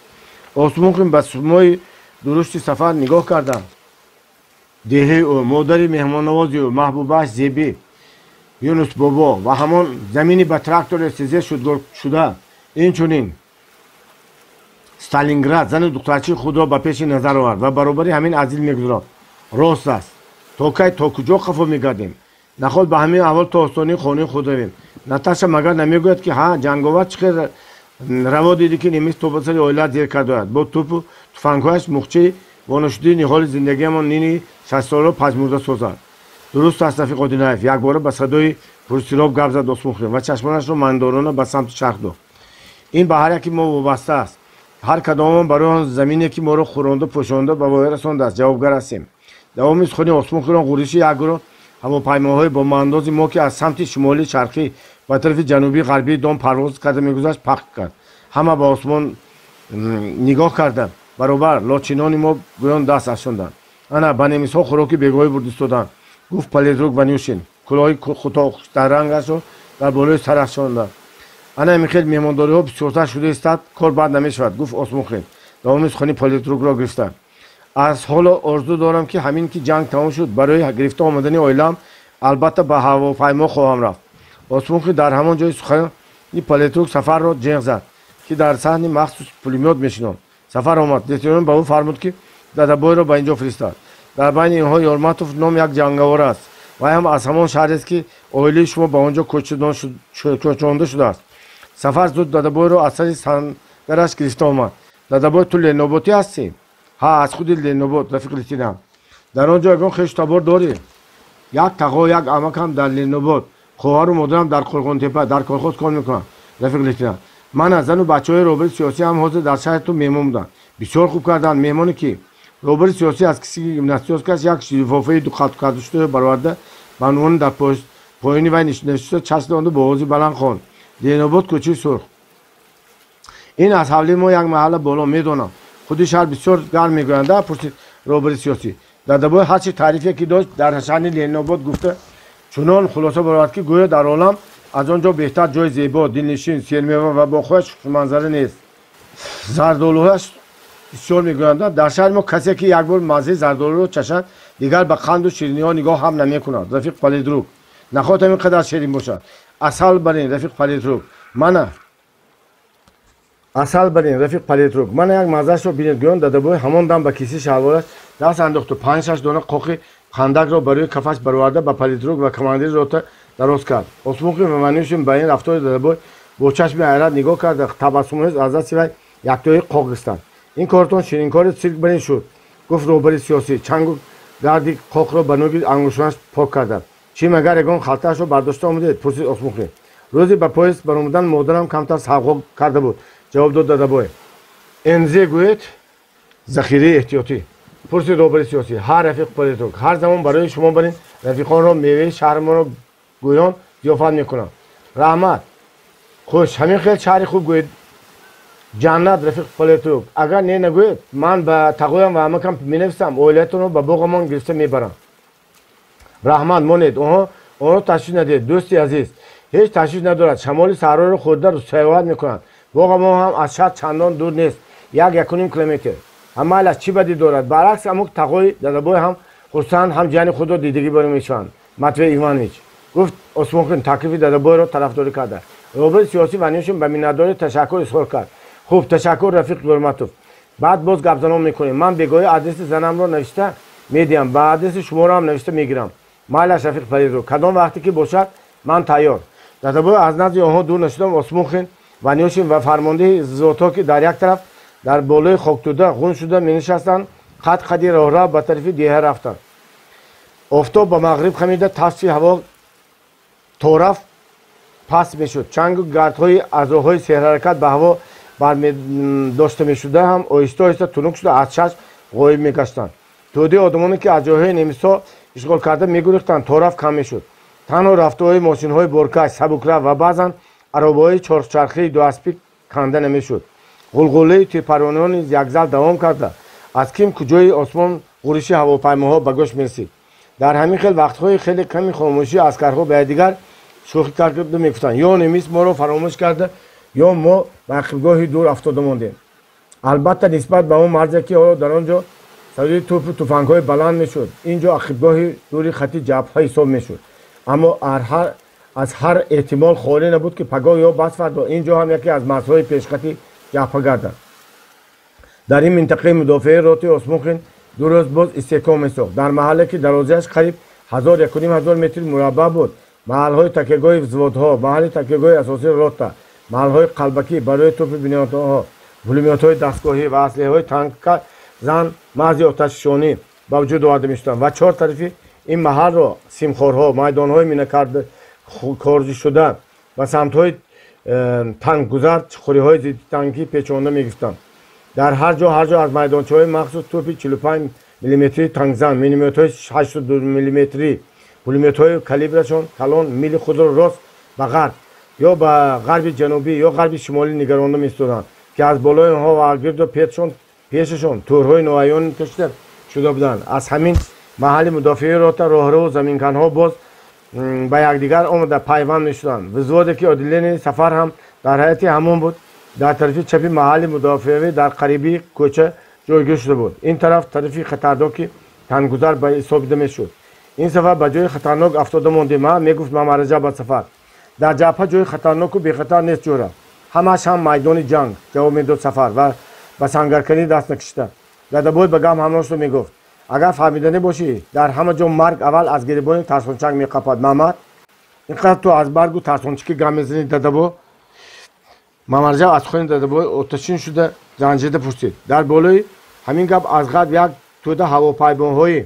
Осмухин ба сумои дурушти Сафар нигоҳ карданд. Деҳаи ӯ, модари меҳмоннавози ӯ, маҳбубааш Зебӣ, Юнус бобо ва ҳамон замини ба трактори СЗ шуда, инчунин Сталинград зану духтарчии худро ба пеши назар овард ва баробари ҳамин аз дил мегузаронд. Рост аст, то кай, то куҷо қафо мегардем? Наход ба ҳамин аҳвол то остонаи хонаи худ равем. Наташа магар намегӯяд, ки ҳа, ҷанговар, чӣ хел раво дидӣ, ки немис то ба сари оилаат зер кардояд? Бо тӯпу туфангҳояш мухчаи вонашудии ниҳоли зиндагиамон нини шастсоларо пажмурда созад. Дуруст аст, рафиқ Одинаев, якбора ба садои пурсироб гап зад Осмухин ва чашмонашро мандорона ба самти шарқ дод. Ин ба ҳар яки мо вобаста аст. Ҳар кадомон барои он замине, ки моро хӯронда пӯшонда ба воя расондааст, ҷавобгар ҳастем. Давоми сухани Осмухинро ғурриши як гурӯҳ ҳавопаймоҳои бомбаандози мо, ки аз самти шимолии шарқӣ ба тарафи ҷанубии ғарбии Дон парвоз карда мегузашт, пахк кард. Ҳама ба осмон нигоҳ карданд. Баробар лочинони мо гӯён даст афшонданд. Ана ба немисҳо хӯроки бегоҳӣ бурд истоданд, гуфт политрук Ванюшин, кулоҳи хутоқдарангашро дар болои сар афшонда. Ана ҳамин хел меҳмондориҳо бисёртар шуда истад, кор бад намешавад, гуфт Осмонхин. Давоми сухани политрукро гирифта. Аз ҳоло орзу дорам, ки ҳамин ки ҷанг тамом шуд, барои гирифта омадани оилаам албатта ба ҳавопаймо хоҳам рафт. Осмонхин дар ҳамон ҷои сухани политрук Сафарро ҷеғ зад, ки дар саҳни махсус пулемёт мешинонд. Сафар омад. Лейтенант ба ӯ фармуд, ки Дадабойро ба ин ҷо фиристад. Дар байни инҳо Ёрматов ном як ҷангавор аст. Вай ҳам аз ҳамон шаҳрест, ки оилаи шумо ба он ҷо кӯчонда шудааст. Сафар зуд Дадабойро аз сари сангараш гирифта омад. Дадабой, ту леноботӣ ҳастӣ? Ҳа, аз худи Ленобод, рафиқ лейтенант. Дар он ҷо ягон хешу табор дорӣ? Як тағо, як амакам дар Ленобод, хоҳару модарам дар Қурғонтепа дар колхоз кор мекунанд, рафиқ лейтенант. Мана зану бачаҳои роҳбари сиёсӣ ҳам ҳозир дар шаҳри ту меҳмон буданд. Бисёр хуб карданд. Меҳмоне ки роҳбари сиёсӣ аз киси гимнастиёркаш як лифофаи дуқаткардашуда бароварда, ба унвони дар поёни вай навишташуда часпонда, бо овози баланд хонд: Ленобод, кӯчаи Сурх. Ин аз ҳавлии мо як маҳалла боло. Медонам, худи шаҳр бисёр гарм мегӯянд, пурсид роҳбари сиёсӣ. Дадабой ҳарчи таърифе ки дошт, дар шаъни Ленобод гуфта, чунон хулоса баровард, ки гӯё дар олам аз он ҷо беҳтар ҷои зебо, дилнишин, сермева ва бо хуш манзара нест. Зардолуҳояш бисёр мегӯянд. Дар шаҳри мо касе ки як бор маззаи зардолуро чашад, дигар ба қанду шириниҳо нигоҳ ҳам намекунад, рафиқ политрук. Нахоҳад ҳамин қадар ширин бошад. Асал барин, рафиқ политрук. Мана асал барин, рафиқ политрук. Мана як маззаашро бинед, гӯён Дадабой ҳамон дам ба кисаи шалвораш даст андохту панҷ-шаш дона қоқи қандакро барои кафаш бароварда, ба политрук ва командири рота дароз кард. Осмонхин ва Ванюшин ба ин рафтори Дадабой бо чашми ҳайрат нигоҳ карда, табассумомез аз дасти вай яктои қоқ гирифтанд. Ин кортон ширинкори цирк барин шуд, гуфт роҳбари сиёсӣ, чангу гарди қоқро ба нӯги ангуштонаш пок карда. Чӣ, магар ягон халтаашро бардошта омадед? Пурсид Осмонхин. Рӯзе ба поезд баромадан модарам камтар савғо карда буд, ҷавоб дод Дадабой. НЗ гӯед, захираи эҳтиётӣ? Пурсид роҳбари сиёсӣ. Ҳа, рафиқ политрук, ҳар замон барои шумо барин рафиқонро меваи шаҳрмонро гӯён зиёфат мекунам. Раҳмат. Хуш, ҳамин хел шаҳри хуб гӯед, ҷаннат, рафиқ политрук. Агар не нагӯед, ман ба тағоям ва амакам менависам, оилаятонро ба боғамон гирифта мебарам. Раҳмат, монед, онҳо онро ташвиш надиҳед, дӯсти азиз. Ҳеҷ ташвиш надорад. Шамоли саҳроро хӯрда сайёҳат мекунанд. Боғамон ҳам аз шаҳр чандон дур нест, як якуним километр. Ҳамайлаш, чӣ бадӣ дорад? Баръакс, амук тағои Дадабой ҳам хурсанд, ҳам ҷияни худро дидагӣ баро мешаванд. Матвей Иванович, гуфт Осмонхин, таклифи Дадабойро тарафдорӣ карда. Роҳбари сиёсӣ Ванюшин ба миннатдорӣ ташаккур изҳор кард. Хуб, ташаккур, рафиқ Ёрматов. Баъд боз гапзанон мекунем. Ман бегоҳӣ адреси занамро навишта медиҳам, ба адреси шуморо ҳам навишта мегирам. Майлаш, рафиқ политрук, кадом вақте ки бошад, ман тайёр. Дадабой аз назди онҳо дур нашудам, Осмонхин, Ванюшин ва фармондеҳи взводҳо, ки дар як тараф дар болои хоктӯда ғун шуда менишастанд, қад қади роҳрав ба тарафи деҳа рафтанд. Офтоб ба мағриб хамида, тафси ҳаво торафт паст мешуд. Чангу гардҳои аз роҳҳои серҳаракат ба ҳаво бармедошта мешуда ҳам оҳиста оҳиста тунук шуда, аз чашм ғоиб мегаштанд. Тӯдаи одамоне, ки аз ҷойҳои немисҳо ишғол карда мегурехтанд, торафт кам мешуд. Танҳо рафтуҳои мошинҳои боркаш, сабукрав ва баъзан аробаҳои чорчархии дуаспӣ канда намешуд. Ғулғулаи тирпарвониҳо низ якзал давом карда, аз ким куҷои осмон ғуриши ҳавопаймоҳо ба гӯш мерасид. Дар ҳамин хел вақтҳои хеле ками хомӯшӣ аскарҳо ба якдигар шӯхӣ карда мегуфтанд: ё немис моро фаромӯш карда, ё мо ба ақибгоҳи дур афтода мондем. Албатта, нисбат ба он марзе, ки ҳоло дар он ҷо садои тӯпу туфангҳои баланд мешуд, ин ҷо ақибгоҳи дури хати ҷабҳа ҳисоб мешуд. Аммо аз ҳар эҳтимол холӣ набуд, ки пагоҳ ё басфардо ин ҷо ҳам яке аз марзҳои пешхати ҷабҳа гардад. Дар ин минтақаи мудофиаи роти Осмонхин 2 рӯз боз истеҳком месохт. Дар маҳалле, ки дарозиаш қариб 1000, 1500 метри мураббаъ буд, маҳалҳои такягоҳи взводҳо, маҳалли такягоҳи асосии рота, маҳалҳои қалбакӣ барои тӯпи бинёдҳо, пулемётҳои дастгоҳӣ ва аслиҳаҳои танка зан маҳзи оташфишонӣ ба вуҷуд оварда мешуданд ва чор тарафи ин маҳалро симхорҳо, майдонҳои минакордишуда ба самтҳои танкгузар чуқуриҳои зиддитанкӣ печонда мегирифтанд. Дар ҳар ҷо ҳар ҷо аз майдончаҳои махсус тӯпи 45 миллиметрии танкзан, минометҳои 82 миллиметрӣ, пулемётҳои калибрашон калон мили худро рост ба ғарб ё ба ғарби ҷанубӣ ё ғарби шимолӣ нигаронда меистоданд, ки аз болои онҳо ва гирду пешашон тӯрҳои ноаён кашида шуда буданд. Аз ҳамин маҳалли мудофиаи рота роҳраву заминканҳо боз ба якдигар омада пайванд мешуданд. Взводе ки отделенияи Сафар ҳам Дар ҳайати ҳамон буд, дар тарафи чапи маҳалли мудофиавӣ дар қарибии кӯча ҷойгир шуда буд. Ин тараф тарафи хатарноки танггузар ба ҳисобида мешуд. Ин сафар ба ҷои хатарнок афтода мондем, а? Мегуфт Мамараҷаб ба Сафар. Дар ҷабҳа ҷои хатарноку бехатар нест, ҷӯра. Ҳамааш ҳам майдони ҷанг, ҷавоб медод Сафар ва ба сангарканӣ даст накишида. Дадабой ба гап ҳамроҳ шуда мегуфт: агар фаҳмида набошӣ, дар ҳама ҷо марг аввал аз гиребони тарсончак меқапад. Мамад, ин қадар ту аз баргу тарсончикӣ гап мезанӣ, дадабо? Мамараҷаб аз сухани дадабой оташин шуда ранҷида пурсид. Дар болои ҳамин гап аз ғарб як тӯда ҳавопаймоҳои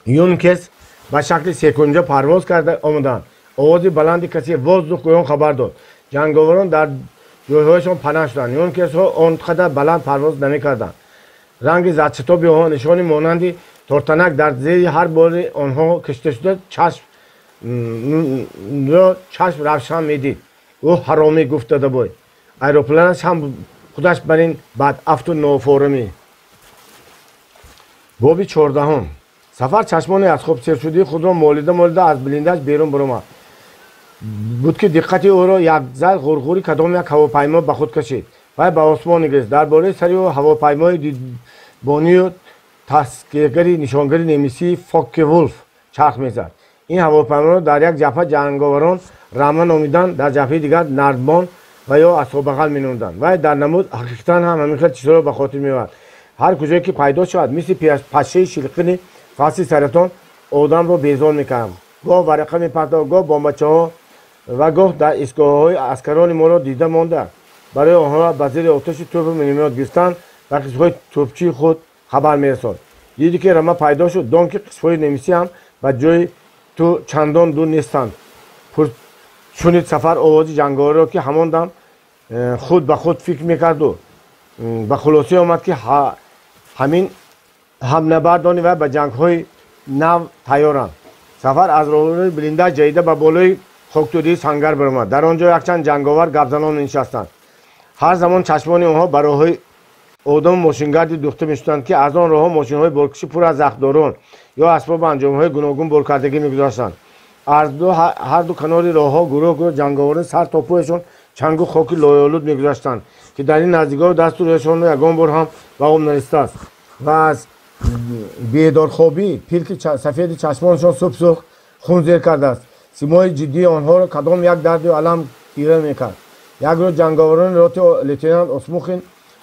Юнкерс ба шакли секунҷа парвоз карда омаданд. Овози баланди касе воздух гӯён хабар дод. Ҷанговарон дар ҷойҳояшон панаҳ шуданд. Юнкерсҳо он қадар баланд парвоз намекарданд. Ранги задшитоби онҳо нишони монанди тортанак дар зери ҳар бори онҳо кашида шуда чашм равшан медид. Ӯ ҳаромӣ, гуфт дадабой. Аэропланаш ҳам худаш бар ин бадафту нофорамӣ. Боби 14. Сафар чашмони аз хоб сершудии худро молида молида аз блиндаж берун баромад. Буд ки диққати ӯро якзал ғурғури кадом як ҳавопаймо ба худ кашид. Вай ба осмон нигарист. Дар болои сари ӯ ҳавопаймои дидбонию таскегари нишонгари немисии Фокке Вулф чарх мезад. Ин ҳавопайморо дар як ҷабҳа ҷанговарон рама номиданд, дар ҷабҳаи дигар нардбон ва ё асобағал меномиданд. Вай дар намуд ҳақиқатан ҳам ҳамин хел чизҳоро ба хотир меовард. Ҳар куҷое ки пайдо шавад, мисли пашшаи шилқини фасли саратон одамро безор мекард. Гоҳ варақа мепартофт, гоҳ бомбачаҳо ва гоҳ дар истгоҳҳои аскарони моро дида монда. Барои онҳоро ба зери оташи тӯпу миномёт гирифтан ба қисмҳои тӯпчии худ хабар мерасонд. Диди ки рама пайдо шуд, дон ки қисмҳои немисӣ ҳам ба ҷои ту чандон дур нестанд. Шунид Сафар овози ҷанговареро, ки ҳамон дам худ ба худ фикр мекарду ба хулосае омад, ки ҳамин ҳамнабардони вай ба ҷангҳои нав тайёранд. Сафар аз роҳрои блиндаж ҷаҳида ба болои хоктӯдии сангар баромад. Дар он ҷо якчанд ҷанговар гапзанон менишастанд. Ҳар замон чашмони онҳо ба роҳҳои одаму мошингарди духта мешуданд, ки аз он роҳҳо мошинҳои боркашӣ пур аз захмдорон ё асбобу анҷомҳои гуногун боркардагӣ мегузаштанд. Ҳар ду канори роҳҳо гурӯҳ гурӯҳ ҷанговарони сар то пӯяшон чангу хоки лоёлуд мегузаштанд, ки дар ин наздикҳо дасту рӯяшонро ягон бор ҳам ба об нарасидааст ва аз бедорхобӣ пилки сафеди чашмонашон субҳ-сурх хун зер кардааст. Симои ҷиддии онҳоро кадом як дарду алам тира мекард. Як рӯз ҷанговарони роти лейтенант Осмухин,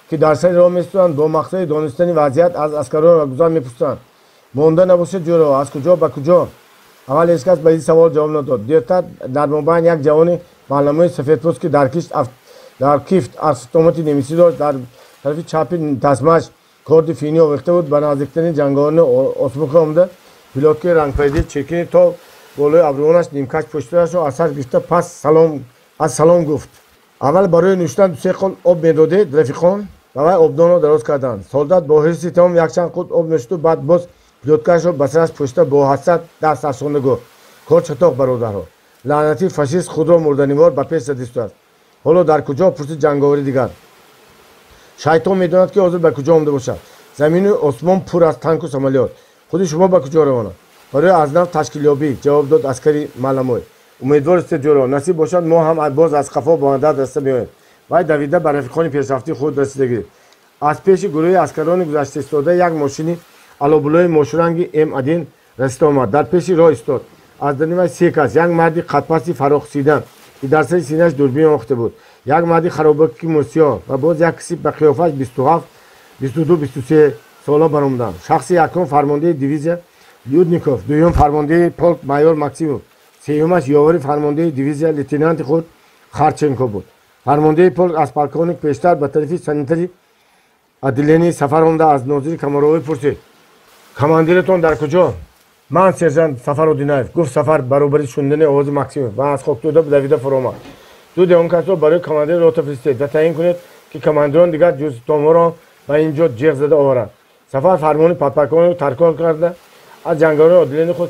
ки дар сари роҳ меситоданд, бо мақсади донистани вазъият аз аскарон гузар мепурсиданд: монда набошад, ҷӯро, аз куҷо ба куҷо? Аввал ҳеҷ кас ба ин савол ҷавоб надод. Дертар дар мобайн як ҷавони маълумои сафедпӯст, ки дар кифт автомати немисӣ дошт, дар тарафи чапи тасмааш корди финӣ овехта буд, ба наздиктарини ҷанговарони Осмухин омада, пилоткаи рангпаридаи чиркини то болои абрӯонаш нимкаш пӯшидаашро аз сар гирифта пас аз салом гуфт. Аввал барои нӯшидан дусе қул об медодед, рафиқон? Ба вай обдонро дароз карданд. Солдат бо ҳирси тамом якчанд қут об нӯшиду баъд боз пилоткаашро ба сараш пӯшида бо ҳасрат даст афшонда гуфт: кор чатоқ, бародарҳо. Лаънатӣ фашист худро мурданивор ба пеш задистааст. Ҳоло дар куҷо? Пурсид ҷанговари дигар. Шайтон медонад, ки ҳозир ба куҷо омада бошад. Замину осмон пур аз танку самолёт. Худи шумо ба куҷо равона? Барои аз нав ташкилёбӣ, ҷавоб дод аскари маламой. Умедвор истед, ҷӯро, насиб бошад, мо ҳам боз аз қафо ба мадад раста меоем. Вай давида ба рафиқони пешрафтии худ расида гирифт. Аз пеши гурӯҳи аскарони гузашта истода як мошини алобулои мошранги М1 расида омад. Дар пеши роҳ истод. Аз даруни вай се кас: як марди қадпасти фарохсида, ки дар сари синааш дурбин омохта буд, як марди харобаки мӯсиё ва боз як киси ба қиёфааш 27, 22, 23 сола баромаданд. Шахси якум фармондеҳи дивизия Людников, дуюм фармондеҳи полк майор Максимов, сеюмаш ёвари фармондеҳи дивизия лейтенанти худ Харченко буд. Фармондеҳи полк аз полковник пештар ба тарафи санитари отделении Сафар омада аз нозири Комаровӣ пурсид: командиратон дар куҷо? Ман сержант Сафар Одинаев, гуфт Сафар баробари шунидани овози Максимов ва аз хоктӯда давида фуромад. Дуде он касро барои командири рота фиристед ва таъин кунед, ки командирон дигар ҷузтомҳоро ба ин ҷо ҷеғ зада оваранд. Сафар фармони подполковникро таркор карда аз ҷанговарони отделении худ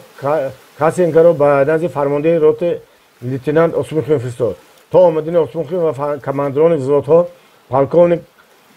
Касенкаро ба назди фармондеҳи роти лейтенант Осмухин фиристод. То омадани Осмухин ва командирони взводҳо полковник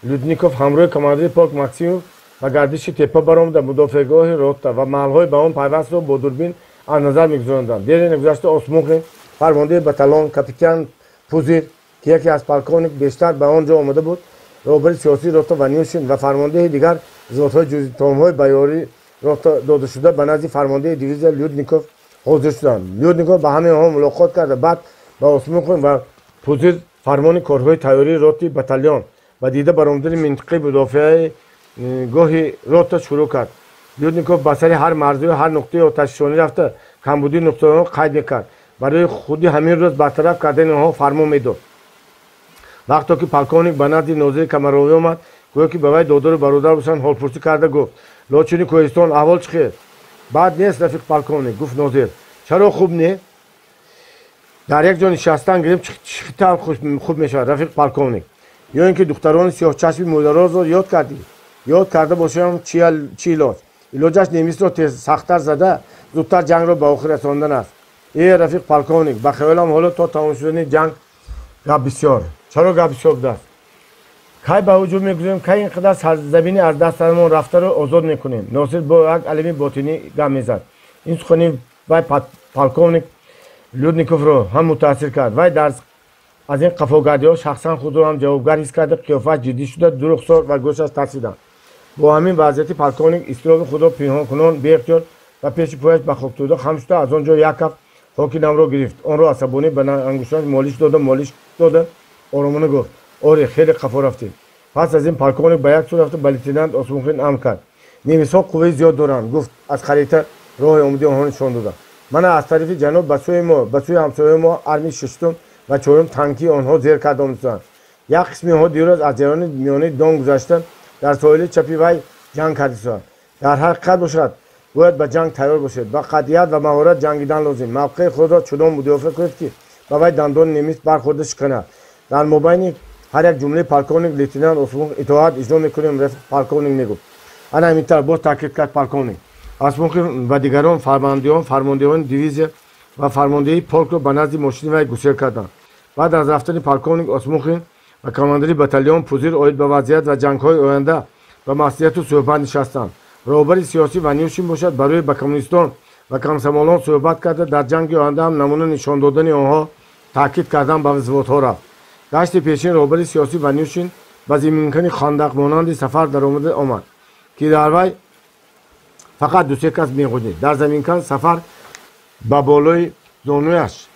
Людников ҳамроҳи командири полк Максимов ба гардиши теппа баромада мудофиагоҳи рота ва маҳалҳои ба он пайвастро бо дурбин аз назар мегузаронданд. Дери нагузашта Осмухин, фармондеҳи батальон капитан Пузир ки яке аз полковник бештар ба он ҷо омада буд, роҳбари сиёсии рота Ванюшин ва фармондеҳи дигар взводҳои ҷузъитомҳои ба ёрии рота додашуда ба назди фармондеҳи дивизия Людников ҳозир шуданд. Людников ба ҳамаи онҳо мулоқот карда, баъд ба Осмухин ва Пузир фармони корҳои тайёрии роти батальон ва дида баромадани минтиқаи мудофиаи гоҳи рота шурӯъ кард. Людников ба сари ҳар марзию ҳар нуқтаи оташфишонӣ рафта, камбудии нуқтаҳоро қайд мекард. Барои худи ҳамин рӯз бартараф кардани онҳо фармон медод. Вақто ки полковник ба назди нозири Камаровӣ омад, гӯё ки ба вай додару бародар бошанд, ҳолпурсӣ карда гуфт: «Лочини кӯҳистон, аҳвол чӣ хел?» «Бад нест, рафиқ полковник», гуфт нозир. «Чаро хуб не? Дар як ҷо нишастан гирем, чӣ тавр хуб мешавад, рафиқ полковник? Ё ин ки духтарони сиёҳчашми мӯйдарозро ёд кардӣ? Ёд карда бошам, чӣ илоҷ? Илоҷаш немисро сахттар зада, зудтар ҷангро ба охир расондан аст. Э, рафиқ полковник, ба хаёлам ҳоло то тамом шудани ҷанг гап бисёр. Чаро гап бисёр будааст? Кай ба ҳуҷум мегузорем, кай ин қадар сарзамини аз дастамон рафтаро озод мекунем?» Носир бо як алами ботинӣ гап мезад. Ин сухани вай полковник Людниковро ҳам мутаассир кард. Вай аз ин қафогардиҳо шахсан худро ҳам ҷавобгар ҳис карда, қиёфааш ҷиддӣ шуда, ду рухсор ва гӯшаш тарсиданд. Бо ҳамин вазъияти полковник изтироби худро пинҳонкунон беихтиёр ба пеши пояш ба хоктӯда хам шуда, аз он ҷо як кафт хоки намро гирифт. Онро асабонӣ ба ангуштонаш молиш дода, оромона гуфт: «Оре, хеле қафо рафтем». Пас аз ин полковник ба як сӯ рафта, ба лейтенант Осмухин амр кард. «Немисҳо қувваи зиёд доранд», гуфт, аз харита роҳи омадии онҳо нишон дода. «Мана аз тарафи ҷануб ба сӯи мо, ба сӯи ҳамсояи мо армии шаштум ва чорум танкии онҳо зер карда омаданд. Як қисми онҳо дирӯз аз ҷараёни миёнаи Дон гузашта, дар соҳили чапи вай ҷанг кардисоанд. Дар ҳақиқат бошад, бояд ба ҷанг тайёр бошед. Ба қатъият ва маҳорат ҷангидан лозим. Мавқеи худро чунон мудофиа кунед, ки ба вай дандони немис бархӯрда шиканад». Дар мобайни ҳар як ҷумлаи полковник лейтенант Осмухин «Итоат иҷро мекунем, рафиқ полковник» мегуфт. «Ана ҳамин тавр», боз таъкид кард полковник. Осмухин ва дигарон фармондеҳон, фармондеҳони дивизия ва фармондеҳии полкро ба назди мошини вай гусел карданд. Баъд аз рафтани полковник, Осмухин ва командири батальон Пузир оид ба вазъият ва ҷангҳои оянда ба маслиҳату суҳбат нишастанд. Роҳбари сиёсӣ Ванюшин бошад, барои ба коммунистон ва комсомолон суҳбат карда, дар ҷанги оянда ҳам намуна нишон додани онҳо таъкид кардан ба взводҳо рафт. Гашти пешин роҳбари сиёсӣ Ванюшин ба зиминкани хандақмонанди Сафар даромада омад, ки дар вай фақат дусе кас меғунҷид. Дар заминкан Сафар ба болои зонуяш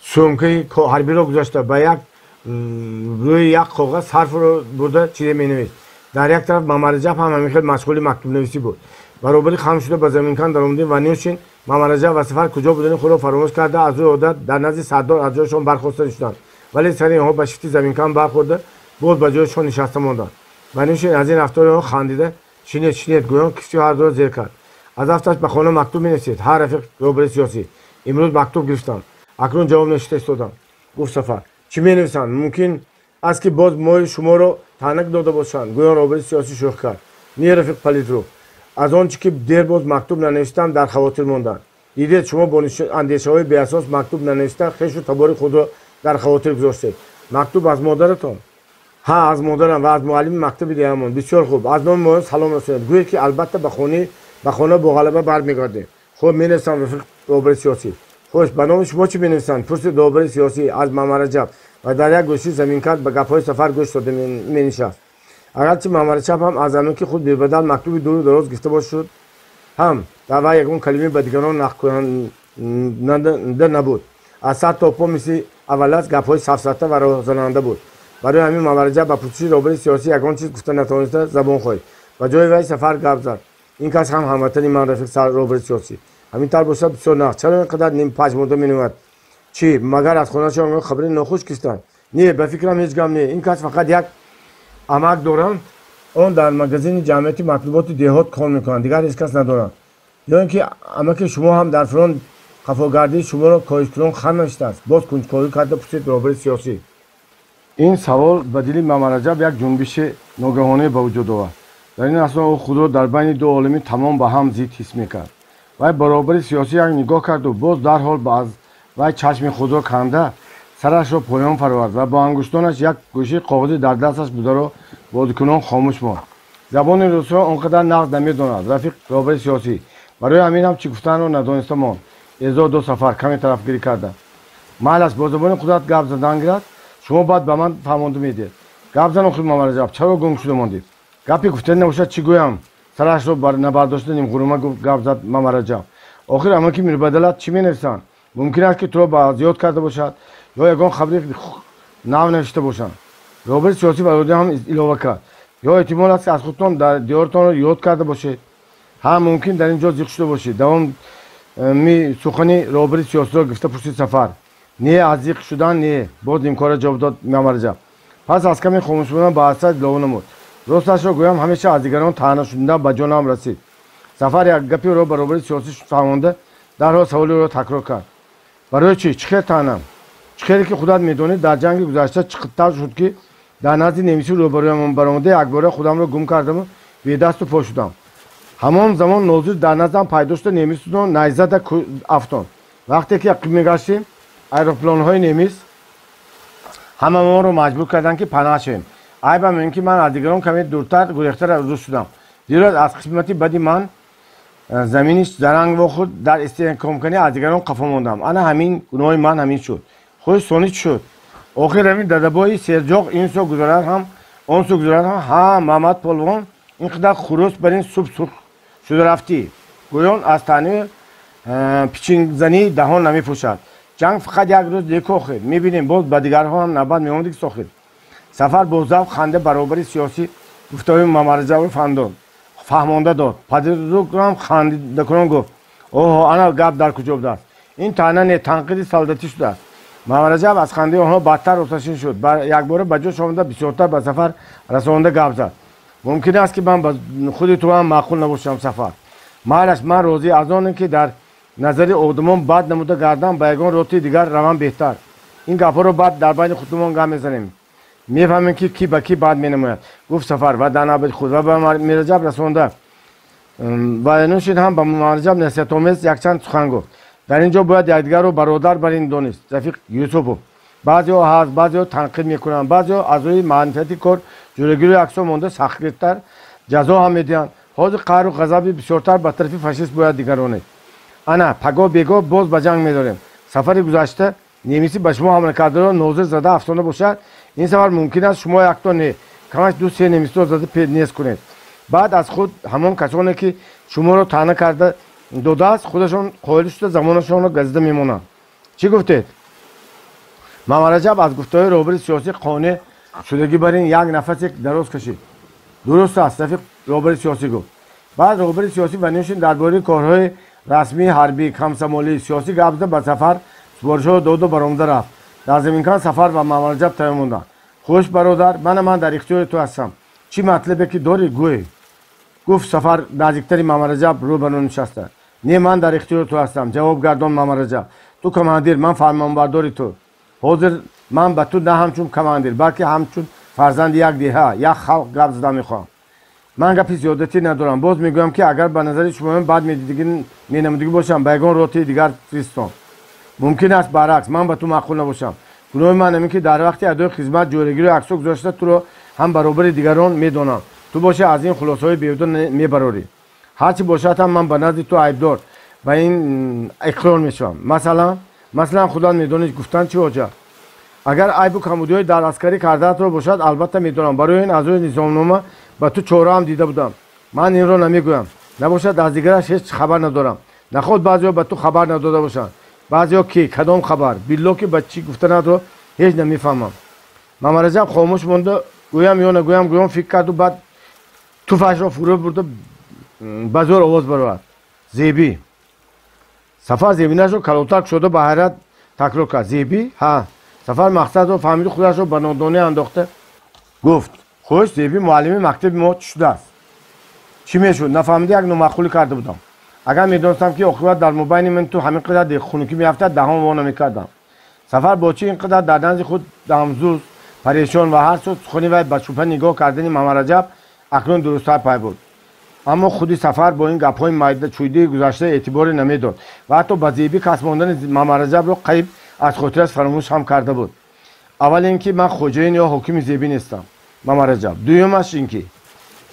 сумкаи ҳарбиро гузошта, ба як рӯи як коғаз ҳарфро бурда, чизе менавист. Дар як тараф Мамараҷаб ҳам ҳамин хел машғули мактубнависӣ буд. Баробари хам шуда ба заминкан даромадани Ванюшин, Мамараҷаб ва Сафар куҷо будани худро фаромӯш карда, аз рӯи одат дар назди сардор аз ҷойшон бархоста шуданд, вале сари онҳо ба шифти заминкан бархӯрда, боз ба ҷойшон нишаста монданд. Ванюшин аз ин рафтори онҳо хандида, «Шинед, шинед» гӯён кифти ҳардуро зер кард. Аз афташ ба хона мактуб менависед? «Ҳа, рафиқ роҳбари сиёсӣ, имрӯз мактуб гирифтам, акнун ҷавоб навишта истодам», гуфт Сафар. «Чӣ менависанд? Мумкин аст, ки боз мои шуморо таънак дода бошанд», гӯён роҳбари сиёсӣ шӯх кард. «Не, рафиқ политрук, аз он чӣ ки дер боз мактуб нанавиштам, дар хавотир монданд. Дидед, шумо бо андешаҳои беасос мактуб нанавишта, хешу табори худро дар хавотир гузоштед. Мактуб аз модаратон?» «Ҳа, аз модарам ва аз муаллими мактаби деҳамон». «Бисёр хуб, аз номи моён салом расонед. Гӯед, ки албатта ба хона бо ғалаба бармегардем». «Хуб, менависам, рафиқ роҳбари сиёсӣ». «Хуш, ба номи шумо чӣ менависанд?» пурсид роҳбари сиёсӣ аз Мамараҷаб ва дар як гӯшии заминкан ба гапҳои Сафар гӯш дода менишаст. Агарчи Мамараҷаб ҳам аз амаки худ бебадал мактуби дуру дароз гирифта бошуд ҳам, дар вай ягон калимаи ба дигарон нақлкунанда набуд. Аз сар то по мисли аввалас гапҳои сафсата ва роҳзананда буд. Барои ҳамин Мамараҷаб ба пурсиши роҳбари сиёсӣ ягон чиз гуфта натавониста, забон хоҳид. Ба ҷои вай Сафар гап зад: «Ин кас ҳам ҳамватани ман, рафиқ роҳбари сиёсӣ. Ҳамин тавр бошад, бисёр нағз. Чаро ин қадар пажмурда менамояд? Чӣ, магар аз хонаашон хабари нохуш гирифтанд?» «Не, ба фикрам, ҳеҷ гап не. Ин кас фақат як амак доранд, он дар магазини ҷамъияти матлуботи деҳот кор мекунанд, дигар ҳеҷ кас надоранд». «Ё ин ки амаки шумо ҳам дар фронт қафогардии шуморо коҳишкунон хан навиштааст?» боз кунҷковӣ карда пурсид роҳбари сиёсӣ. Ин савол ба дили Мамараҷаб як ҷунбиши ногаҳонӣ ба вуҷуд овард. Дар ин асно ӯ худро дар байни ду олами тамом ба ҳам зид ҳис мекард. Вай ба роҳбари сиёсӣ як нигоҳ карду боз дарҳол аз вай чашми худро канда, сарашро поён фаровард ва бо ангуштонаш як гӯшаи коғази дар дасташ бударо бозикунон хомӯш монд. «Забони русро он қадар нағз намедонад, рафиқ роҳбари сиёсӣ, барои ҳамин ҳам чӣ гуфтанро надониста монд», эзоҳ дод Сафар, каме тарафгирӣ карда. «Майлаш, бо забони худат гап задан гирад. Шумо баъд ба ман фаҳмонда медиҳед. Гап зан охир, Мамараҷаб, чаро гунг шуда мондед? Гапи гуфтани набошад, чӣ гӯям? Сарашро набардошта нимғурума гап зад Мамараҷаб. Охир ҳамон ки мирбадалат чӣ менависанд? Мумкин аст ки туро зиёд карда бошад ё ягон хабари нав навишта бошанд. Роҳбари сиёсӣ Валодин ҳам илова кард. Ё эҳтимол аст ки аз худтон дар диёртонро ёд карда бошед. Ҳам мумкин дар ин ҷо зиқ шуда бошед. Давоми сухани роҳбари сиёсиро гирифта пурсид Сафар. Не, аз зиқ шудан не, боз нимкора ҷавоб дод Мамараҷаб. Пас аз каме хомӯш будан ба ҳасрат илова намуд. Росташро гӯям, ҳамеша аз дигарон таъна шунидан ба ҷонам расид. Сафар як гапи ӯро ба роҳбари сиёсӣ фаҳмонда, дарҳол саволи ӯро такрор кард. Барои чӣ? Чӣ хел таънам? Чӣ хеле ки худат медонӣ, дар ҷанги гузашта чӣ қадтар шуд ки дар назди немисӣ рӯбарӯям баромада якбора худамро гум кардаму бедасту по шудам. Ҳамон замон нозир дар наздам пайдо шуда немисро найзада афтон. Вақте ки ақиб мегаштем, аэроплонҳои немис ҳамамонро маҷбур карданд ки панаҳ шавем. Айбам ин ки ман аз дигарон каме дуртар гурехта рӯ шудам. Зеро аз қисмати бади ман замини заранг вохӯрд, дар истиҳкомкунӣ аз дигарон қафо мондам. Ана ҳамин гуноҳи ман ҳамин шуд. Хуш сони чӣ шуд? Охир ҳамин дадабои серҷоқ ин сӯ гузарад ҳам, он сӯ гузарад ҳам, ҳа Мамад Полвон ин қадар хурӯс бар ин субҳ сурх шуда рафтӣ. Гӯён аз таъни пичингзанӣ даҳон намепӯшад. Ҷанг фақат як рӯз неку охир. Мебинем боз ба дигарҳо ҳам навбат меомад ки сохир. Сафар бо завқ ханда баробари сиёсӣ гуфтаҳои Мамараҷабро фаҳмонда дод. Падирукам хандакунон гуфт: оҳо, ана гап дар куҷо будааст? Ин таъна не, танқиди солдатӣ шудааст. Мамараҷаб аз хандаи онҳо бадтар оташин шуд. Якбора ба ҷош омада бисёртар ба Сафар расонда гап зад. Мумкин аст ки ман ба худи ту ҳам маъқул набошам, Сафар. Майлаш, ман розӣ аз оне ки дар назари одамон бад намуда гардам, ба ягон роти дигар равам беҳтар. Ин гапҳоро баъд дар байни худумон гап мезанем. Мефаҳмем ки ки ба ки бад менамояд, гуфт Сафар ва дар навбати худ ва ба Мираҷаб расонда ва нӯшид ҳам ба Мамараҷаб насиҳатомез якчанд сухан гуфт. Дар ин ҷо бояд якдигарро бародар бар ин донист, рафиқ Юсупов. Баъзеҳо ҳаст, баъзеҳо танқид мекунанд, баъзеҳо аз рӯи манфиати кор ҷурагиро яксо монда сахтгиртар ҷазо ҳам медиҳанд. Ҳозир қаҳру ғазаби бисёртар ба тарафи фашист бояд дигаронед. Ана пагоҳ бегоҳ боз ба ҷанг медорем. Сафари гузашта немисӣ ба шумо ҳамла кардаро нозир зада афтонда бошад, ин сафар мумкин аст шумо якто не, камаш ду се немисро зада нес кунед. Баъд аз худ ҳамон касоне ки шуморо таъна карда додааст, худашон қоил шуда замонашонро газида мемонанд. Чӣ гуфтед? Мамараҷаб аз гуфтаҳои роҳбари сиёсӣ қонеъ шудагӣ бар ин як нафасе дароз кашид. Дуруст аст, рафиқ, роҳбари сиёсӣ гуфт. Баъд роҳбари сиёсӣ ва Нюшин дар бораи корҳои расмии ҳарбӣ, комсомолӣ, сиёсӣ гап зада ба Сафар супоришҳоро доду баромада рафт. Дар заминкан Сафар ва Мамараҷаб тайёр монданд. Хуш бародар, мана ман дар ихтиёри ту ҳастам. Чӣ матлабе ки дорӣ гӯй, гуфт Сафар наздиктари Мамараҷаб рӯ ба рӯ нишаста. Не, ман дар ихтиёри ту ҳастам, ҷавоб гардон Мамараҷаб. Ту командир, ман фармонбардори ту. Ҳозир ман ба ту на ҳамчун командир, балки ҳамчун фарзанди як деҳа, як халқ гап зада мехоҳам. Ман гапи зиёдатӣ надорам. Боз мегӯям ки агар ба назари шумоён бад менамудагӣ бошам, ба ягон ротаи дигар фиристон. Мумкин аст баръакс, ман ба ту маъқул набошам. Гуноҳи ман ҳамин ки дар вақти адои хизмат ҷӯрагиро яксо гузошта туро ҳам баробари дигарон медонам. Ту бошӣ аз ин хулосаҳои беҳуда мебарорӣ. Ҳарчи бошад ҳам ман ба назди ту айбдор ва ин иқрор мешавам. Масалан худат медонӣ гуфтан чӣ ҳоҷат? Агар айбу камбудиҳои дар аскарӣ кардаатро бошад, албатта медонам. Барои ин аз рӯи низомнома ба ту чора ҳам дида будам. Ман инро намегӯям. Набошад аз дигараш ҳеҷ хабар надорам. Наход баъзеҳо ба ту хабар надода бошанд. Баъзеҳо ки кадом хабар? Билло ки ба чӣ гуфтанатро ҳеҷ намефаҳмам. Мамараҷаб хомӯш монда, гӯям ё нагӯям гӯён фикр карду баъд туфашро фурӯ бурда ба зӯр овоз баровард. Зебӣ. Сафар зебинашро калотар кушода ба ҳайрат такрор кард. Зебӣ? Ҳа. Сафар мақсадро фаҳмиду худашро ба нодонӣ андохта гуфт: хуш, Зебӣ муаллими мактаби мо чӣ шудааст? Чӣ мешуд? Нафаҳмида як номаъқулӣ карда будам. Агар медонистам ки оқибат дар мобайни ман ту ҳамин қадар хунукӣ меафтад, даҳон во намекардам. Сафар бо чӣ ин қадар дар назди худ дамзуз, парешон ва ҳар сӯ сухани вай ба шубҳа нигоҳ кардани Мамараҷаб акнун дурусттар пай бурд. Аммо худи Сафар бо ин гапҳои майда чӯйдаи гузашта эътиборе намедод ва ҳатто ба зебӣ касб мондани Мамараҷабро қариб аз хотираш фаромӯш ҳам карда буд. Аввал ин ки ман хоҷаин ё ҳокими зебӣ нестам, Мамараҷаб. Дуюмаш ин ки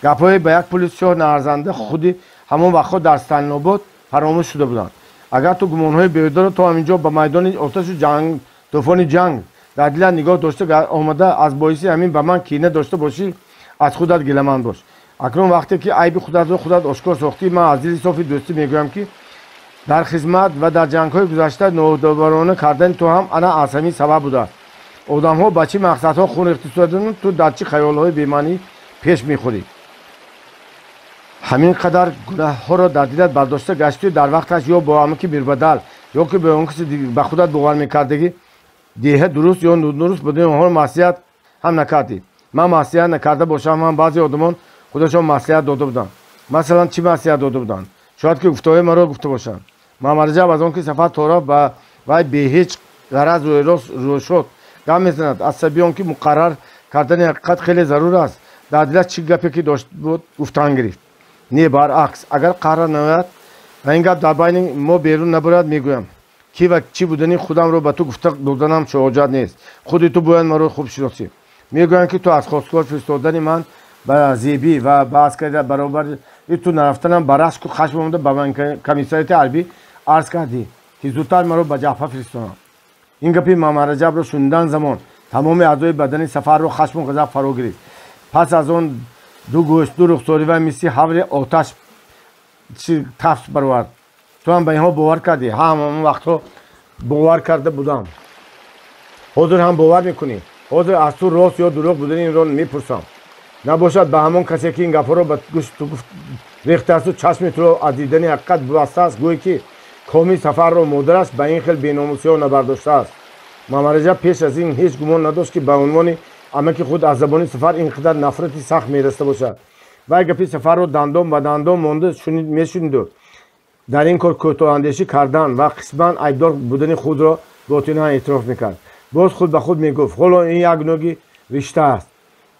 гапҳои ба як пули сиёҳ наарзанда худи ҳамон вақтҳо дар Сталинобод фаромӯш шуда буданд. Агар ту гумонҳои беҳударо то ҳамин ҷо ба майдони оташу ҷанг, тӯфони ҷанг Дар дилат нигоҳ дошта омада, аз боиси ҳамин ба ман кина дошта бошӣ, аз худат гиламанд бош. Акнун вақте ки айби худатро худат ошкор сохтӣ, ман аз дили софи дӯстӣ мегӯям, ки дар хизмат ва дар ҷангҳои гузашта нодобарона кардани ту ҳам ана аз ҳамин сабаб будааст. Одамҳо ба чӣ мақсадҳо хун рехта, ту дар чӣ хаёлҳои бемаънӣ пеш мехӯрӣ? Ҳамин қадар гунаҳҳоро дар дилат бардошта гаштию дар вақташ ё бо амаки Мирбадал, ё ки бо он киси ба худат бовар мекардагӣ, деҳа дуруст ё нодуруст будани онҳоро маслиҳат ҳам накардӣ. Ман маслиҳат накарда бошам ҳам, баъзе одамон худашон маслиҳат дода буданд. Масалан, чӣ маслиҳат дода буданд? Шояд ки гуфтаҳои маро гуфта бошанд. Мамараҷаб аз он ки Сафар Тора ба вай бе ҳеҷ ғараз рӯйрост рӯшод гап мезанад, аз сабаби он ки муқаррар кардани ҳақиқат хеле зарур аст, дар дилаш чӣ гапе ки дошт буд, гуфтан гирифт. Не, баръакс, агар қаҳра наояд ва ин гап дар байни мо берун набарад, мегӯям, ки ва чӣ будани худамро ба ту гуфта доданам ҳоҷат нест. Худи ту бояд маро хуб шиносӣ. Мегӯянд, ки ту аз хостгор фиристодани ман ба зебӣ ва ба аскари баробари ту нарафтанам ба рашку хашм омада, ба комиссариати ҳарбӣ арз кардӣ, ки зудтар маро ба ҷабҳа фиристонанд. Ин гапи Мамараҷабро шунидан замон тамоми аъзои бадани Сафарро хашму ғазаб фаро гирифт. Пас аз он ду гӯш, ду рухсорӣ ва мисли ҳаври оташ тафс баровард. Ту ҳам ба инҳо бовар кардӣ? Ҳа, ҳамон вақтҳо бовар карда будам. Ҳозир ҳам бовар мекунӣ? Ҳозир аз ту рост ё дурӯғ будани инро мепурсам. Набошад, ба ҳамон касе, ки ин гапҳоро ба гӯши ту рехтаасту чашми туро аз дидани ҳақиқат бастааст, гӯй, ки коми Сафарро модараш ба ин хел беномусиҳо набардоштааст. Мамараҷаб пеш аз ин ҳеҷ гумон надошт, ки ба унвони амаки худ аз забони Сафар ин қадар нафрати сахт мераста бошад. Вай гапи Сафарро дандон ба дандон монда мешуниду дар ин кор кӯтоҳандешӣ кардан ва қисман айбдор будани худро ботинан эътироф мекард. Боз худ ба худ мегуфт: ҳоло ин як ноги ришта аст.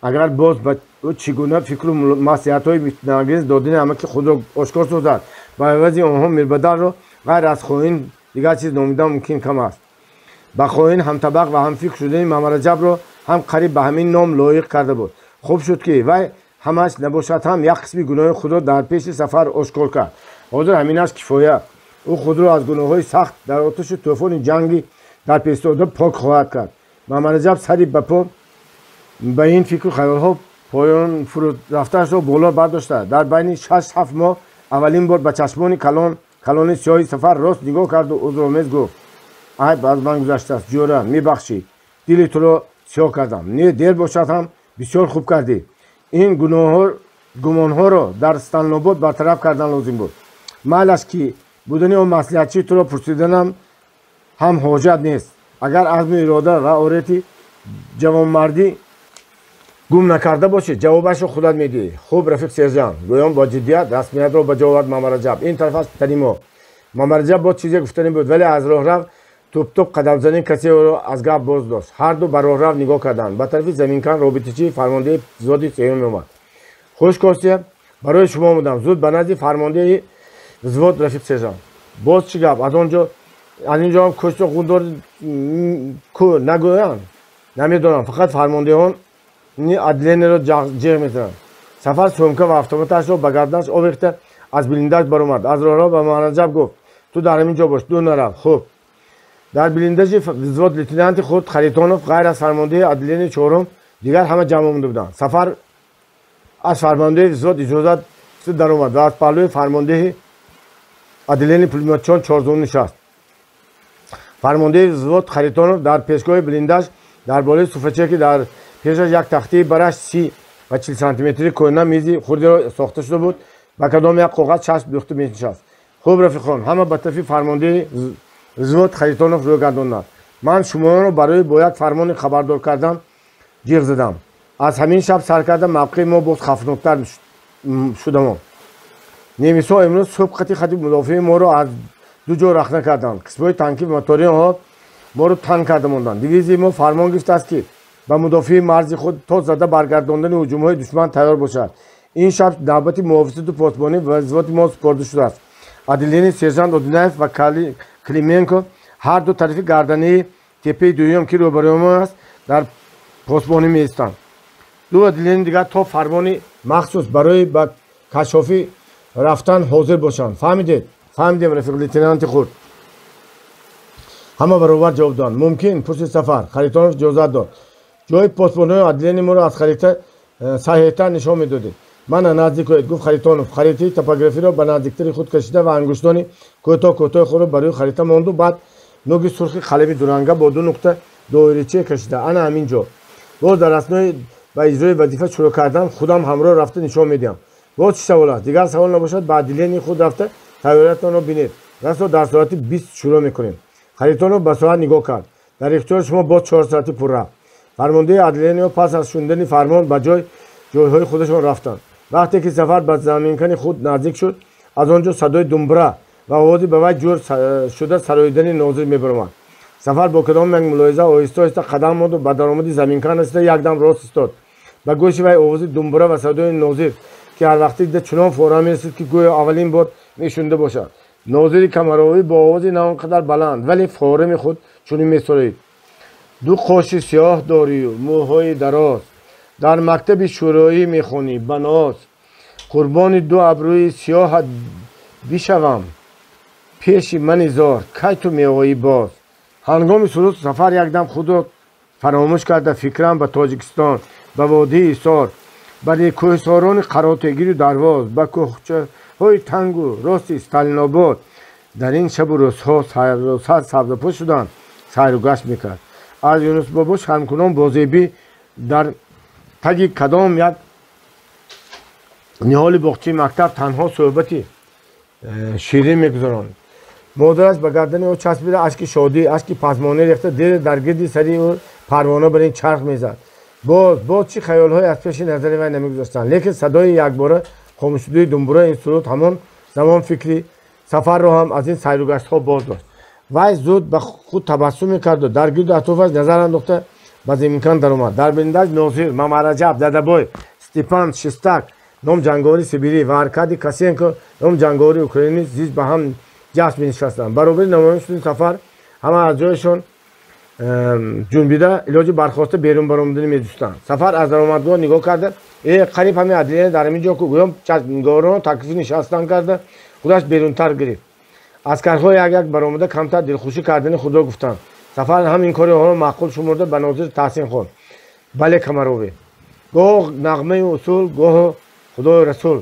Агар боз ба ӯ чӣ гуна фикру маслиҳатҳои фитнаангез додани амаки худро ошкор созад, ба ивази онҳо Мирбадалро ғайр аз хоин дигар чиз номидан мумкин кам аст. Ба хоин ҳамтабақ ва ҳамфикр шудани Мамараҷабро ҳам қариб ба ҳамин ном лоиқ карда буд. Хуб шуд, ки вай ҳамаш набошад ҳам як қисми гуноҳи худро дар пеши Сафар ошкор кард. Ҳозир ҳаминаш кифоя. Ӯ худро аз гуноҳҳои сахт дар оташу тӯфони ҷанги дар пестода пок хоҳад кард. Мамараҷаб сари ба по ба ин фикру хаёлҳо поён фуруд рафтаашро боло бардошта, дар байни 6-7 моҳ аввалин бор ба чашмони калон калони сиёҳи Сафар рост нигоҳ карду узромез гуфт: айб аз ман гузаштааст, ҷӯра, мебахшӣ, дили туро сиёҳ кардам. Не, дер бошад ҳам бисёр хуб кардӣ. Ин гумонҳоро дар Станлобод бартараф кардан лозим буд. Майлаш, ки будани он маслиҳатчии туро пурсиданам ҳам ҳоҷат нест. Агар азму ирода ва орети ҷавонмардӣ гум накарда бошӣ, ҷавобашро худат медиҳӣ. Хуб, рафиқ сержант, гӯён бо ҷиддият расмиятро ба ҷо овард Мамараҷаб. Ин тараф аз тани мо. Мамараҷаб боз чизе гуфтанӣ буд, вале аз роҳрав туптуп қадамзанӣ касе ӯро аз гап боз дошт. Ҳарду ба роҳрав нигоҳ карданд. Ба тарафи заминкан робитачии фармондеҳи взводи сеюм меомад. Хуш, Костя, барои шумо омадам. Зуд ба назди фармондеҳи взвод, рафиқ сержант. Боз чӣ гап? Аз он ҷо, аз ин ҷо ҳам кӯчто ғундор ку нагӯянд, намедонам. Фақат фармондеҳон отделениеро ҷеғ мезананд. Сафар сумка ва автоматашро ба гарданаш овехта, аз блиндаж баромад. Аз роҳрав ба Мамараҷаб гуфт: ту дар ҳамин ҷо бош, дур нарав. Хуб. Дар блиндажи взвод лейтенанти худ Харитонов ғайр аз фармондеҳи отделенияи чорум дигар ҳама ҷамъ омада буданд. Сафар аз фармондеҳи взвод иҷозат даромад ва аз паҳлӯи фармондеҳи отделенияи пулемётчиён чорзону нишаст. Фармондеҳи взвод Харитонов дар пешгоҳи блиндаж дар болои суфрачае, ки дар пешаш як тахтии бараш 30 ва 40 сантиметрии кӯҳна мизи хурдеро сохта шуда буд, ба кадом як коғаз чашм дӯхта менишаст. Хуб, рафиқон, ҳама ба тарафи фармондеҳи взвод Харитонов рӯ гардонданд. Ман шуморо барои бо як фармони хабардор кардан ҷиғ задам. Аз ҳамин шаб сар карда мавқеи мо боз хавфноктар шудамон. Немисҳо имрӯз субҳ хати хати мудофиаи моро аз ду ҷо рахна карданд. Қисмҳои танкӣ ва мотории онҳо моро танг карда монданд. Дивизияи мо фармон гирифтааст, ки ба мудофиаи марзи худ то зада баргардондани ҳуҷумҳои душман тайёр бошад. Ин шаб навбати муҳофизату посбонӣ ба взводи мо супорда шудааст. Отделенияи сержант Одинаев ва Клименко ҳар ду тарафи гардании теппаи дуюм, ки рӯбарӯи мо аст, дар посбонӣ меистанд. Ду отделенияи дигар то фармони махсус барои ба кашофӣ рафтан ҳозир бошанд. Фаҳмидед? Фаҳмидем, рафиқ лейтенанти худ. Ҳама баробар ҷавоб доданд. Мумкин? Пурсид Сафар. Харитонов иҷозат дод. Ҷои посбонои отделении моро аз харита саҳеҳтар нишон медодед. Мана наздик оед, гуфт Харитонов. Харитаи топографиро ба наздиктари худ кашида ва ангуштони кӯтоҳ кӯтоҳи худро ба рӯи харита монду, баъд нуги сурхи қалами дуранга бо ду нуқта доирачие кашида. Ана ҳамин ҷо. Боз дар аснои ба иҷрои вазифа шурӯъ кардан худам ҳамроҳ рафта нишон медиҳам. Боз чӣ савол аст? Дигар савол набошад, ба отделении худ рафта тайёриятонро бинед. Расо дар соати 20 шурӯъ мекунем. Харитонов ба соат нигоҳ кард. Дар ихтиёри шумо боз 4 соати пурра. Фармондеҳи отделениҳо пас аз шунидани фармон ба ҷойҳои худашон рафтанд. Вақте ки Сафар ба заминкани худ наздик шуд, аз он ҷо садои думбура ва овози ба вай ҷӯр шуда сароидани Нозир мебаромад. Сафар бо кадом як мулоҳиза оҳиста оҳиста қадам монду ба даромади заминкан расида якдам рост истод. Ба гӯши вай овози думбура ва садои Нозир, ки ҳар вақте дида чунон фора мерасид, ки гӯё аввалин бор мешунида бошад. Нозири Камаровӣ бо овози на он қадар баланд, вале форами худ чунин месароид: ду қоши сиёҳ дорию мӯҳои дароз, дар мактаби шӯроӣ мехонӣ ба ноз, қурбони ду абрӯи сиёҳат бишавам, пеши мани зор кай ту меоӣ боз. Ҳангоми суруд Сафар якдам худро фаромӯш карда фикрам ба Тоҷикистон, ба водии Ҳисор, ба кӯҳсорони Қаротегиру Дарвоз, ба кӯчаҳои тангу рости Сталинобод дар ин шабу рӯзҳо саросар сабзапӯш шуданд, сайру гашт мекард. Аз Юнусбобо шармкунон бо зебӣ дар таги кадом як ниҳоли боғчаи мактаб танҳо суҳбати ширин мегузаронд. Модараш ба гардани ӯ часпида ашки шодӣ, ашки пазмонӣ рехта дер дар гирди сари ӯ парвона бар ин чарх мезад. Боз боз чӣ хаёлҳое аз пеши назари вай намегузаштанд, лекин садои якбора хомӯшшудаи думбураи ин суруд ҳамон замон фикри Сафарро ҳам аз ин сайругаштҳо боз дошт. Вай зуд ба худ табассум мекарду дар гирду атрофаш назар андохта ба заминкан даромад. Дар биндааш Нозир, Мамараҷаб, Дадабой, Степан Шистак ном ҷанговари Сибирӣ ва Аркадий Косенко ном ҷанговари украинӣ зист ба ҳам ҷашн менишастанд. Баробари намоён шудани Сафар ҳама аз ҷояшон ҷунбида илоҷи бархоста берун баромадани медӯстанд. Сафар аз даромадгоҳ нигоҳ карда, қариб ҳамин отделение дар ҳамин ҷо ку, гӯём чашмнигорон таклифи нишастан карда худаш берунтар гирифт. Аскарҳо як як баромада камтар дилхушӣ кардани худро гуфтанд. Сафар ҳам ин кори онҳоро маъқул шумурда ба Нозир таҳсин хонд. Бале, Камаровӣ, гоҳ нағмаи усул, гоҳ худои расул.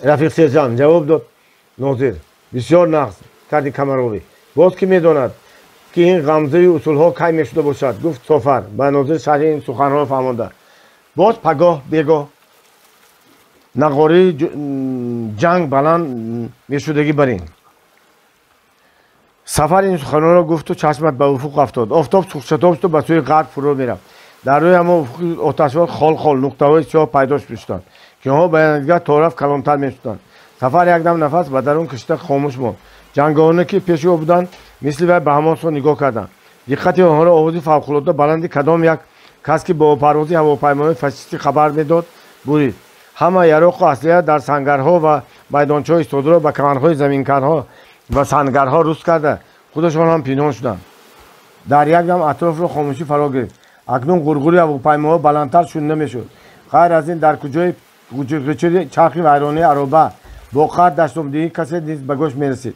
Рафиқ сержант, ҷавоб дод Нозир. Бисёр нағз карди, Камаровӣ. Боз ки медонад, ки ин ғамзаи усулҳо кай мешуда бошад, гуфт Софар ба Нозир шарҳи ин суханҳоро фаҳмонда. Боз пагоҳ бегоҳ нағории ҷанг баланд мешудагӣ бар ин. Сафар ин суханҳоро гуфту чашмат ба уфуқ афтод. Офтоб сухшатоб шуду ба сӯи ғарб фурӯ мерафт. Дар рӯи ҳамон уфуқи оташвор хол-хол нуқтаҳои сиёҳ пайдо шуданд, ки онҳо ба якдигар торафт калонтар мешуданд. Сафар якдам нафас ба дарун кашида хомӯш монд. Ҷанговароне ки пеши ӯ буданд, мисли вай ба ҳамон сӯ нигоҳ карданд. Диққати онҳоро овози фавқулодда баланди кадом як кас, ки бо парвози ҳавопаймоҳои фашистӣ хабар медод, бурид. Ҳама яроқу аслиҳа дар сангарҳо ва майдончаҳо истодаро ба камарҳои заминканҳо ва сангарҳо руст карда худашон ҳам пинҳон шуданд. Дар як дам атрофро хомӯшӣ фаро гирифт. Акнун ғурғури ҳавопаймоҳо баландтар шунида мешуд. Ғайр аз ин дар куҷои ғучирғучири чархи вайронии ароба бо қар даштомдиҳӣ касе низ ба гӯш мерасид.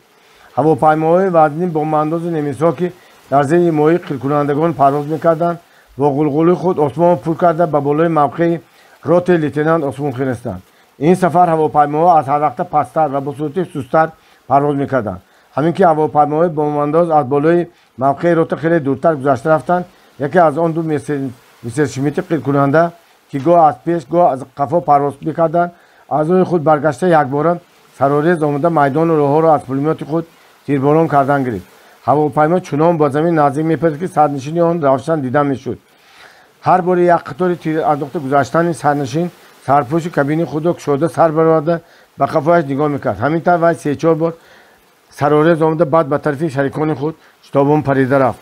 Ҳавопаймоҳои вазнин бомбаандози немисҳо, ки дар зери ҳимояи қиркунандагон парвоз мекарданд, бо ғулғули худ осмонро пур карда ба болои мавқеи ротаи лейтенант осмон хирастанд. Ин сафар ҳавопаймоҳо аз ҳар вақта пасттар ва бо суръати сусттар парвоз мекарданд. Ҳамин ки ҳавопаймоҳои бомбаандоз аз болои мавқеи рота хеле дуртар гузашта рафтанд, яке аз он ду мессершмитти қиркунанда, ки гоҳ аз пеш, гоҳ аз қафо парвоз мекарданд, аз роҳи худ баргашта якбора сарорез омада майдону роҳҳоро аз пулемёти худ тирборон кардан гирифт. Ҳавопаймо чунон ба замин наздик мепарид, ки сарнишини он равшан дида мешуд. Ҳар бори як қатори тир андохта гузаштани сарнишин сарпӯши кабини худро кушода сар бароварда ба қафояш нигоҳ мекард. Ҳамин тавр вай се-чор бор сарорез омада баъд ба тарафи шарикони худ шитобон парида рафт.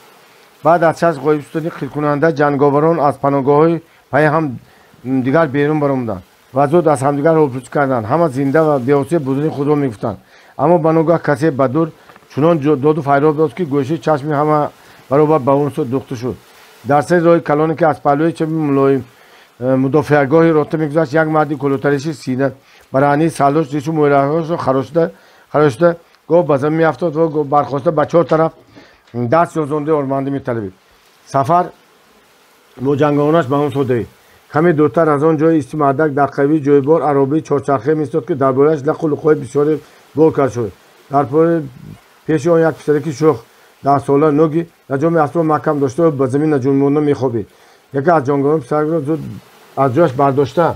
Баъд аз чашм ғоиб шудани қиркунанда ҷанговарон аз паноҳгоҳҳои пайи ҳам дигар берун баромаданд ва зуд аз ҳамдигар ҳолпурсӣ карданд. Ҳама зинда ва беосеб будани худро мегуфтанд, аммо ба ногаҳ касе ба дур чунон доду файрод дод, ки гӯшаи чашми ҳама баробар ба он сӯ духта шуд. Дар сари роҳи калоне, ки аз паҳлӯи чапи мулоим мудофиагоҳи рота мегузашт, як марди кулотариши сина бараҳнии салдош ришу мӯйлаҳояшро харошида гоҳ ба замин меафтод ва гоҳ бархоста ба чор тараф Даст ёзондаи ормандӣ металабид. Сафар бо ҷанговаронаш ба он содавид. Каме дуртар аз он ҷои исти мардак дар қавии ҷойбор аробаи чорчархе меистод, ки дар болояш лақу луқҳои бисёре бор карда шуд. Дар пеши он як писараки шӯх 10 сола нӯги лаҷоми аспро маҳкам дошта ба замин наҷунбонда мехобид. Яке аз ҷанговарон писаракро зуд аз ҷояш бардошта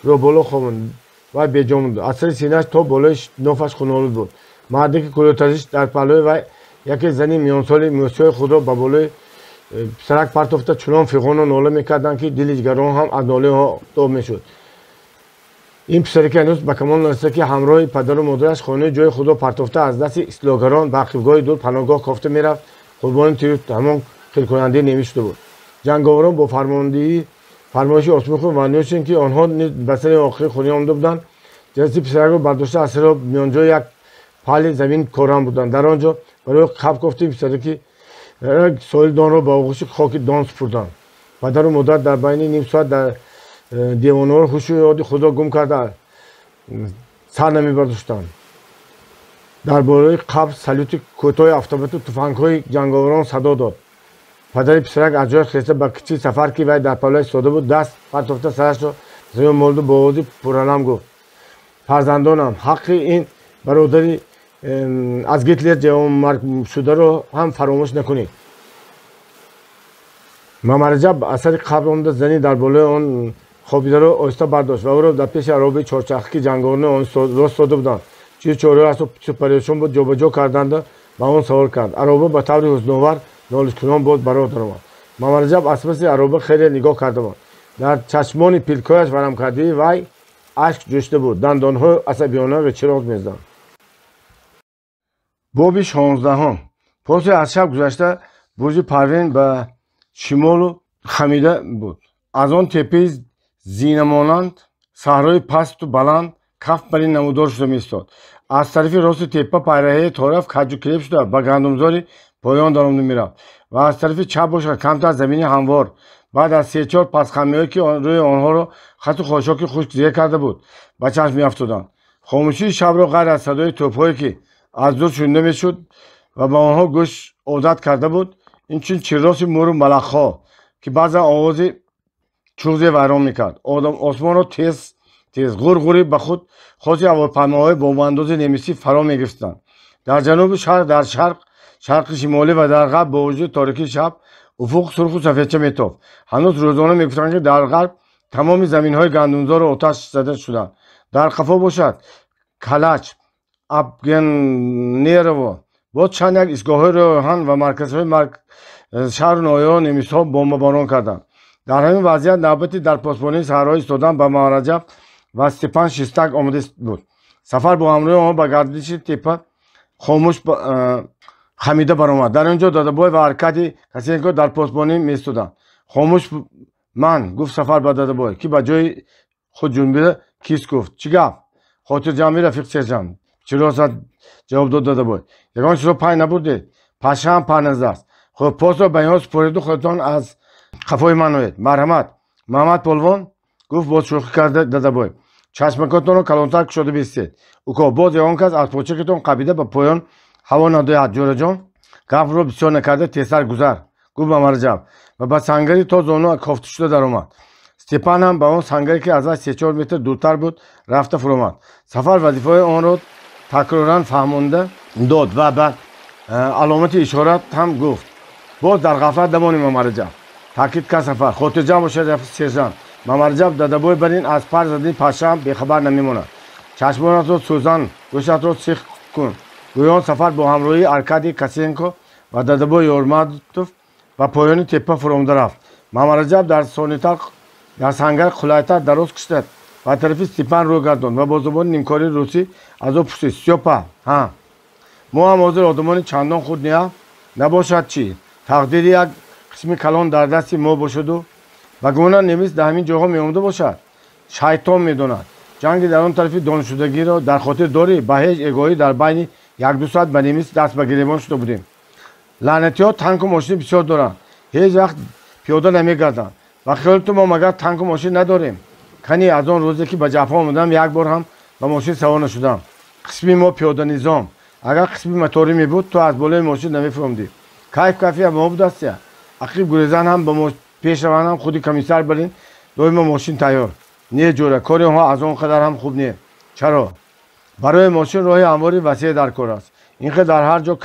ро боло хобонд. Вай беҷон буд, аз сари синааш то болои нофаш хунолуд буд. Марде ки кулотазиш дар паҳлӯи вай яке зани миёнсоли мӯсиёи худро ба болои писарак партофта, чунон фиғону нола мекарданд, ки дили ҷигарон ҳам аз нолаи онҳо доб мешуд. Ин писараки ҳанӯз ба камол нарасида, ки ҳамроҳи падару модараш хонаи ҷои худро партофта, аз дасти истилогарон ба ақибгоҳи дур паноҳгоҳ кофта мерафт, қурбони тири ҳамон хелкунандаи немӣ шуда буд. Ҷанговарон бо фармондиҳии фармоиши Осмухов ва Нюшин, ки онҳо низ ба сари охири хунӣ омада буданд, ҷасади писаракро бардошта, аз сари миёнҷои як паҳли замин корам буданд. Дар он ҷо барои қабр кофтаи писараки соҳили Донро ба оғӯши хоки Дон супурданд. Падару модар дар байни ним соат дар девонаҳоро ҳушу ёди худро гум карда, сар намебардоштанд. Дар болои қабр салюти кӯтоҳи автомату туфангҳои ҷанговарон садо дод. Падари писарак аз ҷояш хеста, ба китфи Сафар, ки вай дар паҳлӯяш истода буд, даст партофта, сарашро замин молду, бо овози пуралам гуфт: «Фарзандонам, ҳаққи ин бародари аз Гитлер ҷавонмарг шударо ҳам фаромӯш накунед». Мамараҷаб аз сари қабр омада, зани дар болои он хобидаро оҳиста бардошт ва ӯро дар пеши аробаи чорчархе, ки ҷанговарони он рост истода буданд, чизи чораҳои парешон буд, ҷобаҷо карданда, ба он савор кард. Ароба ба таври ҳузновар нолишкунон боз ба роҳ даромад. Мамараҷаб аз паси ароба хеле нигоҳ карда буд. Дар чашмони пилкояш варамкардаи вай ашк ҷӯшида буд, дандонҳои асабиёна ва чироғ мезаданд. Боби 16-ум. Посе аз шаб гузашта, бурҷи Парвин ба шимолу хамида буд. Аз он теппаи зинамонанд саҳрои пасту баланд кафт бар ин намудор шуда меистод. Аз тарафи рости теппа пайраҳаи тораф каҷу килеб шуда, ба гандумзори поён даромада мерафт ва аз тарафи чап бошад, камтар замини ҳамвор, баъд аз се-чор пастхамиҳое, ки рӯи онҳоро хату хошоки хушк зер карда буд, ба чашм меафтоданд. Хомӯшии шабро ғайр аз садои тӯбҳое, ки аз дур шунида мешуд ва ба онҳо гӯш одат карда буд, инчунин чирроси мӯру малахҳо, ки баъзан овози чуғзе вайрон мекард осмонро, тез тез ғурғури ба худ хоси ҳавопаймоҳои бомбаандози немисӣ фаро мегирифтанд. Дар ҷанубу шарқ, дар шарқ, шарқи шимолӣ ва дар ғарб бо вуҷуди торикии шаб уфуқ сурху сафедча метофт. Ҳанӯз рӯзона мегуфтанд, ки дар ғарб тамоми заминҳои гандумзорро оташ зада шуданд. Дар қафо бошад, Калач, Абгенерово, боз чанд як истгоҳҳои роҳи ва марказҳои шаҳру ноҳияҳоро немисҳо бомбаборон карданд. Дар ҳамин вазъият навбати дар посбонии саҳроҳо истодан ба Мамараҷаб ва Степан Шистак омода буд. Сафар бо ҳамроҳи онҳо ба гардиши теппа хомӯш хамида баромад. Дар он ҷо Дадабой ва Аркадий Косенко дар посбонӣ меистоданд. «Хомӯш ман», гуфт Сафар ба Дадабой, ки ба ҷои худ ҷунбида кист. Гуфт: «Чӣ гап?» «Хотирҷамъӣ, рафиқ сержант», чиро зад ҷавоб дод Дадабой. «Ягон чизро пай набурдед? Пашаам паҳназда аст. Хуб, постро ба инҳо супориду худатон аз қафои ман оед, марҳамат». «Муҳаммад Полвон», гуфт боз шӯхӣ карда Дадабой, «чашмакотонро калонтар кушода бистед, уко, боз ягон кас аз почакатон қабида ба поён ҳаво надояд. Ҷӯраҷон, гапро бисёр накарда, тезтар гузар», гуфт Мамараҷаб ва ба сангари то зону кофта шуда даромад. Степан ҳам ба он сангаре, ки аз вай 3-4 метр дуртар буд, рафта фуромад. Сафар вазифаҳои онро такроран фаҳмонда дод ва ба аломати ишорат ҳам гуфт. «Боз дар ғафлат намонем, Мамараҷаб», таъкид кард Сафар. «Хотирҷамъ бошед, рафиқ сержант». Мамараҷаб Дадабой бар ин аз пар задани пашаам бехабар намемонад. «Чашмонатро сӯзан, гӯшатро сих кун», гӯён Сафар бо ҳамроҳии Аркадий Косенко ва Дадабой Ёрматов ба поёни теппа фуромада рафт. Мамараҷаб дар сонитар дар сангар қулайтар дароз кашида, ба тарафи Степан рӯ гардонд ва бо забони нимкории русӣ аз ӯ пурсид: «Стёпа, ҳа, мо ҳам ҳозир одамони чандон худ не набошад чӣ? Тақдири як қисми калон дар дасти мо бошаду ба гумона немис дар ҳамин ҷойҳо меомада бошад? Шайтон медонад. Ҷанги дар он тарафи доншудагиро дар хотир дорӣ? Ба ҳеҷ эгоҳӣ дар байни як-ду соат ба немис даст ба гиребон шуда будем. Лаънатиҳо танку мошини бисёр доранд, ҳеҷ вақт пиёда намегарданд. Ба хиёли ту мо магар танку мошин надорем? Кани, аз он рӯзе, ки ба ҷабҳа омадам, як бор ҳам ба мошин савор нашудам. Қисми мо пиёданизом. Агар қисми моторӣ мебуд, ту аз болои мошин намефуромдӣ. Кайф кайфи мо будастия. Ақиб гурезан ҳам ба пеш раван ҳам худи комиссар барин доимо мошин тайёр. Не ҷӯра, кори онҳо аз он қадар ҳам хуб не. Чаро? Барои мошин роҳи ҳамвори васеъ дар кор аст. Ин хел дар ҳар ҷо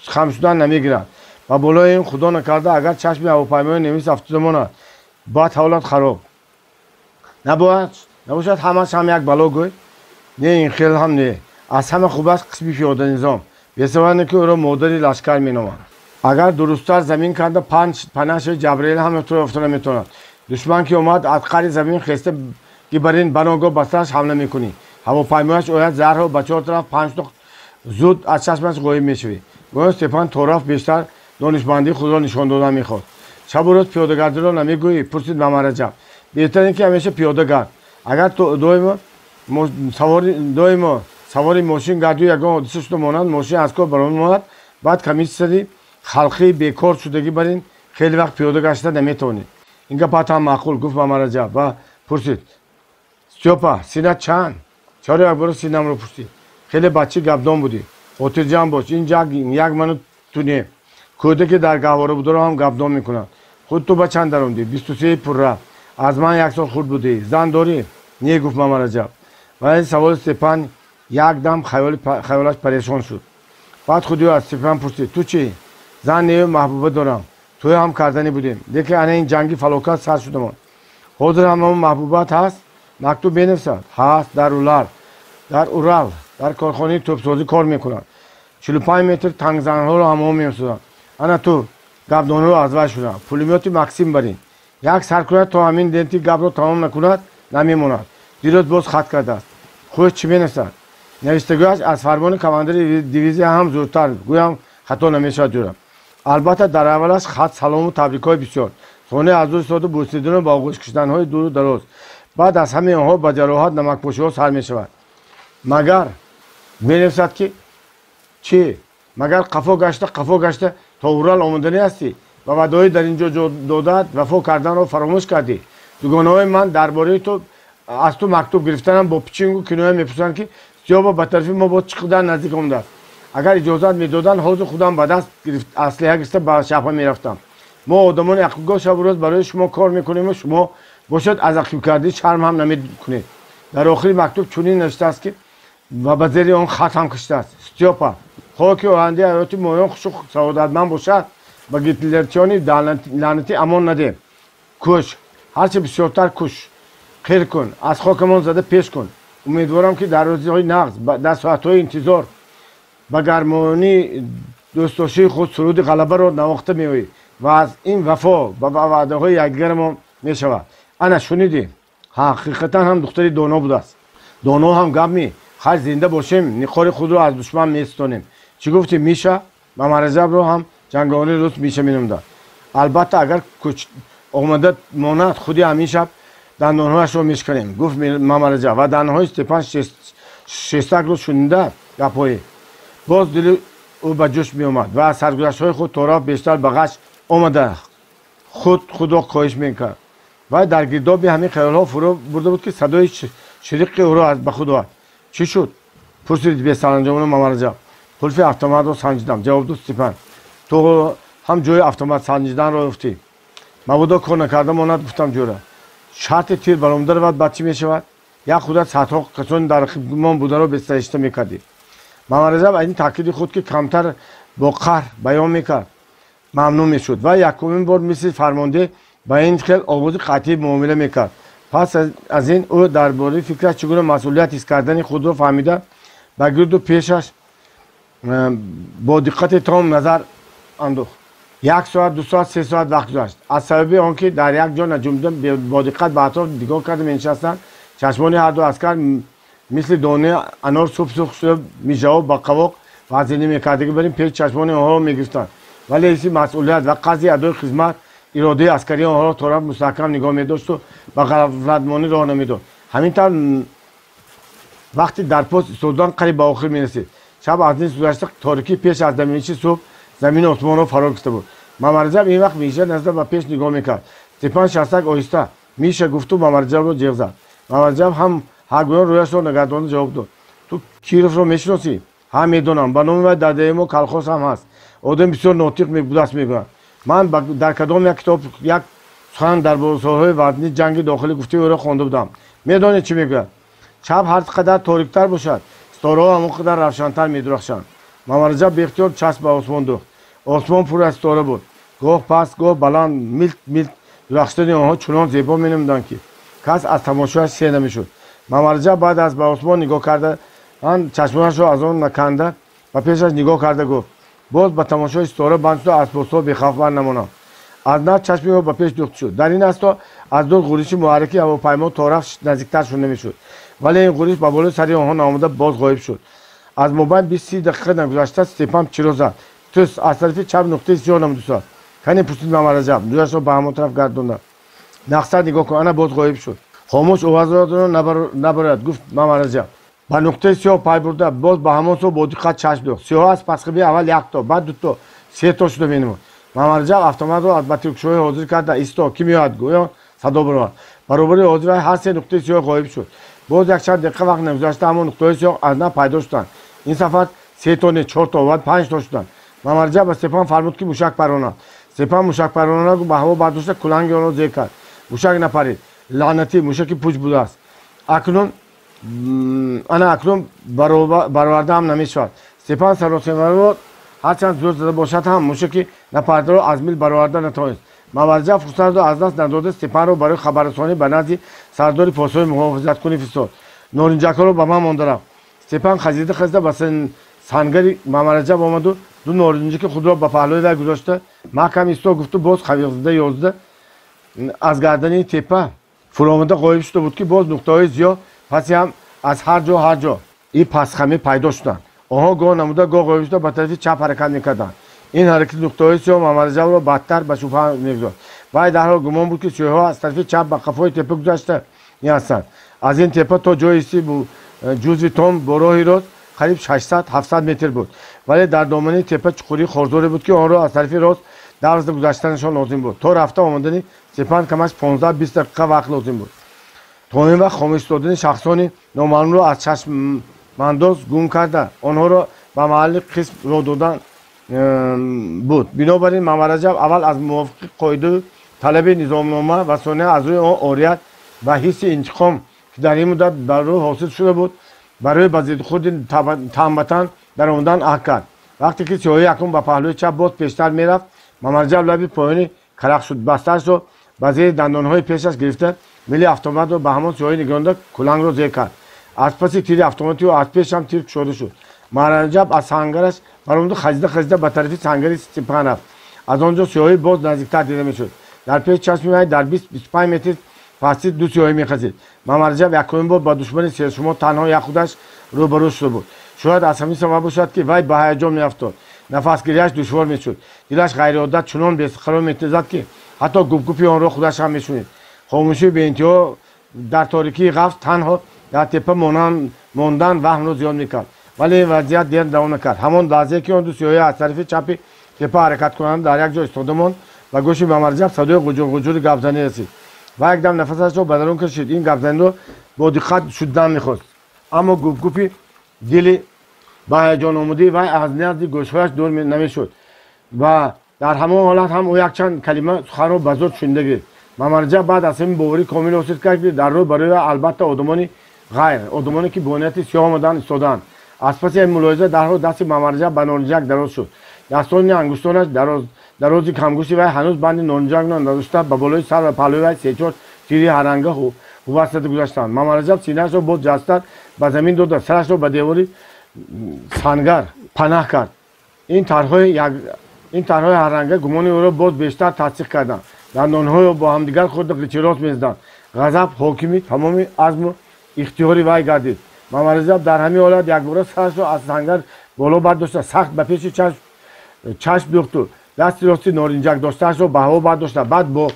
хам шудан намегирад. Ва болои ин худо накарда агар чашми ҳавопаймои немис афтода монад, баъд ҳолат хароб. Набояд, набошад ҳамаш ҳам як бало гӯй? Не, ин хел ҳам не. Аз ҳама хуб аст қисми пиёданизом. Бесабаб ки ӯро модари лашкар меноманд. Агар дурусттар замин канда панаши Ҷабраил ҳам туро ёфта наметавонад. Душман ки омад аз қари замин хеста ки бар ин баногоҳ ба сараш ҳамла мекунӣ. Ҳавопаймояш ояд зарҳо ба чор тараф панҷ зуд аз чашмаш ғоиб мешавӣ. Гӯё Степан торафт бештар донишмандии худро нишон додан мехост. Шабу рӯз пиёдагардиро намегӯӣ? Пурсид Мамараҷаб. Беҳтар ин ки ҳамеша пиёда гард. Агар доимо савори мошин гардию ягон ҳодиса шуда монад, мошин аз кор баромад монад, баъд комиссари халқии бекор шудагӣ бар ин хеле вақт пиёда гашта наметавонед. Ин гапат ҳам маъқул, гуфт Мамараҷаб ва пурсид: Стёпа, синат чанд? Чаро якбора синамро пурсид? Хеле бачаи гапдон будӣ. Хотирҷамъ бош, ин як ману ту не. Кӯдаке дар гаҳвора бударо ҳам гапдон мекунад. Худ ту ба чанд даромдӣ? 23 пурра. Аз ман як сол хурд будӣ. Зан дорӣ? Не, гуфт Мамараҷаб. Ва ин саволи Степан як дам хаёлаш парешон шуд. Баъд худи ӯ аз Степан пурсид: ту чӣ? Зан нею маҳбуба дорам. Тӯй ҳам карданӣ будем. Лекин ана ин ҷанги фалокат сар шудамон. Ҳозир ҳам ҳамон маҳбубат ҳаст? Мактуб менависад? Ҳаст, дар Урал. Дар Урал, дар корхонаи тӯбсозӣ кор мекунад. 45 метр тангзанҳоро ҳамон месозанд. Ана ту гапдонҳоро аз вай шудам. Пулемёти Максим барин. Як сар кунад то ҳамин денти гапро тамом накунад, намемонад. Дирӯз боз хат кардааст. Хуш чӣ менависад? Навиштагӯяш аз фармони командири дивизия ҳам зудтар, гӯям хато намешавад ҷӯра. Албатта дар аввалаш хат салому табрикҳои бисёр. Сони аз ӯ истоду бӯсидину ба оғӯш кашиданҳои дуру дароз. Баъд аз ҳамаи онҳо ба ҷароҳат намакпошиҳо сар мешавад. Магар менависад ки чӣ? Магар қафо гашта қафо гашта то Урал омаданӣ ҳастӣ? Ва ваъдаҳои дар ин ҷо додаат вафо карданро фаромӯш кардӣ. Дугонаҳои ман дар бораи ту аз ту мактуб гирифтанам бо пичингу киноя мепурсанд ки Стёпа ба тарафи мо боз чӣ қадар наздик омадааст. Агар иҷозат медоданд, ҳозир худам ба даст аслиҳа гирифта ба шаҳра мерафтам. Мо одамони ақибгоҳ шабу рӯз барои шумо кор мекунему шумо бошад аз ақибкардӣ шарм ҳам намекунед. Дар охири мактуб чунин навиштааст ки ва ба зери он хат ҳам кашидааст: Стёпа, хоҳ ки ояндаи ҳаёти моён хушу саодатманд бошад, ба гитлерчиёни лаънатӣ амон надеҳ. Кӯш, ҳарчи бисёртар кӯш, қир кун, аз хокамон зада пеш кун. Умедворам ки дар рӯзҳои нағз, дар соатҳои интизор ба гармонии дӯстдоштии худ суруди ғалабаро навохта меоӣ ва аз ин вафо ба ваъдаҳои якдигарамон мешавад. Ана шунидӣ, ҳақиқатан ҳам духтари доно будааст. Доно ҳам гап ми, хайр зинда бошем, ниқори худро аз душман меситонем. Чӣ гуфтӣ, Миша? Мамараҷабро ҳам ҷанговари рус Миша меномданд. Албатта агар кӯч омада монад, худи ҳамин шаб дандонҳояшро мешканем, гуфт Мамараҷаб ва дандонҳои Степан Шестакро шунида гапҳои боз дили ӯ ба ҷӯш меомад ва аз саргузаштҳои худ торафт бештар ба ғаш омада худ худро коҳиш мекард. Вай дар гирдоби ҳамин хаёлҳо фурӯ бурда буд ки садои шириқи ӯро ба худ овард. Чӣ шуд? Пурсид бесаранҷомона Мамараҷаб. Қулфи автоматро санҷидам, ҷавоб дод Степан. Ту ҳам ҷои автомат санҷиданро ёфтӣ. Мабодо кор накарда монад, гуфтам ҷӯра. Шарти тир баромада равад, баъд чӣ мешавад? Як худат садҳо касони дар рақибмон бударо бесаришта мекардӣ. Мамараҷаб аз ин таъкиди худ ки камтар бо қаҳр баён мекард мамнун мешуд ва якумин бор мисли фармондеҳ ба ин хел овози қатъӣ муомила мекард. Пас аз ин ӯ дар бораи фикраш чӣ гуна масъулият ҳис кардани худро фаҳмида ба гирду пешаш бо диққати том назар андохт. Як соат, 2 соат, 3 соат вақт гузашт. Аз сабаби он ки дар як ҷо наҷумда бо диққат ба атроф нигоҳ карда менишастанд, чашмони ҳарду аскар мисли донаи анор суб-сурх шуда мижаҳо ба қавоқ вазинӣ мекардагӣ бар ин пеш чашмони онҳоро мегирифтанд. Вале ҳисси масъулият ва қасди адои хизмат иродаи аскарии онҳоро торафт мустаҳкам нигоҳ медошту ба ғафлатмонӣ роҳ намедод. Ҳамин тавр вақти дар пост истодан қариб ба охир мерасид. Шаб аз нисф гузашта торикӣ пеш аз даминиши субҳ замини осмонро фаро гирифта буд. Мамараҷаб ин вақт Миша назар ба пеш нигоҳ мекард. Степан Шастак оҳиста Миша гуфту Мамараҷабро ҷеғ зад. Мамараҷаб ҳам ҳаргӯён рӯяшро нагардонда ҷавоб дод: ту Кировро мешиносӣ? Ҳа, медонам. Ба номи вай дар деҳаи мо колхоз ҳам ҳаст. Одам бисёр нотиқ будааст, мегӯянд. Ман дар кадом як китоб як сухан дар солҳои вазнини ҷанги дохилӣ гуфтаи ӯро хонда будам. Медонед, чӣ мегӯяд? Шаб ҳар қадар ториктар бошад, ситораҳо ҳамон қадар равшантар медурахшанд. Мамараҷаб беихтиёр чашм ба осмон духт. Осмон пур аз ситора буд. Гоҳ паст, гоҳ баланд милт милт дурахшидани онҳо чунон зебо менамуданд, ки кас аз тамошояш сер намешуд. Мамараҷаб баъд аз ба осмон нигоҳ карда чашмонашро аз он наканда ба пешаш нигоҳ карда гуфт: боз ба тамошои ситора банд шуда аз постҳо бехавф намонам. Аз нав чашми ӯ ба пеш духт шуд. Дар ин асно аз дур ғуриши муҳаррики ҳавопаймо то рафт наздиктар шуда мешуд, вале ин ғуриш ба болои сари онҳо наомада боз ғоиб шуд. Аз мобайн 20-30 дақиқа нагузашта Степан чиро зад. Тус, аз тарафи чап нуқтаи сиёҳ намудусад. Кане, пурсид Мамараҷаб, рӯяшро ба ҳамон тараф гардонда. Нақсар нигоҳ кун, ана боз ғоиб шуд. Хомӯш, овозро набарояд, гуфт Мамараҷаб. Ба нуқтаи сиёҳ пай бурда, боз ба ҳамон сӯ бо диққат чашм духт. Сиёҳ аз пасхиби аввал якто, баъд дуто, сето шуда менамуд. Мамараҷаб автоматро аз батиркушоӣ ҳозир карда исто, ки меояд, гӯён садо баровард. Баробари ҳозир ҳар се нуқтаи сиёҳ ғоиб шуд. Боз якчанд дақиқа вақт нагузашта ҳамон нуқтаҳои сиёҳ аз нав пайдо шуданд. Ин сафар сето не, чорто, баъд панҷто шуданд. Мамараҷаб ба Степан фармуд, ки мушак паронад. Степан мушак паронад ба ҳаво бардошта куланги онро зер кард. Мушак напарид. Лаънатӣ, мушаки пуч будааст. Акнун ана акнун бароварда ҳам намешавад. Степан саросемаро ҳарчанд зӯр зада бошад ҳам, мушаки напардаро аз мил бароварда натавонист. Мамараҷаб фурсатро аз даст надода Степанро барои хабаррасонӣ ба назди сардори посҳои муҳофизаткунӣ фиристод. Норинҷакҳоро ба ман монда рафт. Степан хазида хазида ба сангари Мамараҷаб омаду ду норинҷаки худро ба паҳлӯи вай гузошта маҳкам исто гуфту боз хавиқзада ёзда аз гардани теппа фуромада ғоиб шуда буд, ки боз нуқтаҳои зиёд паси ҳам аз ҳар ҷо ҳар ҷо и пасхамӣ пайдо шуданд. Онҳо гоҳ намуда, гоҳ ғоиб шуда ба тарафи чап ҳаракат мекарданд. Ин ҳаракати нуқтаҳои сиёҳ Мамараҷабро бадтар ба шубҳа мегузошт. Вай дарҳол гумон буд, ки сиёҳҳо аз тарафи чап ба қафои теппа гузашта ҳастанд. Аз ин теппа то ҷои исти ҷузви том бо роҳи рост қариб 600-700 метр буд, вале дар домани теппа чуқурии хорзоре буд, ки онро аз тарафи рост даврзда гузаштанашон лозим буд. То рафта омадани Степан камаш 15-20 дақиқа вақт лозим буд. То ин вақт хомӯш додани шахсони номаълумро аз чашмандоз гум карда онҳоро ба маҳалли қисм роҳ додан буд. Бинобар ин Мамараҷаб аввал аз мувофиқи қоидаю талаби низомнома ва сония аз рӯи он орият ва ҳисси интиқом, ки дар ин муддат бар рӯ ҳосил шуда буд, барои ба зидди худи танбатан даромадан аҳд кард. Вақте ки сиёҳӣ якум ба паҳлӯи чап боз пештар мерафт, Мамараҷаб лаби поёни карах шуд бастаашро ба зери дандонҳои пешаш гирифта, мили автоматро ба ҳамон сиёҳӣ нигоҳонда кулангро зер кард. Аз паси тири автомати ӯ аз пеш ҳам тир кушода шуд. Мамараҷаб аз сангараш баромаду хазида хазида ба тарафи сангари Степан рафт. Аз он ҷо сиёҳӣ боз наздиктар дида мешуд. Дар пеши чашми вай дар 20-25 метр пастӣ ду сиёҳӣ мехазид. Мамараҷаб якумин бор ба душмани сершумор танҳо як худаш рӯбарӯ шуда буд. Шояд аз ҳамин сабаб бошад, ки вай ба ҳаяҷон меафтод. Нафасгириаш душвор мешуд. Дилаш ғайриодат чунон бесқарор метезад, ки ҳатто гупгупи онро худаш ҳам мешунид. Хомӯшии беинтиҳо дар торикии ғафз танҳо дар теппа мондан ваҳмро зиёд мекард. Вале ин вазъият дер давом накард. Ҳамон лаҳзае ки он ду сиёҳӣ аз тарафи чапи теппа ҳаракат кунанд дар як ҷо истода монд, ба гӯши Мамараҷаб садои ғуҷур-ғуҷури гапзанӣ расид. Ва якдам нафасашро ба дарун кашид. Ин гапзаниро бо диққат шудан мехост, аммо гупгупи дили ба ҳаяҷономудии вай аз назди гӯшҳояш дур намешуд ва дар ҳамон ҳолат ҳам ӯ якчанд калима суханро ба зуд шунида гирифт. Мамараҷаб баъд аз ҳамин боварӣ комил ҳосил кард, ки дар рӯ барои вай албатта одамони ғайр, одамоне ки бо нияти сиёҳ омадаанд, истодаанд. Аз паси ин мулоҳиза дарҳол дасти Мамараҷаб ба норинҷак дароз шуд. Дастони ангуштонаш дарози камгӯши вай ҳанӯз банди норинҷакро надошта ба болои сар ва паҳлӯи вай се-чор тири ҳаранга ҳувват зада гузаштанд. Мамараҷаб синаашро боз ҷастар ба замин дода, сарашро ба девори сангар панаҳ кард. Ин тарҳҳои ҳаранга гумони ӯро боз бештар тасдиқ карданд. Дандонҳоро бо ҳамдигар хӯрда қичирост мезаданд. Ғазаб ҳокими тамоми азму ихтиёри вай гардид. Мамараҷаб дар ҳамин ҳолат якбора сарашро аз сангар боло бардошта сахт ба пеши чашм духту дасти рости норинҷак доштаашро ба ҳаво бардошта, баъд бо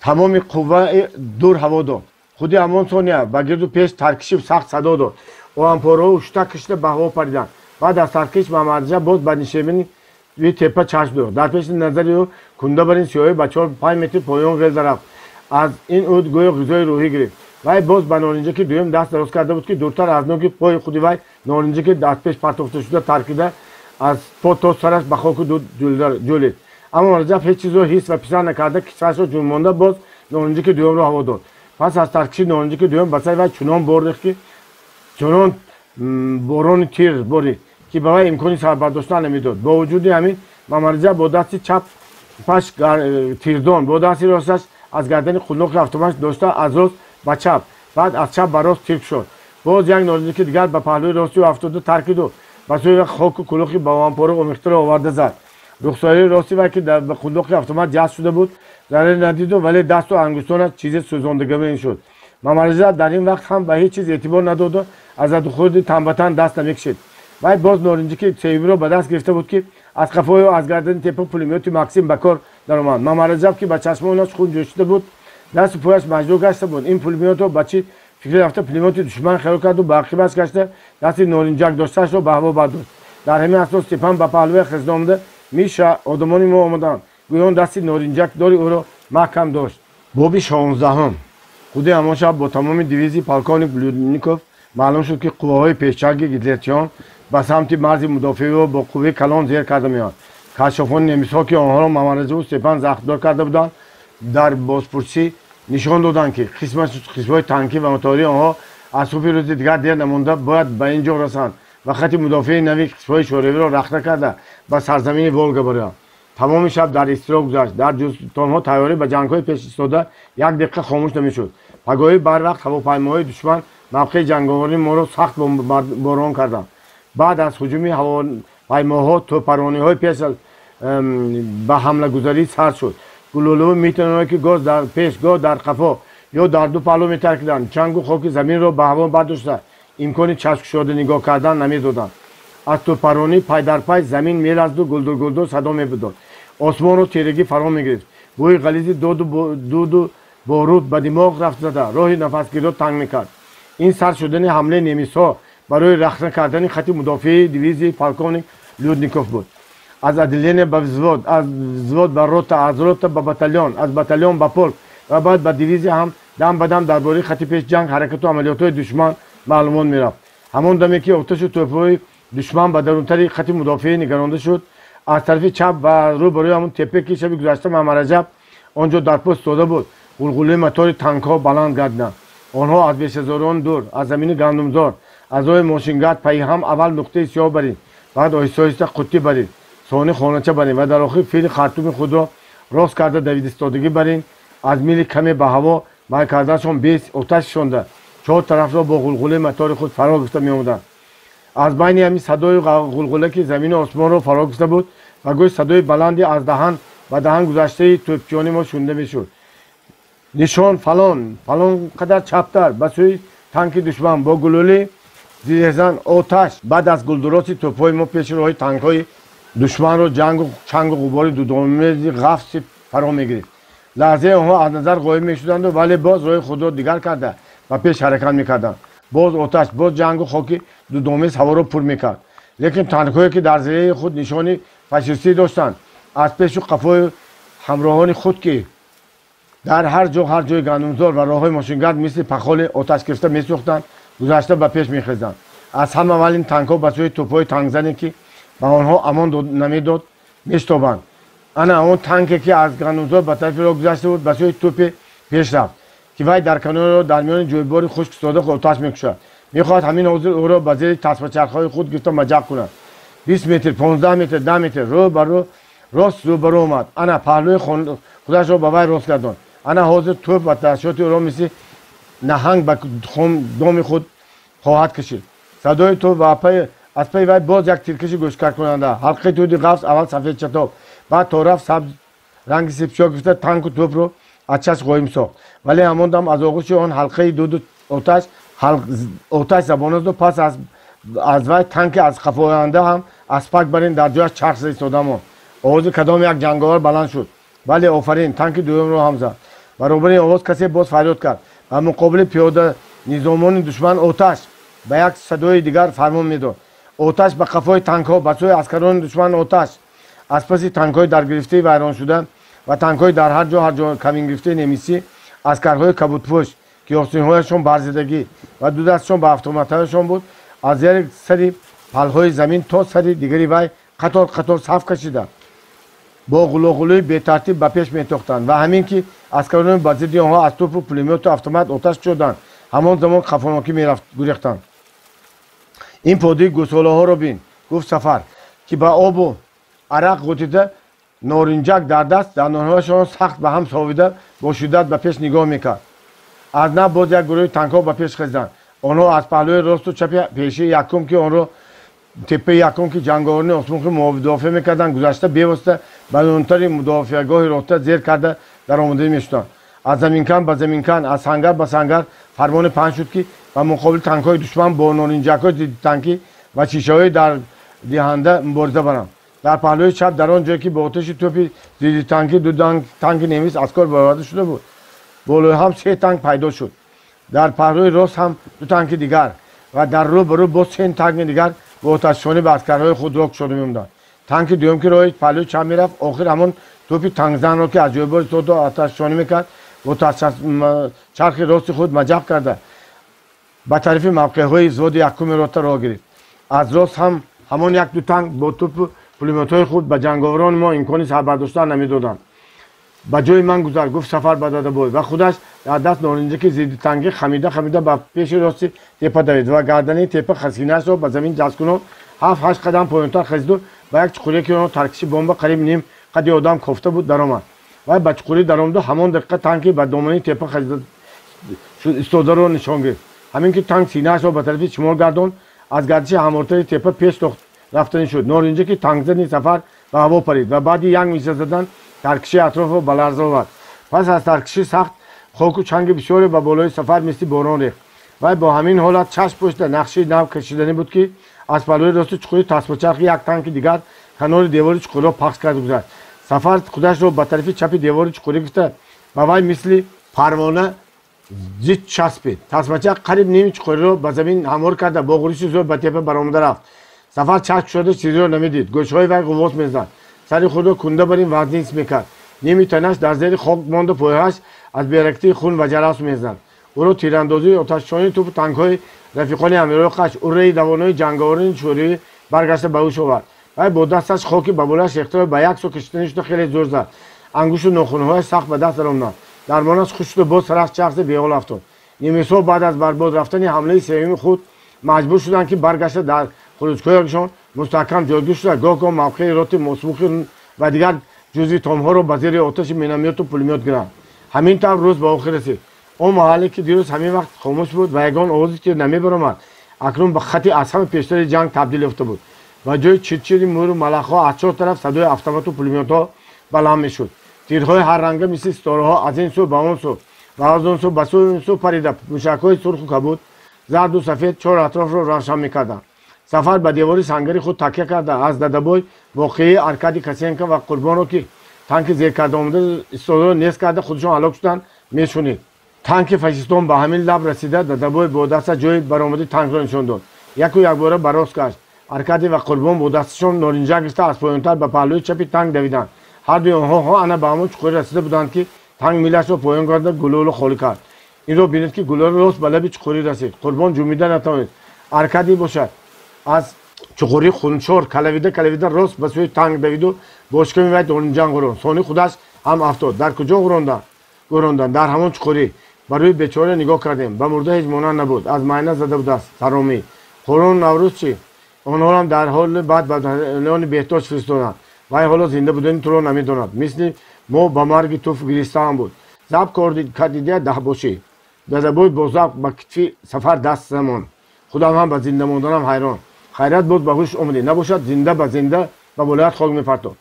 тамоми қувваи дур ҳаво дод. Худи ҳамон сония ба гирду пеш таркиши сахт садо дод. Оҳанпораҳо ҳушта кашида ба ҳаво париданд. Баъд аз таркиш Мамараҷаб боз ба нишебини теппа чашм духт. Дар пеши назари ӯ кунда бар ин сиёҳӣ ба 4-5 метр поён ғелда рафт. Аз ин ӯ гӯё ғизои рӯҳӣ гирифт. Вай боз ба норинҷаки дуюм даст дароз карда буд, ки дуртар аз ноги пои худи вай норинҷаки аз пеш партофта шуда таркида Аз по то сараш ба хоку дуд ҷӯлид. Аммо Раҷаб ҳеҷ чизро ҳис ва писанд накарда, китфашро ҷунбонда, боз норинҷаки дуюмро ҳаво дод. Пас аз таркиши норинҷаки дуюм ба сари вай чунон бор рехт, ки чунон борони тир борид, ки ба вай имкони сарбардоштан намедод. Бо вуҷуди ҳамин Мамараҷаб бо дасти чап паш тирдон, бо дасти росташ аз гардани қуллоқи автомат дошта, аз рост ба чап, баъд аз чап ба рост тир кушод. Боз як норинҷаки дигар ба паҳлӯи рости ӯ афтода таркиду ба сӯи хоку кулухи ба омехтаро оварда зад. Рухсории рости вай, ки ба қуллоқи автомат ҷазб шуда буд, зарар надиду, вале дасту ангуштонаш чизе сӯзондагӣ шуд. Мамараҷаб дар ин вақт ҳам ба ҳеҷ чиз эътибор надоду аз задухӯрди танбатан даст намекашид. Вай боз норинҷаки сеюмиро ба даст гирифта буд, ки аз қафои ӯ аз гардани тепа пулемёти Максим ба кор даромад. Мамараҷаб, ки ба чашмонаш хун ҷӯшида буд, дасту пояш маҷрӯҳ гашта буд, ин пулемётро ба чӣ фикр рафта пулемёти душман хаёл карду ба ақибаш гашта, дасти норинҷак доштаашро ба ҳаво бардошт. Дар ҳамин асно Степан ба паҳлӯи хезда омада: «Миша, одамони мо омаданд», гӯён дасти норинҷакдори ӯро маҳкам дошт. Боби 16-ум. Худи ҳамон шаб бо тамоми дивизии полковник Людников маълум шуд, ки қувваҳои пешчанги гитлерчиён ба самти марзи мудофиавиро бо қувваи калон зер карда меоянд. Кашшофони немисҳо, ки онҳоро Мамараҷабу Степан захмдор карда буданд, дар бозпурсӣ нишон доданд, ки қисмҳои танкӣ ва мотории онҳо аз субҳи рӯзи дигар дер намонда бояд ба ин ҷо расанд ва хати мудофиаи нави қисмҳои шӯравиро рахта карда, ба сарзамини Волга бароянд. Тамоми шаб дар изтироб гузашт. Дар ҷузтонҳо тайёрӣ ба ҷангҳои пеш истода як дақиқа хомӯш намешуд. Пагоҳӣ барвақт ҳавопаймоҳои душман мавқеи ҷанговарии моро сахт борон карданд. Баъд аз ҳуҷуми ҳавопаймоҳо тӯппарониҳои пеш аз ба ҳамлагузарӣ сар шуд. Гулӯлаву метавонанд, ки гоҳ дар пеш, гоҳ дар қафо ё дар ду паҳлӯ метаркиданд, чангу хоки заминро ба ҳаво бардошта, имкони чашмкушода нигоҳ кардан намедоданд. Аз тӯппаронӣ пай дар пай замин мелазду гулдур-гулдур садо мебудод. Осмонро терагӣ фаро мегирифт. Бӯи ғализи дуду боруд ба димоғ рафт зада, роҳи нафасгириро танг мекард. Ин сар шудани ҳамлаи немисҳо барои рахна кардани хати мудофиаи дивизияи полковник Людников буд. Аз отделение ба взвод, аз взвод ба рота, аз рота ба батальон, аз батальон ба полк ва баъд ба дивизия ҳам дам ба дам дар бораи хати пеш ҷанг, ҳаракату амалиётҳои душман маълумот мерафт. Ҳамон даме ки оташу тӯпҳои душман ба дарунтари хати мудофиа нигаронда шуд, аз тарафи чап ва рӯ барои ҳамон теппе, ки шаби гузашта Мамараҷаб он ҷо дар пост истода буд, ғулғулаи мотори танкҳо баланд гардиданд. Онҳо аз бешазорон дур, аз замини гандумзор, аз роҳи мошингард пайҳам аввал нуқтаи сиёҳ барид, баъд оҳиста оҳиста қуттӣ барид, сони хонача барин ва дар охир фили хартуми худро рост карда давидистодагӣ барин, аз мили каме ба ҳаво май кардаашон бес оташ шонда, чор тарафро бо ғулғулаи мотори худ фаро гирифта меомаданд. Аз байни ҳамин садою ғулғула, ки замину осмонро фаро гирифта буд, ва гӯш садои баланде аз даҳан ба даҳан гузаштаи тӯпчиёни мо шунида мешуд: «Нишон фалон фалон қадар чаптар, ба сӯи танки душман бо гулӯли зирезан оташ!» Баъд аз гулдуроси тӯпҳои мо пеши роҳи танкҳои душманро ҷангу чангу ғубори дудомези ғафси фаро мегирифт. Лаҳзаи онҳо аз назар ғоиб мешуданду, вале боз роҳи худро дигар карда, ба пеш ҳаракат мекарданд. Боз оташ, боз ҷангу хоки дудомез ҳаворо пур мекард. Лекин танкҳое, ки дар зираи худ нишони фашистӣ доштанд, аз пешу қафои ҳамроҳони худ, ки дар ҳар ҷо, ҳар ҷои гандумзор ва роҳҳои мошингард мисли пахоли оташ гирифта месӯхтанд, гузашта ба пеш мехезанд. Аз ҳама аввал ин танкҳо ба сӯи тӯпҳои танкзане, ки ба онҳо амон намедод, мештобанд. Ана он танке, ки аз гандумзор ба тарафи роҳ гузашта буд, ба сӯи тӯпе пеш рафт, ки вай дар канори дар миёни ҷӯйбори хушк истода оташ мекушад. Мехоҳад ҳамин ҳозир ӯро ба зери тасмачархҳои худ гирифта маҷақ кунад. 20 метр, 15 метр, 10 метр, рӯ ба рӯ, рост рӯ ба рӯ омад. Ана паҳлӯи худашро ба вай рост гардонд. Ана ҳозир тӯп ва ташоти ӯро мисли наҳанг ба доми худ хоҳад кашид. Садои тӯп ва аз пайи вай боз як тиркаши гӯшкаркунанда. Ҳалқаи дуди ғафс аввал сафедчатоб, баъд то рафт сабз ранги себсиёҳ гирифта, танку тӯпро аз чашм ғоиб сохт. Вале ҳамон дам аз оғӯши он ҳалқаи дуду оташ оташ забоназду пас аз вай танки аз қафоянда ҳам аспак барин дар ҷояш чарх зада истода монд. Овози кадом як ҷанговар баланд шуд: «Бале, офарин, танки дуюмро ҳам зад!» Баробари овоз касе боз фарёд кард: «Ба муқобили пиёда низомони душман оташ!» Ба як садои дигар фармон медод: «Оташ ба қафои танкҳо, ба сӯи аскарони душман оташ!» Аз паси танкҳои даргирифтаи вайроншуда ва танкҳои дар ҳар ҷо, ҳар ҷо камингирифтаи немисӣ, аскарҳои кабудпӯш, ки остинҳояшон барзидагӣ ва ду дастшон ба автоматҳояшон буд, аз як сари палҳои замин то сари дигари вай қатор қатор саф кашида бо ғулоғулӯи бетартиб ба пеш метохтанд ва ҳамин ки аскарони ба зидди онҳо аз тӯпу пулемёту автомат оташ шуданд, ҳамон замон қафонокӣ гурехтанд. Ин подии гӯсолаҳоро бин, гуфт Сафар, ки ба обу арақ ғутида, норинҷак дар даст, дандонҳояшонро сахт ба ҳам совида бо шиддат ба пеш нигоҳ мекард. Аз нав боз як гурӯҳи танкҳо ба пеш хезиданд. Онҳо аз паҳлӯи росту чапи пешии якум, ки онро теппаи якум, ки ҷанговарони осмонхӯр мудофиа мекарданд, гузашта бевосита ба нунтари мудофиагоҳи рота зер карда даромаданӣ мешуданд. Аз заминкан ба заминкан, аз сангар ба сангар фармоне паҳн шуд, ки ба муқобили танкҳои душман бо норинҷакҳои зиддитанкӣ ва шишаҳои дардиҳанда мубориза баранд. Дар паҳлӯи чап, дар он ҷое ки бо оташи тӯпи зиддитанкӣ ду танки немис аз кор бароварда шуда буд, болои ҳам се танк пайдо шуд. Дар паҳлӯи рост ҳам ду танки дигар ва дар рӯ ба рӯ боз се танки дигар бо оташфишонӣ ба аскарҳои худ роҳ кушода мемонданд. Танки дуюм, ки роҳи паҳлӯи чап мерафт, охир ҳамон тӯпи танкзанро, ки аз ҷойбор истода оташфишонӣ мекард, бо чархи рости худ маҷаб карда ба тарафи мавқеъҳои взводи якуми рота роҳ гирифт. Аз рост ҳам ҳамон як-ду танк бо тӯпу пулемётҳои худ ба ҷанговарони мо имкони сарбардоштан намедоданд. Ба ҷои ман гузар, гуфт Сафар ба Дадабой ва худаш дар даст норинҷаки зиддитанкӣ хамида хамида ба пеши рости теппа давид ва гардани теппа хасинаашро ба замин ҷазб 7-8 қадам поёнтар хазиду ба як чуқурие, ки онро таркиши бомба қариб ним қади одам кофта буд, даромад. Вай ба чуқурӣ даромаду ҳамон дақиқа танки ба домани теппа хазида истодаро нишон гирифт. Ҳамин ки танк синаашро ба тарафи шимол гардонд, аз гардиши ҳамвортари теппа пеш рафтанӣ шуд. Норинҷаки танкзани Сафар ба ҳаво парид ва баъди як миса задан таркиши атрофро ба ларза овард. Пас аз таркиши сахт хоку чанги бисёре ба болои Сафар мисли борон рехт. Вай бо ҳамин ҳолат чашм пӯшида нақши нав кашиданӣ буд, ки аз паҳлӯи рости чуқури тасмачархи як танки дигар канори девори чуқурро пахш кард гузашт. Сафар худашро ба тарафи чапи девори чуқурӣ гирифта ба вай мисли парвона зид часпид. Тасмачарх қариб ними чуқуриро ба замин ҳамвор карда бо ғуриши зӯр ба теппа баромада рафт. Сафар чашм кушода чизеро намедид. Гӯшҳои вай ғуввос мезад. Сари худро кунда бар ин вазнин ҳис мекард. Ними танаш дар зери хок монда, пойҳояш аз беҳаракатии хун ва ҷарас мезад. Ӯро тирандозии оташфишонии тӯпу танкҳои рафиқони ҳамроҳаш, ӯ давонои ҷанговарони шӯравӣ баргашта ба ҳуш овард. Вай бо дасташ хоки ба болояш рехтаро ба як сӯ кашиданӣ шуда хеле зӯр зад. Ангушту нохунҳояш сахт ба даст даромаданд. Дармонаш хушк шуда боз сараш чарх зад, беҳол афтод. Немисҳо баъд аз барбод рафтани ҳамлаи сеюми худ маҷбур шуданд, ки баргашта дар хуруҷгоҳашон мустаҳкам ҷойгир шуда, гоҳ-гоҳ мавқеи роти мосмухи ва дигар ҷузъи томҳоро ба зери оташи миномёту пулемёт гиранд. Ҳамин тавр рӯз ба охир расид. Он маҳалле, ки дирӯз ҳамин вақт хомӯш буд ва ягон овозе ки намебаромад, акнун ба хати аз ҳама пештари ҷанг табдил ёфта буд. Ба ҷои чирчири мӯру малахҳо аз чор тараф садои автомату пулемётҳо баланд мешуд. Тирҳои ҳарранга мисли ситораҳо аз ин сӯ ба он сӯ ва аз он сӯ ба сӯи ин сӯ парида, мушакҳои сурху кабуд, зарду сафед чор атрофро равшан мекарданд. Сафар ба девори сангари худ такя карда аз Дадабой воқеаи Аркадий Косенко ва Қурбонро, ки танки зер карда омада истодаро нест карда худашон ҳалок шуданд, мешунид. Танки фашистон ба ҳамин лаб расида, Дадабой бо даста ҷои баромади танкро нишон дод. Яку якбора ба рост гашт. Аркадий ва Қурбон бо дасташон норинҷак гирифта аз поёнтар ба паҳлӯи чапи танк давиданд. Ҳардуи онҳо ана ба ҳамон чуқурӣ расида буданд, ки танк милашро поён карда гулӯло холӣ кард. Инро бинед, ки гулӯла рост ба лаби чуқурӣ расид. Қурбон ҷумида натавонист. Аркадий бошад аз чуқурӣ хуншор калавида калавида рост ба сӯи танк давиду бо шиками вай норинҷак ғуронд. Сони худаш ҳам афтод. Дар куҷо ғуронданд? Дар ҳамон чуқурӣ. Ба рӯи бечора нигоҳ кардем. Ба мурда ҳеҷ монанд набуд. Аз майна зада будааст саромӣ. Қурбону Наврӯз чӣ? Онҳоам дар ҳоли баъд ба лони беҳтоҷ фиристоданд. Вай ҳоло зинда будани туро намедонад. Мисли мо ба марги ту гиристаам буд. Забт кардидия даҳбошӣ. Дадабой бо забт ба китфи Сафар даст замон. Худам ҳам ба зинда монданам ҳайрон. Хайрат боз ба ҳуш омадӣ. Набошад зинда ба зинда ба болоят хок мепартод.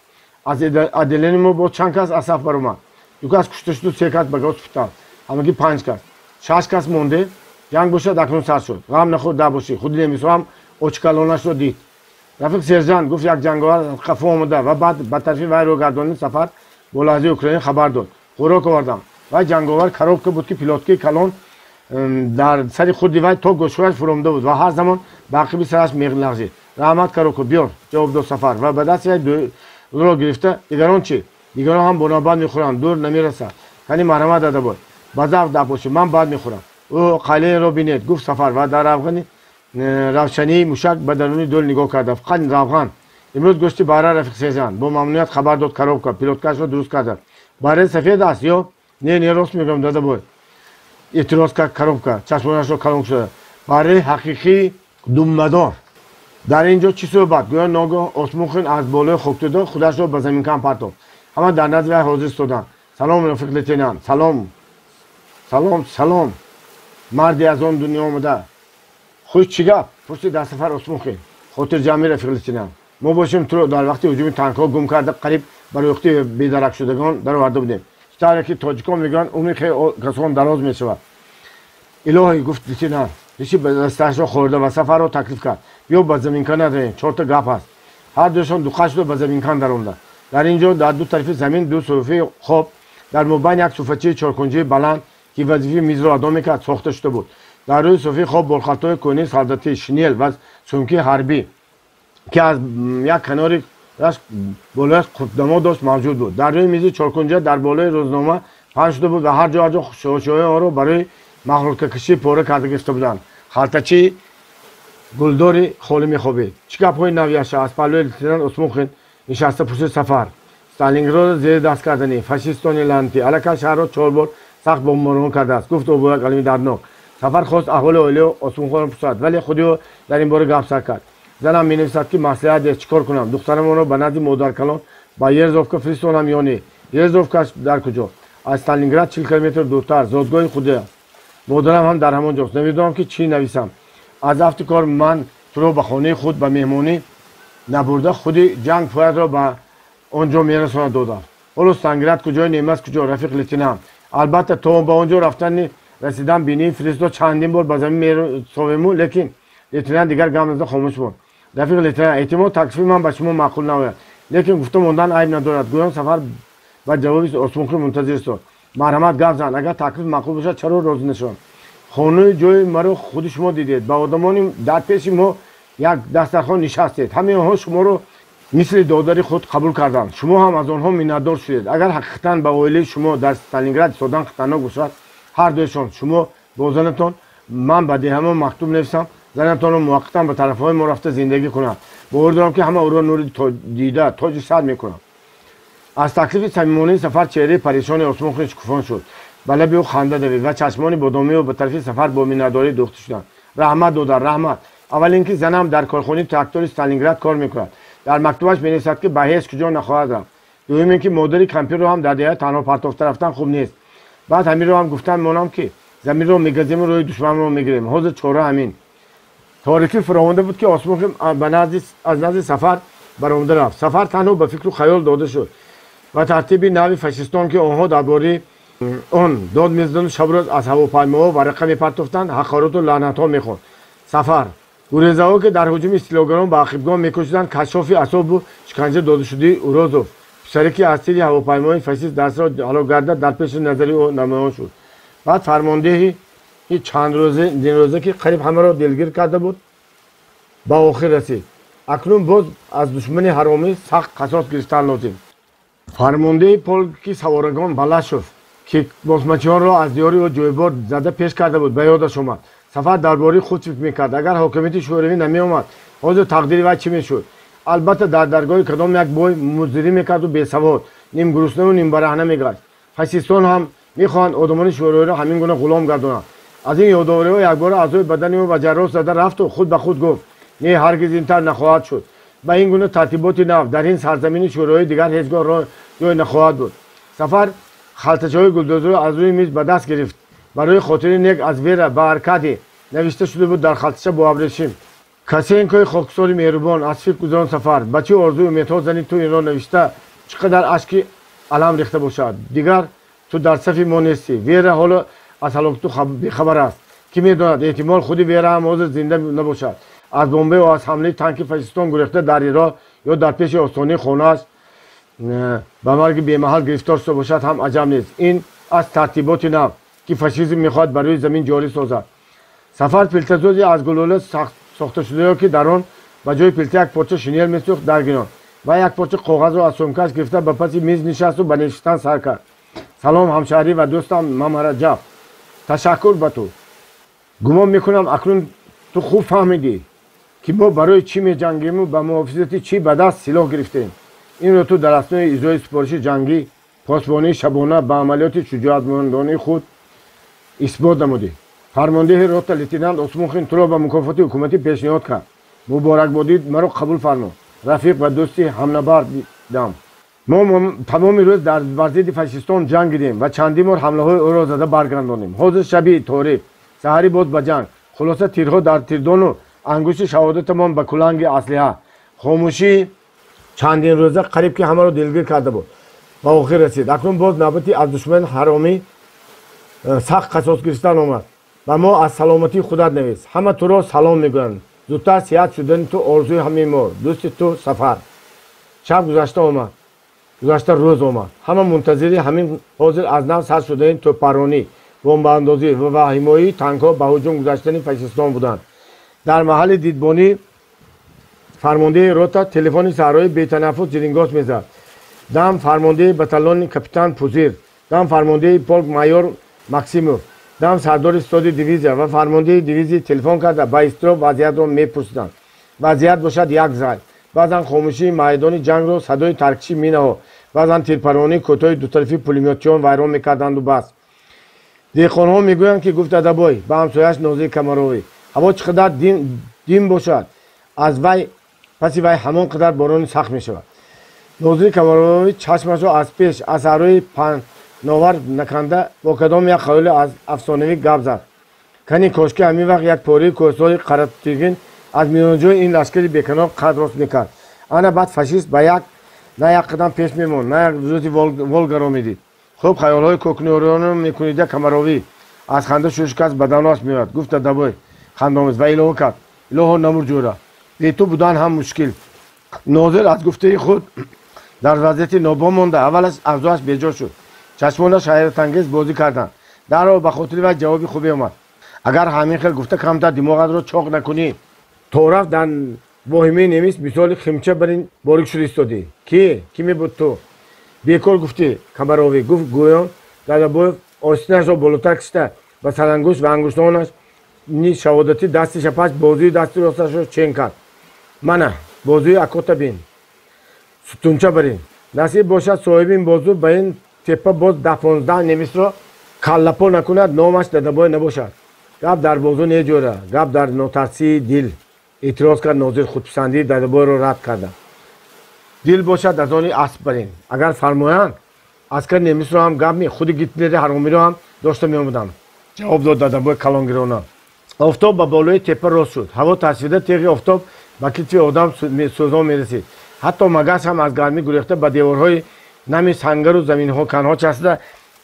Аз отделени мо боз чанд кас аз саф баромад. Ду кас кушта шуду, се кас ба госпитал. Ҳамагӣ 5 кас. 6 кас монде. Ҷанг бошад акнун сар шуд. Ғам нахӯр, даҳбошӣ. Худи немисҳо ҳам очкалонашро дид. Рафиқ сержант, гуфт як ҷанговар аз қафо омада ва баъд ба тарафи вай рӯ гардонид. Сафар бо лаҳзаи украин хабар дод. Хӯрок овардам. Вай ҷанговар коробка буд, ки пилоткаи калон дар сари худи вай то гӯшҳояш фуромда буд ва ҳар замон ба ақиби сараш мелағжид. Раҳмат, коробка биёр, ҷавоб дод Сафар ва ба дасти вай ро гирифта. Дигарон чӣ? Дигарон ҳам бо навбат мехӯранд, дур намерасад. Кани марҳамат, Дадабой. Ба завқ, даҳбошӣ, ман баъд мехӯрам. Ӯ қалинро бинед, гуфт Сафар ва дар равғани равшании мушак ба даруни дӯл нигоҳ карда. Фақат равған. Имрӯз гӯшти бара, рафиқ сержант, бо мамнуният хабар дод Коробка, пилоткашро дуруст карда. Бараи сафед аст ё не? Не, рост мегӯям, дадабой, эътироз кард Коробка, чашмонашро калон шуда. Бараи ҳақиқии думбадор. Дар ин ҷо чӣ суҳбат? Гӯё ногоҳ Осмухин аз болои хоктӯда худашро ба заминкан партофт. Ҳама дар назди вай ҳозир истоданд. Салом, рафиқ лейтенант. Салом, салом, салом, марде аз он дунё омада. Хуш, чӣ гап? Пурсид аз Сафар Осмухин. Хотирҷамъӣ, рафиқ лейтенант. Мо бошем туро дар вақти ҳуҷуми танкҳо гум карда, қариб ба рӯхти бедаракшудагон дароварда будем. Чӣ тавре ки тоҷикон мегӯянд, умри касон дароз мешавад. Илоҳӣ, гуфт лейтенант, риши дасташро хӯрда ва Сафарро таклиф кард. Биё, ба заминка надаем, чорта гап ҳаст. Ҳар дуяшон дуқа шуда ба заминкан даромда. Дар ин ҷо дар ду тарафи замин ду суфаи хоб, дар мобайн як суфачаи чоркунҷии баланд, ки вазифаи мизро адо мекард, сохта шуда буд. Дар рӯи суфаи хоб болхалтаҳои кӯҳнаи солдатӣ, шинел ва сумкии ҳарбӣ, ки аз як канори болояш қутбнамо дошт, мавҷуд буд. Дар рӯи мизи чоркунҷа дар болои рӯзнома паҳн шуда буд ва ҳар ҷо ҳар ҷо шошаҳои онро барои махлуткакашӣ пора карда гирифта буданд. Халтачи гулдори холӣ мехобид. Чӣ гапҳои навияша? Аз паҳлӯи лейтенант Осмухин нишаста пурсид Сафар. Сталинградро зери даст кардани фашистони лаънатӣ аллакай шаҳрро чор бор сахт бомборон кардааст, гуфт ӯ бо як алами дарднок. Сафар хост аҳволи оилаи Осмухинро пурсад, вале худи ӯ дар ин бора гап сар кард. Занам менависад, ки маслиҳат деҳ, чӣ кор кунам, духтарамонро ба назди модаркалон ба Ерзовка фиристонам ё не? Ерзовкаш дар куҷо? Аз Сталинград 40 километр дуртар, зодгоҳи худ. Модарам ҳам дар ҳамон ҷост. Намедонам, ки чӣ нависам. Аз афти кор ман туро ба хонаи худ ба меҳмонӣ набурда, худи ҷанг поятро ба он ҷо мерасонад додам. Ҳоло Сталинград куҷои, немас куҷо, рафиқ лейтенант? Албатта, то ба он ҷо рафтани расидан бинии фристо чандин бор ба замин месовему, лекин лейтенант дигар гап назада хомӯш монд. Рафиқ лейтенант, эҳтимол, таклифи ман ба шумо маъқул наояд, лекин гуфта мондан айб надорад, гӯён Сафар ба ҷавоби Осмухин мунтазир истод. Марҳамат, гап зан. Агар таклиф маъқул бошад, чаро розӣ нашавам? Хонаи ҷои маро худи шумо дидед, ба одамони дар пеши мо як дастархон нишастед. Ҳамаи онҳо шуморо мисли додари худ қабул карданд. Шумо ҳам аз онҳо миннатдор шудед. Агар ҳақиқатан ба оилаи шумо дар Сталинград истодан хатарнок бошад, ҳар дуяшон, шумо бо занатон, ман ба деҳамон мактуб нависам, занатонро муваққатан ба тарафҳои мо рафта зиндагӣ кунад. Бовар дорам, ки ҳама ӯро нури дида, тоҷи сар мекунанд. Аз таклифи самимонаи Сафар чеҳраи парешони Осмухин шукуфон шуд. Ба лаби ӯ ханда давид ва чашмони бодомии ӯ ба тарафи Сафар бо миннатдорӣ дӯхта шуданд. Раҳмат, додар, раҳмат. Аввал ин ки занам дар корхонаи трактори Сталинград кор мекунад. Дар мактубаш менависад, ки ба ҳеҷ куҷо нахоҳад рафт. Дуюм ин ки модари кампирро ҳам дар деҳа танҳо партофта рафтан хуб нест. Баъд ҳаминро ҳам гуфтан монам, ки заминро мегазему рӯи душманро мегирем. Ҳозир чора ҳамин. Торикӣ фаровонда буд, ки Осмухин аз назди Сафар баромада рафт. Сафар танҳо ба фикру хаёл дода шуд ва тартиби нави фашистон, ки онҳо дар бораи он дод мезаданду шабрӯз аз ҳавопаймоҳо варақа мепартофтанд, ҳақороту лаънатҳо мехонд. Сафар гурезаҳо, ки дар ҳуҷуми истилогарон ба ақибгоҳ мекӯшиданд, кашшофи асобу шиканҷа додашудаи Урозов, писаре ки аз тири ҳавопаймои фашист дастро ҳалок гардад, дар пеши назари ӯ намоён шуд. Баъд фармондеҳи чандрӯза, ки қариб ҳамаро дилгир карда буд, ба охир расид. Акнун боз аз душмани ҳаромӣ сахт қасос гирифтан лозим. Фармондеҳи полки саворагон Балашов, ки босмачиёнро аз диёри ӯ ҷойбор зада пеш карда буд, ба ёдаш омад. Сафар дар бораи худ фикр мекард. Агар ҳокимияти шӯравӣ намеомад, ҳозир тақдири вай чӣ мешуд? Албатта, дар даргоҳи кадом як бой муздирӣ мекарду бесавод, нимгуруснаву нимбараҳна мегашт. Фашистон ҳам мехоҳанд одамони шӯравиро ҳамин гуна ғулом гардонанд. Аз ин ёдовариҳо якбора аъзои бадани ӯ ваҷаррос зада рафту худ ба худ гуфт: не, ҳаргиз ин тавр нахоҳад шуд. Ба ин гуна тартиботи нав дар ин сарзамини шӯравӣ дигар ҳеҷ гоҳ ҷой нахоҳад буд. Сафар халтачаҳои гулдозиро аз рӯи миз ба даст гирифт. Барои хотири нек аз Вера ба Аркадий навишта шуда буд дар халтача бо абрешим. Касенкои хоксори меҳрубон, аз фикр гузарон Сафар, ба чӣ орзую умедҳо зани ту инро навишта, чӣ қадар ашки алам рехта бошад. Дигар ту дар сафи мо нестӣ. Вера ҳоло аз ҳалоки ту бехабар аст. Кӣ медонад, эҳтимол, худи Вера ҳам ҳозир зинда набошад. Аз бомбео аз ҳамлаи танки фашистон гурехта, дар роҳ ё дар пеши остонаи хонааш ба марги бемаҳал гирифтор шуда бошад ҳам аҷаб нест. Ин аз тартиботи нав, ки фашизм мехоҳад бар рӯи замин ҷорӣ созад. Сафар пилтасози аз гулӯла сохташудаё, ки дар он ба ҷои пилта як порча шинел месӯхт, даргирон ва як порча коғазро аз сумкаш гирифта, ба паси миз нишасту ба навиштан сар кард. Салом, ҳамшаҳрӣ ва дӯстам Мамараҷаб. Ташаккур ба ту. Гумон мекунам, акнун ту хуб фаҳмидӣ, Ки мо барои чӣ меҷангему ба муҳофизати чӣ ба даст силоҳ гирифтем. Инро ту дар аснои иҷрои супориши ҷангӣ, посбонии шабона ба амалиёти шуҷоатмандонаи худ исбот намудӣ. Фармондеҳи рота лейтенант Осмухин туро ба мукофоти ҳукуматӣ пешниҳод кард. Муборакбодӣ маро қабул фармо, рафиқ ва дӯсти ҳамнабардам. Мо тамоми рӯз бар зидди фашистон ҷангидем ва чандин бор ҳамлаҳои ӯро зада баргардонем. Ҳозир шаби торик, саҳарӣ боз ба ҷанг. Хулоса, тирҳо дар тирдону ангушти шаҳодатамон ба куланги аслиҳа. Хомӯшии чандин рӯза қариб ки ҳамаро дилгир карда буд, ба охир расид. Акнун боз навбати аз душмани ҳаромӣ сахт қасос гирифтан омад. Ба мо аз саломатии худат навис. Ҳама туро салом мегӯянд. Зудтар сиҳат шудани ту орзуи ҳамаи мо. Дӯсти ту Сафар. Шаб гузашта омад, гузашта рӯз омад. Ҳама мунтазири ҳамин ҳозир аз нав сар шудани тӯбпаронӣ, бомбаандозӣ ва ваҳимоии танкҳо ба ҳуҷум гузаштани фашистон буданд. Дар маҳалли дидбонӣ фармондеҳи рота телефони саҳроӣ бетанаффус ҷирингос мезад. Дам фармондеҳи батальони капитан Пузир, дам фармондеҳи полк майор Максимов, дам сардори стоди дивизия ва фармондеҳи дивизия телефон карда ба изтироб вазъиятро мепурсиданд. Вазъият бошад як зайл. Баъзан хомӯшии майдони ҷангро садои таркиши минаҳо, баъзан тирпаронии кӯтоҳи дутарафи пулемётчиён вайрон мекарданду бас. Деҳқонҳо мегӯянд, ки гуфт Адабой ба ҳамсояш Нозири Камаровӣ, ҳаво чӣ қадар дим бошад, аз вай паси вай ҳамон қадар борони сахт мешавад. Нозири Камаровӣ чашмашро аз пеш аз саҳрои паҳновар наканда бо кадом як хаёли аз афсонавӣ гап зад. Кани кошки ҳамин вақт як пораи кӯҳсори қаратигин аз миёнҷои ин лашкари беканор қад рост мекард. Ана баъд фашист ба як на як қадам пеш мемонд, на як рӯзи Волгаро медид. Хуб, хаёлҳои кӯкнӯриёнро мекунида Камаровӣ аз ханда шӯшкас баданаш меояд, гуфт Адабой хандомез ва илова кард: илоҳо намур ҷӯра, бе ту будан ҳам мушкил. Нозир аз гуфтаи худ дар вазъияти нобом монда аввалаш авзоаш беҷо шуд. Чашмонаш ҳайратангез бозӣ карданд. Дарҳол ба хотири вай ҷавоби хубе омад. Агар ҳамин хел гуфта камтар димоғатро чоқ накунӣ, то рафт дар воҳимаи немис мисоли химча бар ин борик шуда истодӣ. Ки? Ки мебуд ту? Бекор гуфтӣ, Камаровӣ, гуфт гӯён Дадабоев остинашро болотар кишида ба сарангушт ва ангуштонаш ни шаҳодатӣ дасти чапаш бозуи дасти росташро чен кард. Мана бозуи акота бин, сутунча барин. Насиб бошад соҳиби ин бозу ба ин теппа боз 10-15 немисро каллапо накунад, номаш Дадабой набошад. Гап дар бозу неҷӯра, гап дар нотарсии дил, эътироз кард Нозир, худписандии Дадабойро рад карда. Дил бошад аз они асп барин. Агар фармоянд, аскари немисро ҳам гап ми, худи Гитлери ҳаромиро ҳам дошта меомадам, ҷавоб дод Дадабой калонгирона. Офтоб ба болои теппа рост шуд. Ҳаво тасвида теғи офтоб ба китфи одам сӯзон мерасид. Ҳатто магас ҳам аз гармӣ гурехта ба деворҳои нами сангару заминканҳо часпида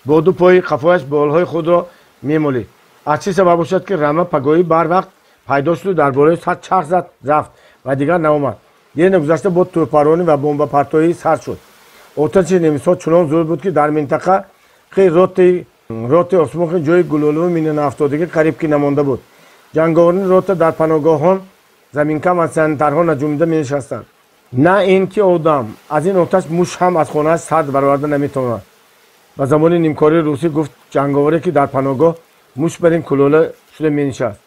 бо ду пои қафояш болҳои худро мемолид. Аз чӣ сабаб бошад, ки рама пагоҳӣ барвақт пайдо шуду дар болои сад чарх зад рафт ва дигар наомад. Дер нагузашта бо тӯбпаронӣ ва бомбапартоӣ сар шуд. Оташи немисҳо чунон зур буд, ки дар минтақа хи роти Осмухин ҷои гулолаву минанаафтодагӣ қариб ки намонда буд. Ҷанговарони рота дар паноҳгоҳон заминкам ва сантарҳо наҷумида менишастанд. На ин ки одам аз ин оташ муш ҳам аз хонааш сард бароварда наметавонад. Ба забони нимкории русӣ гуфт ҷанговаре, ки дар паноҳгоҳ муш бар ин кулола шуда менишаст.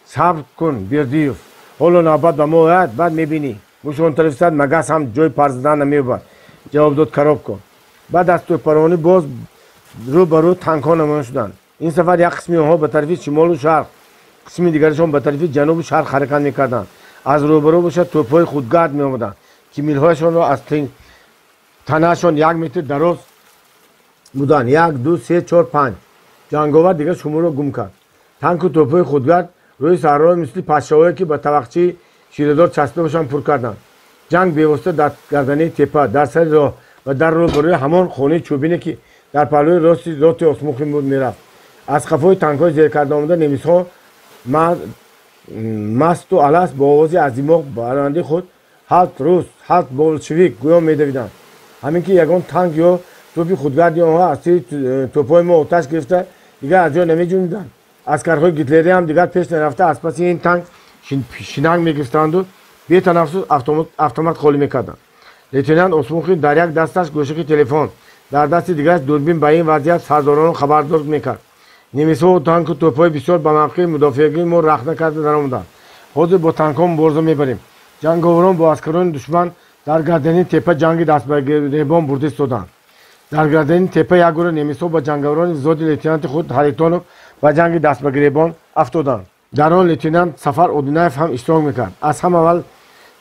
Сабр кун, Бердиев, ҳоло навбат ба мо ояд, баъд мебинӣ. Муш он тарафи сад магас ҳам ҷои парзидан намеёбад, ҷавоб дод Коробко. Баъд аз тӯбпаронӣ боз рӯ ба рӯ танкҳо намоён шуданд. Ин сафар як қисми онҳо ба тарафи шимолу шарқ, қисми дигарашон ба тарафи ҷанубу шарқ ҳаракат мекарданд. Аз рӯбарӯ бошад тӯбҳои худгард меомаданд, ки милҳояшонро аз танаашон 1 метр дароз буданд. 1, 2, 3, 4, 5. Ҷанговар дигар шуморро гум кард. Танку тӯбҳои худгард рӯи саҳроро мисли пашшаҳое, ки ба тавақчии ширадор часпида бошанд, пур карданд. Ҷанг бевосита дар гарданаи теппа, дар сари роҳ ва дар рӯбарӯи ҳамон хонаи чӯбине, ки дар паҳлӯи рости роти Осмухин буд, мерафт. Аз қафои танкҳои зеркарда омада немисҳо масту аласт бо овози аз димоғ барандаи худ ҳалт рус, ҳалт болшевик гӯён медавиданд. Ҳамин ки ягон танк ё тӯпи худгарди онҳо аз тири тӯпҳои мо оташ гирифта, дигар аз ҷой намеҷунбиданд. Аскарҳои гитлерӣ ҳам дигар пеш нарафта аз паси ин танк шинанг мегирифтанду бетанаффус автомат холӣ мекарданд. Лейтенант Осмухин дар як дасташ гӯшаки телефон, дар дасти дигараш дурбин ба ин вазъият сардоронро хабардор мекард. Немисҳо танку тӯпҳои бисёр ба мавқеи мудофиагии мо рахна карда даромаданд. Ҳозир бо танкҳо мубориза мебарем. Ҷанговарон бо аскарони душман дар гардани тепа ҷанги дастбагиребон бурда истоданд. Дар гардани тепа як гурӯҳ немисҳо ба ҷанговарони взводи лейтенанти худ Харитонов ба ҷанги дастбагиребон афтоданд. Дар он лейтенант Сафар Одинаев ҳам иштирок мекард. Аз ҳам аввал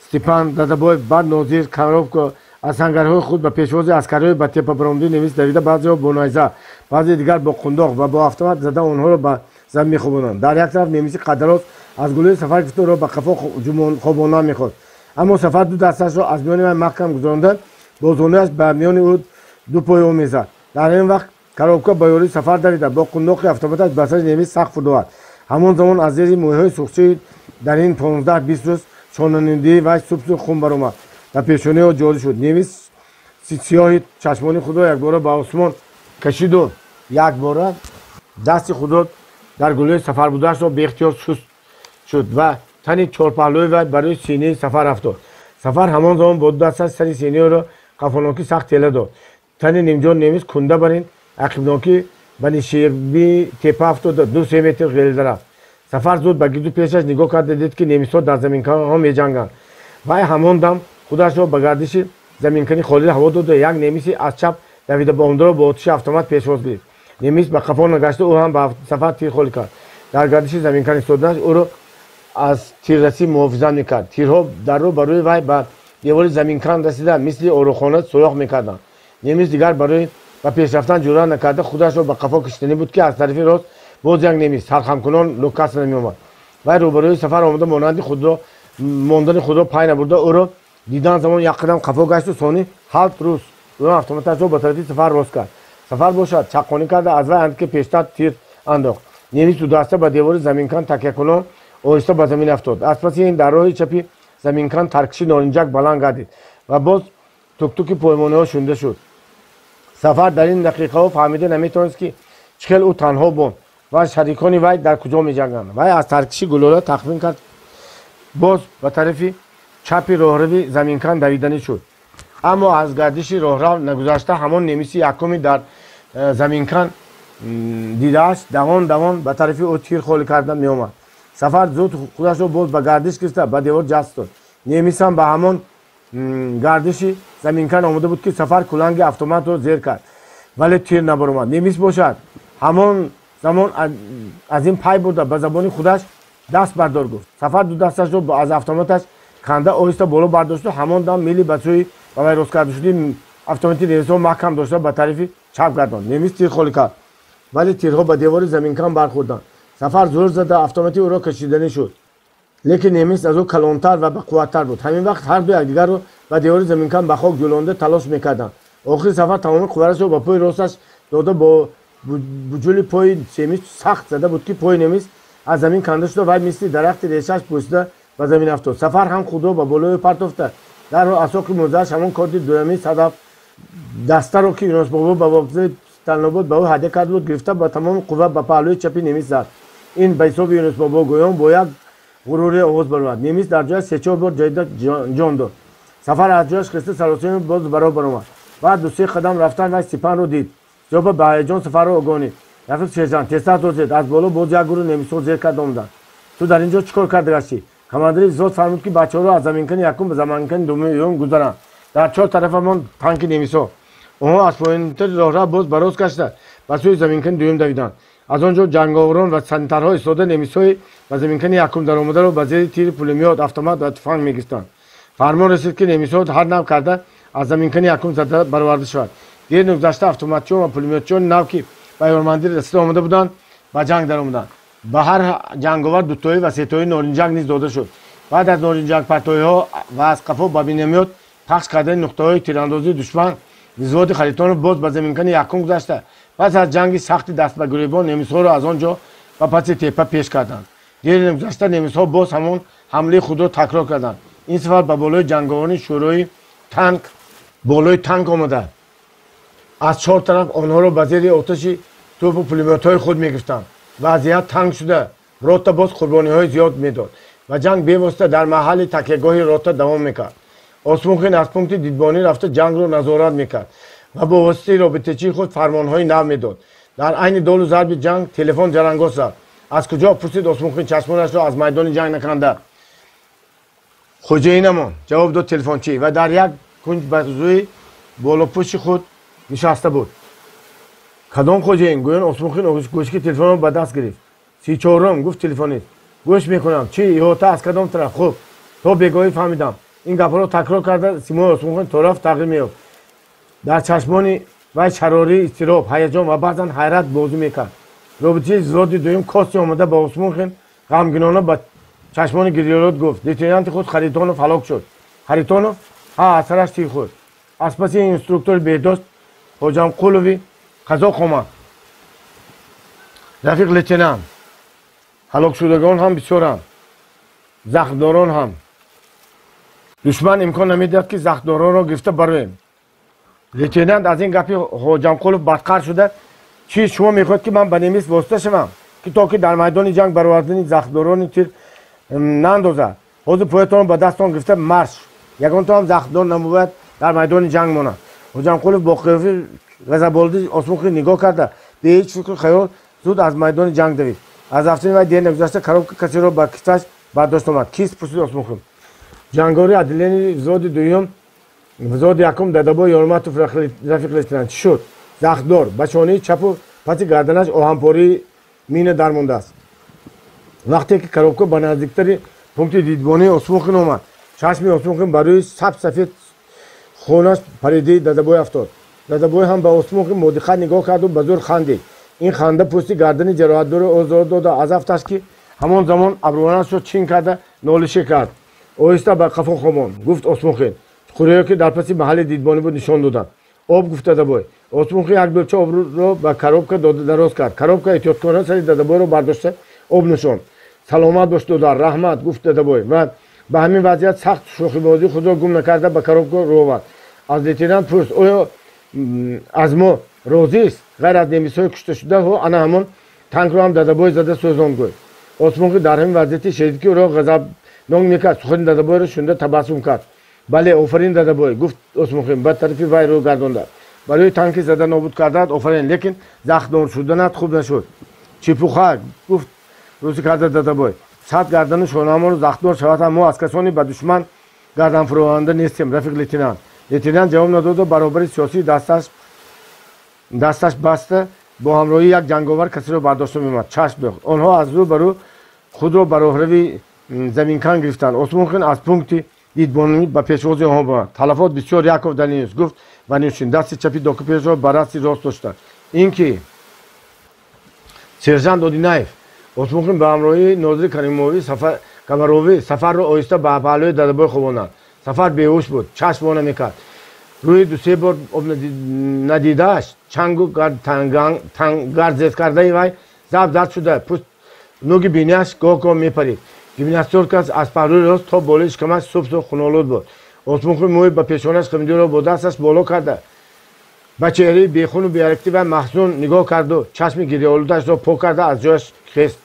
Степан Дадабоев, баъд Нозир Коробко аз сангарҳои худ ба пешвози аскарҳои ба тепа баромадии немис давида, баъзеҳо бо найза, баъзе дигар бо қундоқ ва бо автомат зада онҳоро ба замин мехобонанд. Дар як тараф немиси қаддароз аз гулӯи Сафар гирифта ӯро ба қафо хобондан мехост. Аммо Сафар ду дасташро аз миёни вай маҳкам гузаронда, бо зонуяш ба миёни ӯ ду пои ӯ мезад. Дар ин вақт Коробка ба ёрии Сафар давида, бо қундоқи автоматаш ба сари немис сахт фурдовард. Ҳамон замон аз зери мӯйҳои сурхчии дар ин 15-20 рӯз шонанидии вай субсу хун баромад ва пешонии ӯ ҷорӣ шуд. Немис сиёҳи чашмони худро якбора ба осмон кашиду якбора дасти худро дар гулӯи Сафар будаашро беихтиёр суст шуд ва тани чорпаҳлӯи вай барои синаи Сафар афтод. Сафар ҳамон замон бо ду дасташ сари синаи ӯро қафонокӣ сахт тела дод. Тани нимҷон немис кунда бар ин ақибнокӣ ба нишебии тепа афтода 2-3 метр ғелида рафт. Сафар зуд ба гирду пешаш нигоҳ карда дид, ки немисҳо дар заминканҳо меҷанганд. Вай ҳамон дам худашро ба гардиши заминкани холии ҳаво дода, як немиси аз чап давида ба омдаро бо отиши автомат пешвоз гирифт. Немис ба қафо нагашта, ӯ ҳам ба Сафар тир холӣ кард. Дар гардиши заминкан истоданаш ӯро аз тиррасӣ муҳофизат мекард. Тирҳо дар рӯ ба рӯи вай ба девори заминкан расида, мисли орохона сӯрох мекарданд. Немис дигар барои ба пеш рафтан ҷуръат накарда, худашро ба қафо кашиданӣ буд, ки аз тарафи рост боз як немис сархамкунон лукасна меомад. Вай рӯбарӯи Сафар омада, монанди худро мондани худро пай набурда, ӯро дидан замон як қадам қафо гашту сони ҳалт рӯз ӯ автоматашро ба тарафи Сафар рост кард. Сафар бошад чаққонӣ карда, аз вай андаке пештар тир андохт. Немис дудаста ба девори заминкан такякунон оҳиста ба замин афтод. Аз паси ин дар роҳи чапи заминкан таркиши норинҷак баланд гардид ва боз туктуки поймониҳо шунида шуд. Сафар дар ин дақиқаҳо фаҳмида наметавонист, ки чӣ хел ӯ танҳо монд ва шарикони вай дар куҷо меҷанганд. Вай аз таркиши гулӯла тахмин кард, боз ба тарафи чапи роҳрави заминкан давиданӣ шуд. Аммо аз гардиши роҳрав нагузашта, ҳамон немиси якуми дар заминкан дидааш давон давон ба тарафи ӯ тир холӣ карда меомад. Сафар зуд худашро боз ба гардиш гирифта, ба девор ҷаст дод. Немис ҳам ба ҳамон гардиши заминкан омода буд, ки Сафар куланги автоматро зер кард, вале тир набаромад. Немис бошад ҳамон замон аз ин пай бурда, ба забони худаш даст бардор гуфт. Сафар ду дасташро аз автоматаш канда оҳиста боло бардошту ҳамон дам мили ба сӯи ба вай рост карда шуди автомати немисҳо маҳкам дошта ба тарафи чап гардонд. Немис тир холӣ кард, вале тирҳо ба девори заминкан бархӯрданд. Сафар зур зада автомати ӯро кашиданӣ шуд, лекин немис аз ӯ калонтар ва бақувваттар буд. Ҳамин вақт ҳар ду якдигарро ба девори заминкан ба хок ҷӯлонда талош мекарданд. Охири Сафар тамоми қувварашро ба пои росташ дода, бо буҷули пои немис сахт зада буд, ки пои немис аз замин канда шуда, вай мисли дарахти решааш пӯсида ба замин афтод. Сафар ҳам худро ба болои партофта, дарҳол асоқи мурдааш ҳамон корди дуюми садаф дастаро, ки Юнусбобо ба вокзали Сталинобод ба ӯ ҳадя карда буд, гирифта ба тамоми қувва ба паҳлӯи чапи немис зад. Ин ба ҳисоби Юнусбобо гӯён бо як ғуруре овоз баромад. Немис дар ҷояш се-чор бор ҷоида ҷон дод. Сафар аз ҷояш хиста саросими боз баро баромад. Баъд ду-се қадам рафтан вай Степанро дид. Стёпа ба ҳаяҷон Сафарро огоҳ. Рафиқ сержант, тезтар тозед, аз боло боз як гурӯҳ немисҳо зер карда омаданд. Ту дар ин ҷо чӣ кор карда гаштӣ? Командири взвод фармуд, ки бачаҳоро аз заминкани якум ба заминкани дуюм гузаранд. Дар чор тарафамон танки немисҳо. Онҳо аз поёнтари роҳрав боз ба рост гашта ба сӯи заминкани дуюм давиданд. Аз он ҷо ҷанговарон ва санитарҳо истода немисҳои ба заминкани якум даромадаро ба зери тири пулемёт, автомат ва туфанг мегирифтанд. Фармон расид, ки немисҳо ҳар нав карда аз заминкани якум зада бароварда шавад. Дер нагузашта автоматчиён ва пулемётчиёни нав, ки ба ёрмандӣ расида омада буданд, ба ҷанг даромаданд. Ба ҳар ҷанговар дутоӣ ва сетоӣ норинҷак низ дода шуд. Баъд аз норинҷакпартоиҳо ва аз қафо ба миномёт пахш кардани нуқтаҳои тирандозии душман, взводи Харитонов боз ба заминкани якум гузашта, пас аз ҷанги сахти дастбагиребон немисҳоро аз он ҷо ба паси тепа пеш карданд. Дери нагузашта немисҳо боз ҳамон ҳамлаи худро такрор карданд. Ин сафар ба болои ҷанговарони шӯрои танк болои танк омада, аз чор тараф онҳоро ба зери оташи тӯпу пулемётҳои худ мегирифтанд. Вазъият танг шуда, рота боз қурбониҳои зиёд медод ва ҷанг бевосита дар маҳалли такягоҳи рота давом мекард. Осмонхин аз пункти дидбонӣ рафта ҷангро назорат мекард ва бо воситаи робитачии худ фармонҳои нав медод. Дар айни долу зарби ҷанг телефон ҷарангоз зад. Аз куҷо? Пурсид Осмонхин чашмонашро аз майдони ҷанг наканда. Хоҷаинамон, ҷавоб дод телефончӣ ва дар як кунҷ ба рӯи болопӯши худ нишаста буд. Кадом хоҷаин? Гӯён Осмонхин гӯшки телефонро ба даст гирифт. 34-ум, гуфт телефонист. Гӯш мекунам. Чӣ? Иҳота аз кадом тараф? Хуб, то бегоҳӣ фаҳмидам. Ин гапҳоро такрор карда симои Осмонхин торафт тағйир меёфт. Дар чашмони вай шарории изтироб, ҳаяҷон ва баъзан ҳайрат бозӣ мекард. Робитаи взводи дуюм Кости омада ба Осмонхин ғамгинона ба чашмони гирёлод гуфт: лейтенанти худ Харитонов ҳалок шуд. Харитонов? Ҳа, аз сараш тир хӯрд. Аз паси инструктори беҳдошт Ҳоҷамқулови қазоқ омад. Рафиқ лейтенант, ҳалокшудагон ҳам бисёранд, захмдорон ҳам. Душман имкон намедиҳад, ки захмдоронро гирифта бароем. Лейтенант аз ин гапи Ҳоҷамқулов бадқар шуда: чӣ, шумо мехоҳед, ки ман ба немис восита шавам, ки то ки дар майдони ҷанг баровардани захмдорони тир наандозад? Ҳозир поятонро ба дастон гирифта марш, ягонто ҳам захмдор намебояд дар майдони ҷанг монад. Ҳоҷамқулов бо қиёфаи ғазаболуди Осмонхин нигоҳ карда, бе ҳеҷ фикру хаёл зуд аз майдони ҷанг давид. Аз рафтани вай дер нагузашта коробка касеро ба китфаш бардошт омад. Кист? Пурсид Осмонхин. Ҷангори отделении взводи дуюм, взводи якум Дадабой Ёрматов, рафиқ лейтенант. Чӣ шуд? Захмдор, ба шонаи чапу паси гарданаш оҳанпории мина дармондааст. Вақте ки коробка ба наздиктари пункти дидбонии Осмонхин омад, чашми Осмонхин ба рӯи саб-сафед хонаш паридаи Дадабой афтод. Дадабой ҳам ба Осмонхин бодиққат нигоҳ карду ба зӯр хандид. Ин ханда пӯсти гардани ҷароҳатдорро озор дода, аз афташ ки ҳамон замон абрӯанашро чин карда нолише кард. Оҳиста ба қафо хобон, гуфт Осмонхин. Чуқуриҳое ки дар паси маҳалли дидбонӣ буд нишон доданд. Об, гуфт Дадабой. Осмонхин як дулча обро ба коробка дода дароз кард. Коробка эҳтиёткорона сари Дадабойро бардошта об нӯшонд. Саломат бош, додар, раҳмат, гуфт Дадабой ва ба ҳамин вазъият сахт шӯхибозии худро гум накарда ба коробка рӯ овард. Аз лейтенант пурс: оё аз мо розист? Ғайр аз немисҳои кушташуда ана ҳамон танкро ҳам Дадабой зада сӯзонд, гӯй. Осмонхин дар ҳамин вазъияти шадид, ки ӯро ғазабнок мекард, сухани Дадабойро шунида табассум кард. Бале, офарин, Дадабой, гуфт Осмонхин ба тарафи вай рӯ гардонда. Барои танки зада нобуд кардаат офарин, лекин захмдор шуданат хуб нашуд. Чепуха, гуфт рӯзи карда Дадабой. Сад гардану шонаамонро захмдор шавад ҳам мо аз касоне ба душман гарданфурӯранда нестем, рафиқ лейтенант. Лейтенант ҷавоб надоду баробари сиёсии дасташ баста бо ҳамроҳии як ҷанговар касеро бардошта меомад. Чашм дохт. Онҳо аз рӯ ба рӯ худро ба роҳрави заминкан гирифтанд. Осмонхин аз пункти дидбонӣ ба пешвози онҳо бомад. Талафот бисёр, Яков Данилович, гуфт Ванюшин, дасти чапи докупешро ба дасти рост дошта. Ин ки? Сержант Одинаев. Осмонхин ба ҳамроҳии нозири Каримови Камарови Сафарро оҳиста ба паҳлӯи Дадабой хобонанд. Сафар беҳуш буд, чашм во намекард. Рӯи дусе бор об надидааш чангу гард кардаи вай заб зард шуда, пӯст нуги бинияш гоҳ-гоҳ мепарид. Гимнастёркаш аз паҳлӯи рост то болои шикамаш субсу хунолуд буд. Осмонхин мӯи ба пешонаш хамидиро бо дасташ боло карда ба чеҳраи бехуну беҳаракати вай маҳзун нигоҳ карду чашми гирёолудашро пок карда аз ҷояш хест.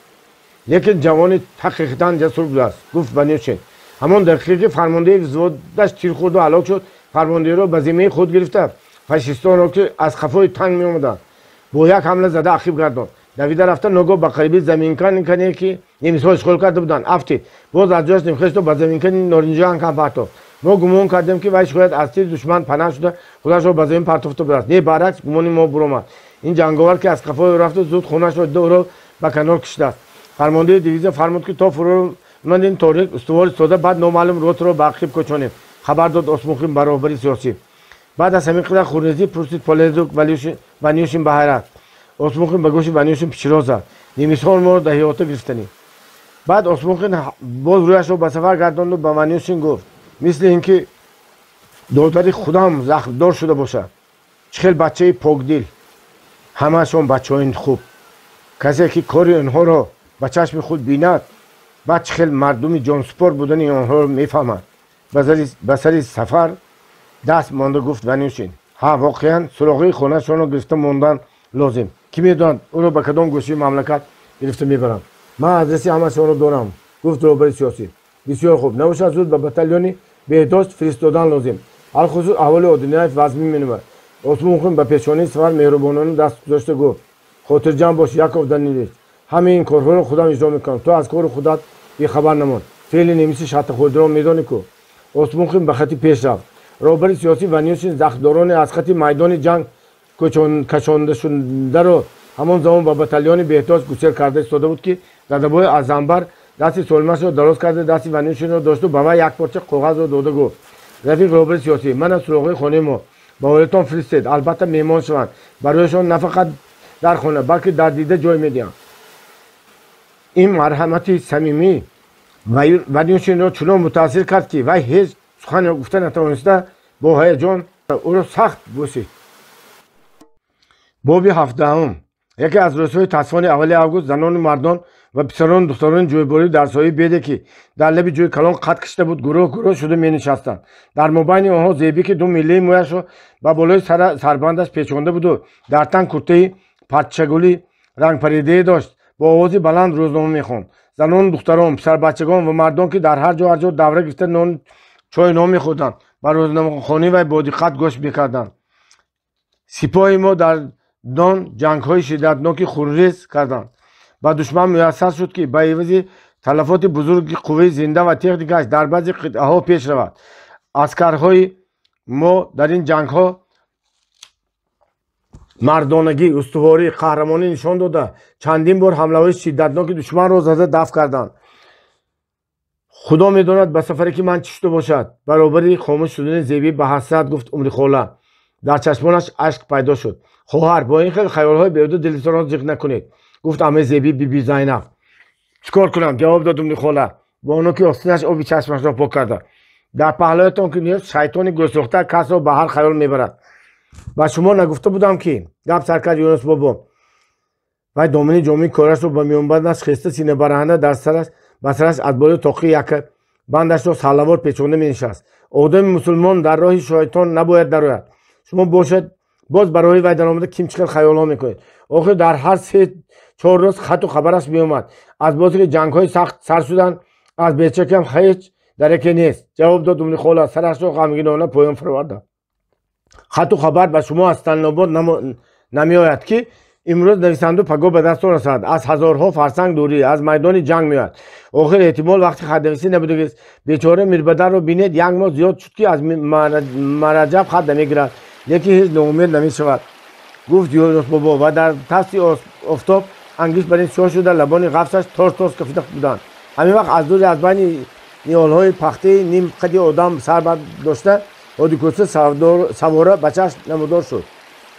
Лекин ҷавони ҳақиқатан ҷасур будааст, гуфт Ванюшин. Ҳамон дақиқе фармондеҳи взводаш тир хӯрду ҳалок шуд, фармондеҳиро ба зиммаи худ гирифта фашистонро, ки аз қафои танк меомаданд, бо як ҳамла зада ақиб гардонд. Давида рафта ногоҳ ба қариби заминкане, ки немисҳо ишғол карда буданд, афтид. Боз аз ҷояш нимхешто ба заминкани норанҷианкан партофт. Мо гумон кардем, ки вай шояд аз тири душман панаҳ шуда худашро ба замин партофта будааст. Не, баръакс, гумони мо буромад. Ин ҷанговар, ки аз қафои ӯ рафту зуд хунашро дида ӯро ба канор кишидааст. Фармондеҳи дивизия фармуд, ки то фуромадани торик устувор истода, баъд номаълум ротаро ба ақиб кӯчонем, хабар дод Осмонхин ба роҳбари сиёсӣ. Баъд аз ҳамин қадар хунрезӣ? Пурсид Полезук Ванюшин ба ҳайрат. Осмонхин ба гӯши Ванюшин пичиро зад. Немисҳо моро дар ҳиёта гирифтанӣ. Баъд Осмонхин боз рӯяшро ба Сафар гардонду ба Ванюшин гуфт: мисли ин ки додари худам захмдор шуда бошад. Чӣ хел бачаи покдил! Ҳамаашон бачаҳои хуб. Касе ки кори онҳоро ба чашми худ бинад, баъд чӣ хел мардуми ҷонсупор будани онҳоро мефаҳмад. Ба сари Сафар даст монда гуфт Ванюшин: ҳа, воқеан суроғии хонаашонро гирифта мондан лозим. Кӣ медонад, ӯро ба кадом гӯшаи мамлакат гирифта мебаранд. Ман адреси ҳамашонро дорам, гуфт роҳбари сиёсӣ. Бисёр хуб, набошад зуд ба батальони беҳдошт фиристодан лозим. Алхусус аҳволи Одинаев вазмин менамояд. Осмонхин ба пешонии Сафар меҳрубонона даст гузошта гуфт: хотирҷамъ бош, Яков Данилович, ҳамаи ин корҳоро худам иҷро мекунам, ту аз кори худат бехабар намон. Феъли немиси шаттахӯрдиро медонӣ ку? Осмухин ба хати пеш рафт. Роҳбари сиёсӣ Ванюшин захмдороне аз хати майдони ҷанг кашондашударо ҳамон замон ба батальони беҳдошт гусел карда истода буд, ки Дадабой аз занбар дасти солимашро дароз карда, дасти Ванюшинро дошту ба вай як порча коғазро дода гуфт: рафиқ роҳбари сиёсӣ, мана суроғаи хонаи мо, ба ҳолатон фиристед, албатта меҳмон шаванд, барояшон на фақат дар хона, балки дар дида ҷой медиҳам. Ин марҳамати самимӣ Ванюшинро чунон мутаассир кард, ки вай ҳеҷ сухан гуфта натавониста бо ҳаяҷон ӯро сахт бӯсид. Боби ҳафтаҳум. Яке аз рӯзҳои тасфони аввали август занону мардон ва писарону духтарони ҷӯйборӣ дар сояи беде, ки дар лаби ҷӯи калон қад кашида буд, гурӯҳ гурӯҳ шуда менишастанд. Дар мобайни онҳо Зебӣ, ки ду миллаи мӯяшро ба болои сарбандаш печонда буду дар тан куртаи парчагули рангпаридае дошт, бо овози баланд рӯзнома мехонд. Занону духтарон, писарбачагон ва мардон, ки дар ҳар ҷо ҳар ҷо давра гирифта нон чой нон мехӯрданд, ба рӯзномахонӣ вай бо диққат гӯш мекарданд. Сипоҳи мо дар Дон ҷангҳои шиддатноки хунрез карданд. Ба душман муяссар шуд, ки ба ивази талафоти бузурги қувваи зинда ва техникаш дар баъзе қитъаҳо пеш равад. Аскарҳои мо дар ин ҷангҳо мардонагӣ, устуворӣ, қаҳрамонӣ нишон дода, чандин бор ҳамлаҳои шиддатноки душманро зада дафт карданд. Худо медонад, ба сафаре ки ман чӣ шуда бошад. Баробари хомӯш шудани Зебӣ ба ҳасрат гуфт Умрихола. Дар чашмонаш ашк пайдо шуд. Хоҳар, бо ин хел хаёлҳои беҳуда дилтонро зиқ накунед, гуфт амаи Зебӣ Биби Зайнаб. Чӣ кор кунам? Ҷавоб дод Умрихола бо оно ки остинаш оби чашмашро пок карда. Дар паҳлӯятон ки нест, шайтони гӯсохта касро ба ҳар хаёл мебарад. Ба шумо нагуфта будам, ки гап сар кард Юнус бобо. Вай домани ҷомии корашро ба миёнбандаш хеста, синабараҳна дар сараш ба сараш аз болои тоқи яка бандашро салавор печонда менишаст. Одами мусулмон дар роҳи шайтон набояд дарояд. Шумо бошад боз ба роҳи вай даромада ким чӣ хел хаёлҳо мекунед. Охир дар ҳар 3-4 рӯз хату хабараш меомад. Аз бозе ки ҷангҳои сахт сар шуданд, аз бечакам ҳеҷ дараке нест, ҷавоб дод Умрихола, сарашро ғамгинона поён фироварда. Хату хабар ба шумо аз Сталинобод намеояд, ки имрӯз нависанду пагоҳ ба дастон расад. Аз ҳазорҳо фарсанг дурӣ, аз майдони ҷанг меояд. Охир эҳтимол вақти хатнависӣ набудагист. Бечора Мирбадарро бинед, як моҳ зиёд шуд, ки аз Мараҷаб хат намегирад, лекин ҳеҷ ноумед намешавад, гуфт Юнус бобо ва дар тафси офтоб ангишт бар ин сиёҳ шуда, лабони ғафсаш торс торс кафида буданд. Ҳамин вақт аз дури аз байни ниҳолҳои пахтаи ним қади одам сар бардошта Ҳодикӯса савора ба чашм намудор шуд.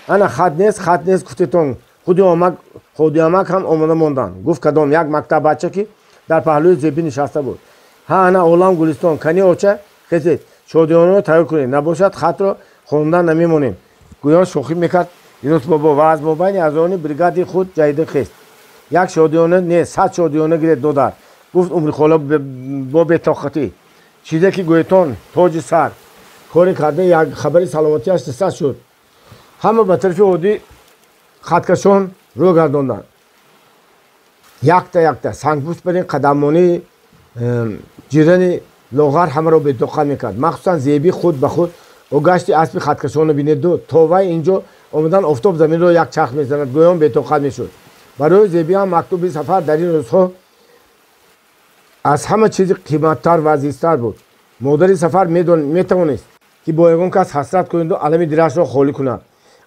Ана хат нест, хат нест гуфтетон, худи Ҳодиамак ҳам омода монданд, гуфт кадом як мактаббача, ки дар паҳлӯи Зебӣ нишаста буд. Ҳа, ана олам гулистон, кани оча, хезед, шодиёнаро тайёр кунед, набошад хатро хондан намемонем, гӯён шӯхӣ мекард Юнус бобо ва аз мобайни аъзоёни бригади худ ҷаҳида хест. Як шодиёна не, 100 шодиёна гиред, додар, гуфт Умрихола бо бетоқатӣ. Чизе ки гӯетон, тоҷи сар. Коре карда як хабари саломатиаш рисат шуд. Ҳама ба тарафи Ҳодӣ хаткашон рӯ гардонданд. Якта якта сангпӯст бар ин қадаммонии ҷирани лоғар ҳамаро бетоқат мекард. Махсусан Зебӣ худ ба худ о гашти аспи хаткашонро бинеду то вай инҷо омадан офтоб заминро як чарх мезанад, гӯён бетоқат мешуд. Барои Зебӣ ҳам мактуби сафар дар ин рӯзҳо аз ҳама чизи қиматтар ва азизтар буд. Модари сафар метавонист, ки бо ягон кас ҳасрат кунаду алами дилашро холӣ кунад,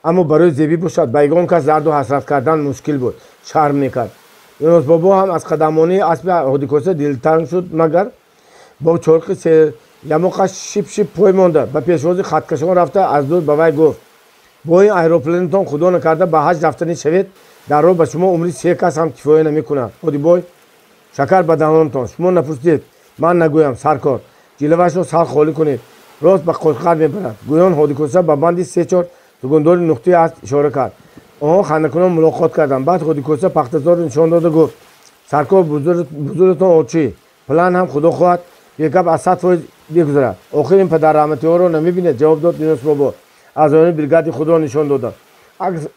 аммо барои Зебӣ бошад, ба ягон кас дарду ҳасрат кардан мушкил буд, шарм мекард. Юнус бобо ҳам аз қадаммонии аспи Ҳодикоса дилтанг шуд, магар бо чорқи ямоқаш шип шип пой монда ба пешвози хаткашон рафта аз дур ба вай гуфт: бо ин аэропланетон худо накарда ба ҳаҷ рафтанӣ шавед, дар роҳ ба шумо умри се кас ҳам кифоя намекунад. Ҳодибой, шакар ба даҳонтон, шумо напурсидед, ман нагӯям, саркор, ҷилавашро сар холӣ кунед, рост ба Қошқар мебарад. Гӯён Ҳодикоса ба банди 3-4 тугундори нуқтаи асп ишора кард. Онҳо хандакунон мулоқот карданд. Баъд Ҳодикоса пахтазорро нишон дода гуфт: саркор, бузургатон очӣ, план ҳам худо хоҳад бегап аз 100% бигузарад. Охир ин падарраҳматиҳоро намебинед, ҷавоб дод Юнус бобо, аъзоёни бригади худро нишон доданд.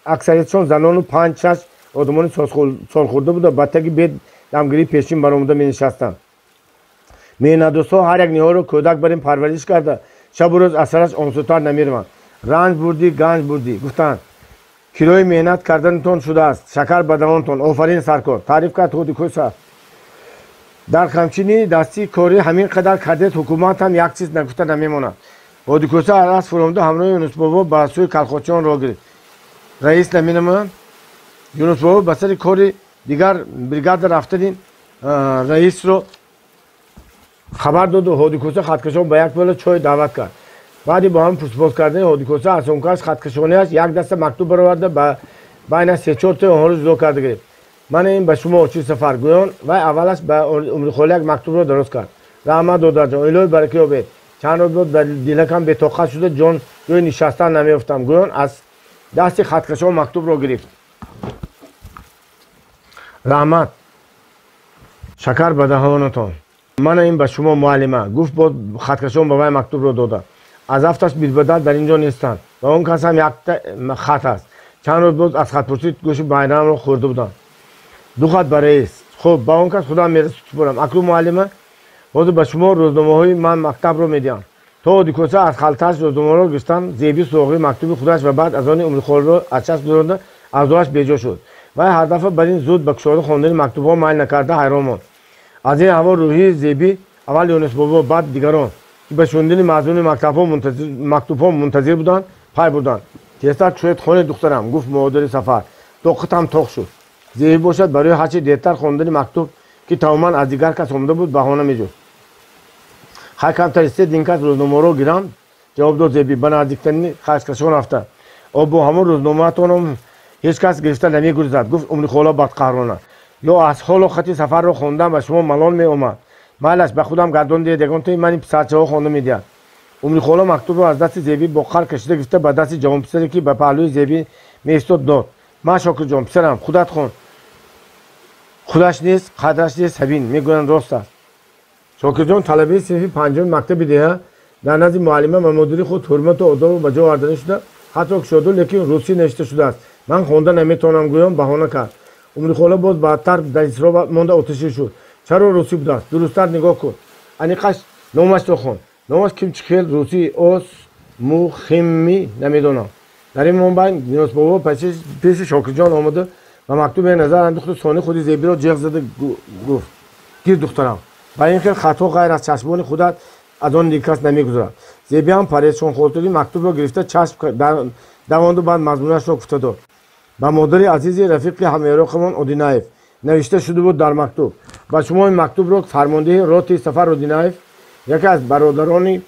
Аксариятшон занону 5-6 одамони солхӯрда буда, ба таги бед дамгирии пешин баромада менишастанд. Меҳнатдӯстҳо ҳар як ниҳолро кӯдак бар ин парвариш карда, шабу рӯз аз сараш онсӯтар намераванд. Ранҷ бурдӣ, ганҷ бурдӣ, гуфтанд. Кирои меҳнат карданатон шудааст, шакар ба даҳонтон, офарин саркор, таъриф кард Ҳодикӯса. Дар камчинии дастии корӣ ҳамин қадар кардед, ҳукумат ҳам як чиз нагуфта намемонад. Ҳодикӯса аз фуромда ҳамроҳи Юнусбобо ба сӯи калхозчиён роҳ гирифт. Раис наменамоянд? Юнусбобо ба сари кори дигар бригада рафтани раисро хабар доду Ҳодикӯса хаткашон ба як пиёла чой даъват кард. Баъди бо ҳам пурсупос кардани Ҳодикӯса аз сумкааш хаткашониаш як даста мактуб бароварда, ба байна се-чортои онҳоро ҷудо карда гирифт. Ман ин ба шумо, очи Сафар, гӯён вай аввалаш ба Умрихола як мактубро дароз кард. Раҳмат, додарҷон, илоҳи барака ёбед. Чанд рӯз буд ба дилакам бетоқат шуда, ҷон ҷои нишастан намеёфтам, гӯён аз дасти хаткашон мактубро гирифт. Раҳмат, шакар ба даҳонатон. Мана ин ба шумо, муаллима, гуфт боз хаткашон ба вай мактубро дода. Аз афташ бирбадал дар ин ҷо нестанд ва он кас ҳам якта хат аст. Чанд рӯз боз аз хатпурсӣ гӯши байрамро хӯрда будам. Ду хат ба раис. Хуб, ба он кас худам мерасупорам. Акнун, муаллима, ҳозир ба шумо рӯзномаҳои ман мактабро медиҳам. То Ҳодикӯса аз халтааш рӯзномаро гирифтан, Зеби суроғи мактуби худаш ва баъд аз они Умрихолро аз чашм гузаронда, аз дуаш беҷо шуд. Вай ҳар дафъа бар ин зуд ба кушода хондани мактубҳо майл накарда ҳайрон монд. Аз ин аҳвол рӯҳии Зебӣ аввал Юнусбобо, баъд дигарон, ки ба шунидани мазмуни мактубҳо мунтазир буданд, пай бурданд. Тезтар кушоед, хонед, духтарам, гуфт модари Сафар. Тоқатам тоқ шуд. Зебӣ бошад, барои ҳарчи дертар хондани мактуб, ки тамоман аз дигар кас омада буд, баҳона меҷуст. Хай, камтар истед, ин кас рӯзномаро гирам, ҷавоб дод Зебӣ, ба наздиктарини хаткашон рафта. О, бо ҳамон рӯзномаатонам ҳеҷ кас гирифта намегурезад, гуфт Умрихола бадқаҳрона. Ё аз ҳоло хати Сафарро хондан ба шумо малол меомад? Майлаш, ба худам гардон диҳед, ягонтои мани писарчаҳо хонда медиҳад. Умрихола мактубро аз дасти Зебӣ бо қар кашида гирифта, ба дасти ҷавонписаре, ки ба паҳлӯи Зебӣ меистод, дод. Ма, Шокирҷон, писарам, худат хон. Худаш нест, қадраш нест, ҳабин мегӯянд, рост аст. Шокирҷон, талабаи синфи панҷуми мактаби деҳа, дар назди муаллима ва мудири худ ҳурмату одобро ба ҷо оварданӣ шуда, хатро кушоду, лекин русӣ навишта шудааст, ман хонда наметавонам, гӯён баҳона кард. Умрихола боз баъдтар дар изтироб монда оташин шуд. Чаро русӣ будааст? Дурусттар нигоҳ кун, аниқаш номашро хон. Номаш кимчи хел русӣ, ос мухимми, намедонам. Дар ин мобайн Юнусбобо пеши Шокирҷон омада, ба мактубе назар андохту сони худи Зебиро ҷеғ зада гуфт: гир, духтарам, ба ин хел хатҳо ғайр аз чашмони худат аз он дигар кас намегузарад. Зеби ҳам парешонхотирӣ мактубро гирифта, чашм давонду, баъд мазмунашро гуфта дод. Ба модари азизи рафиқи ҳамяроқамон Одинаев, навишта шуда буд дар мактуб. Ба шумо ин мактубро фармондеҳи роти Сафар Одинаев, яке аз бародарони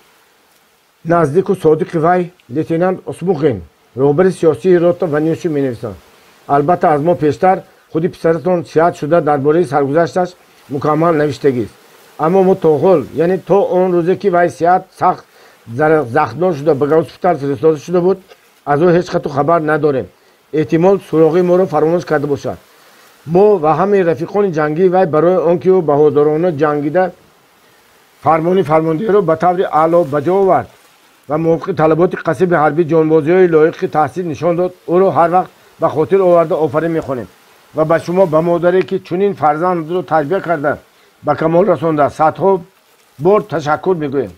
наздику содиқи вай, лейтенант Осмухин, роҳбари сиёсии рота Ванюшин менависанд. Албатта, аз мо пештар худи писаратон сиҳат шуда, дар бораи саргузашташ мукаммал навиштагист. Аммо мо то ҳол, яъне то он рӯзе, ки вай сиҳат сахт захмдор шуда, ба госпитал фиристода шуда буд, аз ӯ ҳеҷ хату хабар надорем. Эҳтимол, суроғи моро фаромӯш карда бошад. Мо ва ҳамаи рафиқони ҷангии вай барои он ки ӯ баҳодурона ҷангида, фармони фармондеҳиро ба таври аъло ба ҷо овард ва мувофиқи талаботи қасиби ҳарбӣ ҷонбозиҳои лоиқи таҳсил нишон дод, ӯро ҳар вақт ба хотир оварда офарин мехонем ва ба шумо, ба модаре, ки чунин фарзандро тарбия карда, ба камол расонда, садҳо бор ташаккур мегӯем.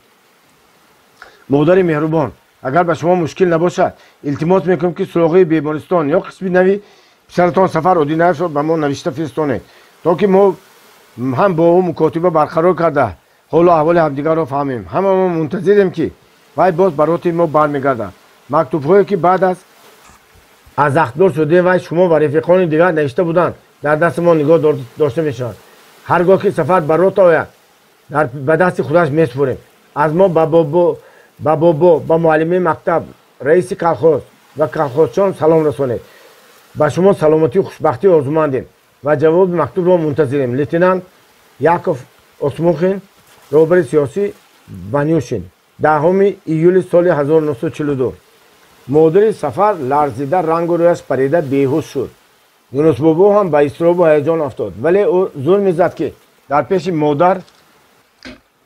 Модари меҳрубон, агар ба шумо мушкил набошад, илтимос мекунем, ки суроғаи бемористон ё қисми нави писаратон Сафар Одинаевро ба мо навишта фиристонед, то ки мо ҳам бо ӯ мукотиба барқарор карда, ҳолу аҳволи ҳамдигарро фаҳмем. Ҳама мо мунтазирем, ки вай боз ба роти мо бармегардад. Мактубҳое, ки баъд аз захмдор шудаи вай шумо ва рафиқони дигар навишта буданд, дар дасти мо нигоҳ дошта мешаванд. Ҳар гоҳ ки Сафар ба рота ояд, ба дасти худаш месупорем. Аз мо ба бобо, ба муаллимаи мактаб, раиси колхоз ва колхозчон салом расонед. Ба шумо саломатию хушбахтӣ орзумандем ва ҷавоби мактубро мунтазирем. Лейтенант Яков Осмухин, роҳбари сиёсӣ Ванюшин, 10 июли соли 1942. Модари Сафар ларзида, рангу рӯяш парида, беҳуш шуд. Юнусбобо ҳам ба изтиробу ҳаяҷон афтод, вале ӯ зур мезад, ки дар пеши модар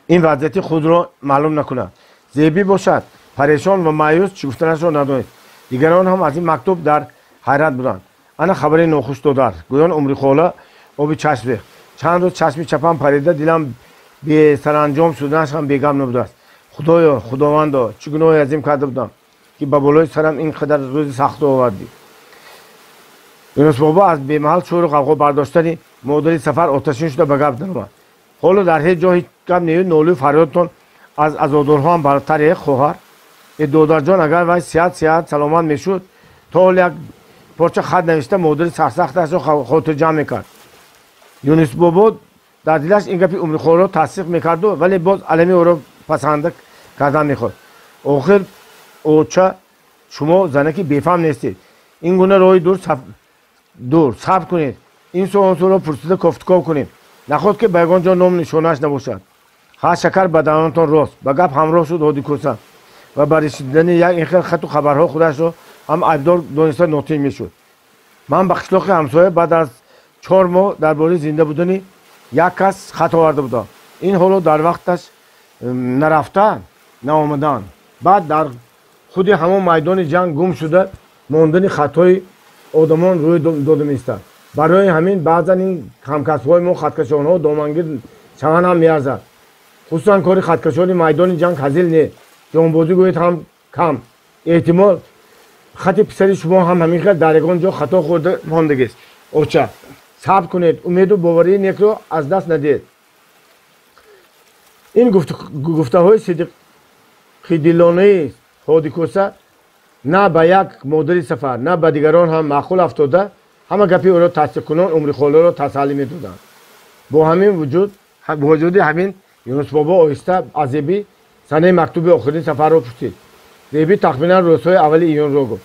ин вазъияти худро маълум накунад. Зебӣ бошад, парешон ва маъюс чӣ гуфтанашро надонист. Дигарон ҳам аз ин мактуб дар ҳайрат буданд. Ана хабари нохуш, додар, гӯён Умрихола оби чашм рехт. Чанд рӯз чашми чапам парида, дилам бесаранҷом шуданаш ҳам бегам набудааст. Худоё, худовандо, чӣ гуноҳе азим карда будам, ки ба болои сарам ин қадар рӯзи сахтро овардӣ? Юнусбобо аз бемаҳал шӯру ғавғо бардоштани модари Сафар оташин шуда, ба гап даромад. Ҳоло дар ҳеҷ ҷо ҳеҷ гап не, нолӯи фарёдтон аз азодорҳо ҳам баландтар. Е хоҳар, е додарҷон, агар вай сиҳат саломат мешуд, то ҳол як порча хат навишта модари сарсахташро хотирҷамъ мекард. Юнус бобо дар дилаш ин гапи Умрихоларо тасдиқ мекарду, вале боз алами ӯро пасанда кардан мехост. Охир оча, шумо занаки бефаҳм нестед. Ин гуна роҳи дур сабр кунед, ин су он суро пурсида кофтуков кунед. Нахост ки ба ягон ҷо ном нишонааш набошад. Ха, шакар ба даҳонатон рост. Ба гап ҳамроҳ шуд Ҳодикӯса ва ба расидани як ин хел хату хабарҳо худашро ҳам айбдор дониста нотинҷ мешуд. Ман ба қишлоқи ҳамсоя баъд аз 4 моҳ дар бораи зинда будани як кас хат оварда будам. Ин ҳоло дар вақташ нарафта наомадан. Баъд дар худи ҳамон майдони ҷанг гум шуда мондани хатҳои одамон рӯй дода меистад. Барои ҳамин баъзан ин ҳамкасбҳои мо хаткашонҳо домангир шаванд ҳам меарзад. Хусусан кори хаткашони майдони ҷанг ҳазил не, ҷонбозӣ гӯед ҳам кам. Эҳтимол хати писари шумо ҳам ҳамин хел дар ягон ҷо хато хӯрда мондагист. Оча, сабр кунед, умеду боварии некро аз даст надиҳед. Ин гуфтаҳои сидқидилонаи Ҳодикӯса на ба як модари Сафар, на ба дигарон ҳам маъқул афтода, ҳама гапи ӯро тасдиқкунон Умрихоларо тасаллӣ медоданд. Бо ҳамин вуҷуди ҳамин Юнусбобо оҳиста аз Зебӣ санаи мактуби охирини сафарро пурсид. Зебӣ тахминан рӯзҳои аввали июнро гуфт.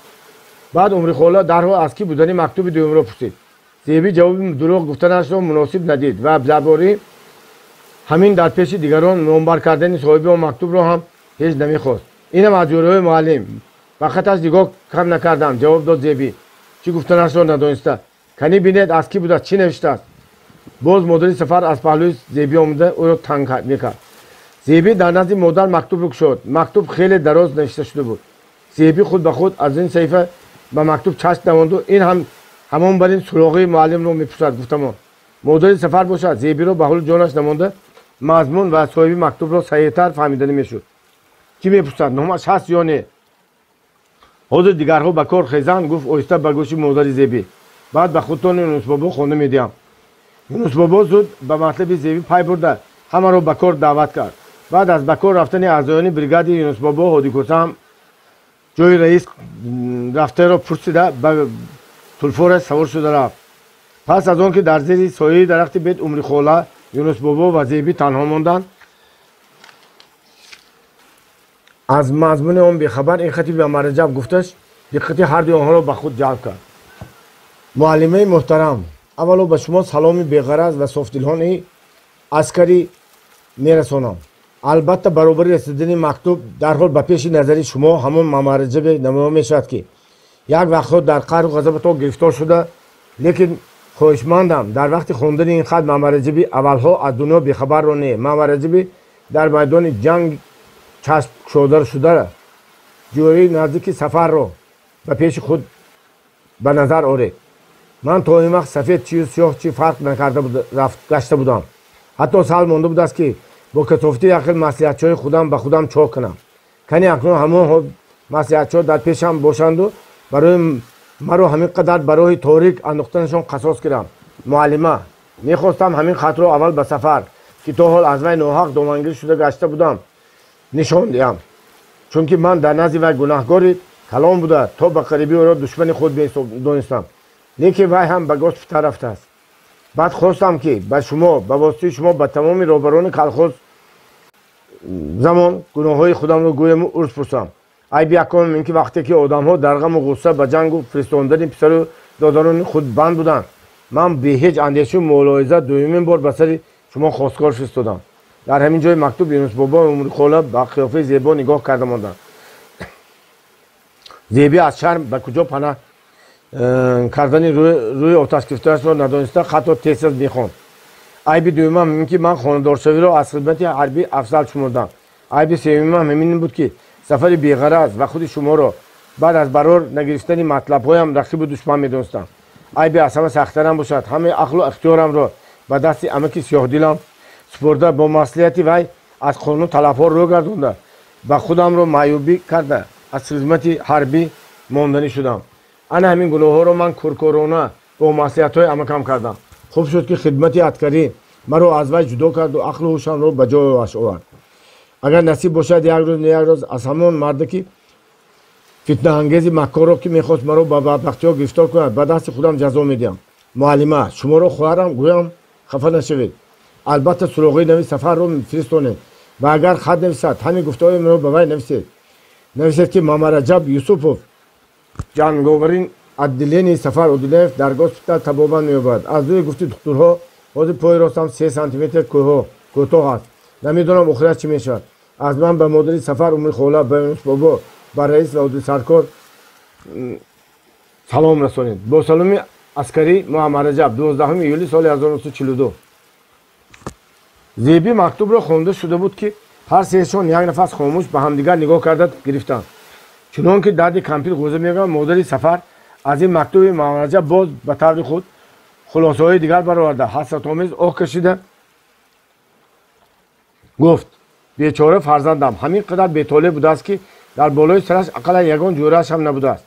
Баъд Умрихола дарҳол аз кӣ будани мактуби дуюмро пурсид. Зебӣ ҷавоби дурӯғ гуфтанашро муносиб надид ва дар бораи ҳамин дар пеши дигарон номбар кардани соҳиби он мактубро ҳам ҳеҷ намехост. Инам аз ёриҳои муаллим. Ба хаташ нигоҳ кам накардам, ҷавоб дод Зебӣ, чӣ гуфтанашро надониста. Канӣ бинед аз кӣ будааст, чӣ навиштааст. Боз модари Сафар аз паҳлӯи Зебӣ омада ӯро танг мекард. Зебӣ дар назди модар мактубро кушод. Мактуб хеле дароз навишта шуда буд. Зебӣ худ ба худ аз ин саҳифа ба мактуб чашм давонду. Ин ҳам ҳамон бар ин суроғии муаллимро мепурсад, гуфтамон. Модари Сафар бошад, Зебиро ба ҳоли ҷонаш намонда мазмун ва соҳиби мактубро саҳиҳтар фаҳмиданӣ мешуд. Кӣ мепурсад, номаш ҳаст ё не? Ҳозир дигарҳо ба кор хезанд, гуфт оҳиста ба гӯши модари Зебӣ. Баъд ба худтон Юнусбобо хонда медиҳам. Юнусбобо зуд ба матлаби Зебӣ пай бурда ҳамаро ба кор даъват кард. Баъд аз ба кор рафтани аъзоёни бригади Юнусбобо Ҳодикӯса ҳам ҷои раис рафтаро пурсида ба тулфора савор шуда рафт. Пас аз он ки дар зери сояи дарахти бед Умрихола, Юнусбобо ва Зебӣ танҳо монданд, аз мазмуни он бехабар ин хати ба Мараҷаб гуфташ диққати ҳардуи онҳоро ба худ ҷалб кард. Муаллимаи муҳтарам, аввало ба шумо саломи беғараз ва софдилҳони аскарӣ мерасонам. Албатта баробари расидани мактуб дарҳол ба пеши назари шумо ҳамон Мамараҷабе намоён мешавад, ки як вақтҳо дар қаҳру ғазабатон гирифтор шуда, лекин хоҳишмандам дар вақти хондани ин хат Мамараҷаби аввалҳо аз дунё бехабарро не, Мамараҷаби дар майдони ҷанг чашм кушода шуда ҷои наздики сафарро ба пеши худ ба назар оред. Ман то ин вақт сафед чию сиёҳ чи фарқ накарда гашта будам. Ҳатто сал монда будааст, ки бо касофати як хел маслиҳатчиҳои худам ба худам чоҳ кунам. Кани акнун ҳамон маслиҳатчиҳо дар пешам бошанду барои маро ҳамин қадар ба роҳи торик андохтанашон қасос гирам. Муаллима, мехостам ҳамин хатро аввал ба Сафар, ки то ҳол аз вай ноҳақ домангир шуда гашта будам, нишон диҳам. Чунки ман дар назди вай гунаҳгори калон буда, то ба қарибӣ ӯро душмани худ медонистам. Лекин вай ҳам ба госпитал рафтааст. Баъд хостам, ки ба шумо, ба воситаи шумо ба тамоми роҳбарони колхоз замон гуноҳҳои худамро гӯяму урс пурсам. Айби якумам ин ки вақте ки одамҳо дар ғаму ғусса ба ҷангу фиристондани писару додарони худ банд буданд, ман бе ҳеҷ андешу мулоҳиза дуюмин бор ба сари шумо хостгор фиристодам. Дар ҳамин ҷои мактуб Юнусбобо ва Умрихола ба қиёфаи зебо нигоҳ карда монданд. Зебӣ аз шарм ба куҷо панаҳ кардани рӯи оташгирифтаашро надониста хатро тез-тез мехонд. Айби дуюмам ин ки ман хонадоршавиро аз хидмати ҳарбӣ афзал шумурдам. Айби сеюмам ҳамин буд, ки сафари беғараз ва худи шуморо баъд аз барор нагирифтани матлабҳоям рақибу душман медонистам. Айби аз ҳама сахттарам бошад, ҳамаи ақлу ихтиёрамро ба дасти амаки сиёҳдилам супурда, бо маслиҳати вай аз қонуну талабҳо рӯ гардонда, ба худамро маъюбӣ карда аз хизмати ҳарбӣ монданӣ шудам. Ана ҳамин гуноҳҳоро ман кӯркӯрона бо маслиҳатҳои амакам кардам. Хуб шуд, ки хидмати аскарӣ Маро аз вай ҷудо карду ақлу ҳушамро ба ҷояш овард. Агар насиб бошад, як рӯз не як рӯз аз ҳамон марде ки фитнаангези маккорро, ки мехост маро ба бадбахтиҳо гирифтор кунад, ба дасти худам ҷазо медиҳам. Муаллима, шуморо хоҳарам гӯям, хафа нашавед. Албатта суроғаи нави Сафарро фиристонед ва агар хат нависад, ҳамин гуфтаҳои маро ба вай нависед. Нависед, ки Мамараҷаб Юсупов, ҷанговарин отделении Сафар Одилаев, дар госпитал табобат меёбад. Аз рӯи гуфти духтурҳо, ҳозир пои ростам 3 сантиметр кӯтоҳ аст. Намедонам, охират чӣ мешавад. Аз ман ба модари Сафар, Умрихола, ба Юнус бобо, ба раис ва Одилсаркор салом расонед. Бо саломи аскарӣ, Муҳаммадраҷаб, 12 июли соли 1942. Зебӣ мактубро хонда шуда буд, ки ҳар сеяшон як нафас хомӯш ба ҳамдигар нигоҳ карда гирифтанд. Чунон ки дарди кампир ғӯза мегӯянд, модари Сафар аз ин мактуби Муҳаммадраҷаб боз ба таври худ хулосаҳои дигар бароварда, ҳасратомез оҳ кашида гуфт: «Бечора фарзандам ҳамин қадар бетолеъ будааст, ки дар болои сараш ақаллан ягон ҷӯрааш ҳам набудааст.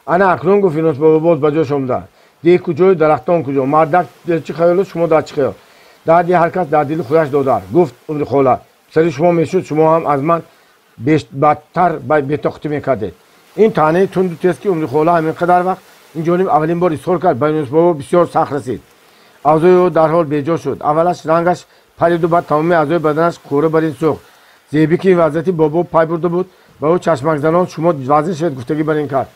Ана акнун, — гуфт Юнус бобо, боз ба ҷош омада, — деҳ куҷою дарахтон куҷо, мардак дар чӣ хаёлу шумо дар чӣ хаёл? Дарди ҳар кас дар дили худаш додар», — гуфт Умрихола. «Писари шумо мешуд, шумо ҳам аз ман бадтар бетоқатӣ мекардед». Ин таънаи тунду тез, ки Умрихола ҳамин қадар вақт ин ҷониб аввалин бор изҳор кард, ба Юнус бобо бисёр сахт расид. Авзои ӯ дарҳол беҷо шуд. Аввалаш рангаш париду, баъд тамоми аъзои баданаш кӯра бар ин сӯхт. Зебӣ, ки ин вазъияти бобо пай бурда буд, ба ӯ чашмакзанон шумо вазин шавед гуфтагӣ бар ин кард.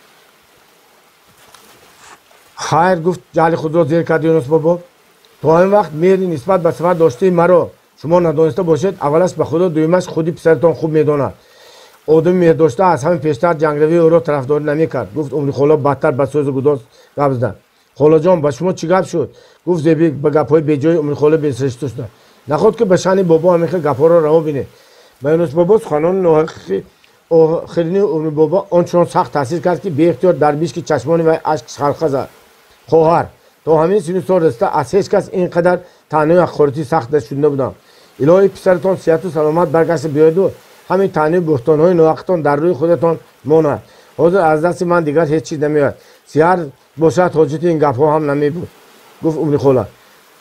«Хайр, — гуфт, ҷаҳли худро зер кард Юнус бобо, — то ин вақт меҳри нисбат ба Сафар доштаи маро шумо надониста бошед, аввалаш ба Худо, дуюмаш худи писаратон хуб медонад. Одами меҳрдошта аз ҳама пештар ҷангравии ӯро тарафдорӣ намекард», — гуфт Умрихола, бадтар ба сӯзу гудоз гап зада. «Холаҷон, ба шумо чӣ гап шуд?» — гуфт Зебӣ, ба гапҳои беҷои Умрихола бесиришта шуда. «Наход ки ба шаъни бобо ҳамин хел гапҳоро раво бинед?» Ба Юнус бобо суханони ноҳақиқи охирини Умрибобо он чунон сахт таъсир кард, ки беихтиёр дар бишки чашмони вай ашк шалқа зад. «Хоҳар, то ҳамин сину сол расида аз ҳеҷ кас ин қадар таънаю ҳақорати сахт нашунида будам. Илоҳи, писаратон сиҳату саломат баргашта биёяду ҳамин таънаю буҳтонҳои ноҳаққатон дар рӯи худатон монад. Ҳозир аз дасти ман дигар ҳеҷ чиз намеояд. Сиҳат бошад, ҳоҷати ин гапҳо ҳам намебуд», — гуфт Умрихола.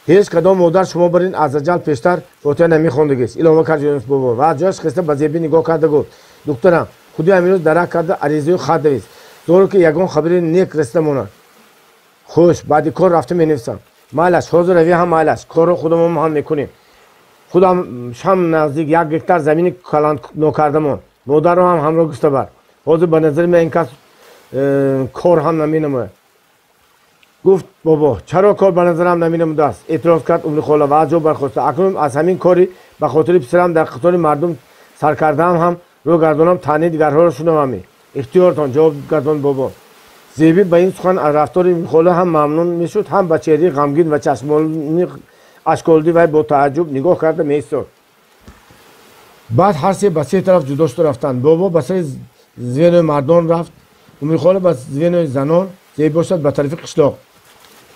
«Ҳеҷ кадом модар шумо бар ин аз аҷал пештар фотиҳа намехондагист», — илова кард Юнус бобо ва аз ҷояш хеста, ба Зебӣ нигоҳ карда гуфт: «Духтарам, худи ҳамин рӯз дарак карда аризаю хат навис, зоро ки ягон хабари нек расида монад». «Хуш, баъди кор рафта менависам». «Майлаш, ҳозир равӣ ҳам майлаш, корро худамон ҳам мекунем. Худам шам наздик як гектар замини калоннокардамон. Модарро ҳам ҳамроҳ гуфта бар. Ҳозир ба назари ман ин кас кор ҳам наменамояд», — гуфт бобо. «Чаро кор ба назарам наменамудааст?» — эътироз кард Умрихола ва аз ҷо бархоста. «Акнун аз ҳамин кори ба хотири писарам дар қатори мардум саркардаам ҳам рӯ гардонам, таънаи дигарҳоро шунаваме?» «Ихтиёртон», — ҷавоб гардонд бобо. Зебӣ ба ин сухан аз рафтори Умрихола ҳам мамнун мешуд, ҳам ба чеҳраи ғамгин ва чашмони ашколуди вай бо тааҷҷуб нигоҳ карда меистод. Баъд ҳар се ба се тараф ҷудо шуда рафтанд. Бобо ба сари звенои мардон рафт, Умрихола ба звенои занон, Зебӣ бошад ба тарафи қишлоқ.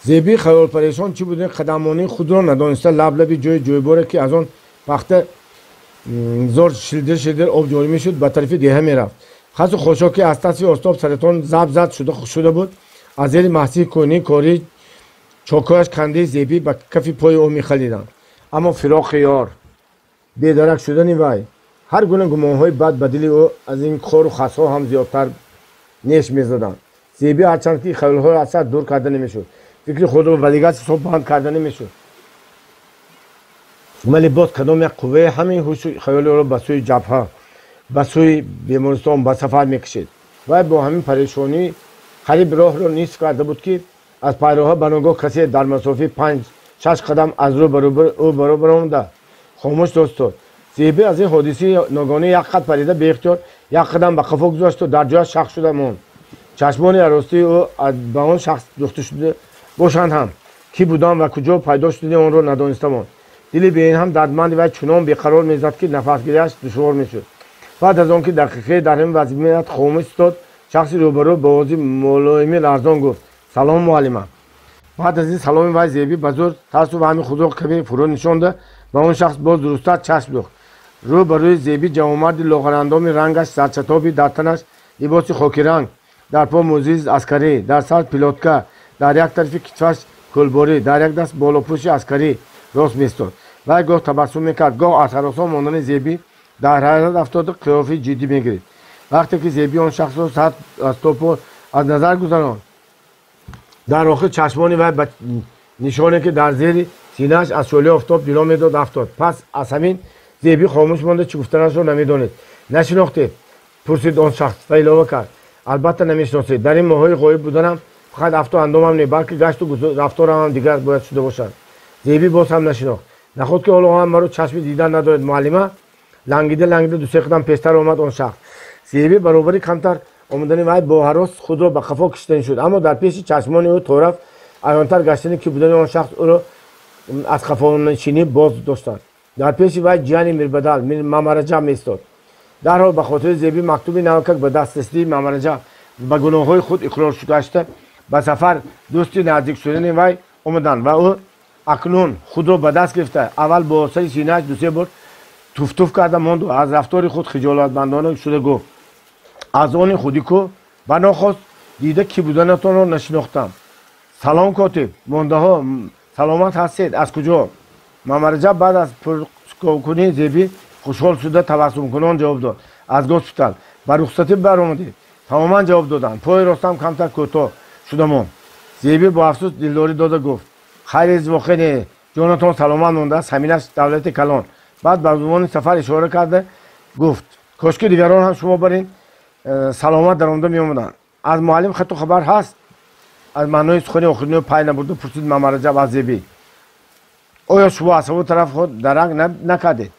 Зебӣ хаёлпарешон чӣ будани қадаммонии худро надониста, лаб-лаби ҷои ҷӯйборе, ки аз он пахта зор шилдир шилдир об ҷорӣ мешуд, ба тарафи деҳа мерафт. Хасу хошок, ки аз тасфи офтоб саратон заб зад шуда буд, аз зери маҳсии кӯҳнии кории чокояш кандаи Зебӣ ба кафи пои ӯ мехалиданд. Аммо фироқи ёр, бедарак шудани вай ҳар гуна гумонҳои бад ба дили ӯ аз ин хору хасҳо ҳам зиёдтар неш мезаданд. Зебӣ ҳарчанд ки хаёлҳоро аз сар дур карда намешуд, фикри худро ба дигар чизҳо банд карда намешуд, вале боз кадом як қувваи ҳамин ҳушу хаёли ӯро ба сӯи ҷабҳа, ба сӯи бемористон, ба сафар мекашид. Вай бо ҳамин парешонӣ қариб роҳро нисф карда буд, ки аз пайроҳа ба ногоҳ касе дар масофаи панҷ шаш қадам аз рӯ ӯ баробар омада, хомӯш истод. Зебӣ аз ин ҳодисаи ногоҳонӣ як қад парида, беихтиёр як қадам ба қафо гузашту дар ҷояш шах шуда монд. Чашмони ҳаросии ӯ ба он шахс духта шуда бошанд ҳам, кӣ будан ва куҷо пайдо шудани онро надониста монд. Дили беин ҳам дардманди вай чунон беқарор мезад, ки нафасгириаш душвор мешуд. Баъд аз он ки дақиқае дар ҳамин вазъият хомӯш истод, шахси рӯбарӯ ба овози мулоими ларзон гуфт: «Салом, муаллима». Баъд аз ин саломи вай Зебӣ ба зӯр тарсу ваҳми худро каме фурӯ нишонда, ба он шахс боз дурусттар чашм духт. Рӯ ба рӯи Зебӣ ҷавонмарди лоғарандоми рангаш зарчатоби, дар танаш либоси хокиранг, дар по мӯзии аскарӣ, дар сар пилотка, дар як тарафи китфаш кӯлборӣ, дар як даст болопӯши аскарӣ рост меистод. Вай гоҳ табассум мекард, гоҳ аз ҳаросон мондани Зебӣ дар ҳайрат афтоду қиёфаи ҷиддӣ мегирифт. Вақте ки Зебӣ он шахсро сар аз то по аз назар гузаронд, дар охир чашмони вай ба нишоне ки дар зери синааш аз шӯълаи офтоб ҷило медод афтод. Пас аз ҳамин Зебӣ хомӯш монда, чӣ гуфтанашро намедонист. Нашинохтед? Пурсид он шахс ва илова кард: албатта намешиносед. Дар ин моҳҳои ғоиб буданам фақат афту андомам не, балки гашту рафторам дигар бояд шуда бошад. Зебӣ боз ҳам нашинохт. Наход ки ҳоло ҳам маро чашми дидан надоред, муаллима? Лангида лангида ду се қадам пештар омад он шахс. Зебӣ баробари камтар омадани вай бо ҳарос худро ба қафо кишидан шуд, аммо дар пеши чашмони ӯ торафт аёнтар гаштани ки будани он шахс ӯро аз қафонишинӣ боз доштанд. Дар пеши вай ҷияни Мирбадал Мамараҷаб меистод. Дарҳол ба хотири Зебӣ мактуби навакак ба дастрасии Мамараҷаб ба гуноҳҳои худ иқрор гашта ба сафар дӯсти наздик шудани вай омаданд ва ӯ акнун худро ба даст гирифта аввал бо сари синааш ду-се бор туфтуф карда монду аз рафтори худ хиҷолатмандона шуда гуфт: аз они худи ку ба нохост дида ки буданатонро нашинохтам. Салом, котиб, мондаҳо саломат ҳастед? Аз куҷо? Мамараҷаб баъд аз пурсукунии Зебӣ хушҳол шуда табассумкунон ҷавоб дод: аз госпитал. Ба рухсатӣ баромадед? Тамоман ҷавоб доданд. Пои ростам камтар кӯтоҳ шуда монд. Зебӣ бо афсӯс дилдорӣ дода гуфт: хайр, воқеъ не, ҷонатон саломат мондааст, ҳаминаш давлати калон. Баъд ба зумони сафар ишора карда гуфт: кошки дигарон ҳам шумо бар ин саломат даромада меомаданд. Аз муаллим хату хабар ҳаст? Аз маънои сухани охирино пай набурда пурсид Мамараҷаб аз Зебӣ: оё шумо аз ҳаво тараф худ даранг накардед?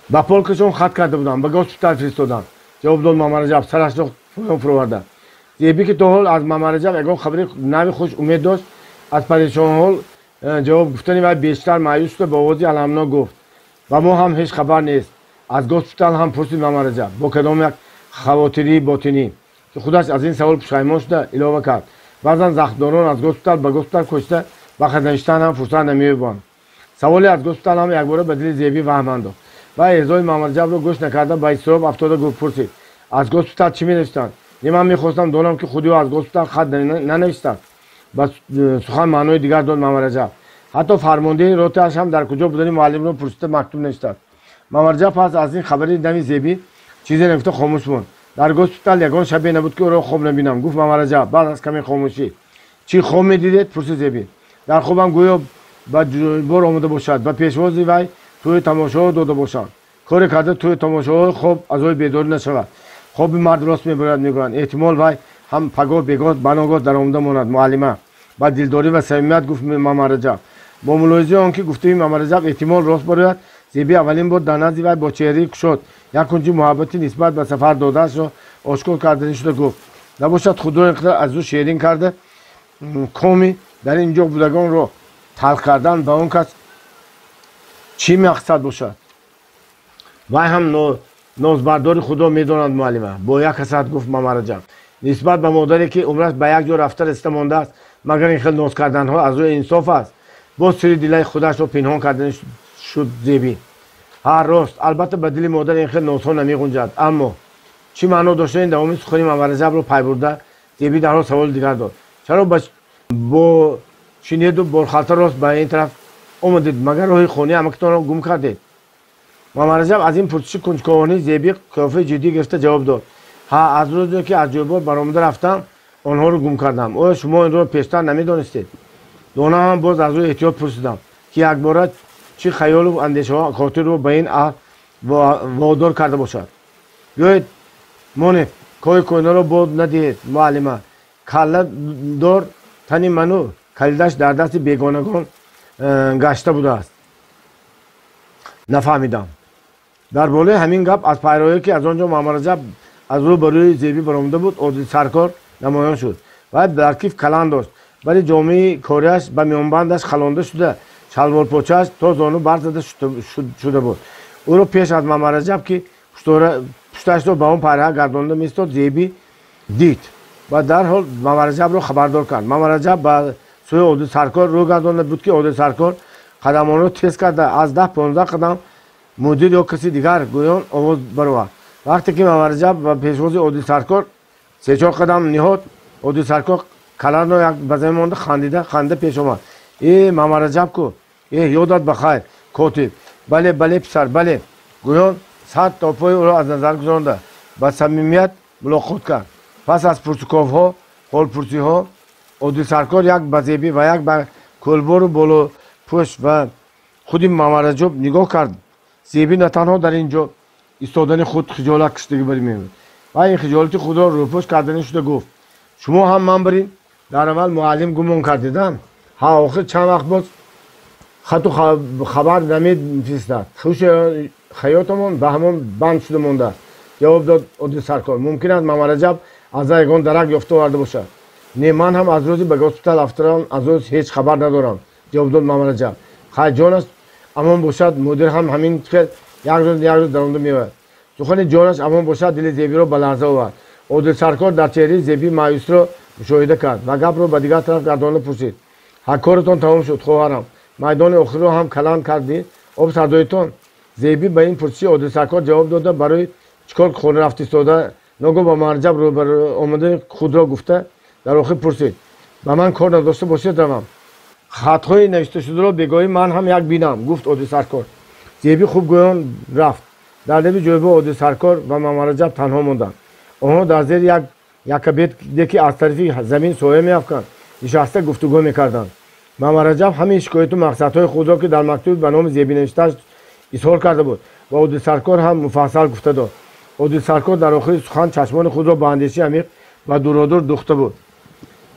Ба полкашон хат карда будам, ба госпитал фиристодам, ҷавоб дод Мамараҷаб сарашро поён фуроварда. Зебӣ ки то ҳол аз Мамараҷаб ягон хабари нави хуш умед дошт, аз парешонҳол ҷавоб гуфтани вай бештар маъюс шуда ба овози аламнок гуфт: ба мо ҳам ҳеҷ хабар нест. Аз госпитал ҳам? Пурсид Мамараҷаб бо кадом як хавотирии ботинӣ, ки худаш аз ин савол пушаймон шуда илова кард: баъзан захмдорон аз госпитал ба госпитал кӯчида ба хат навиштан ҳам фурсат намеёбанд. Саволе аз госпитал ҳам якбора ба дили Зебӣ ваҳм андохт. Вай эъзои Мамараҷабро гӯш накарда ба изтироб афтода гуфт, пурсид: аз госпитал чӣ менавиштанд? Не, ман мехостам донам, ки худи ӯ аз госпитал хат нанавиштанд. Ба сухан маънои дигар дод Мамараҷаб. Ҳатто фармондеҳи ротааш ҳам дар куҷо будани муаллимро пурсида мактуб навиштад. Мамараҷаб пас аз ин хабари нави Зебӣ чизе нагуфта хомӯш монд. Дар госпитал ягон шабе набуд, ки ӯро хоб набинам, гуфт Мамараҷаб баъд аз каме хомӯшӣ. Чӣ хоб медидед? Пурсид Зебӣ. Дар хобам гӯё ба ҷӯйбор омода бошад, ба пешвози вай тӯи тамошоҳо дода бошанд. Коре карда тӯи тамошоҳои хоб азои бедорӣ нашавад. Хоби мард рост мебарад, мегӯянд. Эҳтимол, вай ҳам пагоҳ бегоҳ баногоҳ даромада монад, муаллима, ба дилдорӣ ва самимият гуфт Мамараҷаб. Бо мулоҳизаи он ки гуфтаи Мамараҷаб эҳтимол рост барояд, Зебӣ аввалин бор дар назди вай бо чеҳраи кушод як кунҷи муҳаббати нисбат ба сафар додаашро ошкор карданӣ шуда гуфт: набошад худро ин қадар аз ӯ шерин карда, коми дар ин ҷо будагонро талх кардан ба он кас чӣ мақсад бошад? Вай ҳам нозбардори худро медонад, муаллима, бо як ҳасрат гуфт Мамараҷаб. Нисбат ба модаре, ки умраш ба як ҷо рафта расида мондааст, магар ин хел ноз карданҳо аз рӯи инсоф аст? Боз сири дилаи худашро пинҳон кардани шуд Зебӣ. Ҳа, рост, албатта ба дили модар ин хел нозҳо намеғунҷад, аммо чӣ маъно доштани давоми сухани Мамараҷабро пай бурда, Зебӣ дарҳол саволи дигар дод: чаро бо шинеду борхалта рост ба ин тараф омадед? Магар роҳи хонаи амакитонро гум кардед? Мамараҷаб аз ин пурсиши кунҷковонаи Зебӣ қиёфаи ҷиддӣ гирифта ҷавоб дод: ҳа, аз рӯзе ки аз ҷӯйбор баромада рафтам, онҳоро гум кардам. Оё шумо инро пештар намедонистед? Донам, боз аз рӯи эҳтиёт пурсидам, ки якбора чӣ хаёлу андешаҳо хотирро ба ин аҳл водор карда бошад. Биёед, монед, коҳи кӯҳнаро бод надиҳед, муаллима. Калла дор тани ману калидаш дар дасти бегонагон гашта будааст. Нафаҳмидам. Дар болои ҳамин гап аз пайроҳе, ки аз он ҷо Мамараҷаб аз рӯ ба рӯи Зебӣ баромада буд, Одил саркор намоён шуд. Вай дар киф каланд дошт, вале ҷомеи кориаш ба миёнбандаш халонда шуда, шалворпочааш то зону барзада шуда буд. Ӯро пеш аз Мамараҷаб, ки пушташро ба он пайраҳа гардонда меистод, Зебӣ дид ва дарҳол Мамараҷабро хабардор кард. Мамараҷаб ба сӯи Одил саркор рӯ гардонда буд, ки Одил саркор қадамонро тез карда аз 10-15 қадам мудир ё каси дигар гӯён овоз баровард. Вақте ки Мамараҷаб ба пешвози Одил саркор се-чор қадам ниҳод, Одил саркор каландро як ба замин монда, хандида хандида пеш омад. Э, Мамараҷаб ку! Э, ёдат ба хайр! Котиб. Бале, бале, писар, бале, гӯён сар то пои ӯро аз назар гузаронда ба самимият мулоқот кард. Пас аз пурсуковҳо, ҳолпурсиҳо, Одил саркор як ба Зебӣ ва як ба кӯлбору болопӯш ва худи Мамараҷаб нигоҳ кард. Зебӣ на танҳо дар ин ҷо истодани худ хиҷолат кашидагӣ бари мемуд, ва ин хиҷолати худро рӯпӯш кардани шуда гуфт: шумо ҳам ман барин дар аввал муаллим гумон кардедам. Ҳа, охир чанд вақт боз хату хабар намефиристад. Хуши ҳаётамон ба ҳамон банд шуда мондааст, ҷавоб дод Одил саркор. Мумкин аст Мамараҷаб аз ягон дарак ёфта оварда бошад. Не, ман ҳам аз рӯзи ба госпитал афтадан аз ӯ ҳеҷ хабар надорам, ҷавоб дод Мамараҷаб. Хай, ҷонаш амон бошад, мудир ҳам ҳамин хел як рӯз як рӯз даромада меояд. Сухани ҷонаш амон бошад дили Зебиро ба ларза овард. Одил саркор дар чеҳраи Зеби маъюсро мушоҳида кард ва гапро ба дигар тараф гардонда пурсид: ҳа, коратон тамом шуд, хоҳарам? Майдони охирро ҳам каланд кардӣ? Об сардоитон? Зебӣ ба ин пурсиши Одил саркор ҷавоб дода барои чӣ кор хона рафт истода, ногоҳ ба Мамараҷаб рӯбарӯ омадани худро гуфта дар охир пурсид: ба ман кор надошта бошед, равам. Хатҳои навишташударо бегоҳӣ ман ҳам як бинам, гуфт Одил саркор. Зебӣ хуб гӯён рафт. Дар лаби ҷойба Одил саркор ва Мамараҷаб танҳо монданд. Онҳо дар зери як якабеде ки аз тарафи замин соя меафканд, нишаста гуфтугӯ мекарданд. Мамараҷаб ҳамин шикояту мақсадҳои худро, ки дар мактуби ба номи Зебӣ навиштааш изҳор карда буд, ва Одил саркор ҳам муфассал гуфта дод. Одил саркор дар охири сухан чашмони худро ба андешаи амиқ ва дуродур духта буд.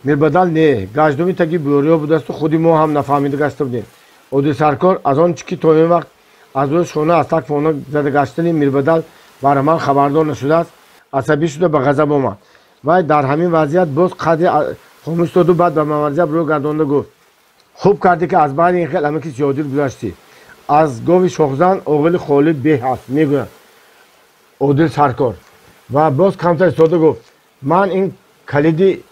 Мирбадал не, гаҷдуми таги бӯриё будасту худи мо ҳам нафаҳмида гашта будем. Одил саркор аз он чӣ ки то ин вақт аз рӯи шона аз так фона зада гаштани Мирбадал бар ман хабардор нашудааст, асабӣ шуда ба ғазаб омад. Вай дар ҳамин вазъият боз қадре хомӯш доду баъд ба Мамараҷаб рӯ гардонда гуфт: хуб кардӣ, ки аз баъди ин хел амаки зиёдир гузаштӣ. Аз гови шохзан оғили холӣ беҳ аст, мегӯяд Одил саркор. Ва боз камтар истода гуфт: ман ин калиди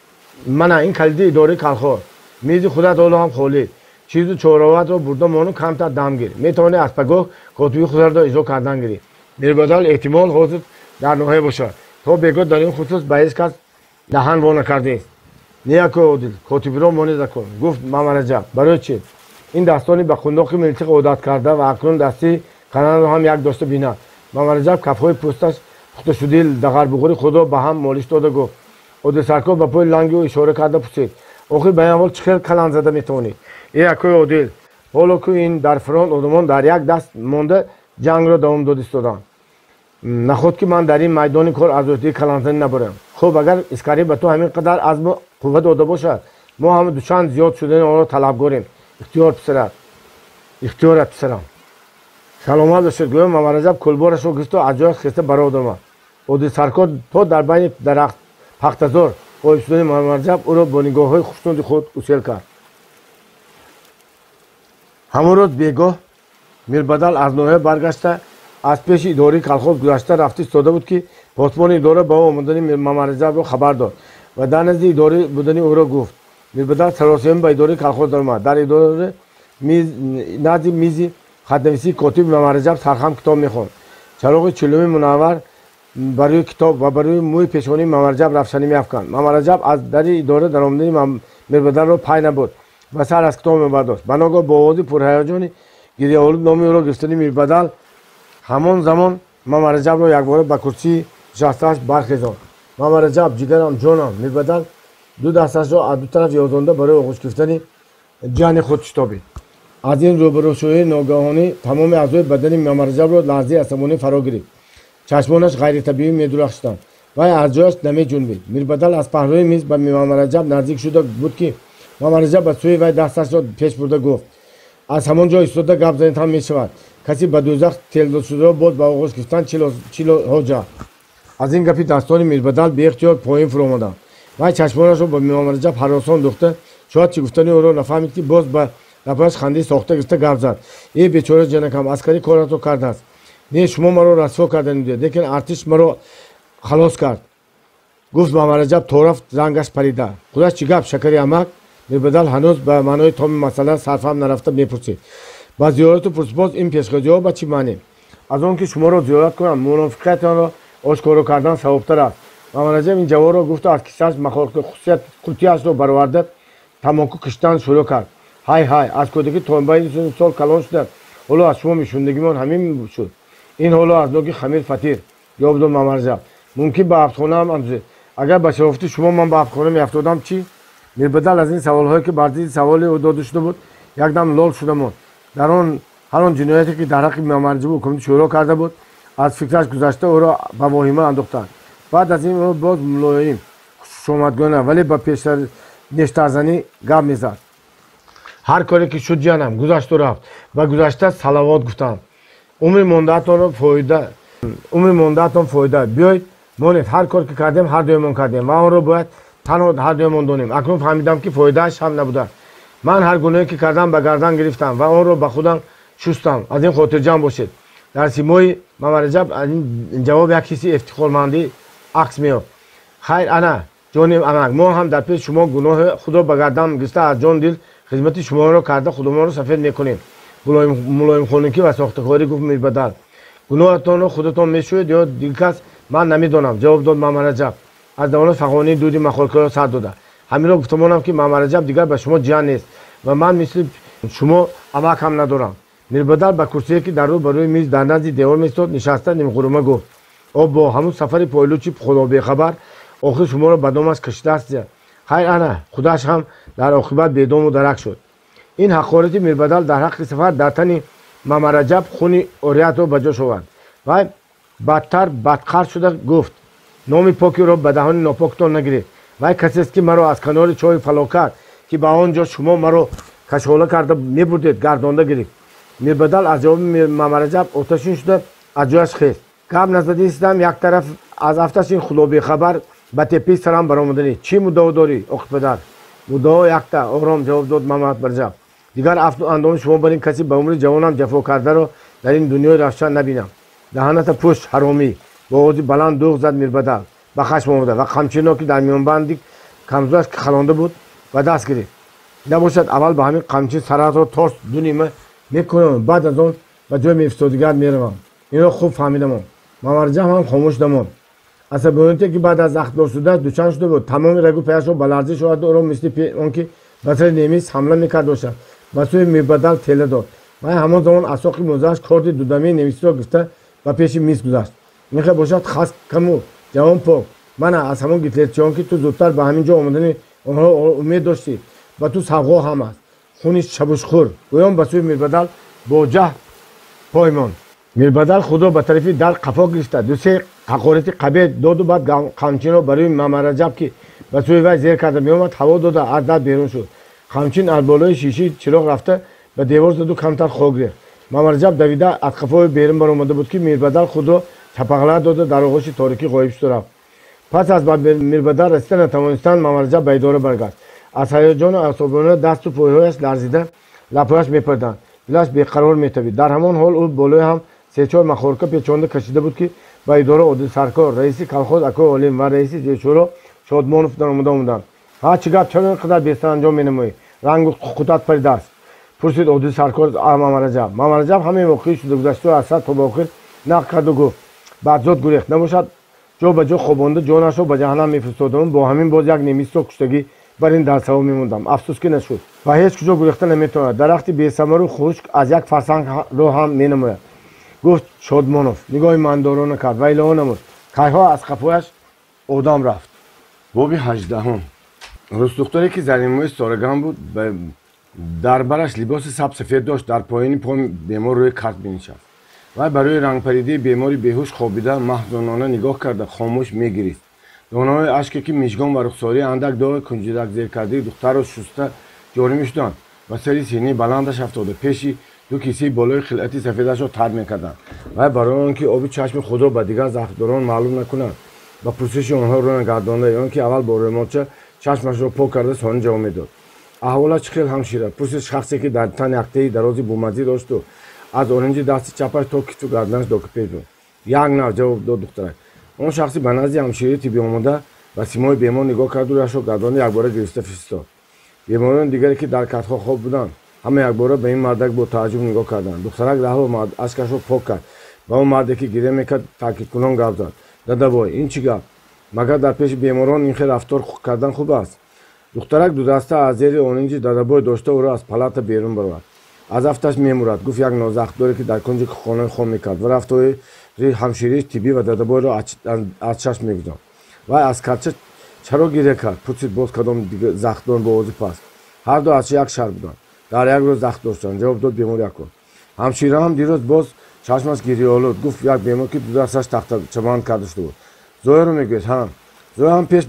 мана ин калиди идораи калхоз, мизи худат ҳоло ҳам холӣ, чизу чораатро бурда мону камтар дам гир, метавонӣ аз пагоҳ котиби худро иҷро кардан гирӣ. Мирбадал эҳтимол ҳозир дар ноҳия бошад. То бегоҳ дар ин хусус ба ҳеҷ кас даҳан во накардааст. Не, акои Одил, котибиро монед накун, гуфт Мамараҷаб. Барои чӣ? Ин дастони ба хундоқи милтиқ одат карда ва акнун дастии каналро ҳам як дошта бинад. Мамараҷаб кафҳои пӯсташ пухташудаи дағарбуғури худро ба ҳам молиш дода гуфт. Одил саркор ба пои ланги ӯ ишора карда пурсид: охир ба ин аҳвол чӣ хел каланд зада метавонӣ? Э, акои Одил, ҳоло ку ин дар фронт одамон дар як даст монда ҷангро давом дод истоданд. Наход ки ман дар ин майдони кор аз ӯҳдаи каландзанӣ набарам. Хуб, агар Искари ба ту ҳамин қадар азму қувва дода бошад, мо ҳама дучанд зиёд шудани онро талабгорем. Ихтиёр писарат, ихтиёрат писарам. Саломат бошед, гӯё Мамараҷаб кӯлборашро гирифту аз ҷояш хеста барод омад. Одил саркор то дар байни дарахт пахтазор ғоиб шудани Мамараҷаб ӯро бо нигоҳҳои хушнуди худ усел кард. Ҳамон рӯз бегоҳ Мирбадал аз ноҳия баргашта аз пеши идораи калхоз гузашта рафта истода буд, ки посбони идора ба ӯ омадани Мамараҷабро хабар дод ва дар назди идора будани ӯро гуфт. Мирбадал саросема ба идораи калхоз даромад. Дар идора назди мизи хатнависии котиби Мамараҷаб сархам китоб мехонд. Чароғи чилуми мунаввар бар рӯи китоб ва бар рӯи мӯи пешонии Мамараҷаб равшанӣ меафканд. Мамараҷаб аз дари идора даромадани Мирбадалро пай набуд ва сар аз китоб мебардошт. Ба ногоҳ бо овози пурҳаяҷони гирьяолуд номи ӯро гирифтани Мирбадал ҳамон замон Мамараҷабро якбора ба курсии нишастааш бархезонд. Мамараҷаб, ҷигарам, ҷонам! Мирбадал ду дасташро аз ду тараф ёзонда барои оғӯш гирифтани ҷани худ шитобид. Аз ин рӯбарӯшӯии ногаҳонӣ тамоми аъзои бадани Мамараҷабро лаҳзаи асабонӣ фаро гирифт. Чашмонаш ғайритабиӣ медурахшиданд. Вай аз ҷояш намеҷунбид. Мирбадал аз паҳлӯи миз ба Мамараҷаб наздик шуда буд, ки Мамараҷаб ба сӯи вай дасташро пеш бурда гуфт: аз ҳамон ҷо истода гап занед ҳам мешавад. Касе ба дӯзах телдодшударо боз ба оғӯш гирифтан чӣ ҳоҷа? Аз ин гапи дастони Мирбадал беихтиёр поин фуромаданд. Вай чашмонашро ба Мамараҷаб ҳаросон духта, шояд чӣ гуфтани ӯро нафаҳмид, ки боз ба лабҳояш хандаи сохта гирифта гап зад: э бечора ҷанакам, аскарӣ коратро кардааст. Не, шумо маро расво карда будед, лекин артиш маро халос кард, гуфт Мамараҷаб то рафт рангаш парида. Худаш чӣ гап, шакари амак? Мирбадал ҳанӯз ба маънои томи масъала сарфаҳм нарафта мепурсид. Ба зиёрату пурсупос ин пешхезиҳо ба чӣ маъне? Аз он ки шуморо зиёрат кунам, мунофиқиятонро ошкоро кардан савобтар аст. Мамараҷаб ин ҷавобро гуфту аз кисааш қутияшро бароварда тамоку киштан шурӯъ кард. Ҳай ҳай, аз кӯдакӣ то ба ин сол калон шуда, Ҳоло аз шумо мешундагимон ҳамин шуд. Ин ҳоло аз ноги хамир фатир, ҷавоб дод Мамараҷаб. Мумкин ба ҳабсхона ҳам андозед. Агар ба шарофати шумо ман ба ҳабсхона меафтодам чӣ? Мирбадал аз ин саволҳое ки бар зидди саволи ӯ дода шуда буд, якдам лол шуда монд. Дар он ҳар он ҷинояте ки дар ҳаққи Мамараҷабу ҳукумати шӯро карда буд, аз фикраш гузашта ӯро ба воҳима андохтанд. Баъд аз ин ӯ боз мулоим, хушомадгӯёна, вале ба нештарзанӣ гап мезад. Ҳар коре ки шуд ҷанам, гузашту рафт. Ба гузашта салавот гуфтам. Умри мондаатонро фоида, умри мондаатон фоида. Биёед монед, ҳар кор ки кардем, ҳар дуемон кардем ва онро бояд танҳо ҳар дуемон донем. Акнун фаҳмидам ки фоидааш ҳам набудааст. Ман ҳар гуноҳе ки кардам ба гардан гирифтам ва онро ба худам шустам. Аз ин хотирҷамъ бошед. Дар симои Мамараҷаб аз ин ҷавоб як ҳисси ифтихормандӣ акс меёфт. Хайр, ана ҷони амак, мо ҳам дар пеши шумо гуноҳи худро ба гардан гирифта аз ҷон дил хизмати шуморо карда худумонро сафед мекунем. Мулоимхонукӣ ва сохтакорӣ гуфт Мирбадал. Гуноҳатонро худатон мешӯед ё дигар кас, ман намедонам, ҷавоб дод Мамараҷаб. Аз давони фағонии дуди махолкаро сар дода. Ҳаминро гуфтамонам ки Мамараҷаб дигар ба шумо ҷиян нест ва ман мисли шумо амак ҳам надорам. Мирбадал ба курсие ки дар рӯ ба рӯи миз дар назди девор меистод нишаста нимғурума гуфт: Оббо, ҳамун сафари пойлучи худобехабар охир шуморо ба домаш кашидааст. Хайр, ана худаш ҳам дар оқибат бедому дарак шуд. Ин ҳақорати Мирбадал дар ҳаққи сафар дар тани Мамараҷаб хуни ориятро ба ҷош овард. Вай бадтар бадқар шуда гуфт: Номи покиро ба даҳони нопоктон нагиред. Вай касест ки маро аз канори чоҳи фалокат, ки ба он ҷо шумо маро кашола карда мебурдед, гардонда гирифт. Мирбадал аз ҷавоби Мамараҷаб оташин шуда аз ҷояш хест. Гап назадистам, як тараф аз афташ ин худобехабар ба теппаи сарам баромаданӣ. Чӣ муддао дорӣ, оқипадар? Муддао якта, ором ҷавоб дод Мамараҷаб. Дигар афту андоми шумо бар ин касе ба умри ҷавонам ҷафо кардаро дар ин дунёи равшан набинам. Даҳаната пӯш, ҳаромӣ! Бо овози баланд дӯғ зад Мирбадал. Ба хашм омада ва қамчино ки дар миёнбанди камзӯяш халонда буд ба даст гирифт. Набошад, аввал ба ҳамин қамчин саратро торс ду нима мекунам, баъд аз он ба ҷои мефистодигар меравам. Инро хуб фаҳмидамон. Мамараҷаб ҳам хомӯш намонд. Асабонияте ки баъд аз ахтдор шудааш дучанд шуда буд, тамоми рагу паяшро ба ларзиш овард, ӯро мисли он ки ба сари немис ҳамла мекард бошад, ба сӯи Мирбадал тела дод. Вай ҳамон замон аз соқи мӯзааш корди дудамии немисиро гирифта ба пеши миз гузашт. Мехе бошад, хас каму ҷавон пок, мана аз ҳамон гитлерчиён ки ту зудтар ба ҳамин ҷо омадани онҳо умед доштӣ, ба ту савғо ҳам аст. Хуни шабушхӯр гӯён ба сӯи Мирбадал бо ҷаҳд пой монд. Мирбадал худро ба тарафи дар қафо гирифта дусе ҳақорати қабеҳ доду баъд қамчинро ба рӯи Мамараҷаб ки ба сӯи вай зер карда меомад ҳаво дода аз дар берун шуд. Қамчин аз болои шиши чироғ рафта ба девор заду камтар хок рехт. Мамараҷаб давида аз қафои берун баромада буд ки Мирбадал худро чапағла дода дар оғӯши торикӣ ғоиб шуду рафт. Пас аз ба Мирбадал расида натавонистан, Мамараҷаб ба идора баргашт. Аз ҳаяҷону асобона дасту пойҳояш ларзида лабҳояш мепарданд, дилаш беқарор метавид. Дар ҳамон ҳол ӯ болои ҳам се-чор махорка печонда кашида буд ки ба идора Одил Саркор, раиси колхоз Акои Олим ва раиси зершӯро Шодмонов даромада омаданд. Ҳа, чӣ гап, чаро ин қадар бесаранҷом менамоӣ? Рангу қутат паридааст? Пурсид Одил Саркор Мамараҷаб. Мамараҷаб ҳамаи воқеи шуда гузаштаро аз сар то ба охир нақл карду гуфт: Бадзод гурехт, набошад ҷо ба ҷо хобонда ҷонашро ба ҷаҳаннам мефиристодам, бо ҳамин боз як немисро куштагӣ бар ин дар савоб мемондам. Афсӯс ки нашуд. Ва ҳеҷ куҷо гурехта наметавонад. Дарахти бесамару хушк аз як фарсанг роҳ ҳам менамояд. Гуфт Шодмонов. Нигоҳи мандорона кард ва илова намуд: Кайҳо аз қафояш одам рафт. Боби ҳаждаҳум. Рӯстдухтаре ки заринмӯи ситораган буд, дар бараш либоси сабсафед дошт, дар поёни пои бемор рӯи карт менишаст. Вай барои рангпаридии бемори беҳуш хобида маҳзунона нигоҳ карда хомӯш мегирист. Донаҳои ашке ки мижгон ва рухсории андак доғи кунҷидак зеркардаи духтарро шуста ҷорӣ мешуданд, ба сари синаи баландаш афтода пеши ду кисаи болои хилъати сафедашро тар мекарданд. Вай барои он ки оби чашми худро ба дигар захмдорон маълум накунад, ба пурсиши онҳо рӯ нагардонда, ё он ки аввал бо рӯмолча чашмашро пок карда сони ҷавоб медод. Аҳволаш чӣ хел, ҳамшира? Пурсид шахсе ки дар тан яктаи дарози бумазӣ дошту аз оринҷи дасти чапаш то китфу гарданаш докипеш буд. Як нав, ҷавоб дод духтарак. Он шахси ба назди ҳамшираи тиббӣ омода ба симои бемор нигоҳ карду рӯяшро гардонда якбора гирифта фиристод. Беморони дигаре ки дар катҳо хоб буданд, ҳама якбора ба ин мардак бо тааҷҷуб нигоҳ карданд. Духтарак раҳо ашкашро пок кард. Ба он марде ки гиря мекард таъкидкунон гап зад. Дадабой, ин чӣ гап? Магар дар пеши беморон ин хел рафтор кардан хуб аст? Духтарак дудаста аз зери оринҷи дадабой дошта ӯро аз палата берун баровард. Аз афташ мемурад, гуфт як нозахтдоре, ки дар кунҷи хонаи хоб мекард ва рафтори ҳамширии тиббӣ ва дадабойро аз чашм мегузонд. Вай аз карча чаро гиря кард? Пурсид боз кадом захтдор бо овози паст. Ҳарду аз як шаҳр буданд, дар як рӯз захт доштанд, ҷавоб дод бемори якум. Ҳамшира ҳам дирӯз боз чашмаш гирёолуд, гуфт як бемор, ки ду дасташ тахтачабанд карда шуда буд. Зояро мегӯед? Ҳа. Зоя ҳам пеш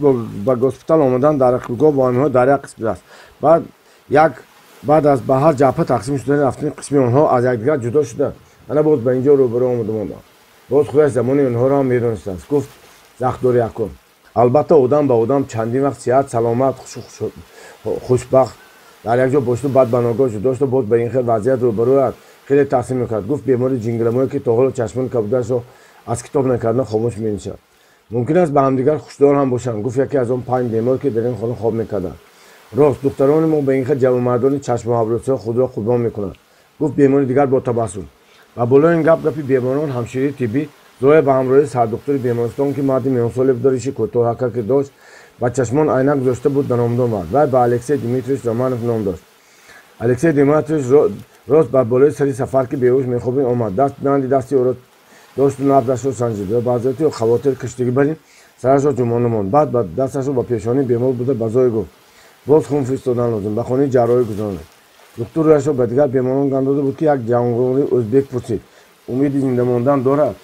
ба госпитал омадан дар ақибгоҳ бо онҳо дар як қисм будааст. Баъд як баъд аз ба ҳар ҷабҳа тақсим шудани рафтани қисми онҳо аз якдигар ҷудо шуда, ана боз ба инҷо рӯбарӯ омада монданд. Боз худаш замони онҳоро ҳам медонистааст, гуфт захтдори якум. Албатта, одам ба одам чандин вақт сиҳат, саломат, хушбахт дар як ҷо бошиду баъд ба ногоҳ ҷудо шуда боз ба ин хел вазъият рӯбарӯяд, хеле таъсир мекард, гуфт бемори ҷингиламое, ки то ҳоло чашмони кабудаашро аз китоб накарда хомӯш менишад. Мумкин аст ба ҳамдигар хушдор ҳам бошанд, гуфт яке аз он панҷ бемор, ки дар ин хона хоб мекарданд. Рост, духтарони мо ба ин хел ҷавонмардони чашму абрӯсиҳо худро қурбон мекунанд, гуфт бемори дигар бо табассум. Ба болои ин гап гапи беморон ҳамширии тиббӣ Зоя ба ҳамроҳии сардухтури бемористон, ки марди миёнсоле буда, риши кӯтоҳака ки дошт, ба чашмон айнак гузошта буд, даромада омад. Вай ба Алексей Дмитриевич Романов ном дошт. Алексей Дмитриевич рост ба болои сари Сафар, ки беҳуш мехобид, омад, даст банди дасти ӯро дошту набзашро санҷид ва баъзиёти хавотир киштагӣ барин сарашро ҷумона монд. Баъд ба дасташро ба пешонии бемор бурда ба Зоя гуфт: боз хун фиристодан лозим, ба хонаи ҷарроҳӣ гузаронед. Духтур рӯяшро ба дигар беморон гандода буд, ки як ҷавонгори ӯзбек пурсид: умеди зинда мондан дорад?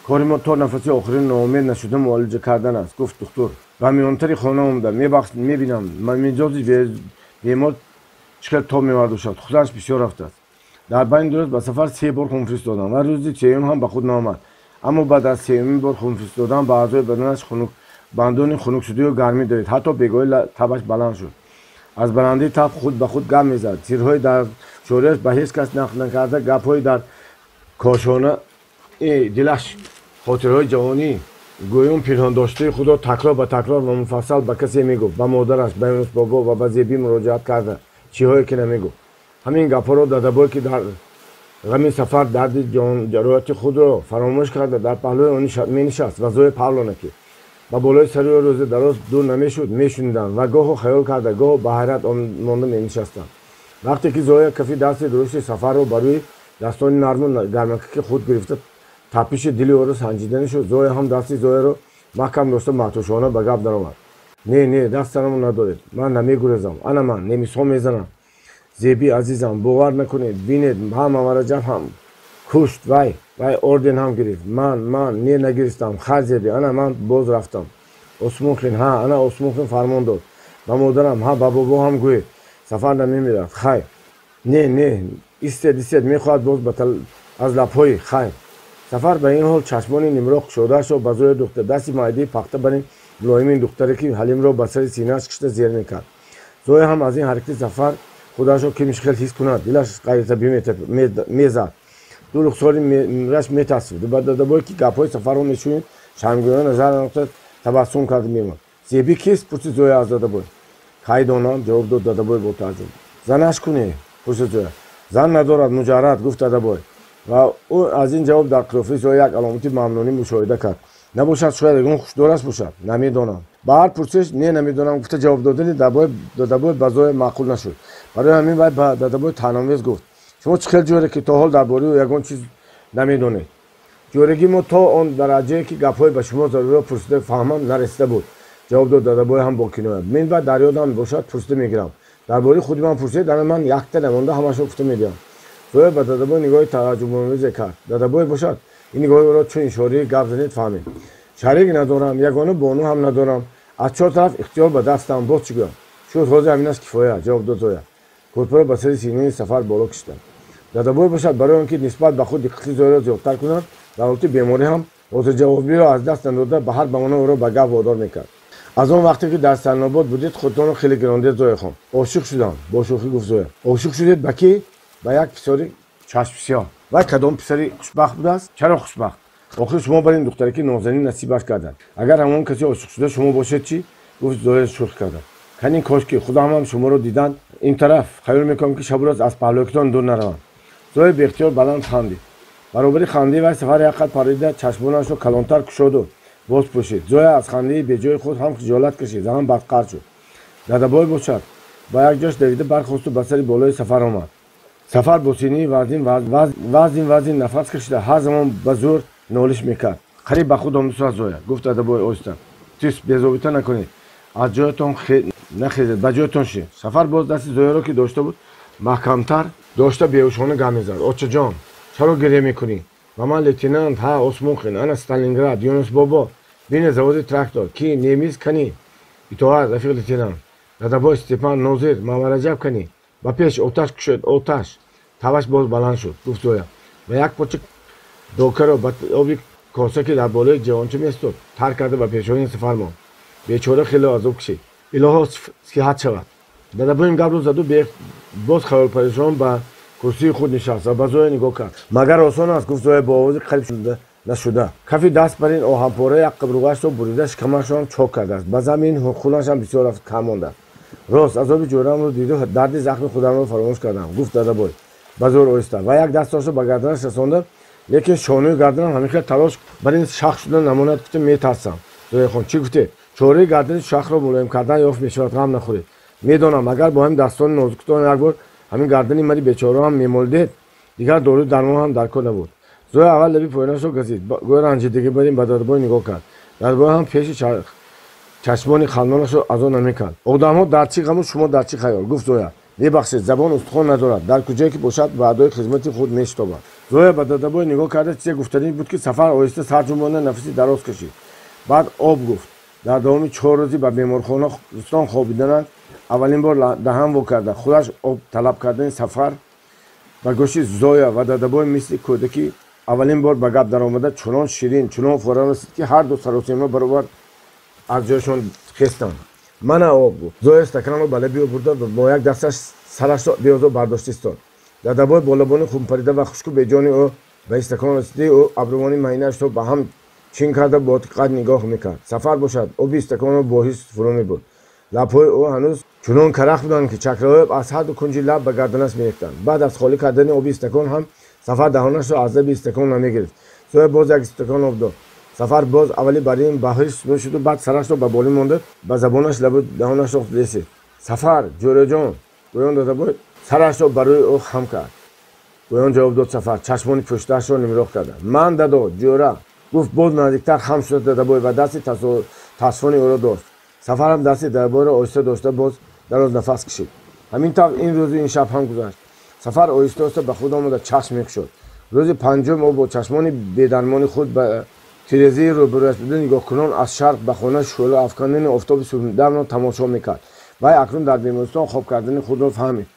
Кори мо то нафаси охирин ноумед нашуда муолиҷа кардан аст, гуфт духтур. Ба миёнтари хона омада мебахш, мебинам, мизози бемор чӣ хел тоб мевардошад, худаш бисёр рафтааст. Дар байни ду рӯз ба Сафар се бор хун фиристодан ва рӯзи сеюм ҳам ба худ наомад. Аммо баъд аз сеюмин бор хун фиристодан ба аъзои баданаш хунук бандони хунукшудию гармӣ давид, ҳатто бегоҳӣ табаш баланд шуд. Аз баландии таб худ ба худ гап мезад, сирҳои дар шориаш ба ҳеҷ кас нақл накарда, гапҳои дар кошона дилаш, хотираҳои ҷавонӣ гӯён пинҳондоштаи худро такрор ба такрор ва муфассал ба касе мегуфт, ба модараш, ба Юнусбобо ва ба Зебӣ муроҷиат карда, чиҳое ки намегуфт. Ҳамин гапҳоро дадабой, ки дар ғами Сафар дарди ҷароҳати худро фаромӯш карда дар паҳлӯи он менишаст, ва Зоя Павловна, ки ба болои сари ӯ рӯзи дароз дур намешуд, мешуниданд ва гоҳо хаёл карда, гоҳо ба ҳайрат монда менишастанд. Вақте ки Зоя кафи дасти дурусти Сафарро ба рӯи дастони нарму гармакаки худ гирифта тапиши дили ӯро санҷиданӣ шуд, Зоя ҳам дасти Зояро маҳкам дошта маътушона ба гап даромад. Не, не, даст сарамо надоред, ман намегурезам, ана ман немисҳо мезанам. Зебӣ, азизам, бовар накунед, бинед, ҳам Мамараҷаб ҳам кушт, вай орден ҳам гирифт, ман не нагирифтам. Хар Зебӣ, ана ман боз рафтам. Осмонхин, ҳа, ана Осмонхин фармон дод ба модарам, ҳа, ба бобо ҳам гӯед, Сафар намемирад. Хай, не, не, истед, истед, мехоҳад боз аз лабҳои хай. Сафар ба ин ҳол чашмони нимроқ кушодаашро ба Зоя духта, дасти майдаи пахта барин мулоимин духтаре, ки Ҳалимро ба сари синааш кишта зер мекард. Зоя ҳам аз ин ҳаракати Сафар худашро кимиш хел ҳис кунад, дилаш ғайритабиӣ мезад, ду рухсори раш метасид. Ба дадабое, ки гапҳои Сафарро мешунид, шармгӯёна назар андохта табассум карда мемонд. Зебӣ кист? Пурсид Зоя аз дадабой. Кай донам, ҷавоб дод дадабой бо тааҷҷуб. Занаш кунӣ? Пурсид Зоя. Зан надорад, муҷаррад, гуфт дадабой ва ӯ аз ин ҷавоб дар қиёфаи Зоя як аломати мамнунӣ мушоҳида кард. Набошад, шояд ягон хушдораш бошад, намедонам. Ба ҳар пурсиш не, намедонам гуфта ҷавоб додани дадабой ба Зоя маъқул нашуд. Барои ҳамин вай ба дадабой таъномез гуфт: шумо чӣ хел ҷоре, ки то ҳол дар бораи ӯ ягон чиз намедонед? Ҷорагии мо то он дараҷае, ки гапҳои ба шумо заруриро пурсида фаҳмам, нарасида буд, ҷавоб дод дадабой ҳам бо киноя. Мин баъд дар ёдам бошад, пурсида мегирам. Дар бораи худи ман пурсед, ана ман якта намонда ҳамашро гуфта медиҳам. Зоя ба дадабой нигоҳи тааҷҷубомезе кард. Дадабой бошад ин нигоҳи ӯро чун ишораи гап занед фаҳмид. Шарик надорам, ягона бону ҳам надорам, аз чор тараф ихтиёр ба дастам, боз чӣ гӯям? Шуд, ҳозир ҳаминаш кифоя, ҷавоб дод Зоя, кӯрпаро ба сари синаи Сафар боло кишида. Дадабой бошад барои он ки нисбат ба худ диққати Зояро зиёдтар кунад, дар ҳолати беморӣ ҳам ҳозирҷавобиро аз даст надода ба ҳар баҳона ӯро ба гап водор мекард. Аз он вақте ки дар Сталинобод будед, худтонро хеле гирондед, Зояхон. Ошиқ шудам, бо шӯхӣ гуфт Зоя. Ошиқ шудед ба кӣ? Ба як писари чашмсиёҳ. Вай кадом писари хушбахт будааст? Чаро хушбахт? Охир шумо бар ин духтараки нозанин насибаш карданд. Агар ҳамон касе ошиқ шуда шумо бошед чӣ? Гуфт Зоя шӯхӣ карда. Канин кошки худам ҳам шуморо дидан ин тараф, хаёл мекунам, ки шабу рӯз аз паҳлӯятон дур наравам. Зоя беихтиёр баланд хандид. Баробари хандии вай Сафар як қад парида чашмонашро калонтар кушоду боз пӯшид. Зоя аз хандии беҷои худ ҳам хиҷолат кашид, ҳам бадқард шуд. Дадабой бошад ба як ҷош давида бархосту ба сари болои Сафар омад. Сафар бо синии вазин вазин нафас кашида ҳар замон ба зӯр нолиш мекард. Қариб ба худ омӯзад Зоя, гуфт Дадабой оҳиста. Тис, безобита накунед, аз ҷоятон нахезед, ба ҷоятон шед. Сафар боз дасти Зояро, ки дошта буд, маҳкамтар дошта беҳушона гап мезад. Очаҷон, чаро гиря мекунӣ? Ба ман лейтенант, ҳа, Осмонхин, ана Сталинград, Юнус бобо, бине заводи трактор, ки немис кани? Итоат, рафиқ лейтенант. Дадабой, Степан, Нозир, Мамараҷаб кани? Ба пеш, оташ кушед, оташ. Таваш боз баланд шуд, гуфт Зоя ва як порча докаро ба оби коса, ки дар болои ҷавонча местод, тар карда ба пешони Сафар монд. Бечора хеле азоб кашид. Илоҳо, сиҳат шавад. Дадабой ин гапро заду боз хаёлпарешон ба курсии худ нишаст ва ба Зоя нигоҳ кард. Магар осон аст, гуфт Зоя бо овози қариб нашуда. Кафи даст бар ин оҳанпора як қабруғашро бурида, шикамашро ҳам чок кардааст. Ба замин хунашам бисёр кам мондааст. Рост, азоби ҷӯрамро диду дарди захми худамро фаромӯш кардам, гуфт Дадабой ба зӯр оҳиста ва як дасташро ба гарданаш расонда, лекин шонуи гарданам ҳамин хел талош бар ин шах шуда намонад, гуфта метарсам. Зояхон, чӣ гуфтед? Чораи гардани шахро мулоим кардан ёфт мешавад, ғам нахӯред. Медонам, агар бо ҳамин дастони нозуктон як бор ҳамин гардани мари бечораро ҳам мемолидед, дигар дору дармон ҳам дар кор набуд. Зоя аввал лаби поёнашро газид, гӯё ранҷидагӣ бар ин ба Дадабой нигоҳ кард. Дадабой ҳам пеши чашмони хандонашро азо намекард. Одамҳо дар чӣ ғаму, шумо дар чӣ хаёл, гуфт Зоя. Мебахшед, забон устухон надорад, дар куҷое ки бошад ба адои хизмати худ мешитобад. Зоя ба Дадабой нигоҳ карда чизе гуфтанӣ буд, ки Сафар оҳиста сар ҷунбонда нафаси дароз кашид. Баъд об гуфт. Дар давоми 4 рӯзи ба беморхона рустон хобиданаш аввалин бор даҳан во карда худаш об талаб кардани Сафар ба гӯши Зоя ва Дадабой мисли кӯдаки аввалин бор ба гап даромада чунон ширин, чунон фора расид, ки ҳар ду саросема баробар аз ҷойшон хестанд. Мана об, гуфт. Зоя стаканро ба лаби ӯ бурда бо як дасташ сарашро беозор бардошта истод. Дадабой бо лабони хунпарида ва хушку беҷони ӯ ба истакон расиди ӯ абрувони майнаашро ба ҳам чин карда бо диққат нигоҳ мекард. Сафар бошад, оби истаконро бо ҳис фурӯ мебурд. Лабҳои ӯ ҳанӯз чунон карах буданд, ки чакраҳои аз ҳар ду кунҷи лаб ба гарданаш мерехтанд. Баъд аз холӣ кардани оби истакон ҳам Сафар даҳонашро аз лаби истакон намегирифт. Зоя боз як истакон об дод. Сафар боз аввали бар ин ба ҳис нӯшиду баъд сарашро ба болин монда ба забонаш лабу даҳонашро лесид. Сафар, ҷӯраҷон, гӯён Дадабой сарашро ба рӯи ӯ хам кард. Гӯён ҷавоб дод Сафар, чашмони пӯштаашро нимроҳ карда. Ман дадо, ҷӯра, гуфт боз наздиктар хам шуда Дадабой ва дасти тасфони ӯро дошт. Сафарам дасти Дадабойро оҳиста дошта боз дароз нафас кашид. Ҳамин тавр ин рӯзу ин шаб ҳам гузашт. Сафар оҳиста оҳиста ба худ омада чашм мекушод. Рӯзи панҷум ӯ бо чашмони бедармони худ ба тирезаи рӯбарӯяш буда нигоҳкунон аз шарқ ба хона шӯъла афкандани офтоби субҳдамро тамошо мекард. Вай акнун дар бемористон хоб кардани худро фаҳмид.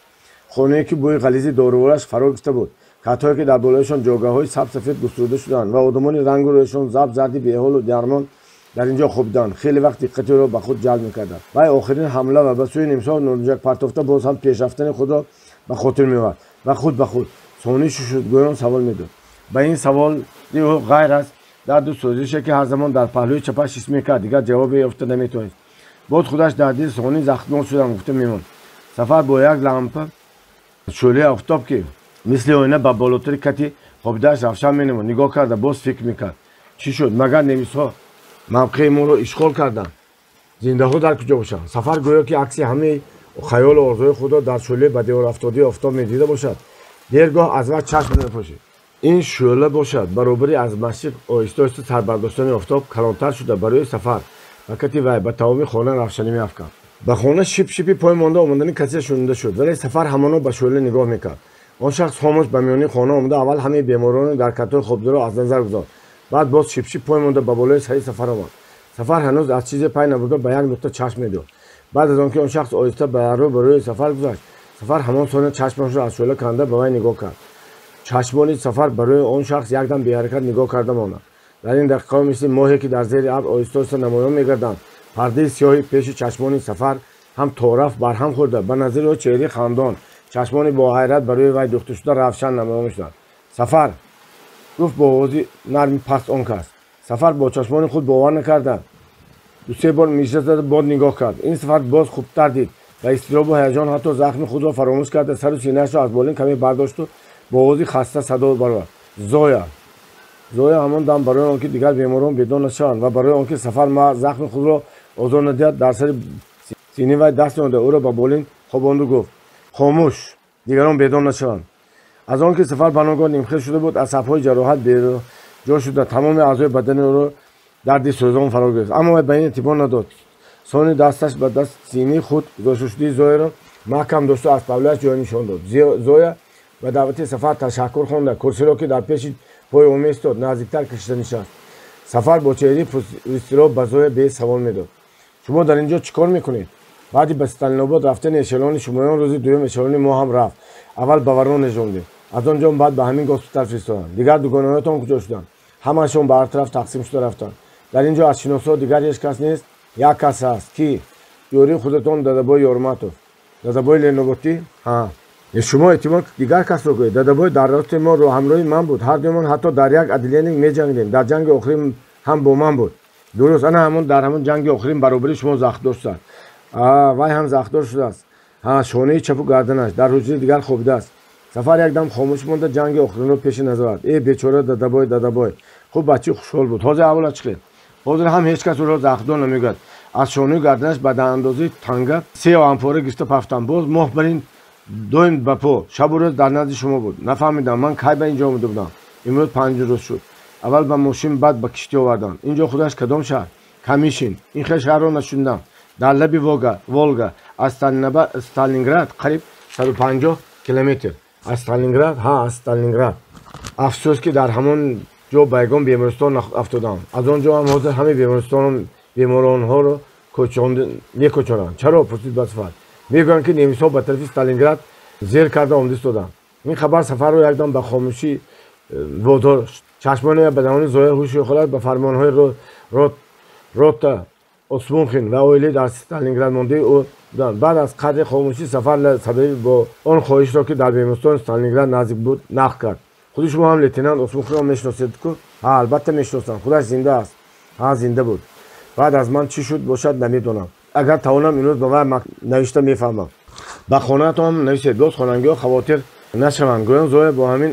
Хонае ки бӯи ғализи дорувораш фаро гирифта буд, катҳое ки дар болояшон ҷогаҳои сабсафед густурда шуданд ва одамони рангу рӯяшон заб зарди беҳолу дармон дар ин ҷо хобиданд, хеле вақт диққати ӯро ба худ ҷалб мекарданд. Вай охирин ҳамла ва ба сӯи нимсоҳ норинҷак партофта боз ҳам пешрафтани худро ба хотир меовард ва худ ба худ сонӣ шушуд гӯён савол медод. Ба ин саволи ӯ ғайр аз дарду сӯзише, ки ҳар замон дар паҳлӯи чапаш ҳис мекард, дигар ҷавобе ёфта наметавонист. Боз худаш дар дили сонӣ захмдор шудам гуфта мемонд. Сафар бо як лампа шӯълаи офтоб, ки мисли оина ба болотари кати хобидааш равшан менамуд, нигоҳ карда боз фикр мекард. Чӣ шуд? Магар немисҳо мавқеи моро ишғол карданд? Зиндаҳо дар куҷо бошанд? Сафар гӯё ки акси ҳамаи хаёлу орзуҳои худро дар шӯълаи ба девор афтодии офтоб медида бошад, дергоҳ аз вай чашм намепӯшид. Ин шӯъла бошад баробари аз машриқ оҳиста оҳиста сарбардоштани офтоб калонтар шуда барои Сафар ба кати вай ба тамоми хона равшанӣ меафканд. Ба хона шип-шипи пой монда омадани касе шунида шуд, вале Сафар ҳамоно ба шӯъла нигоҳ мекард. Он шахс хомӯш ба миёни хона омада аввал ҳамаи беморони дар катҳои хобидаро аз назар гузошт, баъд боз шипшип пой монда ба болои сари Сафар омад. Сафар ҳанӯз аз чизе пай набурда ба як нуқта чашм медод. Баъд аз он ки он шахс оҳиста ба рӯ ба рӯи Сафар гузашт, Сафар ҳамон сония чашмашро аз шӯъла канда ба вай нигоҳ кард. Чашмони Сафар барои он шахс якдам беҳаракат нигоҳ карда монд. Дар ин дақиқаҳо мисли моҳе, ки дар зери абр оҳиста оҳиста намоён мегарданд, пардаи сиёҳи пеши чашмони Сафар ҳам торафт барҳам хӯрда ба назари ӯ чеҳраи хандон, чашмони бо ҳайрат барои вай духта шуда равшан намоён мешуданд. Сафар, гуфт бо овози нарми паст он кас. Сафар бо чашмони худ бовар накарда ду-се бор мижа зада бод нигоҳ кард. Ин сафар боз хубтар дид ва изтиробу ҳаяҷон ҳатто захми худро фаромӯш карда сару синаашро аз болин каме бардошту бо овози хаста садо баровард. Зоя. Зоя ҳамон дам барои он ки дигар беморон бедор нашаванд ва барои он ки Сафар захми худро озор надиҳад, дар сари сини вай даст ниҳода ӯро ба болин хобонду гуфт: хомӯш, дигарон бедор нашаванд. Аз он ки Сафар ба ногоҳ нимхел шуда буд, аз сафҳои ҷароҳат беҷо шуда, тамоми аъзои бадани ӯро дарди сӯзон фаро гирифт. Аммо вай ба ин эътибор надод. Сони дасташ ба даст синии худ гузошташудаи Зояро маҳкам дошту аз павлӯяш ҷой нишон дод. Зоя ба даъвати Сафар ташаккур хонда, курсиро, ки дар пеши пои ӯ меистод, наздиктар кашида нишаст. Сафар бо чеҳраи пуристироб ба Зоя бесавол медод: «Шумо дар ин ҷо чӣ кор мекунед?» «Баъди ба Сталинобод рафтани эшелони шумоён, рӯзи дуюм эшелони мо ҳам рафт. Аввал ба Воронеж рондем, аз он ҷо баъд ба ҳамин госпитал фиристоданд. Дигар дугонаҳоятон куҷо шуданд?» «Ҳамаашон ба ҳар тараф тақсим шуда рафтанд». «Дар ин ҷо аз шиносҳо дигар ҳеҷ кас нест?» «Як кас ҳаст». «Кӣ?» «Ёрии худатон, Дадабой Ёрматов». «Дадабои Леноботӣ?» «Ҳа». «Шумо эҳтимол дигар касро гӯед. Дадабой дар роти мо ҳамроҳи ман буд. Ҳар дуёмон ҳатто дар як отделение меҷангидем. Дар ҷанги охирин ҳам бо ман буд». «Дуруст, ана ҳамон дар ҳамон ҷанги охирин баробари шумо захмдор шудааст». «Вай ҳам захмдор шудааст?» «Ҳа, шонаи чапу гарданаш. Дар ҳуҷраи дигар хобидааст». Сафар якдам хомӯш монда, ҷанги охиринро пеши назар овард. «Э, бечора Дадабой, Дадабой хуб бачаи хушҳол буд. Ҳозир аҳволаш чӣ хел?» «Ҳозир ҳам ҳеҷ кас ӯро захмдор намегӯяд. Аз шонаю гарданаш ба андозаи танга се оҳанпора гирифта пафтанд. Боз моҳ бар ин доим ба по, шабу рӯз дар назди шумо буд. Нафаҳмидам, ман кай ба ин ҷо омада будам. Имрӯз 5 рӯз шуд. Аввал ба мошин, баъд ба киштӣ оварданд. Ин ҷо худаш кадом шаҳр?» «Камишин. Ин хел шаҳрро нашунидам. Дар лаби Волга, аз Сталинград қариб 150 километр». «Аз Сталинград?» «Ҳа, аз Сталинград». «Афсӯс, ки дар ҳамон ҷо ба ягон бемористон афтодам. Аз он ҷо ҳам ҳозир ҳамаи бемористон беморонҳоро мекӯчонанд». «Чаро?» — пурсид ба Сафар. «Мегӯянд, ки немисҳо ба тарафи Сталинград зер карда омада истоданд». Ин хабар Сафарро якдам ба хомӯшӣ водор. Чашмоне ба даҳони Зоя ҳуши холат ба фармонҳои рота Осмонхин ва оилаи дар Сталинград мондаи ӯ буданд. Баъд аз қадри хомӯшӣ Сафар сабаби бо он хоҳишро, ки дар бемористони Сталинград наздик буд, нақл кард. «Худи шумо ҳам лейтенант Осмонхинро мешиносед ку?» «Ҳа, албатта мешиносам. Худаш зинда аст?» «Ҳа, зинда буд. Баъд аз ман чӣ шуд бошад, намедонам. Агар тавонам, имрӯз ба вай навишта мефаҳмам». «Ба хонаатон нависед, боз хонагиҳо хавотир нашаванд», гӯён Зоя. Бо ҳамин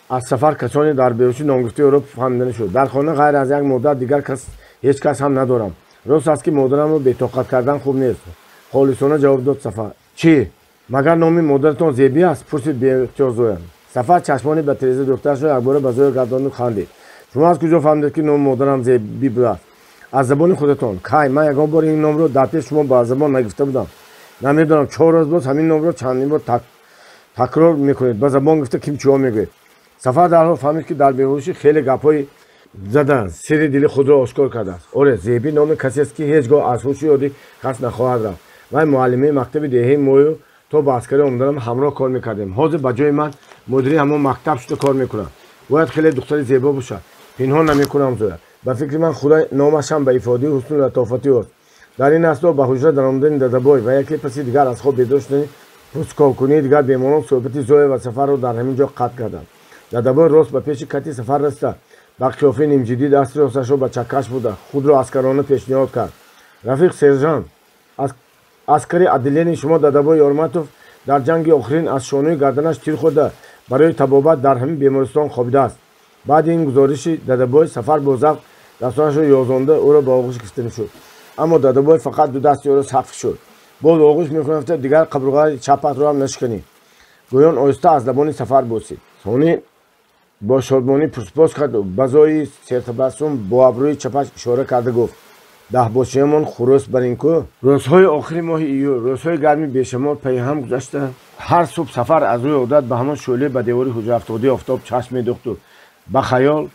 аз Сафар касоне дар беҳушӣ номгуфтаи ӯро фаҳмида шуд. «Дар хона ғайр аз як модар дигар кас, ҳеҷ кас ҳам надорам. Рост аст, ки модарамро бетоқат кардан хуб нест», — холисона ҷавоб дод Сафар. «Чӣ, магар номи модаратон Зебӣ аст?» — пурсид беихтиёр Зоя. Сафар чашмони ба тиреза духтарашро якбора ба Зоя гардонду, хандид. «Шумо аз куҷо фаҳмидед, ки номи модарам Зебӣ будааст?» «Аз забони худатон. Кай ман ягон бор ин номро дар пеш шумо ба забон нагирифта будам? Намедонам, 4 рӯз боз ҳамин номро чандин бор такрор мекунед. Ба забон гирифта ким чиҳо мегӯед?» Сафар дарҳол фаҳмид, ки дар беҳушӣ хеле гапҳои зада, сирри дили худро ошкор кардааст. «Оре, Зебӣ номи касест, ки ҳеҷ гоҳ аз ҳуши ёди кас нахоҳад рафт. Вай муаллимаи мактаби деҳаи мою то ба аскарӣ омаданам ҳамроҳ кор мекардем. Ҳозир ба ҷои ман мудири ҳамон мактаб шуда кор мекунад. Бояд хеле духтари зебо бошад. Пинҳон намекунам, Зоя, ба фикри ман, худо номашам ба ифодаи ҳусну латофати ӯст». Дар ин асно ба ҳуҷра даромадани Дадабой ва яке паси дигар аз хоб бедор шудани пурсковкунии дигар беморон суҳбати Зоя ва Сафарро дар ҳамин ҷо қатъ карданд. Дадабой рост ба пеши кати Сафар расида, ба қиёфаи нимҷиддӣ дасти росташро ба чаккаш бурда, худро аскарона пешниҳод кард: «Рафиқ сержант, аскари отделенияи шумо Дадабой Ёрматов дар ҷанги охирин аз шонуи гарданаш тир хӯрда, барои табобат дар ҳамин бемористон хобидааст». Баъди ин гузориши Дадабой Сафар бо завқ дастонашро ёзонда, ӯро ба оғӯш гирифта шуд. Аммо Дадабой фақат ду дасти ӯро сахт шуд. «Боз оғӯш мекунам, дигар қабурғаи чапатро ҳам нашиканӣ», гӯён оҳиста аз лабони Сафар босид. Сонӣ бо шодмонӣ пурсупос кард. Ба Зои сертабассум бо абрӯи чапаш ишора карда гуфт: «Даҳбошиямон хурӯс барин ку». Рӯзҳои охири моҳи июл, рӯзҳои гарми бешамол пайҳам гузашта, ҳар субҳ Сафар аз рӯи одат ба ҳамон шӯълаи ба девори ҳуҷра офтоб чашм медӯхту ба хаёл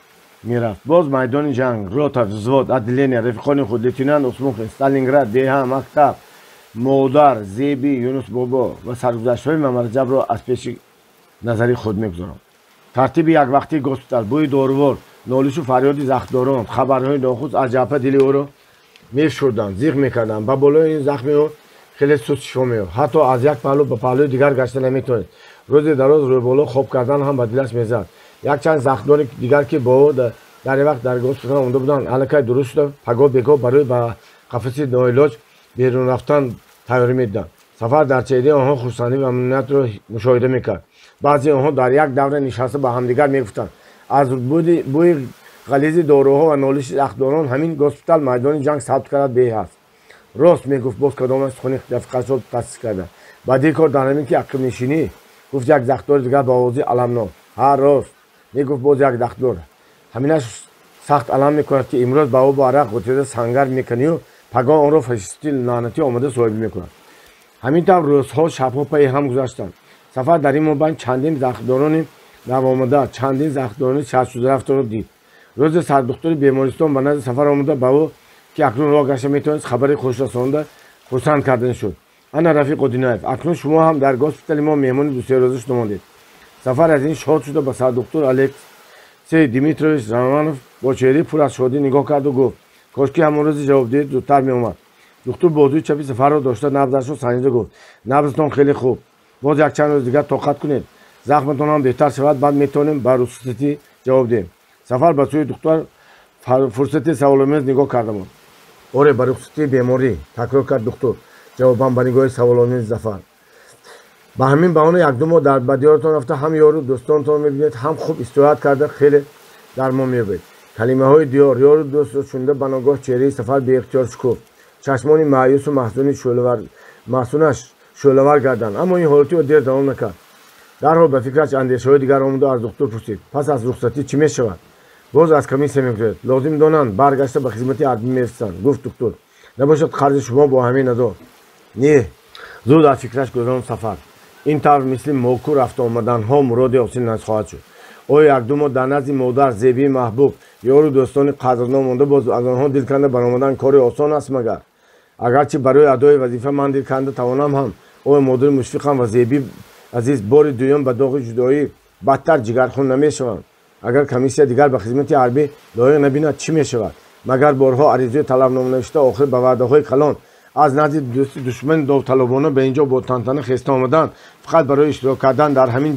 мерафт. Боз майдони ҷанг, рота, взвод, отделения, рафиқони худ, лейтенант Усмонхин, Сталинград, деҳа, мактаб, модар Зеби, Юнус бобо ва саргузаштҳои Мамараҷабро аз пеши назари худ мегузоранд. Тартиби яквақтии госпитал, бӯи дорувор, нолишу фарёди захмдорон, хабарҳои нохуш аз ҷабҳа дили ӯро мефшурданд, зиқ мекарданд. Ба болои ин захми ӯ хеле суст шифо меёфт, ҳатто аз як паҳлӯ ба паҳлӯи дигар гашта наметавонед. Рӯзи дароз рӯйболо хоб кардан ҳам ба дилаш мезад. Якчанд захмдори дигар, ки бо ӯ дар ин вақт дар госпитал омада буданд, аллакай дуруст шуда, пагоҳ бегоҳ барои ба қафаси ноилоҷ берун рафтан тайёрӣ медиданд. Сафар дар чеҳраи онҳо хурсандӣ ва мамнуниятро мушоҳида мекард. Баъзеи онҳо дар як давра нишаста ба ҳамдигар мегуфтанд: «Аз бӯи ғализи доруҳо ва нолиши захмдорон ҳамин госпитал майдони ҷанг сабт карда беҳ аст». «Рост мегуфт», боз кадомаш сухани рафиқашро тасдиқ карда. Баъдии кор дар ҳамин, ки ақибнишинӣ Гуфт як захмдори дигар ба овози аламнок. Ҳа, рост, мегуфт боз як захмдор. Ҳаминаш сахт алам мекунад, ки имрӯз ба обу арақ ғутида сангар мекунию пагоҳ онро фашисти лаънатӣ омада соҳиб мекунад. Ҳамин тавр рӯзҳо, шабҳо пайи ҳам гузаштанд. Сафар дар ин мобайн чандин захмдорони навомада, чандин захмдорони шастшуда рафтаро дид. Рӯзе сардухтури бемористон ба назди Сафар омада ба ӯ, ки акнун роҳ гашта метавонист, хабари хуш расонда хурсанд кардан шуд. Ана, рафиқ Одинаев, акнун шумо ҳам дар госпитали мо меҳмони 2-се рӯза шуда мондед. Сафар аз ин шод шуда ба сардухтур Алексей Дмитриевич Романов бо чеҳраи пур аз шодӣ нигоҳ карду гуфт: кошки ҳамон рӯзи ҷавобдиҳӣ зудтар меомад. Духтур бозуи чапи Сафарро дошта, набзашро санҷида гуфт: набзатон хеле хуб, боз якчанд рӯз дигар тоқат кунед, захматон ҳам беҳтар шавад, баъд метавонем ба рухсатӣ ҷавоб диҳем. Сафар ба сӯи духтур фурсати саволомез нигоҳ карда монд. Оре, ба рухсатии беморӣ, такрор кард духтур ҷавобан ба нигоҳи саволомези Зафар. Ба ҳамин баҳона 1-2 моҳ дар ба диёртон рафта, ҳам ёру дӯстонтон мебинед, ҳам хуб истироҳат карда, хеле дармон меёбед. Калимаҳои диёр, ёру дӯстро шунида, ба ногоҳ чеҳраи Сафар беихтиёр шукуфт. Чашмони маъюсу маҳзуни маҳсунаш шӯълавар гарданд, аммо ин ҳолати ӯ дер давом накард. Дарҳол ба фикраш андешаҳои дигар омаду аз духтур пурсид: пас аз рухсатӣ чӣ мешавад? Боз аз комиссия мегузаред, лозим донанд, баргашта ба хизмати ҳарбӣ мерасанд, гуфт духтур. Набошад қарзи шумо бо ҳамин адо. Не, зуд аз фикраш гузаронд Сафар. Ин тавр мисли моку рафта омаданҳо муроде ҳосил нахоҳад шуд. Оё 1-2 моҳ дар назди модар, зебии маҳбуб, ёру дӯстони қадрдон монда, боз аз онҳо дил канда баромадан кори осон аст магар? Агарчи барои адои вазифа ман дил канда тавонам ҳам, оё модари мушфиқам ва зебии азиз бори дуюм ба доғи ҷудоӣ бадтар ҷигархун намешаванд? Агар комиссия дигар ба хизмати ҳарбӣ лоиқ набинад, чӣ мешавад? Магар борҳо аризаи талабнома навишта, охир ба ваъдаҳои калон аз назди дӯсти душмани довталабона ба инҷо бо тантана хеста омадан фақат барои иштирок кардан дар ҳамин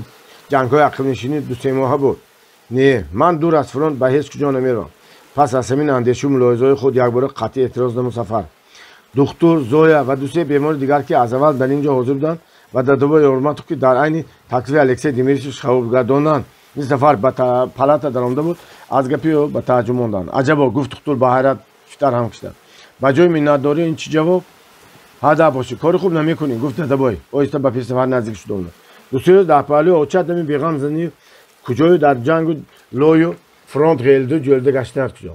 ҷангҳои ақибнишинӣ 2-се моҳа буд? Не, ман дур аз фронт ба ҳеҷ куҷо намеравам. Пас аз ҳамин андешу мулоҳизаҳои худ якбора қатъӣ эътироз намуд Сафар. Духтур, Зоя ва 2-се бемори дигар, ки аз аввал дар ин ҷо ҳозир буданд, ва дадобои Ёрматов, ки дар айни таклифи Алексей Дмитриевич хавфгардонанд ин сафар ба палата даромада буд, аз гапи ӯ ба тааҷҷуб монданд. Аҷабо, гуфт духтур ба ҳайрат фитар ҳам кишта. Ба ҷои миннатдорӣ ин чӣ ҷавоб? Ҳада бошӣ, кори хуб намекунӣ, гуфт дадабой, оҳиста ба пеши Сафар наздик шуда омад. 2-се рӯз дар паҳлӯи очат дами беғам занӣ куҷою, дар ҷангу лою фронт ғелду ҷӯлда гаштанат куҷо?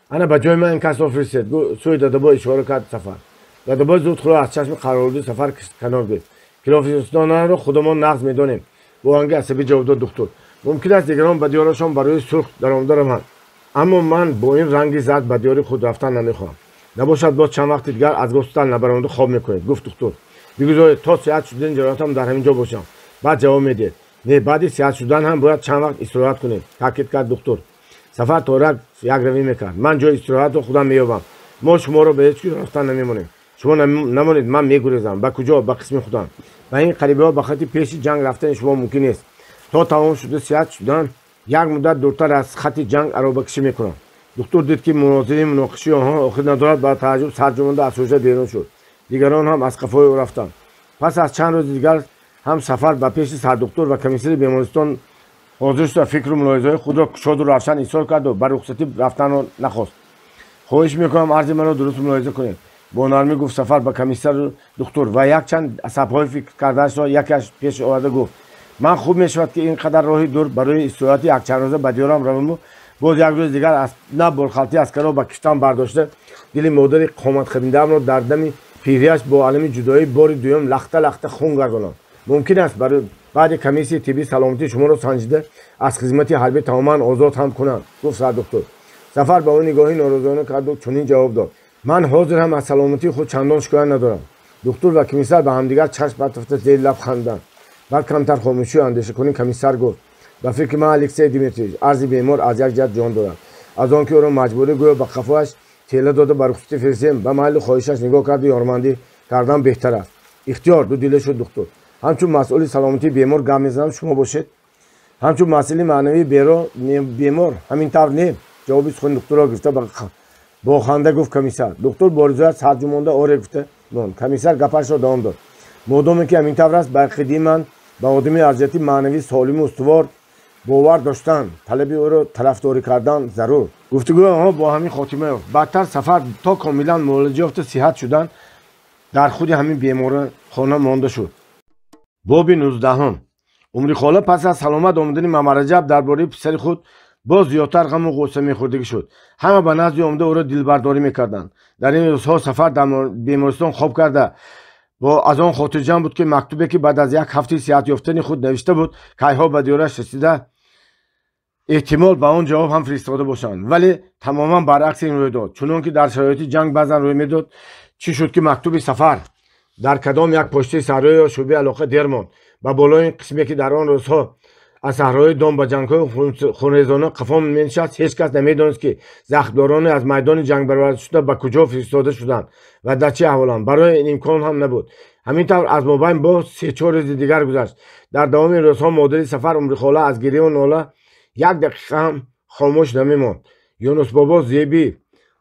Ана ба ҷои ман ин касро фиристед, сӯи дадабой ишора кард Сафар. Дадабой зуд худро аз чашми қарордуи Сафар канор гирифт. Килофистонаро худамон нағз медонем, бо оҳанги асабӣ ҷавоб дод духтур. Мумкин аст дигарон ба диёрашон барои сурх даромада раванд, аммо ман бо ин ранги зард ба диёри худ рафтан намехоҳам. Набошад боз чанд вақти дигар аз госпитал набаромада хоб мекунед, гуфт духтур. Бигузоред то сиҳат шудани ҷароҳатам дар ҳамин ҷо бошам, баъд ҷавоб медиҳед. Не, баъди сиҳат шудан ҳам бояд чанд вақт истироҳат кунед, таъкид кард духтур. Сафар торак якравӣ мекард. Ман ҷои истироҳатро худам меёбам. Мо шуморо ба ҳеҷ куҷо рафтан намемонем. Шумо намонед, ман мегурезам. Ба куҷо? Ба қисми худам. Ба ин қарибиҳо ба хати пеши ҷанг рафтани шумо мумкин нест. То тамом шуда сиҳат шудан як муддат дуртар аз хати ҷанг аробакашӣ мекунам. Духтур дид, ки мунозираи муноқишаи онҳо охир надорад, ба тааҷҷуб сарҷумонда аз ҳуҷра берун шуд. Дигарон ҳам аз қафои ӯ рафтанд. Пас аз чанд рӯзи дигар ҳам Сафар ба пеши сардухтур ва комиссари бемористон ҳозир шуда, фикру мулоҳизаҳои худро кушоду равшан изҳор карду ба рухсатӣ рафтанро нахост. Хоҳиш мекунам, арзи маро дуруст мулоҳиза кунед, бо нармӣ гуфт Сафар ба комиссару духтур ва якчанд сабабҳои фикр кардаашро якаш пеш оварда гуфт: ман хуб мешавад, ки ин қадар роҳи дур барои истироҳати якчандрӯза ба диёрам раваму боз як рӯз дигар на борхалтии аскарро ба киштам бардошта, дили модари қоматхабиндаамро дар дами пирияш бо алами ҷудоӣ бори дуюм лахта лахта хун гардонам. Мумкин аст, баъди комиссияи тиббӣ саломатии шуморо санҷида, аз хизмати ҳарбӣ тамоман озод ҳам кунанд, гуфт сардухтур. Сафар ба ӯ нигоҳи норозиона карду чунин ҷавоб дод: ман ҳозир ҳам аз саломатии худ чандон шикоят надорам. Духтур ва комиссар ба ҳамдигар чашм партофта, зери лаб ханданд. Баъд камтар хомӯшию андешакунӣ комиссар гуфт: ба фикри ман, Алексей Дмитриевич, арзи бемор аз як ҷиҳат ҷон дорад. Аз он ки ӯро маҷбурӣ гӯё ба қафояш тела дода ба рухсатӣ фиристем, ба майли хоҳишаш нигоҳ карду ёрмандӣ кардан беҳтар аст. Ихтиёр, дудила шуд духтур. Ҳамчун масъули саломатии бемор гап мезанам, шумо бошед ҳамчун масъули маънавии бемор, ҳамин тавр не? Ҷавоби сухани духтурро гирифта, бо ханда гуфт комиссар. Духтур бо ризоят сарҷумонда оре гуфта монд. Комиссар гапашро давом дод: модоме ки ҳамин тавр аст, ба ақидаи ман, ба одами аз ҷиҳати маънавӣ солиму устувор бовар доштан, талаби ӯро тарафдорӣ кардан зарур. Гуфтугӯи онҳо бо ҳамин хотима ёфт. Баъдтар Сафар то комилан муолиҷа ёфта сиҳат шудан дар худи ҳамин беморхона монда шуд. Боби 19-ум. Умрихола пас аз саломат омадани Мамараҷаб дар бораи писари худ боз зиёдтар ғаму ғусса мехӯрдагӣ шуд. Ҳама ба назди омада ӯро дилбардорӣ мекарданд. Дар ин рӯзҳо Сафар дар бемористон хоб карда бо аз он хотирҷамъ буд, ки мактубе, ки баъд аз як ҳафтаи сиҳат ёфтани худ навишта буд, кайҳо ба диёраш расида, эҳтимол ба он ҷавоб ҳам фиристода бошанд. Вале тамоман баръакси ин рӯй дод. Чунон ки дар шароити ҷанг баъзан рӯй медод, чӣ шуд, ки мактуби Сафар дар кадом як почтаи саҳроӣ ё шӯъбаи алоқа дер монд. Ба болои ин қисме, ки дар он рӯзҳо аз саҳрои дом ба ҷангҳои хунрезона қафо менишаст, ҳеҷ кас намедонист, ки захмдороне аз майдони ҷанг бароварда шуда ба куҷо фиристода шуданд ва дар чӣ аҳволанд. Барои ин имкон ҳам набуд. Ҳамин тавр аз мобайн боз 3-4 рӯзи дигар гузашт. Дар давоми рӯзҳо модари Сафар Умрихола аз гиряву нола як дақиқа ҳам хомӯш намемонд. Юнусбобо, Зебӣ,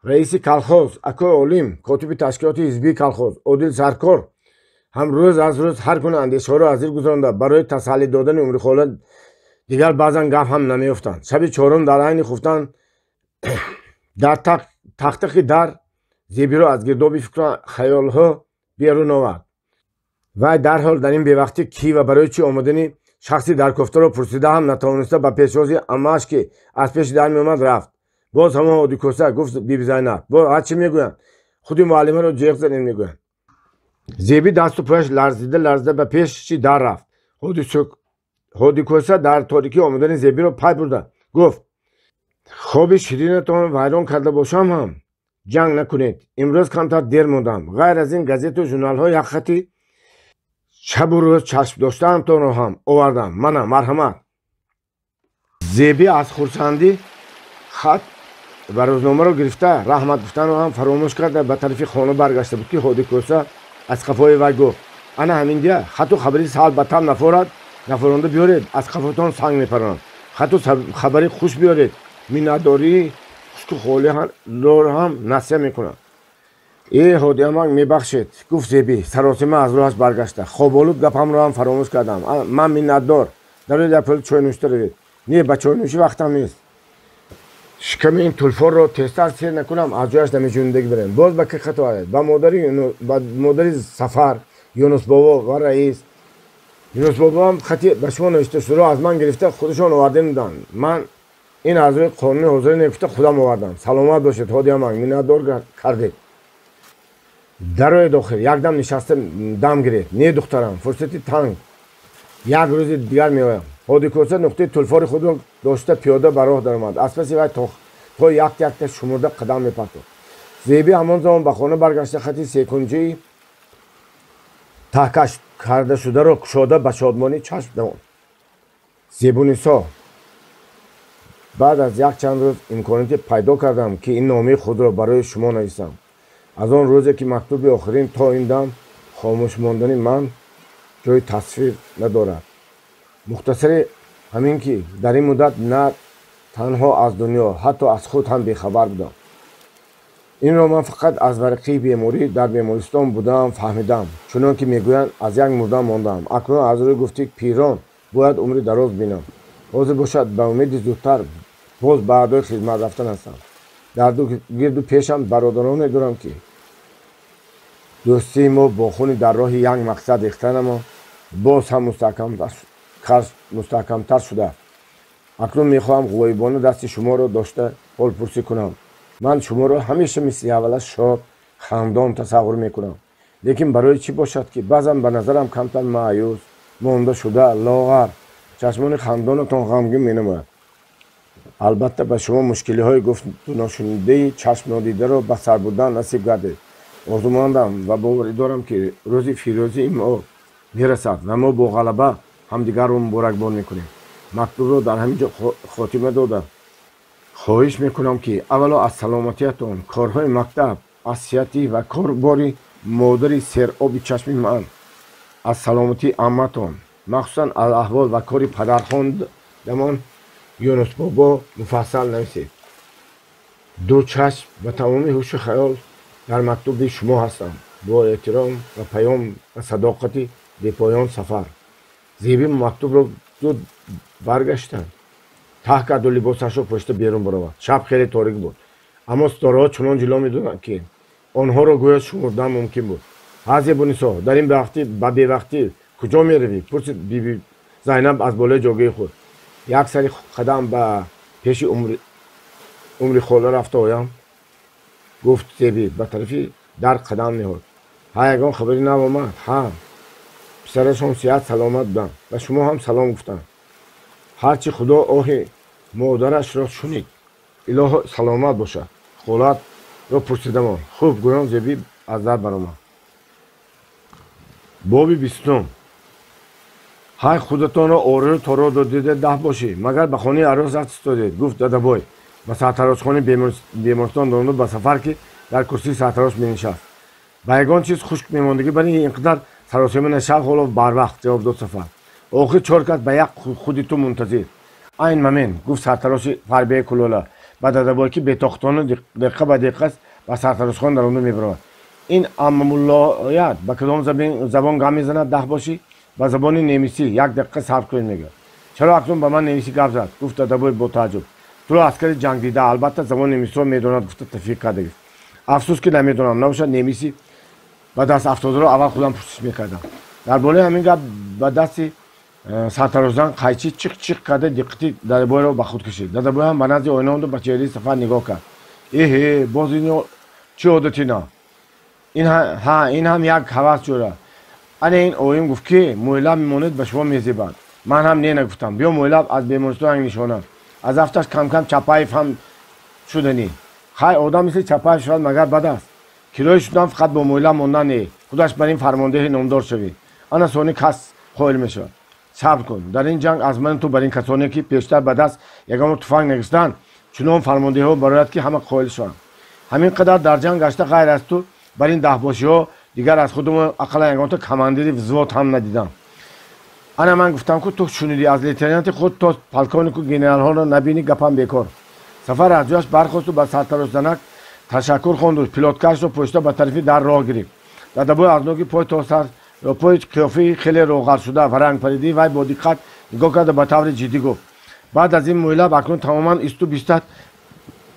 раиси колхоз, акои Олим, котиби ташкилоти ҳизбии колхоз, Одил саркор ҳам рӯз аз рӯз ҳар гуна андешаҳоро аз зир гузаронда, барои тасаллӣ додани Умрихола дигар баъзан гап ҳам намеёфтанд. Шаби чорум дар айни хуфтан дар тақтақи дар Зебиро аз гирдоби фикру хаёлҳо берун овард. Вай дарҳол дар ин бевақтӣ кӣ ва барои чӣ омадани шахси даркофтаро пурсида ҳам натавониста, ба пешвози аммааш, ки аз пеши дар меомад, рафт. Боз ҳамон Ҳодикӯса, гуфт Биби Зайнаб. Боз ҳар чӣ мегӯянд, худи муаллимаро ҷеғ задем мегӯянд. Зебӣ дасту пояш ларзида ларзида ба пеши дар рафт. Ҳодикӯса дар торикӣ омадани Зебиро пай бурда гуфт: хоби ширинатон вайрон карда бошам ҳам ҷанг накунед, имрӯз камтар дер мондам. Ғайр аз ин газету журналҳои як хати шабу рӯз чашм доштаамтонро ҳам овардам. Мана, марҳамат. Зебӣ аз хурсандӣ хат ва рӯзномаро гирифта, раҳмат гуфтанро ҳам фаромӯш карда, ба тарафи хона баргашта буд, ки Ҳодикӯса аз қафои вай гуфт: ана ҳамин дия, хату хабари саҳл ба там нафорад, нафоронда биёред, аз қафотон санг мепаронам. Хату хабари хуш биёред, миннатдории хушку холиро ҳам насия мекунам. Э, Ҳодиамак, мебахшед, гуфт Зебӣ, саросима аз роҳаш баргашта. Хоболуд гапамро ҳам фаромӯш кардам. Ман миннатдор. Дароед, як пиёла чой нӯшта равед. Не, ба чойнӯшӣ вақтам нест. Шиками ин тулфорро тезтар сер накунам, аз ҷояш намеҷунидагӣ барем. Боз ба ки хат ояд? Ба модари Сафар, Юнусбобо ва раис. Юнусбобоам хати ба шумо навишта шударо аз ман гирифта, худашон оварда буданд. Ман ин аз рӯи қонуни ҳозирӣ негуфта, худам овардам. Саломат бошед, Ҳодиамак, миннатдор кардед. Дароед охир, якдам нишаста дам гиред. Не, духтарам, фурсати танг, як рӯзи дигар меоям. Ҳодикӯса нуқтаи тулфори худро дошта, пиёда ба роҳ даромад. Аз паси вай то як якта шумурда қадам мепартохт. Зебӣ ҳамон замон ба хона баргашта, хати секунҷии таҳкаш карда шударо кушода, ба шодмонӣ чашм давонд. Зебунисо, баъд аз якчанд рӯз имконияте пайдо кардам, ки ин номаи худро барои шумо нависам. Аз он рӯзе, ки мактуби охирин, то ин дам хомӯш мондани ман ҷои тасвир надорад. Мухтасари ҳамин, ки дар ин муддат на танҳо аз дунё, ҳатто аз худ ҳам бехабар будам. Инро ман фақат аз варақаи беморӣ дар бемористон будаам фаҳмидам. Чунон ки мегӯянд, аз як мурда мондам. Акнун аз рӯи гуфти пирон бояд умри дароз бинам. Ҳозир бошад, ба умеди зудтар боз ба адои хизмат рафтан ҳастам. Дар гирду пешам бародароне дорам, ки дӯстии мо бо хуни дар роҳи як мақсад рехтанамон боз ҳам мустаҳкамтар шудааст. Акнун мехоҳам ғоибона дасти шуморо дошта ҳолпурсӣ кунам. Ман шуморо ҳамеша мисли аввала шод хандон тасаввур мекунам, лекин барои чӣ бошад, ки баъзан ба назарам камтар маъюс монда шуда, лоғар, чашмони хандонатон ғамгин менамояд. Албатта, ба шумо мушкилиҳои гуфту ношунидаи чашм нодидаро ба сар бурдан насиб гардед. Орзумандам ва боварӣ дорам, ки рӯзи фирӯзии мо мерасад ва мо бо ғалаба ҳамдигарро муборакбод мекунем. Мактубро дар ҳамин ҷо хотима дода, хоҳиш мекунам, ки аввало аз саломатиятон, корҳои мактаб, аз сиҳатӣ ва корбори модари сероби чашми ман, аз саломатии амматон, махсусан аз аҳвол ва кори падархондамон Юнусбобо муфассал нависед. Ду чашм ва тамоми ҳушу хаёл дар мактуби шумо ҳастам. Бо эҳтиром ва паём ва садоқати бепоён, Сафар. Зебӣ мактубро зуд баргашта таҳ карду либосашро пӯшида берун баровард. Шаб хеле торик буд, аммо ситораҳо чунон ҷило медоданд, ки онҳоро гӯё шумурдан мумкин буд. Ҳа, Зебунисо, дар ин ба бевақтӣ куҷо меравӣ? Пурсид Биби Зайнаб аз болои ҷойгоҳи худ. Як сари қадам ба пеши умри хола рафта оям, гуфт Зебӣ, ба тарафи дар қадам ниҳод. Ҳа, ягон хабари нав омад? Ҳа, писарашон сиҳат саломат буданд, ба шумо ҳам салом гуфтанд. Ҳарчи худо оҳи модарашро шунид, илоҳо саломат бошад. Холатро пурсидамон. Хуб, гӯён Зебӣ аз дар баромад. Боби 20. Ҳай, худатонро орою торо додида даҳ бошӣ, магар ба хонаи арӯс рафт истодед, гуфт Дадабой ба сартарошхонаи бемористон донду ба Сафар, ки дар курсии сартарош менишаст. Ба ягон чиз хушк мемондагӣ бари ин қадар саросема нашав, ҳоло барвақт, ҷавоб дод Сафар. Охир чор кас ба як худи ту мунтазир. Айн мамен, гуфт сартароши фарбеи кулола ба Дадабой, ки бетохтону дақиқа ба дақиқа ба сартарошхона даронду мебаромад. Ин аммуллоят ба кадом забон гап мезанад, даҳ бошӣ? Ба забони немисӣ. Як дақиқа сабр кунед, мегӯяд. Чаро акнун ба ман немисӣ гап зад? Гуфт Дадабой бо тааҷҷуб. Туро аскари ҷангдида, албатта забони немисиро медонад, гуфта тафиқ карда гирифт. Афсӯс, ки намедонам, набошад немисӣ ба даст афтодаро аввал худам пурсиш мекардам. Дар болои ҳамин гап ба дасти сартарошзан қайчӣ чиқ чиқ карда диққати Дадабойро ба худ кашид. Дадабой ҳам ба назди оина омаду ба чеҳраи Сафар нигоҳ кард. Эҳе, боз ин чӣ одати нав? Ҳа, ин ҳам як ҳавас ҷӯра. Ана ин оим гуфт, ки мӯйлаб мемонед, ба шумо мезебад. Ман ҳам не нагуфтам. Биё мӯйлаб аз бемористон як нишона. Аз афташ кам-кам Чапаев ҳам шуданӣ. Хай, одам мисли Чапаев шавад, магар бад аст? Кирои шудан фақат бо мӯйлаб мондан не, худаш бар ин фармондеҳи номдор шавӣ. Ана сони кас қоил мешавад. Сабр кун, дар ин ҷанг аз мани ту бар ин касоне, ки пештар ба даст ягон туфанг нагирифтанд, чунон фармондеҳҳо барояд, ки ҳама қоил шаванд. Ҳамин қадар дар ҷанг гашта, ғайр аз ту бар ин даҳбошиҳо дигар аз худумон ақаллан ягонта командири взвод ҳам надидам. Ана ман гуфтам, ку ту шунидӣ, аз лейтенанти худ то полковнику генералҳоро набинӣ, гапам бекор. Сафар аз ҷояш бархосту ба сартарошзанак ташаккур хонду пилоткаашро пӯшида ба тарафи дар роҳ гирифт. Дадабой аз ноги пой то сар пой қиёфаи хеле роғаршуда ва рангпаридии вай бо диққат нигоҳ карда ба таври ҷиддӣ гуфт: баъд аз ин мӯйлаб акнун тамоман исту бистат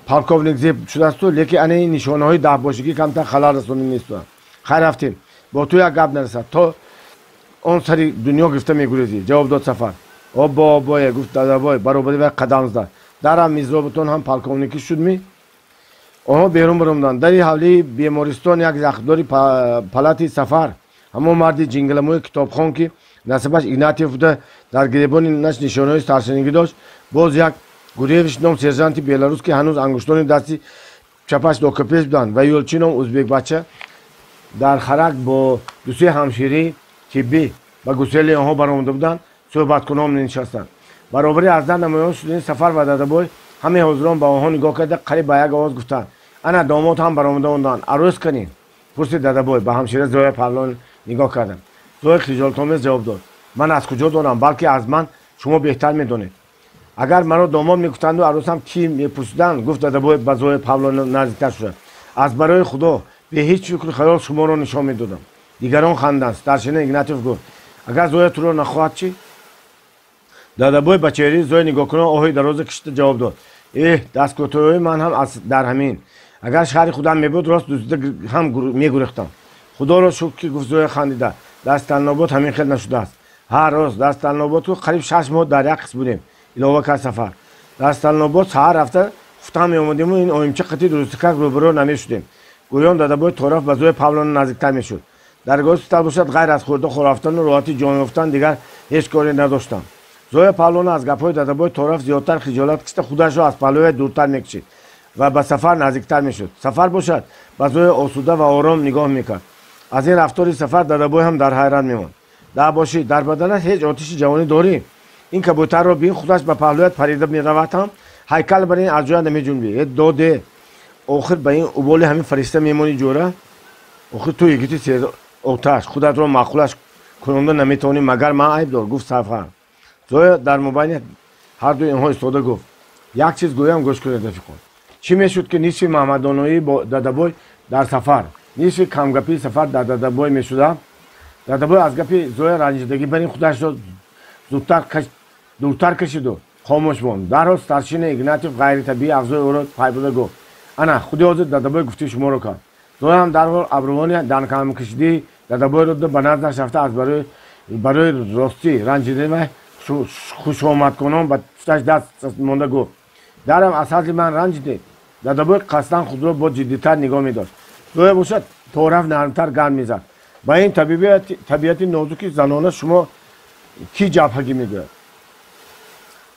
полковник зеб шудасту, лекин ана ин нишонаҳои даҳбошигӣ камтар халал расонӣ нестуанд. Хайр, рафтем, бо ту як гап нарасад, то он сари дунё гирифта мегурезӣ, ҷавоб дод Сафар. Оббо, оббое, гуфт Дадабой, баробари вай қадам зад. Дарам мизробатон ҳам полковникӣ шудмӣ? Онҳо берун баромаданд. Дари ҳавлии бемористон як захмдори палати Сафар, ҳамон марди ҷингаламӯи китобхон, ки насабаш Игнатьев буда, дар гиребони наш нишонаҳои старшинагӣ дошт, боз як Гуревич ном сержанти беларус, ки ҳанӯз ангуштони дасти чапаш докапеш буданд, ва Ёлчи ном узбекбача дар харак бо дусе ҳамширии тиббӣ ба гусели онҳо баромада буданд, суҳбаткунон менишастанд. Баробари аз дар намоён шудани Сафар ва Дадабой ҳамаи ҳозирон ба онҳо нигоҳ карда қариб ба як овоз гуфтанд: ана домод ҳам баромада онданд, арӯс канем? Пурсид Дадабой ба ҳамшира Зоя Павловна нигоҳ кардам. Зоя хиҷолатомез ҷавоб дод: ман аз куҷо донам, балки аз ман шумо беҳтар медонед. Агар маро домод мегуфтанду арӯсам кӣ мепурсиданд, гуфт Дадабой ба Зоя Павловна наздиктар шуда, аз барои худо бе ҳеҷ фикру хаёл шуморо нишон медодам. Дигарон ханданд. Старшина Игнатьев гуфт: агар Зоя туро нахоҳад чӣ? Дадабой ба чеҳраи Зоя нигоҳкунон оҳи дароза кашида ҷавоб дод: эҳ, дасткӯтоҳиҳои ман ҳам дар ҳамин. Агар шаҳри худам мебуд, рост дуздида ҳам мегурехтам. Худоро шукр, ки, гуфт Зоя хандида, дар Сталинобод ҳамин хел нашудааст. Ҳа, рост, дар Сталинобод ку қариб 6 моҳ дар як қисм будем, илова кард Сафар. Дар Сталинобод саҳар рафта хуфтан меомадему ин оимча қати дурустикак рӯбарӯ намешудем. Гӯён Дадабой торафт ба Зоя Павловна наздиктар мешуд. Дар госпитал бошад, ғайр аз хӯрда хорафтану роҳати ҷон ёфтан дигар ҳеҷ коре надоштам. Зоя Павловна аз гапҳои Дадабой торафт зиёдтар хиҷолат кашида худашро аз паҳлӯяш дуртар мекашид ва ба Сафар наздиктар мешуд. Сафар бошад ба Зоя осуда ва ором нигоҳ мекард. Аз ин рафтори Сафар Дадабой ҳам дар ҳайрат мемонд. Даҳбошӣ, дар баданат ҳеҷ отиши ҷавонӣ дорӣ? Ин кабӯтарро бин, худаш ба паҳлӯят парида меравад ҳам, ҳайкал бар ин аз ҷоя намеҷунбӣ. Э доде, охир ба ин уболи ҳамин фаришта мемонӣ ҷӯра? Охир ту йигити сероташ, худатро маъқулаш кунонда наметавонӣ, магар ман айбдор? Гуфт Сафар. Зоя дар мобайни ҳардуи инҳо истода гуфт: як чиз гӯям, гӯш кунед, рафиқон. Чӣ мешуд, ки нисфи маҳмадоноии Дадабой дар Сафар, нисфи камгапии Сафар дар Дадабой мешуда? Дадабой аз гапи Зоя ранҷидагӣ бар ин худашро дуртар кашиду хомӯш монд. Дарҳол старшина Игнатьев ғайритабиӣ афзои ӯро пай бурда гуфт: ана худи ҳозир Дадабой гуфтии шуморо кард. Зоя ҳам дарҳол абрувони данкамкашидии Дадабойро ба наздаш рафта аз барои ростӣ ранҷидани вай Хушомадкунон ба пушташ даст монда гуфт: дарам аз ҳазли ман ранҷидед. Дадабой қасдан худро бо ҷиддитар нигоҳ медошт. Зоя бошад, тораф нармтар гарм мезад. Ба ин табиати нозуки занона шумо кӣ ҷабҳагӣ мегӯяд?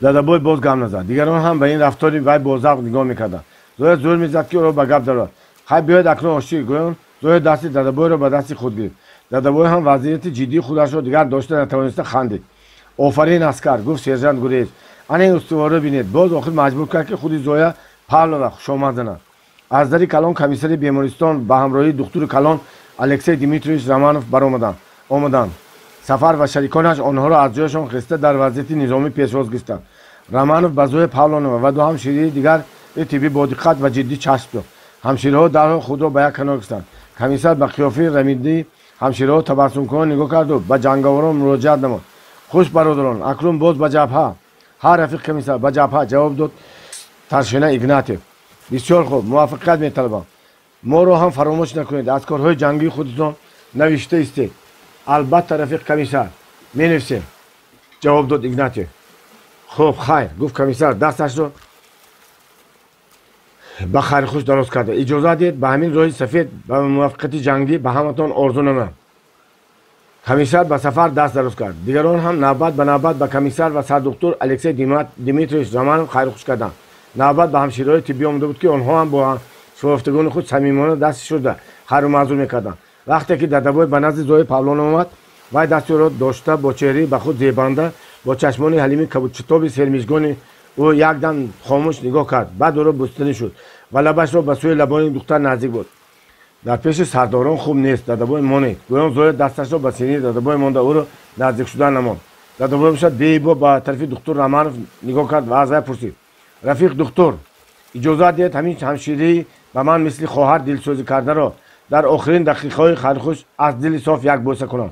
Дадабой боз гап назад. Дигарон ҳам ба ин рафтори вай бо завқ нигоҳ мекарданд. Зоя зӯр мезад, ки ӯро ба гап дарорад. Хай, биёед акнун оштӣ, гӯён Зоя дасти Дадабойро ба дасти худ гирифт. Дадабой ҳам вазъияти ҷиддии худашро дигар дошта натавониста хандид. Офарин, аскар, гуфт сержант Гуреев. Ана ин устуворо бинед. Боз охир маҷбур кард, ки худи Зоя Павлова хушомад занад. Аз дари калон комиссари бемористон ба ҳамроҳии духтури калон Алексей Дмитриевич Романов баромаданд, омаданд. Сафар ва шариконаш онҳоро аз ҷояшон хеста дар вазъияти низомӣ пешвоз гирифтанд. Романов ба Зоя Павлонова ва ду ҳамширии дигари тиббӣ бо диққат ва ҷиддӣ чашм дод. Ҳамшираҳо дарҳол худро ба як канор гирифтанд. Комиссар ба қиёфаи рамидии ҳамшираҳо табассумкунон нигоҳ карду ба ҷанговарон муроҷиат намуд: хуш, бародарон, акнун боз ба ҷабҳа. Ҳа, рафиқ комиссар, ба ҷабҳа, ҷавоб дод старшина Игнатев. Бисёр хуб, муваффақият металабам. Моро ҳам фаромӯш накунед, аз корҳои ҷангии худатон навишта истед. Албатта, рафиқ комиссар, менависем, ҷавоб дод Игнатев. Хуб, хайр, гуфт комиссар, дасташро ба хайрхуш дароз карда. Иҷозат диҳед, ба ҳамин роҳи сафед ба муваффақияти ҷангӣ ба ҳаматон орзу намоям. Комиссар ба Сафар даст дароз кард. Дигарон ҳам навбат ба навбат ба комиссар ва сардухтур Алексей Дмитриевич Романов хайрхуш карданд. Навбат ба ҳамшираҳои тиббӣ омада буд, ки онҳо ҳам бо шифоёфтагони худ самимона даст шуда хайру маъзур мекарданд. Вақте ки Дадабой ба назди Зои Павлонова омад, вай дасти ӯро дошта, бо чеҳраи ба худ зебанда, бо чашмони ҳалими кабудчитоби сермижгони ӯ якдам хомӯш нигоҳ кард. Баъд ӯро бӯстанӣ шуд ва лабашро ба сӯи лабони духтар наздик буд. Дар пеши сардорон хуб нест, Дадабой, монед, гӯён Зоя дасташро ба синаи Дадабой монда, ӯро наздик шудан намонд. Дадабой бошад, беибо ба тарафи духтур Романов нигоҳ кард ва аз вай пурсид: рафиқ духтур, иҷозат диҳед, ҳамин ҳамшираи ба ман мисли хоҳар дилсӯзӣ кардаро дар охирин дақиқаҳои хайрхуш аз дили соф як бӯса кунам.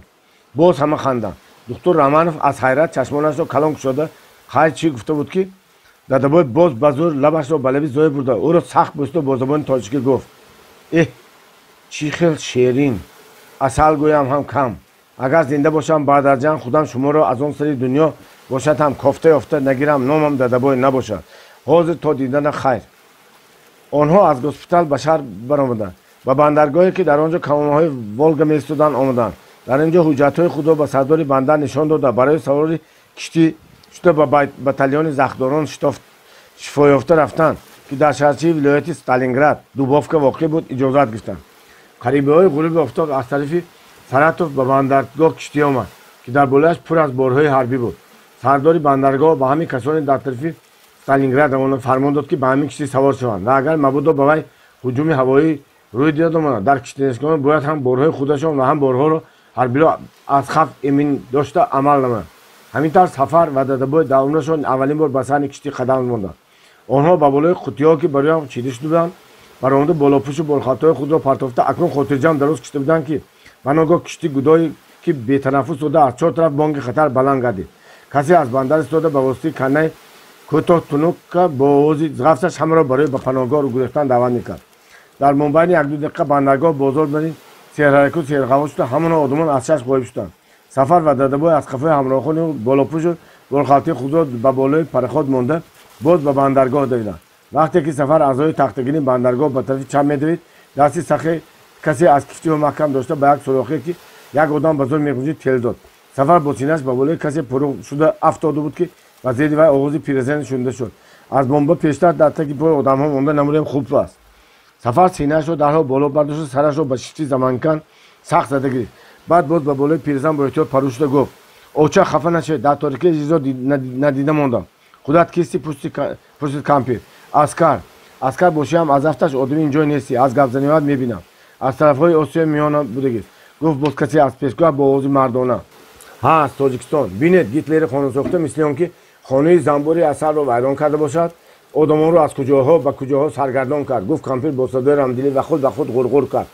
Боз ҳама ханданд. Духтур Романов аз ҳайрат чашмонашро калон кушода хайр чӣ гуфта буд, ки Дадабой боз ба зӯр лабашро ба лаби Зоя бурда, ӯро сахт бӯсиду бо забони тоҷикӣ гуфт: эҳ, чӣ хел шерин, асал гӯям ҳам кам. Агар зинда бошам, баъд аз ҷанг худам шуморо аз он сари дунё бошад ҳам кофта ёфта нагирам, номам Дадабой набошад. Ҳозир то дидана хайр. Онҳо аз госпитал ба шаҳр баромаданд. Ба бандаргоҳе, ки дар он ҷо камонҳои Волга меистоданд, омаданд. Дар ин ҷо ҳуҷҷатҳои худро ба сардори бандар нишон дода, барои савори киштӣ шуда ба батальони захмдорон шифоёфта рафтанд, ки дар шаҳрчаи вилояти Сталинград Дубовка воқеъ буд, иҷозат гирифтанд. Қарибиҳои ғуруби офтоб аз тарафи Саратов ба бандаргоҳ киштӣ омад, ки дар болояш пур аз борҳои ҳарбӣ буд. Сардори бандаргоҳ ба ҳамин касоне дар тарафи Сталинград равона фармон дод, ки ба ҳамин киштӣ савор шаванд ва агар мабодо ба вай ҳуҷуми ҳавоӣ рӯй диҳад омада, дар киштинишгоҳ бояд ҳам борҳои худашон ва ҳам борҳоро ҳарбиро аз хавф эмин дошта амал намоянд. Ҳамин тавр Сафар ва Дадабой дар умрашон аввалин бор ба саҳни киштӣ қадам монданд. Онҳо ба болои қуттиҳо, ки бароям чида шуда буданд, баромада, болопӯшу борхалтаҳои худро партофта, акнун хотирҷамъ дароз кишида буданд, ки ба ногоҳ киштӣ гудое ки бетанаффус дода, аз чор тараф бонги хатар баланд гардид. Касе аз бандар истода, ба воситаи каннаи кӯтоҳ тунука бо овози ғафсаш ҳамаро барои ба паноҳгоҳ гурехтан даъват мекард. Дар мобайни якду дақиқа бандаргоҳ бозор барин серҳараку серғаво шуда, ҳамона одамон аз чашм ғоиб шуданд. Сафар ва Дадабой аз қафои ҳамроҳони болопӯшу борхалтаи худро ба болои пароход монда, боз ба бандаргоҳ давиданд. Вақте ки Сафар аз роҳи тахтагини бандаргоҳ ба тарафи чап медавид, дасти сахе касе аз киштиро маҳкам дошта, ба як сурохе, ки як одам ба зӯр меғунҷид, тел дод. Сафар бо синаш ба болои касе пурруғ шуда афтода буд, ки ба зери вай овози пиразан шунида шуд: аз бомба пештар дар таги пои одамҳо монда намурем хуб аст. Сафар синаашро дарҳол боло бардошта, сарашро ба шифти заманкан сахт зада гирифт. Баъд боз ба болои пиразан бо эҳтиёт парӯ шуда гуфт: оча, хафа нашавед, дар торикии чизо надида мондам. Худат кисти? Пурсид кампир. Аскар. Аскар бошиам, аз афташ одами ин ҷой нестӣ, аз гапзаниҳоят мебинам, аз тарафҳои Осиёи Миёна будагист, гуфт боз касе аз пешгоҳ бо овози мардона. Ҳа, аз Тоҷикистон. Бинед, Гитлери хонасохта мисли он ки хонаи занбури асалро вайрон карда бошад, одамонро аз куҷоҳо ба куҷоҳо саргардон кард, гуфт кампир бо садои рамдилӣ ва худ ба худ ғурғур кард.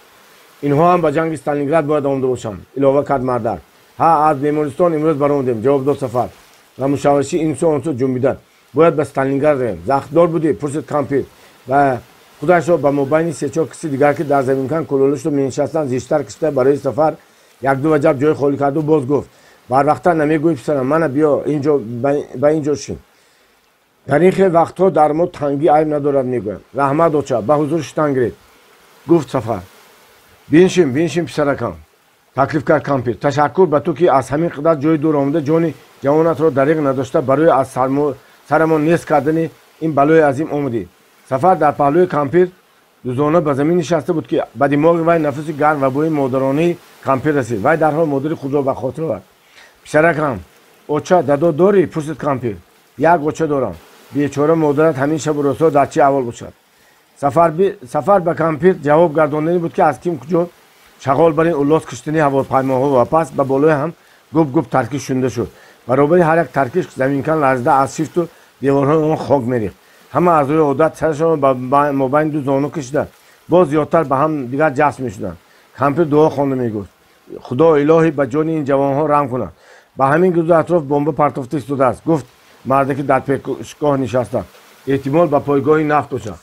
Инҳо ҳам ба ҷанги Сталинград бояд омада бошанд, илова кард мардак. Ҳа, аз бемористон имрӯз баромадем, ҷавоб дод Сафар ва мушавваши инсу онсу ҷунбида. Бояд ба Сталинград равем. Захмдор будӣ? Пурсид кампир ва худашро ба мобайни сечор киси дигар, ки дар заминкан кулолушто менишастанд, зиштар кишида, барои Сафар якду ваҷаб ҷой холӣ карду боз гуфт: Барвақта намегӯӣ, писарам, мана биё инҷо, ба инҷо шин. Дар ин хел вақтҳо дар мо тангӣ айб надорад, мегӯям. Раҳмат, оча, ба ҳузур шитан гиред, гуфт Сафар. Биншин, биншин, писаракам, таклиф кард кампир. Ташаккур ба ту, ки аз ҳамин қадар ҷои дур омада, ҷони ҷавонатро дариғ надошта, барои аз сарамон нест кардани ин балои азим омадӣ. Сафар дар паҳлӯи кампир дузона ба замин нишаста буд, ки ба димоғи вай нафаси гарм ва бӯи модаронаи кампир расид. Вай дарҳол модари худро ба хотир овард. Писаракам, оча, дадо дорӣ? Пурсид кампир. Як оча дорам. Бечора модарат ҳамин шабу рӯзҳо дар чӣ аҳвол бошад? Сафар ба кампир ҷавоб гардонданӣ буд, ки аз ким куҷо шағол бар ин уллос киштани ҳавопаймоҳо ва пас ба болои ҳам губ губ таркиш шунида шуд. Баробари ҳар як таркиш заминкан ларзида, аз шифту деворҳои он хок мерихт. Ҳама аз рӯи одат сарашонро ба мобайни ду зону кашида, боз зиёдтар ба ҳам дигар ҷасм мешуданд. Кампир дуо хонда мегуфт: худо илоҳӣ, ба ҷони ин ҷавонҳо раҳм кунад. Ба ҳамин гирду атроф бомба партофта истодааст, гуфт марде, ки дар пешгоҳ нишаста. Эҳтимол, ба пойгоҳи нафт бошад.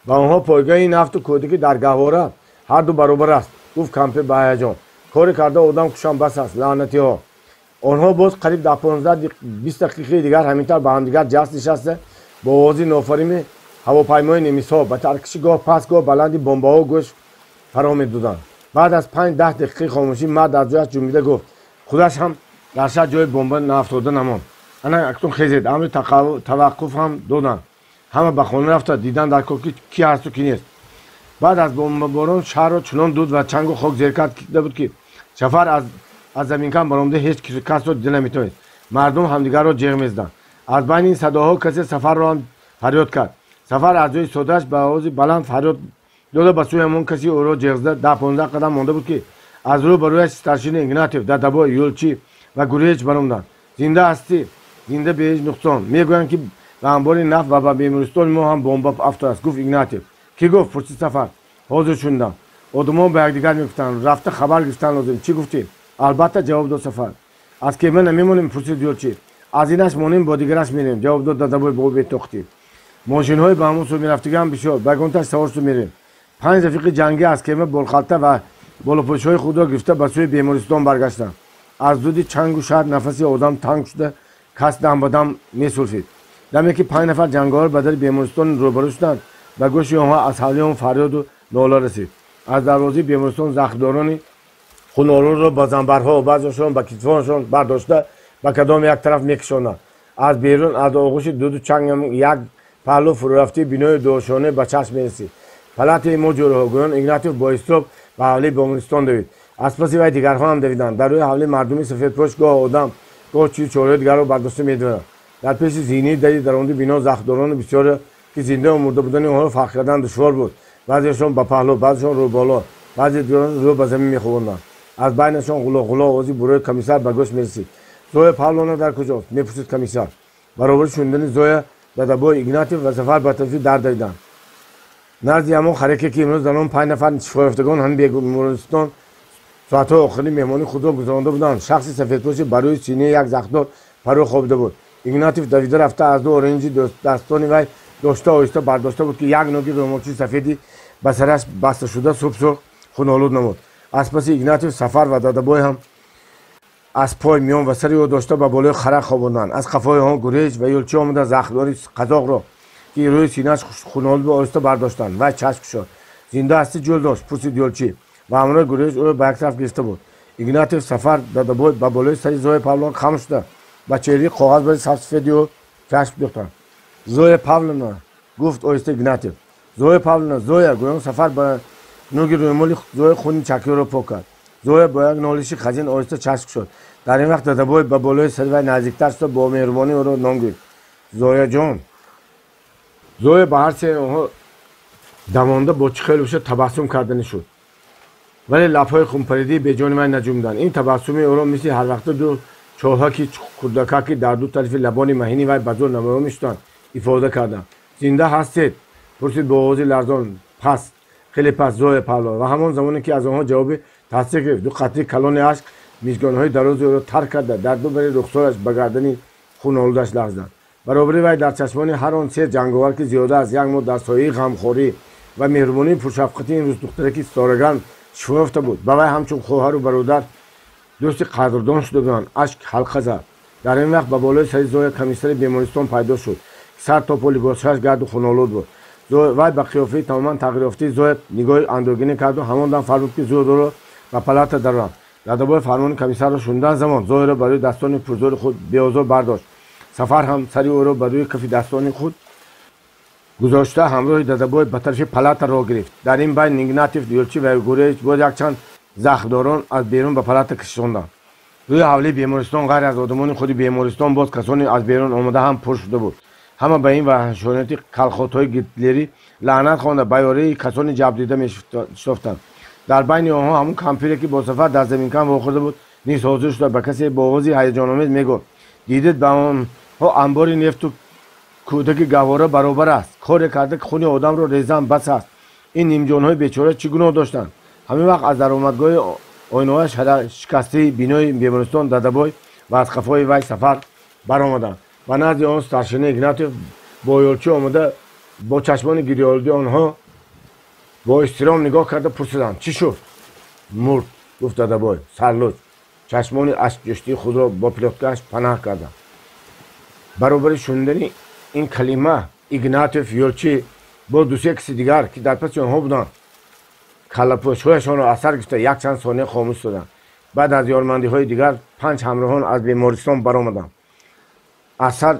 Ба онҳо пойгоҳи нафту кӯдаки дар гаҳвора ҳарду баробар аст, гуфт кампир ба ҳаяҷон. Коре карда одам кушам бас аст, лаънатиҳо. Онҳо боз қариб дар 15-20 дақиқаи дигар ҳаминтавр ба ҳамдигар ҷаст нишаста, бо овози нофарими ҳавопаймои немисҳо, ба таркиши гоҳ паст, гоҳ баланди бомбаҳо гӯш фаро медоданд. Баъд аз 5-10 дақиқаи хомӯшӣ мард аз ҷояш ҷунбида гуфт: худаш ҳам дар шаҳр ҷои бомба наафтода намонд. Ана акнун хезед, амри таваққуф ҳам доданд. Ҳама ба хона рафта дидан дар кор, ки кӣ ҳасту кӣ нест. Баъд аз бомбаборон шаҳрро чунон дуд ва чангу хок зер карда буд, ки Сафар аз заминкан баромада ҳеҷ касро дида наметавонист. Мардум ҳамдигарро ҷеғ мезаданд. Аз байни ин садоҳо касе Сафарро ҳам фарёд кард. Сафар аз ҷои истодааш ба овози баланд фарёд дода, ба сӯи ҳамон каси ӯро ҷеғ зада 10-15 қадам монда буд, ки аз рӯ ба рӯяш старшина Игнатьев, Дадабой, Юлчӣ ва Гуревич баромаданд. Зинда ҳастӣ? Зинда, бе ҳеҷ нуқсон. Мегӯянд, ки ба анбори нафт ва ба бемористони мо ҳам бомба афтодааст, гуфт Игнатьев. Кӣ гуфт? Пурсид Сафар. Ҳозир шунидам, одамон ба якдигар мегуфтанд. Рафта хабар гирифтан лозим. Чӣ гуфтӣ? Албатта, ҷавоб дод Сафар. Аз кема намемонем? Пурсид Юлчӣ. Аз инаш монем, бо дигараш мерем, ҷавоб дод Дадабой бо бетоқтӣ. Мошинҳои ба ҳамон сӯ мерафтигаам бисёр, ба ягонташ савор шуд, мерем. Панҷ рафиқи ҷангӣ аз кема болхалта ва болопӯшҳои худро гирифта, ба сӯи бемористон баргаштанд. Аз дуди чангу шаҳр нафаси одам танг шуда, кас дам ба дам месулфид. Даме ки панҷ нафар ҷанговар ба дари бемористон рӯбарӯ шуданд, ба гӯши онҳо аз ҳавлии он фарёду нола расид. Аз дарвозаи бемористон захмдорони хунолудро ба занбарҳо, баъзеашон ба китфонашон бардошта, ба кадом як тараф мекашонанд. Аз берун аз оғӯши дуду чанг як паҳлӯ фурӯрафтии бинои дуошона ба чашм мерасид. Палатаи мо ҷӯраҳо, гӯён Игнатьев бо изтироб ба ҳавлии бемористон давид. Аз паси вай дигарҳо ҳам давиданд. Дар рӯи ҳавлӣ мардуми сафедпӯш гоҳ одам, гоҳ чизу чораҳои дигарро бардошта медавиданд. Дар пеши зинии дари даромади бино захмдорони бисёре, ки зиндаву мурда будани онҳоро фарқ кардан душвор буд. Баъзеашон ба паҳлӯ, баъзешон рӯ боло, баъзе дигарон рӯ ба замин мехобонданд. Аз байнашон ғуло-ғуло овози бурои комиссар ба гӯш мерасид. Зоя Павловна дар куҷост? Мепурсид комиссар. Баробари шунидани Зоя, Дадабой, Игнатьев ва Сафар ба тарафи дар давиданд. Назди ҳамон хареке, ки имрӯз дар он панҷ нафар шифоёфтагон ҳамин бемористон соатҳои охири меҳмонии худро гузаронда буданд, шахси сафедпӯши бар рӯи синаи як захмдор парӯ хобида буд. Игнатьев давида рафта, аз ду оринҷи дастони вай дошта, оҳиста бардошта буд, ки як ноги рӯмолчии сафеди ба сараш басташуда сурх хунолуд намуд. Аз паси Игнатьев Сафар ва Дадабой ҳам аз пой, миён ва сари ӯ дошта, ба болои харак хобонданд. Аз қафои он Гуревич ва Юлчӣ омада, захмдори қазоқро, ки рӯи синааш хунолуд буд, оҳиста бардоштанд. Вай чашм кушод. Зинда ҳастӣ, ҷӯлдош? Пурсид Юлчӣ ва ҳамроҳи Гуревич ӯро ба як тараф гирифта буд. Игнатьев, Сафар, Дадабой ба болои сари Зоя Павловна хам шуда, ба чеҳраи коғазбари сабзсафеди ӯ чашм духтанд. Зоя Павловна, гуфт оҳиста Игнатьев. Зоя Павловна, Зоя, гӯён Сафар ба нуги рӯймоли Зоя хуни чакиро пок кард. Зоя бо як нолиши хазин оҳиста чашм кушод. Дар ин вақт Дадабой ба болои сари вай наздиктар шуда, бо меҳрубонӣ ӯро ном гирифт: Зояҷон. Зоя ба ҳар сеи онҳо давонда, бо чӣ хел бошад, табассум карданӣ шуд, вале лабҳои хунпаридии беҷони вай наҷунбиданд. Ин табассуми ӯро мисли ҳарвақта ду чоҳаки хурдакак, ки дар ду тарафи лабони маҳини вай ба зӯр намоён мешуданд, ифода карданд. Зинда ҳастед? Пурсид бо овози ларзон, паст, хеле паст, Зоя Павлова. Ва ҳамон замоне ки аз онҳо ҷавоби тасдиқ гирифт, ду қатри калони ашк мизгонҳои дарози ӯро тарк карда, дар ду бари рухсораш ба гардани хунолудаш лағзиданд. Баробари вай дар чашмони ҳар он се ҷанговар, ки зиёда аз як моҳ дар сояи ғамхорӣ ва меҳрубонии пуршафқати ин рӯздухтараки ситораган шифо ёфта буд, ба вай ҳамчун хоҳару бародар Дӯсти қадрдон шуда буданд. Ашк ҳалқа зад. Дар ин вақт ба болои сари Зоя комиссари бемористон пайдо шуд. Сар то по либосҳояш гарду хунолуд буд. Вай ба қиёфаи тамоман тағйирёфтаи Зоя нигоҳи андӯҳгинӣ карду ҳамон дам фармуд, ки зуд ӯро ба палата дароранд. Дадабой фармони комиссарро шунидан замон Зояро ба рӯи дастони пурзӯри худ беозор бардошт. Сафар ҳам сари ӯро ба рӯи кафи дастони худ гузошта ҳамроҳи Дадабой ба тарафи палата роҳ гирифт. Дар ин байн Игнатьев, Ёлчӣ ва Гуревич боз якчанд захмдорон аз берун ба палата кашонданд. Рӯи ҳавлии бемористон ғайр аз одамони худи бемористон боз касоне аз берун омода ҳам пур шуда буд. Ҳама ба ин ваҳшонияти калхотҳои гитлерӣ лаънат хонда, ба ёрии касони ҷабрдида мешитофтанд. Дар байни онҳо ҳамун кампире, ки бо Сафар дар заминкан вохӯрда буд, низ ҳозир шуда ба касе бо овози ҳаяҷономез мегуфт: дидед, ба онҳо амбори нефту кӯдаки гаҳвора баробар аст. Коре карда, ки хуни одамро резан бас аст. Ин нимҷонҳои бечора чӣ гуноҳ доштанд? Ҳамин вақт аз даромадгоҳи оинаҳояш шикастаи бинои бемористон Дадабой ва аз қафои вай Сафар баромаданд. Ба назди он старшина Игнатьев бо Ёлчӣ омада бо чашмони гирёолуди онҳо бо эҳтиром нигоҳ карда пурсиданд: чӣ шуд? Мурд, гуфт Дадабой сарлӯч, чашмони ашкҷӯштии худро бо плёткааш панаҳ карданд. Баробари шунидани ин калима Игнатьев, Ёлчӣ бо дусе каси дигар, ки дар паси онҳо буданд, каллапӯшҳояшонро аз сар гирифта якчанд сония хомӯш шуданд. Баъд аз ёрмандиҳои дигар панҷ ҳамроҳон аз бемористон баромаданд. Аз сар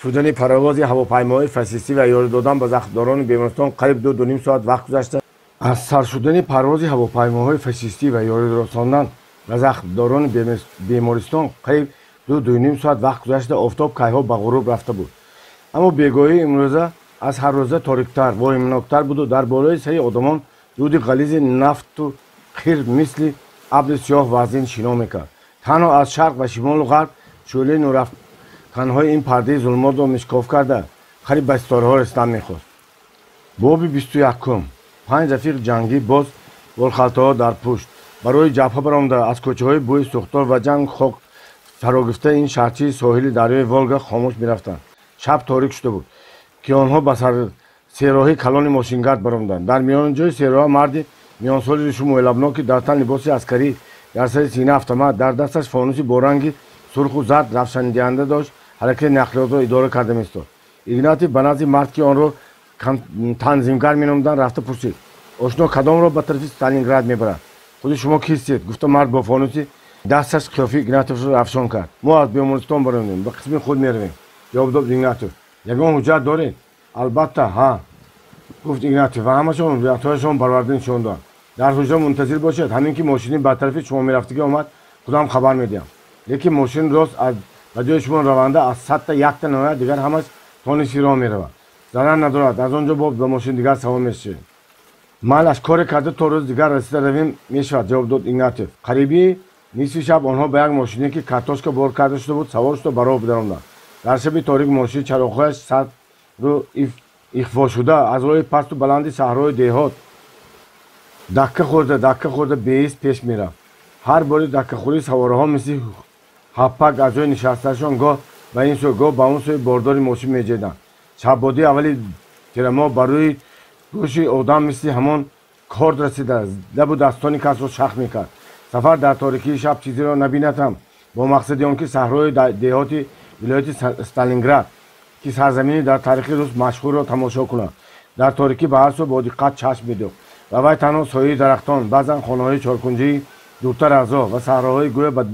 шудани парвози ҳавопаймоҳои фашистӣ ва ёрӣ додан ба захмдорони бемористон қариб 2-2.5 соат вақт гузашта. Аз сар шудани парвози ҳавопаймоҳои фашистӣ ва ёрӣ расондан ба захмдорони бемористон қариб 2-2.5 соат вақт гузашта, офтоб кайҳо ба ғуруб рафта буд. Аммо бегоҳии имрӯза аз ҳар рӯза ториктар, воҳимноктар буду дар болои сари одамон дуди ғализи нафту қир мисли абри сиёҳ вазин шино мекард. Танҳо аз шарқ ва шимолу ғарб шӯълаи нурафканҳои ин пардаи зулмотро мишкоф карда қариб ба ситораҳо расидан мехост. Боби 21. Панҷ рафиқ ҷангӣ боз болхалтаҳо дар пушт барои ҷабҳа баромада аз кӯчаҳои бӯи сӯхтор ва ҷанг хок фарогирифтаи ин шаҳрчии соҳили дарёи Волга хомӯш мерафтанд. Шаб торик шуда буд, ки онҳо ба сероҳи калони мошингард баромаданд. Дар миёни ҷои сероҳа марди миёнсоли ришу мӯйлабнок, ки дар тан либоси аскарӣ, дар сари сина автомат, дар дасташ фонуси бо ранги сурху зард равшанидиҳанда дошт, ҳаракати нақлиётро идора карда меистод. Игнатьев ба назди мард, ки онро танзимгар меномиданд, рафта пурсид: ошно, кадомро ба тарафи Сталинград мебарад? Худи шумо кистед? Гуфта мард бо фонуси дасташ қиёфаи Игнатьевро равшон кард. Мо аз бемористон баромадем, ба қисми худ меравем, ҷавоб дод Игнатьев. Ягон ҳуҷҷат доред? Албатта, ҳа, гуфт Игнатьев ва ҳамашон ҳуҷҷатҳояшон бароварда нишон дод. Дар ҳуҷра мунтазир бошед, ҳамин ки мошини ба тарафи шумо мерафтагӣ омад, худам хабар медиҳам. Лекин мошин рост аз ба ҷои шумо раванда аз 100-та якта наояд, дигар ҳамаш то нисфи роҳ меравад. Зарар надорад, аз он ҷо бо ба мошин дигар савор мешавем. Малаш коре карда то рӯз дигар расида равем мешавад, ҷавоб дод Игнатьев. Қариби нисфи шаб онҳо ба як мошине, ки картошка бор карда шуда буд, савор шуда ба роҳ даромаданд. Дар шаби торик мошин чароғҳояш садру ихфо шуда аз роҳи пасту баланди саҳрои деҳот дакка хӯрда дакка хӯрда беист пеш мерафт. Ҳар бори даккахӯрии савораҳо мисли ҳаппак аз ҷои нишастаашон гоҳ ба ин сӯ, гоҳ ба он сӯи бордори мошин меҷеданд. Шаббодии аввали тирамоҳ ба рӯи гӯши одам мисли ҳамон корд расида лабу дастони касро шах мекард. Сафар дар торикии шаб чизеро набинад ҳам бо мақсади он ки саҳрои деҳоти вилояти Сталинград, ки сарзамини дар таърихи рус машҳурро тамошо кунад, дар торикӣ ба ҳар сӯ бо диққат чашм медӯхт ва вай танҳо сояи дарахтон, баъзан хонаҳои чоркунҷии дуртар аз роҳ ва саҳроҳои гӯё ба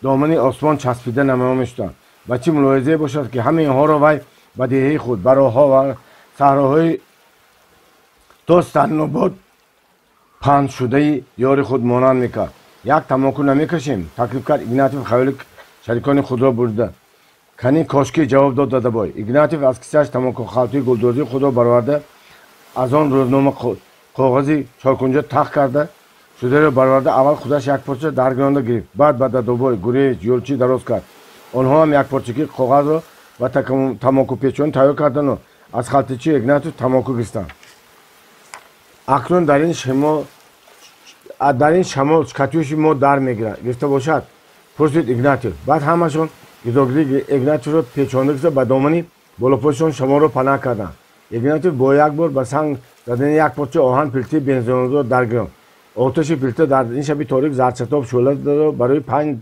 домани осмон часпида намоён мешуданд. Ва чӣ мулоҳизае бошад, ки ҳамаи инҳоро вай ба деҳаи худ, ба роҳҳо ва саҳроҳои то Сталинобод паҳншудаи ёри худ монанд мекард. Як тамоку намекашем? Таклиф кард Игнатьев хаёли шарикони худро бурида. Кани кошкӣ, ҷавоб дод Дадабой. Игнатьев аз кисааш тамокухалтии гулдозии худро бароварда, аз он рӯзнома коғази чоркунҷа тах карда шударо бароварда, аввал худаш як порча даргиронда гирифт, баъд ба Дадобой, Гуревич, Ёлчӣ дароз кард. Онҳо ҳам як порчаки коғазро ва тамокупечон тайёр кардану аз халтичи Игнатьев тамоку гирифтанд. Акнун дар ин шамол катюши мо дар мегирад гирифта бошад? Пурсид Игнатьев. Баъд ҳамашон гирдогирди Игнатьевро печонда гирифта ба домани болопӯшашон шамолро панаҳ карданд. Игнатьев бо як бор ба санг задани як порча оҳан пилтии бензинро даргиронд. Оташи пилта дар ин шаби торик зарчатоб шӯъла дод, барои 5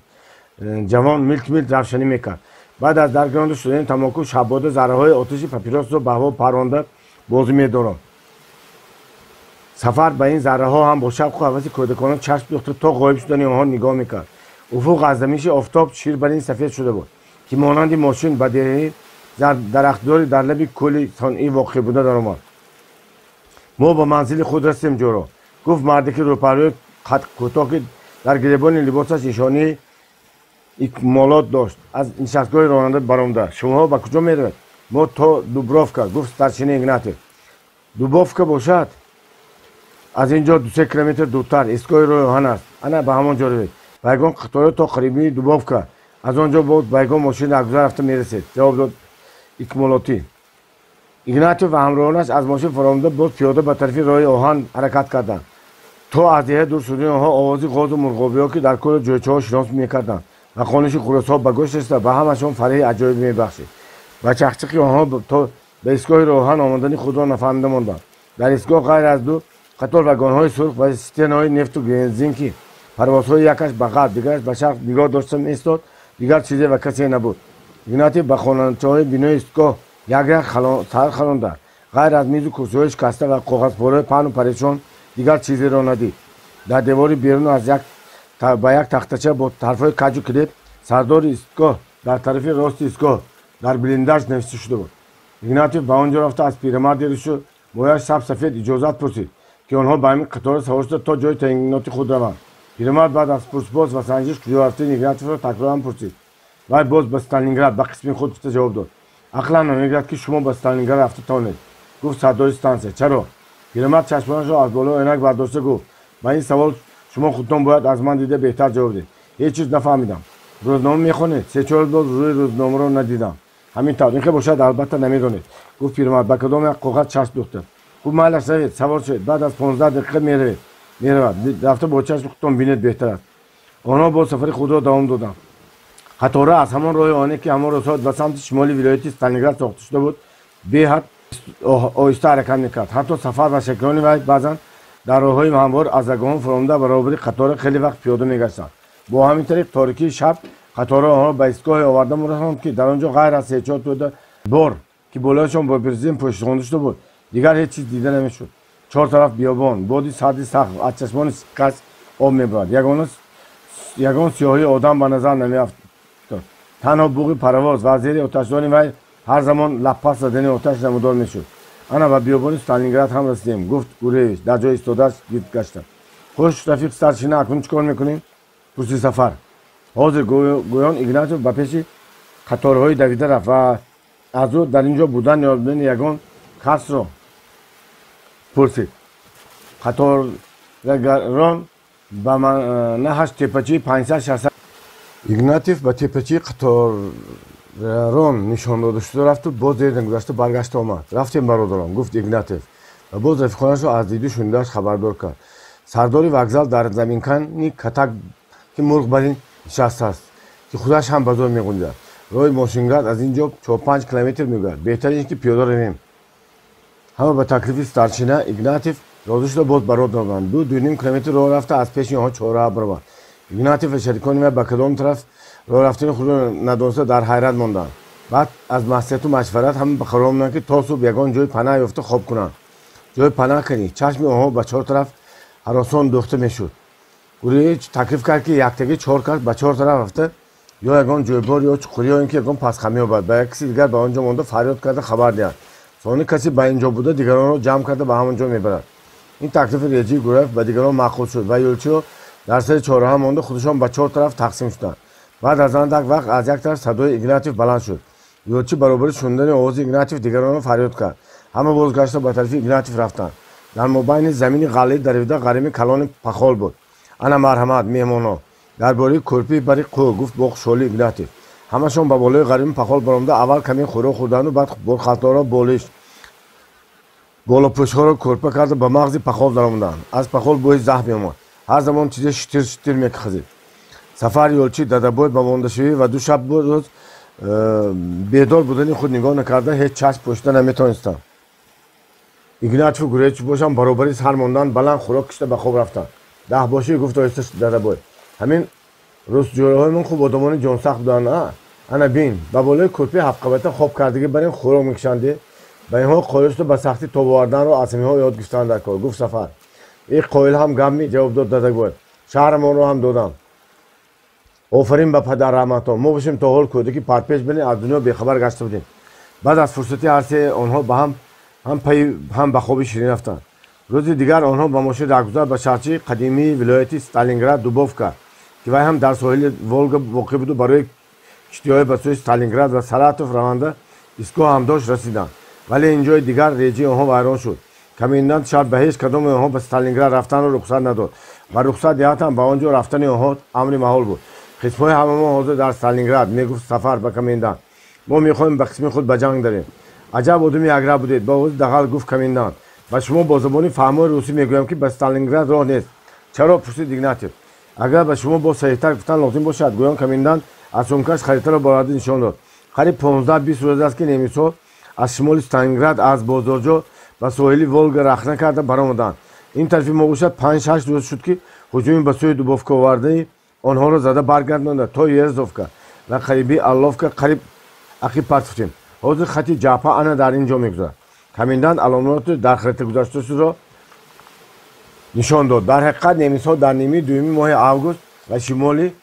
ҷавон милт милт равшанӣ мекард. Баъд аз даргиронда шудани тамоку, шаббода зарраҳои оташи папиросро ба ҳаво парронда бозӣ медоранд. Сафар ба ин зарраҳо ҳам бо шавқу ҳаваси кӯдакона чашм духта то ғоиб шудани онҳо нигоҳ мекард. Уфуқ аз дамиши офтоб ширбарин сафед шуда буд, ки монанди мошин ба деҳаи дарахтдори дар лаби кӯли сонъӣ воқеъ буда даромад. Мо ба манзили худ расидем, ҷӯро, гуфт марде, ки рӯпаҳлӯи қадкӯтоҳ, ки дар гиребони либосаш нишонии икмолот дошт, аз нишастгоҳи ронанда баромада. Шумоҳо ба куҷо меравед? Мо то Дубровка, гуфт старшина Игнатьев. Дубовка бошад, аз ин ҷо 2-3 километр дуртар истгоҳи роҳи оҳан аст. Ана ба ҳамон ҷо равед. Ба ягон қатора то қарибии Дубовка, аз он ҷо боз ба ягон мошин рагузар рафта мерасед, ҷавоб дод икмолотӣ. Игнатьев ва ҳамроҳонаш аз мошин фаромада, боз пиёда ба тарафи роҳи оҳан ҳаракат карданд. То аз деҳа дур шудани онҳо овози ғозу мурғобиҳо, ки дар кӯлу ҷӯйчаҳо шинос мекарданд, ва хониши хурӯсҳо ба гӯш расида, ба ҳамашон фареҳи аҷоиб мебахшид. Ба чахчахи онҳо то ба истгоҳи роҳоҳан омадани худро нафаҳмида монданд. Дар истгоҳ ғайр аз ду қатор вагонҳои сурх ва систернаҳои нефту бензин, ки парвозҳои якаш ба ғарб, дигараш ба шарқ нигоҳ дошта меистод, дигар чизе ва касе набуд. Игнатьев ба хоначаҳои бинои истгоҳ як як сар халонда, ғайр аз мизу курсиҳои шикаста ва коғазпораҳои паҳну парешон дигар чизеро надид. Дар девори берун аз як ба як тахтача бо ҳарфҳои каҷу килеб «Сардори истгоҳ дар тарафи рости истгоҳ дар блиндаж» навишта шуда буд. Игнатьев ба он ҷо рафта, аз пирамарди ришу мояш саб-сафед иҷозат пурсид, ки онҳо ба ҳамин қатора савор шуда то ҷои таъиноти худ раванд. Пирамард баъд аз пурсупос ва санҷиш куҷо рафтани Игнатьевро такроран пурсид. Вай боз ба Сталинград, ба қисми худ, гуфта ҷавоб дод. Ақлан намегирад, ки шумо ба Сталинград рафта тавонед, гуфт сардори стансия. Чаро? Пирамард чашмонашро аз болои оинак бардошта гуфт: ба ин савол шумо худтон бояд аз ман дида беҳтар ҷавоб диҳед. Ҳеҷ чиз нафаҳмидам. Рӯзнома мехонед? 3-4 боз рӯи рӯзномаро надидам. Ҳамин тавр, ин хел бошад, албатта намедонед, гуфт пирамард, ба кадом як коғаз чашм духта. Хуб, майлаш, равед, савор шавед, баъд аз 15 дақиқа меравед меравад, рафта бо чашми худтон бинед, беҳтар аст. Онҳо бо сафари худро давом доданд. Қатора аз ҳамон роҳи оҳане, ки ҳамон рӯзҳо ба самти шимоли вилояти Сталинград сохта шуда буд, беҳад оҳиста ҳаракат мекард. Ҳатто Сафар ва шакирони вай баъзан дар роҳҳои ҳамвор аз вагонҳо фуромада, баробари қатора хеле вақт пиёда мегаштанд. Бо ҳамин тариқ торикии шаб қатора онҳоро ба истгоҳе оварда мерасонд, ки дар он ҷо ғайр аз 3-4 тӯда бор, ки болояшон бо брезент пӯшонда шуда буд, дигар ҳеҷ чиз дида намешуд. Чор тараф биёбон, боди сарди сахт аз чашмони кас об мебурад. Ягон сиёҳии одам ба назар намеафтод. Танҳо буғи паровоз ва зери оташдони вай ҳар замон лаппас задани оташ намудор мешуд. Ана ба биёбони Сталинград ҳам расидем, гуфт Гуревич, дар ҷои истодааш гирд гашта. Хуш, рафиқ старшина, акнун чӣ кор мекунем? Пурсид Сафар. Ҳозир, гӯён Игнатьев ба пеши қаторҳои давида рафт ва аз ӯ дар ин ҷо будан ё будани ягон касро пурсид. Қаторгарон ба наҳаш тепачии 560. Игнатьев ба тепачии қаторрон нишон дода шуда рафту боз дер нагузашта баргашта омад. Рафтем, бародарон, гуфт Игнатьев ва боз рафиқонашро аз диду шунидааш хабардор кард. Сардори вокзал дар заминкани катак, ки мурғ бар ин нишастааст, ки худаш ҳам ба зӯр меғунҷад. Роҳи мошингард аз ин ҷо 4-5 километр мегӯяд. Беҳтар ин ки пиёда равем. Ҳама ба таклифи старшина Игнатьев розӣ шуда, боз ба роҳ даромаданд. 2-2.5 километр роҳ рафта, аз пеши онҳо чорраҳа баромад. Игнатьев ва шарикони вай ба кадом тараф роҳ рафтани худро надониста дар ҳайрат монданд. Баъд аз маслиҳату машварат ҳама ба қарор омаданд, ки то субҳ ягон ҷои панаҳ ёфта хоб кунанд. Ҷои панаҳ кани чашми онҳо ба чор тараф ҳаросон дӯхта мешуд. Гуревич таклиф кард, ки яктагӣ чор кас ба чор тараф рафта, ё ягон ҷойбор, ё чуқурӣ, ё ин ки ягон пасхамӣ ёбад, ба як каси дигар ба он ҷо монда, фарёд карда хабар диҳад. Сони касе ба ин ҷо буда, дигаронро ҷамъ карда ба ҳамон ҷо мебарад. Ин таклифи реҷии Гураев ба дигарон маъқул шуд ва ёлчиҳо дар сари чорраҳа монда, худашон ба чор тараф тақсим шуданд. Баъд аз андак вақт аз як тараф садои Игнатьев баланд шуд. Ёлчи баробари шунидани овози Игнатьев дигаронро фарёд кард. Ҳама бозгашта ба тарафи Игнатьев рафтанд. Дар мобайни замини ғаллаи даривида ғарими калони пахол буд. Ана марҳамат, меҳмонҳо, дар бораи кӯрпии бари қӯ, гуфт бо хушҳолӣ Игнатьев. Ҳамашон ба болои ғарими пахол баромада, аввал каме хӯрок хӯрданду баъд борхалтаҳоро, болишт, болопӯшҳоро кӯрпа карда, ба мағзи пахол даромаданд. Аз пахол бӯи заҳр меомад. Ҳар замон чизе шитир шитир мехазид. Сафар, ёлчи, Дадабой ба мондашавӣ ва ду шаб рӯз бедор будани худ нигоҳ накарда, ҳеҷ чашм пӯшида наметавонистанд. Игнатьеву Гуревич бошанд, баробари сар мондан, баланд хӯрок кишта ба хоб рафтанд. Даҳбошӣ, гуфт оҳиста Дадабой, ҳамин рӯсҷӯраҳои хуб одамони ҷонсахт буданд. Ана бин, ба болои кӯрпи ҳафтқабата хоб кардагӣ бар ин хӯрок мекушанди. Ба инҳо қоил ба сахтӣ тоб оварданро аз ҳаминҳо ёд гирифтанд дар кор, гуфт Сафар. И қоил ҳам гап ми, ҷавоб дод Дадабой. Шаҳрамонро ҳам додам. Офарин ба падар раҳматон. Мо бошем, то ҳол кӯдаки парпеш бинем, аз дунё бехабар гашта будем. Баъд аз фурсати ҳарсе онҳо ба ҳам ҳам пайи ҳам ба хоби ширин рафтанд. Рӯзи дигар онҳо ба мошин раҳгузар ба шаҳрчаи қадимии вилояти Сталинград Дубовка, ки вай ҳам дар соҳили Волга воқеъ буду барои киштиҳои ба сӯи Сталинград ва Саратов раванда истгоҳ ҳам дошт, расиданд. Вале ин ҷои дигар реҷаи онҳо вайрон шуд. Комендант шаҳр ба ҳеҷ кадоми онҳо ба Сталинград рафтанро рухсат надод ва рухсат диҳад ҳам, ба он ҷо рафтани онҳо амри маҳол буд. Қисмҳои ҳамамо ҳозир дар Сталинград, мегуфт Сафар ба комендант. Мо мехоҳем ба қисми худ ба ҷанг дарем. Аҷаб одами ягра будед, ба овози дағал гуфт комендант. Ба шумо бо забони фаҳмои русӣ мегӯям, ки ба Сталинград роҳ нест. Чаро? Пурсид Игнатьев. Агар ба шумо бо саҳиҳтар гуфтан лозим бошад, гӯён комендант аз сумкаш харитаро бароварда нишон дод. Қариб 15-20 рӯз аст, ки немисҳо аз шимоли Сталинград, аз бозорҷо ба соҳили Волга рахна карда баромаданд. Ин тарафи мо бошад, 5-6 рӯз шуд, ки ҳуҷуми ба сӯи Дубовка овардаи онҳоро зада баргардонда, то Ерзовка ва қариби Орловка қариб ақиб партофтем. Ҳозир хати ҷабҳа ана дар ин ҷо мегузарад. Комендант аломатоти дар харита гузашташудро нишон дод. Дар ҳақиқат, немисҳо дар нимаи дуюми моҳи август ва шимоли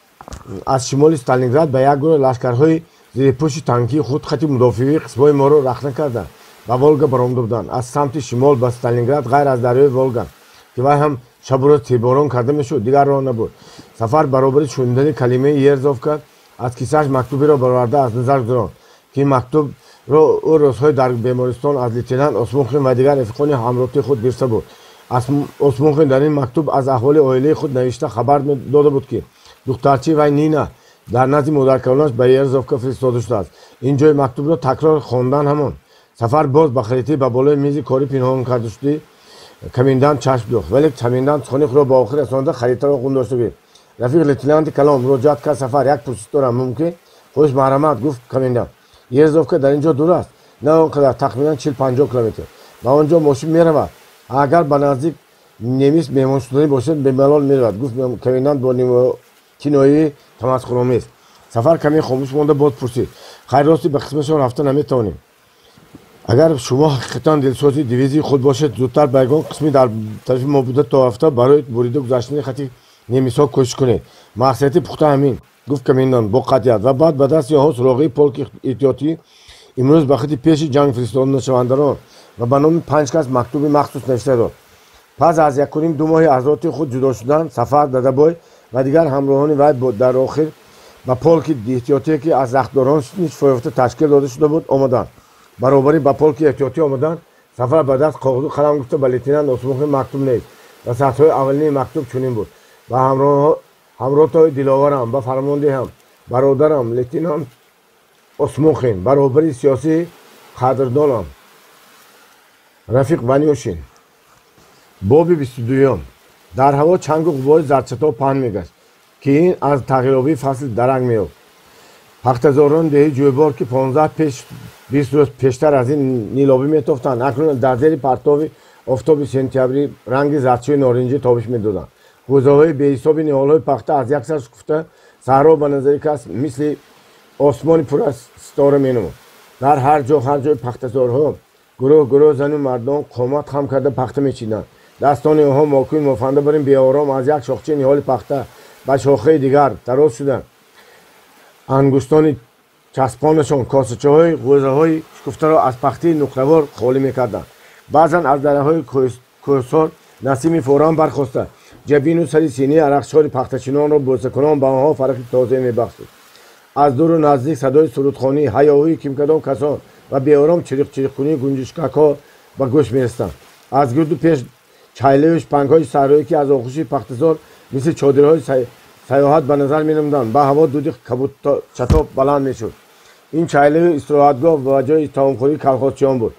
аз шимоли Сталинград ба як гурӯҳ лашкарҳои зерипӯши танкии худ хати мудофиавии қисмҳои моро рахна карда, ба Волга баромада буданд. Аз самти шимол ба Сталинград ғайр аз дарёи Волга, ки вай ҳам шабу рӯз тирборон карда мешуд, дигар роҳ набуд. Сафар баробари шунидани калимаи Ерзовка аз кисааш мактуберо бароварда аз назар гузаронд, ки ин мактубро ӯ рӯзҳои дар бемористон аз лейтенант Осмонхин ва дигар рафиқони ҳамротии худ гирифта буд. Осмонхин дар ин мактуб аз аҳволи оилаи худ навишта хабар дода буд, ки духтарчаи вай Нина дар назди модаркалонаш ба Ерзовка фиристода шудааст. Ин ҷои мактубро такрор хондан ҳамон. Сафар боз ба харитаи ба болои мизи корӣ пинҳон карда шуди комендант чашм дӯхт, вале комендант сухани худро ба охир расонда, харитаро хун дошта гирифт. Рафиқ лейтенанти калон, муроҷиат кард Сафар, як пурсиш дорам, мумкин? Хуш, марҳамат, гуфт комендант. Ерзовка дар ин ҷо дур аст? На он қадар, тахминан 40-50 километр. Ба он ҷо мошин меравад? Агар ба наздик немис меҳмоншуданӣ бошад, бемалол меравад, гуфт комендант бо кинояи тамасхуромез. Сафар каме хомӯш монда, боз пурсид: хайр, рости ба қисмашон рафта наметавонем. Агар шумо ҳақиқатан дилсози дивизияи худ бошед, зудтар ба ягон қисми дар тарафи мо буда то рафта, барои бурида гузаштани хати немисҳо кӯшиш кунед. Мақсадияти пухта ҳамин, гуфт комендант бо қатъият, ва баъд ба дасти онҳо суроғаи полки эҳтиётӣ имрӯз ба хати пеши ҷанг фиристода нашавандарон ва ба номи панҷ кас мактуби махсус навишта дод. Пас аз 1.5-2 моҳи аз роти худ ҷудо шудан, Сафар, Дадабой ва дигар ҳамроҳони вай дар охир ба полки эҳтиётие, ки аз рахтдорон шифоёфта ташкил дода шуда буд, омаданд. Баробарӣ ба полки эҳтиётӣ омаданд, Сафар ба даст коғазу қалам гуфта, ба лейтенант Осмонхин мактуб навишт ва сатрҳои аввалини мактуб чунин буд: ба ҳамротои диловарам, ба фармондеҳам, бародарам лейтенант Осмонхин, баробари сиёсии қадрдонам рафиқ Ванюшин. Боби 22-юм. Дар ҳаво чангу ғубори зардчатоб паҳн мегашт, ки ин аз тағйирёбии фасл даранг меёфт. Пахтазорони деҳи Ҷӯйбор, ки 15 пеш 20 рӯз пештар аз ин нилобӣ метофтанд, акнун дар зери партоби офтоби сентябрӣ ранги зардчӯи норинҷӣ тобиш медоданд. Ғӯзаҳои беҳисоби ниҳолҳои пахта аз як сар шукуфта, саҳро ба назари кас мисли осмони пур аз ситора менамуд. Дар ҳар ҷо, ҳар ҷои пахтазорҳо гурӯҳ гурӯҳ зану мардон қомат хам карда пахта мечиданд. Дастони онҳо мокӯи мофанда барин беором аз як шохчаи ниҳоли пахта ба шохаи дигар тароз шуданд. Ангуштони часпонашон косачаҳои ғӯзаҳои шукуфтаро аз пахтаи нуқравор холӣ мекарданд. Баъзан аз дараҳои кӯҳсор насими форам бархоста, ҷабину сари синаи арақшори пахтачинонро бӯсакунон ба онҳо фарахи тозае мебахшид. Аз дуру наздик садои сурудхонӣ, ҳаёҳӯи кимкадом касон ва беором чириқ-чириқкунии гунҷишкакҳо ба гӯш мерасиданд. Аз гирду пеш чайлаю шпангҳои саҳроӣ, ки аз оғӯши пахтазор мисли чодирҳои сайёҳат ба назар менамуданд, ба ҳаво дуди кабудчатоб баланд мешуд. Ин чайлаю истироҳатгоҳ ва ҷои таомхӯрии калхозчиён буд.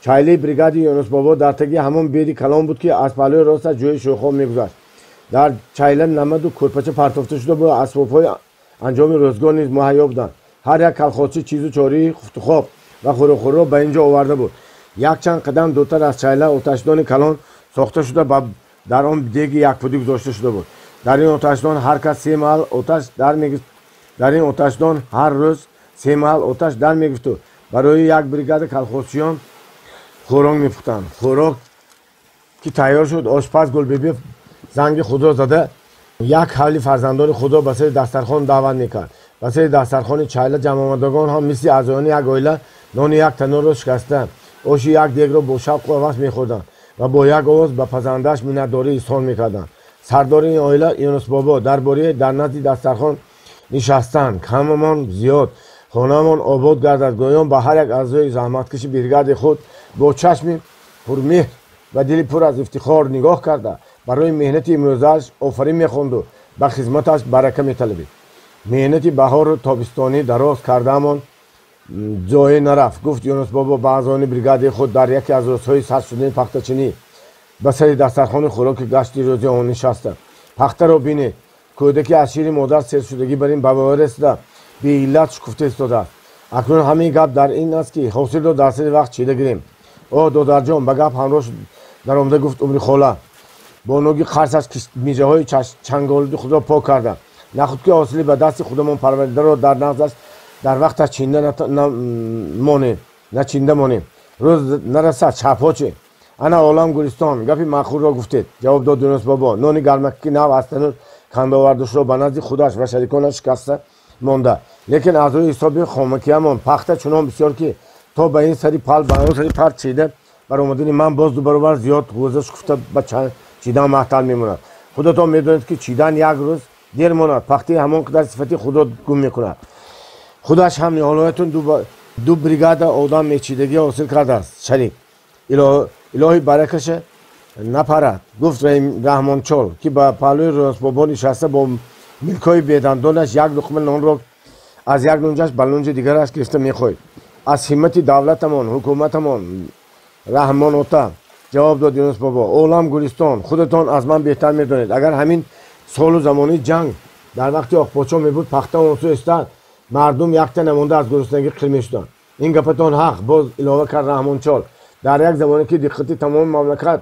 Чайлаи бригади Юнусбобо дар таги ҳамон беди калон буд, ки аз паҳлӯи росташ ҷӯи шӯхоб мегузашт. Дар чайла намаду кӯрпача партофта шуда буд, асбобҳои анҷоми рӯзгор низ муҳайё буданд. Ҳар як калхозчӣ чизу чории хуфтухоб ва хӯрокхӯриро ба ин ҷо оварда буд. Якчанд қадам дуртар аз чайла оташдони калон сохта шуда, ба Дар он деги якпудӣ гузошта шуда буд. Дар ин оташдон ҳар кас се маҳал оташ дар мегирифт. Дар ин оташдон ҳар рӯз се маҳал оташ дар мегирифту барои як бригада колхозчиён хӯрок мепухтанд. Хӯрок ки тайёр шуд, ошпаз Гулбибӣ занги худро зада як ҳавли фарзандони худро ба сари дастархон даъват мекард. Ба сари дастархони чайла ҷамъомадагон ҳам мисли аъзоёни як оила нони як танӯрро шикаста, оши як дегро бо шавқу ҳавас мехӯрданд ва бо як овоз ба пазандааш миннатдорӣ изҳор мекарданд. Сардори ин оила Юнусбобо дар бораи дар назди дастархон нишастанд. Камамон зиёд, хонаамон обод гардад, гӯён ба ҳар як аъзои заҳматкаши бригади худ бо чашми пурмеҳр ва дили пур аз ифтихор нигоҳ карда, барои меҳнати имрӯзааш офарин мехонду ба хизматаш барака металабид. Меҳнати баҳору тобистонӣ дароз кардаамон ҷое нарафт, гуфт Юнусбобо ба аъзоёни бригади худ дар яке аз рӯзҳои сар шудани пахтачинӣ ба сари дастархони хӯроки гашти рӯзи он нишаста. Пахтаро бинед, кӯдаки аз шири модар сершудагӣ бар ин ба воя расида беиллат шукуфта истодааст. Акнун ҳамин гап дар ин аст, ки ҳосилро дар сари вақт чида гирем. О, додарҷон, ба гап ҳамроҳ даромада гуфт Умри хола, бо нӯги қарсаш мижаҳои чанголиди худро пок карда. Нахуд ки ҳосили ба дасти худамон парваридаро дар нағзаш дар вақташ чинда монем, начинда монем. Рӯз нарасад, шабҳо чӣ? Ана олам Гулистон, гапи маъқулро гуфтед, ҷавоб дод Юнусбобо. Нони гармаки нав аз танӯр кандовардушро ба назди худаш ва шариконаш шикаста монда. Лекин аз рӯи ҳисоби хомакиамон пахта чунон бисёр, ки то ба ин сари пал ба он сари пал чида баромадани ман боз ду баробар зиёд ғӯза шукуфта ба чидан маҳтал мемонад. Худатон медонед, ки чидан як рӯз дер монад, пахтаи ҳамон қадар сифати худро гум мекунад. Худаш ҳам ниҳолоятон ду бригада одам мечидагӣ ҳосил кардааст. Шарик илоҳи баракаша напарад, гуфт Раҳмончол, ки ба паҳлӯи Юнусбобо нишаста бо милкҳои бедандонаш як луқма нонро аз як лунҷаш ба лунҷи дигараш гирифта мехоҳед. Аз ҳиммати давлатамон, ҳукуматамон, Раҳмонота, ҷавоб дод Юнусбобо. Олам Гулистон, худатон аз ман беҳтар медонед. Агар ҳамин солу замони ҷанг дар вақти Оқподшоҳ мебуд, пахта онсу истад, мардум якта намонда аз гуруснагӣ қир мешуданд. Ин гапатон ҳақ, боз илова кард Раҳмончол. Дар як замоне ки диққати тамоми мамлакат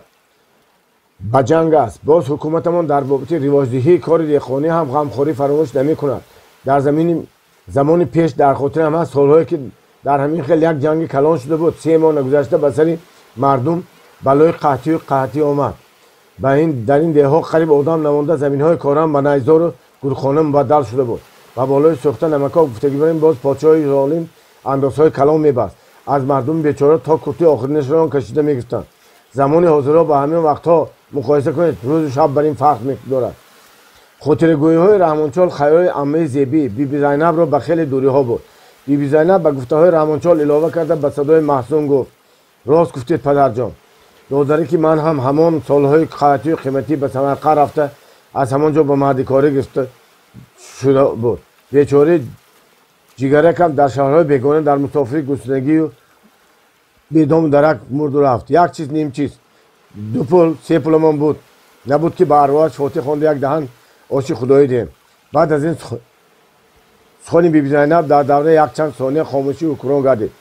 ба ҷанг аст, боз ҳукуматамон дар бобати ривоҷдиҳии кори деҳқонӣ ҳам ғамхорӣ фаромӯш намекунад. Дар замони пеш дар хотирам ҳаст солҳое ки дар ҳамин хел як ҷанги калон шуда буд, 3 моҳ нагузашта ба сари мардум балои қаҳтию қаҳтӣ омад. Дар ин деҳҳо қариб одам намонда, заминҳои корам ба найзору гурхона мубаддал шуда буд. Ба болои сӯхта намакҳо гуфтагӣ барем, боз подшоҳи золим андозҳои калон мебаст. Аз мардуми бечора то куртии охиринашро кашида мегирифтанд. Замони ҳозирро ба ҳамин вақтҳо муқоиса кунед, рӯзу шаб бар ин фарқ дорад. Хотирагӯиҳои Раҳмончол хаёли аммаи зебӣ Биби Зайнабро ба хеле дуриҳо буд. Биби Зайнаб ба гуфтаҳои Раҳмончол илова карда ба садои маҳзун гуфт: рост гуфтед, падарҷон. Додаре ки ман ҳам ҳамон солҳои қаҳтию қиматӣ ба Самарқанд рафта, аз ҳамон ҷо ба мардикорӣ гирифта шуда буд. Бечораи ҷигаракам дар шаҳрҳои бегона дар мусофири гуруснагию бедому дарак мурду рафт. Як чиз, ним чиз, 2 пул, 3 пуламон буд, набуд ки ба арвоҳаш фотиҳ хонда як даҳан оши худоӣ диҳем. Баъд аз ин сухани Биби Зайнаб дар давраи якчанд сония хомӯшӣ ҳукмрон гардид.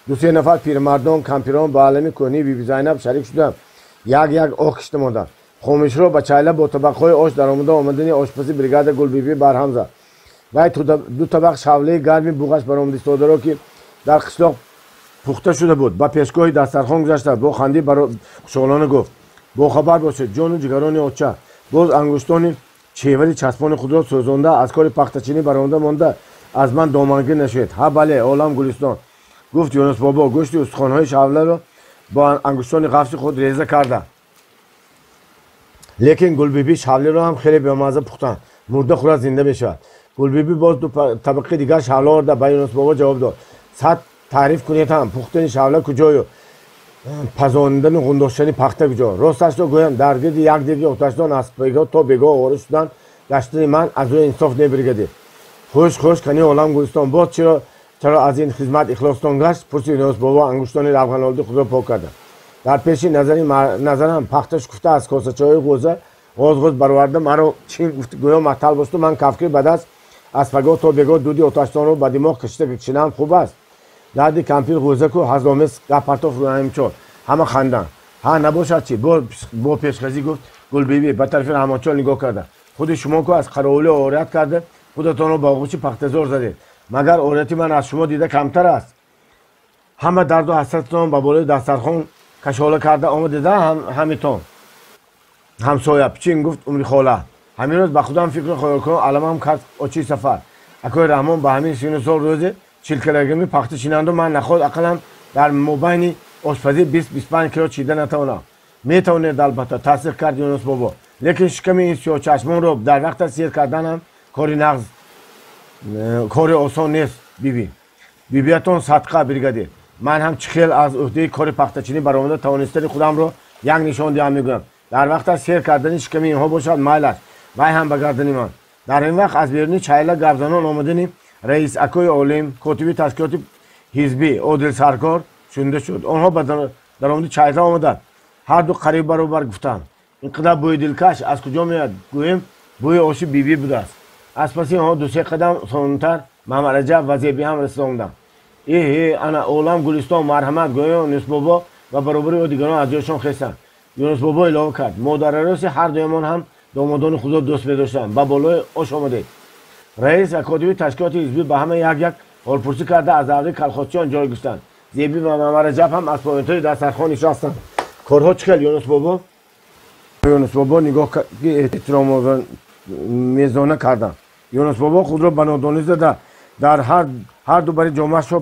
2-3 нафар пирмардон, кампирон ба олами кӯҳнии Биби Зайнаб шарик шуда як-як оҳ кишта монданд. Хомӯширо ба чайла бо табақҳои ош даромада омадани ошпази бригада Гулбибӣ барҳам зад. Вай 2 табақ шавлаи гарми буғаш баромада истодаро, ки дар қишлоқ пухта шуда буд, ба пешгоҳи дастархон гузашта бо хандӣ хушҳолона гуфт: бохабар бошед, ҷону ҷигарони оча. Боз ангуштони чевари часпони худро сӯзонда аз кори пахтачинӣ баромада монда аз ман домангир нашавед. Ҳа бале, олам Гулистон, гуфт Юнусбобо, гӯшти устухонҳои шавларо бо ангуштони ғафси худ реза карда. Лекин Гулбибӣ шавлеро ҳам хеле бемазза пухтанд. Мурда хӯрад зинда мешавад. Гулбибӣ боз 2 табақи дигар шавла оварда ба Юнусбобо ҷавоб дод: сад таъриф кунед ҳам, пухтани шавла куҷою пазонидану ғундоштани пахта куҷо? Росташро гӯям, дар гирди як деги оташдон аз бегоҳ то бегоҳ овора шудан гаштани ман аз рӯи инсоф небригадид. Хуш хуш, кани олам Гулистон, боз чаро аз ин хизмат ихлостон гашт? Пурсид Юнусбобо, ангуштони равғанолуди худро пок карда. Дар пеши назарам пахта шукуфта аз косачаҳои ғӯза ғоз-ғоз бароварда маро чӣ гуфт, гӯё маттал бошту ман кафкир ба даст аз пагоҳ то бегоҳ дуди оташдонро ба димоғ кашида чинам хуб аст. Дарди кампир ғӯзаку ҳазомез гап партофт Раҳимчол. Ҳама ханданд. Ҳа, набошад чӣ? Бо пешхазӣ гуфт Гулбибӣ ба тарафи Раҳмончол нигоҳ карда. Худи шумо ку аз қаровулӣ орият карда, худатонро ба оғӯши пахтазор задед. Магар орияти ман аз шумо дида камтар аст? Ҳама дарду ҳасрататон ба болои дастархон кашола карда омадеда ҳамитон. Ҳамсоя пичин гуфт умри хола. Ҳамин рӯз ба худам фикру хаёл кунам аламам кард очи сафар. Акои Раҳмон ба ҳамин сину сол рӯзи 40 килограмми пахта чинанду ман наход ақаллан дар мобайни ошпазӣ 20-25 кило чида натавонам. Метавонед албатта, тасдиқ кард Юнус бобо. Лекин шиками ин сиёҳчашмонро дар вақта сер карданам кори нағз, кори осон нест бибӣ. Бибиятон садқа бригадир. Ман ҳам чӣ хел аз уҳдаи кори пахтачинӣ баромада тавонистани худамро як нишон диҳам мегӯям. Дар вақта сер кардани шиками инҳо бошад майлаш, вай ҳам ба гардани ман. Дар ин вақт аз беруни чайла гапзанон омадани раис акои олим, котиби ташкилоти ҳизбӣ Одил Саркор шунида шуд. Онҳо ба даромади чайла омаданд. Ҳарду қариб баробар гуфтанд. Ин қадар бӯи дилкаш аз куҷо меояд? Гӯем бӯи оши бибӣ будааст. Аз паси онҳо ду-се қадам сонтар Маҳмадраҷаб ва Зебӣ ҳам расида омаданд. Эҳе, ана олам Гулистон, марҳамат, гӯё Юнусбобо ва баробари ӯ дигарон аз ҷойшон хестанд. Юнусбобо илова кард. Модарароси ҳар дуямон ҳам домодони худро дӯст медоштанд. Ба болои ош омадед. Раис ва котиби ташкилоти ҳизбӣ ба ҳама як-як ҳолпурсӣ карда аз давраи калхозчиён ҷой гирифтанд. Зебӣ ва Маҳмадраҷаб ҳам аз поёнтои дастархон нишастанд. Корҳо чӣ хел, Юнусбобо? Юнусбобо нигоҳ ки эҳтироммезона карданд. Юнусбобо худро ба нодонӣ зада дар ҳар ду бари ҷомаашро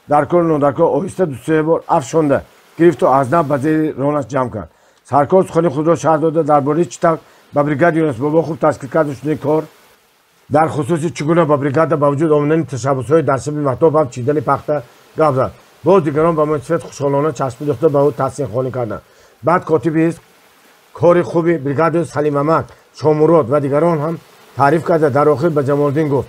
дар кору нодаркор оҳиста ду-се бор афшонда гирифту аз нав ба зери ронаш ҷамъ кард. Саркор сухани худро шарҳ дода дар бораи чӣ тавр ба бригади Юнусбобо хуб ташкил карда шудани кор, дар хусуси чӣ гуна ба бригада ба вуҷуд омадани ташаббусҳои дар шаби маҳтоб ҳам чидани пахта гап зад. Боз дигарон ба муносибат хушҳолона чашм дӯхта ба ӯ таҳсинхонӣ карданд. Баъд котиби ҳизб кори хуби бригадаи Салимамак, Шомурод ва дигарон ҳам таъриф карда дар охир ба Ҷамолиддин гуфт: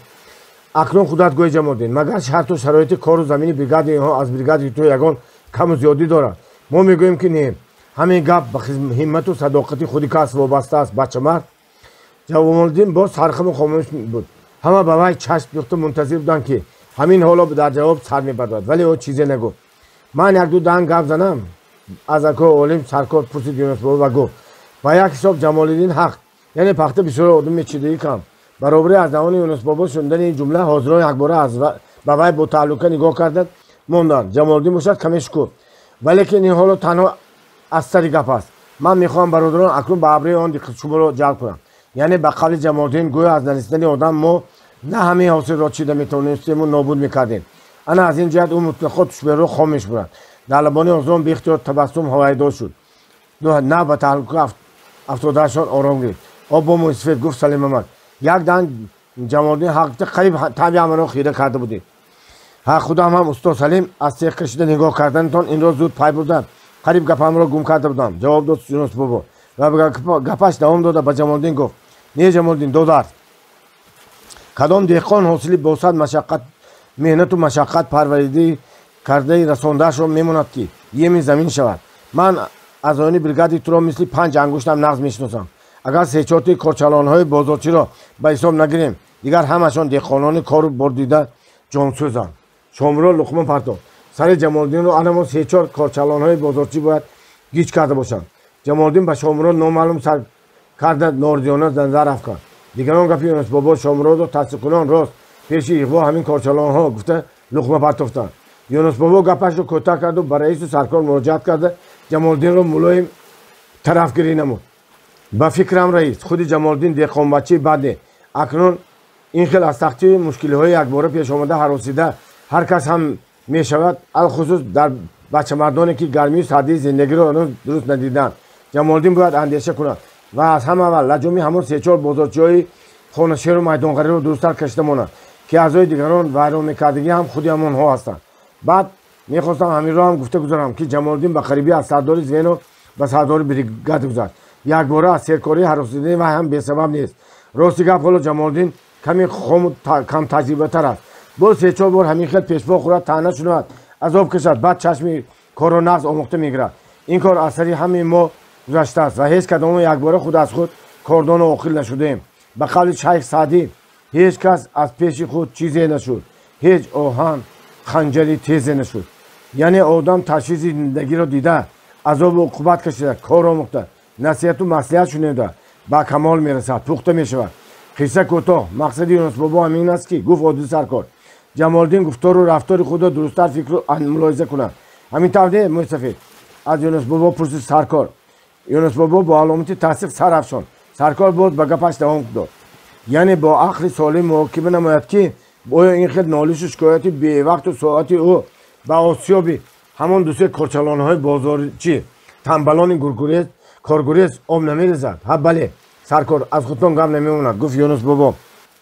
акнун худат гӯй Ҷамолиддин, магар шарту шароити кору замини бригадаи инҳо аз бригадаи ту ягон каму зиёдӣ дорад? Мо мегӯем ки не. Ҳамин гап ба ҳиммату садоқати худи кас вобаста аст, бачамард. Ҷамолиддин боз сархаму хомӯш буд. Ҳама ба вай чашм дӯхта мунтазир буданд ки ҳамин ҳоло дар ҷавоб сар мебардорад, вале ӯ чизе нагуфт. Ман як-ду даҳан гап занам? Аз акои олим саркор пурсид Юнусбобо ва гуфт: ба як ҳисоб Ҷамолиддин ҳақ, яъне пахта бисёр одам мечидагӣ кам. Баробари аз даҳони Юнусбобо шунидани ин ҷумла ҳозирон якбора ба вай бо таълука нигоҳ карда монданд. Ҷамолиддин бошад каме шукуфт. Валекин ин ҳоло танҳо аз сари гап аст. Ман мехоҳам бародарон акнун ба абрӯи он диққати шуморо ҷалб кунам. Яъне ба қавли Ҷамолиддин гӯё аз нарасидани одам мо на ҳамаи ҳосилро чида метавонистему нобуд мекардем. Ана аз ин ҷиҳат ӯ мутлақо тушбеҳро хом мешуморад. Дар лабони ҳозирон беихтиёр табассум ҳавайдор шуд. На ба таҳлука афтодаашон ором гирифт. Об бо мӯйсафед гуфт Салимамак. Як даҳан Ҷамолиддин ҳақ гуфта қариб таби ҳамаро хира карда будем. Ҳа худам ҳам устод Салим аз сех кашида нигоҳ карданатон инро зуд пай бурдам. Қариб гапамро гум карда будам. Ҷавоб дод Юнус бобо. Ва гапаш давом дода ба Ҷамолиддин гуфт: не Ҷамолиддин додар, кадом деҳқон ҳосили босад машаққат меҳнату машаққат парваридӣ кардаи расондаашро мемонад ки еми замин шавад. Ман аъзоёни бригади туро мисли панҷ ангуштам нағз мешиносам. Агар се-чорти корчалонҳои бозорчиро ба ҳисоб нагирем, дигар ҳамашон деҳқонони кору бордида ҷонсӯзанд. Шомурод луқма партофт. Сари Ҷамолиддинро анамо се-чор корчалонҳои бозорчӣ бояд гиҷ карда бошанд. Ҷамолиддин ба Шомурод номаълум сар карда норзиёна назар афканд. Дигарон гапи Юнусбобо Шомуродро тасдиқкунон рост пеши иғво ҳамин корчалонҳо гуфта луқма партофтанд. Юнусбобо гапашро кӯтоҳ карду ба раису саркор муроҷиат карда Ҷамолиддинро мулоим тарафгирӣ намуд. Ба фикрам раис, худи Ҷамолиддин деҳқонбачаи бад не. Акнун ин хел аз сахтию мушкилиҳои якбора пеш омада ҳаросида ҳар кас ҳам мешавад, алхусус дар бачамардоне ки гармию сардии зиндагиро ҳанӯз дуруст надиданд. Ҷамолиддин бояд андеша кунад ва аз ҳама аввал лаҷоми ҳамон се-чор бозорчиҳои хонашеру майдонғариро дурусттар кашида монад, ки аъзои дигарон вайрон мекардагӣ ҳам худи ҳамонҳо ҳастанд. Баъд мехостам ҳаминро ҳам гуфта гузорам ки Ҷамолиддин ба қарибӣ аз сардори звено ба сардори бригада гузашт. Якбора аз серкории ҳаросидани вай ҳам бесабаб нест. Рости гап ҳоло Ҷамолиддин каме хому камтаҷрибатар аст. Боз се-чор бор ҳамин хел пешпо хӯрад, таъна шунавад, азоб кашад, баъд чашми корро нағз омӯхта мегирад. Ин кор аз сари ҳамаи мо гузаштааст ва ҳеҷ кадомо якбора худ аз худ кордону оқил нашудаем. Ба қавли шайх Саъдӣ ҳеҷ кас аз пеши худ чизе нашуд, ҳеҷ оҳан ханҷари тезе нашуд. Яъне одам ташвиши зиндагиро дида, азобу уқубат кашида, кор омӯхта, Насиҳату маслиҳат шунида ба камол мерасад, пухта мешавад. Қисса кӯтоҳ, мақсади Юнусбобо ҳамин аст, ки гуфт Одил саркор, Ҷамолиддин гуфтору рафтори худро дурусттар фикру мулоҳиза кунад. Ҳамин тавр не, мӯйсафед? Аз Юнусбобо пурсид саркор. Юнусбобо бо аломати тасдиқ сар афшонд. Саркор боз ба гапаш давом дод. Яъне бо ақли солим муҳокима намояд, ки оё ин хел нолишу шикояти бевақту соати ӯ ба осиёби ҳамон дусе корчалонҳои бозорчӣ, тамбалони гургурез, коргурез об намерезад? Ҳа, бале, саркор, аз худтон гап намемонад, гуфт Юнусбобо.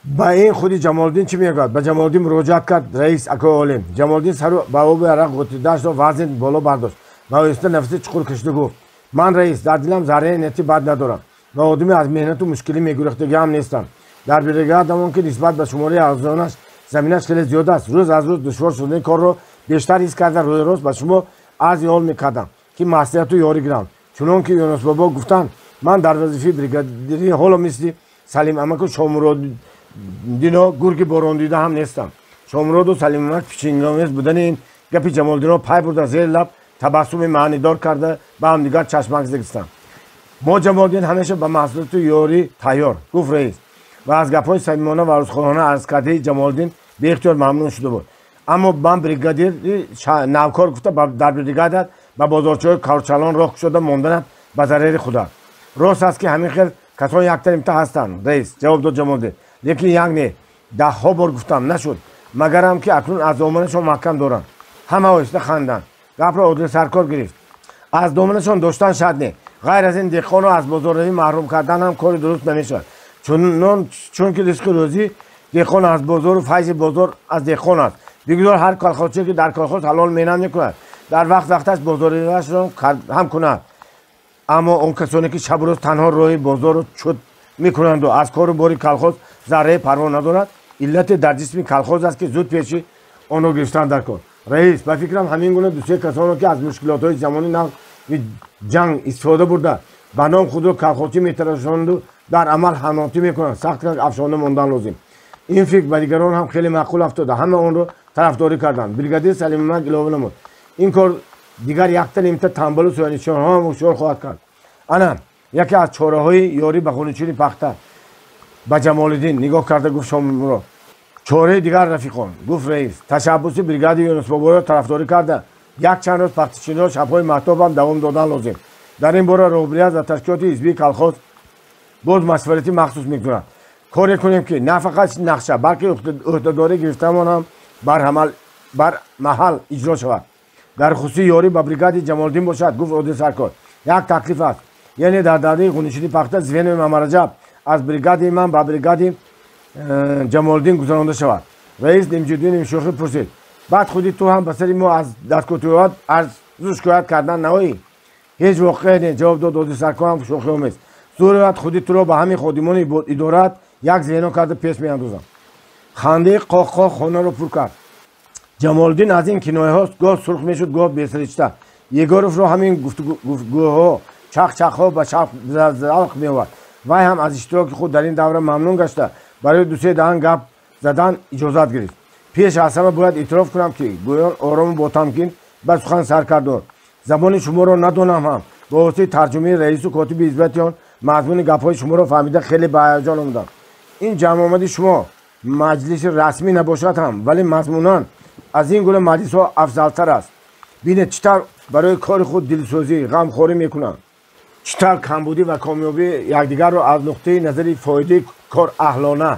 Ба ин худи Ҷамолиддин чӣ мегӯяд? Ба Ҷамолиддин муроҷиат кард раис акои олим. Ҷамолиддин сару ба оби арақ ғӯтидаашро вазн боло бардошт ва оҳиста нафаси чуқур кашида гуфт: ман, раис, дар дилам зарраи нияти бад надорам ва одами аз меҳнату мушкилӣ мегурехтагиам нестам. Дар бригадамон, ки нисбат ба шумораи аъзоёнаш заминаш хеле зиёд аст, рӯз аз рӯз душвор шудани корро бештар ҳис карда, рӯи рост ба шумо арзи ҳол мекардам, ки маслиҳату ёрӣ гирам. Чунон ки Юнусбобо гуфтанд, ман дар вазифаи бригадирӣ ҳоло мисли Салим амаку Шомуродино гурги борондида ҳам нестам. Шомуроду Салим амак пичингомез будани ин гапи Ҷамолиддинро пай бурда, зери лаб табассуми маънидор карда, ба ҳамдигар чашмак зигистанд. Мо, Ҷамолиддин, ҳамеша ба маслиҳату ёрӣ тайёр, гуфт раис, ва аз гапҳои самимона ва рӯзхоҳона арзкардаи Ҷамолиддин беихтиёр мамнун шуда буд. Аммо ман бригадири навкор гуфта дар бригадат ба бозорчаҳои корчалон роҳ кушода монданат ба зарари худат. Рост аст, ки ҳамин хел касон яктаримта ҳастанд, раис, ҷавоб дод Ҷамолиддин, лекин як не, даҳҳо бор гуфтам, нашуд. Магарам ки акнун аз доманашон маҳкам доранд. Ҳама оҳиста ханданд. Гапро Одил саркор гирифт. Аз доманашон доштан шарт не. Ғайр аз ин, деҳқонро аз бозорравӣ маҳрум кардан ҳам кори дуруст намешавад, чунки ризқу рӯзӣ деҳқон аз бозору файзи бозор аз деҳқон аст. Бигузор ҳар колхозчие, ки дар колхоз ҳалол меҳнат мекунад, дар вақт вақташ бозорравиашро ҳам кунад. Аммо он касоне, ки шабу рӯз танҳо роҳи бозорро чуд мекунанду аз кору бори колхоз зарраи парво надорад, иллате дар ҷисми колхоз аст, ки зуд пеши онро гирифтан дар кор. Раис, ба фикрам, ҳамин гуна дусе касоно, ки аз мушкилотҳои замони нави ҷанг истифода бурда, ба ном худро колхозчӣ метарошонду дар амал ҳанотӣ мекунанд, сахт афшонда мондан лозим. Ин фикр ба дигарон ҳам хеле маъқул афтода, ҳама онро тарафдорӣ карданд. Бригадир Салимамак илова намуд: ин кор дигар якта нимта тамбалу соянишонҳо ҳам ҳушёр хоҳад кард. Ана яке аз чораҳои ёрӣ ба хунучини пахта. Ба Ҷамолиддин нигоҳ карда гуфт Шомурод. Чораи дигар, рафиқон, гуфт раис, ташаббуси бригади Юнусбоборо тарафдорӣ карда, як чанд рӯз пахтачиниро шабҳои маҳтоб ҳам давом додан лозим. Дар ин бора роҳбарият ва ташкилоти ҳизбии колхоз боз машварати махсус мекунад. Коре кунем, ки на фақат нақша, балки ӯҳдадорӣ гирифтаамон ҳам бар маҳал иҷро шавад. Дар хусуси ёрӣ ба бригади Ҷамолиддин бошад, гуфт Одил саркор, як таклиф аст. Яъне дар давраи хунушини пахта звенои Мамараҷаб аз бригади ман ба бригади Ҷамолиддин гузаронда шавад. Раис нимҷиддӣ, нимшӯхӣ пурсид: баъд худи ту ҳам ба сари мо аз дасткӯтоҳиҳоят арзу шикоят кардан наоӣ? Ҳеҷ воқеа не, ҷавоб дод Одил саркор ҳам шӯхиомез. Зур худи туро ба ҳамин ходимони идораат як звено карда пеш меандозам. Хандаи қоҳқоҳ хонаро пур кард. Ҷамолиддин аз ин кинояҳо гоҳ сурх мешуд, гоҳ бесаришта. Егоровро ҳамин гуфтугӯҳо, чақчақҳо ба завқ меовард. Вай ҳам аз иштироки худ дар ин давра мамнун гашта, барои дусе даҳан гап задан иҷозат гирифт. Пеш аз ҳама бояд эътироф кунам, ки гӯён орому ботамкин ба сухан сар кард, забони шуморо надонам ҳам, ба воситаи тарҷумаи раису котиби ҳизбияти он мазмуни гапҳои шуморо фаҳмида, хеле ба ҳаяҷон омадам. Ин ҷамъомади шумо маҷлиси расмӣ набошад ҳам, вале мазмунан аз ин гуна маҷлисҳо афзалтар аст. Бинед, чӣ тавр барои кори худ дилсӯзӣ, ғамхорӣ мекунанд, чӣ тавр камбудӣ ва комёбии якдигарро аз нуқтаи назари фоидаи кор аҳлона,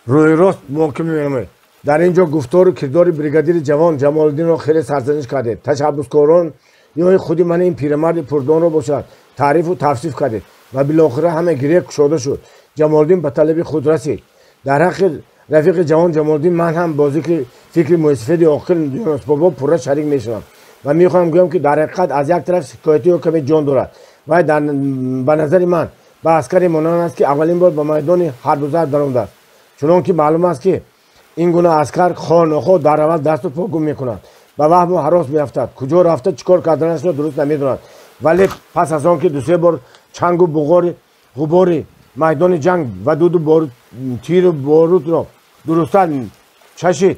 рӯйрост муҳокима менамояд. Дар ин ҷо гуфтору кирдори бригадири ҷавон Ҷамолиддинро хеле сарзаниш кардед. Ташаббускорон ё худи ман, ин пирамарди пурдонро бошад, таърифу тавсиф кардед ва билохира ҳама гиреҳ кушода шуд. Ҷамолиддин ба талаби худ расид. Дар ҳаққи рафиқи ҷавон Ҷамолиддин ман ҳам бо зикри фикри мӯйсафеди оқил Юнусбобо пурра шарик мешавам ва мехоҳам гӯям, ки дар ҳақиқат аз як тараф шикояти ё каме ҷон дорад. Вай ба назари ман ба аскаре монанд аст, ки аввалин бор ба майдони ҳарбу зарб даромадааст. Чунон ки маълум аст, ки ин гуна аскар хоҳ нохоҳ дар аввал дасту по гум мекунад, ба ваҳму ҳарос меафтад, куҷо рафта, чӣ кор карданашро дуруст намедонад, вале пас аз он ки дусе бор чангу ғубори майдони ҷанг ва дуду тиру борудро дурусттар чашид,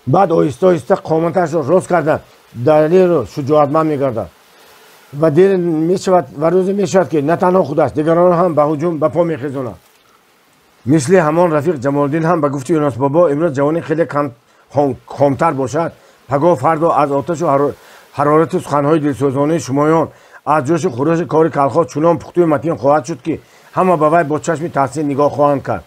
баъд оҳиста оҳиста қоматашро рост карда, далеру шуҷоатманд мегардад. Ва дер мешавад ва рӯзе мешавад, ки на танҳо худаш, дигарон ҳам ба ҳуҷум ба по мехезонад. Мисли ҳамон рафиқ Ҷамолиддин ҳам ба гуфти Юнусбобо имрӯз ҷавони хеле хомтар бошад, пагоҳ фардо аз оташу ҳарорати суханҳои дилсӯзонаи шумоён, аз ҷӯшу хурӯши кори калхоз чунон пухтую матин хоҳад шуд, ки ҳама ба вай бо чашми таҳсин нигоҳ хоҳанд кард.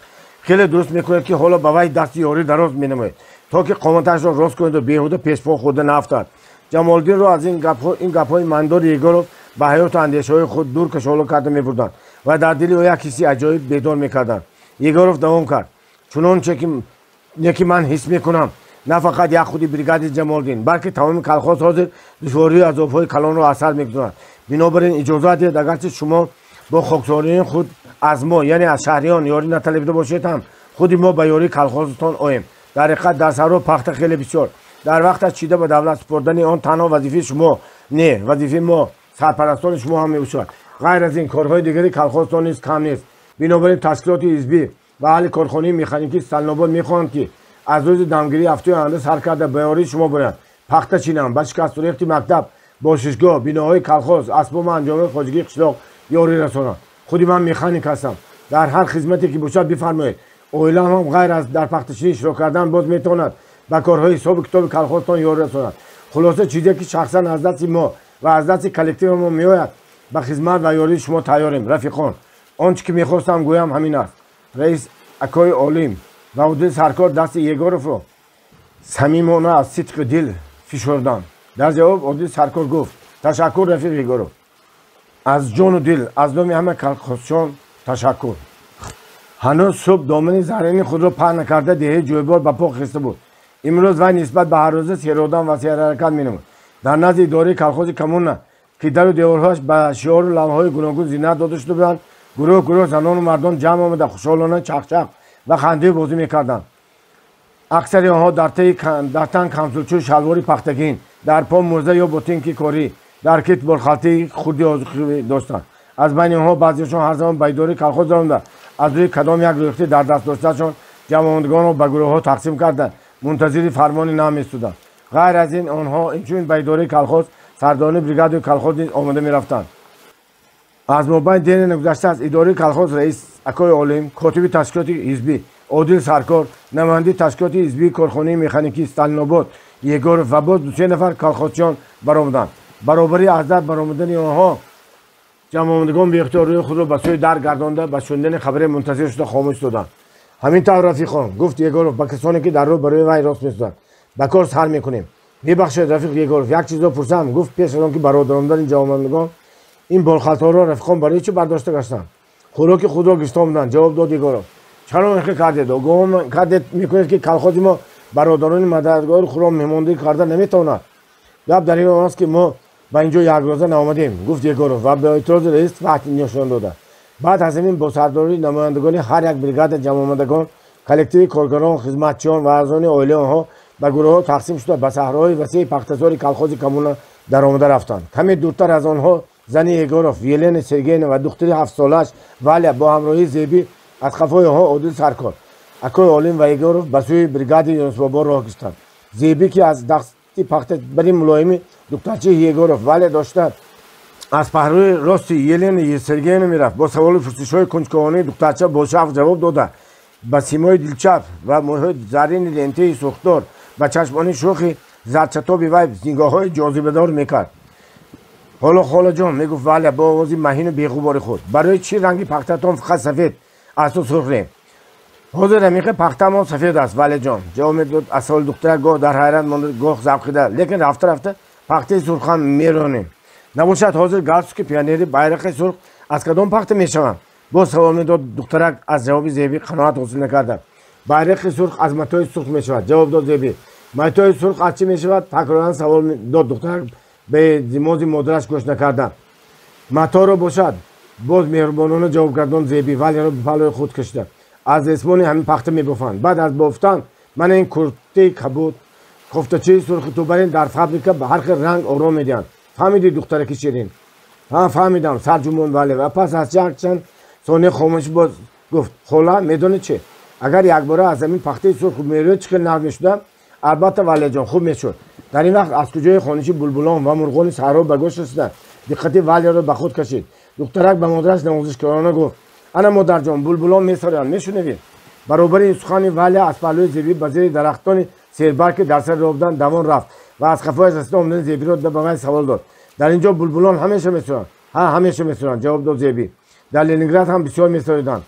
Хеле дуруст мекунед, ки ҳоло ба вай дасти ёрӣ дароз менамоед, то ки қоматашро рост кунеду беҳуда пешпо хӯрда наафтад. Ҷамолиддинро аз ин гапҳои маънидори Егоров ба ҳаёту андешаҳои худ дур кашоло карда мебурданд ва дар дили ӯ як ҳисси аҷоиб бедор мекарданд. Егоров давом кард: чунонче ки ман ҳис мекунам, на фақат як худи бригади Ҷамолиддин, балки тамоми калхоз ҳозир душворию азобҳои калонро аз сар мегузоранд. Бинобар ин иҷозат диҳед, агарчи шумо бо хоксории худ аз мо, яъне аз шаҳриён, ёрӣ наталабида бошед ҳам, худи мо ба ёрии калхозтон оем. Дар ҳақиқат дар саҳро пахта хеле бисёр. Дар вақташ чида ба давлат супордани он танҳо вазифаи шумо не, вазифаи мо, сарпарастони шумо ҳам мебошад. Ғайр аз ин корҳои дигари калхозтон низ кам нест. Бинобар ин ташкилоти ҳизбӣ ва аҳли корхонаи механикии Сталинобод мехоҳанд, ки аз рӯзи дамгирии ҳафтаи оянда сар карда ба ёрии шумо боянд, пахта чинанд, ба шикасту рехти мактаб, бошишгоҳ, биноҳои калхоз, асбобу анҷомҳои хоҷагии қишлоқ ёрӣ расонанд. Худи ман механик ҳастам. Дар ҳар хизмате ки бошад бифармоед. Оилаам ҳам ғайр аз дар пахтачинӣ иштирок кардан боз метавонад ба корҳои ҳисобу китоби калхозтон ёрӣ расонад. Хулоса, чизе ки шахсан аз дасти мо ва аз дасти коллективи мо меояд, ба хизмат ва ёрии шумо тайёрем, рафиқон. Он чӣ ки мехостам гӯям ҳамин аст. Раис акои олим ва Одил Саркор дасти Егоровро самимона аз сидқи дил фишурданд. Дар ҷавоб Одил Саркор гуфт: ташаккур, рафиқ Егоров, аз ҷону дил, аз номи ҳама калхозчон ташаккур. Ҳанӯз субҳ домани заррини худро паҳн накарда деҳаи Ҷӯйбор ба по хеста буд. Имрӯз вай нисбат ба ҳаррӯза серодам ва серҳаракат менамуд. Дар назди идораи калхози коммуна, ки дару деворҳояш ба шиору лавҳаҳои гуногун зинат дода шуда буданд, гурӯҳ гурӯҳ занону мардон ҷамъ омада хушҳолона чақчақ ва хандию бозӣ мекарданд. Аксари онҳо дар тан камсулчӯ шалвори пахтагин, дар по мӯза ё ботинки корӣ, дар кит борхалтаи хурди озуқӣ доштанд. Аз байни онҳо баъзеашон ҳар замон ба идораи калхоз даромада, аз рӯи кадом як рӯйхати дар даст доштаашон ҷамъомадагонро ба гурӯҳҳо тақсим карда, мунтазири фармони нав месуданд. Ғайр аз ин онҳо инчунин ба идораи калхоз сардорони бригадаи калхоз низ омода мерафтанд. Аз мобайн дере нагузашта аз идораи калхоз раис акои олим, котиби ташкилоти ҳизбӣ Одил Саркор, намояндаи ташкилоти ҳизбии корхонаи механикии Сталинобод Егоров ва боз дусе нафар калхозчиён баромаданд. Баробари аз дар баромадани онҳо ҷамъомадагон беихтиёр рӯи худро ба сӯи дар гардонда, ба шунидани хабаре мунтазир шуда хомӯш доданд. Ҳамин тавр, рафиқон, гуфт Егоров ба касоне ки дар рӯ барои вай рост месуданд, ба кор сар мекунем. Мебахшед, рафиқ Егоров, як чизро пурсам, гуфт пеш аз он ки бародаромадани ҷамъомадагон. Ин борхалтаҳоро рафиқон барои чӣ бардошта гаштанд? Хӯроки худро гирифта омаданд, ҷавоб дод Егоров. Чаро ин хел кардед? Огоҳ кардед мекунед, ки калхози мо бародарони мададгори худро меҳмондорӣ карда наметавонад. Гап дар ин он аст, ки мо ба инҷо якрӯза наомадем, гуфт Егоров ва ба эътирози раис фаҳт нишон дода. Баъд аз ҳамин бо сардории намояндагони ҳар як бригада ҷамъомадагон, коллективи коргарон, хизматчиён ва аъзони оилаи онҳо ба гурӯҳҳо тақсим шуда ба саҳроҳои васеи пахтазори калхози коммуна даромада рафтанд. Каме дуртар аз онҳо зани Егоров, Елена Сергеевна ва духтари ҳафтсолааш Валя бо ҳамроҳии Зебӣ аз қафои онҳо Одил Саркор, акои олим ва Егоров ба сӯи бригади Юнусбобо роҳ гирифтанд. Зебӣ, ки аз дасти пахтабари мулоими духтарчаи Егоров Валя дошта аз паҳлӯи рости Елена Сергеевна мерафт, бо саволу пурсишҳои кунҷковонаи духтарча бо шавқ ҷавоб дода, ба симои дилчап ва мӯйҳои заррини лентаи сурхдор, ба чашмони шӯхи зардчатоби вай нигоҳҳои ҷозибадор мекард. Ҳоло холаҷон, мегуфт Валя бо овози маҳину беғубори худ, барои чӣ ранги пахтатон фақат сафед аз ту сурх не? Ҳозир рамиқи пахтамон сафед аст, Валяҷон, ҷавоб медод аз саволи духтарак, гоҳ дар ҳайрат монда, гоҳ завқида, лекин рафта рафта пахтаи сурхам меронем. Набошад ҳозир галстуки пионери, байрақи сурх аз кадом пахта мешаванд? Боз савол медод духтарак, аз ҷавоби Зебӣ қаноат ҳосил накарда. Байрақи сурх аз матои сурх мешавад, ҷавоб дод Зебӣ. Матои сурх аз чӣ мешавад? Такроран савол дод духтарак, ба зимози модараш гӯш накарда. Маторо бошад, боз меҳрубонона ҷавоб гардонд Зебӣ, Валяро ба паҳлӯи худ кашида. Аз ресмони ҳамин пахта мебофанд. Баъд аз бофтан мана ин куртаи кабуд, кофтачаи сурхи тубарин дар фабрика ба ҳар хел ранг ором медиҳанд. Фаҳмидӣ, духтараки ширин? Ҳа, фаҳмидам, сарҷумон Валя ва пас аз чанд сония хомӯшӣ боз гуфт: хола, медонӣ чӣ? Агар якбора аз замин пахтаи сурх мерӯяд, чӣ хел нағз мешудам? Албатта, Валяҷон, хуб мешуд. Дар ин вақт аз куҷои хониши булбулон ва мурғони саҳро ба гӯш расида, Диққати Валяро ба худ кашид. Духтарак ба модараш навозишкорона гуфт: ана модарҷон, булбулон месароянд, мешунавӣ? Баробари сухани Валя аз паҳлӯи Зебӣ ба зери дарахтони сербарг, ки дар сари роҳ буданд, давон рафт ва аз қафояш расида омадани Зебиро ба вай савол дод: дар ин ҷо булбулон ҳамеша месароянд? Ҳа, ҳамеша месароянд, ҷавоб дод Зебӣ. Дар Ленинград ҳам бисёр месароиданд,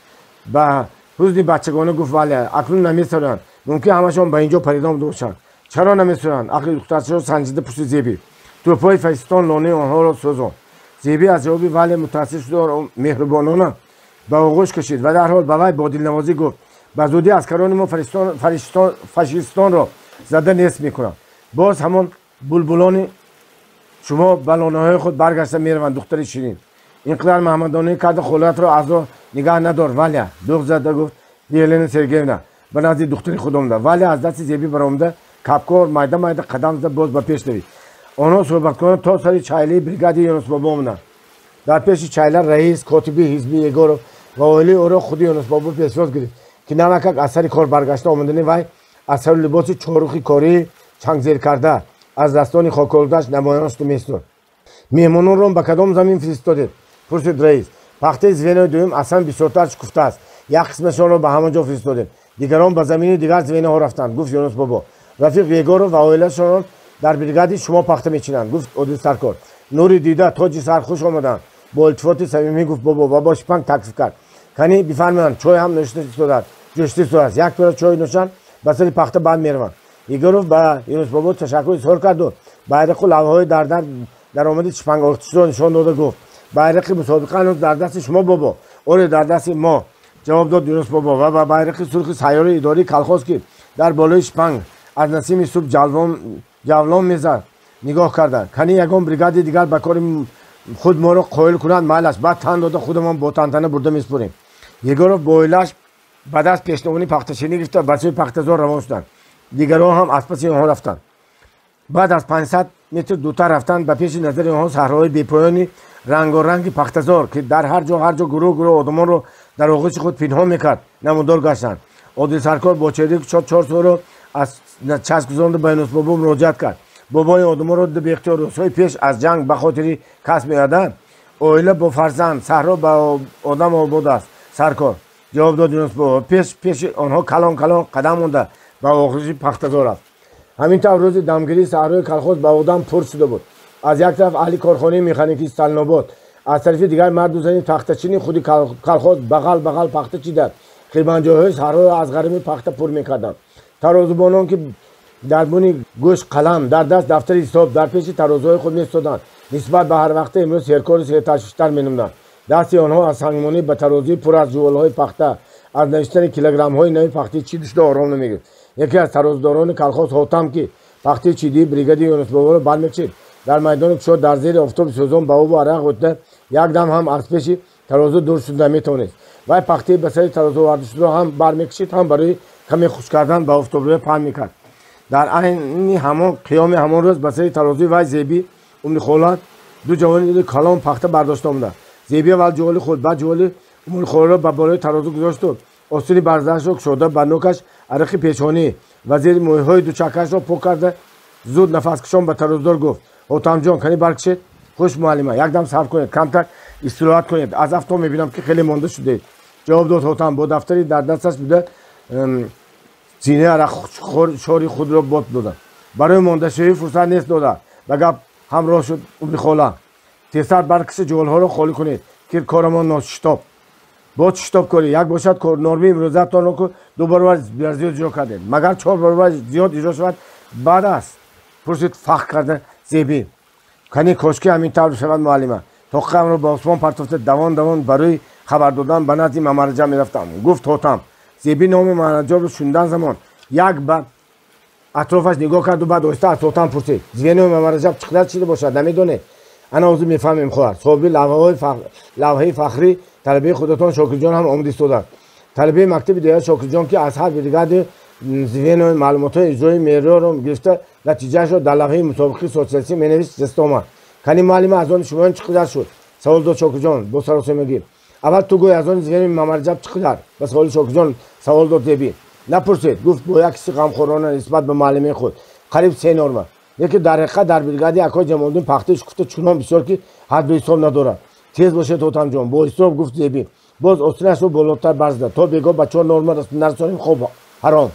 ба ҳузни бачагона гуфт Валя. Акнун намесароянд. Мумкин ҳамашон ба ин ҷо парида омада бошанд. Чаро намесароянд? Ақли духтарчаро санҷида пурсид Зебӣ. Тӯпҳои фашистон лонаи онҳоро сӯзонд. Зебӣ аз ҷавоби Валя мутаассир шуда меҳрубонона ба оғӯш кашид ва дарҳол ба вай бо дилнавозӣ гуфт: ба зудӣ аскарони мо фашистонро зада нест мекунанд. Боз ҳамон булбулони шумо ба лонаҳои худ баргашта мераванд, духтари ширин. Ин қадар маҳмадонӣ карда холатро аз роҳ нигаҳ надор, Валя, дӯғ зада гуфт Елена Сергеевна ба назди духтари худ омада. Валя аз дасти Зебӣ баромада капкор майда майда қадам зада боз ба пеш давид. Онҳо суҳбаткунон то сари чайлаи бригади Юнусбобо омаданд. Дар пеши чайла раис, котиби ҳизби Егоров ва оилаи ӯро худи Юнусбобо пешвоз гирифт, ки навакак аз сари кор баргашта омадани вай аз сари либоси чорухи кории чангзер карда аз дастони хоколудаш намоён шуда месуд. Меҳмононро ба кадом замин фиристодед? Пурсид раис. Пахтаи звенои дуюм аслан бисёртар шукуфтааст. Як қисмашонро ба ҳамон ҷо фиристодем. Дигарон ба замини дигар звеноҳо рафтанд, гуфт Юнусбобо. Рафиқ Егоров ва оилашонро дар бригади шумо пахта мечинанд, гуфт Одил саркор. Нури дида, тоҷи сар, хуш омаданд, бо илтифоти самимӣ гуфт бобо ва бо шипанг таклиф кард: кани бифармоянд, чой ҳам нӯшида истодааст, ҷӯшида истодааст. Як пиёла чой нӯшанд, ба сари пахта банд мераванд. Егоров ба Юнусбобо ташаккур изҳор карду байрақу лавҳаҳои дар даромади шипангоҳтишро нишон дода гуфт: байрақи мусобиқа ҳанӯз дар дасти шумо, бобо. Оре, дар дасти мо, ҷавоб дод Юнусбобо ва ба байрақи сурхи сайёри идории колхоз, ки дар болои шипанг аз насими субҳ ҷавлон мезад, нигоҳ карданд. Кани ягон бригади дигар ба кори худ моро қоил кунанд, майлаш, баъд тан дода худамон бо тантана бурда месупорем. Егоров бо оилааш ба даст пешномони пахташинӣ гирифта ба сӯи пахтазор равон шуданд. Дигарон ҳам аз паси онҳо рафтанд. Баъд аз 500 метр дуртар рафтанд, ба пеши назари онҳо саҳроҳои бепоёни рангоранги пахтазор, ки дар ҳар ҷо ҳар ҷо гурӯҳ гурӯҳ одамонро дар оғӯши худ пинҳон мекард, намудор гаштанд. Одил саркор бо чеҳраи кушод чор сӯро аз часп гузаронда ба Юнусбобо муроҷиат кард. Бобои одамонро беихтиёр рӯзҳои пеш аз ҷанг ба хотири касб меояд. Оила бо фарзанд, саҳро ба одам обод аст, саркор, ҷавоб дод Юнусбобо. Пеш пеши онҳо калон калон қадам монда ба оғӯши пахтазор рафт. Ҳамин тавр рӯзи дамгирии саҳрои колхоз ба одам пур шуда буд. Аз як тараф аҳли корхонаи механикии Сталинобод, аз тарафи дигар марду зани пахтачини худи колхоз бағал бағал пахта чида хирманҷойҳои саҳроро аз ғарими пахта пур мекарданд. Тарозубонон, ки дар буни гӯш қалам, дар даст дафтари ҳисоб, дар пеши тарозуҳои худ меистоданд, нисбат ба ҳар вақта имрӯз серкору серташвиштар менамуданд. Дасти онҳо аз сангмонӣ ба тарозуи пур аз ҷуволҳои пахта, аз навиштани килограммҳои нави пахтаи чида шуда ором намегирифт. Яке аз тарозудорони колхоз Ҳотам, ки пахтаи чидии бригади Юнусбоборо бармекшид, дар майдони кушод дар зери офтоби сӯзон ба обу арақ ӯтида як дам ҳам аз пеши тарозу дур шуда наметавонист. Вай пахтаи ба сари тарозу оварда шударо ҳам бармекшид, ҳам барои каме хушк кардан ба офтобрӯя паҳн мекард. Дар айни ҳамон қиёми ҳамон рӯз ба сари тарозуи вай Зебӣ Умрихола ду ҷавони калон пахта бардошта омада. Зебӣ аввал ҷуволи худ, баъд ҷуволи Умрихоларо ба болои тарозу гузошту остини барзаашро кушода ба нокаш арақи пешонӣ ва зери мӯйҳои дучакашро пок карда зуд нафаскашон ба тарозудор гуфт: Ҳотамҷон, кани баркшед? Хуш, муаллима, якдам сабр кунед, камтар истироҳат кунед, аз афто мебинам, ки хеле монда шудед, ҷавоб дод Ҳотам бо дафтари дар дасташ буда синаи арақшори худро бод дода. Барои мондашавӣ фурсат нест дода, ба гап ҳамроҳ шуд Умрихола. Тезтар баркаши ҷуволҳоро холӣ кунед, ки корамон ношитоб. Боз шитоб корӣ як бошад, норми имрӯзаатонро ку ду баробар зиёд иҷро кардед, магар чор баробар зиёд иҷро шавад бад аст? Пурсид фахр карда Зебӣ. Кани кошки ҳамин тавр шавад, муаллима. Тоққаамро ба осмон партофта давон давон барои хабар додан ба назди Мамараҷаб мерафтам, гуфт Ҳотам. Зебӣ номи Мамараҷабро шунидан замон як ба атрофаш нигоҳ карду баъд оҳиста аз Ҳотам пурсид: звенои Мамараҷаб чӣ қадар чида бошад, намедонед? Ана ҳозир мефаҳмем, хоҳар. Соҳиби лавҳаи фахрӣ талабаи худатон Шокирҷон ҳам омад истодааст. Талабаи мактаби деҳа Шокирҷон, ки аз ҳар бригади звенои маълумотҳои иҷрои меъёрро гирифта натиҷаашро дар лавҳаи мутобиқи социалистӣ менавист, даста омад. Кани муаллима, аз они шумоён чӣ қадар шуд? Савол дод Шокирҷон бо саросемагӣ. Аввал ту гӯй, аз они звенои Мамараҷаб чӣ қадар? Ба саволи Шокирҷон савол дод Зебӣ. Напурсед, гуфт бо як ҳисси ғамхорона нисбат ба муаллимаи худ. Қариб се норма. Лекин дар ҳақиқат дар бригади акои Ҷамолиддин пахтаи шукуфта чунон бисёр, ки ҳад ба ҳисоб надорад. Тез бошед, Ҳотамҷон, бо изтироб гуфт Зебӣ. Боз остинашро болотар барзада. То бегоҳ ба 4 норма нарасонем, хоб ҳаром.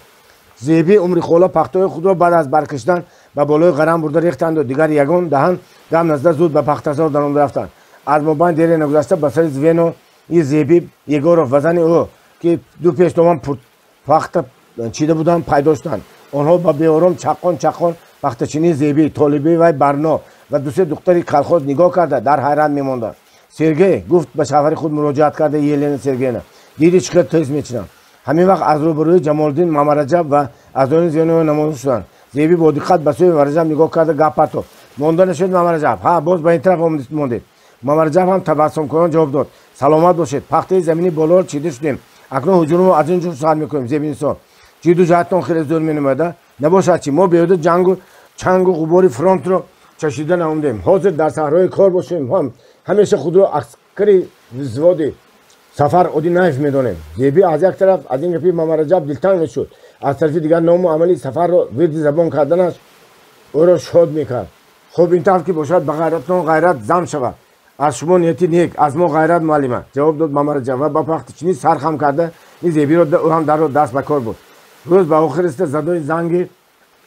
Зебӣ, Умрихола пахтаҳои худро баъд аз баркашидан ба болои ғарам бурда рехтанду дигар ягон даҳан гам назада зуд ба пахтазор даромада рафтанд. Аз мобайн дере нагузашта ба сари звенои Зебӣ Егоров ва зани ӯ, ки ду пешдоман пахта чида буданд, пайдо шуданд. Онҳо ба беором чаққон чаққон пахтачинии Зебӣ, толибаи вай Барно ва дусе духтари колхоз нигоҳ карда дар ҳайрат мемонданд. Сергей, гуфт ба шавҳари худ муроҷиат карда Елена Сергеевна, диди чӣ қадр тез мечинам. Ҳамин вақт аз рӯбарӯи Ҷамолиддин, Мамараҷаб ва аъзоёни звенои намоён шуданд. Зебӣ бо диққат ба сӯи Мамараҷаб нигоҳ карда гап партофт. Монда нашуд, Мамараҷаб? Ҳа, боз ба ин тараф мондед. Мамараҷаб ҳам табассумкунон ҷавоб дод. Саломат бошед, пахтаи замини болоро чида шудем. Акнун ҳуҷумро аз ин ҷо сар мекунем. Зебинисо, ҷиду ҷаҳаттон хеле зӯр менамояд. Набошад чӣ, мо беҳуда ҷангу чангу ғубори фронтро чашида наомдем. Ҳозир дар саҳрои кор бошем ҳам ҳамеша худро аскари взводи Сафар Одинаев медонем. Зебӣ аз як тараф аз ин гапи Мамараҷаб дилтанг мешуд, аз тарафи дигар ному амали Сафарро вирди забон карданаш ӯро шод мекард. Хуб, ин тараф ки бошад, ба ғайратон ғайрат зам шавад. Аз шумо нияти нек, аз мо ғайрат, муаллима, ҷавоб дод Мамараҷаб ва ба пахтачинӣ сар хам карда ин Зебиро ӯ ҳам дарро даст ба кор буд. Рӯз ба охир расида задои занги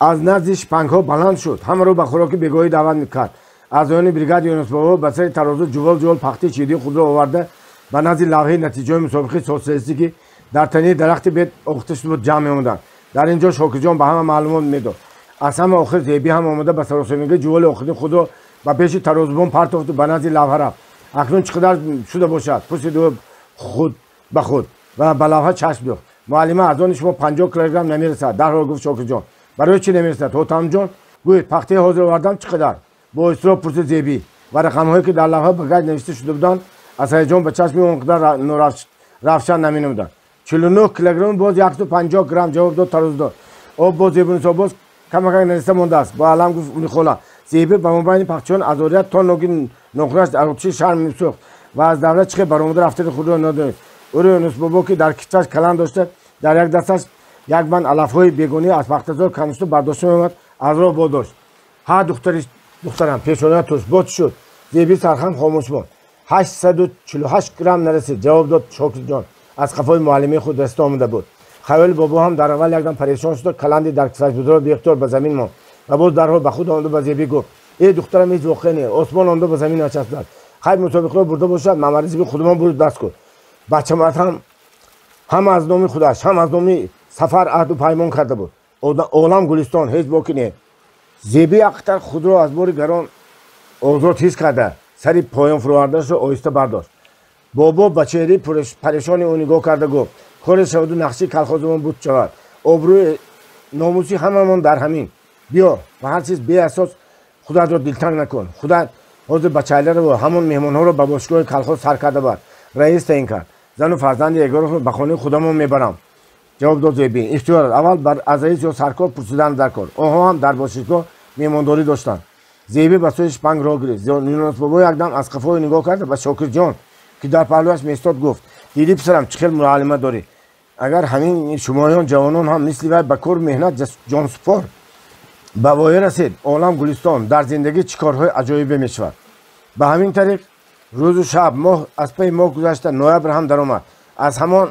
аз назди шпангҳо баланд шуд. Ҳамаро ба хӯроки бегоҳӣ даъват мекард. Аъзоёни бригади Юнусбобо ба сари тарозу ҷувол ҷувол пахтаи чидии худро оварда ба назди лавҳаи натиҷаҳои мусобиқаи социалистӣ, ки дар танаи дарахти бед охта шуда буд, ҷамъ меомаданд. Дар ин ҷо Шокирҷон ба ҳама маълумот медод. Аз ҳама охир Зебӣ ҳам омода ба саросемагӣ ҷуволи охирини худро ба пеши тарозубон партофту ба назди лавҳа рафт. Акнун чӣ қадар шуда бошад? Пурсид ӯ худ ба худ ва ба лавҳа чашм дӯхт. Муаллима, аз они шумо 50 килограмм намерасад, дарҳол гуфт Шокирҷон. Барои чӣ намерасад, Ҳотамҷон? Гӯед, пахтаи ҳозир овардам чӣ қадар? Бо изтироб пурсид Зебӣ ва рақамҳое, ки дар лавҳа ба гаҷ навишта шуда буданд, аз ҳаяҷон ба чашми он қадар равшан наменамуданд. 49 килограмм боз 150 грамм, ҷавоб дод тарозудор. Об боз Зебунисо боз камакак нариста мондааст, бо алам гуфт Умрихола. Зебӣ ба мобайни пахтачиён азорият то ноги нохунаш дар оташи шарм месӯхт ва аз давра чӣ хел баромада рафтани худро надонист. Ӯро Юнусбобо, ки дар китфаш каланд дошта, дар як дасташ як банд алафҳои бегонӣ аз пахтазор канушта бардошта меомад, аз роҳ бодошт. Ҳа, духтарам, пешона туш боз чӣ шуд? Зебӣ сархам хомӯш монд. 848 грамм нарасид, ҷавоб дод Шокирҷон. Аз қафои муаллимаи худ расида омада буд. Хаёли бобо ҳам дар аввал якдам парешон шуда, каланди дар кисфаш будро беихтиёр ба замин монд ва боз дарҳол ба худ омада ба Зебӣ гуфт: э духтарам, ҳеҷ воқеа не, осмон омада ба замин начаспидааст. Хайр, мусобиқаро бурда бошад, Мамараҷаби худамон бурд даст кун. Бачамард ҳам аз номи худаш, ҳам аз номи Сафар аҳду паймон карда буд. Олам гулистон, ҳеҷ боки не. Зебӣ яктар худро аз бори гарон озод ҳис карда, сари поён фуровардаашро оҳиста бардошт. Бобо ба чеҳраи парешони ӯ нигоҳ карда гуфт: коре шаваду нақши колхозамон буд шавад. Обрӯи номуси ҳамамон дар ҳамин. Биё, ба ҳар чиз беасос худатро дилтанг накун. Худат ҳозир ба чайларо ва ҳамон меҳмонҳоро ба бошгоҳи колхоз сар карда бар. Раис таъин кард. Зану фарзанди Егоровро ба хонаи худамон мебарам, ҷавоб дод Зебӣ. Ихтиёр, аввал аз раис ё саркор пурсидан дар кор. Онҳо ҳам дар бошишгоҳ меҳмондорӣ доштанд. Зебӣ ба сӯи шпанг роҳ гирифт. Юнусбобо якдам аз қафои нигоҳ карда ба Шокирҷон, ки дар паҳлӯяш меистод, гуфт: дидӣ, писарам, чӣ хел муаллима дорӣ? Агар ҳамин шумоён ҷавонон ҳам мисли вай ба кору меҳнат ҷонсупор ба воя расед, олам гулистон, дар зиндагӣ чӣ корҳои аҷоибе мешавад. Ба ҳамин тариқ рӯзу шаб, моҳ аз пайи моҳ гузашта, ноябр ҳам даромад. Аз ҳамон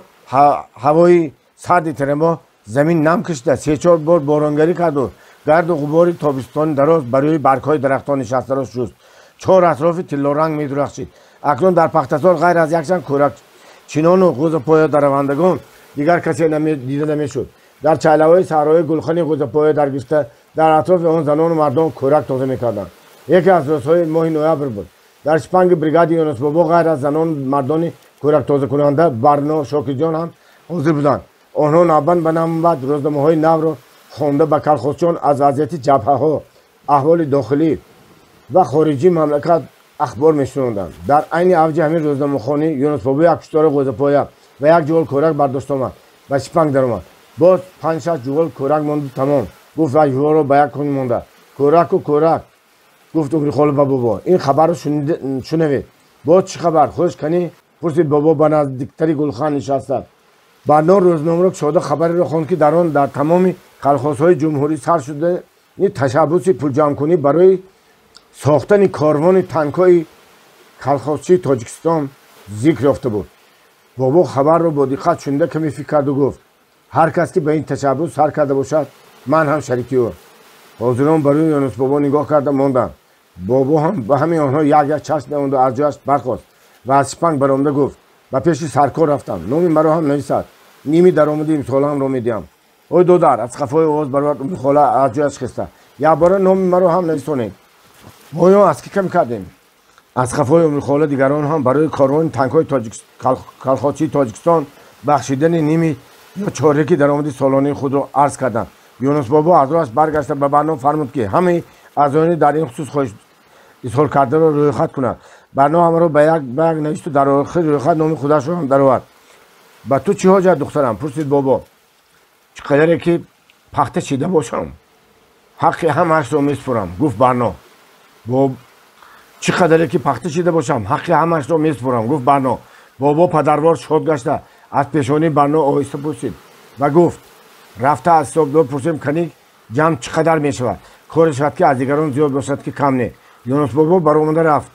ҳавои сарди тирамоҳ замин нам кашида, се-чор бор боронгарӣ карду гарду ғубори тобистони дароз ба рӯи баргҳои дарахтон нишастаро шуст. Чор атрофи тиллоранг медурахшид. Акнун дар пахтазор ғайр аз якчанд кӯракчинону ғӯзапоя даравандагон дигар касе дида намешуд. Дар чайлаҳои саҳрои гулхани ғӯзапоя даргирифта, дар атрофи он занону мардон кӯрак тоза мекарданд. Яке аз рӯзҳои моҳи ноябр буд. Дар шпанги бригади Юнусбобо ғайр аз занону мардони кӯрактозакунанда Барно, Шокирҷон ҳам ҳозир буданд. Онҳо навбат ба навбат рӯзномаҳои навро хонда ба колхозчиён аз вазъияти ҷабҳаҳо, аҳволи дохилӣ ва хориҷии мамлакат ахбор мешунонданд. Дар айни авҷи ҳамин рӯзномахонӣ Юнусбобо як пуштори ғӯзапоя ва як ҷувол кӯрак бардошта омад, ба шпанг даромад. Боз 5-6 ҷувол кӯрак монду тамом, гуфт ва ҷуволро ба як кун монда. Кӯраку кӯрак, гуфт Умрихола ба бобо. Ин хабарро шунавед. Боз чӣ хабар? Хуш канӣ? Пурсид бобо ба наздиктари гулхан нишаста. Барно рӯзномаро кушода хабареро хонд, ки дар он дар тамоми колхозҳои ҷумҳурӣ сар шуда Ташаббуси пулҷамъкунӣ барои сохтани корвони танкҳои колхозчии Тоҷикистон зикр ёфта буд. Бобо хабарро бо диққат шунида каме фикр карду гуфт: ҳар кас ки ба ин ташаббус сар карда бошад, ман ҳам шарики ӯ. Ҳозирон ба рӯи Юнусбобо нигоҳ карда монданд. Бобо ҳам ба ҳамаи онҳо як-як чашм намуда аз ҷояш бархост ва аз шипанг баромада гуфт: ба пеши саркор рафтам, номи маро ҳам нависад, ними даромади имсолаамро медиҳам. Ой додар, аз қафои овоз баровард Умрихола аз ҷояш хеста, якбора номи маро ҳам нависонед. Моё аз ки кам кардем? Аз қафои Умрихола дигарон ҳам барои корвони танкҳои колхозчии Тоҷикистон бахшидани ними ё чореки даромади солонаи худро арз карданд. Юнусбобо аз роҳаш баргашта ба Барно фармуд, ки ҳамаи аъзоёни дар ин хусус хоҳиш изҳор кардаро рӯйхат кунад. Барно ҳамаро ба як ба як навишту дар охири рӯйхат номи худашро ҳам даровард. Ба ту чӣ ҳоҷат, духтарам? Пурсид бобо. Чӣ қадаре ки пахта чида бошам, ҳаққи ҳамаашро месупорам, гуфт Барно. Чӣ қадаре ки пахта чида бошам, ҳаққи ҳамаашро месупорам, гуфт Барно. Бобо падарвор шод гашта аз пешонии Барно оҳиста пурсид ва гуфт: рафта аз ҳисобдор пурсем, кани ҷамъ чӣ қадар мешавад. Коре шавад, ки аз дигарон зиёд бошад, ки кам не. Юнусбобо баромада рафт.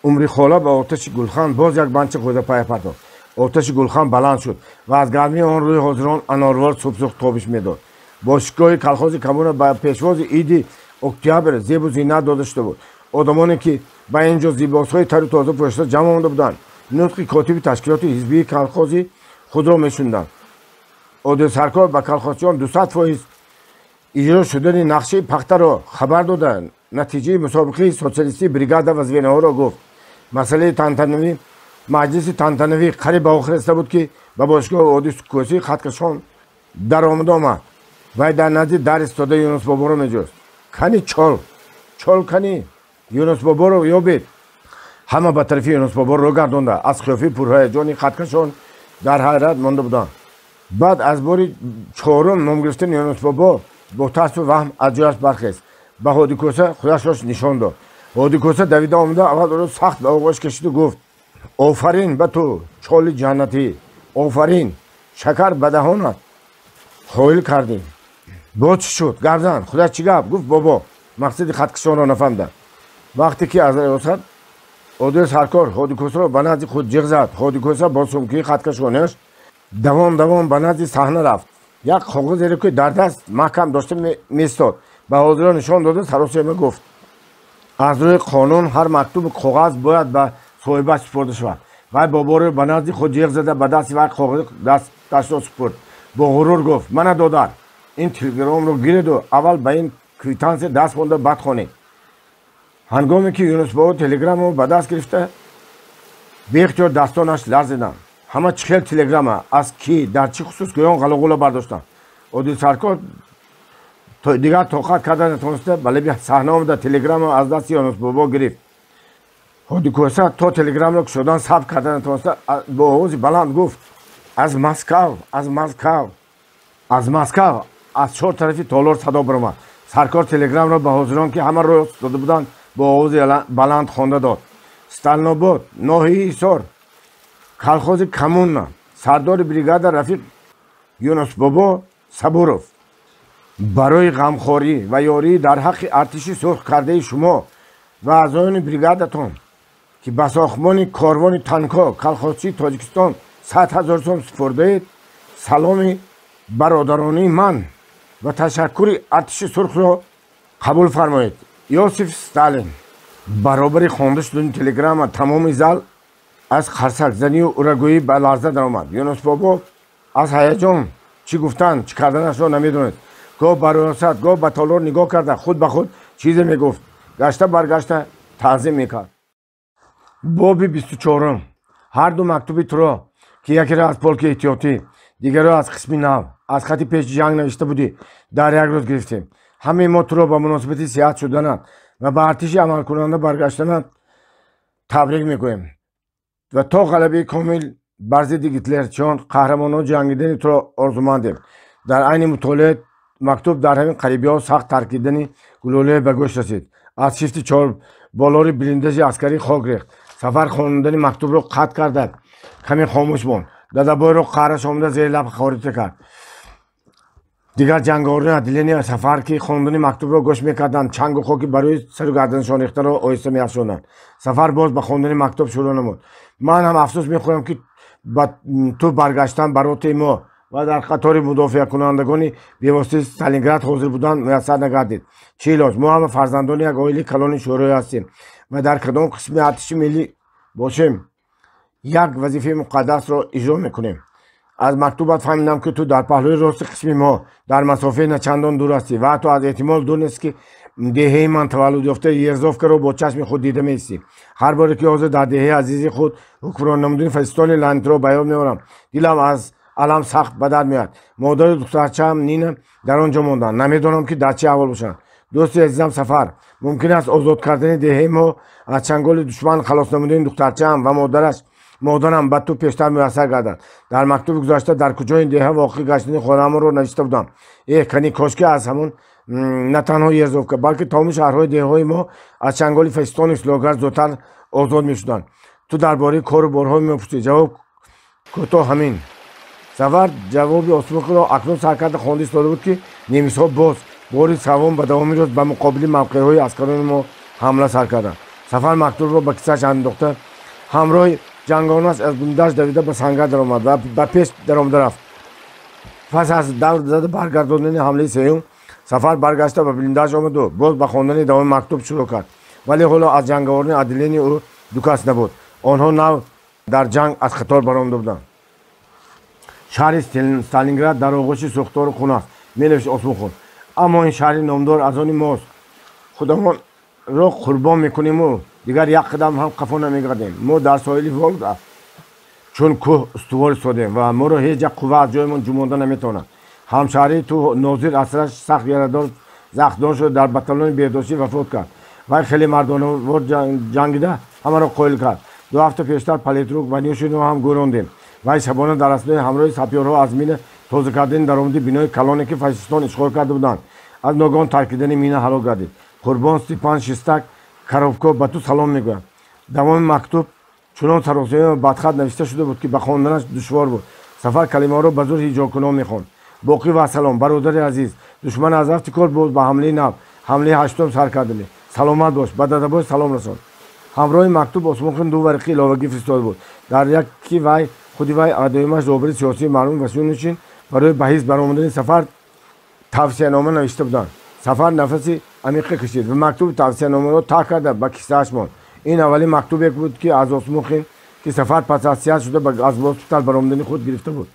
Умрихола ба оташи гулхан боз як банча ғӯзапая партофт. Оташи гулхан баланд шуд ва аз гармии он рӯи ҳозирон анорвор субсух тобиш медод. Бошгоҳи колхози Коммуна ба пешвози иди октябр зебу зинат дода шуда буд. Одамоне ки ба ин ҷо либосҳои тару тоза пӯшида ҷамъ омада буданд, нутқи котиби ташкилоти ҳизбии колхози худро мешуниданд. Одил саркор ба колхозчиён 200% иҷро шудани нақшаи пахтаро хабар дода, натиҷаи мусобиқаи социалистии бригада ва звеноҳоро гуфт. Масъалаи тантанавӣ маҷлиси тантанавӣ қариб ба охир расида буд, ки ба бошгоҳи Одил кӯсии хаткашон даромада омад. Вай дар назди дар истода Юнусбоборо меҷӯст. Кани чол, чол кани, Юнусбоборо ёбед. Ҳама ба тарафи Юнусбобо рӯ гардонда аз қиёфаи пурҳаяҷони хаткашон дар ҳайрат монда буданд. Баъд аз бори чорум ном гирифтани Юнусбобо бо тарсу ваҳм аз ҷояш бархест. Ба Ҳодикӯса худашро нишон дод. Ҳодикӯса давида омада аввал ӯро сахт ба оғӯш кашиду гуфт: офарин ба ту, чоли ҷаннатӣ, офарин, шакар ба даҳонат хоил кардем. Боз чӣ шуд? Гардан, худаш чӣ гап? Гуфт бобо. Мақсади хаткашонро нафаҳмида. Вақте ки аз риёсат Одил саркор Ҳодикӯсаро ба назди худ ҷиғ зад, Ҳодикӯса бо сумкии хаткашонаш давон давон ба назди саҳна рафт. Як коғазеро, ки дар даст маҳкам дошта меистод, ба ҳозирон нишон дода саросема гуфт: аз рӯи қонун ҳар мактубу коғаз бояд ба соҳибаш супурда шавад. Вай боборо ба назди худ ҷиғ зада ба дасти вай коғази дасташро супурд. Бо ғурур гуфт: мана додар, ин телеграмро гиреду аввал ба ин квитансия даст хонда бад хонед. Ҳангоме ки Юнусбобо телеграмро ба даст гирифта, беихтиёр дастонаш ларзиданд. Ҳама чӣ хел телеграмма, аз кӣ, дар чӣ хусус гӯён ғалоғула бардоштанд. Одил саркор дигар тоқат карда натавониста ба лаби саҳна омада телеграмро аз дасти Юнусбобо гирифт. Ҳодикӯса то телеграмро кушодан сабр карда натавониста бо овози баланд гуфт: аз Москав, аз Москав, аз Москав. Аз чор тарафи толор садо баромад. Саркор телеграмро ба ҳозирон, ки ҳама рӯ дода буданд, бо овози баланд хонда дод: Сталинобод, ноҳияи Ҳисор, колхози Коммуна, сардори бригада рафиқ Юнусбобо Сабуров, барои ғамхорӣ ва ёрӣ дар ҳаққи артиши сурх кардаи шумо ва аъзоёни бригадатон, ки ба сохтмони корвони танкҳо колхозчии Тоҷикистон 100 000 сом супурдаед, саломи бародаронии ман ва ташаккури артиши сурхро қабул фармоед. Иосиф Сталин. Баробари хонда шудани телеграмма тамоми зал аз қарсакзанию урагӯӣ ба ларза даромад. Юнусбобо аз ҳаяҷон чӣ гуфтан, чӣ карданашро намедонист. Гоҳ ба риёсат, гоҳ ба толор нигоҳ карда худ ба худ чизе мегуфт, гашта баргашта таъзим мекард. Боби 24. Ҳар ду мактуби туро, ки якеро аз полки эҳтиётӣ, дигаро аз қисми нав аз хати пеши ҷанг навишта будӣ, дар як рӯз гирифтем. Ҳамаи мо туро ба муносибати сиҳат шуданат ва ба артиши амалкунанда баргаштанат табрик мекунем ва то ғалабаи комил бар зидди гитлерчиён қаҳрамонон ҷангидани туро орзумандем. Дар айни мутолиа мактуб дар ҳамин қарибиҳо сахт таркидани гулӯлае ба гӯш расид. Аз шифти чорболори блиндажи аскарӣ хок рехт. Сафар хондани мактубро қатъ карда каме хомӯш монд. Дадабойро қаҳраш омада зери лаб хорита кард. Дигар ҷанговарони отделения Сафар, ки хондани мактубро гӯш мекарданд, чангу хоки барои сару гарданашон рехтаро оҳиста меафшонданд. Сафар боз ба хондани мактуб шурӯъ намуд. Ман ҳам афсӯс мехӯрам, ки ба ту баргаштан ба ротаи мо ва дар қатори мудофиакунандагони бевоситаи Сталинград ҳозир будан муяссар нагардид. Чӣ илоҷ? Мо ҳама фарзандони як оилаи калони шӯроӣ ҳастем ва дар кадом қисми артиши миллӣ бошем, як вазифаи муқаддасро иҷро мекунем. Аз мактубат фаҳмидам, ки ту дар паҳлӯи рости қисми мо дар масофаи начандон дур ҳастӣ ва ҳатто аз эҳтимол дур нест, ки деҳаи ман таваллуд ёфтаи Ерзовкаро бо чашми худ дида меистӣ. Ҳар боре ки ҳозир дар деҳаи азизи худ ҳукмрон намудани фашистони лаънатиро ба ёд меорам, дилам аз алам сахт ба дард меояд. Модару духтарчаам Нина дар он ҷо монданд. Намедонам, ки дар чӣ аҳвол бошанд. Дӯсти азизам Сафар, мумкин аст озод кардани деҳаи мо аз чанголи душман, халос намудани духтарчаам ва модарам ба ту пештар муяссар гардад. Дар мактуби гузашта дар куҷои деҳа воқеъ гаштани хонаамонро навишта будам. Эҳ, кани кошки аз ҳамон на танҳо Ерзовка, балки тамоми шаҳрҳои деҳаҳои мо аз чанголи фашистони ислоҳгар зудтар озод мешуданд. Ту дар бораи кору борҳо мепурсӣ. Ҷавоб кӯтоҳ ҳамин. Сафар ҷавоби Осмухинро акнун сар карда хонда истода буд, ки немисҳо боз бори саввум ба давоми рӯз ба муқобили мавқеъҳои аскарони мо ҳамла сар карданд. Сафар мактубро ба кисааш андохта, ҳамроҳи ҷанговараш аз блиндаж давида ба сангар даромад ва ба пеш даромада рафт. Пас аз давр зада баргардондани ҳамлаи сеюм, Сафар баргашта ба блиндаж омаду боз ба хондани давоми мактуб шурӯъ кард. Вале ҳоло аз ҷанговарони отделении ӯ ду кас набуд. Онҳо нав дар ҷанг аз қатор баромада буданд. Шаҳри Сталинград дар оғӯши сӯхтору хун аст, менавишт Осмухин. Аммо ин шаҳри номдор аз они мост. Худамонро қурбон мекуниму дигар як қадам ҳам қафо намегардем. Мо дар соҳили Волга чун кӯҳ устувор истодем ва моро ҳеҷ як қувва аз ҷоямон ҷумонда наметавонад. Ҳамшаҳрии ту Нозир асраш сахт ярадор захмдор шуда дар батальони беҳдоштӣ вафот кард. Вай хеле мардонавор ҷангида ҳамаро қоил кард. 2 ҳафта пештар политрук Ванюшинро ҳам гӯрондем. Вай шабона дар аснои ҳамроҳи сапёрҳо аз мина тоза кардани даромади бинои калоне, ки фашистон ишғол карда буданд, аз ногоҳон таркидани мина ҳалок гардид. Қурбон Степан Шистак Коробко ба ту салом мегӯяд. Давоми мактуб чунон саросема бадхат навишта шуда буд, ки ба хонданаш душвор буд. Сафар калимаҳоро ба зур ҳиҷокунон мехонд. Боқӣ ва салом, бародари азиз. Душман аз рафти кор боз ба ҳамлаи нав, ҳамлаи ҳаштум сар кардем. Саломат бош, ба дадабой салом расон. Ҳамроҳи мактуб Осмухин 2 варақи иловагӣ фиристода буд. Дар яки вай худи вай адоимаш роҳбари сиёсии маълум Васюнчин барои ба ҳизб баромадани Сафар тавсиянома навишта буданд. Сафар нафаси амиқе кашид ва мактуби тавсияномаро таҳ карда ба кисааш монд. Ин аввалин мактубе буд, ки аз Осмухин, ки Сафар пас аз сиҳат шуда аз госпитал баромадани худ гирифта буд.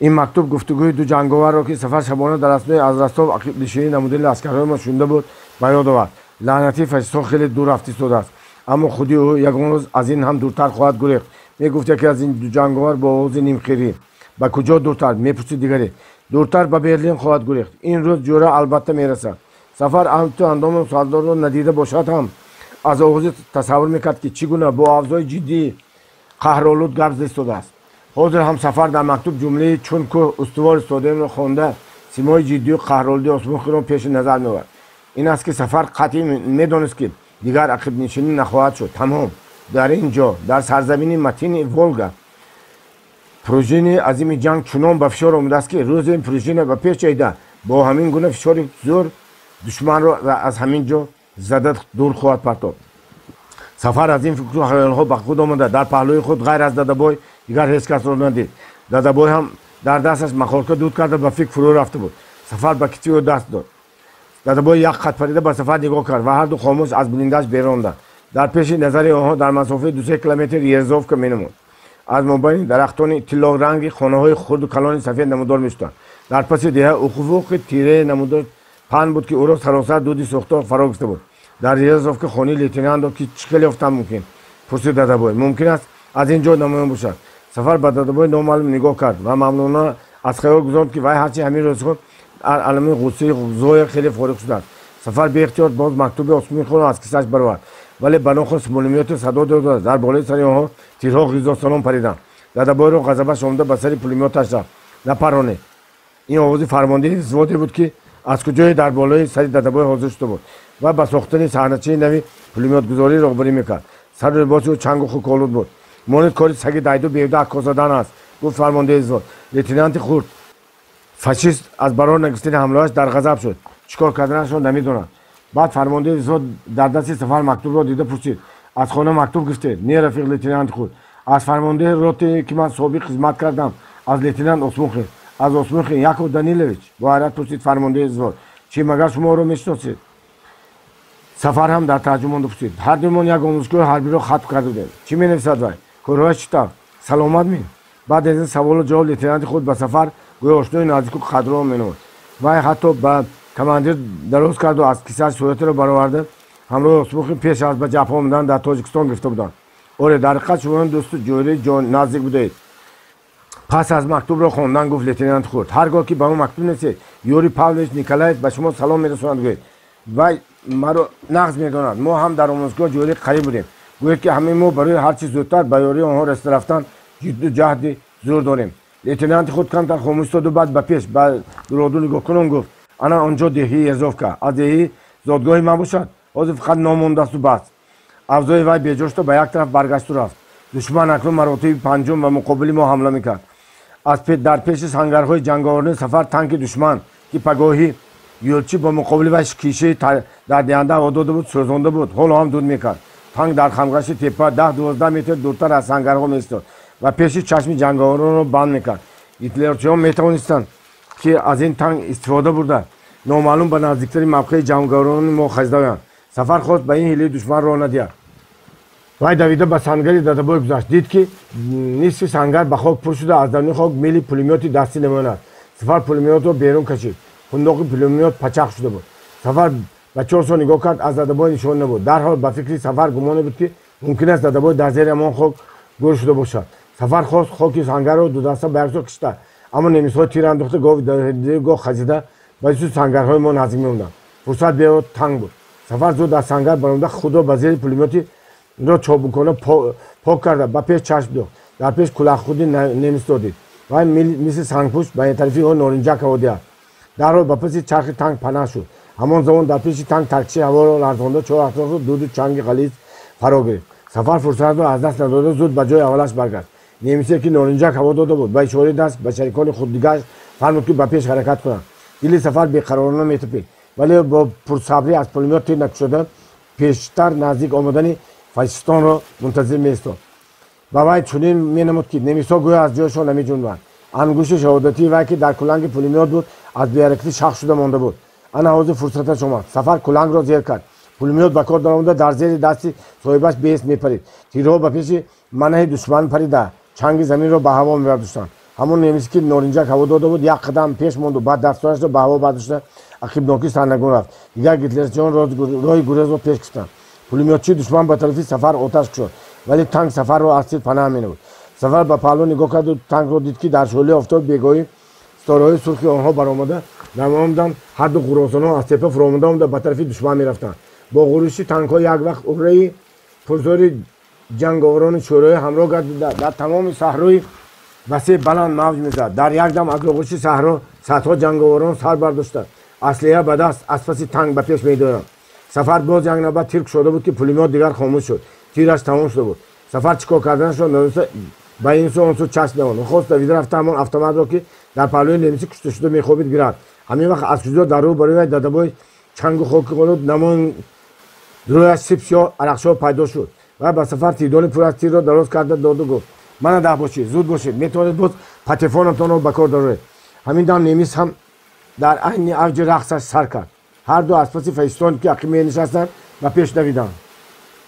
Ин мактуб гуфтугӯи ду ҷанговарро, ки Сафар шабона дар аснои аз Ростов ақибнишинӣ намудани лашкарҳои мо шунида буд, ба ёд овард. Лаънатии фашистҳо хеле дур рафта истодааст, аммо худи ӯ ягон рӯз аз ин ҳам дуртар хоҳад гурехт, мегуфт яке аз ин ду ҷанговар бо овози нимхирӣ. Ба куҷо дуртар? Мепурсид дигаре. Дуртар ба Берлин хоҳад гурехт. Ин рӯз ҷӯра албатта мерасад. Сафар анту андому сардорро надида бошад ҳам аз оғози тасаввур мекард, ки чӣ гуна бо авзои ҷиддии қаҳролуд гап зада истодааст. Ҳозир ҳам Сафар дар мактуб ҷумлаи чун кӯҳ устувор истодемро хонда, симои ҷиддию қаҳролуди Осмухинро пеши назар меовард. Ин аст, ки Сафар қатъӣ медонист, ки дигар ақибнишинӣ нахоҳад шуд. Тамом. Дар ин ҷо, дар сарзамини матини Волга, пружини азими ҷанг чунон ба фишор омадааст, ки рӯзе ин пружина ба пеш ҷаҳида бо ҳамин гуна фишори зӯр душманро аз ҳамин ҷо зада дур хоҳад партофт. Сафар аз ин фикру хаёлҳо ба худ омада дар паҳлӯи худ ғайр аз дадабой дигар ҳеҷ касро надид. Дадабой ҳам дар дасташ махорка дуд карда ба фикр фурӯ рафта буд. Сафар ба китфи ӯ даст дод. Дадабой як хат парида ба Сафар нигоҳ кард ва ҳарду хомӯш аз блиндаж беронданд. Дар пеши назари онҳо дар масофаи 2-3 километр Ерзовка менамуд. Аз мобайни дарахтони тиллоранги хонаҳои хурду калони сафед намудор мешуданд. Дар паси деҳа уфуқи тираи намудор паҳн буд, ки ӯро саросар дуди сӯхтор фаро гирифта буд. Дар Ерзовка хонаи лейтенантро ки чӣ хел ёфтан мумкин? Пурсид дадабой. Мумкин аст аз ин ҷо намоён бошад. Сафар ба дадабой номаълум нигоҳ кард ва мамнунона аз хаёл гузонд, ки вай ҳарчи ҳамин рӯзҳо алами ғуссаи Зоя хеле фориғ шудааст. Сафар беихтиёр боз мактуби Осмухинро аз кисааш баровард, вале ба нохост пулемёти садо дод. Дар болои сари онҳо тирҳо ғизосонон париданд. Дадабойро ғазабаш омада ба сари пулемёташ рафт. Напаронед. Ин овози фармондеҳи взводе буд, ки аз куҷое дар болои сари дадабой ҳозир шуда буд ва ба сохтани саҳначаи нави пулемётгузорӣ роҳбарӣ мекард. Сару либоси ӯ чангу хуколуд буд. Монед кори саги дайду бевда аккос задан аст, гуфт фармондеҳи взвод. Лейтенанти хурд Фашист аз барор нагирифтани ҳамлааш дар ғазаб шуд. Чӣ кор карданашро намедонад. Баъд фармондеҳи взвод дар дасти Сафар мактубро дида пурсид: аз хона мактуб гирифтед? Не, рафиқ лейтенанти худ. Аз фармондеҳи роте, ки ман собиқ хизмат кардам, аз лейтенант Осмухин. Аз Осмухин Яков Данилович? Бо ҳайрат пурсид фармондеҳи взвод. Чӣ, магар шумо ӯро мешиносед? Сафар ҳам дар тааҷҷуб монда пурсид: ҳар дуюмон як омӯзгоҳи ҳарбиро хатм карда будем. Чӣ менависад вай? Корҳояш чӣ тавр? Саломат ми? Баъд аз ин саволу ҷавоб лейтенанти худ ба Сафар гӯё ошнои наздику қадро менамуд. Вай ҳатто ба командир дароз карду аз кисааш суратеро бароварда ҳамроҳи Осмухин пеш аз ба ҷабҳа омадан дар Тоҷикистон гирифта буданд. Оре, дар ҳақиқат шумоён дӯсту ҷӯраи наздик будаед. Пас аз мактубро хондан гуфт лейтенанти худ: ҳар гоҳ ки ба мо мактуб несед, Юрий Павлович Николаев ба шумо салом мерасонад гӯед. Вай маро нағз медонад. Мо ҳам дар омӯзгоҳ ҷӯраи қариб будем. Гӯед, ки ҳамаи мо барои ҳарчи зудтар ба ёрии онҳо расида рафтан ҷидду ҷаҳди зӯр дорем. Лейтенанти худ камтар хомӯш истоду баъд ба пеш ба дуроду нигоҳкунон гуфт: ана он ҷо деҳии Езовка, аз деҳии зодгоҳи ман бошад, ҳозир фақат ном мондасту бас. Авзои вай беҷо шуда ба як тараф баргашту рафт. Душман акнун маротиби панҷум ба муқобили мо ҳамла мекард. Аз дар пеши сангарҳои ҷанговарони Сафар танки душман, ки пагоҳӣ ёлчӣ бо муқобили вай кишаи дардиҳанда ҳаво дода буд, сӯзонда буд, ҳоло ҳам дуд мекард. Танк дар хамгашти теппа 10-12 метр дуртар аз сангарҳо меистод ва пеши чашми ҷанговаронро банд мекард. Гитлерчиён метавонистанд, ки аз ин танк истифода бурда номаълум ба наздиктари мавқеи ҷанговарони мо хазида оянд. Сафар хост ба ин ҳилаи душман роҳ надиҳад. Вай давида ба сангари Дадабой гузашт. Дид, ки нисфи сангар ба хок пур шуда, аз даруни хок мели пулемёти дастӣ намояд. Сафар пулемётро берун кашид. Хундоқи пулемёт пачақ шуда буд. Сафар ба чорсо нигоҳ кард, аз Дадабой нишон набуд. Дарҳол ба фикри Сафар гумоне буд, ки мумкин аст Дадабой дар зери ҳамон хок гӯр шуда бошад. Сафар хост хоки сангарро дудаста ба яксо кишта, аммо немисҳо тир андохта гоҳ хазида ба сӯи сангарҳои мо наздик меомаданд. Фурсат бео танг буд. Сафар зуд аз сангар баромада худро ба зери пулемёти ро чобукона пок карда ба пеш чашм дохт. Дар пеш кулаххуди немисро дид. Вай мисли сангпӯш ба тарафи ӯ норинҷак ҳаво диҳад. Дарҳол ба паси чархи танк панаҳ шуд. Ҳамон замон дар пеши танк таркиши ҳаворо ларзонда чор атрофро дуду чанги ғализ фаро гирифт. Сафар фурсатро аз даст надода зуд ба ҷои аввалаш баргашт. Немисе, ки норинҷак ҳаво дода буд, ба ишораи даст ба шарикони худ дигааш фармуд, ки ба пеш ҳаракат кунанд. Дили Сафар беқаророна метапид, вале бо пурсабрӣ аз пулемёт тир накушода пештар наздик омадани фашистонро мунтазир меистод. Ба вай чунин менамуд, ки немисҳо гӯё аз ҷойшон намеҷунбанд. Ангушти шаҳодатии вай, ки дар куланги пулемёт буд, аз беҳаракатӣ шах шуда монда буд. Ана ҳозир фурсаташ омад. Сафар кулангро зер кард. Пулемёт ба кор даромада дар зери дасти соҳибаш бест мепарид. Тирҳо ба пеши манаҳи душман парида чанги заминро ба ҳаво мебардоштанд. Ҳамон немисе, ки норинҷак ҳаво дода буд, як қадам пеш монду баъд дастонашро ба ҳаво бардошта ақибнокӣ сарнагун рафт. Дигар гитлерчиён роҳи гурезро пеш киштанд. Пулемётчии душман ба тарафи Сафар оташ кушод, вале танк Сафарро аз тир панаҳ менамуд. Сафар ба паҳлӯ нигоҳ карду танкро дид, ки дар шӯълаи офтоби бегоҳӣ ситораҳои сурхи онҳо баромада намонданд. Ҳарду ғуросонҳо аз теппа фуромада омада ба тарафи душман мерафтанд. Бо ғуруши танкҳо як вақт урраи пурзӯри ҷанговарони шӯроӣ ҳамроҳ гардида дар тамоми саҳрои васеъ баланд мавҷ мезад. Дар як дам аз оғӯши саҳро садҳо ҷанговарон сар бардошта аслиҳа ба даст аз паси танк ба пеш медоянд. Сафар боз як навбат тир кушода буд, ки пулемёт дигар хомӯш шуд. Тираш тамом шуда буд. Сафар чӣ кор карданашро надониста ба ин сӯ он сӯ чашм давонд. Хост давида рафта ҳамон автоматро, ки дар паҳлӯи немисӣ кушта шуда мехобид, гирад. Ҳамин вақт аз куҷо дар рӯ барои вай Дадабой чангу хоки олуд намон рӯяш сипсиёҳ арақшо пайдо шуд. Вай ба Сафар тирдони пур аз тирро дароз карда доду гуфт: мана даҳ бошед, зуд бошед, метавонед боз патефонатонро ба кор дароред. Ҳамин дам немис ҳам дар айни авҷи рақсаш сар кард. Ҳарду аз паси фашистон, ки ақиб менишастанд, ба пеш давиданд.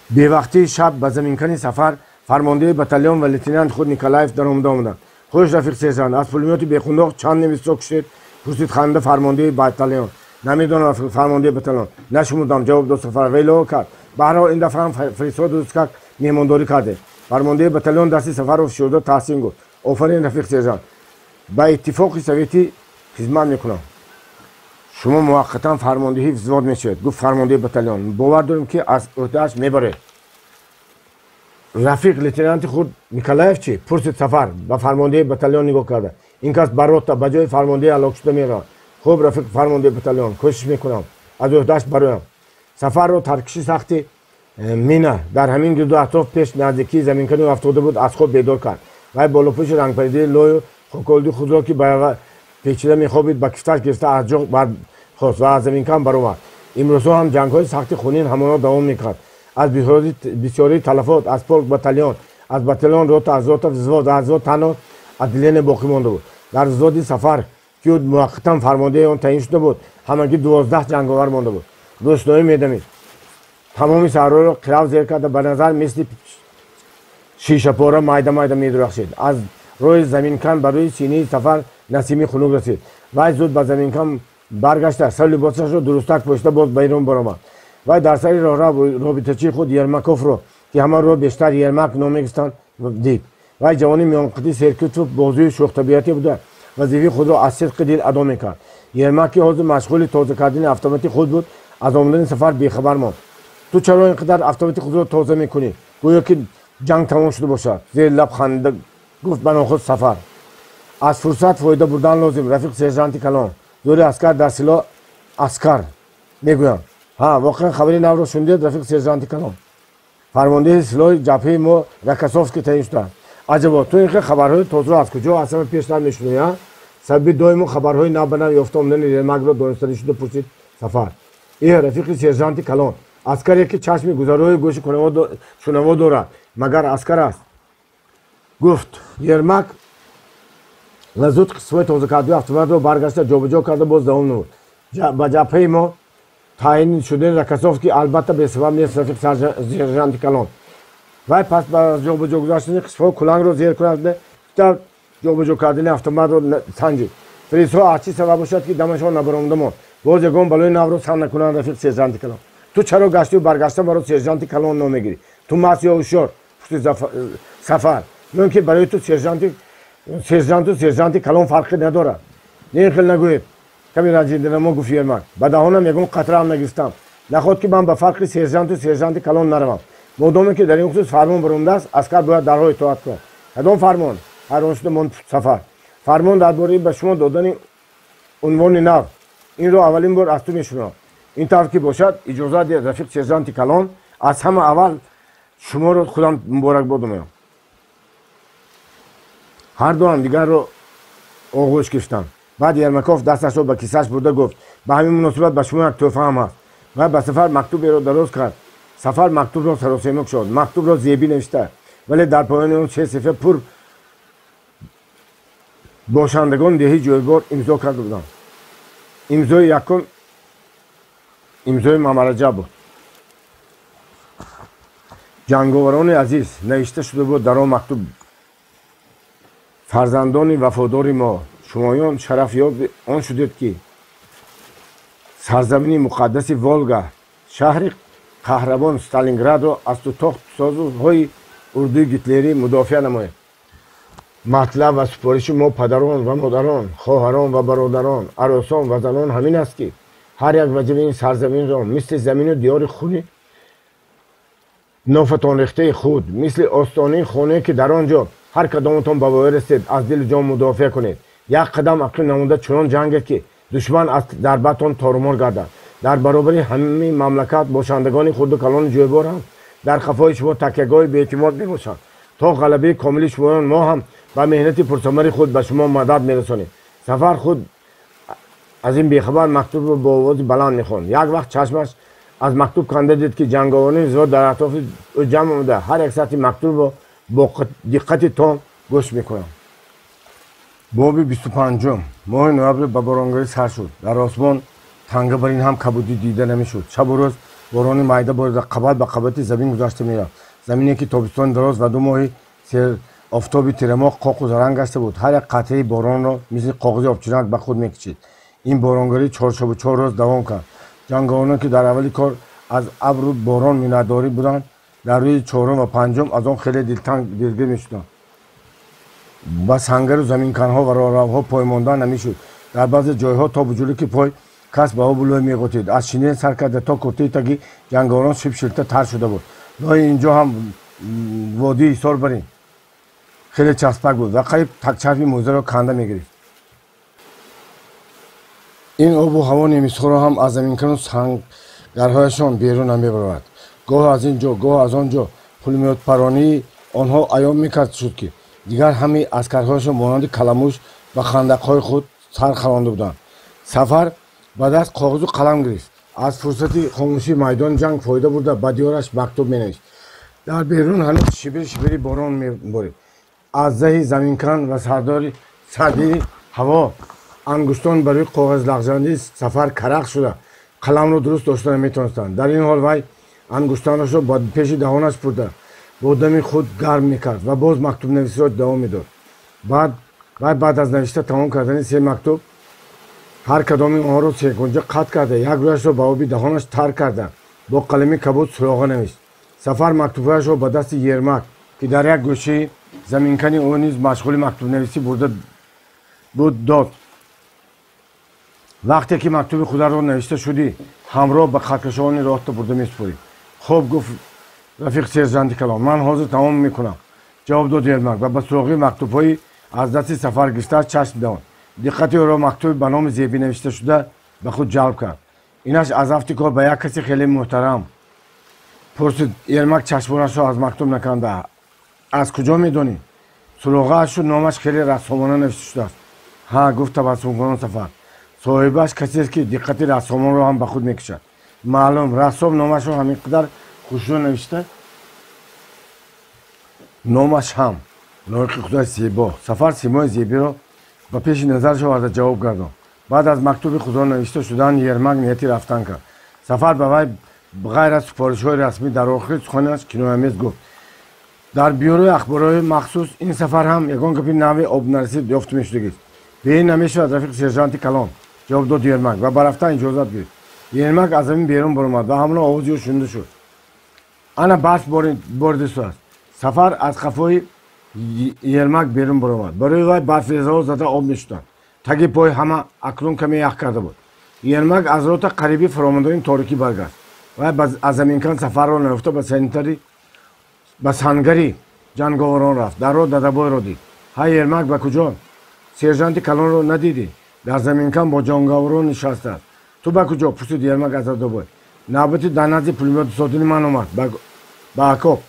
Бевақтии шаб ба заминкани Сафар фармондеҳи батальон ва лейтенанти худ Николаев даромада омаданд. Хуш, рафиқ сержант, аз пулемёти бехундоқ чанд немисро куштед? Пурсид ханда фармондеҳи батальон. Намедонам, фармондеҳи батальон, нашумудам, ҷавоб дод Сафар ва илова кард: баҳрҳол ин дафъа ҳам фрисҳо дурусткак меҳмондорӣ кардед. Фармондеҳи батальон дасти Сафарро фишурда таҳсин гуфт: офарин, рафиқ сержант, ба Иттифоқи Советӣ хизмат мекунам. Шумо муваққатан фармондеҳи взвод мешавед, гуфт фармондеҳи батальон. Бовар дорем, ки аз ӯҳдааш мебаред. Рафиқ лейтенанти худ Николаев чӣ? Пурсид Сафар ба фармондеҳи батальон нигоҳ карда. Ин кас ба рота ба ҷои фармондеҳи ҳалокшуда меравад. Хуб, рафиқ фармондеҳи батальон, кӯшиш мекунам аз ӯҳдааш бароям. Сафарро таркиши сахти мина дар ҳамин гирду атроф пеш наздикии заминкани афтода буд аз хоб бедор кард. Вай болопӯши рангпаридаи лою хоколуди худро, ки ба Печида мехобид, ба кифташ гирифта аз ҷо бархост ва аз заминкан баромад. Имрӯзҳо ҳам ҷангҳои сахти хунин ҳамоно давом мекард. Аз бисёрии талафот аз полк батальон, аз батальон рота, аз рота взвод, аз взвод танҳо отделение боқӣ монда буд. Дар взводи Сафар, ки ӯ муваққатан фармондеҳи он таъин шуда буд, ҳамагӣ 12 ҷанговар монда буд. Рӯшноӣ медамид. Тамоми саҳроро қирав зер карда, ба назар мисли шишапора майда майда медурахшид. Аз роҳи заминкан ба рӯи синии Сафар насими хунук расид. Вай зуд ба заминкан баргашта, сару либосашро дурустак пӯшида боз ба берун баромад. Вай дар сари роҳрав робитачии худ Ермаковро, ки ҳамаро бештар Ермак ном мегирифтанд, дид. Вай ҷавони миёнқадди серкитфу бозуи шӯхтабиятӣ буда, вазифаи худро аз сидқи дил адо мекард. Ермак, ки ҳозир машғули тоза кардани автомати худ буд, аз омадани Сафар бехабар монд. Ту чаро ин қадар автомати худро тоза мекунӣ, гӯё ки ҷанг тамом шуда бошад? Зери лаб ханда гуфт ба нохуд Сафар. Аз фурсат фоида бурдан лозим, рафиқ сержанти калон. Зӯри аскар дар силоҳ аскар мегӯянд. Ҳа, воқеан хабари навро шунидед, рафиқ сержанти калон? Фармондеҳи силоҳи ҷабҳаи мо Рокоссовский таъин шудааст. Аҷабо, ту ин хел хабарҳои тозаро аз куҷо аз ҳама пештар мешунавӣ, а? Сабаби доимо хабарҳои нав ба нав ёфта омадани Ермакро донистанӣ шуда пурсид Сафар. Эҳ, рафиқи сержанти калон, аскаре ки чашми гузарои гӯши шунаво дорад, магар аскар аст? Гуфт Ермак ва зуд қисмҳои тозакардии автоматро баргашта ҷобаҷо карда боз давом намуд. Ба ҷабҳаи мо таъин шудани Рокоссовский албатта бесабаб нест, рафиқ сержанти калон. Вай пас ба ҷобаҷо гузаштани қисмҳо кулангро зер кунад, ҷобаҷо кардани автоматро санҷид. Фризҳо аз чӣ сабаб бошад, ки дамашон набаромада монд? Боз ягон балои навро сан накунанд, рафиқ сержанти калон. Ту чаро гаштию баргашта маро сержанти калон ном мегирӣ? Ту маст ё ҳушёр? Пурсид Сафар. Мумкин барои ту сержанту сержанти калон фарқе надорад. Не, ин хел нагӯед, ками ранҷиданамо гуфт Ермак. Ба даҳонам ягон қатра ҳам нагирифтам. Наход ки ман ба фарқи сержанту сержанти калон наравам. Модоме ки дар ин хусус фармон баромадааст, аскар бояд дарҳол итоат кунад. Кадом фармон? Ҳайрон шуда монд Сафар. Фармон дар бораи ба шумо додани унвони нав. Инро аввалин бор аз ту мешунавам. Ин тавр ки бошад, иҷозат диҳед, рафиқ сержанти калон, аз ҳама аввал шуморо худам муборакбод намоям. Ҳар ду ҳамдигарро оғӯш гирифтанд. Баъд Ермаков дасташро ба кисааш бурда гуфт: ба ҳамин муносибат ба шумо як тӯҳфа ҳам ҳаст. Вай ба Сафар мактуберо дароз кард. Сафар мактубро саросема кушод. Мактубро зебӣ навишта, вале дар поёни он се саҳифа пур бошандагони деҳи Ҷӯйбор имзо карда буданд. Имзои якум имзои Мамараҷаб буд. Ҷанговарони азиз, навишта шуда буд дар он мактуб: фарзандони вафодори мо, шумоён шарафёби он шудед, ки сарзамини муқаддаси Волга, шаҳри қаҳрабон Сталинградро аз тутохтсозҳои урдуи гитлерӣ мудофиа намоед. Матлаб ва супориши мо падарон ва модарон, хоҳарон ва бародарон, аросон ва занон ҳамин аст, ки ҳар як ваҷиби ин сарзаминро мисли замину диёри хуни нофатон рехтаи худ, мисли остонаи хонае, ки дар он ҷо ҳар кадоматон ба воя расед, аз дилу ҷон мудофиа кунед. Як қадам ақиб намуда чунон ҷангед, ки душман аз дарбатон торумор гардад. Дар баробари ҳамаи мамлакат бошандагони хурду калони Ҷӯйбор ҳам дар қафои шумо такягоҳи беэътимод мебошанд. То ғалабаи комили шумоён мо ҳам ба меҳнати пурсамари худ ба шумо мадад мерасонем. Сафар худ аз ин бехабар мактубро бо овози баланд мехонд. Як вақт чашмаш аз мактуб канда дид, ки ҷанговарони взвод дар атрофи ӯ ҷамъ омада, ҳар як сатри мактубро бо диққати том гӯш мекунанд. Боби 25-ум. Моҳи ноябр ба боронгарӣ сар шуд. Дар осмон танга бар ин ҳам кабудӣ дида намешуд. Шабу рӯз борони майда борида қабат ба қабати замин гузашта мерафт. Замине ки тобистони дароз ва 2 моҳи офтоби тирамоҳ қоқу заранг гашта буд, ҳар як қатраи боронро мисли коғази обчинак ба худ мекичид. Ин боронгарӣ 4 шабу 4 рӯз давом кард. Ҷанговарон, ки дар аввали кор аз абру борон миннатдорӣ буданд, дар рӯзи чорум ва панҷум аз он хеле дилтанг, дилгир мешуданд. Ба сангару заминканҳо ва роҳравҳо поймондан намешуд. Дар баъзе ҷойҳо то буҷулуки пой кас ба обу лӯй меғутид. Аз шинел сар карда то куртаи таги ҷанговарон шибшилта тар шуда буд. Лои ин ҷо ҳам водии Ҳисор барин хеле часпак буд ва қариб такчарфи мӯзаро канда мегирифт. Ин обу ҳаво немисҳоро ҳам аз заминкану сангарҳояшон берун намебарорад. Гоҳ аз ин ҷо, гоҳ аз он ҷо пулемётпаронии онҳо аён мекард шуд, ки дигар ҳамаи аскарҳояшон монанди каламуш ба хандақҳои худ Сар харонда буданд. Сафар ба даст коғазу қалам гирифт. Аз фурсати хомӯшии майдони ҷанг фоида бурда, ба диёраш мактуб менавишт. Дар берун ҳанӯз шибир шибири борон меборид. Аз заҳи заминкан ва сардори сардии ҳаво ангуштон ба рӯи коғаз лағжанди Сафар карах шуда, қаламро дуруст дошта наметавонистанд. Дар ин ҳол вай ангуштонашро ба пеши даҳонаш бурда, бо дами худ гарм мекард ва боз мактубнависиро давом медод. Баъд вай баъд аз навишта тамом кардани се мактуб, ҳар кадоми онҳоро секунҷа қатъ карда, як рӯяшро ба оби даҳонаш тар карда, бо қалами кабуд суроға навишт. Сафар мактубҳояшро ба дасти Ермак, ки дар як гӯшаи заминкани ӯ низ машғули мактубнависӣ бурда буд, дод. Вақте ки мактуби хударо навишта шудӣ, ҳамроҳ ба хаткашони роҳта бурда месупорӣ. Хуб, гуфт рафиқ сержанти калон, ман ҳозир тамом мекунам, ҷавоб дод Ермак ва ба суроғи мактубҳои аз дасти Сафар гирифтааш чашм давонд. Диққати ӯро мактуби ба номи Зебӣ навишта шуда ба худ ҷалб кард. Инаш аз афти кор ба як каси хеле муҳтарам, пурсид Ермак чашмонашро аз мактуб наканда. Аз куҷо медонӣ? Суроғаашу номаш хеле рассомона навишта шудааст. Ҳа, гуфт табассумкунон Сафар, соҳибаш касест, ки диққати рассомонро ҳам ба худ мекушад. Маълум, рассом номашро ҳамин қадар хушрӯ навишта, номаш ҳам лоиқи худаш зебо. Сафар симои Зебиро ба пеши назараш оварда ҷавоб гардонд. Баъд аз мактуби худро навишта шудан, Ермак нияти рафтан кард. Сафар ба вай ғайр аз супоришҳои расмӣ дар охири суханаш кинояомез гуфт: дар бюрои ахборҳои махсус ин сафар ҳам ягон гапи нави обнарасид ёфт мешудагист. Бе ин намешавад, рафиқ сержанти калон, ҷавоб дод Ермак ва ба рафтан иҷозат гирифт. Ермак аз замин берун баромад ва ҳамон овози ӯ шунида шуд. Ана барф боридистааст. Сафар аз қафои Ермак берун баромад. Барои вай барфрезаҳо зада об мешуданд. Таги пой ҳама акнун каме ях карда буд. Ермак аз рота қариби фаромадани торикӣ баргашт. Вай аз заминкан Сафарро наёфта, ба сангари ҷанговарон рафт. Дар роҳ Дадабойро дид. Ҳай, Ермак, ба куҷо? Сержанти калонро надидӣ? Дар заминкан бо ҷанговарон нишастааст. Ту ба куҷо? Пурсид Ермак аз Дадабой. Навбати дар назди пулемётсозини ман омад. Ба окоп.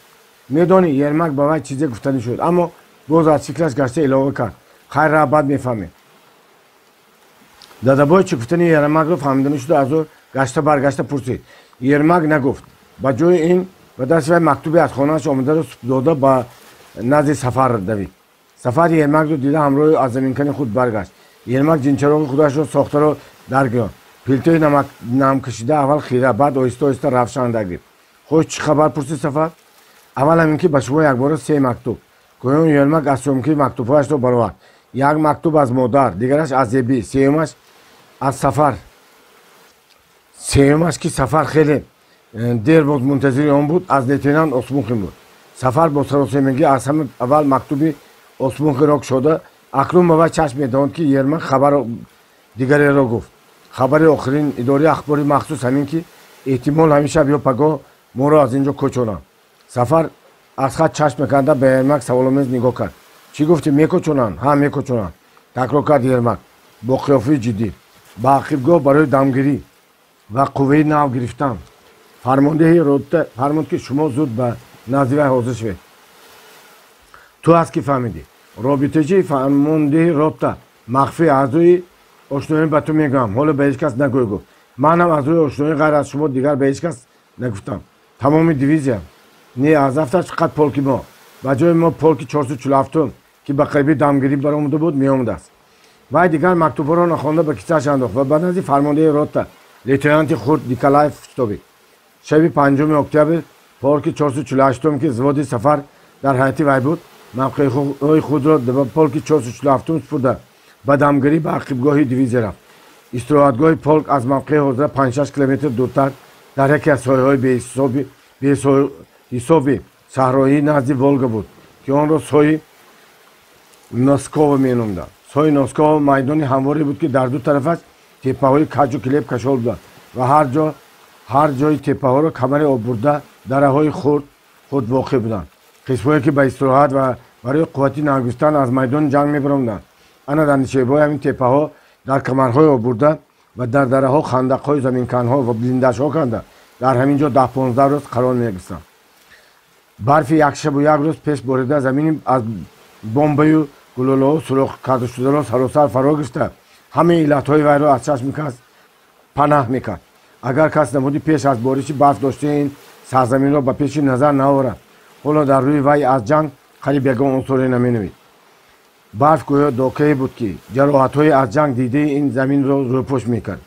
Медонӣ, Ермак ба вай чизе гуфтанӣ шуд, аммо боз аз фикраш гашта илова кард: хайр, ра, баъд мефаҳмем. Дадабой чӣ гуфтани Ермакро фаҳмида шуда, аз ӯ гашта баргашта пурсид. Ермак нагуфт. Ба ҷои ин ба дасти вай мактубе аз хонааш омадаро дода, ба назди Сафар давид. Сафар Ермакро дида, ҳамроҳи аз заминкани худ баргашт. Ермак ҷинчароғи худашро сохтаро даргирёнд. Пилтои намкашида аввал хира, баъд оҳиста оҳиста равшан даргирифт. Хуш, чӣ хабар? Пурсид Сафар. Аввал ҳамин ки ба шумо якбора се мактуб. Гӯён Ермак аз сӯмкии мактубҳояшро баровард. Як мактуб аз модар, дигараш аз Зебӣ, сеюмаш аз Сафар. Сеюмаш, ки Сафар хеле дер боз мунтазири он буд, аз лейтенант Осмухин буд. Сафар бо саросемагӣ аз ҳама аввал мактуби Осмухинро кушода, акнун ба вай чашм медонд, ки Ермак хабар дигареро гуфт. Хабари охирин идораи ахбори махсус ҳамин ки эҳтимол ҳамин шаб ё пагоҳ моро аз ин ҷо кӯчонанд. Сафар аз хат чашм мекарда, ба Ермак саволомез нигоҳ кард. Чӣ гуфтӣ, мекӯчонанд? Ҳа, мекӯчонанд, такрор кард Ермак бо қиёфаи ҷиддӣ. Ба ақибгоҳ барои дамгирӣ ва қувваи нав гирифтан. Фармондеҳи рота фармуд, ки шумо зуд ба назди вай ҳозир шавед. Ту аз кӣ фаҳмидӣ? Робитачии фармондеҳи рота махфӣ аз рӯи ошноӣ ба ту мегӯям, ҳоло ба ҳеҷ кас нагӯй, гуфт. Манам аз рӯи ошноӣ ғайр аз шумо дигар ба ҳеҷ кас нагуфтам. Тамоми дивизия? Не, аз афташ фақат полки мо. Ба ҷои мо полки 447, ки ба қариби дамгирӣ баромада буд, меомадааст. Вай дигар мактубҳоро нахонда, ба кисааш андохт ва ба назди фармондеҳи рота лейтенанти хурд Николаев шитобид. Шаби 5 октябр полки 448, ки взводи Сафар дар ҳайати вай буд, мавқеъҳои худро ба полки 447 супурда, ба дамгирӣ ба ақибгоҳи дивизия рафт. Истироҳатгоҳи полк аз мавқеи ҳозира 5-6 километр дуртар, дар яке аз соҳаҳои беҳисоби саҳроии назди Волга буд, ки онро сои Носкова меномданд. Сои Носкова майдони ҳамворе буд, ки дар ду тарафаш теппаҳои каҷу килеб кашол буданд ва ҳар ҷои теппаҳоро камари оббурда дараҳои хурд хурд воқеъ буданд. Қисмҳое, ки ба истироҳат ва барои қуввати навгирифтан аз майдони ҷанг мебаромаданд, ана дар нишебҳои ҳамин теппаҳо, дар камарҳои оббурда ва дар дараҳо хандақҳои заминканҳо ва блиндажҳо канда, дар ҳамин ҷо 10-15 рӯз қарор мегирифтанд. Барфи як шабу як рӯз пеш борида замини аз бомбаю гулӯлаҳо сурох карда шударо саросар фаро гирифта, Ҳамаи иллатҳои вайро аз чашми кас панаҳ мекард. Агар кас намуди пеш аз бориши барф доштаи ин сарзаминро ба пеши назар наорад, ҳоло дар рӯи вай аз ҷанг қариб ягон унсуре наменавид. Барф гӯё докае буд, ки ҷароҳатҳои аз ҷанг дидаи ин заминро рӯпӯш мекард.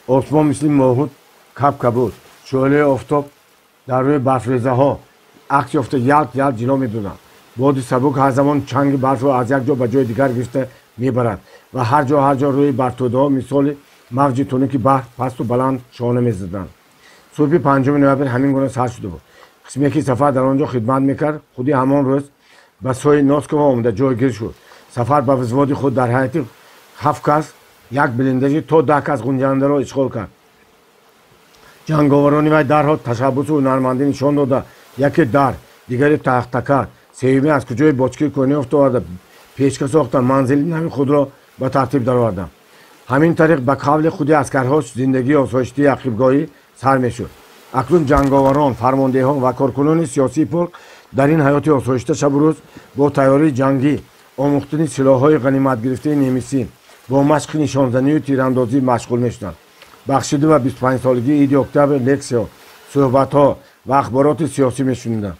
Осмон мисли моҳуд кабкабуд. Шӯълаи офтоб дар рӯи барфрезаҳо акс ёфта ялт ялт ҷило медоданд. Боди сабук ҳар замон чанги барфро аз як ҷо ба ҷои дигар гирифта мебарад ва ҳар ҷо ҳар ҷо рӯи барфтӯдаҳо мисоли мавҷи тунуки баҳр пасту баланд шона мезаданд. Субҳи 5 ноябр ҳамин гуна сар шуда буд. Қисме ки Сафар дар он ҷо хидмат мекард, худи ҳамон рӯз ба сӯи Носково омада ҷойгир шуд. Сафар ба взводи худ дар ҳайати 7 кас як блиндажи то 10 кас ғунҷандаро ишғол кард. Ҷанговарони вай дарҳол ташаббусу ҳунармандӣ нишон дода, яке дар, дигаре тахтака, сеюме аз куҷои бочкаи кӯҳна ёфта печка сохта манзили нави худро ба тартиб дароварданд. Ҳамин тариқ ба қавли худи аскарҳо зиндагии осоиштии ақибгоҳӣ сар мешуд. Акнун ҷанговарон, фармондеҳон ва коркунони сиёсии полк дар ин ҳаёти осоишта шабу рӯз бо тайёрии ҷангӣ, омӯхтани силоҳҳои ғаниматгирифтаи немисӣ, бо машқи нишонзанию тирандозӣ машғул мешуданд. Бахшида ба 25-солагии иди октябр лексиё, суҳбатҳо ва ахбороти сиёсӣ мешуниданд.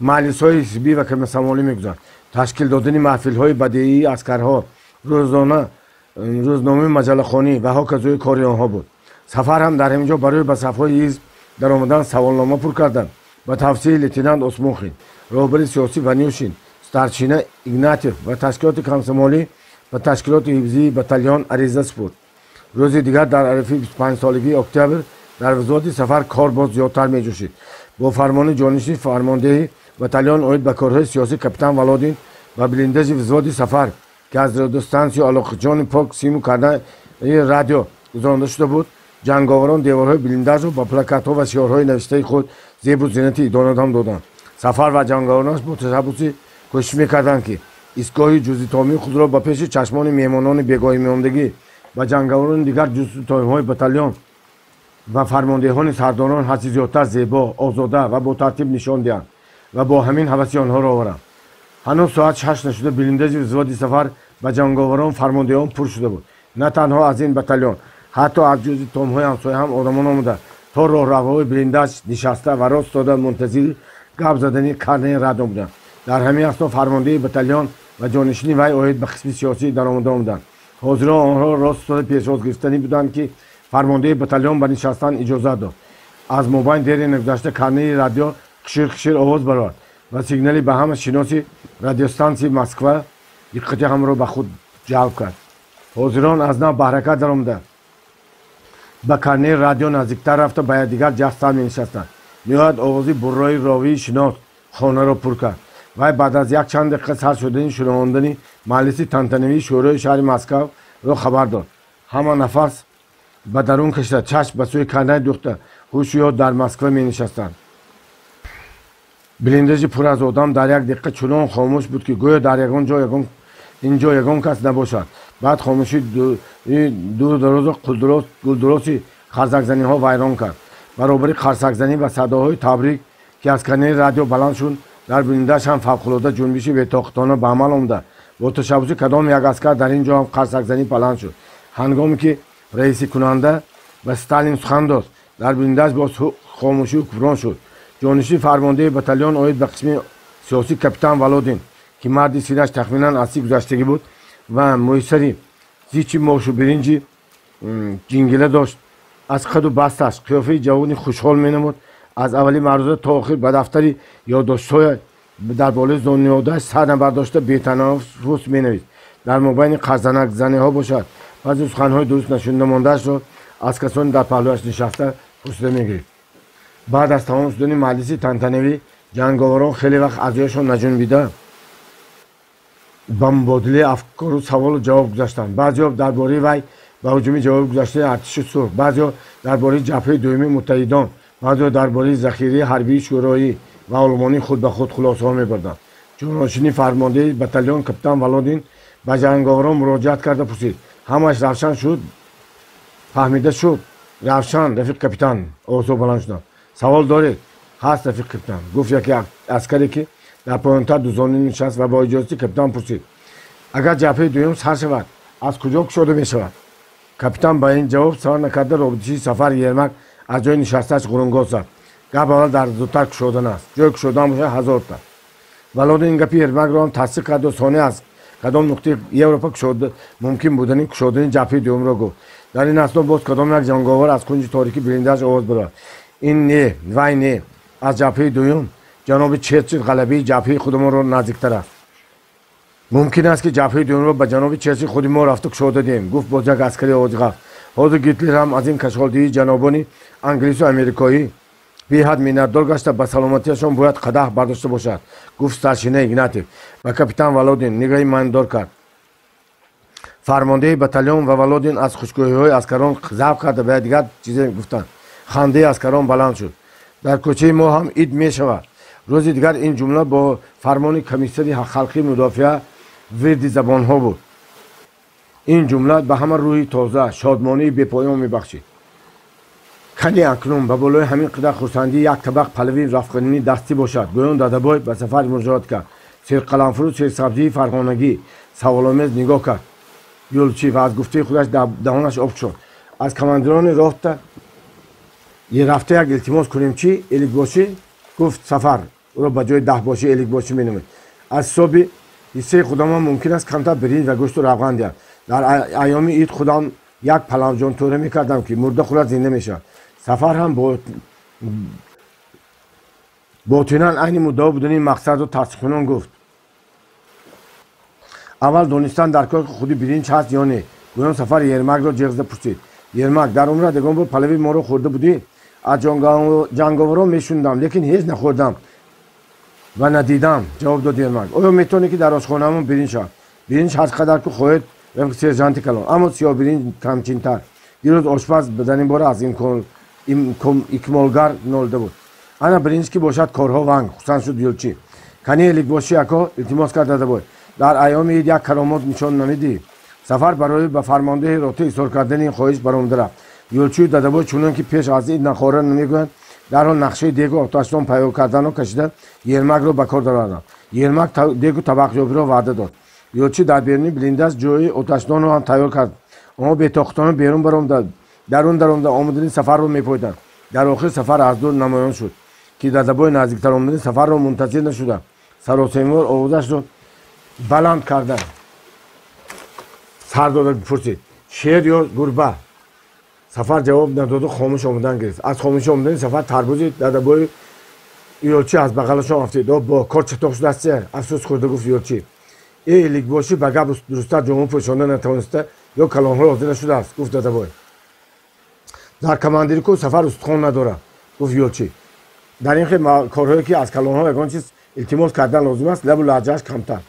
Маҷлисҳои ҳизбӣ ва комсомолӣ мегузашт. Ташкил додани маҳфилҳои бадеии аскарҳо, рӯзномаи маҷаллахонӣ ва ҳоказои кори онҳо буд. Сафар ҳам дар ҳамин ҷо барои ба сафҳои ҳизб даромадан саволнома пур карданд. Ба тавсияи лейтенант Осмонхин, роҳбари сиёсӣ Ванюшин, старшина Игнатьев ва ташкилоти комсомолӣ ба ташкилоти ҳифзии батальон ариза супурд. Рӯзи дигар дар арафаи 25-солагии октябр дар взводи Сафар кор боз зиёдтар меҷӯшид. Бо фармони ҷонишини фармондеҳи батальон оид ба корҳои сиёсӣ капитан Володин ба блиндажи взводи Сафар, ки аз радиостансию алоқаҷони полк симу кардаи радио гузаронда шуда буд, ҷанговарон деворҳои блиндажро ба плакатҳо ва шиорҳои навиштаи худ зебу зинати идонадам доданд. Сафар ва ҷанговаронаш бо ташаббуси кӯшиш мекарданд, ки истгоҳи ҷузъитомии худро ба пеши чашмони меҳмонони бегоҳимондагӣ ба ҷанговарони дигар ҷузъитомиҳои батальон ва фармондеҳони сардорон ҳарчи зиёдтар зебо, озода ва ботартиб нишон диҳанд ва бо ҳамин ҳаваси онҳоро оваранд. Ҳанӯз соат 6 нашуда блиндажи взводи Сафар ба ҷанговарон фармондеҳон пур шуда буд. На танҳо аз ин батальон, ҳатто аз ҷузъитомҳои ҳамсоя ҳам одамон омада то роҳравҳои блиндаж нишаста ва рост дода мунтазири гап задани карнаи радио буданд. Дар ҳамин асно фармондеҳи батальон ва ҷонишини вай оид ба қисми сиёсӣ даромада омаданд. Ҳозирон онҳоро рост дода пешвоз гирифтанӣ буданд, ки фармондеҳи батальон ба нишастан иҷозат дод. Аз мобайн дери нагузашта карнаи радио қишир қишир овоз баровард ва сигнали ба ҳама шиноси радиостансияи Москва диққати ҳамаро ба худ ҷалб кард. Ҳозирон аз нав ба ҳаракат даромада ба карнаи радио наздиктар рафта ба якдигар ҷастар менишастанд. Ниҳоят овози буррои ровии шинос хонаро пур кард. Вай баъд аз якчанд дақиқа сар шудани шунондани маҷлиси тантанавии шӯрои шаҳри Москваро хабар дод. Ҳама нафас ба дарун кашида, чашм ба сӯи карнай дӯхта, ҳушу ёд дар Москва менишастанд. Блиндажи пур аз одам дар як дақиқа чунон хомӯш буд, ки гӯё дар ягон ҷо ин ҷо ягон кас набошад. Баъд хомӯшии дуру дарозу гулдуроси қарсакзаниҳо вайрон кард. Баробари қарсакзанӣ ва садоҳои табрик, ки аз канали радио баланд шуд, дар блиндаж ҳам фавқулода ҷунбиши бетоқатона ба амал омада. Бо ташаббуси кадом як аскар дар ин ҷо ҳам қарсакзанӣ баланд шуд. Ҳангоме ки раисикунанда ба Сталин сухан дод, дар блиндаж боз хомӯшӣ ҳукмрон шуд. Ҷонишини фармондеҳи батальон оид ба қисми сиёсӣ капитан Володин, ки марди синаш тахминан аз 30 гузаштагӣ буд ва мӯйсари зичи мошу биринҷи ҷингила дошт, аз қаду басташ қиёфаи ҷавони хушҳол менамуд. Аз аввали маъруза то охир ба дафтари ёддоштҳоя дар болои зонниёдааш сар набардошта бетанаффус менавист. Дар мобайни қарзанакзаниҳо бошад, баъзе суханҳои дуруст нашунида мондаашро аз касони дар паҳлӯяш нишаста пурсида мегирифт. Баъд аз тамом шудани маҷлиси тантанавӣ ҷанговарон хеле вақт аз ҷояшон наҷунбида ба мубодилаи афкору саволу ҷавоб гузаштанд. Баъзеҳо дар бораи вай ба ҳуҷуми ҷавоби гузаштаи артиши сурх, баъзеҳо дар бораи ҷабҳаи дуюми муттаҳидон, баъзеҳо дар бораи захираи ҳарбии шӯроӣ ва олмонӣ худ ба худ хулосаҳо мебурданд. Ҷоношини фармондеҳи батальон капитан Володин ба ҷанговарон муроҷиат карда пурсид: ҳамааш равшан шуд? Фаҳмида шуд? Равшан, рафиқ капитан, овозҳо баланд шуданд. Савол доред? Ҳаст, рафиқ капитан, гуфт яке аскаре, ки дар поёнтар дузонӣ нишаст ва бо иҷозати капитан пурсид: агар ҷабҳаи дуюм сар шавад, аз куҷо кушода мешавад? Капитан ба ин ҷавоб савар накарда робитаи Сафар Ермак аз ҷои нишастааш ғурунгоз зад. Гап аввал дар зудтар кушодан аст. Ҷои кушодан бошад ҳазорта. Володин ин гапи Ермакро ҳам тасдиқ карду соне аз кадом нуқтаи Европа кушода мумкин будани кушодани ҷабҳаи дуюмро гуфт. Дар ин асно боз кадом як ҷанговар аз кунҷи торикӣ блиндаж овоз баровард. Ин не, вай не. Аз ҷабҳаи дуюм ҷаноби Черчил ғалабаи ҷабҳаи худамонро наздиктар аст. Мумкин аст ки ҷабҳаи дуюмро ба ҷаноби Черчил худи мо рафта кушода диҳем, гуфт боз як аскари овози ғафт. Ҳозир Гитлер ҳам аз ин кашолдиҳии ҷанобони англису америкоӣ беҳад миннатдор гашта ба саломатиашон бояд қадаҳ бардошта бошад, гуфт старшина Игнатев. Ба капитан Володин нигаҳи маънидор кард. Фармондеҳи батальон ва Володин аз хушгӯиҳои аскарон завқ карда ба дигар чизе гуфтанд. Хандаи аскарон баланд шуд. Дар кӯчаи мо ҳам ид мешавад. Рӯзи дигар ин ҷумла бо фармони комиссари халқии мудофиа вирди забонҳо буд. Ин ҷумла ба ҳама рӯҳи тоза, шодмонии бепоён мебахшид. Кани акнун ба болои ҳамин қадар хурсандӣ як табақ палави рафқанини дастӣ бошад, гӯён Дадабой ба Сафар муроҷиат кард. Серқаламфуру серсабзии фарғонагӣ саволомез нигоҳ кард. Юлчӣ ва аз гуфтаи худаш даҳонаш об шуд. Аз командирони роҳта рафта як илтимос кунем чӣ? Эликбошӣ? Гуфт Сафар. Ӯро ба ҷои даҳбошӣ эликбошӣ меномед. Аз ҳисоби ҳиссаи худамон мумкин аст камтар биринҷ ва гӯшту равған диҳад. Дар айёми ид худам як палавҷонтӯра мекардам ки мурда хӯрад зинда мешавад. Сафар ҳам ботинан айни муддао будани мақсадро тасдиқкунон гуфт. Аввал донистан дар кор ки худи биринҷ ҳаст ё не. Гӯён Сафар Ермакро ҷеғ зада пурсид. Ермак, дар умрат ягон бор палави моро хӯрда будӣ? Аз ҷанговарон мешундам, лекин ҳеҷ нахӯрдам ва надидам, ҷавоб дод Ермак. Оё метавонӣ ки дар ошхонаамон биринҷ шавад? Биринҷ ҳар қадар ки хоҳед, сержанти калон, аммо сиёҳбиринҷ камчинтар. Дирӯз ошпаз дар ин бора аз икмолгар нолида буд. Ана биринҷ ки бошад корҳо ванг, хурсанд шуд Юлчӣ. Кани эликбошӣ ако, илтимос кард Дадабой. Дар айёми ид як каромот нишон намедиҳӣ? Сафар барои ба фармондеҳи рота изҳор кардани ин хоҳиш баромада рафт. Юлчию Дадабой чунон ки пеш аз ид нахора намегӯянд, дарҳол нақшаи дегу оташдон пайдо карданро кашида Ермакро ба кор дароварданд. Ермак дегу табақёбиро ваъда дод. Юлчӣ дар беруни блиндаж ҷои оташдонро ҳам тайёр кард. Онҳо бетоқатона берун баромада дарун даромада омадани Сафарро мепоиданд. Дар охир Сафар аз дур намоён шуд, ки Дадабой наздиктар омадани Сафарро мунтазир нашуда саросемвор овозашро баланд карда сар дода пурсид: шер ё гурба? Сафар ҷавоб надоду хомӯш омадан гирифт. Аз хомӯши омадани Сафар тарбузи Дадабои Юлчӣ аз бағалашон афтид. Бо кор чатоқ шудааст, афсӯс хӯрда гуфт Юлчӣ. Э эликбошӣ ба гап дурусттар ҷома пӯшонда натавониста ё калонҳо розӣ нашудааст, гуфт Дадабой. Дар командири ку Сафар устухон надорад, гуфт Юлчӣ. Дар ин хел корҳое ки аз калонҳо ягон чиз илтимос кардан лозим аст, лабу лаҳҷааш камтар.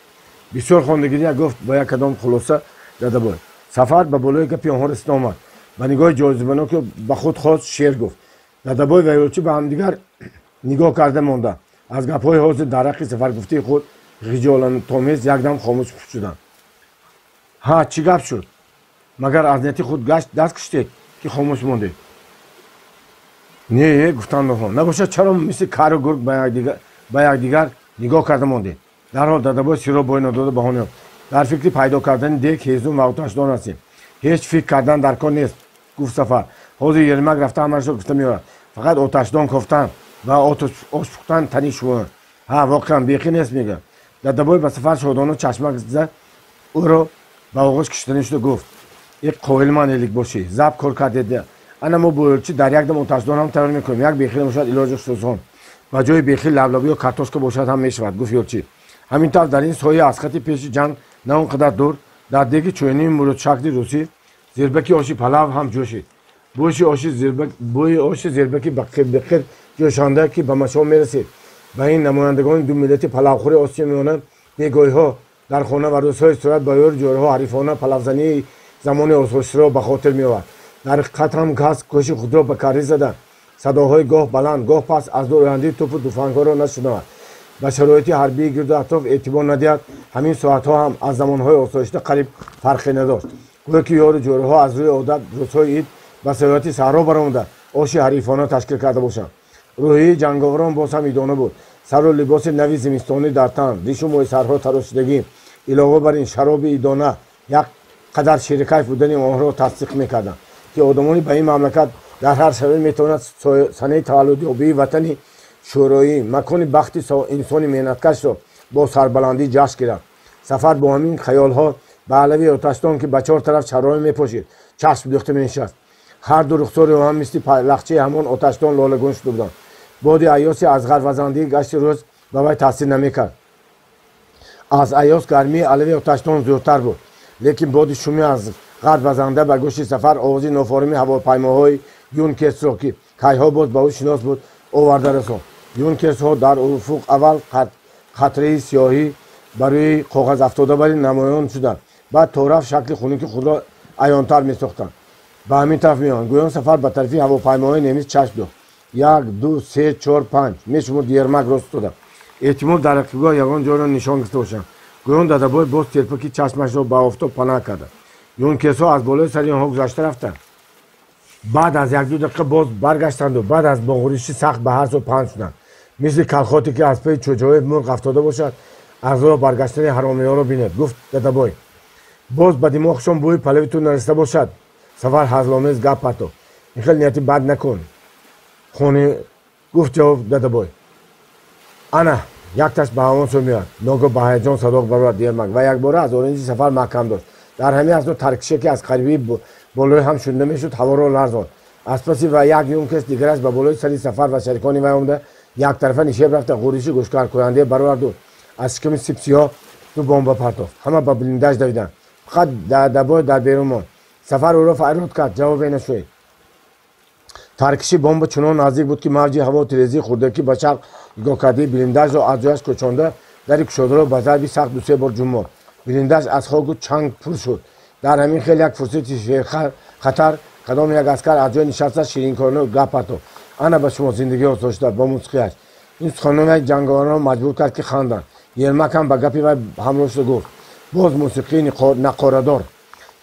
Бисёр хондагирия, гуфт ба як кадом хулоса Дадабой. Сафар ба болои гапи онҳо расида омад. Ба нигоҳи ҷозибано ки ба худ хост шер гуфт. Дадабой ва Юлчӣ ба ҳамдигар нигоҳ карда монда. Аз гапҳои ҳозир дар ҳаққи Сафар гуфтаи худ ғиҷолатомез якдам хомӯш шуданд. Ҳа, чӣ гап шуд? Магар аз нияти худ гашт даст киштед ки хомӯш мондед? Не, гуфтанд онҳо. Набошад чаро мисли кару гург ба якдигар нигоҳ карда мондед? Дарҳол Дадабой сиро бой надода баҳона ёфт. Дар фикри пайдо кардани дег, ҳезум ва оташдон ҳастем. Ҳеҷ фикр кардан дар кор нест, гуфт Сафар. Ҳозир Ермак рафта ҳамаашро гуфта меорад. Фақат оташдон кофтан ва ош пухтан тани шумо. Ҳа, воқеан бехӣ нест, мегӯяд. Дадабой ба Сафар шодона чашмак зад, ӯро ба оғӯш кишиданӣ шуда гуфт: э қоил ман эликбошӣ, заб кор кардед. Ана мо бо Юлчӣ дар якдам оташдон ҳам тайёр мекунем. Як бехӣ набошад илоҷи хусусон. Ба ҷои бехӣ лаблабу ё картошка бошад ҳам мешавад, гуфт Юлчӣ. Ҳамин тавр дар ин соя аз хати пеши ҷанг на он қадар дур, дар деги чӯйнии мурудшакли русӣ зирбаки оши палав ҳам ҷӯшид. Бӯи оши зирбаки бақир ҷӯшонда ки ба машом мерасид. Ба ин намояндагони ду миллати палавхӯри Осиё миёна бегоҳиҳо дар хона ва рӯзҳои сурат ба ёру ҷойҳо ҳарифона палавзании замони осоишро ба хотир меовард. Дар ҳақиқат ҳам кас гӯши худро ба карӣ зада садоҳои гоҳ баланд, гоҳ паст аз дур ояндаи тӯпу туфангҳоро нашунавад. Ба шароити ҳарбии гирду атроф эътибор надиҳад. Ҳамин соатҳо ҳам аз замонҳои осоишта қариб фарқе надошт. Гӯё ки ёру ҷӯраҳо аз рӯи одат рӯзҳои ид ба саёҳати саҳро баромада оши ҳарифона ташкил карда бошанд. Рӯҳияи ҷанговарон боз ҳам идона буд. Сару либоси нави зимистонӣ дар тан, ришу мӯйсарҳо тарошидагӣ, илова бар ин шароби идона, як қадар ширикайф будани онҳоро тасдиқ мекарданд, ки одамони ба ин мамлакат дар ҳар шароит метавонад санаи таваллудёбии ватани шӯроӣ, макони бахти инсони меҳнаткашро бо сарбаландӣ ҷашн гирад. Сафар бо ҳамин хаёлҳо ба алави оташдон, ки ба чор тараф чароғ мепошид, чашм дӯхта менишаст. Ҳар ду рухсори ӯ ҳам мисли лахчаи ҳамон оташдон лолагун шуда буданд. Боди аёси аз ғарбвазандии гашти рӯз ба вай таъсир намекард. Аз аёс гармии алави оташдон зӯртар буд, лекин боди шуми аз ғарбвазанда ба гӯши Сафар овози нофоруми ҳавопаймоҳои юнкерсро, ки кайҳо боз ба ӯ шинос буд, оварда расонд. Юнкерсҳо дар уфуқ аввал қатраи сиёҳӣ ба рӯи коғаз афтода бари намоён шуданд, баъд торафт шакли хунуки худро аёнтар месохтанд. Ба ҳамин тараф меоянд. Гӯён Сафар ба тарафи ҳавопаймоҳои немис чашм дӯхт. Як, ду, се, чор, панҷ, мешумурд Ермак рост истода. Эҳтимол дар рақибгоҳ ягон ҷойро нишон гирифта бошанд. Гӯён Дадабой боз телпаки чашмашро ба офтоб паноҳ карда. Юнкерсҳо аз болои сари онҳо гузашта рафтанд. Баъд аз якду дақиқа боз баргаштанду баъд аз боғуриши сахт ба ҳар сӯ паҳн шуданд. Мисли калхоте, ки аз паи чӯҷаҳои мурғ афтода бошад, аз роҳ баргаштани ҳаромиҳоро бинед, гуфт Дадабой. Боз ба димоғшон бӯи палави ту нариста бошад. Сафар ҳазломез гап партофт. Ин хел нияти бад накун, хони, гуфт ҷавоб Дадабой. Ана якташ ба ҳамон сӯ меояд. Ногоҳ ба ҳаяҷон садоқ баровард Ермак ва якбора аз оринҷи Сафар маҳкам дошт. Дар ҳамин асно таркише, ки аз қариби болои ҳам шунида мешуд, ҳаворо ларзонд. Аз паси ва як юнкерс дигараш ба болои сари Сафар ва шарикони вай омада яктарафа нишеб рафта ғуриши гӯшкаркунандае бароварду аз шиками сипсиҳо ду бомба партофт. Ҳама ба блиндаж давиданд. Фақат Дадабой дар берун монд. Сафар ӯро фарёд кард, ҷавобе нашуд. Таркиши бомба чунон наздик буд, ки мавҷи ҳаво тирезии хурдакӣ ба шарқ нигоҳ кардии блиндажро аз ҷояш кӯчонда, дари кушодаро ба зарби сахт дусе бор ҷунбонд. Блиндаж аз хоку чанг пур шуд. Дар ҳамин хел як фурсати хатар кадом як аскар аз ҷои нишаста ширинкорона гап партофт. Ана ба шумо зиндагӣ осон шуда бо мусиқиаш. Ин суханони ҷанговаронро маҷбур кард, ки ханданд. Ермак ҳам ба гапи вай ҳамроҳ шуда гуфт: боз мусиқии нақорадор.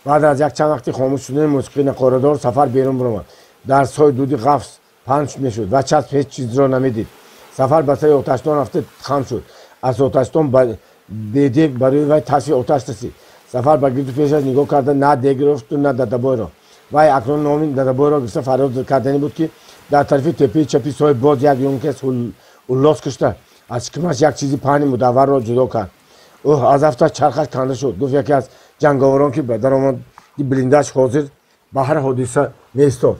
Баъд аз якчанд вақти хомӯш шудани мусиқии нақорадор Сафар берун баромад. Дар сой дуди ғафс паҳн мешуд ва часп ҳеҷ чизро намедид. Сафар ба сари оташдон рафта хам шуд. Аз оташдон бедег барои вай ташви оташ расид. Сафар ба гирду пешаш нигоҳ карда на дегро ёфту на Дадабойро. Вай акнун номи Дадабойро гирифта фарёд кардани буд, ки дар тарафи теппаи чапи сой боз як юнкерс уллос кушта аз шикамаш як чизи паҳни мудавварро ҷудо кард. Ӯ аз афташ чархаш канда шуд, гуфт яке аз ҷанговарон, ки ба даромади блиндаж ҳозир ба ҳар ҳодиса меистод.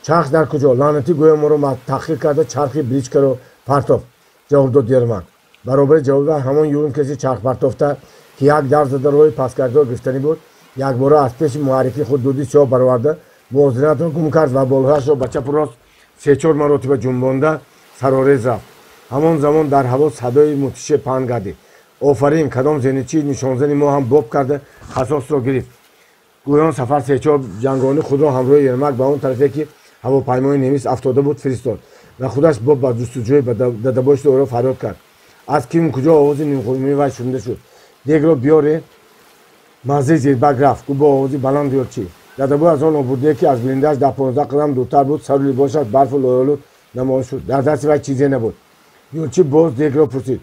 Чарх дар куҷо? Лаънатӣ гӯё моро таҳқир карда чархи бричкаро партофт, ҷавоб дод Ермак. Баробари ҷавоби ҳамон юнкерси чархпартофта, ки як давр зада роҳи пасгардиро гирифтанӣ буд, якбора аз пеши муҳаррики худ дуди сиёҳ бароварда мувозинатро гум кард ва болҳояшро ба чапу рост сечор маротиба ҷунбонда сарорез рафт. Ҳамон замон дар ҳаво садои мутише паҳн гардид. Офарин, кадом зенитчии нишонзани мо ҳам боб карда хасосро гирифт. Гӯён Сафар сечор ҷанговарони худро ҳамроҳи Ермак ба он тарафе, ки ҳавопаймои немис афтода буд, фиристод ва худаш боб ба ҷустуҷӯи Дадабой шуда ӯро фарёд кард. Аз ким куҷо овози нимхурмии вай шунида шуд. Дегро биёре, маззаи зирбак рафт, гуфт бо овози баланд ёрчӣ. Дадабой аз он обурдае, ки аз блиндаж 10-15 қадам дуртар буд, сару либосаш барфу лоялуд намоён шуд. Дар дасти вай чизе набуд. Ёрчӣ боз дегро пурсид.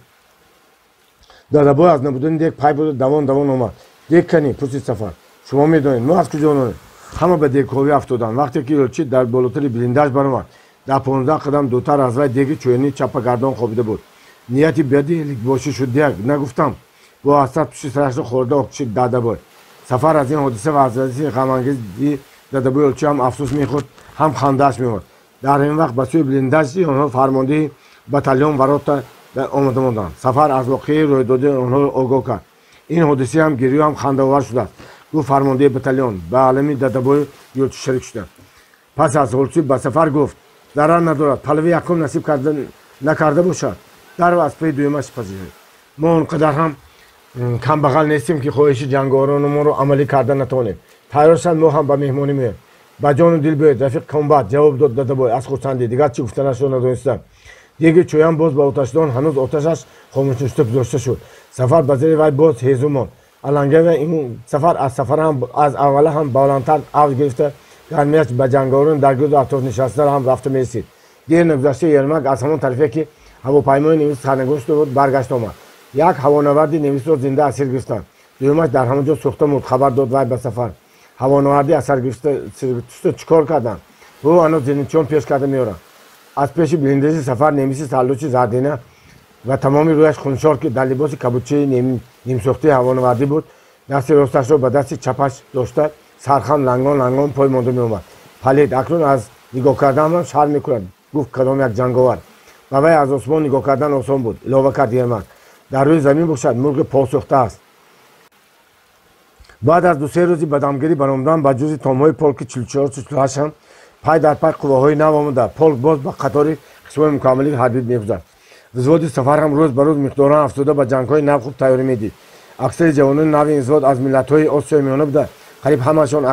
Дадабой аз набудани дег пай бурда давон давон омад. Дег канӣ? Пурсид Сафар. Шумо медонед, мо аз куҷо донем? Ҳама ба дегковӣ афтоданд. Вақте ки ёрчӣ дар болотари блиндаж баромад, 10-15 қадам дуртар аз вай деги чӯянии чаппагардон хобида буд. Нияти бади ликбошӣ шуд дег, нагуфтам. Бо ҳасрат пушти сарашро хӯрда окшид Дадабой. Сафар аз ин ҳодиса ва аз вазъи ғамангези Дадабой ёлчӣ ҳам афсӯс мехӯрд, ҳам хандааш меомад. Дар ҳамин вақт ба сӯи блиндажи онҳо фармондеҳи батальон варота омода монданд. Сафар аз воқеаи рӯйдодии онҳоро огоҳ кард. Ин ҳодиса ҳам гирё ҳам хандаовар шудааст, гуфт фармондеҳи батальон. Ба алами Дадабой ёлчӣ шарик шуданд. Пас аз ҳолчӣ ба Сафар гуфт: зарар надорад, палави якум насиб накарда бошад, дарв аз паи дуюмаш пазиред. Мо он қадар ҳам камбағал нестем, ки хоҳиши ҷанговаронамонро амалӣ карда натавонем. Тайёр шад, мо ҳам ба меҳмонӣ меоем. Ба ҷону дил биёед, рафиқ комбат, ҷавоб дод Дадабой аз хурсандӣ. Дигар чӣ гуфтанашро надонистам. Деги чӯян боз ба оташдон ҳанӯз оташаш хомӯшништа гузошта шуд. Сафар ба зери вай боз ҳезум монд. Алангаи ин сафар аз сафар аз аввала ҳам баландтар авҷ гирифта, гармияш ба ҷанговарон дар гирду атроф нишаста ҳам рафта мерасид. Дер нагузашта Ермак аз ҳамон тарафе, ки ҳавопаймои немис сарнагун шуда буд, баргашт омад. Як ҳавонаварди немисро зинда асир гирифтанд. Дуюмаш дар ҳамон ҷо сӯхта мурд, хабар дод вай ба Сафар. Ҳавонавардӣ аз сар гирифта чӣ кор карданд? Ӯ ҳанӯз зенитчиён пеш карда меоранд. Аз пеши блиндажи Сафар немиси саллучи зардина ва тамоми рӯяш хуншор, ки дар либоси кабудчии нимсӯхтаи ҳавонавардӣ буд, дасти росташро ба дасти чапаш дошта, сархам лангон лангон пой монда меомад. Палид, акнун аз нигоҳ карданам шарм мекунад, гуфт кадом як ҷанговар. Ба вай аз осмон нигоҳ кардан осон буд, илова кард Ермак. Дар рӯи замин бошад, мурғи посӯхта аст. Баъд аз ду-се рӯзи ба дамгирӣ баромадан ба ҷузи томҳои полки 44-48 ҳам пай дар пай қувваҳои нав омада, полк боз ба қатори қисмҳои мукаммалии ҳарбӣ мегузашт. Взводи Сафар ҳам рӯз ба рӯз миқдоран афзуда ба ҷангҳои нав хуб тайёрӣ медид. Аксари ҷавонони нави ин взвод аз миллатҳои Осиёи Миёна буда, қариб ҳамашон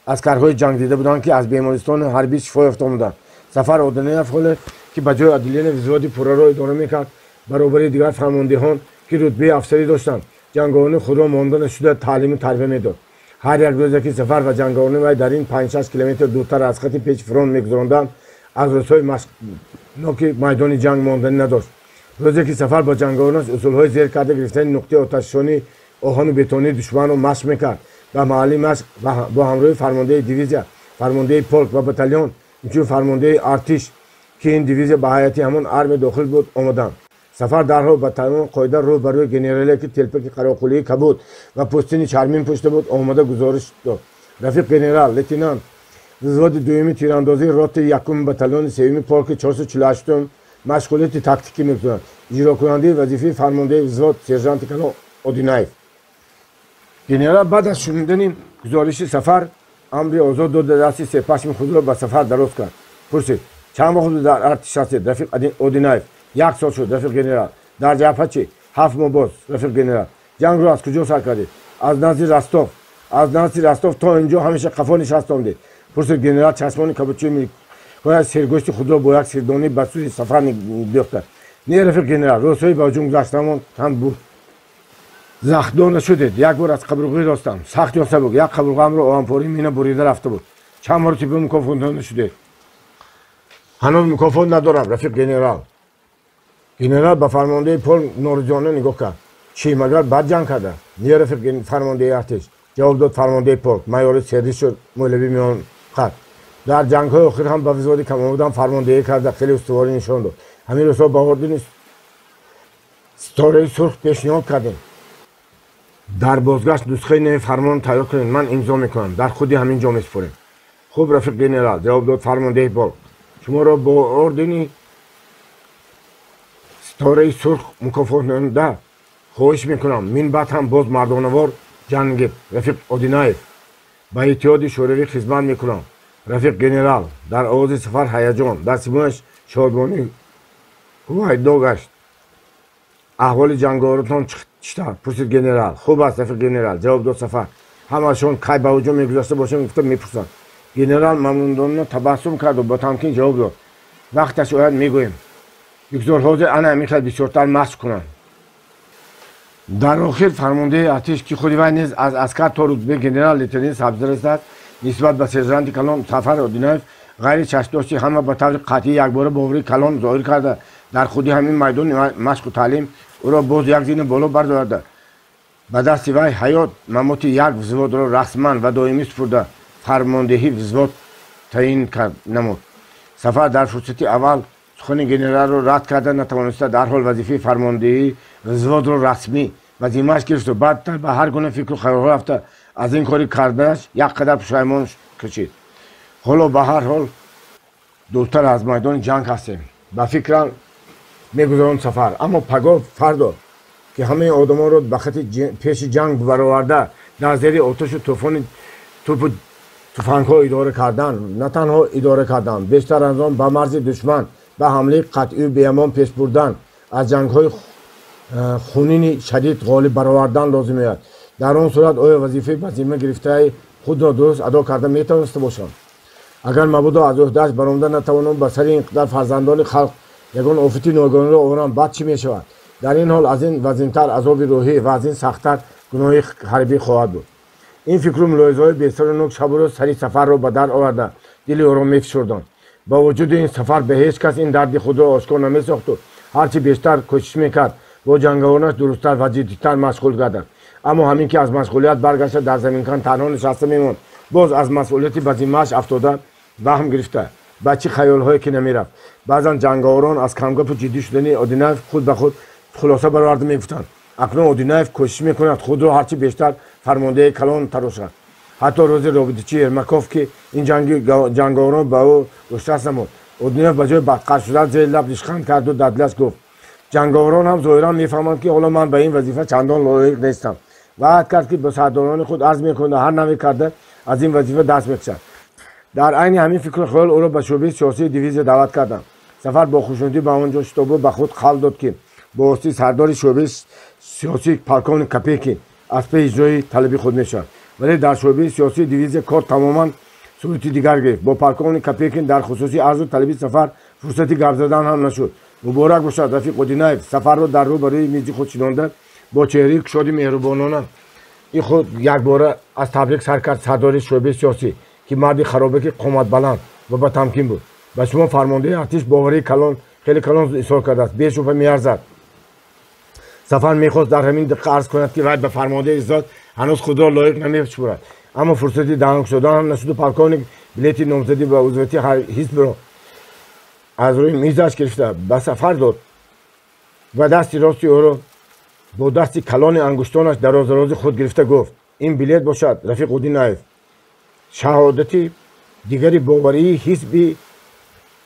аскарҳои ҷангдида буданд, ки аз бемористони ҳарбӣ шифо ёфта омаданд. Сафар Одинаев ҳоле ки ба ҷои отделение взводи пурраро идора мекард, баробари дигар фармондеҳон, ки рутбаи афсарӣ доштанд, ҷанговарони худро монда нашуда таълиму тарбия медод. Ҳар як рӯзе ки Сафар ва ҷанговарони вай дар ин 5-6 километр дуртар аз хати пеши фронт мегузаронданд, аз рӯзҳои машқноки майдони ҷанг монданӣ надошт. Рӯзе ки Сафар бо ҷанговаронаш усулҳои зер карда гирифтани нуқтаи оташфишонии оҳану бетонии душманро машқ мекард, ба маҳалли машқ бо ҳамроҳи фармондеҳи дивизия, фармондеҳи полк ва батальон, инчунин фармондеҳи артиш, ки ин дивизия ба ҳайати ҳамон армия дохил буд, омаданд. Сафар дарҳол ба тамоми қоида рӯ ба рӯи генерале, ки телпаки қароқулии кабуд ва пӯстини чармин пӯшида буд, омода гузориш дод. Рафиқ генерал, лейтенант взводи дуюми тирандозии ротаи якуми батальони сеюми полки 448 машғулияти тактикӣ мекунад. Иҷрокунандаи вазифаи фармондеҳи взвод сержанти калон Одинаев. Генерал баъд аз шунидани гузориши Сафар амри озод дода, дасти сепашми худро ба Сафар дароз кард. Пурсид: чанд вақт дар артиш ҳастед, рафиқ Одинаев? 1 сол шуд, рафиқ генерал. Дар ҷабҳа чӣ? 7 моҳ боз, рафиқ генерал. Ҷангро аз куҷо сар кардед? Аз назди Ростов. Аз назди Ростов то инҷо ҳамеша қафо нишаст омдед? Пурсид генерал, чашмони кабудчии мекояд сергӯшти худро бо як сирдонӣ ба сӯи Сафар дӯхта. Не, рафиқ генерал, рӯзҳои ба ҳуҷум гузаштаамон ҳам буд. Захмдор нашудед? Як бор аз қабурғаи ростам, сахт ё сабук, як қабурғаамро оҳанпории мина бурида рафта буд. Чанд маротиба мукофот нашудед? Ҳанӯз мукофот надорам, рафиқ генерал. Генерал ба фармондеҳи полк норозиёна нигоҳ кард. Чӣ, магар бад ҷанг карда? Не, рафиқ фармондеҳи артиш, ҷавоб дод фармондеҳи полк, майори сердӣ шуд мӯйлаби миён қад. Дар ҷангҳои охир ҳам ба взводи камомадан фармондеҳӣ карда, хеле устуворӣ нишон дод. Ҳамин рӯзҳо ба ордени Ситораи Сурх пешниҳод кардем. Дар бозгашт нусхаи нави фармон тайёр кунед, ман имзо мекунам, дар худи ҳамин ҷо месупорем. Хуб, рафиқ генерал, ҷавоб дод фармондеҳи полк. Шуморо бо ордени Ситораи Сурх мукофотнамуда хоҳиш мекунам, мин баъд ҳам боз мардонавор ҷангед, рафиқ Одинаев. Ба Иттиҳоди Шӯравӣ хизмат мекунам, рафиқ генерал. Дар овози Сафар ҳаяҷон, дар симояш шодмонӣ ҳувайдо гашт. Аҳволи ҷанговаротон чӣ тавр? Пурсид генерал. Хуб аст, рафиқ генерал, ҷавоб дод Сафар. Ҳамашон кай ба ҳуҷум мегузашта бошем гуфта мепурсанд. Генерал мамнундона табассум карду бо тамкин ҷавоб дод: вақташ ояд мегӯем. Бигзор ҳозир ана ҳамин хел бисёртар машқ кунанд. Дар охир фармондеҳи артиш, ки худи вай низ аз аскар то рутбаи генерал лейтенант сабза расидааст, нисбат ба сержанти калон Сафар Одинаев ғайри чашмдошти ҳама ба таври қатъӣ якбора боварии калон зоҳир карда, дар худи ҳамин майдони машқу таълим ӯро боз як зина боло бардорда, ба дасти вай ҳаёт мамоти як взводро расман ва доимӣ супурда, фармондеҳи взвод таъин кард намуд. Сафар дар фурсати аввал сухани генералро рад карда натавониста, дарҳол вазифаи фармондеҳии взводро расмӣ ба зиммааш гирифту баъдтар ба ҳар гуна фикру хаёлҳо рафта, аз ин кори кардааш як қадар пушаймон кашид. Ҳоло ба ҳар ҳол дуртар аз майдони ҷанг ҳастем, ба фикрам мегузаронд Сафар. Аммо пагоҳ, фардо, ки ҳамаи одамонро ба хати пеши ҷанг бароварда, дар зери оташу тӯфони тӯпу туфангҳо идора кардан, на танҳо идора кардан, бештар аз он ба марзи душман ба ҳамлаи қатъию беамон пеш бурдан, аз ҷангҳои хунини шадид ғолиб баровардан лозим меояд. Дар он сурат оё вазифаи ба зимма гирифтаи худро дуруст адо карда метавониста бошам? Агар мабодо аз ӯҳдааш баромада натавонам, ба сари ин қадар фарзандони халқ ягон офати ногоҳиро оварам, баъд чӣ мешавад? Дар ин ҳол аз ин вазинтар азоби рӯҳӣ ва аз ин сахттар гуноҳи ҳарбӣ хоҳад буд. Ин фикру мулоҳизаҳои бесару нук шабу рӯз сари Сафарро ба дар оварда, дили ӯро мефишурданд. Бо вуҷуди ин Сафар ба ҳеҷ кас ин дарди худро ошкор намесохту ҳарчи бештар кӯшиш мекард, бо ҷанговаронаш дурусттар ва ҷиддитар машғул гардад. Аммо ҳамин ки аз машғулият баргашта дар заминкан танҳо нишаста мемонд, боз аз масъулияти ба зиммааш афтода ваҳм гирифта ба чӣ хаёлҳое ки намерафт. Баъзан ҷанговарон аз камгапу ҷиддӣ шудани Одинаев худ ба худ хулоса бароварда мегуфтанд: акнун Одинаев кӯшиш мекунад худро ҳарчи бештар фармондеҳи калон тарошад. Ҳатто рӯзи робитачи Ермаков, ки ин ҷанговарон ба ӯ гӯшрас намуд, Одинаев ба ҷои бадқарр шудан зери лаб ришханд карду дар дилаш гуфт: ҷанговарон ҳам зоҳиран мефаҳманд, ки ҳоло ман ба ин вазифа чандон лоиқ нестам. Ваъд кард, ки ба сардорони худ арз мекунад, ҳар навъе карда аз ин вазифа даст мекашад. Дар айни ҳамин фикру хаёл ӯро ба шӯъбаи сиёсии дивизия даъват карданд. Сафар бо хушнудӣ ба он ҷо шитобу ба худ қавл дод, ки бо воситаи сардори шӯъбаи сиёсӣ полковник Копейкин аз паи иҷрои талаби худ мешавад. Вале дар шӯъбаи сиёсии дивизия кор тамоман сурати дигар гирифт. Бо полковник Копейкин дар хусуси арзу талаби Сафар фурсати гап задан ҳам нашуд. Муборак бошад, рафиқ Одинаев! Сафарро дар рӯ барои мизи худ шинонда бо чеҳраи кушоди меҳрубонона ин худ якбора аз табрик сар кард сардори шӯъбаи сиёсӣ, ки марди харобаки қоматбаланд ва ба тамкин буд. Ба шумо фармондеҳи артиш боварии калон, хеле калон изҳор кардааст, бешубҳа меарзад. Сафар мехост дар ҳамин дақиқа арз кунад, ки вай ба фармондеҳи зот ҳанӯз худро лоиқ намешуморад, аммо фурсати даҳон кушодан ҳам нашуду полковник билети номзадӣ ба узвияти ҳизбро аз рӯи мизаш гирифта ба Сафар дод ва дасти рости ӯро бо дасти калони ангуштонаш дароздарози худ гирифта гуфт: ин билет бошад, рафиқ Одинаев, шаҳодати дигари боварии ҳизби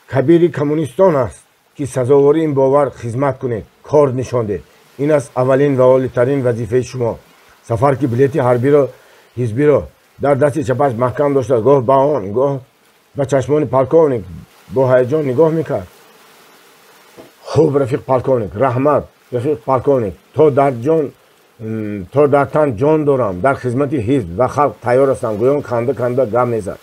кабири коммунистон аст, ки сазовори ин бовар хизмат кунед, кор нишон диҳед. Ин аст аввалин ва олитарин вазифаи шумо. Сафар, ки билети ҳарбиро ҳизбиро дар дасти чапаш маҳкам дошта, гоҳ ба он, гоҳ ба чашмони полковник бо ҳаяҷон нигоҳ мекард. Хуб, рафиқ полковник, раҳмат, рафиқ полковник, то дар тан ҷон дорам, дар хизмати ҳизб ва халқ тайёр ҳастам, гӯён канда канда гап мезад.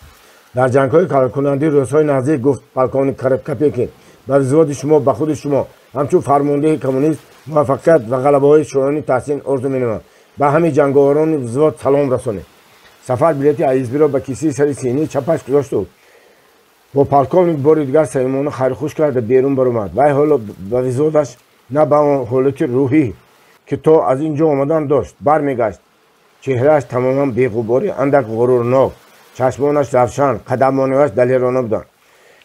Дар ҷангҳои калкунандии рӯзҳои наздик, гуфт полковник Копейкин, ба взводи шумо, ба худи шумо ҳамчун фармондеҳи коммунист муваффақият ва ғалабаҳои шоёни таҳсин орзу менамоям. Ба ҳамаи ҷанговарони взвод салом расонед. Сафар билети ҳизбиро ба кисаи сари синаи чапаш гузошту бо полковник бори дигар самимона хайрхуш карда берун баромад. Вай ҳоло ба взводаш на ба он ҳолати рӯҳӣ, ки то аз ин ҷо омадан дошт, бармегашт. Чеҳрааш тамоман беғуборӣ, андак ғурурнок, чашмонаш равшан, қадамониҳояш далерона буданд.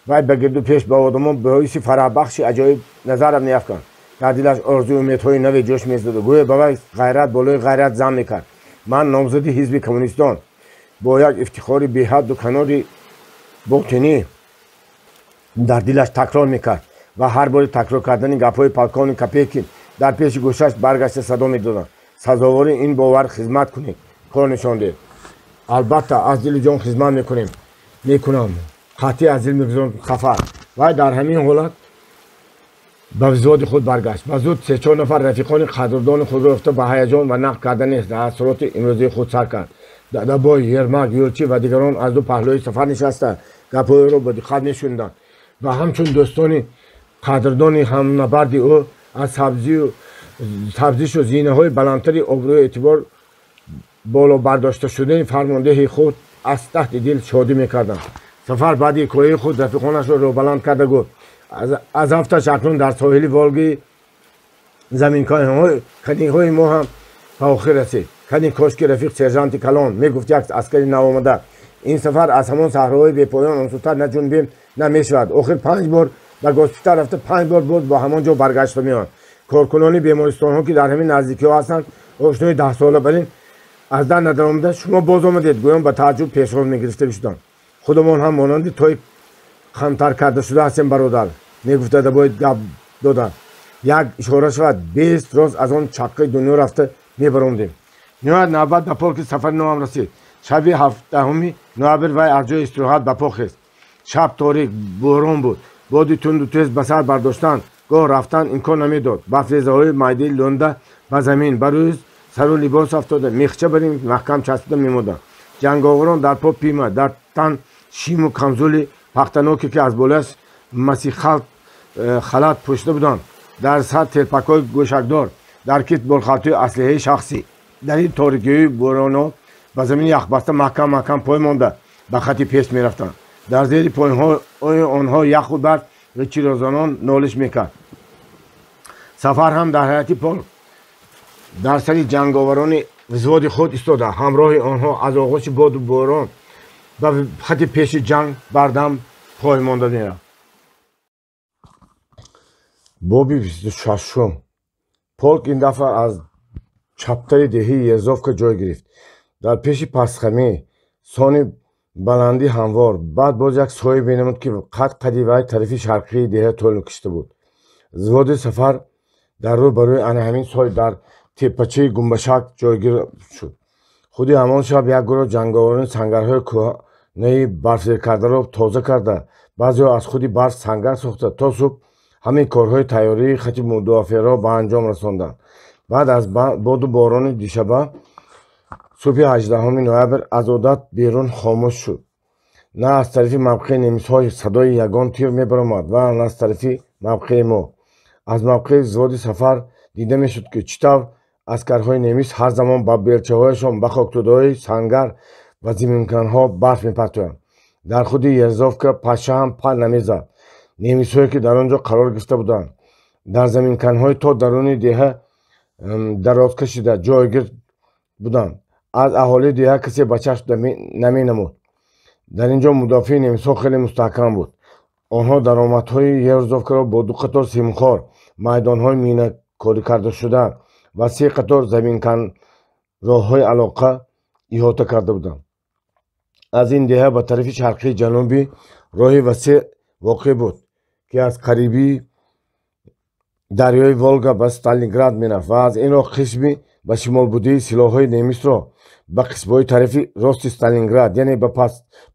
Вай ба гирду пеш ба одамон боиси фараҳбахши аҷоиб назарам меафканд. Дар дилаш орзую умедҳои наве ҷӯш мезаду гӯё ба вай ғайрат болои ғайрат зам мекард. Ман номзади ҳизби коммунистон, бо як ифтихори беҳадду канори ботинӣ дар дилаш такрор мекард ва ҳар бори такрор кардани гапҳои полковник Копейкин дар пеши гӯшаш баргашта садо медоданд: сазовори ин бовар хизмат кунед, кор нишон диҳед. Албатта, аз дили ҷон хизмат мекунем, мекунам, қатъӣ аз дил мегузорам Сафар. Вай дар ҳамин ҳолат ба взводи худ баргашт ва зуд се-чор нафар рафиқони қадрдони худро ёфта ба ҳаяҷон ва нақл кардани таъссуроти имрӯзии худ сар кард. Дадабой, Ермак, Юлчӣ ва дигарон аз ду паҳлӯи Сафар нишаста гапҳои ӯро бо диққат мешуниданд ва ҳамчун дӯстони қадрдони ҳамнабарди ӯ аз сабзишу зинаҳои баландтари обрӯю эътибор боло бардошта шудани фармондеҳи худ аз таҳти дил шодӣ мекарданд. Сафар баъди ҳикояи худ рафиқонашро рӯбаланд карда гуфт: аз ҳафташ акнун дар соҳили Волги заминканиҳои мо ҳам ба охир расид. Кани кошки рафиқ сержанти калон, мегуфт як аскари навомада, ин сафар аз ҳамон саҳроҳои бепоён онсӯтар наҷунбем намешавад. Охир 5 бор ба госпитал рафта, 5 бор боз бо ҳамон ҷо баргашта меоянд. Коркунони бемористонҳо, ки дар ҳамин наздикиҳо ҳастанд, ошнои 10 сола барин аз дар надаромада шумо боз омадед, гӯён ба тааҷҷуб пешвоз мегирифта шуданд. Худамон ҳам монанди той хамтар карда шуда ҳастем, бародар, мегуфт Дадабой гап доданд. Як ишора шавад, 20 рӯз аз он чаққаи дунё рафта мебаромдем. Ниҳоят навбат ба полки сафари новам расид. Шаби 17-уми ноябр вай аз ҷои истироҳат ба по хест. Шаб торик бӯҳрон буд. Боди тунду тез ба сар бардоштан, гоҳ рафтан имкон намедод. Барфрезаҳои майдаи лӯнда ба замин, ба рӯи сару либос афтода, мехча бар ин маҳкам часпида мемонданд. Ҷанговарон дар по пима, дар тан шиму камзули пахтаноке, ки аз болояш масихалт халат пӯшида буданд, дар сар телпакҳои гӯшакдор, дар китф болхалтҳои аслиҳаи шахсӣ, дар ин торикиҳои бӯроноб ба замини яхбаста маҳкам маҳкам пой монда ба хати пеш мерафтанд. Дар зери пойҳои онҳо яху барф ва чирозанон нолиш мекард. Сафар ҳам дар ҳайати полк дар сари ҷанговарони взводи худ истода, ҳамроҳи онҳо аз оғӯши боду борон ба хати пеши ҷанг бардам пой монда мерафт. Боби 26. Полк ин дафъа аз чаптари деҳаи Ерзовка ҷой гирифт. Дар пеши пастхамӣ сони баландӣ ҳамвор, баъд боз як соя менамуд, ки қад қади вай тарафи шарқии деҳа тӯл кашида буд. Взводи Сафар дар рӯ барои ана ҳамин сой дар теппачаи гумбашак ҷойгир шуд. Худи ҳамон шаб як гурӯҳ ҷанговарони сангарҳои кӯҳнаи барфзеркардаро тоза карда, баъзеҳо аз худи барф сангар сохта, то субҳ ҳамин корҳои тайёрии хати мудофиаро ба анҷом расонданд. Баъд аз боду борони дишаба субҳи 18 ноябр аз одат берун хомӯш шуд. На аз тарафи мавқеи немисҳо садои ягон тир мебаромад ва на аз тарафи мавқеи мо. Аз мавқеи взводи Сафар дида мешуд, ки чӣ тавр аскарҳои немис ҳар замон ба белчаҳояшон, ба хоктӯдаҳои сангар ва зиминканҳо барф мепартоянд. Дар худи Ерзовка паша ҳам пал намезад. Немисҳое, ки дар он ҷо қарор гирифта буданд, дар заминканҳои то даруни деҳа дароз кашида ҷойгир буданд. Аз аҳолии деҳа касе ба чашм наменамуд. Дар ин ҷо мудофиаи немисҳо хеле мустаҳкам буд. Онҳо даромадҳои Ерзовкаро бо ду қатор симхор, майдонҳои минакорӣ кардашуда ва се қатор заминкан роҳҳои алоқа иҳота карда буданд. Аз ин деҳа ба тарафи шарқии ҷанубӣ роҳи васеъ воқеъ буд, ки аз қарибии дарёи Волга ба Сталинград мерафт ва аз ин роҳ қисми ба шимолбудии силоҳҳои немисро ба қисмҳои тарафи рости Сталинград, яъне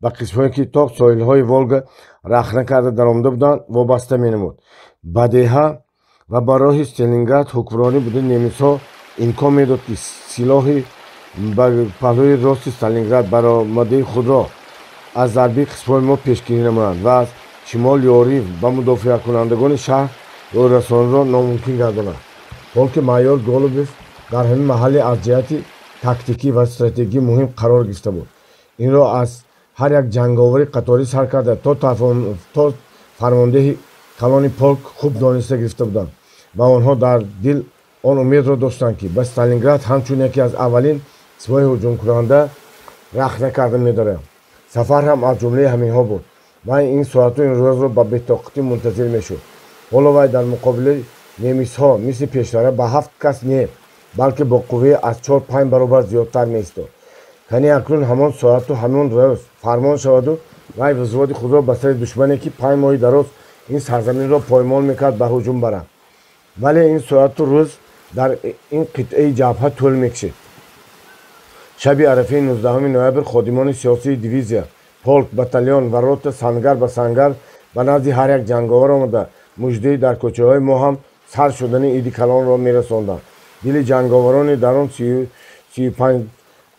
ба қисмҳое, ки то соҳилҳои Волга рахна карда даромада буданд, вобаста менамуд. Ба деҳа ва ба роҳи Сталинград ҳукмронӣ будани немисҳо имкон медод, ки силоҳи ба паҳлӯи рости Сталинград баромадаи худро аз зарбии қисмҳои мо пешгирӣ намоянд ва аз шимол ёрӣ ба мудофиакунандагони шаҳр ёрирасониро номумкин гардонад. Полки майор Голубев дар ҳамин маҳалле аз ҷиҳати тактикӣ ва стратегӣ муҳим қарор гирифта буд. Инро аз ҳар як ҷанговари қаторӣ сар карда то фармондеҳи калони полк хуб дониста гирифта буданд ва онҳо дар дил он умедро доштанд, ки ба Сталинград ҳамчун яке аз аввалин қисмҳои ҳуҷумкунанда рахна карда медоранд. Сафар ҳам аз ҷумлаи ҳаминҳо буд. Вай ин соату ин рӯзро ба бетоқатӣ мунтазир мешуд. Ҳоло вай дар муқобили немисҳо мисли пештара ба ҳафт кас не, балки бо қувваи аз 4-5 баробар зиёдтар меистод. Кани акнун ҳамон соату ҳамон рӯз фармон шаваду вай взводи худро ба сари душмане, ки 5 моҳи дароз ин сарзаминро поймол мекард, ба ҳуҷум барад. Вале ин соату рӯз дар ин қитъаи ҷабҳа тӯл мекашид. Шаби арафаи 19 ноябр ходимони сиёсии дивизия, полк, батальон ва рота сангар ба сангар ба назди ҳар як ҷанговар омада, муждаи дар кӯчаҳои мо ҳам сар шудани иди калонро мерасонданд. Дили ҷанговарони дар он 35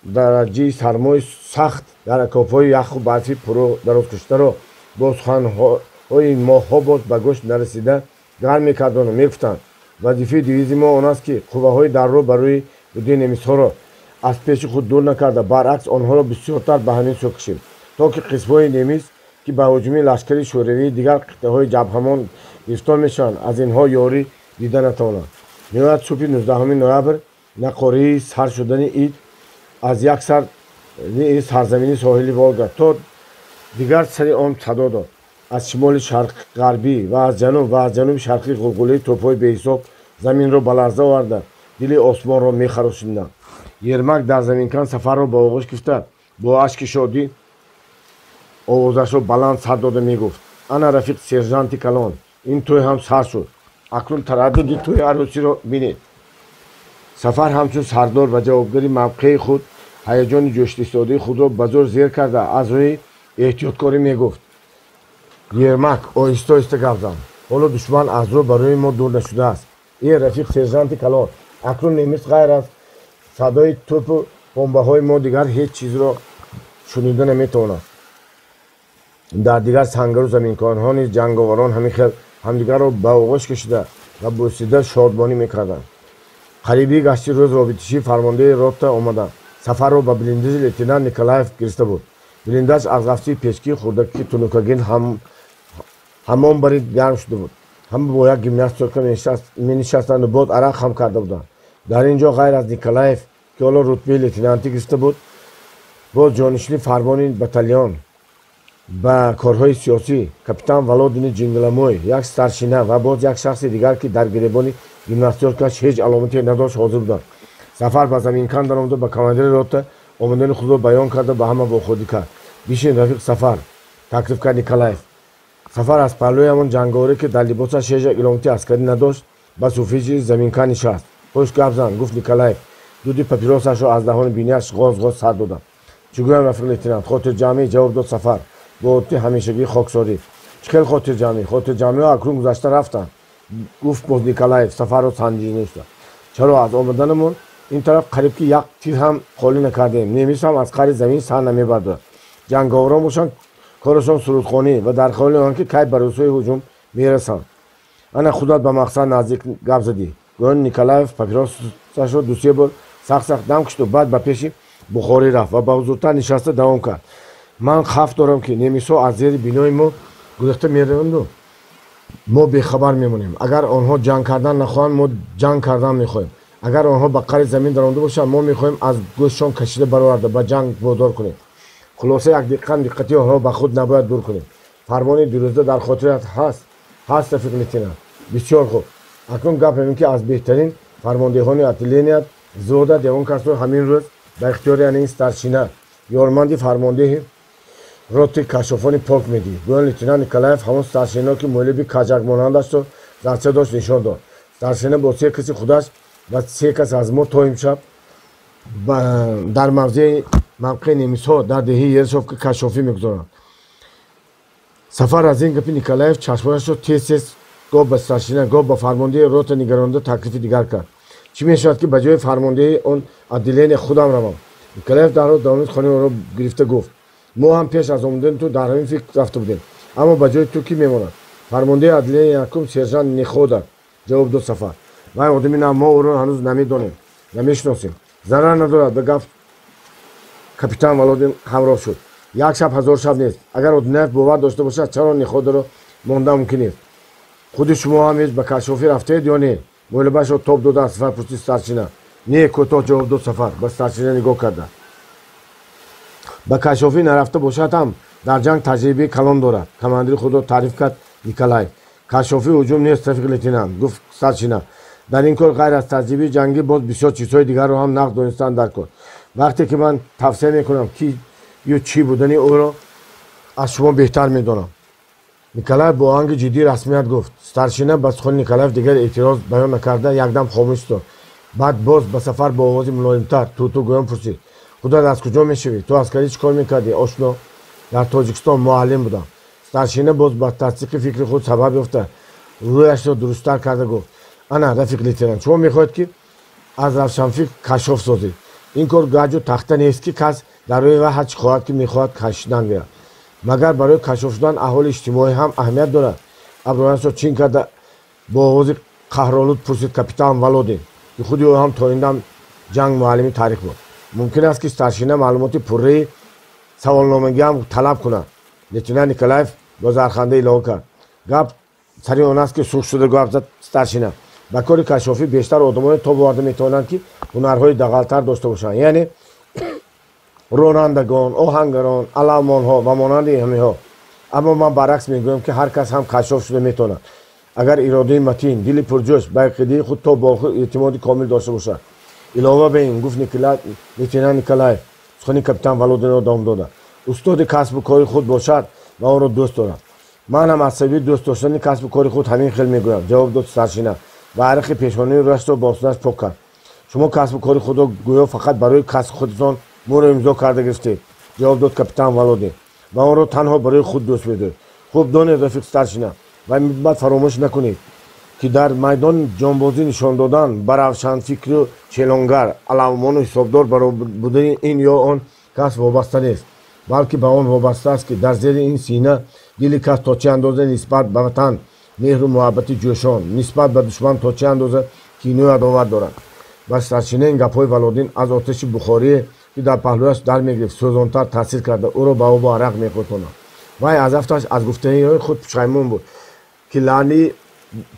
дараҷаи сармои сахт дар акофҳои яху барфи дарозкашидаро бо суханҳои моҳҳо боз ба гӯш нарасида гарм мекардану мегуфтанд: вазифаи дивизияи мо он аст, ки қувваҳои дар рӯ ба рӯи будии немисҳоро аз пеши худ дур накарда, баръакс онҳоро бисёртар ба ҳамин сӯ кашем, то ки қисмҳои немис, ки ба ҳуҷуми лашкари шӯравии дигар қитъаҳои ҷабҳамон гирифтор мешаванд, аз инҳо ёрӣ дида натавонанд. Ниҳоят субҳи 19 ноябр нақории сар шудани ид аз як сар сарзамини соҳили Волга то дигар сари он садо дод. Аз шимоли шарқғарбӣ ва аз ҷануб ва аз ҷануби шарқӣ ғулғулаи тӯпҳои беҳисоб заминро ба ларза оварда, дили осмонро мехарошиданд. Ермак дар заминкан Сафарро ба оғӯш гирифта, бо ашки шодӣ овозашро баланд сар дода мегуфт: ана, рафиқ сержанти калон, ин тӯй ҳам сар шуд. Акнун тараддуди тӯи арӯсиро бинед. Сафар ҳамчун сардор ва ҷавобгари мавқеи худ ҳаяҷони ҷӯшистодаи худро ба зӯр зер карда, аз рӯи эҳтиёткорӣ мегуфт: Ермак, оҳиста оҳиста гап зан, ҳоло душман аз рӯ ба рӯи мо дур нашудааст. Э, рафиқ сержанти калон, акнун немис ғайр аз садои тӯпу бомбаҳои мо дигар ҳеҷ чизро шунида наметавонад. Дар дигар сангару заминконҳо низ ҷанговарон ҳамин хел ҳамдигарро ба оғӯш кашида ва бӯсида шодмонӣ мекарданд. Қарибии гашти рӯз робитишии фармондеҳи рота омаданд. Сафарро ба блиндажи лейтенант Николаев гирифта буд. Блиндаж аз ғафсии печкии хурдакии тунукагин ҳамон бари гарм шуда буд. Ҳама бо як гимнастёрка менишастанду боз арақ ҳам карда буданд. Дар ин ҷо ғайр аз Николаев, ки ҳоло рутбаи лейтенантӣ гирифта буд, боз ҷонишини фармони батальон ба корҳои сиёсӣ капитан Володини Ҷингаламой, як старшина ва боз як шахси дигар, ки дар гиребони гимнастёркаш ҳеҷ аломате надошт, ҳозир буданд. Сафар ба заминкан даромада, ба командири рота омадани худро баён карда, ба ҳама вохӯрдӣ кард. Бишин, рафиқ Сафар, таклиф кард Николаев. Сафар аз паҳлӯи ҳамон ҷанговаре, ки дар либосаш ҳеҷ як иломати аскарӣ надошт, ба суфиҷи заминкан нишаст. Хуш гап зан, гуфт Николаев. Дуди папиросашро аз даҳони бинияш ғоз ғоз сар додам. Чӣ гӯям, рафиқ лейтенант? Хотирҷамъӣ, ҷавоб дод Сафар бо одати ҳамешагии хоксорӣ. Чӣ хел хотирҷамъӣ? Хотирҷамъиҳо акнун гузашта рафтанд, гуфт боз Николаев Сафарро санҷиниста. Чаро аз омаданамон ин тараф қариб ки як тир ҳам холӣ накардем. Немис ҳам аз қари замин сар намебардорад. Ҷанговарон бошанд, корашон сурудхонӣ ва дар хаёли он ки кай ба рӯзҳои ҳуҷум мерасанд. Ана худат ба мақсад наздик гап задӣ. Гӯён Николаев папиросашро дусе бор сахт-сахт дам кушиду баъд ба пеши бухорӣ рафт ва ба ҳузуртар нишаста давом кард. Ман хавф дорам, ки немисҳо аз зери бинои мо гурехта мераванду мо бехабар мемонем. Агар онҳо ҷанг кардан нахоҳанд, мо ҷанг кардан мехоҳем. Агар онҳо ба қари замин даромада бошанд, мо мехоҳем аз гӯштшон кашида бароварда ба ҷанг водор кунем. Хулоса, як дақиқа диққати онҳоро ба худ набояд дур кунем. Фармони дирӯза дар хотират ҳаст? Ҳаст, рафиқ лейтенант. Бисёр хуб. Акнун гап ҳамин, ки аз беҳтарин фармондеҳони отделеният зодат ягон касро ҳамин рӯз ба ихтиёри ин старшина, ёрманди фармондеҳи роти кашофони полк медиҳӣ. Гӯён лейтенант Николаев ҳамон старшинаро, ки муаллиби каҷакмонандашро зарча дошт, нишон дод. Старшина бо се каси худаш ва се кас аз мо то имшаб дар мавзеи мавқеи немисҳо дар деҳаи Ершовка кашофӣ мегузоранд. Сафар аз ин гапи Николаев чашмонашро тез тез гоҳ ба старшина, гоҳ ба фармондеҳи рота нигаронда таклифи дигар кард. Чӣ мешавад, ки ба ҷои фармондеҳи он отделения худам равам? Николаев дарҳол давоми сухани ӯро гирифта гуфт: мо ҳам пеш аз омадани ту дар ҳамин фикр рафта будем, аммо ба ҷои ту кӣ мемонад? Фармондеҳи отделения якум сержант Нехода, ҷавоб дод Сафар. Вай одами нав, мо ӯро ҳанӯз намедонем, намешиносем. Зарар надорад, ба гап капитан Володин ҳамроҳ шуд. Як шаб ҳазор шаб нест. Агар Одинаев бовар дошта бошад, чаро Неходаро монда мумкин нест? Худи шумо ҳам ҳеҷ ба кашофӣ рафтаед ё не? Муолибашро тоб дода аз Сафар пурсид старшина. Не, кӯтоҳ ҷавоб дод Сафар ба старшина нигоҳ карда. Ба кашофӣ нарафта бошад ҳам дар ҷанг таҷрибаи калон дорад, командири худро таъриф кард Николаев. Кашофӣ ҳуҷум нест, рафиқ лейтенант, гуфт старшина. Дар ин кор ғайр аз таҷрибаи ҷангӣ боз бисёр чизҳои дигарро ҳам нақд донистан дар кор. Вақте ки ман тавсия мекунам, ки ё чӣ будани ӯро аз шумо беҳтар медонам. Николаев бо оҳанги ҷиддии расмият гуфт. Старшина ба сухани Николаев дигар эътироз баён накарда якдам хомӯш истод. Баъд боз ба Сафар бо овози мулоимтар туту гӯён пурсид: худат аз куҷо мешавӣ? Ту аскарӣ чӣ кор мекардӣ, ошно? Дар Тоҷикистон муаллим будам. Старшина боз ба тасдиқи фикри худ сабаб ёфта, рӯяшро дурусттар карда гуфт: ана, рафиқ лейтенант, шумо мехоҳед, ки аз равшанфикр кашоф созед. Ин кор гаҷу тахта нест, ки кас дар рӯи вай ҳарчи хоҳад, ки мехоҳад, кашидан гирад. Магар барои кашоф шудан аҳволи иҷтимоӣ ҳам аҳамият дорад? Абрӯяшро чин карда бо овози қаҳролуд пурсид капитан Володин, ки худи ӯ ҳам то ин дам ҷанг муаллими таърих буд. Мумкин аст, ки старшина маълумоти пурраи саволномагиам талаб кунад, лейтенант Николаев бо зарханда илова кард. Гап сари он аст, ки сурх шуда гап зад старшина, ба кори кашофӣ бештар одамоне тоб оварда метавонанд, ки ҳунарҳои дағалтар дошта бошанд, яъне ронандагон, оҳангарон, аламонҳо ва монанди ҳамиҳо. Аммо ман баръакс мегӯям, ки ҳар кас ҳам кашоф шуда метавонад, агар иродаи матин, дили пурҷӯш, ба ақидаи худ то ба охир эътимоди комил дошта бошад. Илова ба ин, гуфт лейтенант Николаев сухани капитан Володинро давом дода, устоди касбу кори худ бошад ва онро дӯст дорад. Ман ҳам аз сабаби дӯст доштани касбу кори худ ҳамин хел мегӯям, ҷавоб дод старшина ва арақи пешонии рӯяшро бо осунаш пок кард. Шумо касбу кори худро гӯё фақат барои касби худатон мӯро имзо карда гирифтед, ҷавоб дод капитан Володин, ва онро танҳо барои худ дӯст медоред. Хуб донед, рафиқ старшина, ва баъд фаромӯш накунед, ки дар майдон ҷонбозӣ нишон додан ба равшанфикру челонгар, аламону ҳисобдор будани ин ё он кас вобаста нест, балки ба он вобаста аст, ки дар зери ин сина дили кас то чӣ андоза нисбат ба ватан меҳру муҳаббати ҷӯшон, нисбат ба душман то чӣ андоза кину адоват дорад. Ба старшина ин гапҳои Володин аз оташи бухорие, ки дар паҳлӯяш дар мегирифт, сӯзонтар таъсир карда, ӯро ба обу арақ мехӯртонад. Вай аз афташ аз гуфтаниҳои худ пушаймон буд, ки лаъни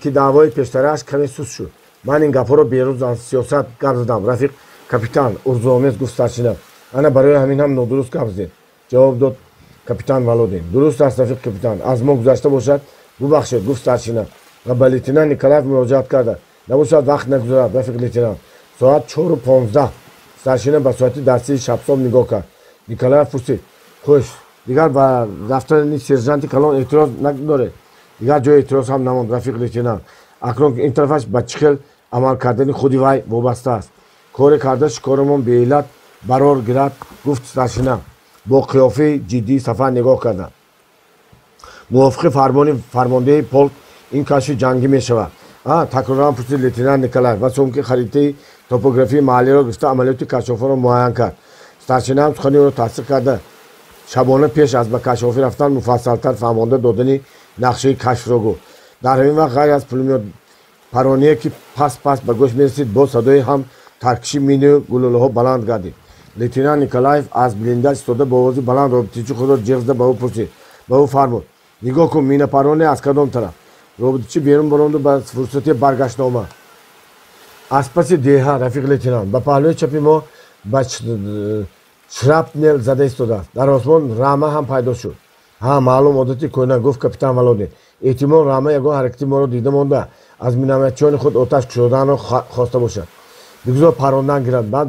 ки даъвои пештарааш каме суст шуд. Ман ин гапҳоро беруз аз сиёсат гап задам, рафиқ Капитан, урзуомез гуфт старшина. Ана барои ҳамин ҳам нодуруст гап зед, ҷавоб дод капитан Володин. Дуруст аст, рафиқ капитан, аз мо гузашта бошад, бубахшед, гуфт старшина ва ба лейтенант Николаев муроҷиат карда. Набошад вақт нагузарад, рафиқ лейтенант. Соат 4:15. Старшина ба соати дастии шабсоб нигоҳ кард. Николаев пурсид: хуш, дигар ба рафтани сержанти калон эътироз надоред? Дигар ҷои эътироз ҳам намонд, рафиқ лейтенант. Акнун ин тарафаш ба чӣ хел амал кардани худи вай вобаста аст. Коре карда шикорамон беиллат барор гирад, гуфт старшина. Бо қиёфаи ҷиддии Сафар нигоҳ карда. Мувофиқи фармони фармондеҳи полк ин кашфи ҷангӣ мешавад. Такроран пурсид лейтенант Николаев ва сумки харитаи топографии маҳаллиро гирифта амалиёти кашшофонро муайян кард. Старшина ҳам сухани ӯро тасдиқ карда, шабона пеш аз ба кашшофӣ рафтан муфассалтар фаҳмонда додани нақшаи кашфро гуфт. Дар ҳамин вақт ғайр аз пулемётпароние ки пас пас ба гӯш мерасид, боз садои ҳам таркиши минию гулӯлаҳо баланд гардид. Лейтенант Николаев аз блиндаж истода бо овози баланд робитичи худро ҷиғ зада ба ӯ пурсид. Ба ӯ фармуд: нигоҳ кун, минапароне аз кадом тараф? Робитичи берун баромаду ба фурсате баргашт омад. Аз паси деҳа, рафиқ лейтенант, ба паҳлӯи чапи мо ба шрапнел зада истодааст. Дар осмон рама ҳам пайдо шуд. Ҳа, маълум, одати кӯҳна, гуфт капитан Володин. Эҳтимол рама ягон ҳаракати моро дида монда, аз минометчиёни худ оташ кушодаанро хоста бошад. Бигузор парондан гирад, баъд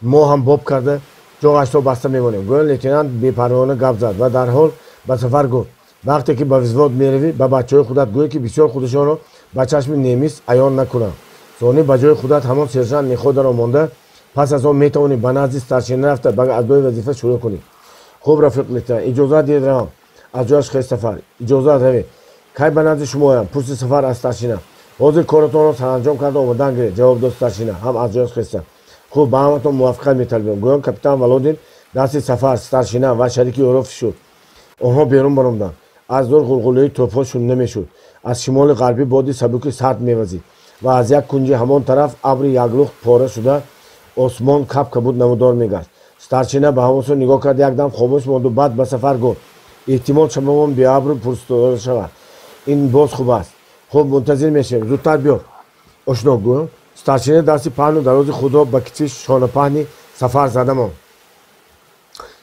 мо ҳам боб карда ҷоғашро баста мемонем. Гӯё лейтенант бепарвоона гап зад ва дарҳол ба Сафар гуфт: вақте ки ба взвод меравӣ, ба бачаҳои худат гӯй, ки бисёр худашонро ба чашми немис аён накунанд. Сонӣ ба ҷои худат ҳамон сержант Неходаро монда, пас аз он метавонӣ ба назди старшина рафта ба адои вазифа шурӯъ кунӣ. Хуб, рафиқ лейтенант, иҷозат диҳед равам. Аз ҷояш хест Сафар. Иҷозат, равед. Кай ба назди шумо оям? Пурсид Сафар аз старшина. Ҳозир коротонро саранҷом карда омадан гиред, ҷавоб дод старшина ҳам аз ҷояш хеста. Хуб, ба ҳаматон муваффақият металбем. Гӯён капитан Володин дасти Сафар, старшина ва шарики ӯро фишурд. Онҳо берун баромаданд. Аз дур ғулғулаи тӯбҳо шунида мешуд. Аз шимоли ғарбӣ боди сабуки сард мевазид ва аз як кунҷи ҳамон тараф абри яклухт пора шуда осмон кабкабуд намудор мегашт. Старшина ба ҳамон сӯ нигоҳ кард, якдам хомӯш монду баъд ба Сафар гуфт: эҳтимол шабамон беабру пурситора шавад. Ин боз хуб аст. Хуб, мунтазир мешавем. Зудтар биё, ошно, гӯён старшина дасти паҳну дарози худро ба китфи шонапаҳни Сафар зада монд.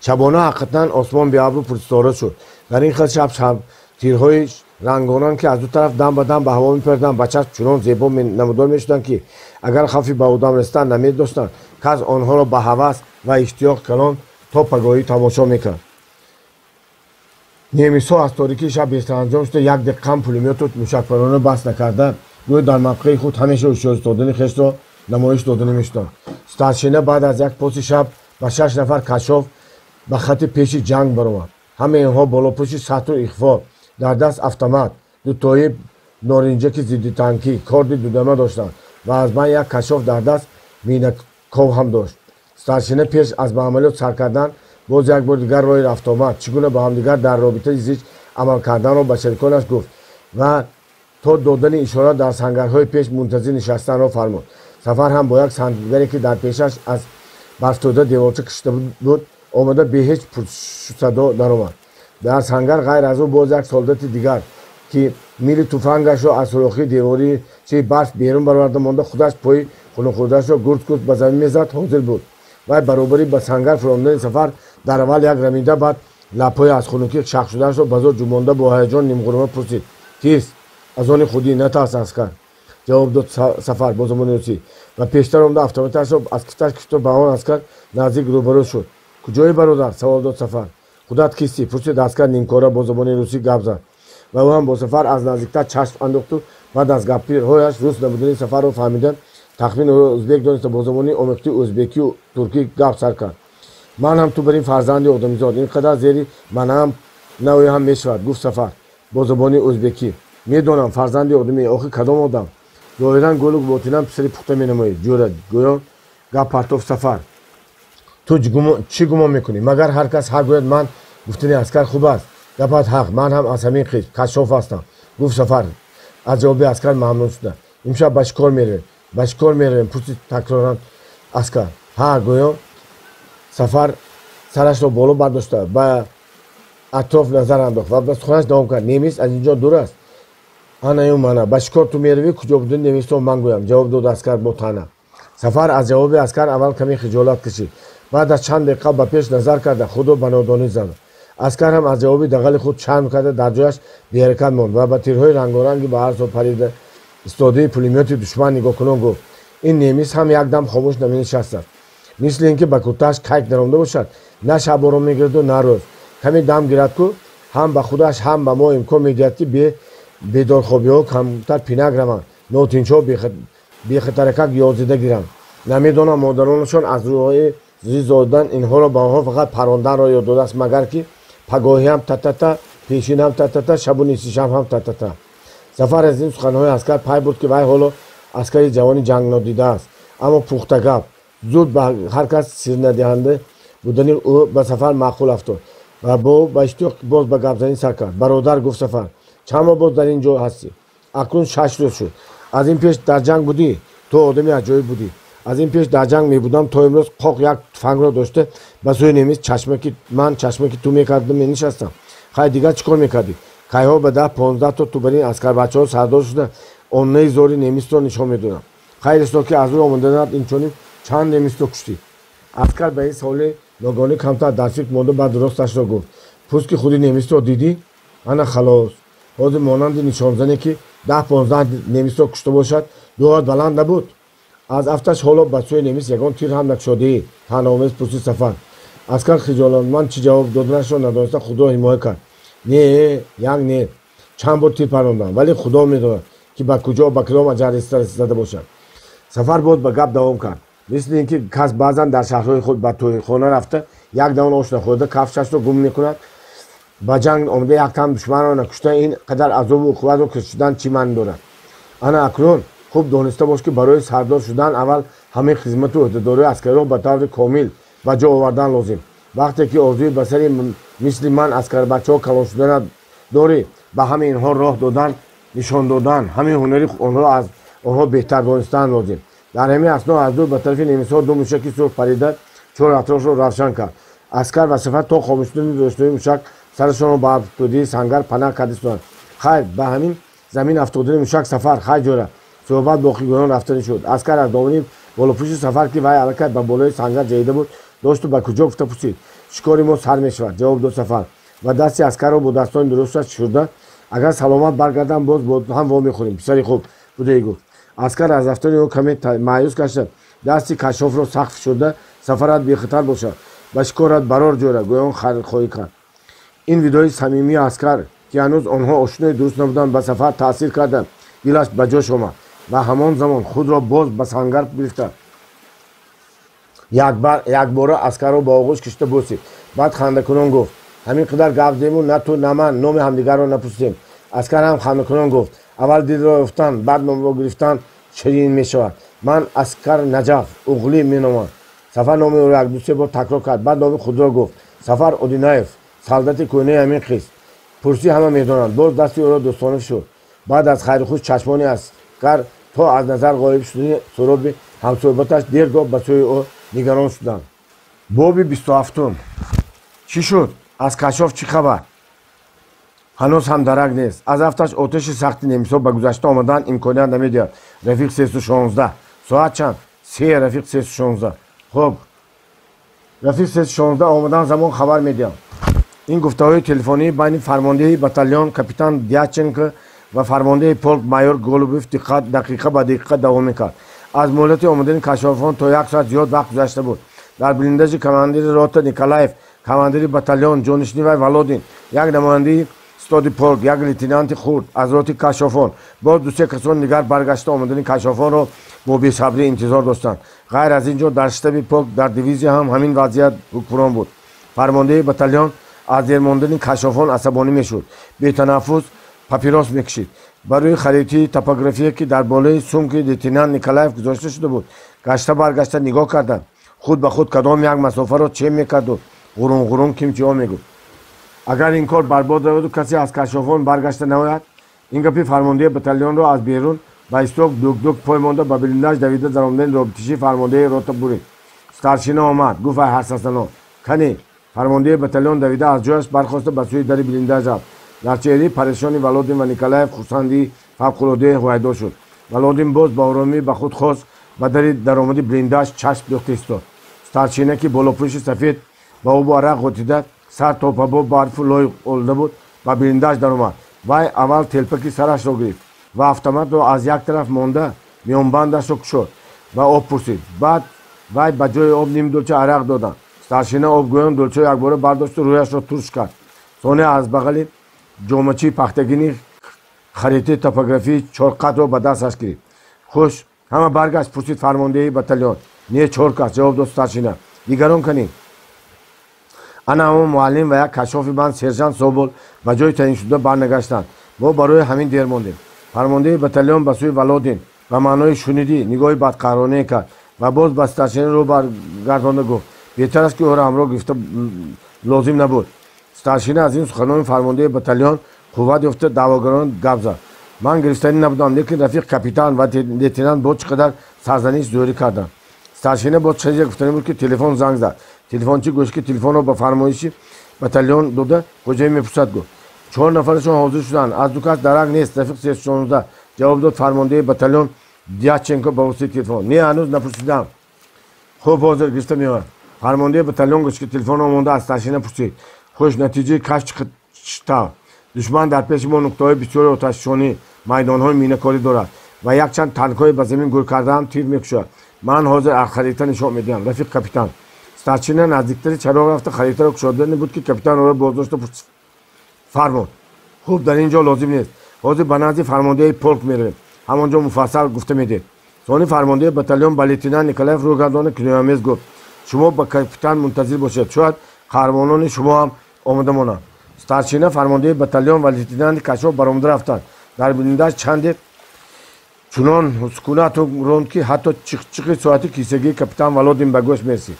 Шабона ҳақиқатан осмон беабру пурситора шуд. Дар ин хел шаб тирҳои рангоранг, ки аз ду тараф дам ба дам ба ҳаво мепарданд, ба чашм чунон зебо намудор мешуданд, ки агар хавфи ба одам расидан намедоштанд, кас онҳоро ба ҳавас ва иштиёқ калон то пагоҳӣ тамошо мекард. Немисҳо аз торикии шаб бесаранҷом шуда як дақиқаам пулемёту мушакпаронро бас накарда, гӯё дар мавқеи худ ҳамеша ҳушёр истодани хешро намоиш дода намешуданд. Старшина баъд аз як поси шаб ба 6 нафар кашшоф ба хати пеши ҷанг баромад. Ҳамаи инҳо болопӯши сатру ихфо, дар даст автомат, дутои норинҷаки зиддитанкӣ, корди дудама доштанд ва аз байн як кашшоф дар даст минаков ҳам дошт. Старшина пеш аз ба амалиёт сар кардан боз як бор дигар роҳи рафтуомад, чӣ гуна ба ҳамдигар дар робитаи зич амал карданро ба шариконаш гуфт ва то додани ишора дар сангарҳои пеш мунтазир нишастанро фармуд. Сафар ҳам бо як сангаре, ки дар пешаш аз барфтӯда деворча кашида буд, омада бе ҳеҷ пурсадо даромад. Дар сангар ғайр аз ӯ боз як солдати дигар, ки мили туфангашро аз сӯрохии деворичаи барф берун бароварда монда, худаш пои хунукхӯрдаашро гурд-гурд ба замин мезад, ҳозир буд. Вай баробари ба сангар фуромадани Сафар дар аввал як рамида, баъд лабҳои аз хунукӣ шах шудаашро ба зор ҷумонда бо ҳаяҷон нимғурма пурсид: кист? Аз они худӣ, натарс, аскар, ҷавоб дод Сафар бо забони русӣ ва пештар омада автоматашро аз киташ кишто ба он аскар наздик рӯбарӯ шуд. Куҷои, бародар? Савол дод Сафар. Худат кистӣ? Пурсид аскар, нимкора бо забони русӣ гап зад ва ӯ ҳам бо Сафар аз наздиктар чашм андохту баъд аз гапҳояш рус набудани Сафарро фаҳмида, тахмин ӯро ӯзбек дониста, бо забони омехтаи ӯзбекию туркӣ гап сар кард. Ман ҳам ту бар ин фарзанди одамизод, ин қадар зери манаам навъе ҳам мешавад, гуфт Сафар бо забони ӯзбекӣ. Медонам, фарзанди одамӣ, охир кадом одам? Зоҳиран гулу ботинан писари пухта менамоӣ, ҷӯра, гӯён гап партофт Сафар. Ту чӣ гумон мекунӣ? Магар ҳар кас ҳақ гӯяд ман гуфтани аскар хуб аст? Гапат ҳақ, ман ҳам аз ҳамин қисм кашшоф ҳастам, гуфт Сафар аз ҷавоби аскар мамнун шуда. Имшаб ба чӣ кор меравем? Ба чӣ кор меравем? Пурсид такроран аскар. Ҳа, гӯён Сафар сарашро боло бардошта ба атроф назар андохт ва ба суханаш давом кард. Немис аз инҷо дур аст. Анаю мана, ба чӣ кор ту меравӣ? Куҷо будани немисро ман гӯям, ҷавоб дод аскар бо таъна. Сафар аз ҷавоби аскар аввал каме хиҷолат кашид. Баъд аз чанд дақиқа ба пеш назар карда худро ба нодонӣ зад. Аскар ҳам аз ҷавоби дағали худ шарм карда дар ҷояш беҳаракат монд ва ба тирҳои рангоранги ба ҳар со парида истодаи пулемёти душман нигоҳкунон гуфт: ин немис ҳам якдам хомӯш наменишастад. Мисли ин ки ба куртааш кайк даромда бошад, на шаб ором мегираду на рӯз. Каме дам гирад ку ҳам ба худаш ҳам ба мо имкон медиҳад, ки бедорхобиҳо камтар пинак раванд, нотинчҳо бехатаракак ёзида гиранд. Намедонам модаронашон аз рӯҳои зизодан инҳоро ба онҳо фақат паронданро ёд додааст, магар ки пагоҳӣ ҳам татата, пешин ҳам татата, шабу нисфи шаб ҳам татата. Сафар аз ин суханҳои аскар пай бурд, ки вай ҳоло аскари ҷавони ҷангнодидааст, аммо пухтагап. Зуд ба ҳар кас сирнадиҳанда будани ӯ ба Сафар маъқул афтод ва бо ба иштиёқ боз ба гапзанӣ сар кард. Бародар, гуфт Сафар, чанд моҳ боз дар ин ҷо ҳастӣ? Акнун 6 рӯз шуд. Аз ин пеш дар ҷанг будӣ? Ту одами аҷоиб будӣ. Аз ин пеш дар ҷанг мебудам, то имрӯз қоқ як туфангро дошта ба сӯи немис чашмаки ман чашмаки ту мекардам менишастам. Хай, дигар чӣ кор мекардӣ? Кайҳо ба 10-15 то тубарин аскарбачаҳо сардор шуда оннаи зори немисро нишон медодам. Хайр исто, ки аз рӯ омаданат инчунин чанд немисро куштӣ? Аскар ба ин саволи ногоҳонӣ камтар дар фикр монда, баъд росташро гуфт: пӯст ки худи немисро дидӣ? Ана халос. Ҳозир монанди нишонзане, ки 10-15 немисро кушта бошад, дуоят баланд набуд. Аз афташ ҳоло ба сӯи немис ягон тир ҳам накушодӣ? Таънаомез пурсид Сафар. Аскар хиҷолатманд чӣ ҷавоб доданашро надониста худро ҳимоя кард. Не, як не, чанд бор тир парондам, вале худо медонад, ки ба куҷо, ба кадом аҷал зада бошад. Сафар боз ба гап давом кард. Мисли ин ки кас баъзан дар шаҳрҳои худ ба тӯйхона рафта як давон ош нахӯрда кафшашро гум мекунад, ба ҷанг омада як тан душманро накушта ин қадар азобу уқуватро кашидан чӣ маъни дорад? Ана акнун хуб дониста бош, ки барои сардор шудан аввал ҳамаи хизмату ӯҳдадориҳои аскариро ба таври комил ба ҷо овардан лозим. Вақте ки орзуи ба сари мисли ман аскарбачаҳо калон шуданат дорӣ, ба ҳамаи инҳо роҳ додан, нишон додан, ҳамаи ҳунари онҳоро аз онҳо беҳтар донистан лозим. Дар ҳамин асно аз дур ба тарафи немисҳо ду мушаки сурх парида чор атрофро равшан кард. Аскар ва Сафар то хомӯш шудани рӯшноии мушак сарашонро ба афтодии сангар панаҳ карда истоданд. Хайр, ба ҳамин замин афтодани мушак Сафар, хай ҷора, суҳбат боқигӯён рафтанӣ шуд. Аскар аз домани болопӯши Сафар, ки вай аллакай ба болои сангар ҷаҳида буд, дошту ба куҷо гуфта пурсид. Шикори мо сар мешавад, ҷавоб дод Сафар ва дасти аскарро бо дастони дурусташ фишурда, агар саломат баргардам, боз бо ҳам вомехӯрем, писари хуб будае, гуфт. Аскар аз рафтани ӯ каме маъюс гашта дасти кашофро сахт фишурда, сафарат бехатар бошад, ба шикорат барор ҷора, гӯён хайрхоҳӣ кард. Ин видои самимии аскар, ки ҳанӯз онҳо ошинои дуруст набуданд, ба Сафар таъсир карда дилаш ба ҷош омад ва ҳамон замон худро боз ба сангар гирифта якбора аскарро ба оғӯш кишида бӯсид. Баъд хандакунон гуфт: ҳамин қадар гап зему на ту на ман номи ҳамдигарро напурсидем. Аскар ҳам хандакунон гуфт: аввал дилро ёфтан, баъд номро гирифтан ширин мешавад. Ман Аскар Наҷаф уғлӣ меномам. Сафар номи ӯро як-ду-се бор такрор кард, баъд номи худро гуфт: Сафар Одинаев, солдати кӯҳнаи ҳамин қист. Пурсӣ ҳама медонанд. Боз дасти ӯро дӯстона шуд. Баъд аз хайрухуш чашмони аскар то аз назар ғоиб шудани суроби ҳамсӯҳбаташ дергоҳ ба сӯи ӯ нигарон шуданд. Боби 27. Чӣ шуд? Аз кашоф чӣ хабар? Ҳанӯз ҳам дарак нест. Аз афташ оташи сахти немисҳо ба гузашта омадан имконият намедиҳад. Рафиқ 316. Соат чанд? 3, рафиқ 316. Хуб, рафиқ 316, омадан замон хабар медиҳам. Ин гуфтаҳои телефонии байни фармондеҳи батальон капитан Дяченко ва фармондеҳи полк майор Голубев дақиқа ба дақиқа давом мекард. Аз муҳлати омадани кашофон то як соат зиёд вақт гузашта буд. Дар блиндажи командири рота Николаев, командири батальон ҷонишини вай Володин, як намояндаи стоди полк, як лейтенанти хурд аз роти кашофон, боз ду-се касони дигар баргашта омадани кашофонро бо бесабрӣ интизор доштанд. Ғайр аз ин ҷо дар штаби полк, дар дивизия ҳам ҳамин вазъият ҳукмрон буд. Фармондеҳи батальон аз дермондани кашофон асабонӣ мешуд, бетанаффус папирос мекашид. Ба рӯи харитаи топография, ки дар болои сумки лейтенант Николаев гузошта шуда буд, гашта баргашта нигоҳ карданд. Худ ба худ кадом як масофаро чем мекарду ғурун-ғурун кимчиҳо мегуфт. Агар ин кор барбод раваду касе аз кашофон баргашта наояд? Ин гапи фармондеҳи батальонро аз берун ба исток дук-дук пой монда ба блиндаж давида даромадани робитиши фармондеҳи рота бурид. Старшина омад, гуфт вай ҳарсасано. Кани? Фармондеҳи батальон давида аз ҷояш бархоста ба сӯи дари блиндаж рафт. Дар чеҳраи парешони Володин ва Николаев хурсандии фавқулоддае ҳувайдо шуд. Володин боз ба оромӣ ба худ хост Ба дари даромади блиндаж чашм дӯхта истод. Старшина, ки болопӯши сафед ба обу арақ ғотида, сар то па барфу лой олуда буд, ба блиндаж даромад. Вай аввал телпаки сарашро гирифт ва автоматро аз як тараф монда миёнбандашро кушод ва об пурсид. Баъд вай ба ҷои об ним дулча арақ доданд. Старшина обгӯён дулчаро якбора бардошту рӯяшро турш кард. Соне аз бағали ҷомачии пахтагини харитаи топографии чорқатро ба дасташ гирифт. Хуш, ҳама баргашт? Пурсид фармондеҳи батальон. Не, чор кас, ҷавоб дод старшина. Дигарон канӣ? Ана ҳамон муаллим ва як кашофи банд сержант Собол ба ҷои таъиншуда барнагаштанд. Мо барои ҳамин дер мондем. Фармондеҳи батальон ба сӯи Володин ба маънои шунидӣ нигоҳи бадқаҳронае кард ва боз ба старшина рӯ баргардонда гуфт: беҳтар аст, ки ӯро ҳамроҳ гирифта лозим набуд. Старшина аз ин суханони фармондеҳи батальон қувват ёфта, даъвогарон гап зад: ман гирифтанӣ набудам, лекин рафиқ капитан ва лейтенант боз чӣ қадар сарзаниш зӯрӣ карданд. Старшина боз чизе гуфтанӣ буд, ки телефон занг зад. Телефончӣ гӯшт, ки телефонро ба фармоиши батальон дода, хоҷаи мепурсад, гуфт: чор нафарашон ҳозир шуданд, аз ду кас дарак нест, рафиқ 316, ҷавоб дод фармондеҳи батальон Дяченко ба воситаи телефон. Не, ҳанӯз напурсидам. Хуб, ҳозир гирифта меояд. Фармондеҳи батальон гӯшт, ки телефонро монда, аз старшина пурсид: хуш, натиҷаи кашф чӣ тавр? Душман дар пеши мо нуқтаҳои бисёри оташфишонӣ, майдонҳои минакорӣ дорад ва якчанд танкҳои ба замин гур кардаам тир мекушад. Ман ҳозир аз харита нишон медиҳам, рафиқ капитан. Старшина наздиктари чароғ рафта, харитаро кушодани буд, ки капитан ӯро боздошта фармуд: хуб, дар ин ҷо лозим нест, ҳозир ба назди фармондеҳи полк меравем, ҳамон ҷо муфассал гуфта медиҳед. Сони фармондеҳи батальон ба лейтенант Николаев рӯ гардонда, кинояомез гуфт: шумо ба капитан мунтазир бошед, шояд қаҳрамонони шумо ҳам омода монанд. Старшина, фармондеҳи батальон ва лейтенанти кашоф баромада рафтанд. Дар блиндаж чанде чунон сукунат ронд, ки ҳатто чиқчиқи соати кисагии капитан Володин ба гӯш мерасид.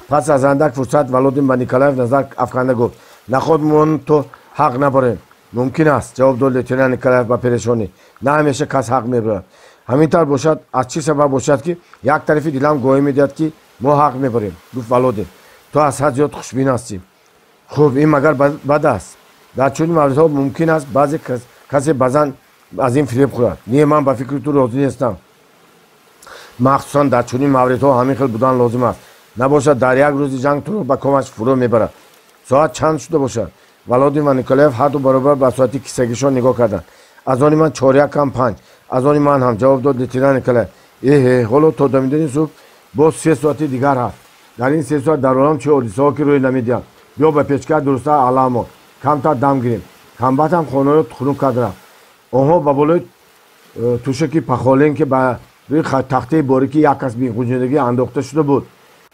Пас аз андак фурсат Володин ба Николаев назар афканда гуфт: наход мо то ҳақ набарем? Мумкин аст, ҷавоб дод лейтенант Николаев ба перешонӣ. На ҳамеша кас ҳақ мебарад. Ҳамин тавр бошад, аз чӣ сабаб бошад, ки як тарафи дилам гоҳӣ медиҳад, ки мо ҳақ мебарем, гуфт Володин. Ту аз ҳад зиёд хушбин ҳастӣ. Хуб, ин магар бад аст? Дар чунин мавридҳо мумкин аст баъзе касе баъзан аз ин фиреб хӯрад. Не, ман ба фикри ту розӣ нестам. Махсусан дар чунин мавридҳо ҳамин хел будан лозим аст. Набошад, дар як рӯзи ҷанг туро ба комаш фурӯ мебарад. Соат чанд шуда бошад? Володин ва Николаев ҳарду баробар ба соати кисагишон нигоҳ карданд. Аз они ман 3:45. Аз они ман ҳам, ҷавоб дод лейтенант Николаев. Эҳе, ҳоло то дамидани субҳ боз 3 соати дигар ҳаст. Дар ин 3 соат дар олам чӣ ҳодисаҳо ки рӯй намедиҳанд. Биё, ба печка дурустар аламон, камтар дам гирем. Комбат ҳам хонаро хунук кард, рафт. Онҳо ба болои тӯшаки пахолин, ки ба рӯи тахтаи борикӣ як кас бехуҷиндагӣ андохта шуда буд,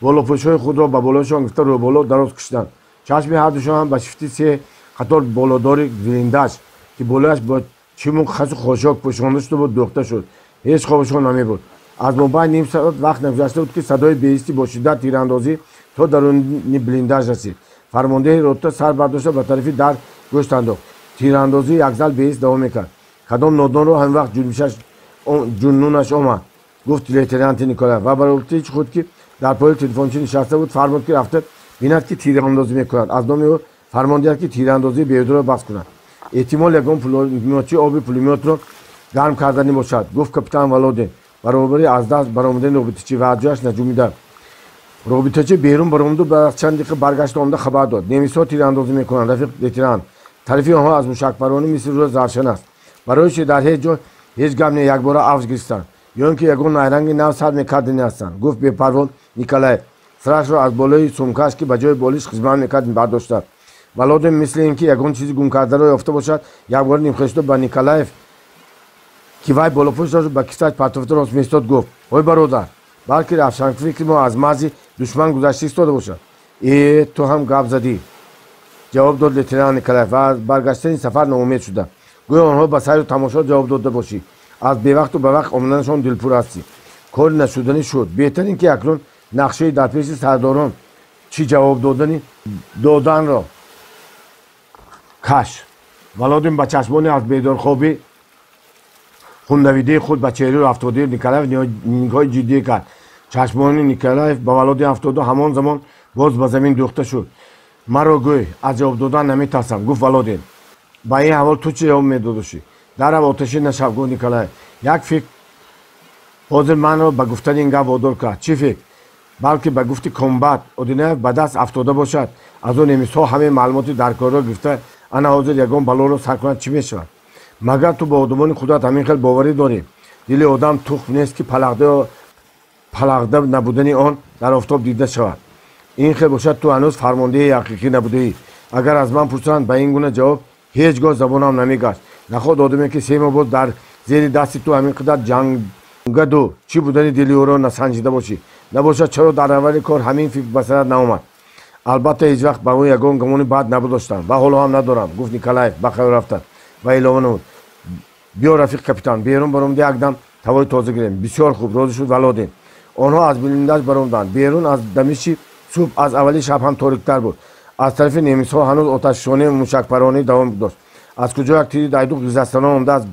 болопӯшҳои худро ба болояшон гирифта, рӯболо дароз кашиданд. Чашми ҳардушон ҳам ба шифти се қатор болодори блиндаж, ки болояш бо чиму хасу хошок пӯшонда шуда буд, дӯхта шуд. Ҳеҷ хобашон намебуд. Аз мобайн ним соат вақт нагузашта буд, ки садои беҳисти бо шиддат тирандозӣ то даруни блиндаж расид. Фармондеҳи рота сар бардошта, ба тарафи дар гӯшт андохт. Тирандозӣ якзал беҳис давом мекард. Кадом нодонро ҳамин вақт ҷунбишаш ҷуннунаш омад, гуфт лейтенанти Николаев ва ба робитаи худ, ки дар пои телефончӣ нишаста буд, фармуд, ки рафта бинад, ки тирандозӣ мекунад, аз номи ӯ фармон диҳад, ки тирандозии беҳударо бас кунад. Эҳтимол, ягон пулемётчи оби пулемётро гарм карданӣ бошад, гуфт капитан Володин баробари аз даст баромадани робитачӣ ва аз ҷояш наҷумида. Робитачӣ берун баромаду баъд аз чанд дақиқа баргашта омада хабар дод: немисҳо тирандозӣ мекунанд, рафиқ лейтенант. Тарафи онҳо аз мушакпаронӣ мисли рӯз равшан аст. Барои чи дар ҳеҷ ҷо ҳеҷ гап не, якбора авҷ гирифтанд ё ин ки ягон найранги нав сар мекардани ҳастанд, гуфт бепарво Николаев, сарашро аз болои сумкааш, ки ба ҷои болиш хизмат мекард, бардошта. Володин мисли ин ки ягон чизи гумкардаро ёфта бошад, якбора нимхешто ба Николаев, ки вай болопӯш дошт, ба кисааш партофта рост меистод, гуфт: ой бародар, балки равшанфикри мо аз марзи душман гузашта истода бошад. Э, ту ҳам гап задӣ, ҷавоб дод лейтенант Николаев ва аз баргаштани сафар ноумед шуда. Гӯё онҳо ба сайру тамошо ҷавоб дода бошӣ, аз бевақту ба вақт омаданашон дилпур ҳастӣ. Кори нашуданӣ шуд. Беҳтар ин ки акнун нақшаи дар пеши сардорон чӣ ҷавоб додани доданро каш. Володин ба чашмони аз бедорхобӣ хунравидаи худ ба чеҳраи афтодаи Николаев нигоҳи ҷиддӣ кард. Чашмони Николаев ба Володин афтоду ҳамон замон боз ба замин дӯхта шуд. Маро гӯй, аз ҷавоб додан наметарсам, гуфт Володин. Ба ин аҳвол ту чӣ ҷавоб медодошӣ? Дарав, оташин нашав, гуфт Николаев. Як фикр Ҳозир манро ба гуфтани ин гап водор кард. Чӣ фикр? Балки ба гуфти комбат Одинаев ба даст афтода бошад. Аз он немисҳо ҳамаи маълумоти даркорро гирифта, ана ҳозир ягон балоро сар кунад, чӣ мешавад? Магар ту ба одамони худат ҳамин хел боварӣ дорӣ? Дили одам тухм нест, ки палағда набудани он дар офтоб дида шавад. Ин хел бошад, ту ҳанӯз фармондеҳи ҳақиқӣ набудаӣ. Агар аз ман пурсанд, ба ин гуна ҷавоб ҳеҷ гоҳ забонам намегашт. Наход одаме, ки 3 моҳ боз дар зери дасти ту ҳамин қадар ҷангаду чӣ будани дили ӯро насанҷида бошӣ. Набошад, чаро дар аввали кор ҳамин фикр ба сарат наомад? Албатта, ҳеҷ вақт ба ӯ ягон гумони бад набудоштам ва ҳоло ҳам надорам, гуфт Николаев ба хаёл рафта ва илова намуд: биё, рафиқ капитан, берун баромада якдам ҳавои тоза гирем. Бисёр хуб, розӣ шуд Володин. Онҳо аз блиндаж баромаданд. Берун аз дамиши субҳ аз аввали шаб ҳам ториктар буд. Аз тарафи немисҳо ҳанӯз оташфишонӣ мушакпаронӣ давом дошт. Аз куҷо як тири дайдуқ гузаштанон омада, аз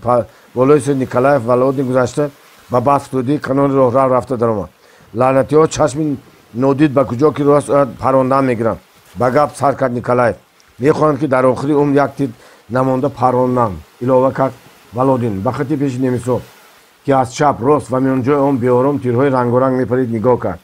болои сари Николаев Володин гузашта, ба барфтудии канори роҳрав рафта даромад. Лаънатиҳо чашми нодид ба куҷо ки рост ояд парондан мегиранд, ба гап сар кард Николаев. Мехоҳанд, ки дар охири умр як тир намонда паронам, илова кард Володин. Ба хати пеши немисҳо, ки аз чап, рост ва миёнҷои он беором тирҳои рангоранг мепарид, нигоҳ кард.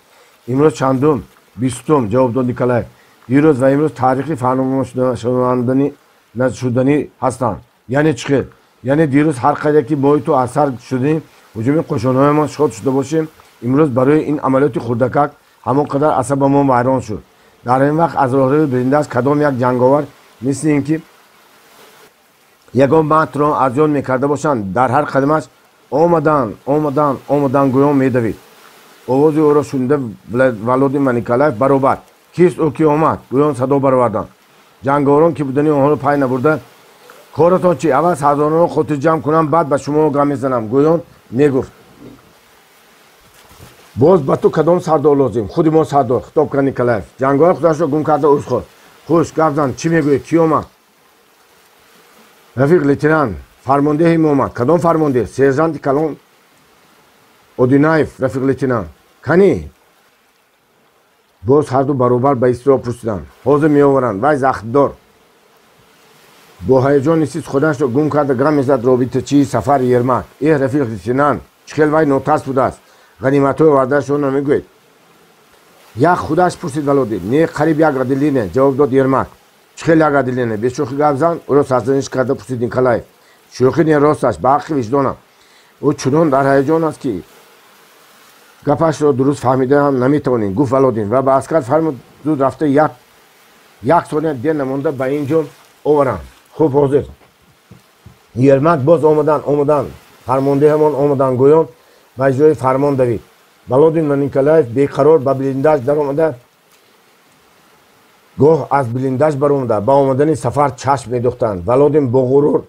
Имрӯз чандум? 20-ум, ҷавоб дод Николаев. Дирӯз ва имрӯз таърихи фаромӯшнашуданӣ ҳастанд. Яъне чӣ хел? Яъне дирӯз ҳар қадар ки мои ту аз сар шудем, ҳуҷуми қӯшонҳоямон шод шуда бошем, имрӯз барои ин амалиёти хурдакак ҳамон қадар асабамон вайрон шуд. Дар ин вақт аз роҳрави блиндаж кадом як ҷанговар, мисли ин ки ягон матро аз ёд мекарда бошанд, дар ҳар қадамаш омадан, омадан, омадан гӯён медавид. Овози ӯро шунида, Володин ва Николаев баробар: кист ӯ, ки омад? гӯён садо бароварданд. Ҷанговарон, ки будани онҳоро пай набурда, коратон чи? Аввал сардоронро хотирҷамъ кунам, баъд ба шумо гап мезанам, гӯён мегуфт. Боз ба ту кадом сардор лозим? Худи мо сардор, хитоб кард Николаев. Ҷанговар худашро гум карда узр хост. Хуш, гап зан, чӣ мегӯӣ? Кӣ омад? Рафиқ лейтенант, фармондеҳи мо омад. Кадом фармондеҳ? Сержанти калон Одинаев, рафиқ лейтенант. Канӣ? Боз ҳарду баробар ба изтироб пурсиданд. Ҳозир меоваранд, вай захмдор. Бо ҳаяҷон нисист худашро гум карда гап мезад робитачии Сафар Ермак. Эҳ, рафиқ лейтенант, чӣ хел вай нотарс будааст. Ғаниматҳои овардаашро намегӯед? Як худаш? пурсид Володин. Не, қариб як отделение, ҷавоб дод Ермак. Чӣ хел як отделение? Бешӯхӣ гап зан, ӯро сарзаниш карда пурсид Николаев. Шӯхӣ не, росташ, ба ҳаққи виҷдонам. Ӯ чунон дар ҳаяҷон аст, ки гапашро дуруст фаҳмида ҳам наметавонем, гуфт Володин ва ба аскар фармуд зуд рафта як сония дер намонда ба ин ҷо оваранд. Хуб, ҳозир. Ермак боз омадан, омадан, фармондеҳамон омадан гӯён ба иҷрои фармон давид. Володин ва Николаев беқарор ба блиндаж даромада, гоҳ аз блиндаж баромада, ба омадани Сафар чашм медухтанд. Володин бо ғурур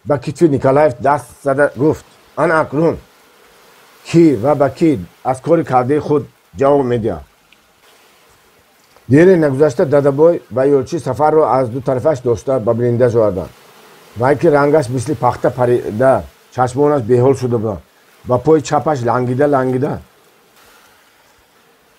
ба китфи Николаев даст зада гуфт: ана акнун кӣ ва ба кӣ аз кори кардаи худ ҷавоб медиҳад? Дере нагузашта Дадабой ва ёлчи Сафарро аз ду тарафаш дошта ба блиндаж оварданд. Вай, ки рангаш мисли пахта парида, чашмонаш беҳол шуда буданд, ба пои чапаш лангида лангида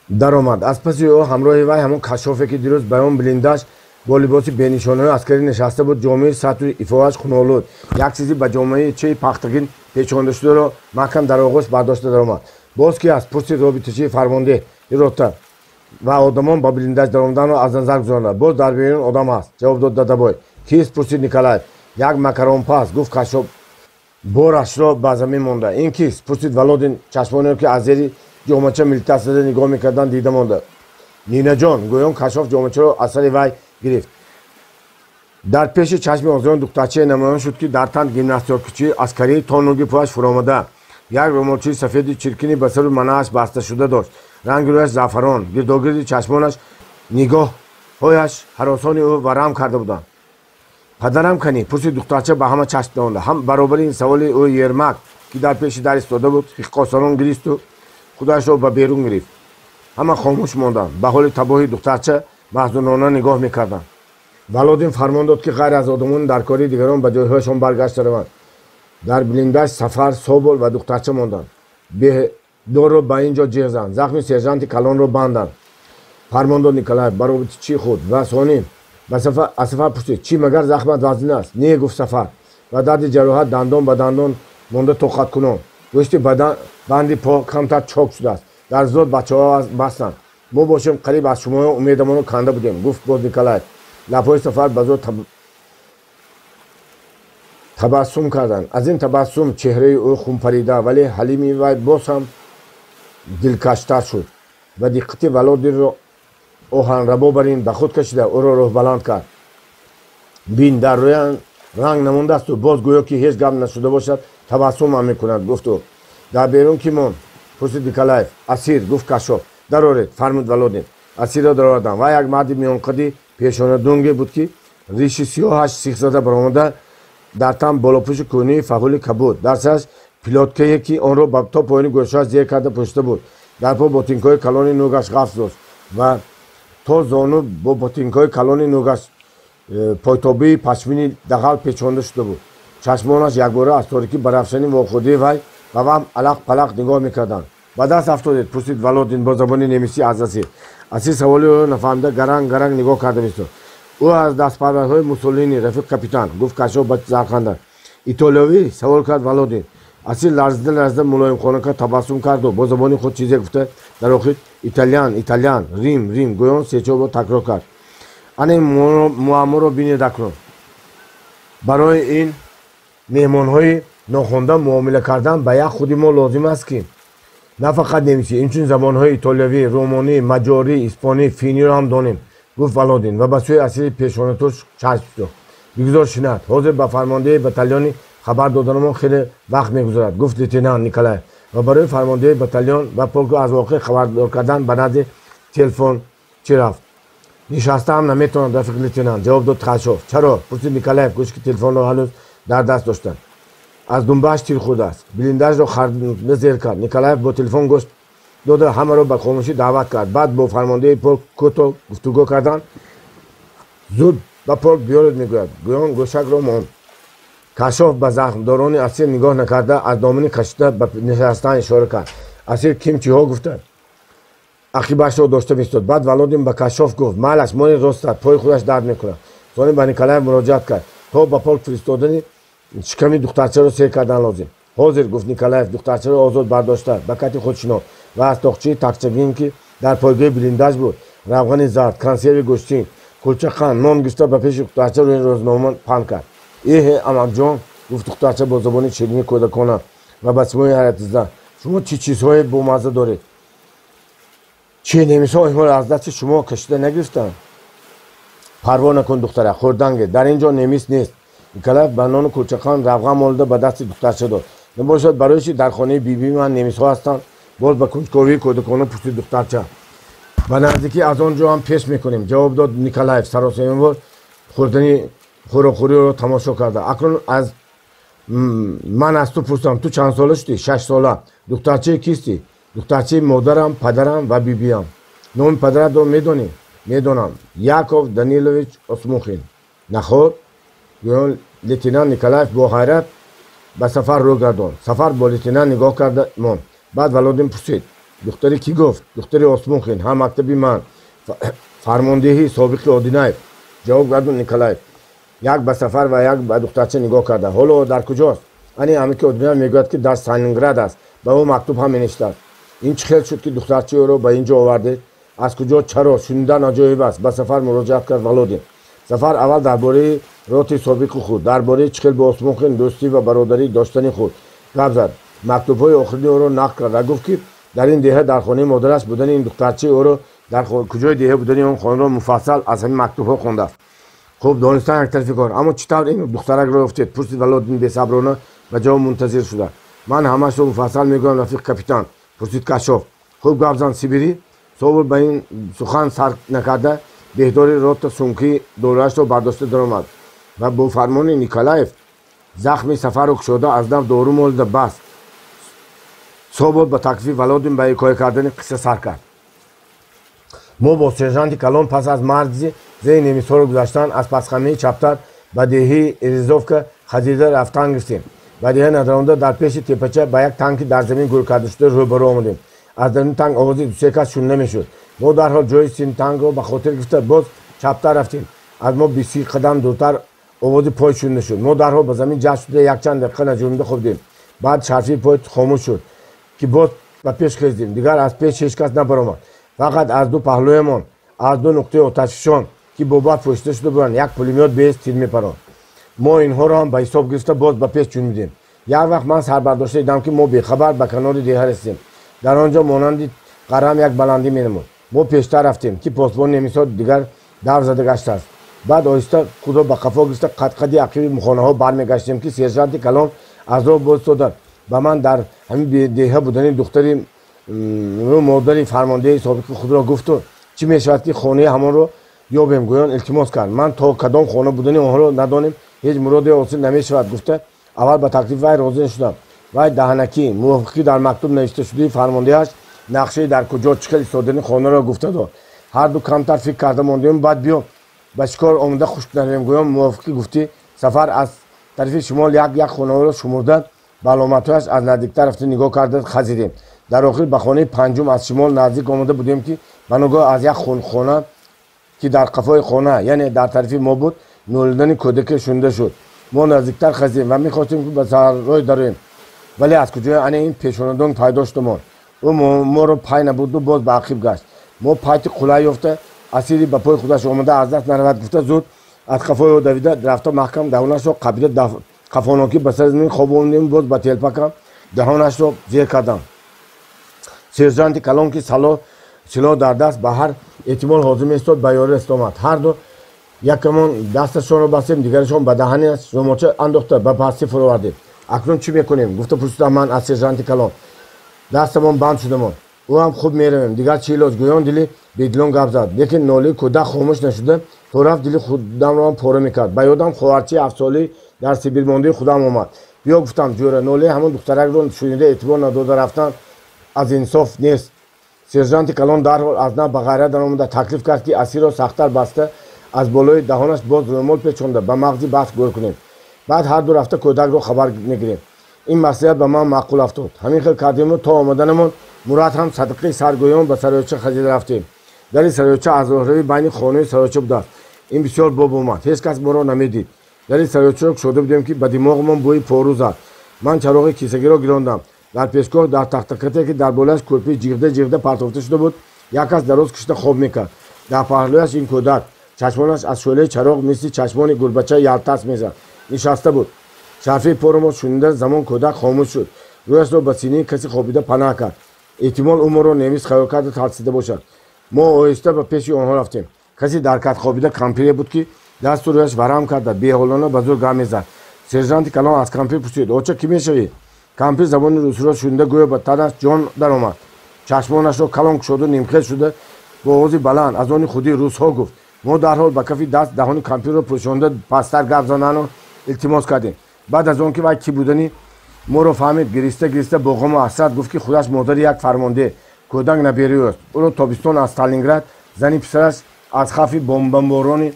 даромад. Аз паси ӯ ҳамроҳи вай ҳамон кашшофе, ки дирӯз ба он блиндаж бо либоси бенишонаҳои аскарӣ нишаста буд, ҷомаи сатҳу ифояш хунолуд, як чизи ба ҷомаи чии пахтагин печонда шударо маҳкам дар оғӯш бардошта даромад. Боз ки аст? пурсид робитачии фармондеҳи рота ва одамон ба блиндаж даромаданро аз назар гузаронда. Боз дар берун одам ҳаст, ҷавоб дод Дадабой. Кист? пурсид Николаев. Як макаронпаз, гуфт кашшоф, борашро ба замин монда. Ин кист? пурсид Володин, чашмонеро, ки аз зери ҷомача милтас зада нигоҳ мекарданд, дида монда. Нинаҷон, гӯён кашшоф ҷомачаро аз сари вай гирифт. Дар пеши чашми ҳозирон духтарчае намоён шуд, ки дар тан гимнастёркачии аскарӣ то нуги пояш фуромада, як румолчии сафеди чиркини ба сару манааш басташуда дошт. Ранги рӯяш заъфарон, гирдогирди чашмонаш нигоҳҳояш ҳаросони ӯ варам карда буданд. Падарам канӣ? пурсид духтарча ба ҳама чашм давонда. Ҳам баробари ин саволи ӯ Ермак, ки дар пеши дар истода буд, хиққосонон гиристу худашро ба берун гирифт. Ҳама хомӯш монданд, ба ҳоли табоҳи духтарча маҳзунона нигоҳ мекарданд. Володин фармон дод, ки ғайр аз одамони даркории дигарон ба ҷойҳояшон баргашта раванд. Дар блиндаж Сафар, Собол ва духтарча монданд. Беҳдорро ба ин ҷо ҷиғ занд, захми сержанти калонро банданд, фармон дод Николаев ба робитачии худ ва сонӣ аз Сафар пурсид: чӣ, магар захмат вазнин аст? Не, гуфт Сафар ва дарди ҷароҳат дандон ба дандон монда тоқаткунон. Гӯшти бадан банди по камтар чок шудааст. Дар зод бачаҳо бастанд. Мо бошем, қариб аз шумоҳо умедамонро канда будем, гуфт боз Николаев. Лабҳои Сафар ба зуд табассум карданд. Аз ин табассум чеҳраи ӯ хунпарида, вале ҳалими вай боз ҳам дилкаштар шуд ва диққати Володинро оҳанрабо бар ин ба худ кашида, ӯро роҳбаланд кард. Бин, дар рӯян ранг намондаасту боз гӯё ки ҳеҷ гап нашуда бошад, табассум ҳам мекунад, гуфт ӯ. Дар берун кӣ монд? Пурсид Николаев. Асир, гуфт Кашшоф. Дароред, фармуд Володин. Асирро дароварданд. Вай як марди миёнқади пешонадунге буд, ки риши сиёҳаш сихзада баромада, дар тан болопӯши кӯҳнии фаҳули кабуд, дар сараш пилоткае, ки онро то поёни гӯшҳояш зер карда пӯшида буд. Дар по ботинкҳои калони нӯгаш ғафз дошт ва то зону бо ботинкҳои калони нӯгаш пойтобии пашмини дағал печонда шуда буд. Чашмонаш якбора аз торикӣ ба равшанӣ вохӯрдии вай ба ваҳм алақ палақ нигоҳ мекарданд. Ба даст афтодед? Пурсид Володин бо забони немисӣ аз асир. Асир саволи ӯро нафаҳмида, гаранг гаранг нигоҳ карда меистод. Ӯ аз дастпарварҳои Муссолини, рафиқ капитан, гуфт Кашшоф ба зарханда. Итолиёвӣ? Савол кард Володин. Асир ларзида ларзида мулоимхонака табассум карду бо забони худ чизе гуфта, дар охир «Итальян, итальян, Рим, Рим» гӯён сечор бор такрор кард. Ана ин муамморо бинед акнун. Барои ин меҳмонҳои нохонда муомила кардан ба як худи мо лозим аст, ки на фақат немисӣ, инчунин забонҳои итолиявӣ, румонӣ, маҷорӣ, испонӣ, финиро ҳам донем, гуфт Володин ва ба сӯи асири пешонатурш чашм сӯхт. Бигузор шинад. Ҳозир ба фармондеҳи батальони хабар доданамон хеле вақт мегузарад, гуфт лейтенант Николаев ва барои фармондеҳи батальон ва полку аз воқеъ хабардор кардан ба назди телефон чӣ рафт. Нишаста ҳам наметавонад, рафиқ лейтенант, ҷавоб дод Кашшоф. Чаро? Пурсид Николаев, гӯшки телефонро ҳанӯз дар даст доштанд. Аз думбааш тир хӯрдааст. Блиндажро хардида зер кард. Николаев бо телефон гӯш дода, ҳамаро ба хомӯшӣ даъват кард. Баъд бо фармондеҳи полк кӯтоҳ гуфтугӯ кардан. Зуд ба полк биёред, мегӯяд, гӯён гӯшакро монд. Кашшоф ба захмдорони асир нигоҳ накарда, аз домани кашида ба нишастан ишора кард. Асир ким чиҳо гуфта, ақибашро дошта меистод. Баъд Володин ба Кашшоф гуфт: Майлаш, мони ростат, пои худаш дард мекунад. Сони ба Николаев муроҷиат кард: То ба полк фиристодани шиками духтарчаро сер кардан лозим. Ҳозир, гуфт Николаев, духтарчаро озод бардошта ба кати худ шинонд ва аз тоқчаи такчагин, ки дар пойгоҳи блиндаж буд, равғани зард, консерви гӯштин, кулча, қанд, нон гирифта, ба пеши духтарча рӯи рӯзнома паҳн кард. Эҳе, амакҷон, гуфт духтарча бо забони ширини кӯдакона ва ба симои ҳайратзада, шумо чӣ чизҳое бомазза доред! Чи, немисҳо инҳоро аз дасти шумо кашида нагирифтанд? Парво накун, духтара, хӯрданге, дар ин ҷо немис нест. Николаев ба нону кулчақанд равған молида ба дасти духтарча дод. Набошад, барои чи дар хонаи бибии ман немисҳо ҳастанд? Боз ба кунҷковии кӯдакона пурсид духтарча. Ба наздикӣ аз он ҷо ҳам пеш мекунем, ҷавоб дод Николаев, саросемавор хӯрдани хӯрокхӯриро тамошо карда. Акнун аз ман аз ту пурсам: ту чандсола шудӣ? 6 сола. Духтарчаи кистӣ? Духтарчаи модарам, падарам ва бибиям. Номи падаратро медонӣ? Медонам, Яков Данилович Осмухин. Наход, гӯён лейтенант Николаев бо ҳайрат ба Сафар рӯ гардонд. Сафар бо лейтенант нигоҳ карда монд. Баъд Володин пурсид: Духтари кӣ гуфт? Духтари Осмухин, ҳам мактаби ман, фармондеҳи собиқи Одинаев, ҷавоб гардонд Николаев, як ба Сафар ва як ба духтарча нигоҳ карда. Ҳоло дар куҷост? Ани ҳаме ки Одинаев мегӯяд, ки дар Сталинград аст, ба ӯ мактуб ҳам менавиштааст. Ин чӣ хел шуд, ки духтарчаи ӯро ба ин ҷо овардед? Аз куҷо, чаро? Шунидан аҷоиб аст, ба Сафар муроҷиат кард Володин. Сафар аввал дар бораи роти собиқи худ, дар бораи чӣ хел бо Осмухин дӯстӣ ва бародарӣ доштани худ гап зад, мактубҳои охирини ӯро нақл кард ва гуфт, ки дар ин деҳа дар хонаи модараш будани ин духтарчаи ӯро, дар куҷои деҳа будани он хонаро муфассал аз ҳамин мактубҳо хондааст. Хуб, донистан як тарафи кор, аммо чӣ тавр ин духтаракро ёфтед? Пурсид Володин бесаброна ба ҷавоб мунтазир шуда. Ман ҳамашро муфассал мегӯям, рафиқ капитан. Пурсид Кашшоф. Хуб, гап зан, сибирӣ. Собир ба ин сухан сар накарда, беҳдори рота сумкии доруашро бардошта даромад ва бо фармони Николаев захми Сафарро кушода, аз нав дору молида баст. Собор ба таклифи Володин ба ҳикоя кардани қисса сар кард. Мо бо сержанти калон пас аз марзи зери немисҳоро гузаштан, аз пасхамии чаптар ба деҳаи Эрзовка хазида рафтан гирифтем. Ба деҳа надаромда, дар пеши тепача ба як танки дар замин гӯр карда шуда рӯбарӯ омадем. Аз даруни танк овози дусе кас шунида мешуд. Мо дарҳол ҷои сини танкро ба хотир гирифта, боз чаптар рафтем. Аз мо 20 қадам дуртар овози пой шунида шуд. Мо дарҳол ба замин ҷаст шуда, якчанд дақиқа наҷунбида хобидем. Баъд шарфи пой хомӯш шуд, ки боз ба пеш хездем. Дигар аз пеш ҳеҷ кас набаромад. Фақат аз ду паҳлӯямон, аз ду нуқтаи оташфишон, ки бо барф пӯшида шуда буданд, як пулемёт беҳиз тир мепаронд. Мо инҳоро ҳам ба ҳисоб гирифта боз ба пеш ҷунбидем. Як вақт ман сарбардошта дидам, ки мо бехабар ба канори деҳа расидем. Дар он ҷо монанди қарам як баландӣ менамуд. Мо пештар рафтем, ки посбони немисҳо дигар давр зада гаштааст. Баъд оҳиста худро ба қафо гирифта қадқади ақиби хонаҳо бармегаштем, ки сержанти калон аз роҳ боз истода ба ман дар ҳамин деҳа будани духтари модари фармондеҳи собиқи худро гуфту чӣ мешавад, ки хонаи ҳамонро ёбем, гӯён илтимос кард. Ман то кадом хона будани онҳоро надонем, ҳеҷ муроде ҳосил намешавад гуфта аввал ба таклифи вай розӣ нашудам. Вай даҳанакӣ мувофиқӣ дар мактуб навишташудаи фармондеҳаш нақшаи дар куҷо чӣ хел истодани хонаро гуфта дод. Ҳар ду камтар фикр карда мондем, баъд биё ба шикор омода хушк наравем гӯён мувофиқӣ гуфтӣ сафар аз тарафи шимол як як хонаҳоро шумурда ба аломатҳояш аз наздиктар рафта нигоҳ карда хазидем. Дар охир ба хонаи панҷум аз шимол наздик омода будем, ки ба ногоҳ аз як хона, ки дар қафои хона, яъне дар тарафи мо буд, нолидани кӯдаке шунида шуд. Мо наздиктар хазидем ва мехостем, ки ба саррой дароем, вале аз куҷои ана ин пешонадон пайдо шудамон. Ӯ моро пай набурду боз ба ақиб гашт. Мо пайти қулай ёфта асири ба пои худаш омода аз даст наравад гуфта зуд аз қафои ӯ давида рафта маҳкам даҳонашро қабида қафонокӣ ба сари замин хобондем, боз ба телпакам даҳонашро зер кардам. Сержанти калон, ки силоҳ дар даст ба ҳар эҳтимол ҳозир меистод, ба ёрӣ расида омад. Ҳар ду якамон дасташонро бастем, дигарашон ба даҳанаш рӯмолча андохта ба пастӣ фуровардем. Акнун чӣ мекунем? Гуфта пурсидам ман аз сержанти калон. Дастамон банд шудамон. Ӯ ҳам хуб меравем, дигар чӣ илоҷ гӯён дили бедилон гап зад. Лекин нолаи кӯдак хомӯш нашуда то рафт дили худамро ҳам пора мекард. Ба ёдам хоҳарчаи ҳафтсолаи дар сибирмондаи худам омад. Биё гуфтам ҷӯра, нолаи ҳамон духтаракро шунида эътибор надода рафтан аз инсоф нест. Сержанти калон дарҳол аз нав ба ғайрат даромада таклиф кард, ки асирро сахттар баста аз болои даҳонаш боз рӯмол печонда ба мағзи барф гӯр кунем. Баъд ҳар ду рафта кӯдакро хабар мегирем. Ин маслиҳат ба ман маъқул афтод. Ҳамин хел кардему то омаданамон Мурад ҳам садиқаи саргӯён ба сарояча хазида рафтем. Дари сарояча аз роҳрави байни хонаи сарояча будааст. Ин бисёр боб омад. Ҳеҷ кас моро намедид. Дари сароячаро кушода будем, ки ба димоғамон бӯи пору зад. Ман чароғи кисагиро гирондам. Дар пешгоҳ дар тахтакате, ки дар болояш кӯрпи ҷиғда ҷиғда партофта шуда буд, як кас дароз кишида хоб мекард. Дар паҳлӯяш ин кӯдак, чашмонаш аз шӯълаи чароғ мисли чашмони гурбача ялтас мезад, нишаста буд. Шарфи поро шунида замон кӯдак хомӯш шуд. Рӯяшро ба синаи касе хобида паноҳ кард. Эҳтимол ӯ моро немис хаёл карда тарсида бошад. Мо оҳиста ба пеши онҳо рафтем. Касе дар кат хобида кампире буд, ки дасту рӯяш варам карда беҳолона ба зӯр гап мезад. Сержанти калон аз кампир пурсид: оча, кӣ мешавӣ? Кампир забони русиро шунида гӯё ба танаш ҷон даромад. Чашмонашро калон кушоду нимхез шуда бо овози баланд аз они худи русҳо гуфт. Мо дарҳол ба кафи даст даҳони кампирро пӯшонда пасттар гап занану илтимос кардем. Баъд аз он ки вай кӣ будани моро фаҳмид, гириста гириста бо ғаму ҳасрат гуфт, ки худаш модари як фармондеҳ, кӯдак набераи ӯст. Ӯро тобистон аз Сталинград зани писараш аз хавфи бомбаборони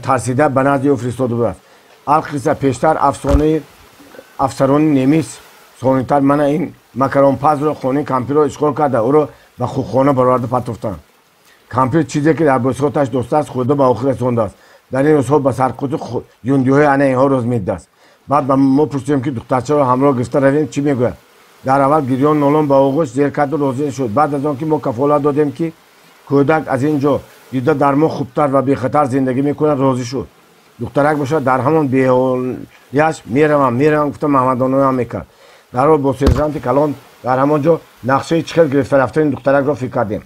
тарсида ба назди ӯ фиристода будааст. Алқисса пештар афсонаи афсарони немис сонитар мана ин макаронпазро хонаи кампирро ишғол карда ӯро ба худхона бароварда партофтанд. Кампир чизе ки дар босиқоташ доштааст хӯрда ба охир расондааст. Дар ин рӯзҳо ба сарқути юндиҳои ана инҳо рӯз медидааст. Баъд ба мо пурсидем, ки духтарчаро ҳамроҳ гирифта равем, чӣ мегӯяд. Дар аввал гирён нолон ба оғӯш зер карду розӣ шуд. Баъд аз он ки мо кафолат додем, ки кӯдак аз ин ҷо дида дар мо хубтар ва бехатар зиндагӣ мекунад, розӣ шуд. Духтарак бошад дар ҳамон беҳолияш меравам меравам гуфта маҳмадоноям мекард. Дарҳол бо сержанти калон дар ҳамон ҷо нақшаи чӣ хел гирифта рафтани духтаракро фикр кардем.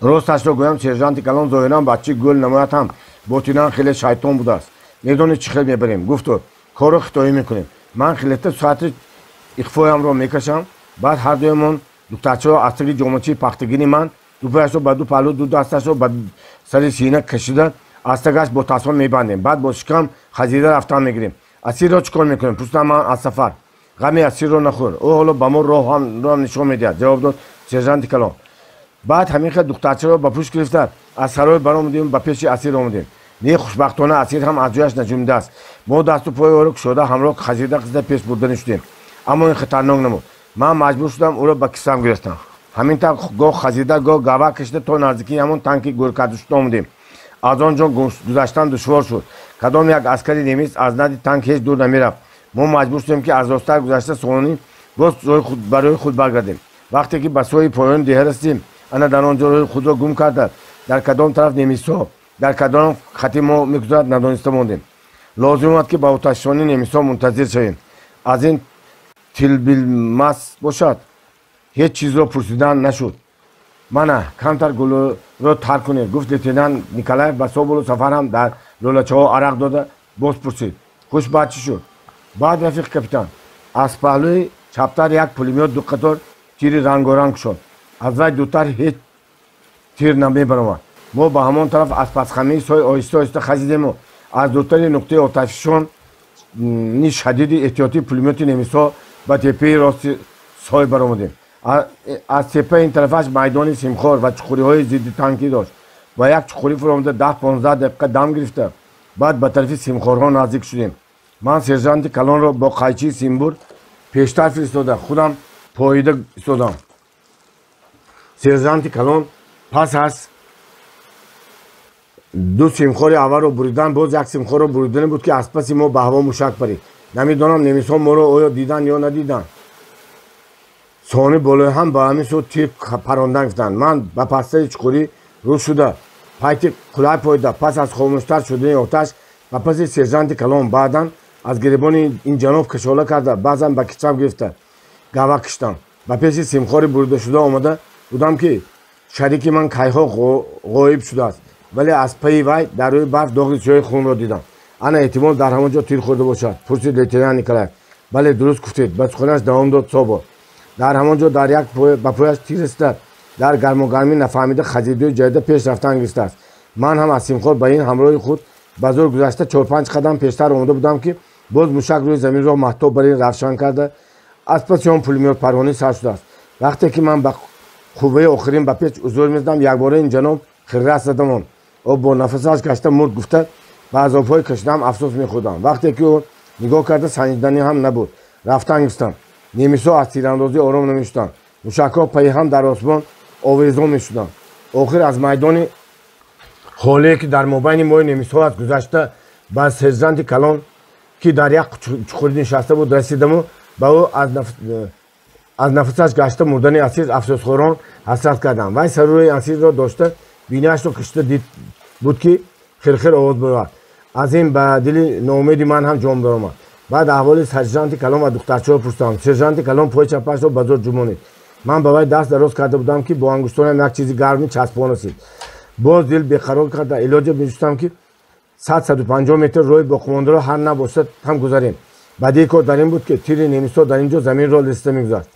Росташро гӯям, сержанти калон зоҳиран бачаи гӯл намояд ҳам ботинан хеле шайтон будааст. Медонӣ чӣ хел мебарем? Гуфту корро хитоӣ мекунем. Ман хелета соати ихфоямро мекашам, баъд ҳар дуямон духтарчаро аз таги ҷомачаи пахтагини ман ду пояшро ба ду паҳлӯ, ду дасташро ба сари сина кашида аз тагаш бо тасма мебандем. Баъд бо шикам хазида рафтан мегирем. Асирро чӣ кор мекунем? Пурсидам ман аз Сафар. Ғами асирро нахӯр, ӯ ҳоло ба мо роҳро нишон медиҳад, ҷавоб дод сержанти калон. Баъд ҳамин хел духтарчаро ба пушт гирифта аз сарой баромадем, ба пеши асир омадем. Не, хушбахтона асир ҳам аз ҷояш наҷунбидааст. Мо дасту пои ӯро кушода ҳамроҳ хазида қизда пеш бурда шудем. Аммо ин хатарнок намуд. Ман маҷбур шудам ӯро ба кисам гирифтам. Ҳамин тавр гоҳ хазида, гоҳ гава кашида то наздикии ҳамон танки гӯркардашуда омадем. Аз он ҷо гузаштан душвор шуд. Кадом як аскари немис аз назди танк ҳеҷ дур намерафт. Мо маҷбур шудем, ки аз росттар гузашта сони боз барои худ баргардем. Вақте ки ба сӯи поёни деҳа расидем, ана дар он ҷо роҳи худро гум карда, дар кадом тараф немисҳо, дар кадом хати мо мегузарад, надониста мондем. Лозим омад, ки ба оташфишонии немисҳо мунтазир шавем. Аз ин тилбилмас бошад, ҳеҷ чизро пурсидан нашуд. Мана камтар гулӯро тар кунед, гуфт лейтенант Николаев ба Соболу. Сафар ҳам дар лӯлачаҳо арақ дода боз пурсид: хуш, баъд чӣ шуд? Баъд, рафиқ капитан, аз паҳлӯи чаптар як пулемёт ду қатор тири рангоранг кушод. Аз вай дутар ҳеҷ тир намебаромад. Мо ба ҳамон тараф аз пасхамии сой оҳиста оҳиста хазидему аз дутари нуқтаи оташфишони шадиди эҳтиётии пулемёти немисҳо ба теппаи рости сой баромадем. Аз теппа ин тарафаш майдони симхор ва чуқуриҳои зидди танкӣ дошт. Ба як чуқурӣ фуромада, 10-15 дақиқа дам гирифта, баъд ба тарафи симхорҳо наздик шудем. Ман сержанти калонро бо қайчии симбур пештар фиристода, худам поида истодам. Сержанти калон пас аз ду симхори аввалро буридан, боз як симхорро буридане буд, ки аз паси мо ба ҳаво мушак парид. Намедонам, немисҳо моро оё диданд ё надиданд. Сони болои ҳам ба ҳамин сӯ тир парондан гирифтанд. Ман ба пастаи чуқурӣ рӯ шуда, пайти қулай поида, пас аз хомӯштар шудани оташ ба паси сержанти калон, баъдан аз гиребони ин ҷаноб кашола карда, баъзан ба китфам гирифта гава киштам. Ба пеши симхори буридашуда омада будам, ки шарики ман кайҳо ғоиб шудааст, вале аз пайи вай дар рӯи барф доғи сиёҳи хунро дидам. Ана эҳтимол дар ҳамон ҷо тир хӯрда бошад? Пурсид лейтенант Николаев. Бале, дуруст гуфтед, ба суханаш давом дод Собо. Дар ҳамон ҷо дар як ба пояш тир расида, дар гармогармӣ нафаҳмида хазидӯи ҷайда пеш рафтан гирифтааст. Ман ҳам аз симхор ба ин ҳамроҳи худ ба зӯр гузашта, чор-панҷ қадам пештар омода будам, ки боз мушак рӯи заминро маҳтоб бар ин равшан карда, аз паси он пулемётпарвонӣ сар шудааст. Вақте ки ман ба қувваи охирин ба печ узур мезадам, якбора ин ҷаноб хиррас задамон. Ӯ бо нафасаш гашта мурд, гуфта ба азобҳои кашидаам афсӯс мехӯрдам. Вақте ки ӯ нигоҳ карда, санҷиданӣ ҳам набуд, рафтан гирифтам. Немисҳо аз тирандозӣ ором намешуданд. Мушакҳо пайи ҳам дар осмон овезон мешуданд. Охир аз майдони холие, ки дар мобайни мои немисҳо аст, гузашта, ба сержанти калон, ки дар як чуқурӣ нишаста буд, расидаму ба ӯ аз нафасаш гашта мурдани асир афсӯсхӯрон ҳасрат кардам. Вай сарӯи асирро дошта, бинаашро кишта дид буд, ки хирхир овоз баровард. Аз ин ба дили ноумеди ман ҳам ҷон баромад. Баъд аҳволи сержанти калон ва духтарчаро пурсидам. Сержанти калон пои чапашро ба зӯр ҷумонид. Ман ба вай даст дароз карда будам, ки бо ангуштонам як чизи гарми часпон расид. Боз дил беқарор карда, илоҷа меҷустам, ки 100-150 метр роҳи боқимондаро ҳар набошад ҳам гузарем. Бадии кор дар ин буд, ки тири немисҳо дар ин ҷо заминро листа мегузашт.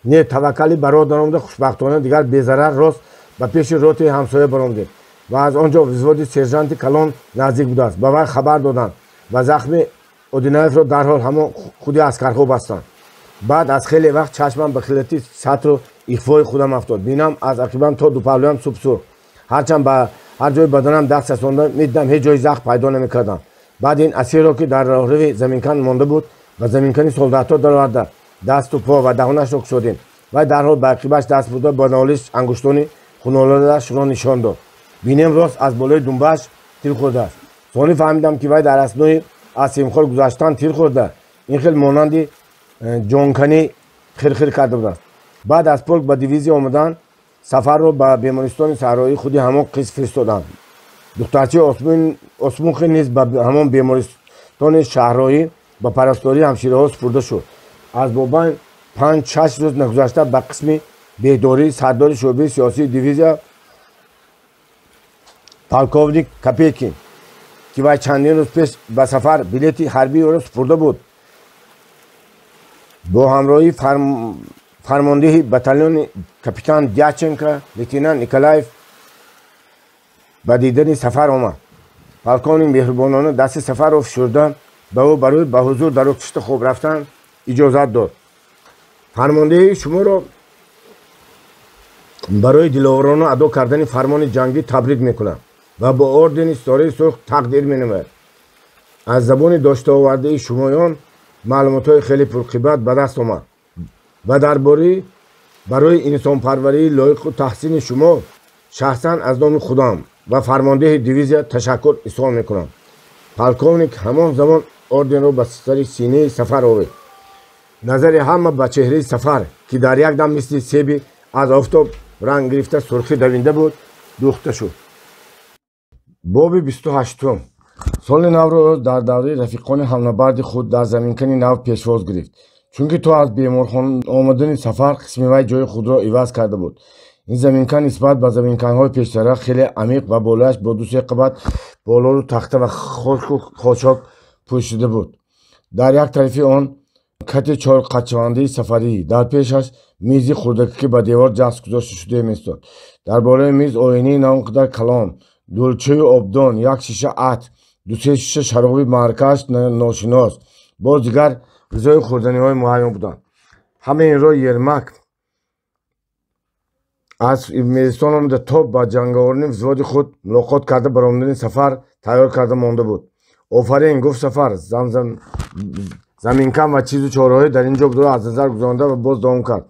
Не, таваккалӣ ба роҳ даромада, хушбахтона дигар безарар рост ба пеши ротаи ҳамсоя баромадем ва аз он ҷо взводи сержанти калон наздик будааст. Ба вай хабар доданд ва захми Одинаевро дарҳол ҳамон худи аскарҳо бастанд. Баъд аз хеле вақт чашмам ба хилати сатру ихфои худам афтод. Бинам, аз ақибам то дупаҳлӯям субсурх. Ҳарчанд ба ҳар ҷои баданам даст расонда медидам, ҳеҷ ҷои захм пайдо намекардам. Баъд ин асирро, ки дар роҳрави заминкан монда буд, ба заминкани солдатҳо дароварда, дасту по ва даҳонашро кушодем. Вай дарҳол ба ақибаш даст бурда, ба нолиш ангуштони хунолодаашро нишон дод. Бинем, рост аз болои думбааш тир хӯрдааст. Сони фаҳмидам, ки вай дар аснои аз симхор гузаштан тир хӯрда, ин хел монанди ҷонканӣ хирхир карда будааст. Баъд аз полк ба дивизия омадан, Сафарро ба бемористони саҳроии худи ҳамон қисм фиристоданд. Духтарчаи Осмухи низ ба ҳамон бемористони шаҳроӣ ба парастории ҳамшираҳо супурда шуд. Аз бобайн 5-6 рӯз нагузашта ба қисми беҳдории сардори шӯъбаи сиёсии дивизия полковник Копейкин, ки вай чандин рӯз пеш ба Сафар билети ҳарбии ӯро супурда буд, бо ҳамроҳии фармондеҳи батальони капитан Дяченко лейтенант Николаев ба дидани Сафар омад. Полковник меҳрубонона дасти Сафарро фишурда, ба ӯ барои ба ҳузур дар оташта хоб рафтан иҷозат дод. Фармондеҳи шуморо барои диловорона адо кардани фармони ҷангӣ табрик мекунам ва бо ордени Ситораи Сурх тақдир менамояд. Аз забони доштаовардаи шумоён маълумотҳои хеле пурқимат ба даст омад ва дар бораи барои инсонпарварии лоиқу таҳсини шумо шахсан аз номи худам ва фармондеҳи дивизия ташаккур изҳор мекунам. Полковник ҳамон замон орденро ба сари синаи Сафар овехт. Назари ҳама ба чеҳраи Сафар, ки дар як дам мисли себи аз офтоб ранг гирифта сурхӣ давинда буд, дӯхта шуд. Боби 28. Соли навро ӯ дар давраи рафиқони ҳамнабарди худ дар заминкани нав пешвоз гирифт, чунки то аз беморхона омадани Сафар қисми вай ҷои худро иваз карда буд. Ин заминкан нисбат ба заминканҳои пештара хеле амиқ ва болояш бо ду-се қабат болору тахта ва хошку хошок пӯшида буд. Дар як тарафи он кати чорқатшавандаи сафарӣ, дар пешаш мизи хурдаке, ки ба девор ҷаст гузошта шуда меистод. Дар болои миз оинаи на он қадар калон, дулчаю обдон, як шиша атр, ду-се шиша шароби маркааш ношинос, боз дигар ғизои хӯрданиҳои муайян буданд. Ҳамаи инро Ермак аз мелистон омада то ба ҷанговарони взводи худ мулоқот карда баромадани Сафар тайёр карда монда буд. Офарин, гуфт Сафар, заминкан ва чизу чораҳое дар ин ҷо будро аз назар гузаронда ва боз давом кард.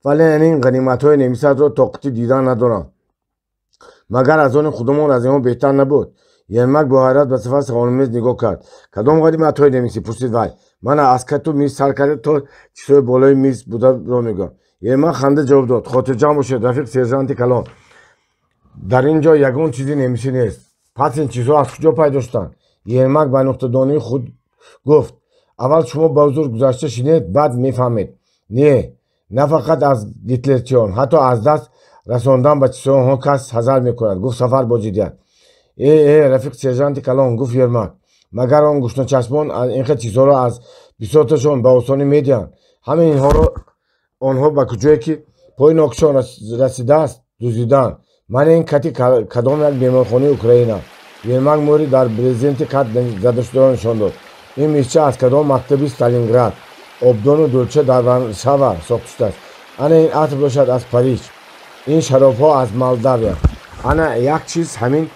Вале ин ғаниматҳои немисатро тоқати дидан надорам. Магар аз они худамон аз инҳо беҳтар набуд? Ермак бо ҳайрат ба Сафар саволомез нигоҳ кард. Кадом ғаниматҳои немисӣ? Пурсид вай. Мана аз кату миз сар карда то чизҳои болои миз бударо мегӯям. Ермак ханда ҷавоб дод. Хотирҷамъ бошед, рафиқ сержанти калон. Дар ин ҷо ягон чизи немисӣ нест. Пас ин чизҳо аз куҷо пайдо шуданд? Ермак ба нуқтадонии худ гуфт. Аввал шумо ба ҳузур гузашта шинед, баъд мефаҳмед. Не, на фақат аз гитлерчиён, ҳатто аз даст расондан ба чизҳои онҳо кас ҳазар мекунад, гуфт Сафар бо ҷиддият. Э, э, рафиқ сержанти калон, гуфт Ермак. Магар он гушначашмон ин хел чизҳоро аз бисоташон ба осонӣ медиҳанд? Ҳамаи инҳоро онҳо ба куҷое ки пои нокишон расидааст дуздидаанд. Ман ин кати кадом як беморхонаи Украина. Ермак мӯри дар брезенти кат задашударо нишон дод. Ин мизча аз кадом мактаби Сталинград, обдону дулча дар Варшава сохта шудааст. Ана ин атр бошад аз Париж, ин шаробҳо аз Молдавия. Ана як чиз, ҳамин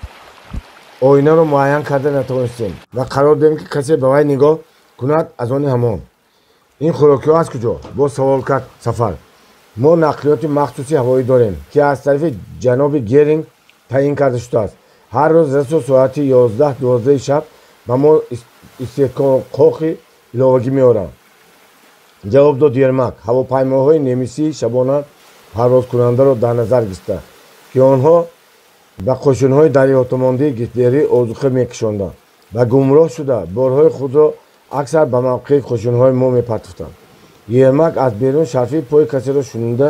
оинаро муайян карда натавонистем ва қарор додем, ки касе ба вай нигоҳ кунад, аз они ҳамон. Ин хӯрокиҳо аз куҷо? Боз савол кард Сафар. Мо нақлиёти махсуси ҳавоӣ дорем, ки аз тарафи ҷаноби Геринг таъин карда шудааст. Ҳар рӯз расо соати 11-12 шаб ба мо истиқоқи иловагӣ меоранд, ҷавоб дод Ермак. Ҳавопаймоҳои немисии шабона парвозкунандаро дар назар гирифта, ки онҳо ба қӯшунҳои дарётомондаи гитлерӣ озуқа мекишонданд ва гумроҳ шуда борҳои худро аксар ба мавқеи қӯшунҳои мо мепартофтанд. Ермак аз берун шарфи пои касеро шунида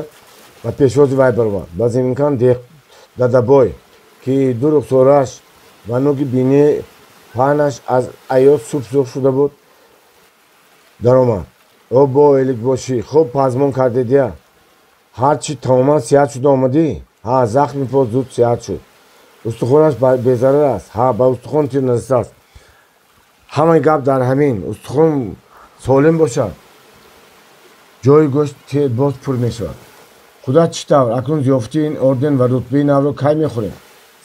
ба пешвози вай баромад. Ба заминкан Дадабой, ки ду рухсорааш ва нуги бинии паҳнаш аз аёз субсурх шуда буд, даромад. О, бо эликбошӣ, хуб пазмон кардедия. Ҳарчи тамоман сиҳат шуда омадӣ? Ҳа, захми по зуд сиҳат шуд. Устухонаш безарар аст? Ҳа, ба устухон тир нарасидааст. Ҳамаи гап дар ҳамин. Устухон солим бошад, ҷои гӯшт боз пур мешавад. Худат чӣ тавр? Акнун зиёфати ин орден ва рутбаи навро кай мехӯрем?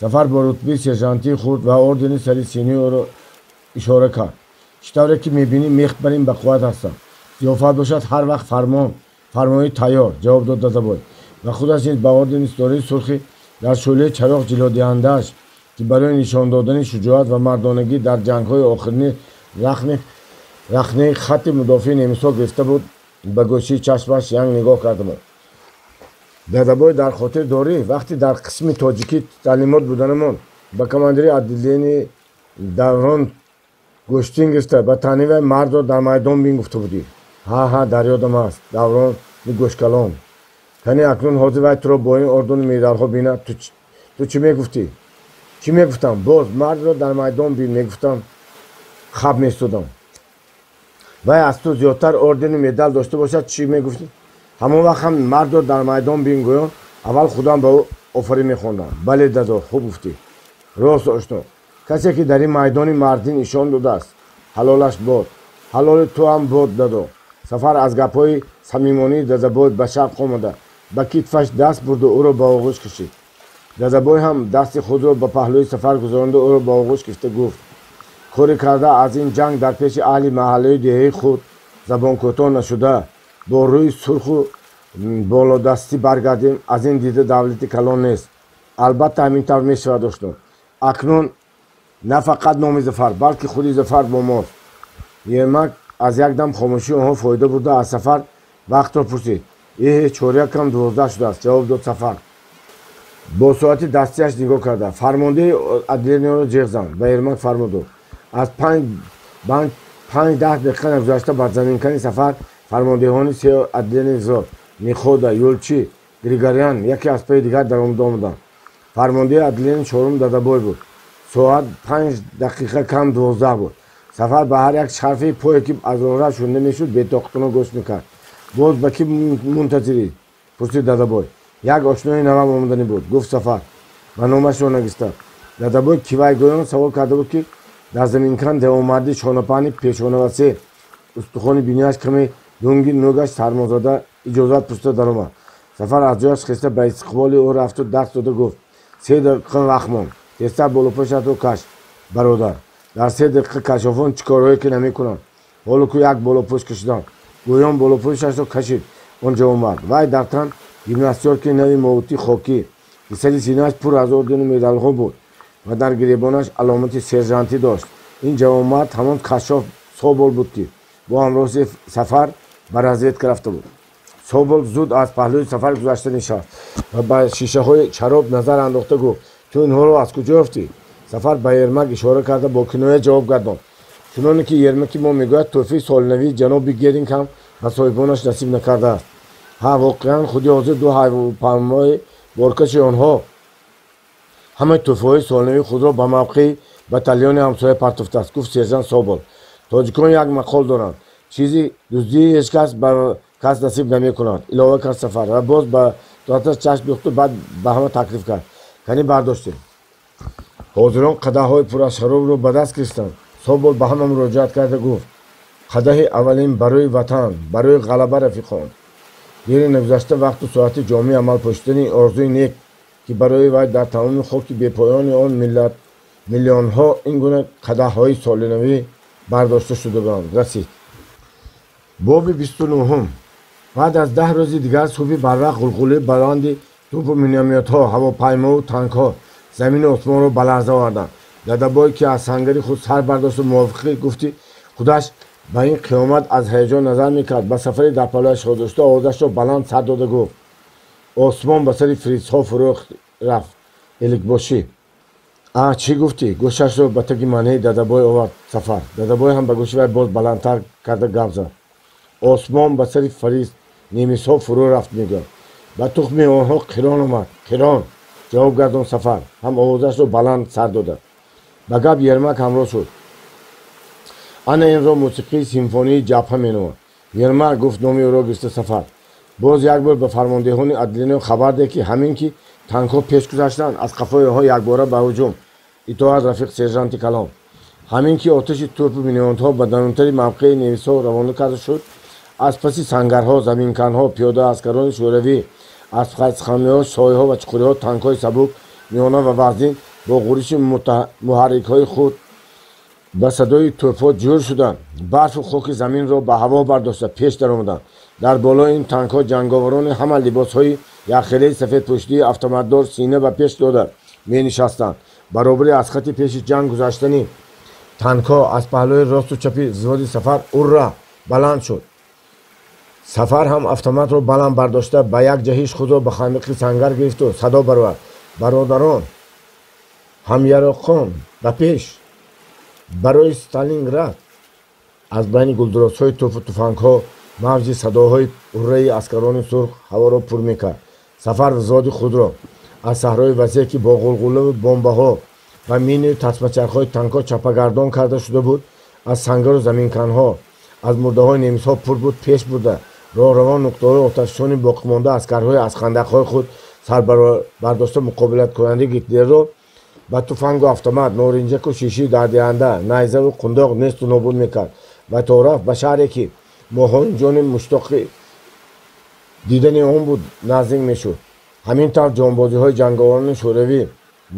Сафар бо рутбаи сержантии худ ва ордени сари синии ӯро ишора кард. Чӣ тавре ки мебинӣ, мех бар ин бақувват ҳастам. Зиёфат бошад, ҳар вақт фармон фармоӣ тайёр, ҷавоб дод Дадабой ва худаш низ ба ордени ситораи сурхи дар шӯълаи чароғ ҷилодиҳандааш, ки барои нишон додани шуҷоат ва мардонагӣ дар ҷангҳои охирини рахнаи хатти мудофии немисҳо гирифта буд, ба гӯшии чашмаш янг нигоҳ карда буд. Дадабой, дар хотир дорӣ, вақте дар қисми тоҷикӣ таълимот буданамон ба командири отделении Даврон гӯштин гирифта ба таъни вай мардро дар майдон бин гуфта будӣ? Ҳа, ҳа, дар ёдам аст. Даврони гӯшкалон. Кани акнун ҳозир вай туро бо ин ордену медалҳо бинад, ту чӣ мегуфтӣ? Чӣ мегуфтам? Боз мардро дар майдон бин мегуфтам, хаб меистодам. Вай аз ту зиёдтар ордену медал дошта бошад, чӣ мегуфтӣ? Ҳамон вақт ҳам мардро дар майдон бин гӯён аввал худам ба ӯ офарин мехондам. Бале, дадо, хуб гуфтӣ. Рост, ошно. Касе ки дар ин майдони мардӣ нишон додааст, ҳалолаш бод. Ҳалоли ту ҳам бод, дадо. Сафар аз гапҳои самимонии Дадабой ба шавқ омада, ба китфаш даст бурду ӯро ба оғӯш кашид. Дадабой ҳам дасти худро ба паҳлӯи Сафар гузаронда ӯро ба оғӯш гирифта гуфт: коре карда аз ин ҷанг дар пеши аҳли маҳаллаи деҳаи худ забонкӯтоҳ нашуда бо рӯи сурху болодастӣ баргардем, аз ин дида давлати калон нест. Албатта ҳамин тавр мешавад, ошно. Акнун на фақат номи Зафар, балки худи Зафар бо мост. Ермак аз як дам хомӯшии онҳо фоида бурда аз Сафар вақтро пурсид. Эҳе, 11:45 шудааст, ҷавоб дод Сафар. Бо соати дастияш нигоҳ карда. Фармондеҳи отделениеро ҷеғ зан, ба Ермак фармуд. Аз 5-10 дақиқа нагузашта бар заминкани Сафар фармондеҳони се отделени взвод Михода, Юлчи, Григорян яке аз паи дигар даромада омаданд. Фармондеҳи отделени чорум Дадабой буд. Соат 11:55 буд. Сафар ба ҳар як шарфи пое ки аз роҳрав шунида мешуд, бетоқатона гӯш мекард. Боз ба кӣ мунтазирӣ? Пурсид Дадабой. Як ошнои навам омаданӣ буд, гуфт Сафар ва номашро нагистад. Дадабой кивайгӯён савол карда буд, ки дар заминкан давомарди шонапаҳни пешонавасеъ, устухони бинияш каме дунги нӯгаш сармозада иҷозат пурсида даромад. Сафар аз ҷояш хеста ба истиқболи ӯ рафту даст дода гуфт: 3 дақиқа вақт монд, тезтар болопӯшатро каш, бародар. Дар 3 дақиқа кашофон чӣ корҳое ки намекунанд. Ҳоло ку як болопӯш кашиданд. Гӯён болопӯшашро кашид он ҷавонмард. Вай дар тан гимнастёрки нави моутӣ хокӣ, ки сари синааш пур аз ордену медалҳо буд ва дар гиребонаш аломати сержантӣ дошт. Ин ҷавонмард ҳамон кашоф Собол буд, ки бо ҳамроҳи Сафар ба разведка рафта буд. Собол зуд аз паҳлӯи Сафар гузашта нишаст ва ба шишаҳои шароб назар андохта гуфт: ту инҳоро аз куҷо ёфтӣ? Сафар ба Ермак ишора карда бо киноя ҷавоб гардонд. Чуноне ки Ермаки мо мегӯяд, тӯҳфаи солинавии ҷаноби Геринг ҳам ба соҳибонаш насиб накардааст. Ҳа, воқеан худи ҳозир ду ҳавопаймои боркаши онҳо ҳамаи тӯҳфаҳои солинавии худро ба мавқеи батальони ҳамсоя партофтааст, гуфт сержант Собол. Тоҷикон як мақол доранд: чизи дуздии ҳеҷ кас ба кас насиб намекунад, илова кард Сафар ва боз ба тоаташ чашм духту баъд ба ҳама таклиф кард: кани бардоштем. Ҳозирон қадаҳҳои пур аз шаробро ба даст гирифтанд. Собол ба ҳама муроҷиат карда гуфт: қадаҳи аввалин барои ватан, барои ғалаба, рафиқон. Дери нагузашта вақту соати ҷомеи амал пӯшидани орзуи нек, ки барои вай дар тамоми хоки бепоёни он миллат миллионҳо ин гуна қадаҳҳои солинавӣ бардошта шуда буданд, расид. Боби 29. Баъд аз 10 рӯзи дигар субҳи барвақт ғулғулаи баланди тӯпу миномётҳо, ҳавопаймову танкҳо замину осмонро ба ларза оварданд. Дадабой, ки аз сангари худ сар бардошту мувофиқи гуфти худаш ба ин қиёмат аз ҳаяҷон назар мекард, ба сафари дар палояш дошта овозашро баланд сар дода гуфт: осмон ба сари фрицҳо фурӯ рафт, эликбошӣ. А, чӣ гуфтӣ? Гӯшашро ба таги маънии Дадабой овард Сафар. Дадабой ҳам ба гӯши вай боз баландтар карда гап зад: осмон ба сари фриц немисҳо фурӯ рафт, мегӯяд. Ба тухми онҳо қирон омад, қирон, ҷавоб гардон Сафар, ҳам овозашро баланд сар дода. Ба гап Ермак ҳамроҳ шуд. Ана инро мусиқии симфонии ҷабҳа меномад. Ермак, гуфт номи ӯро гирифта Сафар. Боз як бор ба фармондеҳони отделениё хабар деҳ, ки ҳамин ки танкҳо пеш гузаштанд, аз қафои онҳо якбора ба ҳуҷум. Итоат, рафиқ сержанти калон. Ҳамин ки оташи тӯпу миномётҳо ба дарунтари мавқеи немисҳо равона карда шуд, аз паси сангарҳо, заминканҳо, пиёда аскарони шӯравӣ, аз хайсхамиҳо, сойҳо ва чуқуриҳо танкҳои сабук, миёна ва вазнин бо ғуриши муҳаррикҳои худ ба садои тӯпҳо ҷӯр шуданд, барфу хоки заминро ба ҳаво бардошта пеш даромаданд. Дар болои ин танкҳо ҷанговарони ҳама либосҳои якхелаи сафедпӯштии автоматдор сина ба пеш дода менишастанд. Баробари аз хати пеши ҷанг гузаштани танкҳо аз паҳлӯи росту чапи взводи Сафар урра баланд шуд. Сафар ҳам автоматро баланд бардошта ба як ҷаҳиш худро ба хандиқи сангар гирифту садо баровард: бародарон, ҳамяроқон, ба пеш, барои Сталинград. Аз байни гулдурозҳои тӯпу туфангҳо мавҷи садоҳои урраи аскарони сурх ҳаворо пур мекард. Сафар взводи худро аз саҳрои васеъ, ки бо ғулғулаву бомбаҳо ва мину тасмачархҳои танкҳо чапагардон карда шуда буд, аз сангару заминканҳо, аз мурдаҳои немисҳо пур буд, пеш бурда роҳравон нуқтаҳои оташфишони боқимонда аскарҳои аз хандақҳои худ сарбардошта муқобилаткунандаи Гитлерро ба туфангу автомат, норинҷаку шишии дардиҳанда, найзаву қундоқ несту нобуд мекард ва то рафт ба шаҳре, ки моҳони ҷони муштоқи дидани он буд, наздик мешуд. Ҳамин тавр ҷонбозиҳои ҷанговарони шӯравӣ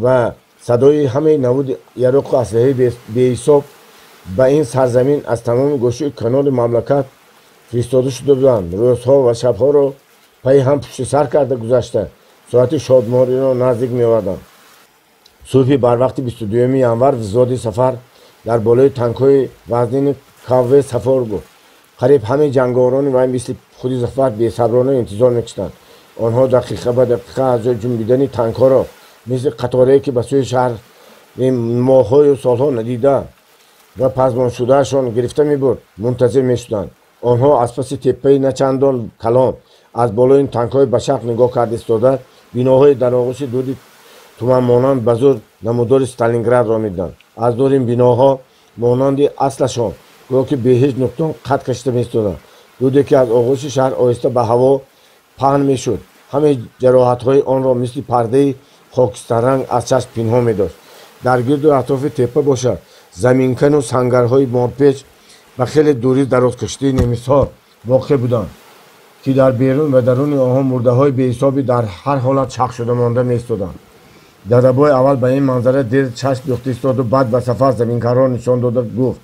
ва садои ҳамаи навуди яроқу аслиҳаи беҳисоб ба ин сарзамин аз тамоми гӯшаи канори мамлакат фиристода шуда буданд. Рӯзҳо ва шабҳоро пайи ҳам пушти сар карда гузашта соати шодмориро наздик меоварданд. Субҳи барвақти 22 январ взводи Сафар дар болои танкҳои вазнини КВ Сафар гуфт. Қариб ҳамаи ҷанговарони вай мисли худи Зафар бесаброна интизор мекашиданд. Онҳо дақиқа ба дақиқа аз ҷой ҷунбидани танкҳоро мисли қаторае, ки ба сӯи шаҳр моҳҳою солҳо надида ва пазмоншудаашон гирифта мебурд, мунтазир мешуданд. Онҳо аз паси теппаи начандон калон аз болои танкҳои ба шарқ нигоҳ карда истода, биноҳои дар оғӯши дуди туманмонанд ба зур намудори Сталинградро медиданд. Аз дур ин биноҳо монанди аслашон гӯё ки бе ҳеҷ нуқтон қад кашида меистоданд. Дуде ки аз оғӯши шаҳр оҳиста ба ҳаво паҳн мешуд, ҳамаи ҷароҳатҳои онро мисли пардаи хокистарранг аз чашм пинҳон медошт. Дар гирду атрофи теппа бошад, заминкану сангарҳои морпеч ба хеле дурӣ дарозкашидаи немисҳо воқеъ буданд, ки дар берун ва даруни онҳо мурдаҳои беҳисоби дар ҳар ҳолат шахшуда монда меистоданд. Дадабой аввал ба ин манзара дер чашм дӯхта истоду баъд ба Сафар заминканҳоро нишон дода гуфт: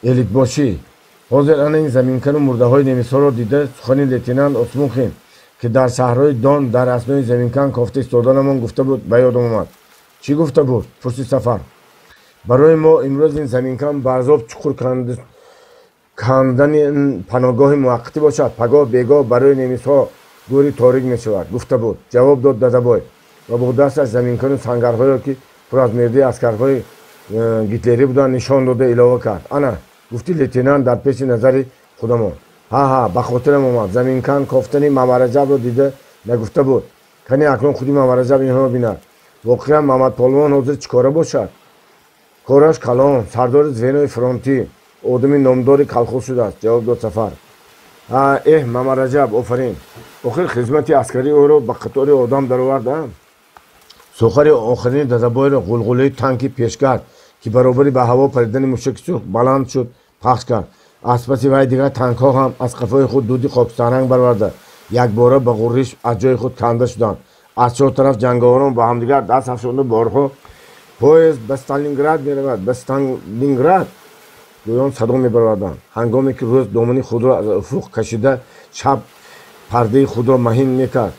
элитбошӣ, ҳозир ана ин заминкану мурдаҳои немисҳоро дида сухани лейтенант Осмухин, ки дар саҳрои Дон дар аснои заминкан кофта истоданамон гуфта буд, ба ёдам омад. Чӣ гуфта буд? Пурсид Сафар. Барои мо имрӯз ин заминкан ба азоб чуқур кандани паноҳгоҳи муваққатӣ бошад, пагоҳ бегоҳ барои немисҳо гӯри торик мешавад, гуфта буд, ҷавоб дод Дадабой ва бо дасташ заминкану сангарҳоеро, ки пур аз мирдаи аскарҳои гитлерӣ буданд, нишон дода илова кард: ана гуфти лейтенант дар пеши назари худамон. Ҳа, ба хотирам омад, заминкан кофтани Мамараҷабро дида нагуфта буд. Кани акнун худи Мамараҷаб инҳоро бинад. Воқеан Мамадполвон ҳозир чӣ кора бошад? Кораш калон, сардори звенои фронтӣ, одами номдори калхоз шудааст, ҷавоб дод Сафар. Эҳ, Мамараҷаб, офарин! Охир хизмати аскарии ӯро ба қатори одам даровардам. Сухари охирини Дадабойро ғулғулаи танки пешгард, ки баробари ба ҳаво паридани мушаки сурх баланд шуд, пахш кард. Аз паси вай дигар танкҳо ҳам аз қафои худ дуди хокистарранг бароварда, якбора ба ғурриш аз ҷои худ канда шуданд. Аз чор тараф ҷанговарон ба ҳамдигар даст афшонда борҳо «Поезд ба Сталинград меравад, ба Сталинград!» гӯён садо мебароварданд. Ҳангоме ки рӯз домани худро аз уфуқ кашида, шаб пардаи худро маҳин мекард,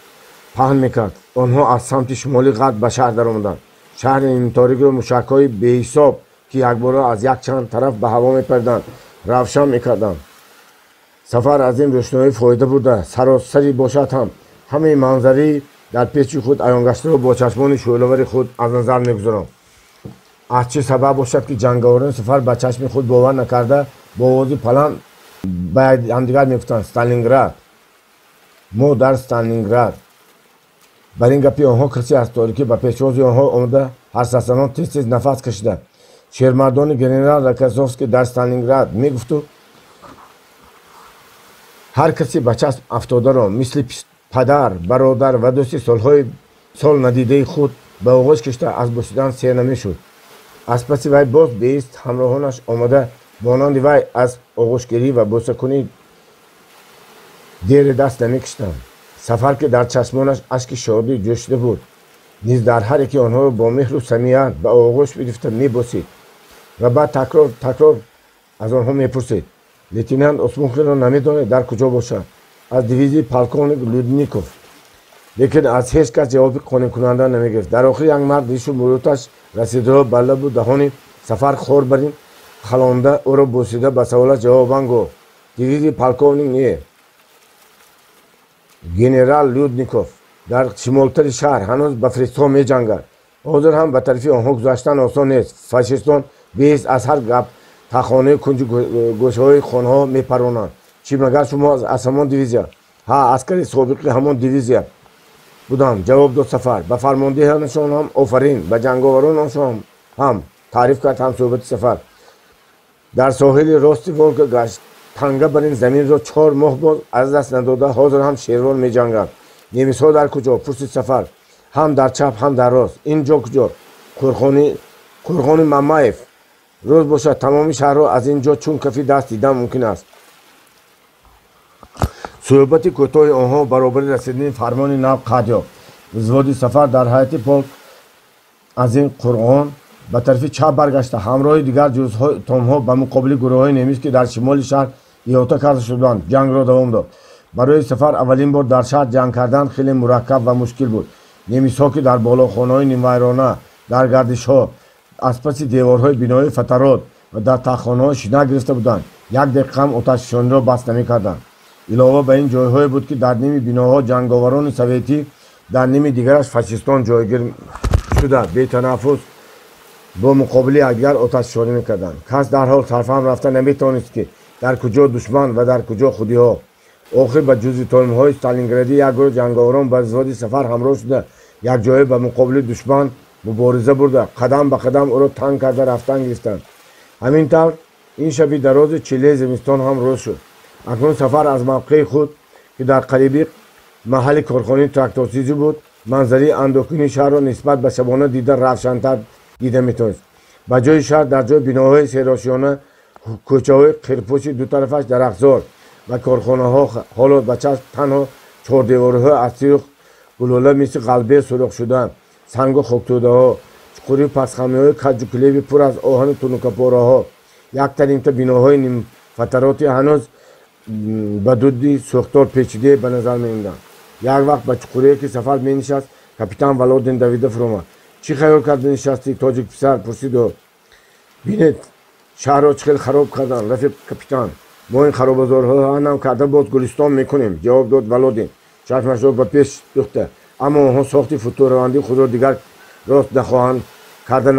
паҳн мекард, онҳо аз самти шимоли ғарб ба шаҳр даромаданд. Шаҳри нимторикро мушакҳои беҳисоб, ки якбора аз якчанд тараф ба ҳаво мепариданд, равшан мекарданд. Сафар аз ин рӯшноӣ фоида бурда, саросари бошад ҳам ҳамаи манзарии дар печи худ аёнгаштаро бо чашмони шӯълавари худ аз назар мегузаронд. Аз чӣ сабаб бошад, ки ҷанговарони Сафар ба чашми худ бовар накарда, бо овози паланд ба ҳамдигар мегуфтанд: «Сталинград! Мо дар Сталинград!» Бар ин гапи онҳо касе аз торикӣ ба пешвози онҳо омада, ҳарсасанон тез-тез нафас кашида, шермардони генерал Рокоссовский дар Сталинград мегуфту ҳар касе ба чашм афтодаро мисли падар, бародар ва дӯсти солҳои сол надидаи худ ба оғӯш кашида аз бӯсидан сер намешуд. Аз паси вай боз беист ҳамроҳонаш омада, монанди вай аз оғӯшгирӣ ва бӯсакунӣ дери даст намекашиданд. Сафар, ки дар чашмонаш ашки шодӣ ҷӯшида буд, низ дар ҳар яке онҳоро бо меҳру самимият ба оғӯш гирифта мебосид ва баъд такрор такрор аз онҳо мепурсид: «Лейтенант Осмухинро намедонед, дар куҷо бошад? Аз дивизияи полковник Людников?» Лекин аз ҳеҷ кас ҷавоби қонеъкунанда намегирифт. Дар охир як мард ришу муруташ расидаро ба лабу даҳони Сафар хор бар ин халонда, ӯро бӯсида, ба саволаш ҷавобан гуфт: «Дивизияи полковник не, генерал Людников дар шимолтари шаҳр ҳанӯз ба фрицҳо меҷангад. Ҳозир ҳам ба тарафи онҳо гузаштан осон нест. Фашистон беист аз ҳар гап тахонаи кунҷи гӯшаҳои хонаҳо мепаронанд. Чӣ, магар шумо аз ҳамон дивизия?» «Ҳа, аскари собиқи ҳамон дивизия будам», ҷавоб дод Сафар. Ба фармондеҳонашон ҳам офарин, ба ҷанговаронашон ҳам таъриф кард ҳамсӯҳбати Сафар. Дар соҳили рости Волга гашт танга бар ин заминро 4 моҳ боз аз даст надода, ҳозир ҳам шервон меҷанганд. «Немисҳо дар куҷо?» пурсид Сафар. «Ҳам дар чап, ҳам дар рост». «Ин ҷо куҷо?» Қурғони Мамаев. Рӯз бошад, тамоми шаҳрро аз ин ҷо чун кафи даст дидан мумкин аст. Суҳбати кӯтоҳи онҳо баробари расидани фармони нав қатъ ёфт. Взводи Сафар дар ҳайати полк аз ин қурғон ба тарафи чап баргашта, ҳамроҳи дигар ҷузътомҳо ба муқобили гурӯҳҳои немис, ки дар шимоли шаҳр иҳота карда шуданд, ҷангро давом дод. Барои Сафар аввалин бор дар шаҳр ҷанг кардан хеле мураккаб ва мушкил буд. Немисҳо, ки дар болохонаҳои нимвайрона, дар гардишҳо, аз паси деворҳои бинои фатарот ва дар таххонаҳо шинак гирифта буданд, Як дақиқа ҳам оташфишониро бас намекарданд. Илова ба ин ҷойҳое буд, ки дар ними биноҳо ҷанговарони советӣ, дар ними дигараш фашистон ҷойгир шуда бетанаффус бо муқобили якдигар оташфишонӣ мекарданд. Кас дарҳол сарфаҳм рафта наметавонист, ки дар куҷо душман ва дар куҷо худиҳо. Охир ба ҷузъи сталинградӣ як гурӯҳ ҷанговарон ба взводи Сафар ҳамроҳ шуда якҷоя ба муқобили душман мубориза бурда, қадам ба қадам ӯро танг карда рафтан гирифтанд. Ҳамин тавр ин шаби дарози чилаи зимистон ҳам рӯз шуд. Акнун Сафар аз мавқеи худ, ки дар қариби маҳалли корхонаи тракторсозӣ буд, манзараи андӯҳкунии шаҳрро нисбат ба шабона дида равшантар дида метавонист. Ба ҷои шаҳр дар ҷои биноҳои серошиёна, кӯчаҳои қирпӯши дутарафаш дарахтзор ва корхонаҳо ҳоло ба чашм танҳо чордевориҳо аз тиру гулӯла мисли ғалбе сурох шуда, сангу хоктӯдаҳо, чуқурию пасхамиҳои каҷу кулеби пур аз оҳану тунукапораҳо, яктанимта биноҳои нимфатароти ҳанӯз ба дуди сӯхтор печидае ба назар меомаданд. Як вақт ба чуқурие, ки Сафар менишаст, капитан Володин давида фуромад. Чӣ хаёл карда нишастӣ, тоҷик писар? Пурсид ӯ. Бинед, шаҳрро чӣ хел хароб карданд, рафиқ капитан. Мо ин харобазорҳоро карда боз гулистон мекунем, ҷавоб дод Володин, чашмашро ба пеш духта. Аммо онҳо сохти футуравандии худро дигар рост нахоҳанд карда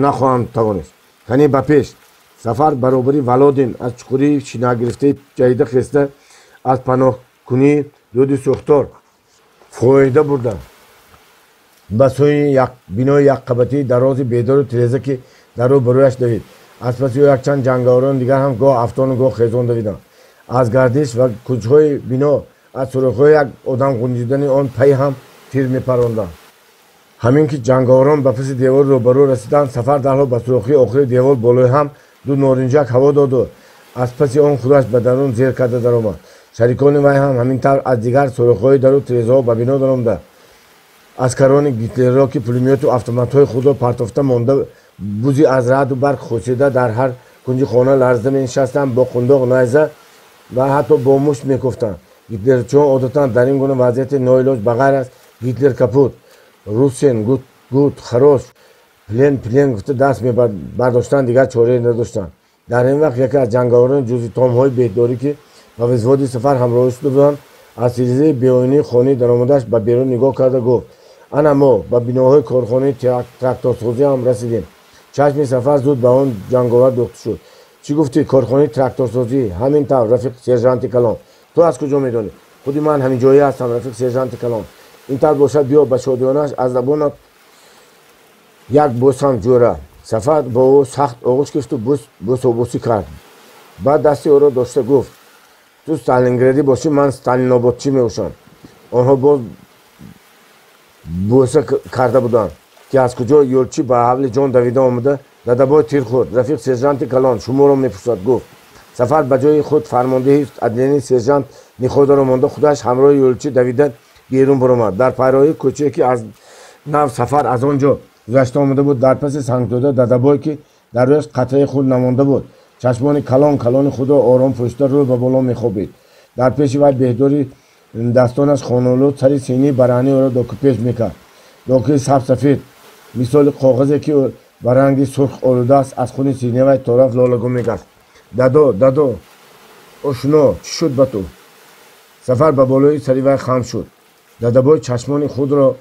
нахоҳанд тавонист. Қани ба пеш. Сафар баробари Володин аз чуқурии шинагирифтаи ҷаҳида хеста, аз паноҳкунии дуди сӯхтор фоида бурда, ба сӯи бинои якқабатии дарози бедору тиреза, ки дар рӯ ба рӯяш давид. Аз паси ӯ якчанд ҷанговарони дигар ҳам гоҳ афтону гоҳ хезон давиданд. Аз гардиш ва кунҷҳои бино, аз сурохҳои як одам ғунҷидани он пай ҳам тир мепаронданд. Ҳамин ки ҷанговарон ба паси девор рӯбарӯ расиданд, Сафар дарҳол ба сурохии охири девор болои ҳам ду норинҷак ҳаво доду аз паси он худаш ба дарун зер карда даромад. Шарикони вай ҳам ҳамин тавр аз дигар сурохҳои дару тирезаҳо ба бино даромада, аскарони гитлерро, ки пулемёту автоматҳои худро партофта монда, бузи аз раъду барқ хусида дар ҳар кунҷи хона ларзида менишастанд, бо қундоқ, найза ва ҳатто бо мушт мекуфтанд. Гитлерчиҳо одатан дар ин гуна вазъияти ноилоҷ ба ғайр аз «Гитлер капут», «Русен гут гут», «Хорош», «Плен плен» гуфта даст мебардоштанд, дигар чорае надоштанд. Дар ин вақт яке аз ҷанговарони ҷузъитомҳои беҳдорӣ, ки ба взводи Сафар ҳамроҳӣ шуда буданд, аз тирезаи беоинаи хонаи даромадаш ба берун нигоҳ карда гуфт: ана мо ба биноҳои корхонаи тракторсозӣ ҳам расидем. Чашми Сафар зуд ба он ҷанговар духта шуд. Чӣ гуфтӣ? Корхонаи тракторсозӣ? Ҳамин тавр, рафиқ сержанти калон. Ту аз куҷо медонӣ? Худи ман ҳамин ҷоя ҳастам, рафиқ сержанти калон. Ин тавр бошад, биё ба шодиёнаш аз забонат як бӯсам, ҷӯра. Сафар бо ӯ сахт оғӯш гирифту бӯсобӯсӣ кард. Баъд дасти ӯро дошта гуфт: ту сталинградӣ бошӣ, ман сталинободчӣ мебошам. Онҳо боз бӯса карда буданд, ки аз куҷо ёлчӣ ба ҳавли ҷон давида омада: дадабой тир хӯрд, рафиқ сержанти калон, шуморо мепурсад, гуфт. Сафар ба ҷои худ фармондеҳи отделении сержант Ниходаро монда, худаш ҳамроҳи ёлчӣ давида берун баромад. Дар пайроҳии кӯчае, ки аз нав Сафар аз он ҷо гузашта омада буд, дар паси сангтӯда дадабой, ки дар рӯяш қатраи хун намонда буд, чашмони калон калони худро ором пӯшида рӯ ба боло мехобид. Дар пеши вай беҳдори дастонаш хонолуд сари синии бараҳни ӯро докупеш мекард. Докии сабсафед мисоли коғазе, ки ба ранги сурх олудааст, аз хуни синии вай тораф лолагун мегашт. Дадо, дадо, ошно, чӣ шуд ба ту? Сафар ба болои сари вай хам шуд. Дадабой чашмони худро,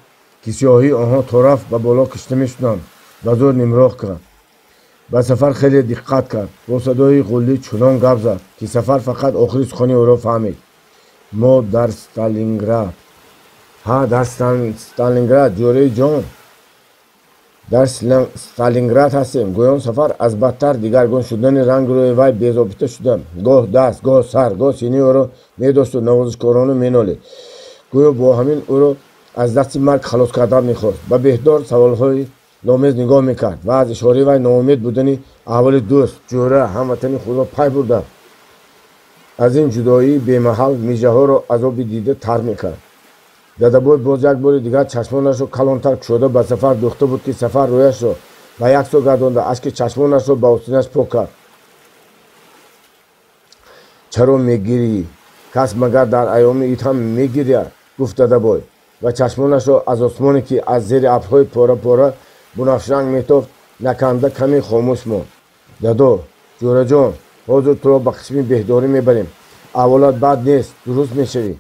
ки сиёҳии онҳо тораф ба боло кишта мешуданд, ба зӯр нимроҳ кард. Ба Сафар хеле диққат кард. Бо садои ғуллӣ чунон гап зад, ки Сафар фақат охири сухани ӯро фаҳмид: мо дар Сталинград. Ҳа, дар Сталинград, ҷӯраи ҷон, дар Сталинград ҳастем. Гӯён Сафар аз бадтар дигаргун шудани ранги рӯи вай безобита шуда, гоҳ даст, гоҳ сар, гоҳ синии ӯро медошту навозишкорону менолид, гӯё бо ҳамин ӯро аз дасти марг халос кардан мехост. Ба беҳдор саволҳои номез нигоҳ мекард ва аз ишораи вай ноумед будани аҳволи дӯст, ҷӯра, ҳамватани худро пай бурда, аз ин ҷудоии бемаҳал мижаҳоро азоби дида тар мекард. Дадабой боз як бори дигар чашмонашро калонтар кушода ба Сафар духта буд, ки Сафар рӯяшро ба як сӯ гардонда, ашки чашмонашро ба остинаш пок кард. Чаро мегирӣ? Кас магар дар айёми ид ҳам мегиряд? Гуфт дадабой ва чашмонашро аз осмоне, ки аз зери абрҳои пора-пора бунафшранг метофт, наканда каме хомӯш монд. Дадо, ҷӯраҷон, ҳозир туро ба қисми беҳдорӣ мебарем. Аҳволат бад нест, дуруст мешавӣ,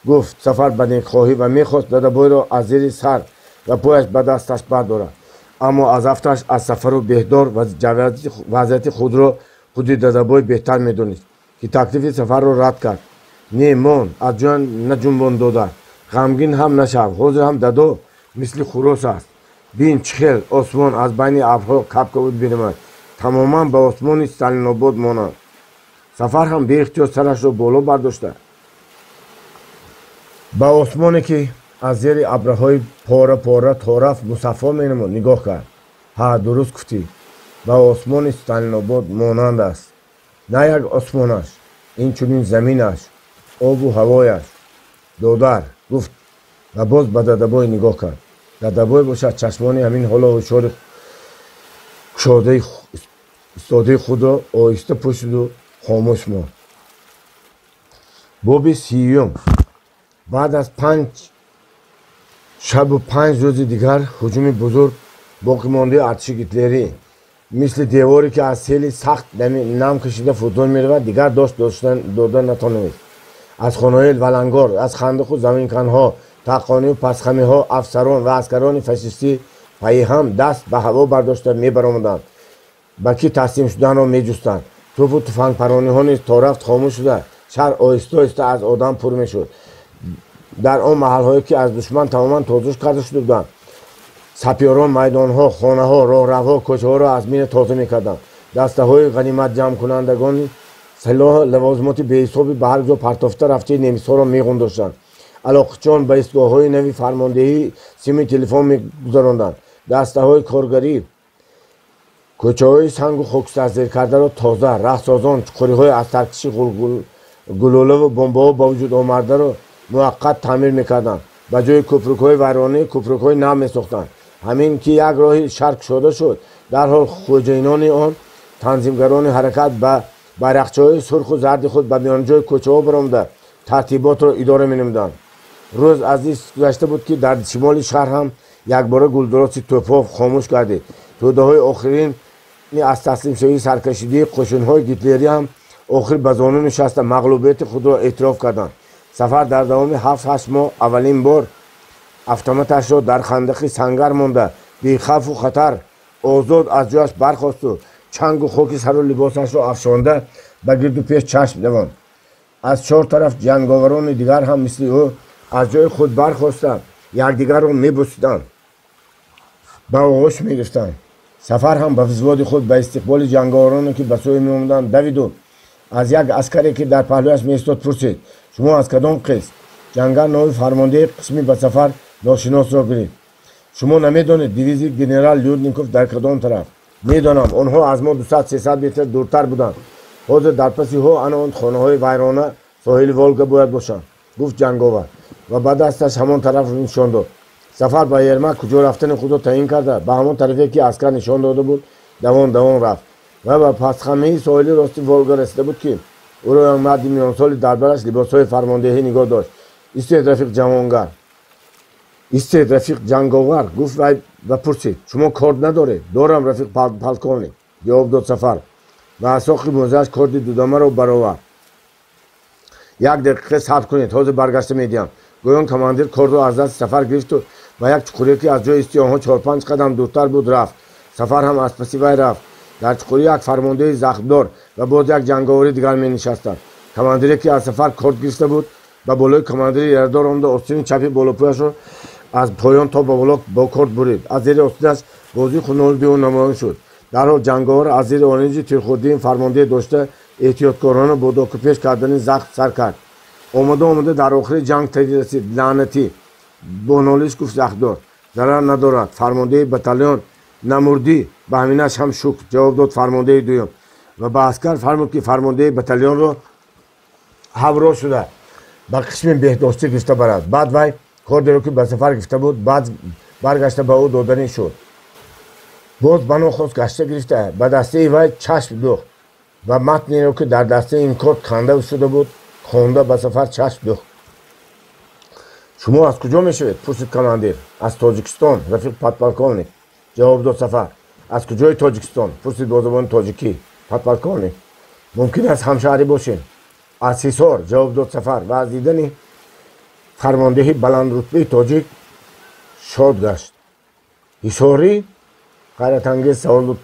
гуфт Сафар ба некхоҳӣ ва мехост Дадабойро аз зери сар ва пояш ба дасташ бардорад. Аммо аз афташ аз Сафару беҳдор вазъияти худро худи Дадабой беҳтар медонист, ки таклифи Сафарро рад кард. Не, мон, аз ҷоя наҷунбон, додар, ғамгин ҳам нашав. Ҳозир ҳам дадо мисли хурос аст. Бин, чӣ хел осмон аз байни абрҳо кабкабуд менамояд, тамоман ба осмони Сталинобод монанд. Сафар ҳам беихтиёр сарашро боло бардошта ба осмоне, ки аз зери абраҳои пора пора торафт мусаффо менамуд, нигоҳ кард. Ҳа, дуруст гуфтӣ, ба осмони Сталинобод монанд аст. На як осмонаш, инчунин заминаш, обу ҳавояш. Додар, гуфт ва боз ба Дадабой нигоҳ кард. Дадабой бошад, чашмони ҳамин ҳоло ҳушёри кушодаи истодаи худро оҳиста пӯшиду хомӯш монд. Боби 30-юм. Баъд аз 5 шабу 5 рӯзи дигар ҳуҷуми бузург, боқимондаи артиши гитлерӣ мисли деворе, ки аз сели сахт нам кашида фурӯ меравад, дигар дошт дода натонист. Аз хонаҳои валангор, аз хандиқу заминканҳо, тақонию пасхамиҳо афсарон ва аскарони фашистӣ пайҳам даст ба ҳаво бардошта мебаромаданд, ба ки таслим шуданро меҷустанд. Тӯпу туфангпарониҳо низ то рафт хомӯш шуда, шаҳр оҳиста оҳиста аз одам пур мешуд. Дар он маҳалҳое, ки аз душман тамоман тозуш карда шуда буданд, сапёрон майдонҳо, хонаҳо, роҳравҳо, кӯчаҳоро аз мина тоза мекарданд. Дастаҳои ғаниматҷамъкунандагони силоҳу лавозимоти беҳисоби ба ҳар ҷо партофта рафтаи немисҳоро меғундоштанд. Алоқачон ба истгоҳҳои нави фармондеҳӣ сими телефон мегузаронданд. Дастаҳои коргарӣ кӯчаҳои сангу хокистарзеркардаро тоза, раҳсозон чуқуриҳои аз таркиши гулӯлаву бомбаҳо ба вуҷуд омадаро муваққат таъмир мекарданд, ба ҷои кӯпрукҳои вайронӣ кӯпрукҳои нав месохтанд. Ҳамин ки як роҳи шаҳр кушода шуд, дарҳол хоҷаинони он, танзимгарони ҳаракат ба байрақчаҳои сурху зарди худ ба миёнҷои кӯчаҳо баромада, тартиботро идора менамуданд. Рӯз аз ин гузашта буд, ки дар шимоли шаҳр ҳам якбора гулдуроси тӯпҳо хомӯш гардид. Тӯдаҳои охирини аз таслимшавии саркашидии қӯшунҳои гитлерӣ ҳам охир ба зону нишаста, мағлубияти худро эътироф карданд. Сафар дар давоми 7-8 моҳ аввалин бор автоматашро дар хандақи сангар монда, бехавфу хатар озод аз ҷояш бархосту чангу хоки сару либосашро афшонда, ба гирду пеш чашм давонд. Аз чор тараф ҷанговарони дигар ҳам мисли ӯ аз ҷои худ бархоста, якдигарро мебусиданд, ба оғӯш мегирифтанд. Сафар ҳам ба взводи худ ба истиқболи ҷанговароне, ки ба сӯи меомаданд, давиду аз як аскаре, ки дар паҳлӯяш меистод, пурсид: «Шумо аз кадом қисм?» Ҷангар номи фармондеҳи қисми ба сафар ношиносро гирифт. «Шумо намедонед, дивизии генерал Людников дар кадом тараф?» «Медонам, онҳо аз мо 200-300 метр дуртар буданд. Ҳозир дар паси ҳо ана он хонаҳои вайрона, соҳили Волга бояд бошанд», гуфт ҷанговар ва ба дасташ ҳамон тарафро нишон дод. Сафар ба Ермак куҷо рафтани худро таъин карда, ба ҳамон тарафе, ки аскар нишон дода буд, давон давон рафт ва ба пасхамаи соҳили рости Волга расида буд, ки ӯро як марди миёнсоли дар бараш либосҳои фармондеҳӣ нигоҳ дошт. «Истед, рафиқ ҷавонгар, истед, рафиқ ҷанговар», гуфт вай ва пурсид: «Шумо корд надоред?» «Дорам, рафиқ полковник», ҷавоб дод Сафар ва аз соқи мӯзааш корди дудамаро баровард. «Як дақиқа сабр кунед, ҳозир баргашта медиҳам», гӯён командир кордро аз дасти Сафар гирифту ба як чуқурие, ки аз ҷои исти онҳо чор-панҷ қадам дуртар буд, рафт. Сафар ҳам аз паси вай рафт. Дар чуқурӣ як фармондеҳи захмдор ва боз як ҷанговари дигар менишастанд. Командире, ки аз Сафар корд гирифта буд, ба болои командири ярадор омада, остини чапи болопӯяшро аз поён то ба боло бо корд бурид. Аз зери остинаш бозии хунолуди ӯ намоён шуд. Дарҳол ҷанговар аз зери оринҷи тирхӯрдии фармондеҳ дошта, эҳтиёткорона бо докупеш кардани захм сар кард. «Омада, омада дар охири ҷанг тари расид, лаънатӣ», бо нолиш гуфт захмдор. «Зарар надорад, фармондеҳи батальон, намурдӣ, ба ҳаминаш ҳам шукр», ҷавоб дод фармондеҳи дуюм ва ба аскар фармуд, ки фармондеҳи батальонро ҳамроҳ шуда, ба қисми беҳдоштӣ гирифта барад. Баъд вай кордеро, ки ба сафар гирифта буд, баъд баргашта ба ӯ доданӣ шуд. Боз ба нохост гашта гирифта, ба дастаи вай чашм дӯхт ва матнеро, ки дар дастаи ин корд канда шуда буд, хонда, ба сафар чашм дӯхт. «Шумо аз куҷо мешавед?» пурсид командир. «Аз Тоҷикистон, рафиқ подполковник», ҷавоб дод Сафар. Аз куҷои Тоҷикистон? Пурсид бо забони тоҷикӣ подполковник. Мумкин аст ҳамшаҳрӣ бошем. Аз Ҳисор, ҷавоб дод Сафар ва аз дидани фармондеҳи баландрутбаи тоҷик шод гашт. Ҳисорӣ? Ҳайратангез савол дод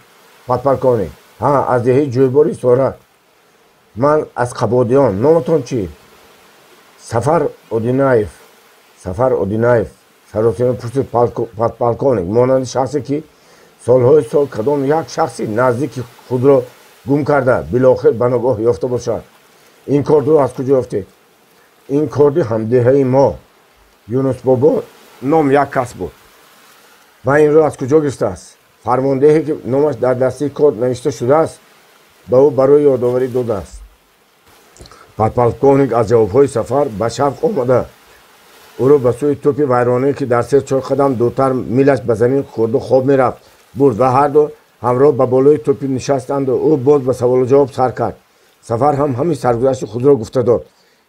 подполковник. Ҳа, аз деҳаи Ҷӯйбори Ҳисора. Ман аз Қабодиён. Номатон чӣ? Сафар Одинаев. Сафар Одинаев, саросема пурсид подполковник, монанди шахсе ки солҳои сол кадом як шахси наздики худро гум карда, билохир ба ногоҳ ёфта бошад. Ин кордро аз куҷо ёфтед? Ин корди ҳамдеҳаи мо Юнусбобо ном як кас буд. Ва инро аз куҷо гирифтааст? Фармондеҳе ки номаш дар дастаи корд навишта шудааст, ба ӯ барои ёдоварӣ додааст. Подполковник аз ҷавобҳои Сафар ба шавқ омада, ӯро ба сӯи тӯпи вайронае, ки дар се-чор қадам дуртар милаш ба замин хӯрду хоб мерафт, бурд ва ҳарду ҳамроҳ ба болои тӯпи нишастанду ӯ боз ба саволу ҷавоб сар кард. Сафар ҳам ҳамин саргузашти худро гуфта дод.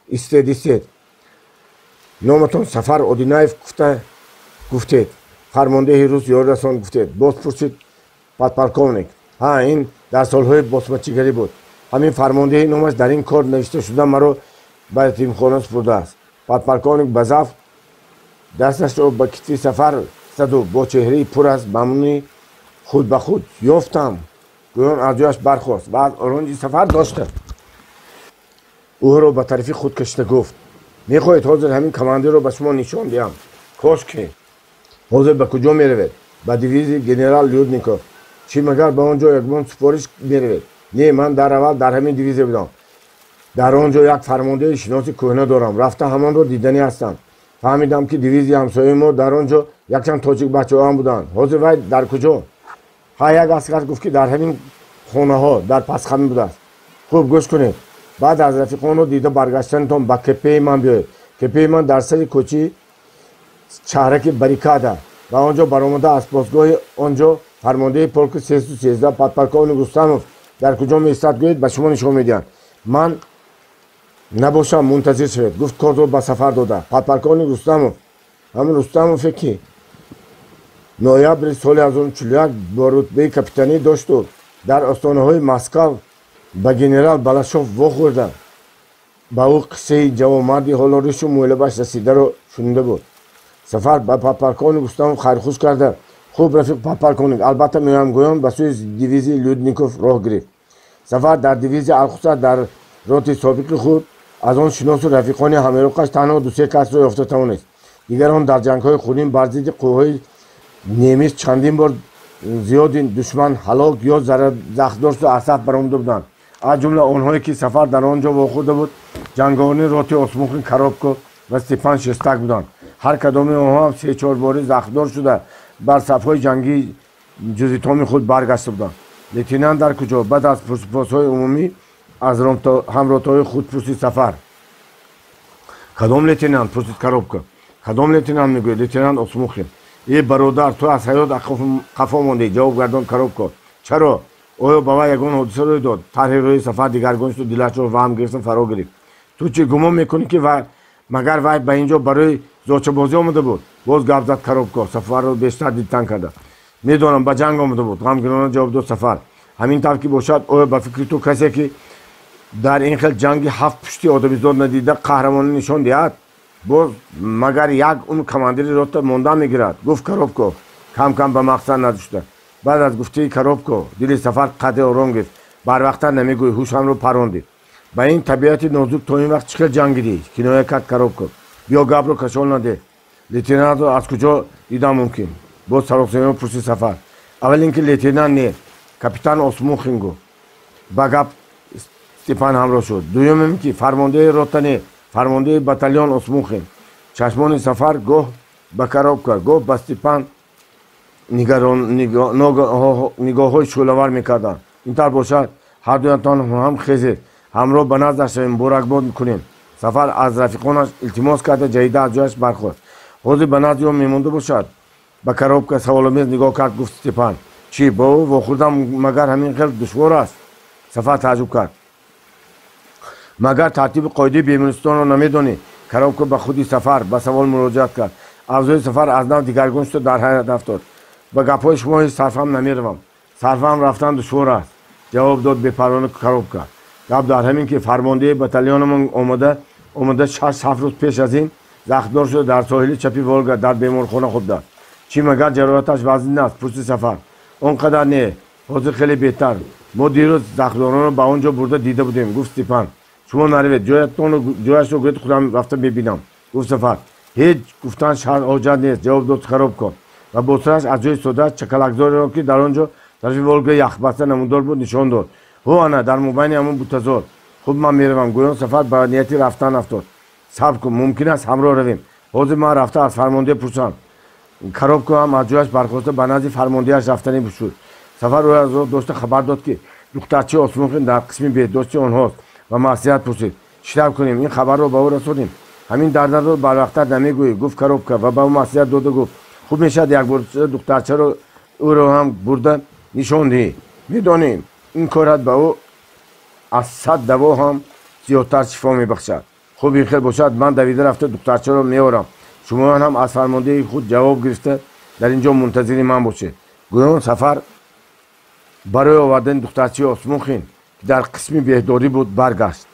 Истед, истед, номатон Сафар Одинаев гуфта гуфтед, фармондеҳи рус ёррасон гуфтед? Боз пурсид подполковник. Ҳа, ин дар солҳои босмачигарӣ буд. Ҳамин фармондеҳи номаш дар ин кор навишта шуда маро ба ятимхона супурдааст. Подполковник ба завқ дасташро ба китфи Сафар заду бо чеҳраи пур аз мамнунӣ худ ба худ ёфтам гӯён аз ҷояш бархост ва аз оронҷи Сафар дошта ӯро ба тарафи худ кашида гуфт: мехоҳед, ҳозир ҳамин командирро ба шумо нишон диҳам? Кош ки. Ҳозир ба куҷо меравед? Ба дивизияи генерал Людников. Чӣ, магар ба он ҷо ягон супориш меравед? Не, ман дар аввал дар ҳамин дивизия будам. Дар он ҷо як фармондеҳи шиноси кӯҳна дорам, рафта ҳамонро диданӣ ҳастам. Фаҳмидам, ки дивизияи ҳамсояи мо дар он ҷо якчанд тоҷик бачаҳоам буданд. Ҳозир вай дар куҷо? Ҳа, як аскар гуфт, ки дар ҳамин хонаҳо дар пасхамӣ будааст. Хуб, гӯш кунед, баъд аз рафиқонро дида баргаштанатон ба КПи ман биёед. КПи ман дар сари кӯчаи шаҳраки Баррикада ва он ҷо баромада аз посгоҳи он ҷо фармондеҳи полки 313 подполковник Рустамов дар куҷо меистад гӯед, ба шумо нишон медиҳанд. Ман набошам, мунтазир шавед, гуфт кордро ба Сафар дода. Подполковник Рустамов ҳамин Рустамове, ки ноябри соли 1941 бо рутбаи капитанӣ дошту дар остонаҳои Москав ба генерал Балашов вохӯрда, ба ӯ қиссаи ҷавонмарди ҳоло ришу мӯйлабаш расидаро шунида буд. Сафар ба подполковник Рустамов хайрхуш карда, хуб, рафиқ подполковник, албатта меоям, гӯён ба сӯи дивизияи Людников роҳ гирифт. Сафар дар дивизия, алхусус дар роти собиқи худ, аз он шиносу рафиқони ҳамароқаш танҳо ду-се касро ёфта тавонист. Дигарон дар ҷангҳои хунин бар зидди қувваҳои немис чандин бор зиёди душман ҳалок ё захмдор шуда аз саф баромада буданд. Аз ҷумла онҳое, ки Сафар дар он ҷо вохӯрда буд, ҷанговарони роти Осмухин, Коробко ва Степан Шестак буданд. Ҳар кадоми онҳо ҳам се-чор бори захмдор шуда бар сафҳои ҷангии ҷузитоми худ баргашта буданд. Лейтенант дар куҷо? Баъд аз пурсупосҳои умумӣ аз ҳамротаҳои худ пурсид Сафар. Кадом лейтенант? Пурсид Коробка. Кадом лейтенант мегӯяд? Лейтенант Осмухин. Е, бародар, ту аз ҳаёт қафо мондӣ, ҷавоб гардон Коробко. Чаро? Оё ба вай ягон ҳодиса рӯй дод? Тарҳи рӯи Сафар дигаргун шуду дилашро ваҳм гирифтан фаро гирифт. Ту чӣ гумон мекунӣ, ки магар вай ба ин ҷо барои зочабозӣ омада буд? Боз гап зад Коробко, Сафарро бештар дилтанг карда. Медонам, ба ҷанг омада буд, ғамгинона ҷавоб дод Сафар. Ҳамин тавр ки бошад, оё ба фикри ту касе, ки дар ин хел ҷанги ҳафт пушти одамизод надида, қаҳрамонӣ нишон диҳад, боз магар як умр командири рота монда мегирад? Гуфт Коробко, кам кам ба мақсад наздик шуда. Баъд аз гуфтаи Коробко дили Сафар қадре ором гирифт. Барвақттар намегӯӣ, ҳушамро парондӣ. Ба ин табиати нозук то ин вақт чӣ хел ҷангидӣ? Киноя кард Коробко. Биё, гапро кашол наде, лейтенантро аз куҷо дидам мумкин? Боз саросема пурсид Сафар. Аввал ин ки лейтенант не, капитан Осмухин гуфт. Ба гап Степан ҳамроҳ шуд. Дуюмем ки фармондеҳи рота не, фармондеҳи батальон Осмухин. Чашмони Сафар гоҳ ба Коробка, гоҳ ба Степан нигоҳҳои шӯълавар мекарданд. Ин тавр бошад, ҳардуятон ҳам хезед, ҳамроҳ ба наздаш шавем, муборакбод кунем. Сафар аз рафиқонаш илтимос карда, ҷаҳида аз ҷояш бархост. Ҳозир ба назди ё мемонда бошад? Ба Коробка саволомез нигоҳ кард, гуфт Степан. Чӣ, бо ӯ вохӯрдан магар ҳамин хел душвор аст? Сафар тааҷҷуб кард. Магар тартиби қоидаи бемористонро намедонӣ? Коробка ба худи Сафар ба савол муроҷиат кард. Авзои Сафар аз нав дигаргун шуда дар ҳайрат афтод. Ба гапҳои шумо ҳеҷ сарфам намеравам. Сарфаҳм рафтан душвор аст, ҷавоб дод бепарвона Коробка. Гап дар ҳамин ки фармондеҳи батальонамон омада 6-7 рӯз пеш аз ин захмдор шуда дар соҳили чапи Волга дар беморхона хобдааст. Чӣ магар ҷароҳаташ вазнин аст? Пурсид Сафар. Он қадар не, ҳозир хеле беҳтар. Мо дирӯз захмдоронро ба он ҷо бурда дида будем, гуфт Степан. Шумо наравед, ҷояшро гӯед, худам рафта мебинам, гуфт Сафар. Ҳеҷ гуфтан ҳоҷат нест, ҷавоб дод Коробко ва бо сараш аз ҷои истода чакалакзореро, ки дар он ҷо тарафи Волга яхбаста намудор буд, нишон дод. Ҳо, ана дар мобайни ҳамон бутазор. Хуб, ман меравам. Гӯён Сафар ба нияти рафтан афтод. Сабр кун, мумкин аст ҳамроҳ равем. Ҳозир ман рафта аз фармондеҳ пурсам. Коробко ҳам аз ҷояш бархоста ба назди фармондеҳаш рафтанӣ шуд. Сафар ӯро аз роҳ дошта хабар дод, ки духтарчаи Осмонхин дар қисми беҳдошти онҳост ва маслиҳат пурсид. Чӣ тавр кунем? Ин хабарро ба ӯ расонем. Ҳамин дардаро барвақттар намегӯӣ, гуфт Коробка ва ба ӯ маслиҳат дода гуфт: хуб мешавад якбор духтарчаро ӯро ҳам бурда нишон диҳӣ. Медонем, ин корат ба ӯ аз 100 даво ҳам зиёдтар шифо мебахшад. Хуб, ин хел бошад, ман давида рафта духтарчаро меорам. Шумоён ҳам аз фармондеҳи худ ҷавоб гирифта дар ин ҷо мунтазири ман бошед. Гӯён Сафар барои овардани духтарчаи Осмонхин, ки дар қисми беҳдорӣ буд, баргашт.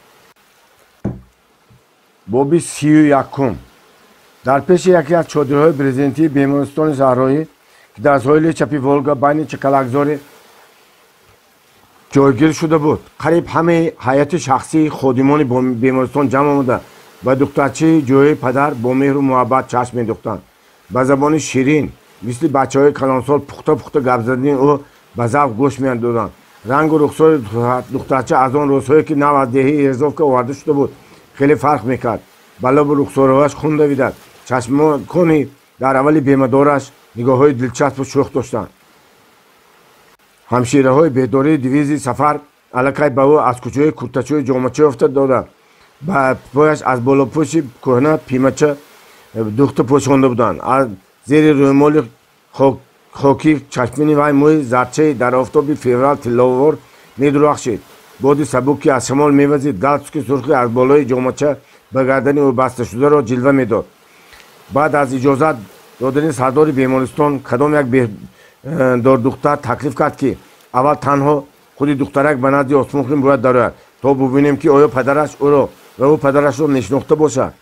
Боби 31. Дар пеши яке аз чодирҳои брезентии бемористони саҳроӣ, ки дар соҳили чапи Волга байни чакалакзори ҷойгир шуда буд, қариб ҳамаи ҳайати шахсии ходимони бемористон ҷамъ омада ба духтарчаи ҷои падар бо меҳру муҳаббат чашм медухтанд. Ба забони ширин мисли бачаҳои калонсол пухта пухта гап задани ӯ ба завқ гӯш медоданд. Рангу рухсори духтарча аз он рӯзҳое, ки нав аз деҳаи Ерзовка оварда шуда буд, хеле фарқ мекард. Ба лабу рухсораҳояш хун давидад. Чашмони дар аввали бемадораш нигоҳҳои дилчаспу шӯх доштанд. Ҳамшираҳои беҳдории дивизии Сафар аллакай ба ӯ аз кӯчаҳои куртачаи ҷомача ёфта дода, ба пояш аз болопӯши кӯҳна пимача духта пӯшонда буданд. Аз зери рӯмоли хокӣ чашмини вай мӯи зардчаи дар офтоби феврал тилловор медурахшид. Боди сабук, ки аз шамол мевазид, галстуки сурхи аз болои ҷомача ба гардани ӯ баста шударо ҷилва медод. Баъд аз иҷозат додани сардори бемористон, кадом як беҳдордухтар таклиф кард, ки аввал танҳо худи духтарак ба назди Осмонхин бояд дарояд, то бубинем, ки оё падараш ӯро ва ӯ падарашро мешинохта бошад.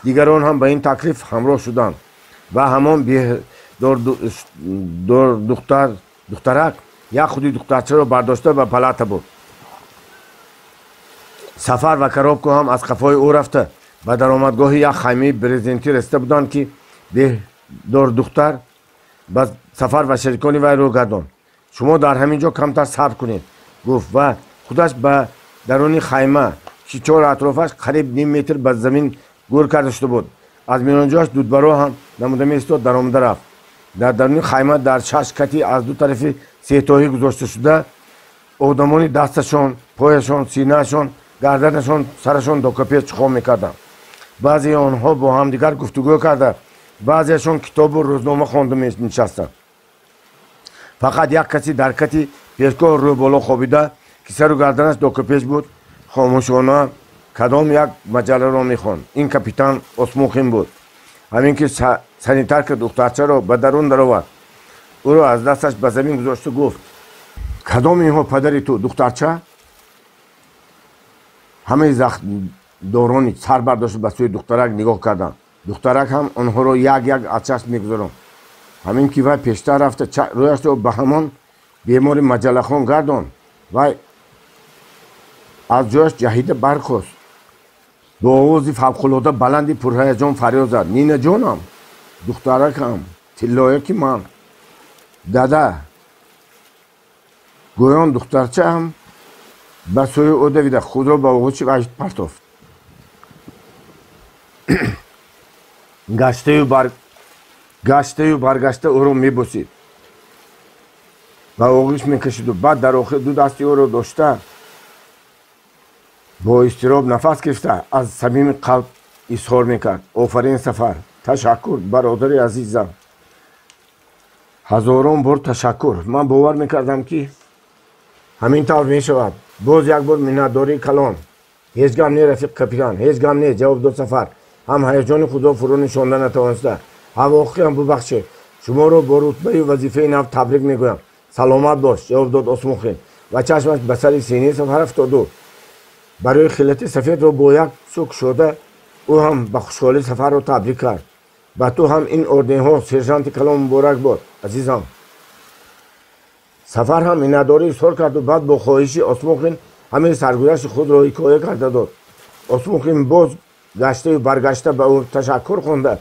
Дигарон ҳам ба ин таклиф ҳамроҳ шуданд ва ҳамон беҳдордухтарак як худи духтарчаро бардошта ба палата бурд. Сафар ва Коробко ҳам аз қафои ӯ рафта ба даромадгоҳи як хаймаи брезентӣ расида буданд, ки беҳдордухтар ба Сафар ва шерикони вай рӯ гардонд. Шумо дар ҳамин ҷо камтар сабр кунед, гуфт ва худаш ба даруни хайма, ки чор атрофаш қариб ним метр ба замин гӯр карда шуда буд, аз миёнҷояш дудбаро ҳам намуда меистод, даромада рафт. Дар даруни хайма дар 6 кати аз ду тарафи сетоҳӣ гузошта шуда одамони дасташон, пояшон, синаашон, гарданашон, сарашон докапеш чиқом мекарданд. Баъзеи онҳо бо ҳамдигар гуфтугӯ карда, баъзеашон китобу рӯзнома хонда менишастанд. Фақат як каси дар кати пешгоҳ рӯ боло хобида, ки сару гарданаш докапеш буд, хомӯшона кадом як маҷалларо мехонд. Ин капитан Осмонхин буд. Ҳамин ки санитарка духтарчаро ба дарун даровард, ӯро аз дасташ ба замин гузошта гуфт: кадом инҳо падари ту, духтарча? Ҳамаи захмдорони сар бардошта ба сӯи духтарак нигоҳ карданд. Духтарак ҳам онҳоро як як аз чашм мегузаронд. Ҳамин ки вай пештар рафта рӯяшро ба ҳамон бемори маҷаллахон гардонд, вай аз ҷояш ҷаҳида бархост. Бо овози фавқулода баланди пурҳаяҷон фарёд зад: Нинаҷонам, духтаракам, тиллояки ман, дада! Гӯён духтарчаам ба сӯи ӯ давида худро ба оғӯши вай партофт. Гаштаю баргашта ӯро мебусид, ба оғӯш мекашиду баъд дар охир ду дасти ӯро дошта бо изтироб нафас гирифта аз самими қалб изҳор мекард: офарин, Сафар, ташаккур, бародари азизам, ҳазорон бор ташаккур. Ман бовар мекардам, ки ҳамин тавр мешавад. Боз як бор миннатдории калон. Ҳеҷ гам не, рафиқ капитан, ҳеҷ гам не, ҷавоб дод Сафар, ҳам ҳаяҷони худро фурӯ нишонда натавониста. Ҳам воқеан бубахшед, шуморо бо рутбаю вазифаи нав табрик мегӯям. Саломат бош, ҷавоб дод Осмухин ва чашмаш ба сари синаи Сафар афтоду барои хилати сафедро бо як сӯ кушода ӯ ҳам ба хушҳолӣ Сафарро табрик кард. Ба ту ҳам ин орденҳо, сержанти калон, муборак бод, азизам. Сафар ҳам миннатдорӣ изҳор карду баъд бо хоҳиши Осмухин ҳамин саргузашти худро ҳикоя карда дод. Осмухин боз гаштаю баргашта ба ӯ ташаккур хонда,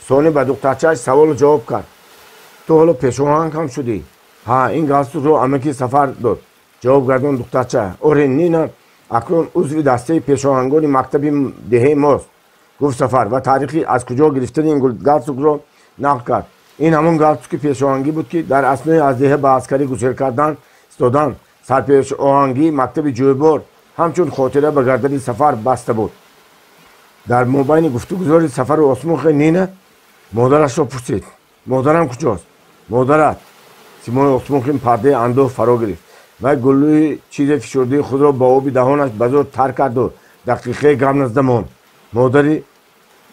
сони ба духтарчааш саволу ҷавоб кард. Ту ҳоло пешоҳанг ҳам шудӣ? Ҳа, ин галстукро амаки Сафар дод, ҷавоб гардон духтарча. Оре, Нина акнун узви дастаи пешоҳангони мактаби деҳаи мост, гуфт Сафар ва таърихи аз куҷо гирифтани ин галстукро нақл кард. Ин ҳамон галстуки пешоҳангӣ буд, ки дар аснои аз деҳа ба аскарӣ гусел кардан истодан сарпешоҳангии мактаби ҷӯйбор ҳамчун хотира ба гардани Сафар баста буд. Дар мобайни гуфтугузори Сафару Осмухин Нина модарашро пурсид. Модарам куҷост? Модарат? Симои Осмухин пардаи андӯҳ фаро гирифт. Вай гулӯи чизе фишурдаи худро ба оби даҳонаш ба зӯр тар карду дақиқаи гап назда монд. Модари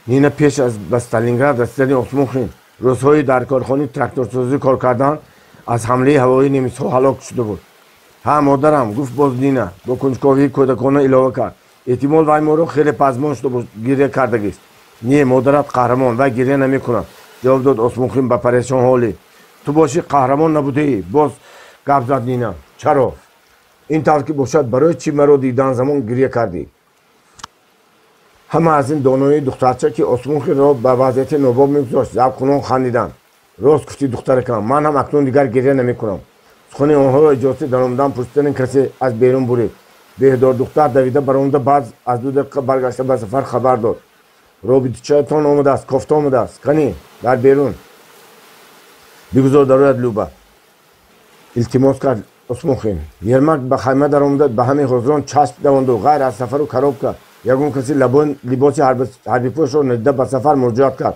Нина пеш аз ба Сталинград расидани Осмухин рӯзҳои дар корхонаи тракторсозӣ кор кардан аз ҳамлаи ҳавоии немисҳо ҳалок шуда буд. Ҳа, модарам, гуфт боз Нина, бо кунҷковии кӯдакона илова кард. Эҳтимол вай моро хеле пазмон шуда буд, гиря кардагист. Не, модарат қаҳрамон, вай гиря намекунад, ҷавоб дод Осмухин ба парешонҳолӣ. Ту бошӣ қаҳрамон набудаӣ, боз гап зад Нина. Чаро? Ин тавр ки бошад, барои чӣ маро дидан замон гиря кардӣ? Ҳама аз ин доноии духтарча, ки Осмухинро ба вазъияти нобоб мегузошт, завқкунон хандиданд. Рост гуфтӣ, духтаракам, ман ҳам акнун дигар гиря намекунам. Сухани онҳоро иҷозати даромадан пурсидани касе аз берун бурид. Беҳдор духтар давида баромада баъд аз 2 дақиқа баргашта ба Сафар хабар дод. Робитчаятон омадааст, кофта омадааст. Кани, дар берун. Бигузор дарояд, Люба, илтимос кард Осмухин. Ермак ба хайма даромада ба ҳамин ҳозирон чашм давонду ғайр аз Сафару Коробка ягон каси либоси ҳарбипӯшро надида ба Сафар муроҷиат кард.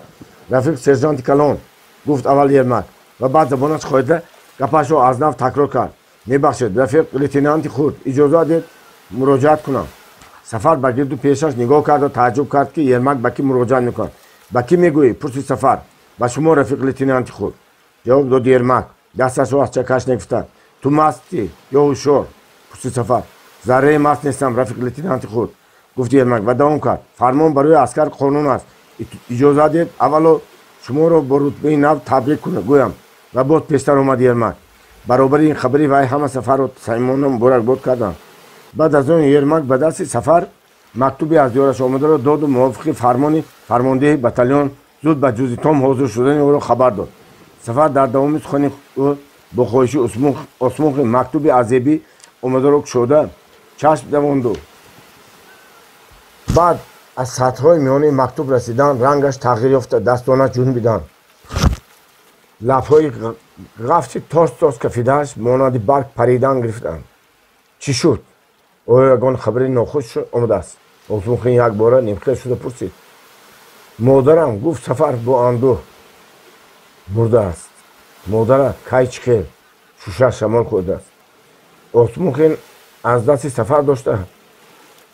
Рафиқ сержанти калон, гуфт аввал Ермак ва баъд забонаш хоида гапашро аз нав такрор кард. Мебахшед, рафиқ лейтенанти хурд, иҷоза дед муроҷиат кунам. Сафар ба гирду пешаш нигоҳ карда тааҷҷуб кард, ки Ермак ба кӣ муроҷиат мекунад. Ба кӣ мегӯӣ? Пурсид Сафар. Ба шумо, рафиқ лейтенанти худ, ҷавоб дод Ермак, дасташро аз чакаш негуфта. Ту мастӣ ё ҳушёр? Пурсид Сафар. Зарраи маст нестам, рафиқ лейтенанти худ, гуфт Ермак ва давом кард. Фармон барои аскар қонун аст. Иҷоза дед аввало шуморо бо рутбаи нав табрик кунам, гӯям. Ва боз пештар омад Ермак. Баробари ин хабари вай ҳама Сафарро самимона муборакбод карданд. Баъд аз он Ермак ба дасти Сафар мактуби аз диёраш омадаро доду мувофиқи фармони фармондеҳи батальон зуд ба ҷузитом ҳозир шудани ӯро хабар дод. Сафар дар давоми сухани ӯ бо хоҳиши Осмухин мактуби аз Зебӣ омадаро кушода чашм давонду. Баъд аз сатрҳои миёнаи мактуб расидан рангаш тағйир ёфта дастонаш ҷунбиданд. Лабҳои ғафси тос тос кафидааш монанди барг паридан гирифтанд. Чӣ шуд? Оё ягон хабари нохуш омадааст? Осмухин якбора нимхел шуда пурсид. Модарам, гуфт Сафар бо андӯҳ, мурдааст. Модарат кай чӣ хел? Шуша шамол хӯрдааст. Осмухин аз дасти Сафар дошта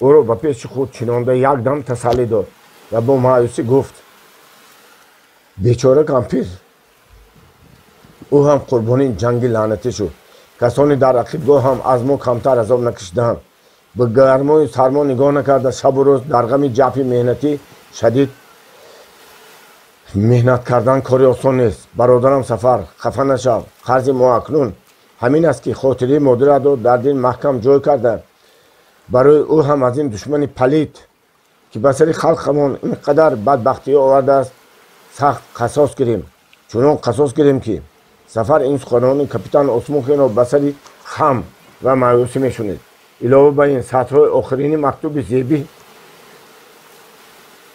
ӯро ба пеши худ чинонда якдам тасаллӣ дод ва бо маъюсӣ гуфт: бечора кампир, ӯ ҳам қурбонии ҷанги лаънатӣ шуд. Касоне дар ақибгоҳ ҳам аз мо камтар азоб накашидаанд. Ба гармою сармо нигоҳ накарда шабу рӯз дар ғами ҷафи меҳнатӣ шадид меҳнат кардан кори осон нест. Бародарам Сафар, хафа нашав. Қарзи мо акнун ҳамин аст, ки хотираи модаратро дар дил маҳкам ҷой карда барои ӯ ҳам аз ин душмани палид, ки ба сари халқамон ин қадар бадбахтиҳо овардааст, сахт қасос гирем. Чунон қасос гирем, ки Сафар ин суханони капитан Осмухинро ба сари хам ва маъюсӣ мешунид. Илова ба ин сатрҳои охирини мактуби Зебӣ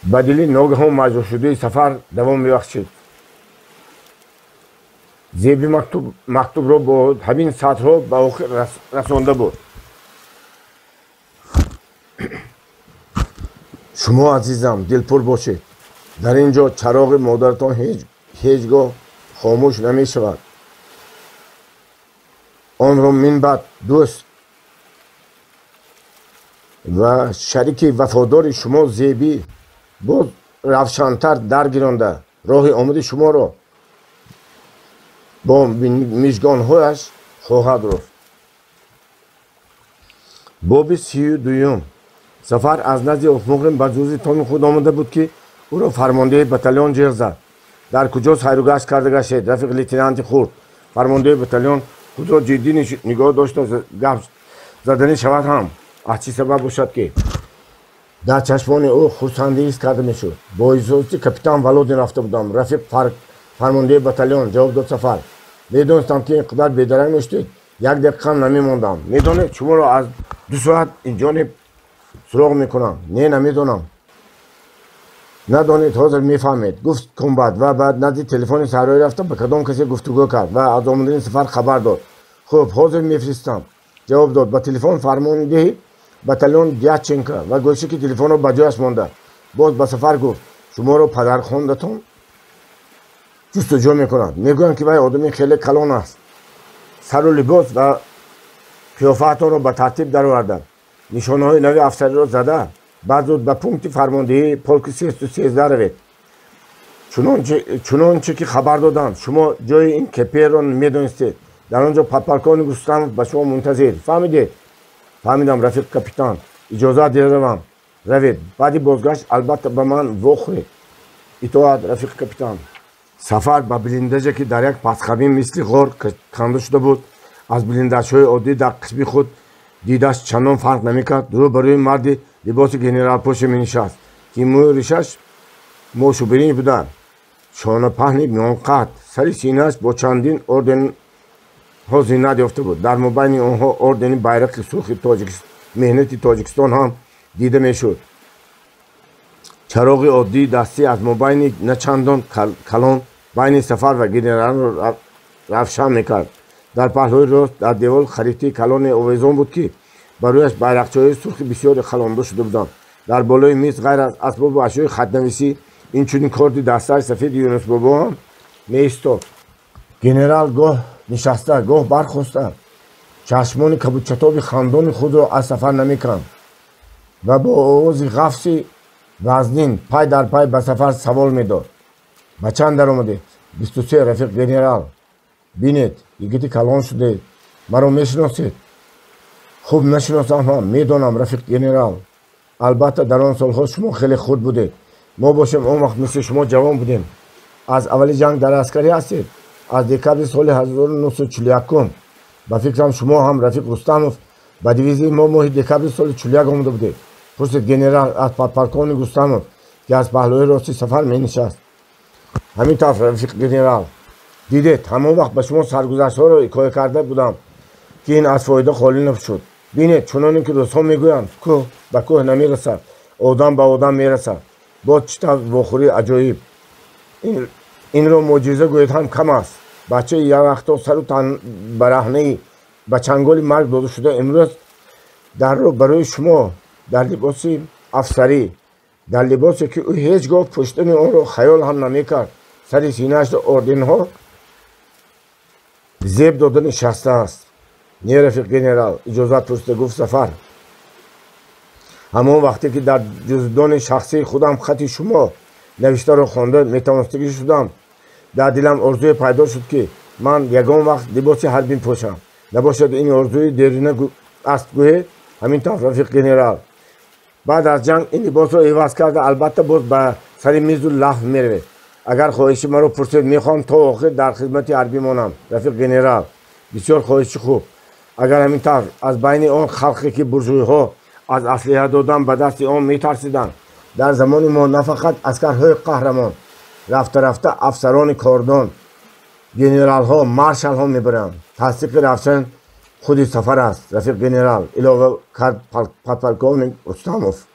ба дили ногаҳон маҷрӯҳшудаи Сафар давом мебахшид. Зебӣ мактубро бо ҳамин сатрҳо ба охир расонда буд. Шумо, азизам, дилпур бошед. Дар ин ҷо чароғи модаратон ҳеҷ гоҳ хомӯш намешавад. Онро минбаъд дӯст ва шарики вафодори шумо Зебӣ боз равшантар даргиронда роҳи омади шуморо Бо мижгонҳояш хоҳад руфт. Боби 32. Сафар аз назди Охмуқин ба ҷузи томи худ омада буд, ки ӯро фармондеҳи батальон ҷеғ зад. Дар куҷо сайругашт карда гаштед, рафиқ лейтенанти хурд? Фармондеҳи батальон худро ҷиддӣ нигоҳ дошта гап заданӣ шавад ҳам, аз чӣ сабаб бошад, ки дар чашмони ӯ хурсандӣ ҳис карда мешуд. Бо иҷозати капитан Володин рафта будам, рафиқ фармондеҳи батальон, ҷавоб дод Сафар. Медонистам, ки ин қадар бедарак мешудед, як дақиқам намемондам. Медонед, шуморо аз 2 соат инҷониб суроғ мекунам. Не, намедонам. Надонед, ҳозир мефаҳмед, гуфт комбат ва баъд назди телефони саҳроӣ рафта ба кадом касе гуфтугӯ кард ва аз омадани Сафар хабар дод. Хуб, ҳозир мефиристам, ҷавоб дод ба телефон фармондеҳи батальон Дяченко ва гӯшики телефонро ба ҷояш монда. Боз ба Сафар гуфт: шуморо падархондатон ҷустуҷӯ мекунад. Мегӯянд, ки вай одами хеле калон аст. Сару либос ва қиёфаатонро ба тартиб дароварда, нишонаҳои нави афсариро зада, баъд зуд ба пункти фармондеҳии полки 313 равед. Чунонче ки хабар доданд, шумо ҷои ин КП-ро медонистед. Дар он ҷо подполковник Рустамов ба шумо мунтазир. Фаҳмидед? Фаҳмидам, рафиқ капитан. Иҷозат диравам. Равед. Баъди бозгашт албатта ба ман вохӯред. Итоат, рафиқ капитан. Сафар ба блиндаже, ки дар як пасхабин мисли ғор канда шуда буд, аз блиндажҳои оддӣ дар қисми худ дидаш чандон фарқ намекард, рӯ ба рӯи марди либоси генералпӯше менишаст, ки мӯю ришаш мошу биринҷ буда, шонапаҳни миёнқад, сари синааш бо чандин орденҳо зинат ёфта буд. Дар мобайни онҳо ордени байрақи сурхи меҳнати Тоҷикистон ҳам дида мешуд. Чароғи оддии дастӣ аз мобайни начандон калон байни Сафар ва генералро равшан мекард. Дар паҳлӯи рост дар девор харитаи калоне овезон буд, ки ба рӯяш байрақчаҳои сурхи бисёре халонда шуда буданд. Дар болои миз ғайр аз асбобу ашёи хатнависӣ инчунин корди дастаи сафеди Юнусбобо ҳам меистод. Генерал гоҳ нишаста, гоҳ бархоста, чашмони кабудчатоби хандони худро аз Сафар намеканд ва бо овози ғафси вазнин пай дар пай ба Сафар савол медод: ба чанд даромадед? 23, рафиқ генерал. Бинед, йигити калон шудед, маро мешиносед? Хуб нашиносам ҳам медонам, рафиқ генерал. Албатта, дар он солҳо шумо хеле хурд будед. Мо бошем, он вақт мисли шумо ҷавон будем. Аз аввали ҷанг дар аскарӣ ҳастед? Аз декабри соли 1941. Ба фикрам, шумо ҳам, рафиқ Рустамов, ба дивизияи мо моҳи декабри соли 41 омада будед, пурсид генерал аз подполковник Рустамов, ки аз паҳлӯи рости Сафар менишаст. Ҳамин тавр, рафиқ генерал. Дидед, ҳамон вақт ба шумо саргузаштҳоро ҳикоя карда будам, ки ин аз фоида холӣ нашуд. Бинед, чуноне ки рӯзҳо мегӯянд, кӯҳ ба кӯҳ намерасад, одам ба одам мерасад. Боз чӣ тавр вохӯрии аҷоиб! Инро мӯъҷиза гӯед ҳам кам аст. Бачаи яквақто сару бараҳнаи ба чанголи марг дода шуда имрӯз дар рӯ барои шумо дар либоси афсарӣ, дар либосе, ки ӯ ҳеҷ гоҳ пӯштани онро хаёл ҳам намекард, сари синаашро орденҳо зеб дода нишастааст. Не, рафиқ генерал, иҷозат пурсида гуфт Сафар. Ҳамон вақте ки дар ҷуздони шахсии худам хати шумо навиштаро хонда метавонистагӣ шудам, дар дилам орзуе пайдо шуд, ки ман ягон вақт либоси ҳарбӣ пӯшам. Набошад, ин орзуи дерина аст гӯед? Ҳамин тавр, рафиқ генерал. Баъд аз ҷанг ин либосро иваз карда, албатта, боз ба сари мизу лаҳв меравед. Агар хоҳиши маро пурсед, мехоҳам то охир дар хизмати ҳарбӣ монам, рафиқ генерал. Бисёр хоҳиши хуб. Агар ҳамин тавр, аз байни он халқе, ки буржуйҳо аз аслиҳа додан ба дасти он метарсиданд, дар замони мо на фақат аскарҳои қаҳрамон, рафта-рафта афсарони кордон, генералҳо, маршалҳо мебаранд. Тасдиқи равшан худи Сафар аст, рафиқ генерал, илова кард подполковник Рустамов.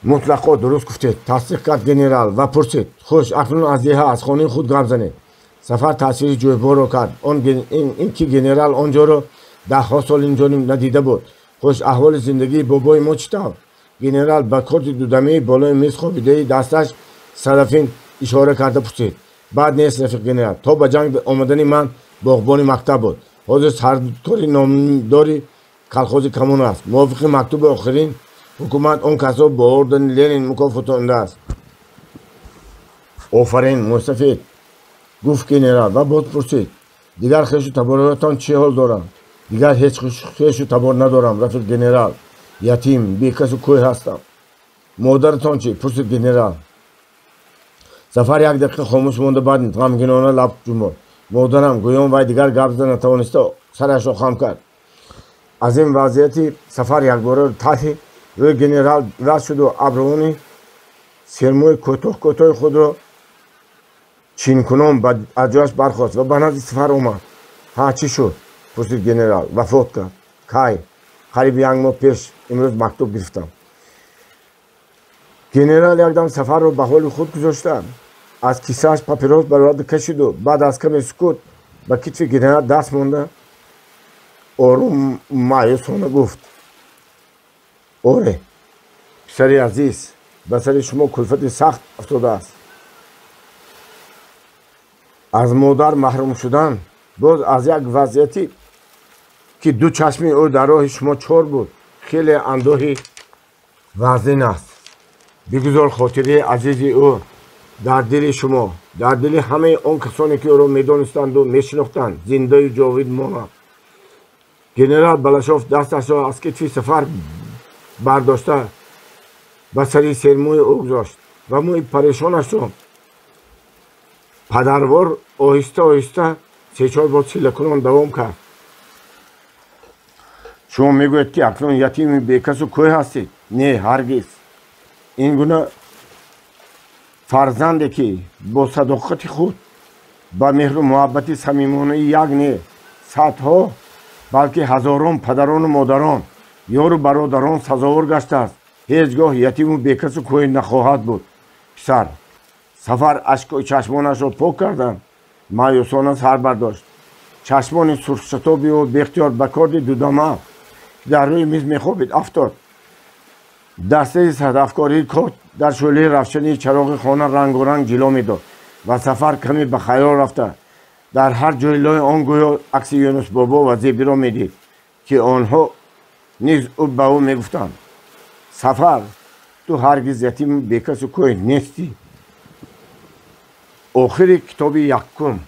Мутлақо дуруст гуфтед, тасдиқ кард генерал ва пурсид: хуш, акнун аз деҳа, аз хонаи худ гап занед. Сафар таъсири ҷӯйборро кард. Ин ки генерал он ҷоро даҳҳо сол инҷо надида буд. Хуш, аҳволи зиндагии бобои мо чӣ тавр? Генерал ба корти дудамаи болои миз хобидаи дасташ садафин ишора карда пурсид. Бад нест, рафиқ генерал. То ба ҷанг омадани ман боғбони мактаб буд. Ҳозир сардкори номдори колхози коммуна аст. Мувофиқи мактуби охирин ҳукумат он касро бо ордени Ленин мукофотондааст. Офарин, мӯйсафед. Гуфт генерал ва боз пурсид: дигар хешу таборҳоятон чӣ ҳол доранд? Дигар ҳеҷ хешу табор надорам, рафиқ генерал. Ятим, бекасу кӯй ҳастам. Модаратон чӣ? Пурсид генерал. Сафар як дақиқа хомӯш монда, баъд ғамгинона лаб ҷунбонд. Модарам, гӯён вай дигар гап зада натавониста, сарашро хам кард. Аз ин вазъияти Сафар якбора тарҳи рӯи генерал иваз шуду абрӯни сермӯи кӯтоҳ кӯтоҳи худро чинкунон аз ҷояш бархост ва ба назди Сафар омад. Ҳа, чӣ шуд? Пурсид генерал. Вафот кард. Кай? Қариби як моҳ пеш, имрӯз мактуб гирифтам. Генерал якдам Сафарро ба ҳоли худ гузошта, аз кисааш папирос бароварда кашиду баъд аз каме сукут ба китфи генерал даст монда, ором, маъюсона гуфт: оре, писари азиз, ба сари шумо кулфати сахт афтодааст. Аз модар маҳрум шудан, боз аз як вазъияти ки ду чашми ӯ дар роҳи шумо чор буд, хеле андӯҳи вазнин аст. Бигузор хотираи азизи ӯ дар дили шумо, дар дили ҳамаи он касоне ки ӯро медонистанду мешинохтанд, зиндаю ҷовид монад. Генерал Балашов дасташро аз китфи Сафар бардошта, ба сари сермӯи ӯ гузошт ва мӯи парешонашро падарвор оҳиста оҳиста се-чор бор силлакунон давом кард. Шумо мегӯед, ки акнун ятими бекасу кӯй ҳастед. Не, ҳаргиз. Ин гуна фарзанде, ки бо садоқати худ ба меҳру муҳаббати самимонаи як не, садҳо, балки ҳазорон падарону модарон, ёру бародарон сазовор гаштааст, ҳеҷ гоҳ ятиму бекасу кӯй нахоҳад буд, писар. Сафар ашкои чашмонашро пок карданд, маъюсона сар бардошт. Чашмони сурхшатоби ӯ беихтиёр ба корди дудама, ки дар рӯи миз мехобид, афтод. Дастаи садафкории корд дар шӯълаи равшании чароғи хона рангоранг ҷило медод ва Сафар каме ба хаёл рафта, дар ҳар ҷои лои он гӯё акси Юнусбобо ва Зебиро медид, ки онҳо низ ба ӯ мегуфтанд: Сафар, ту ҳаргиз ятиму бекасу кӯй нестӣ. Охири китоби якум.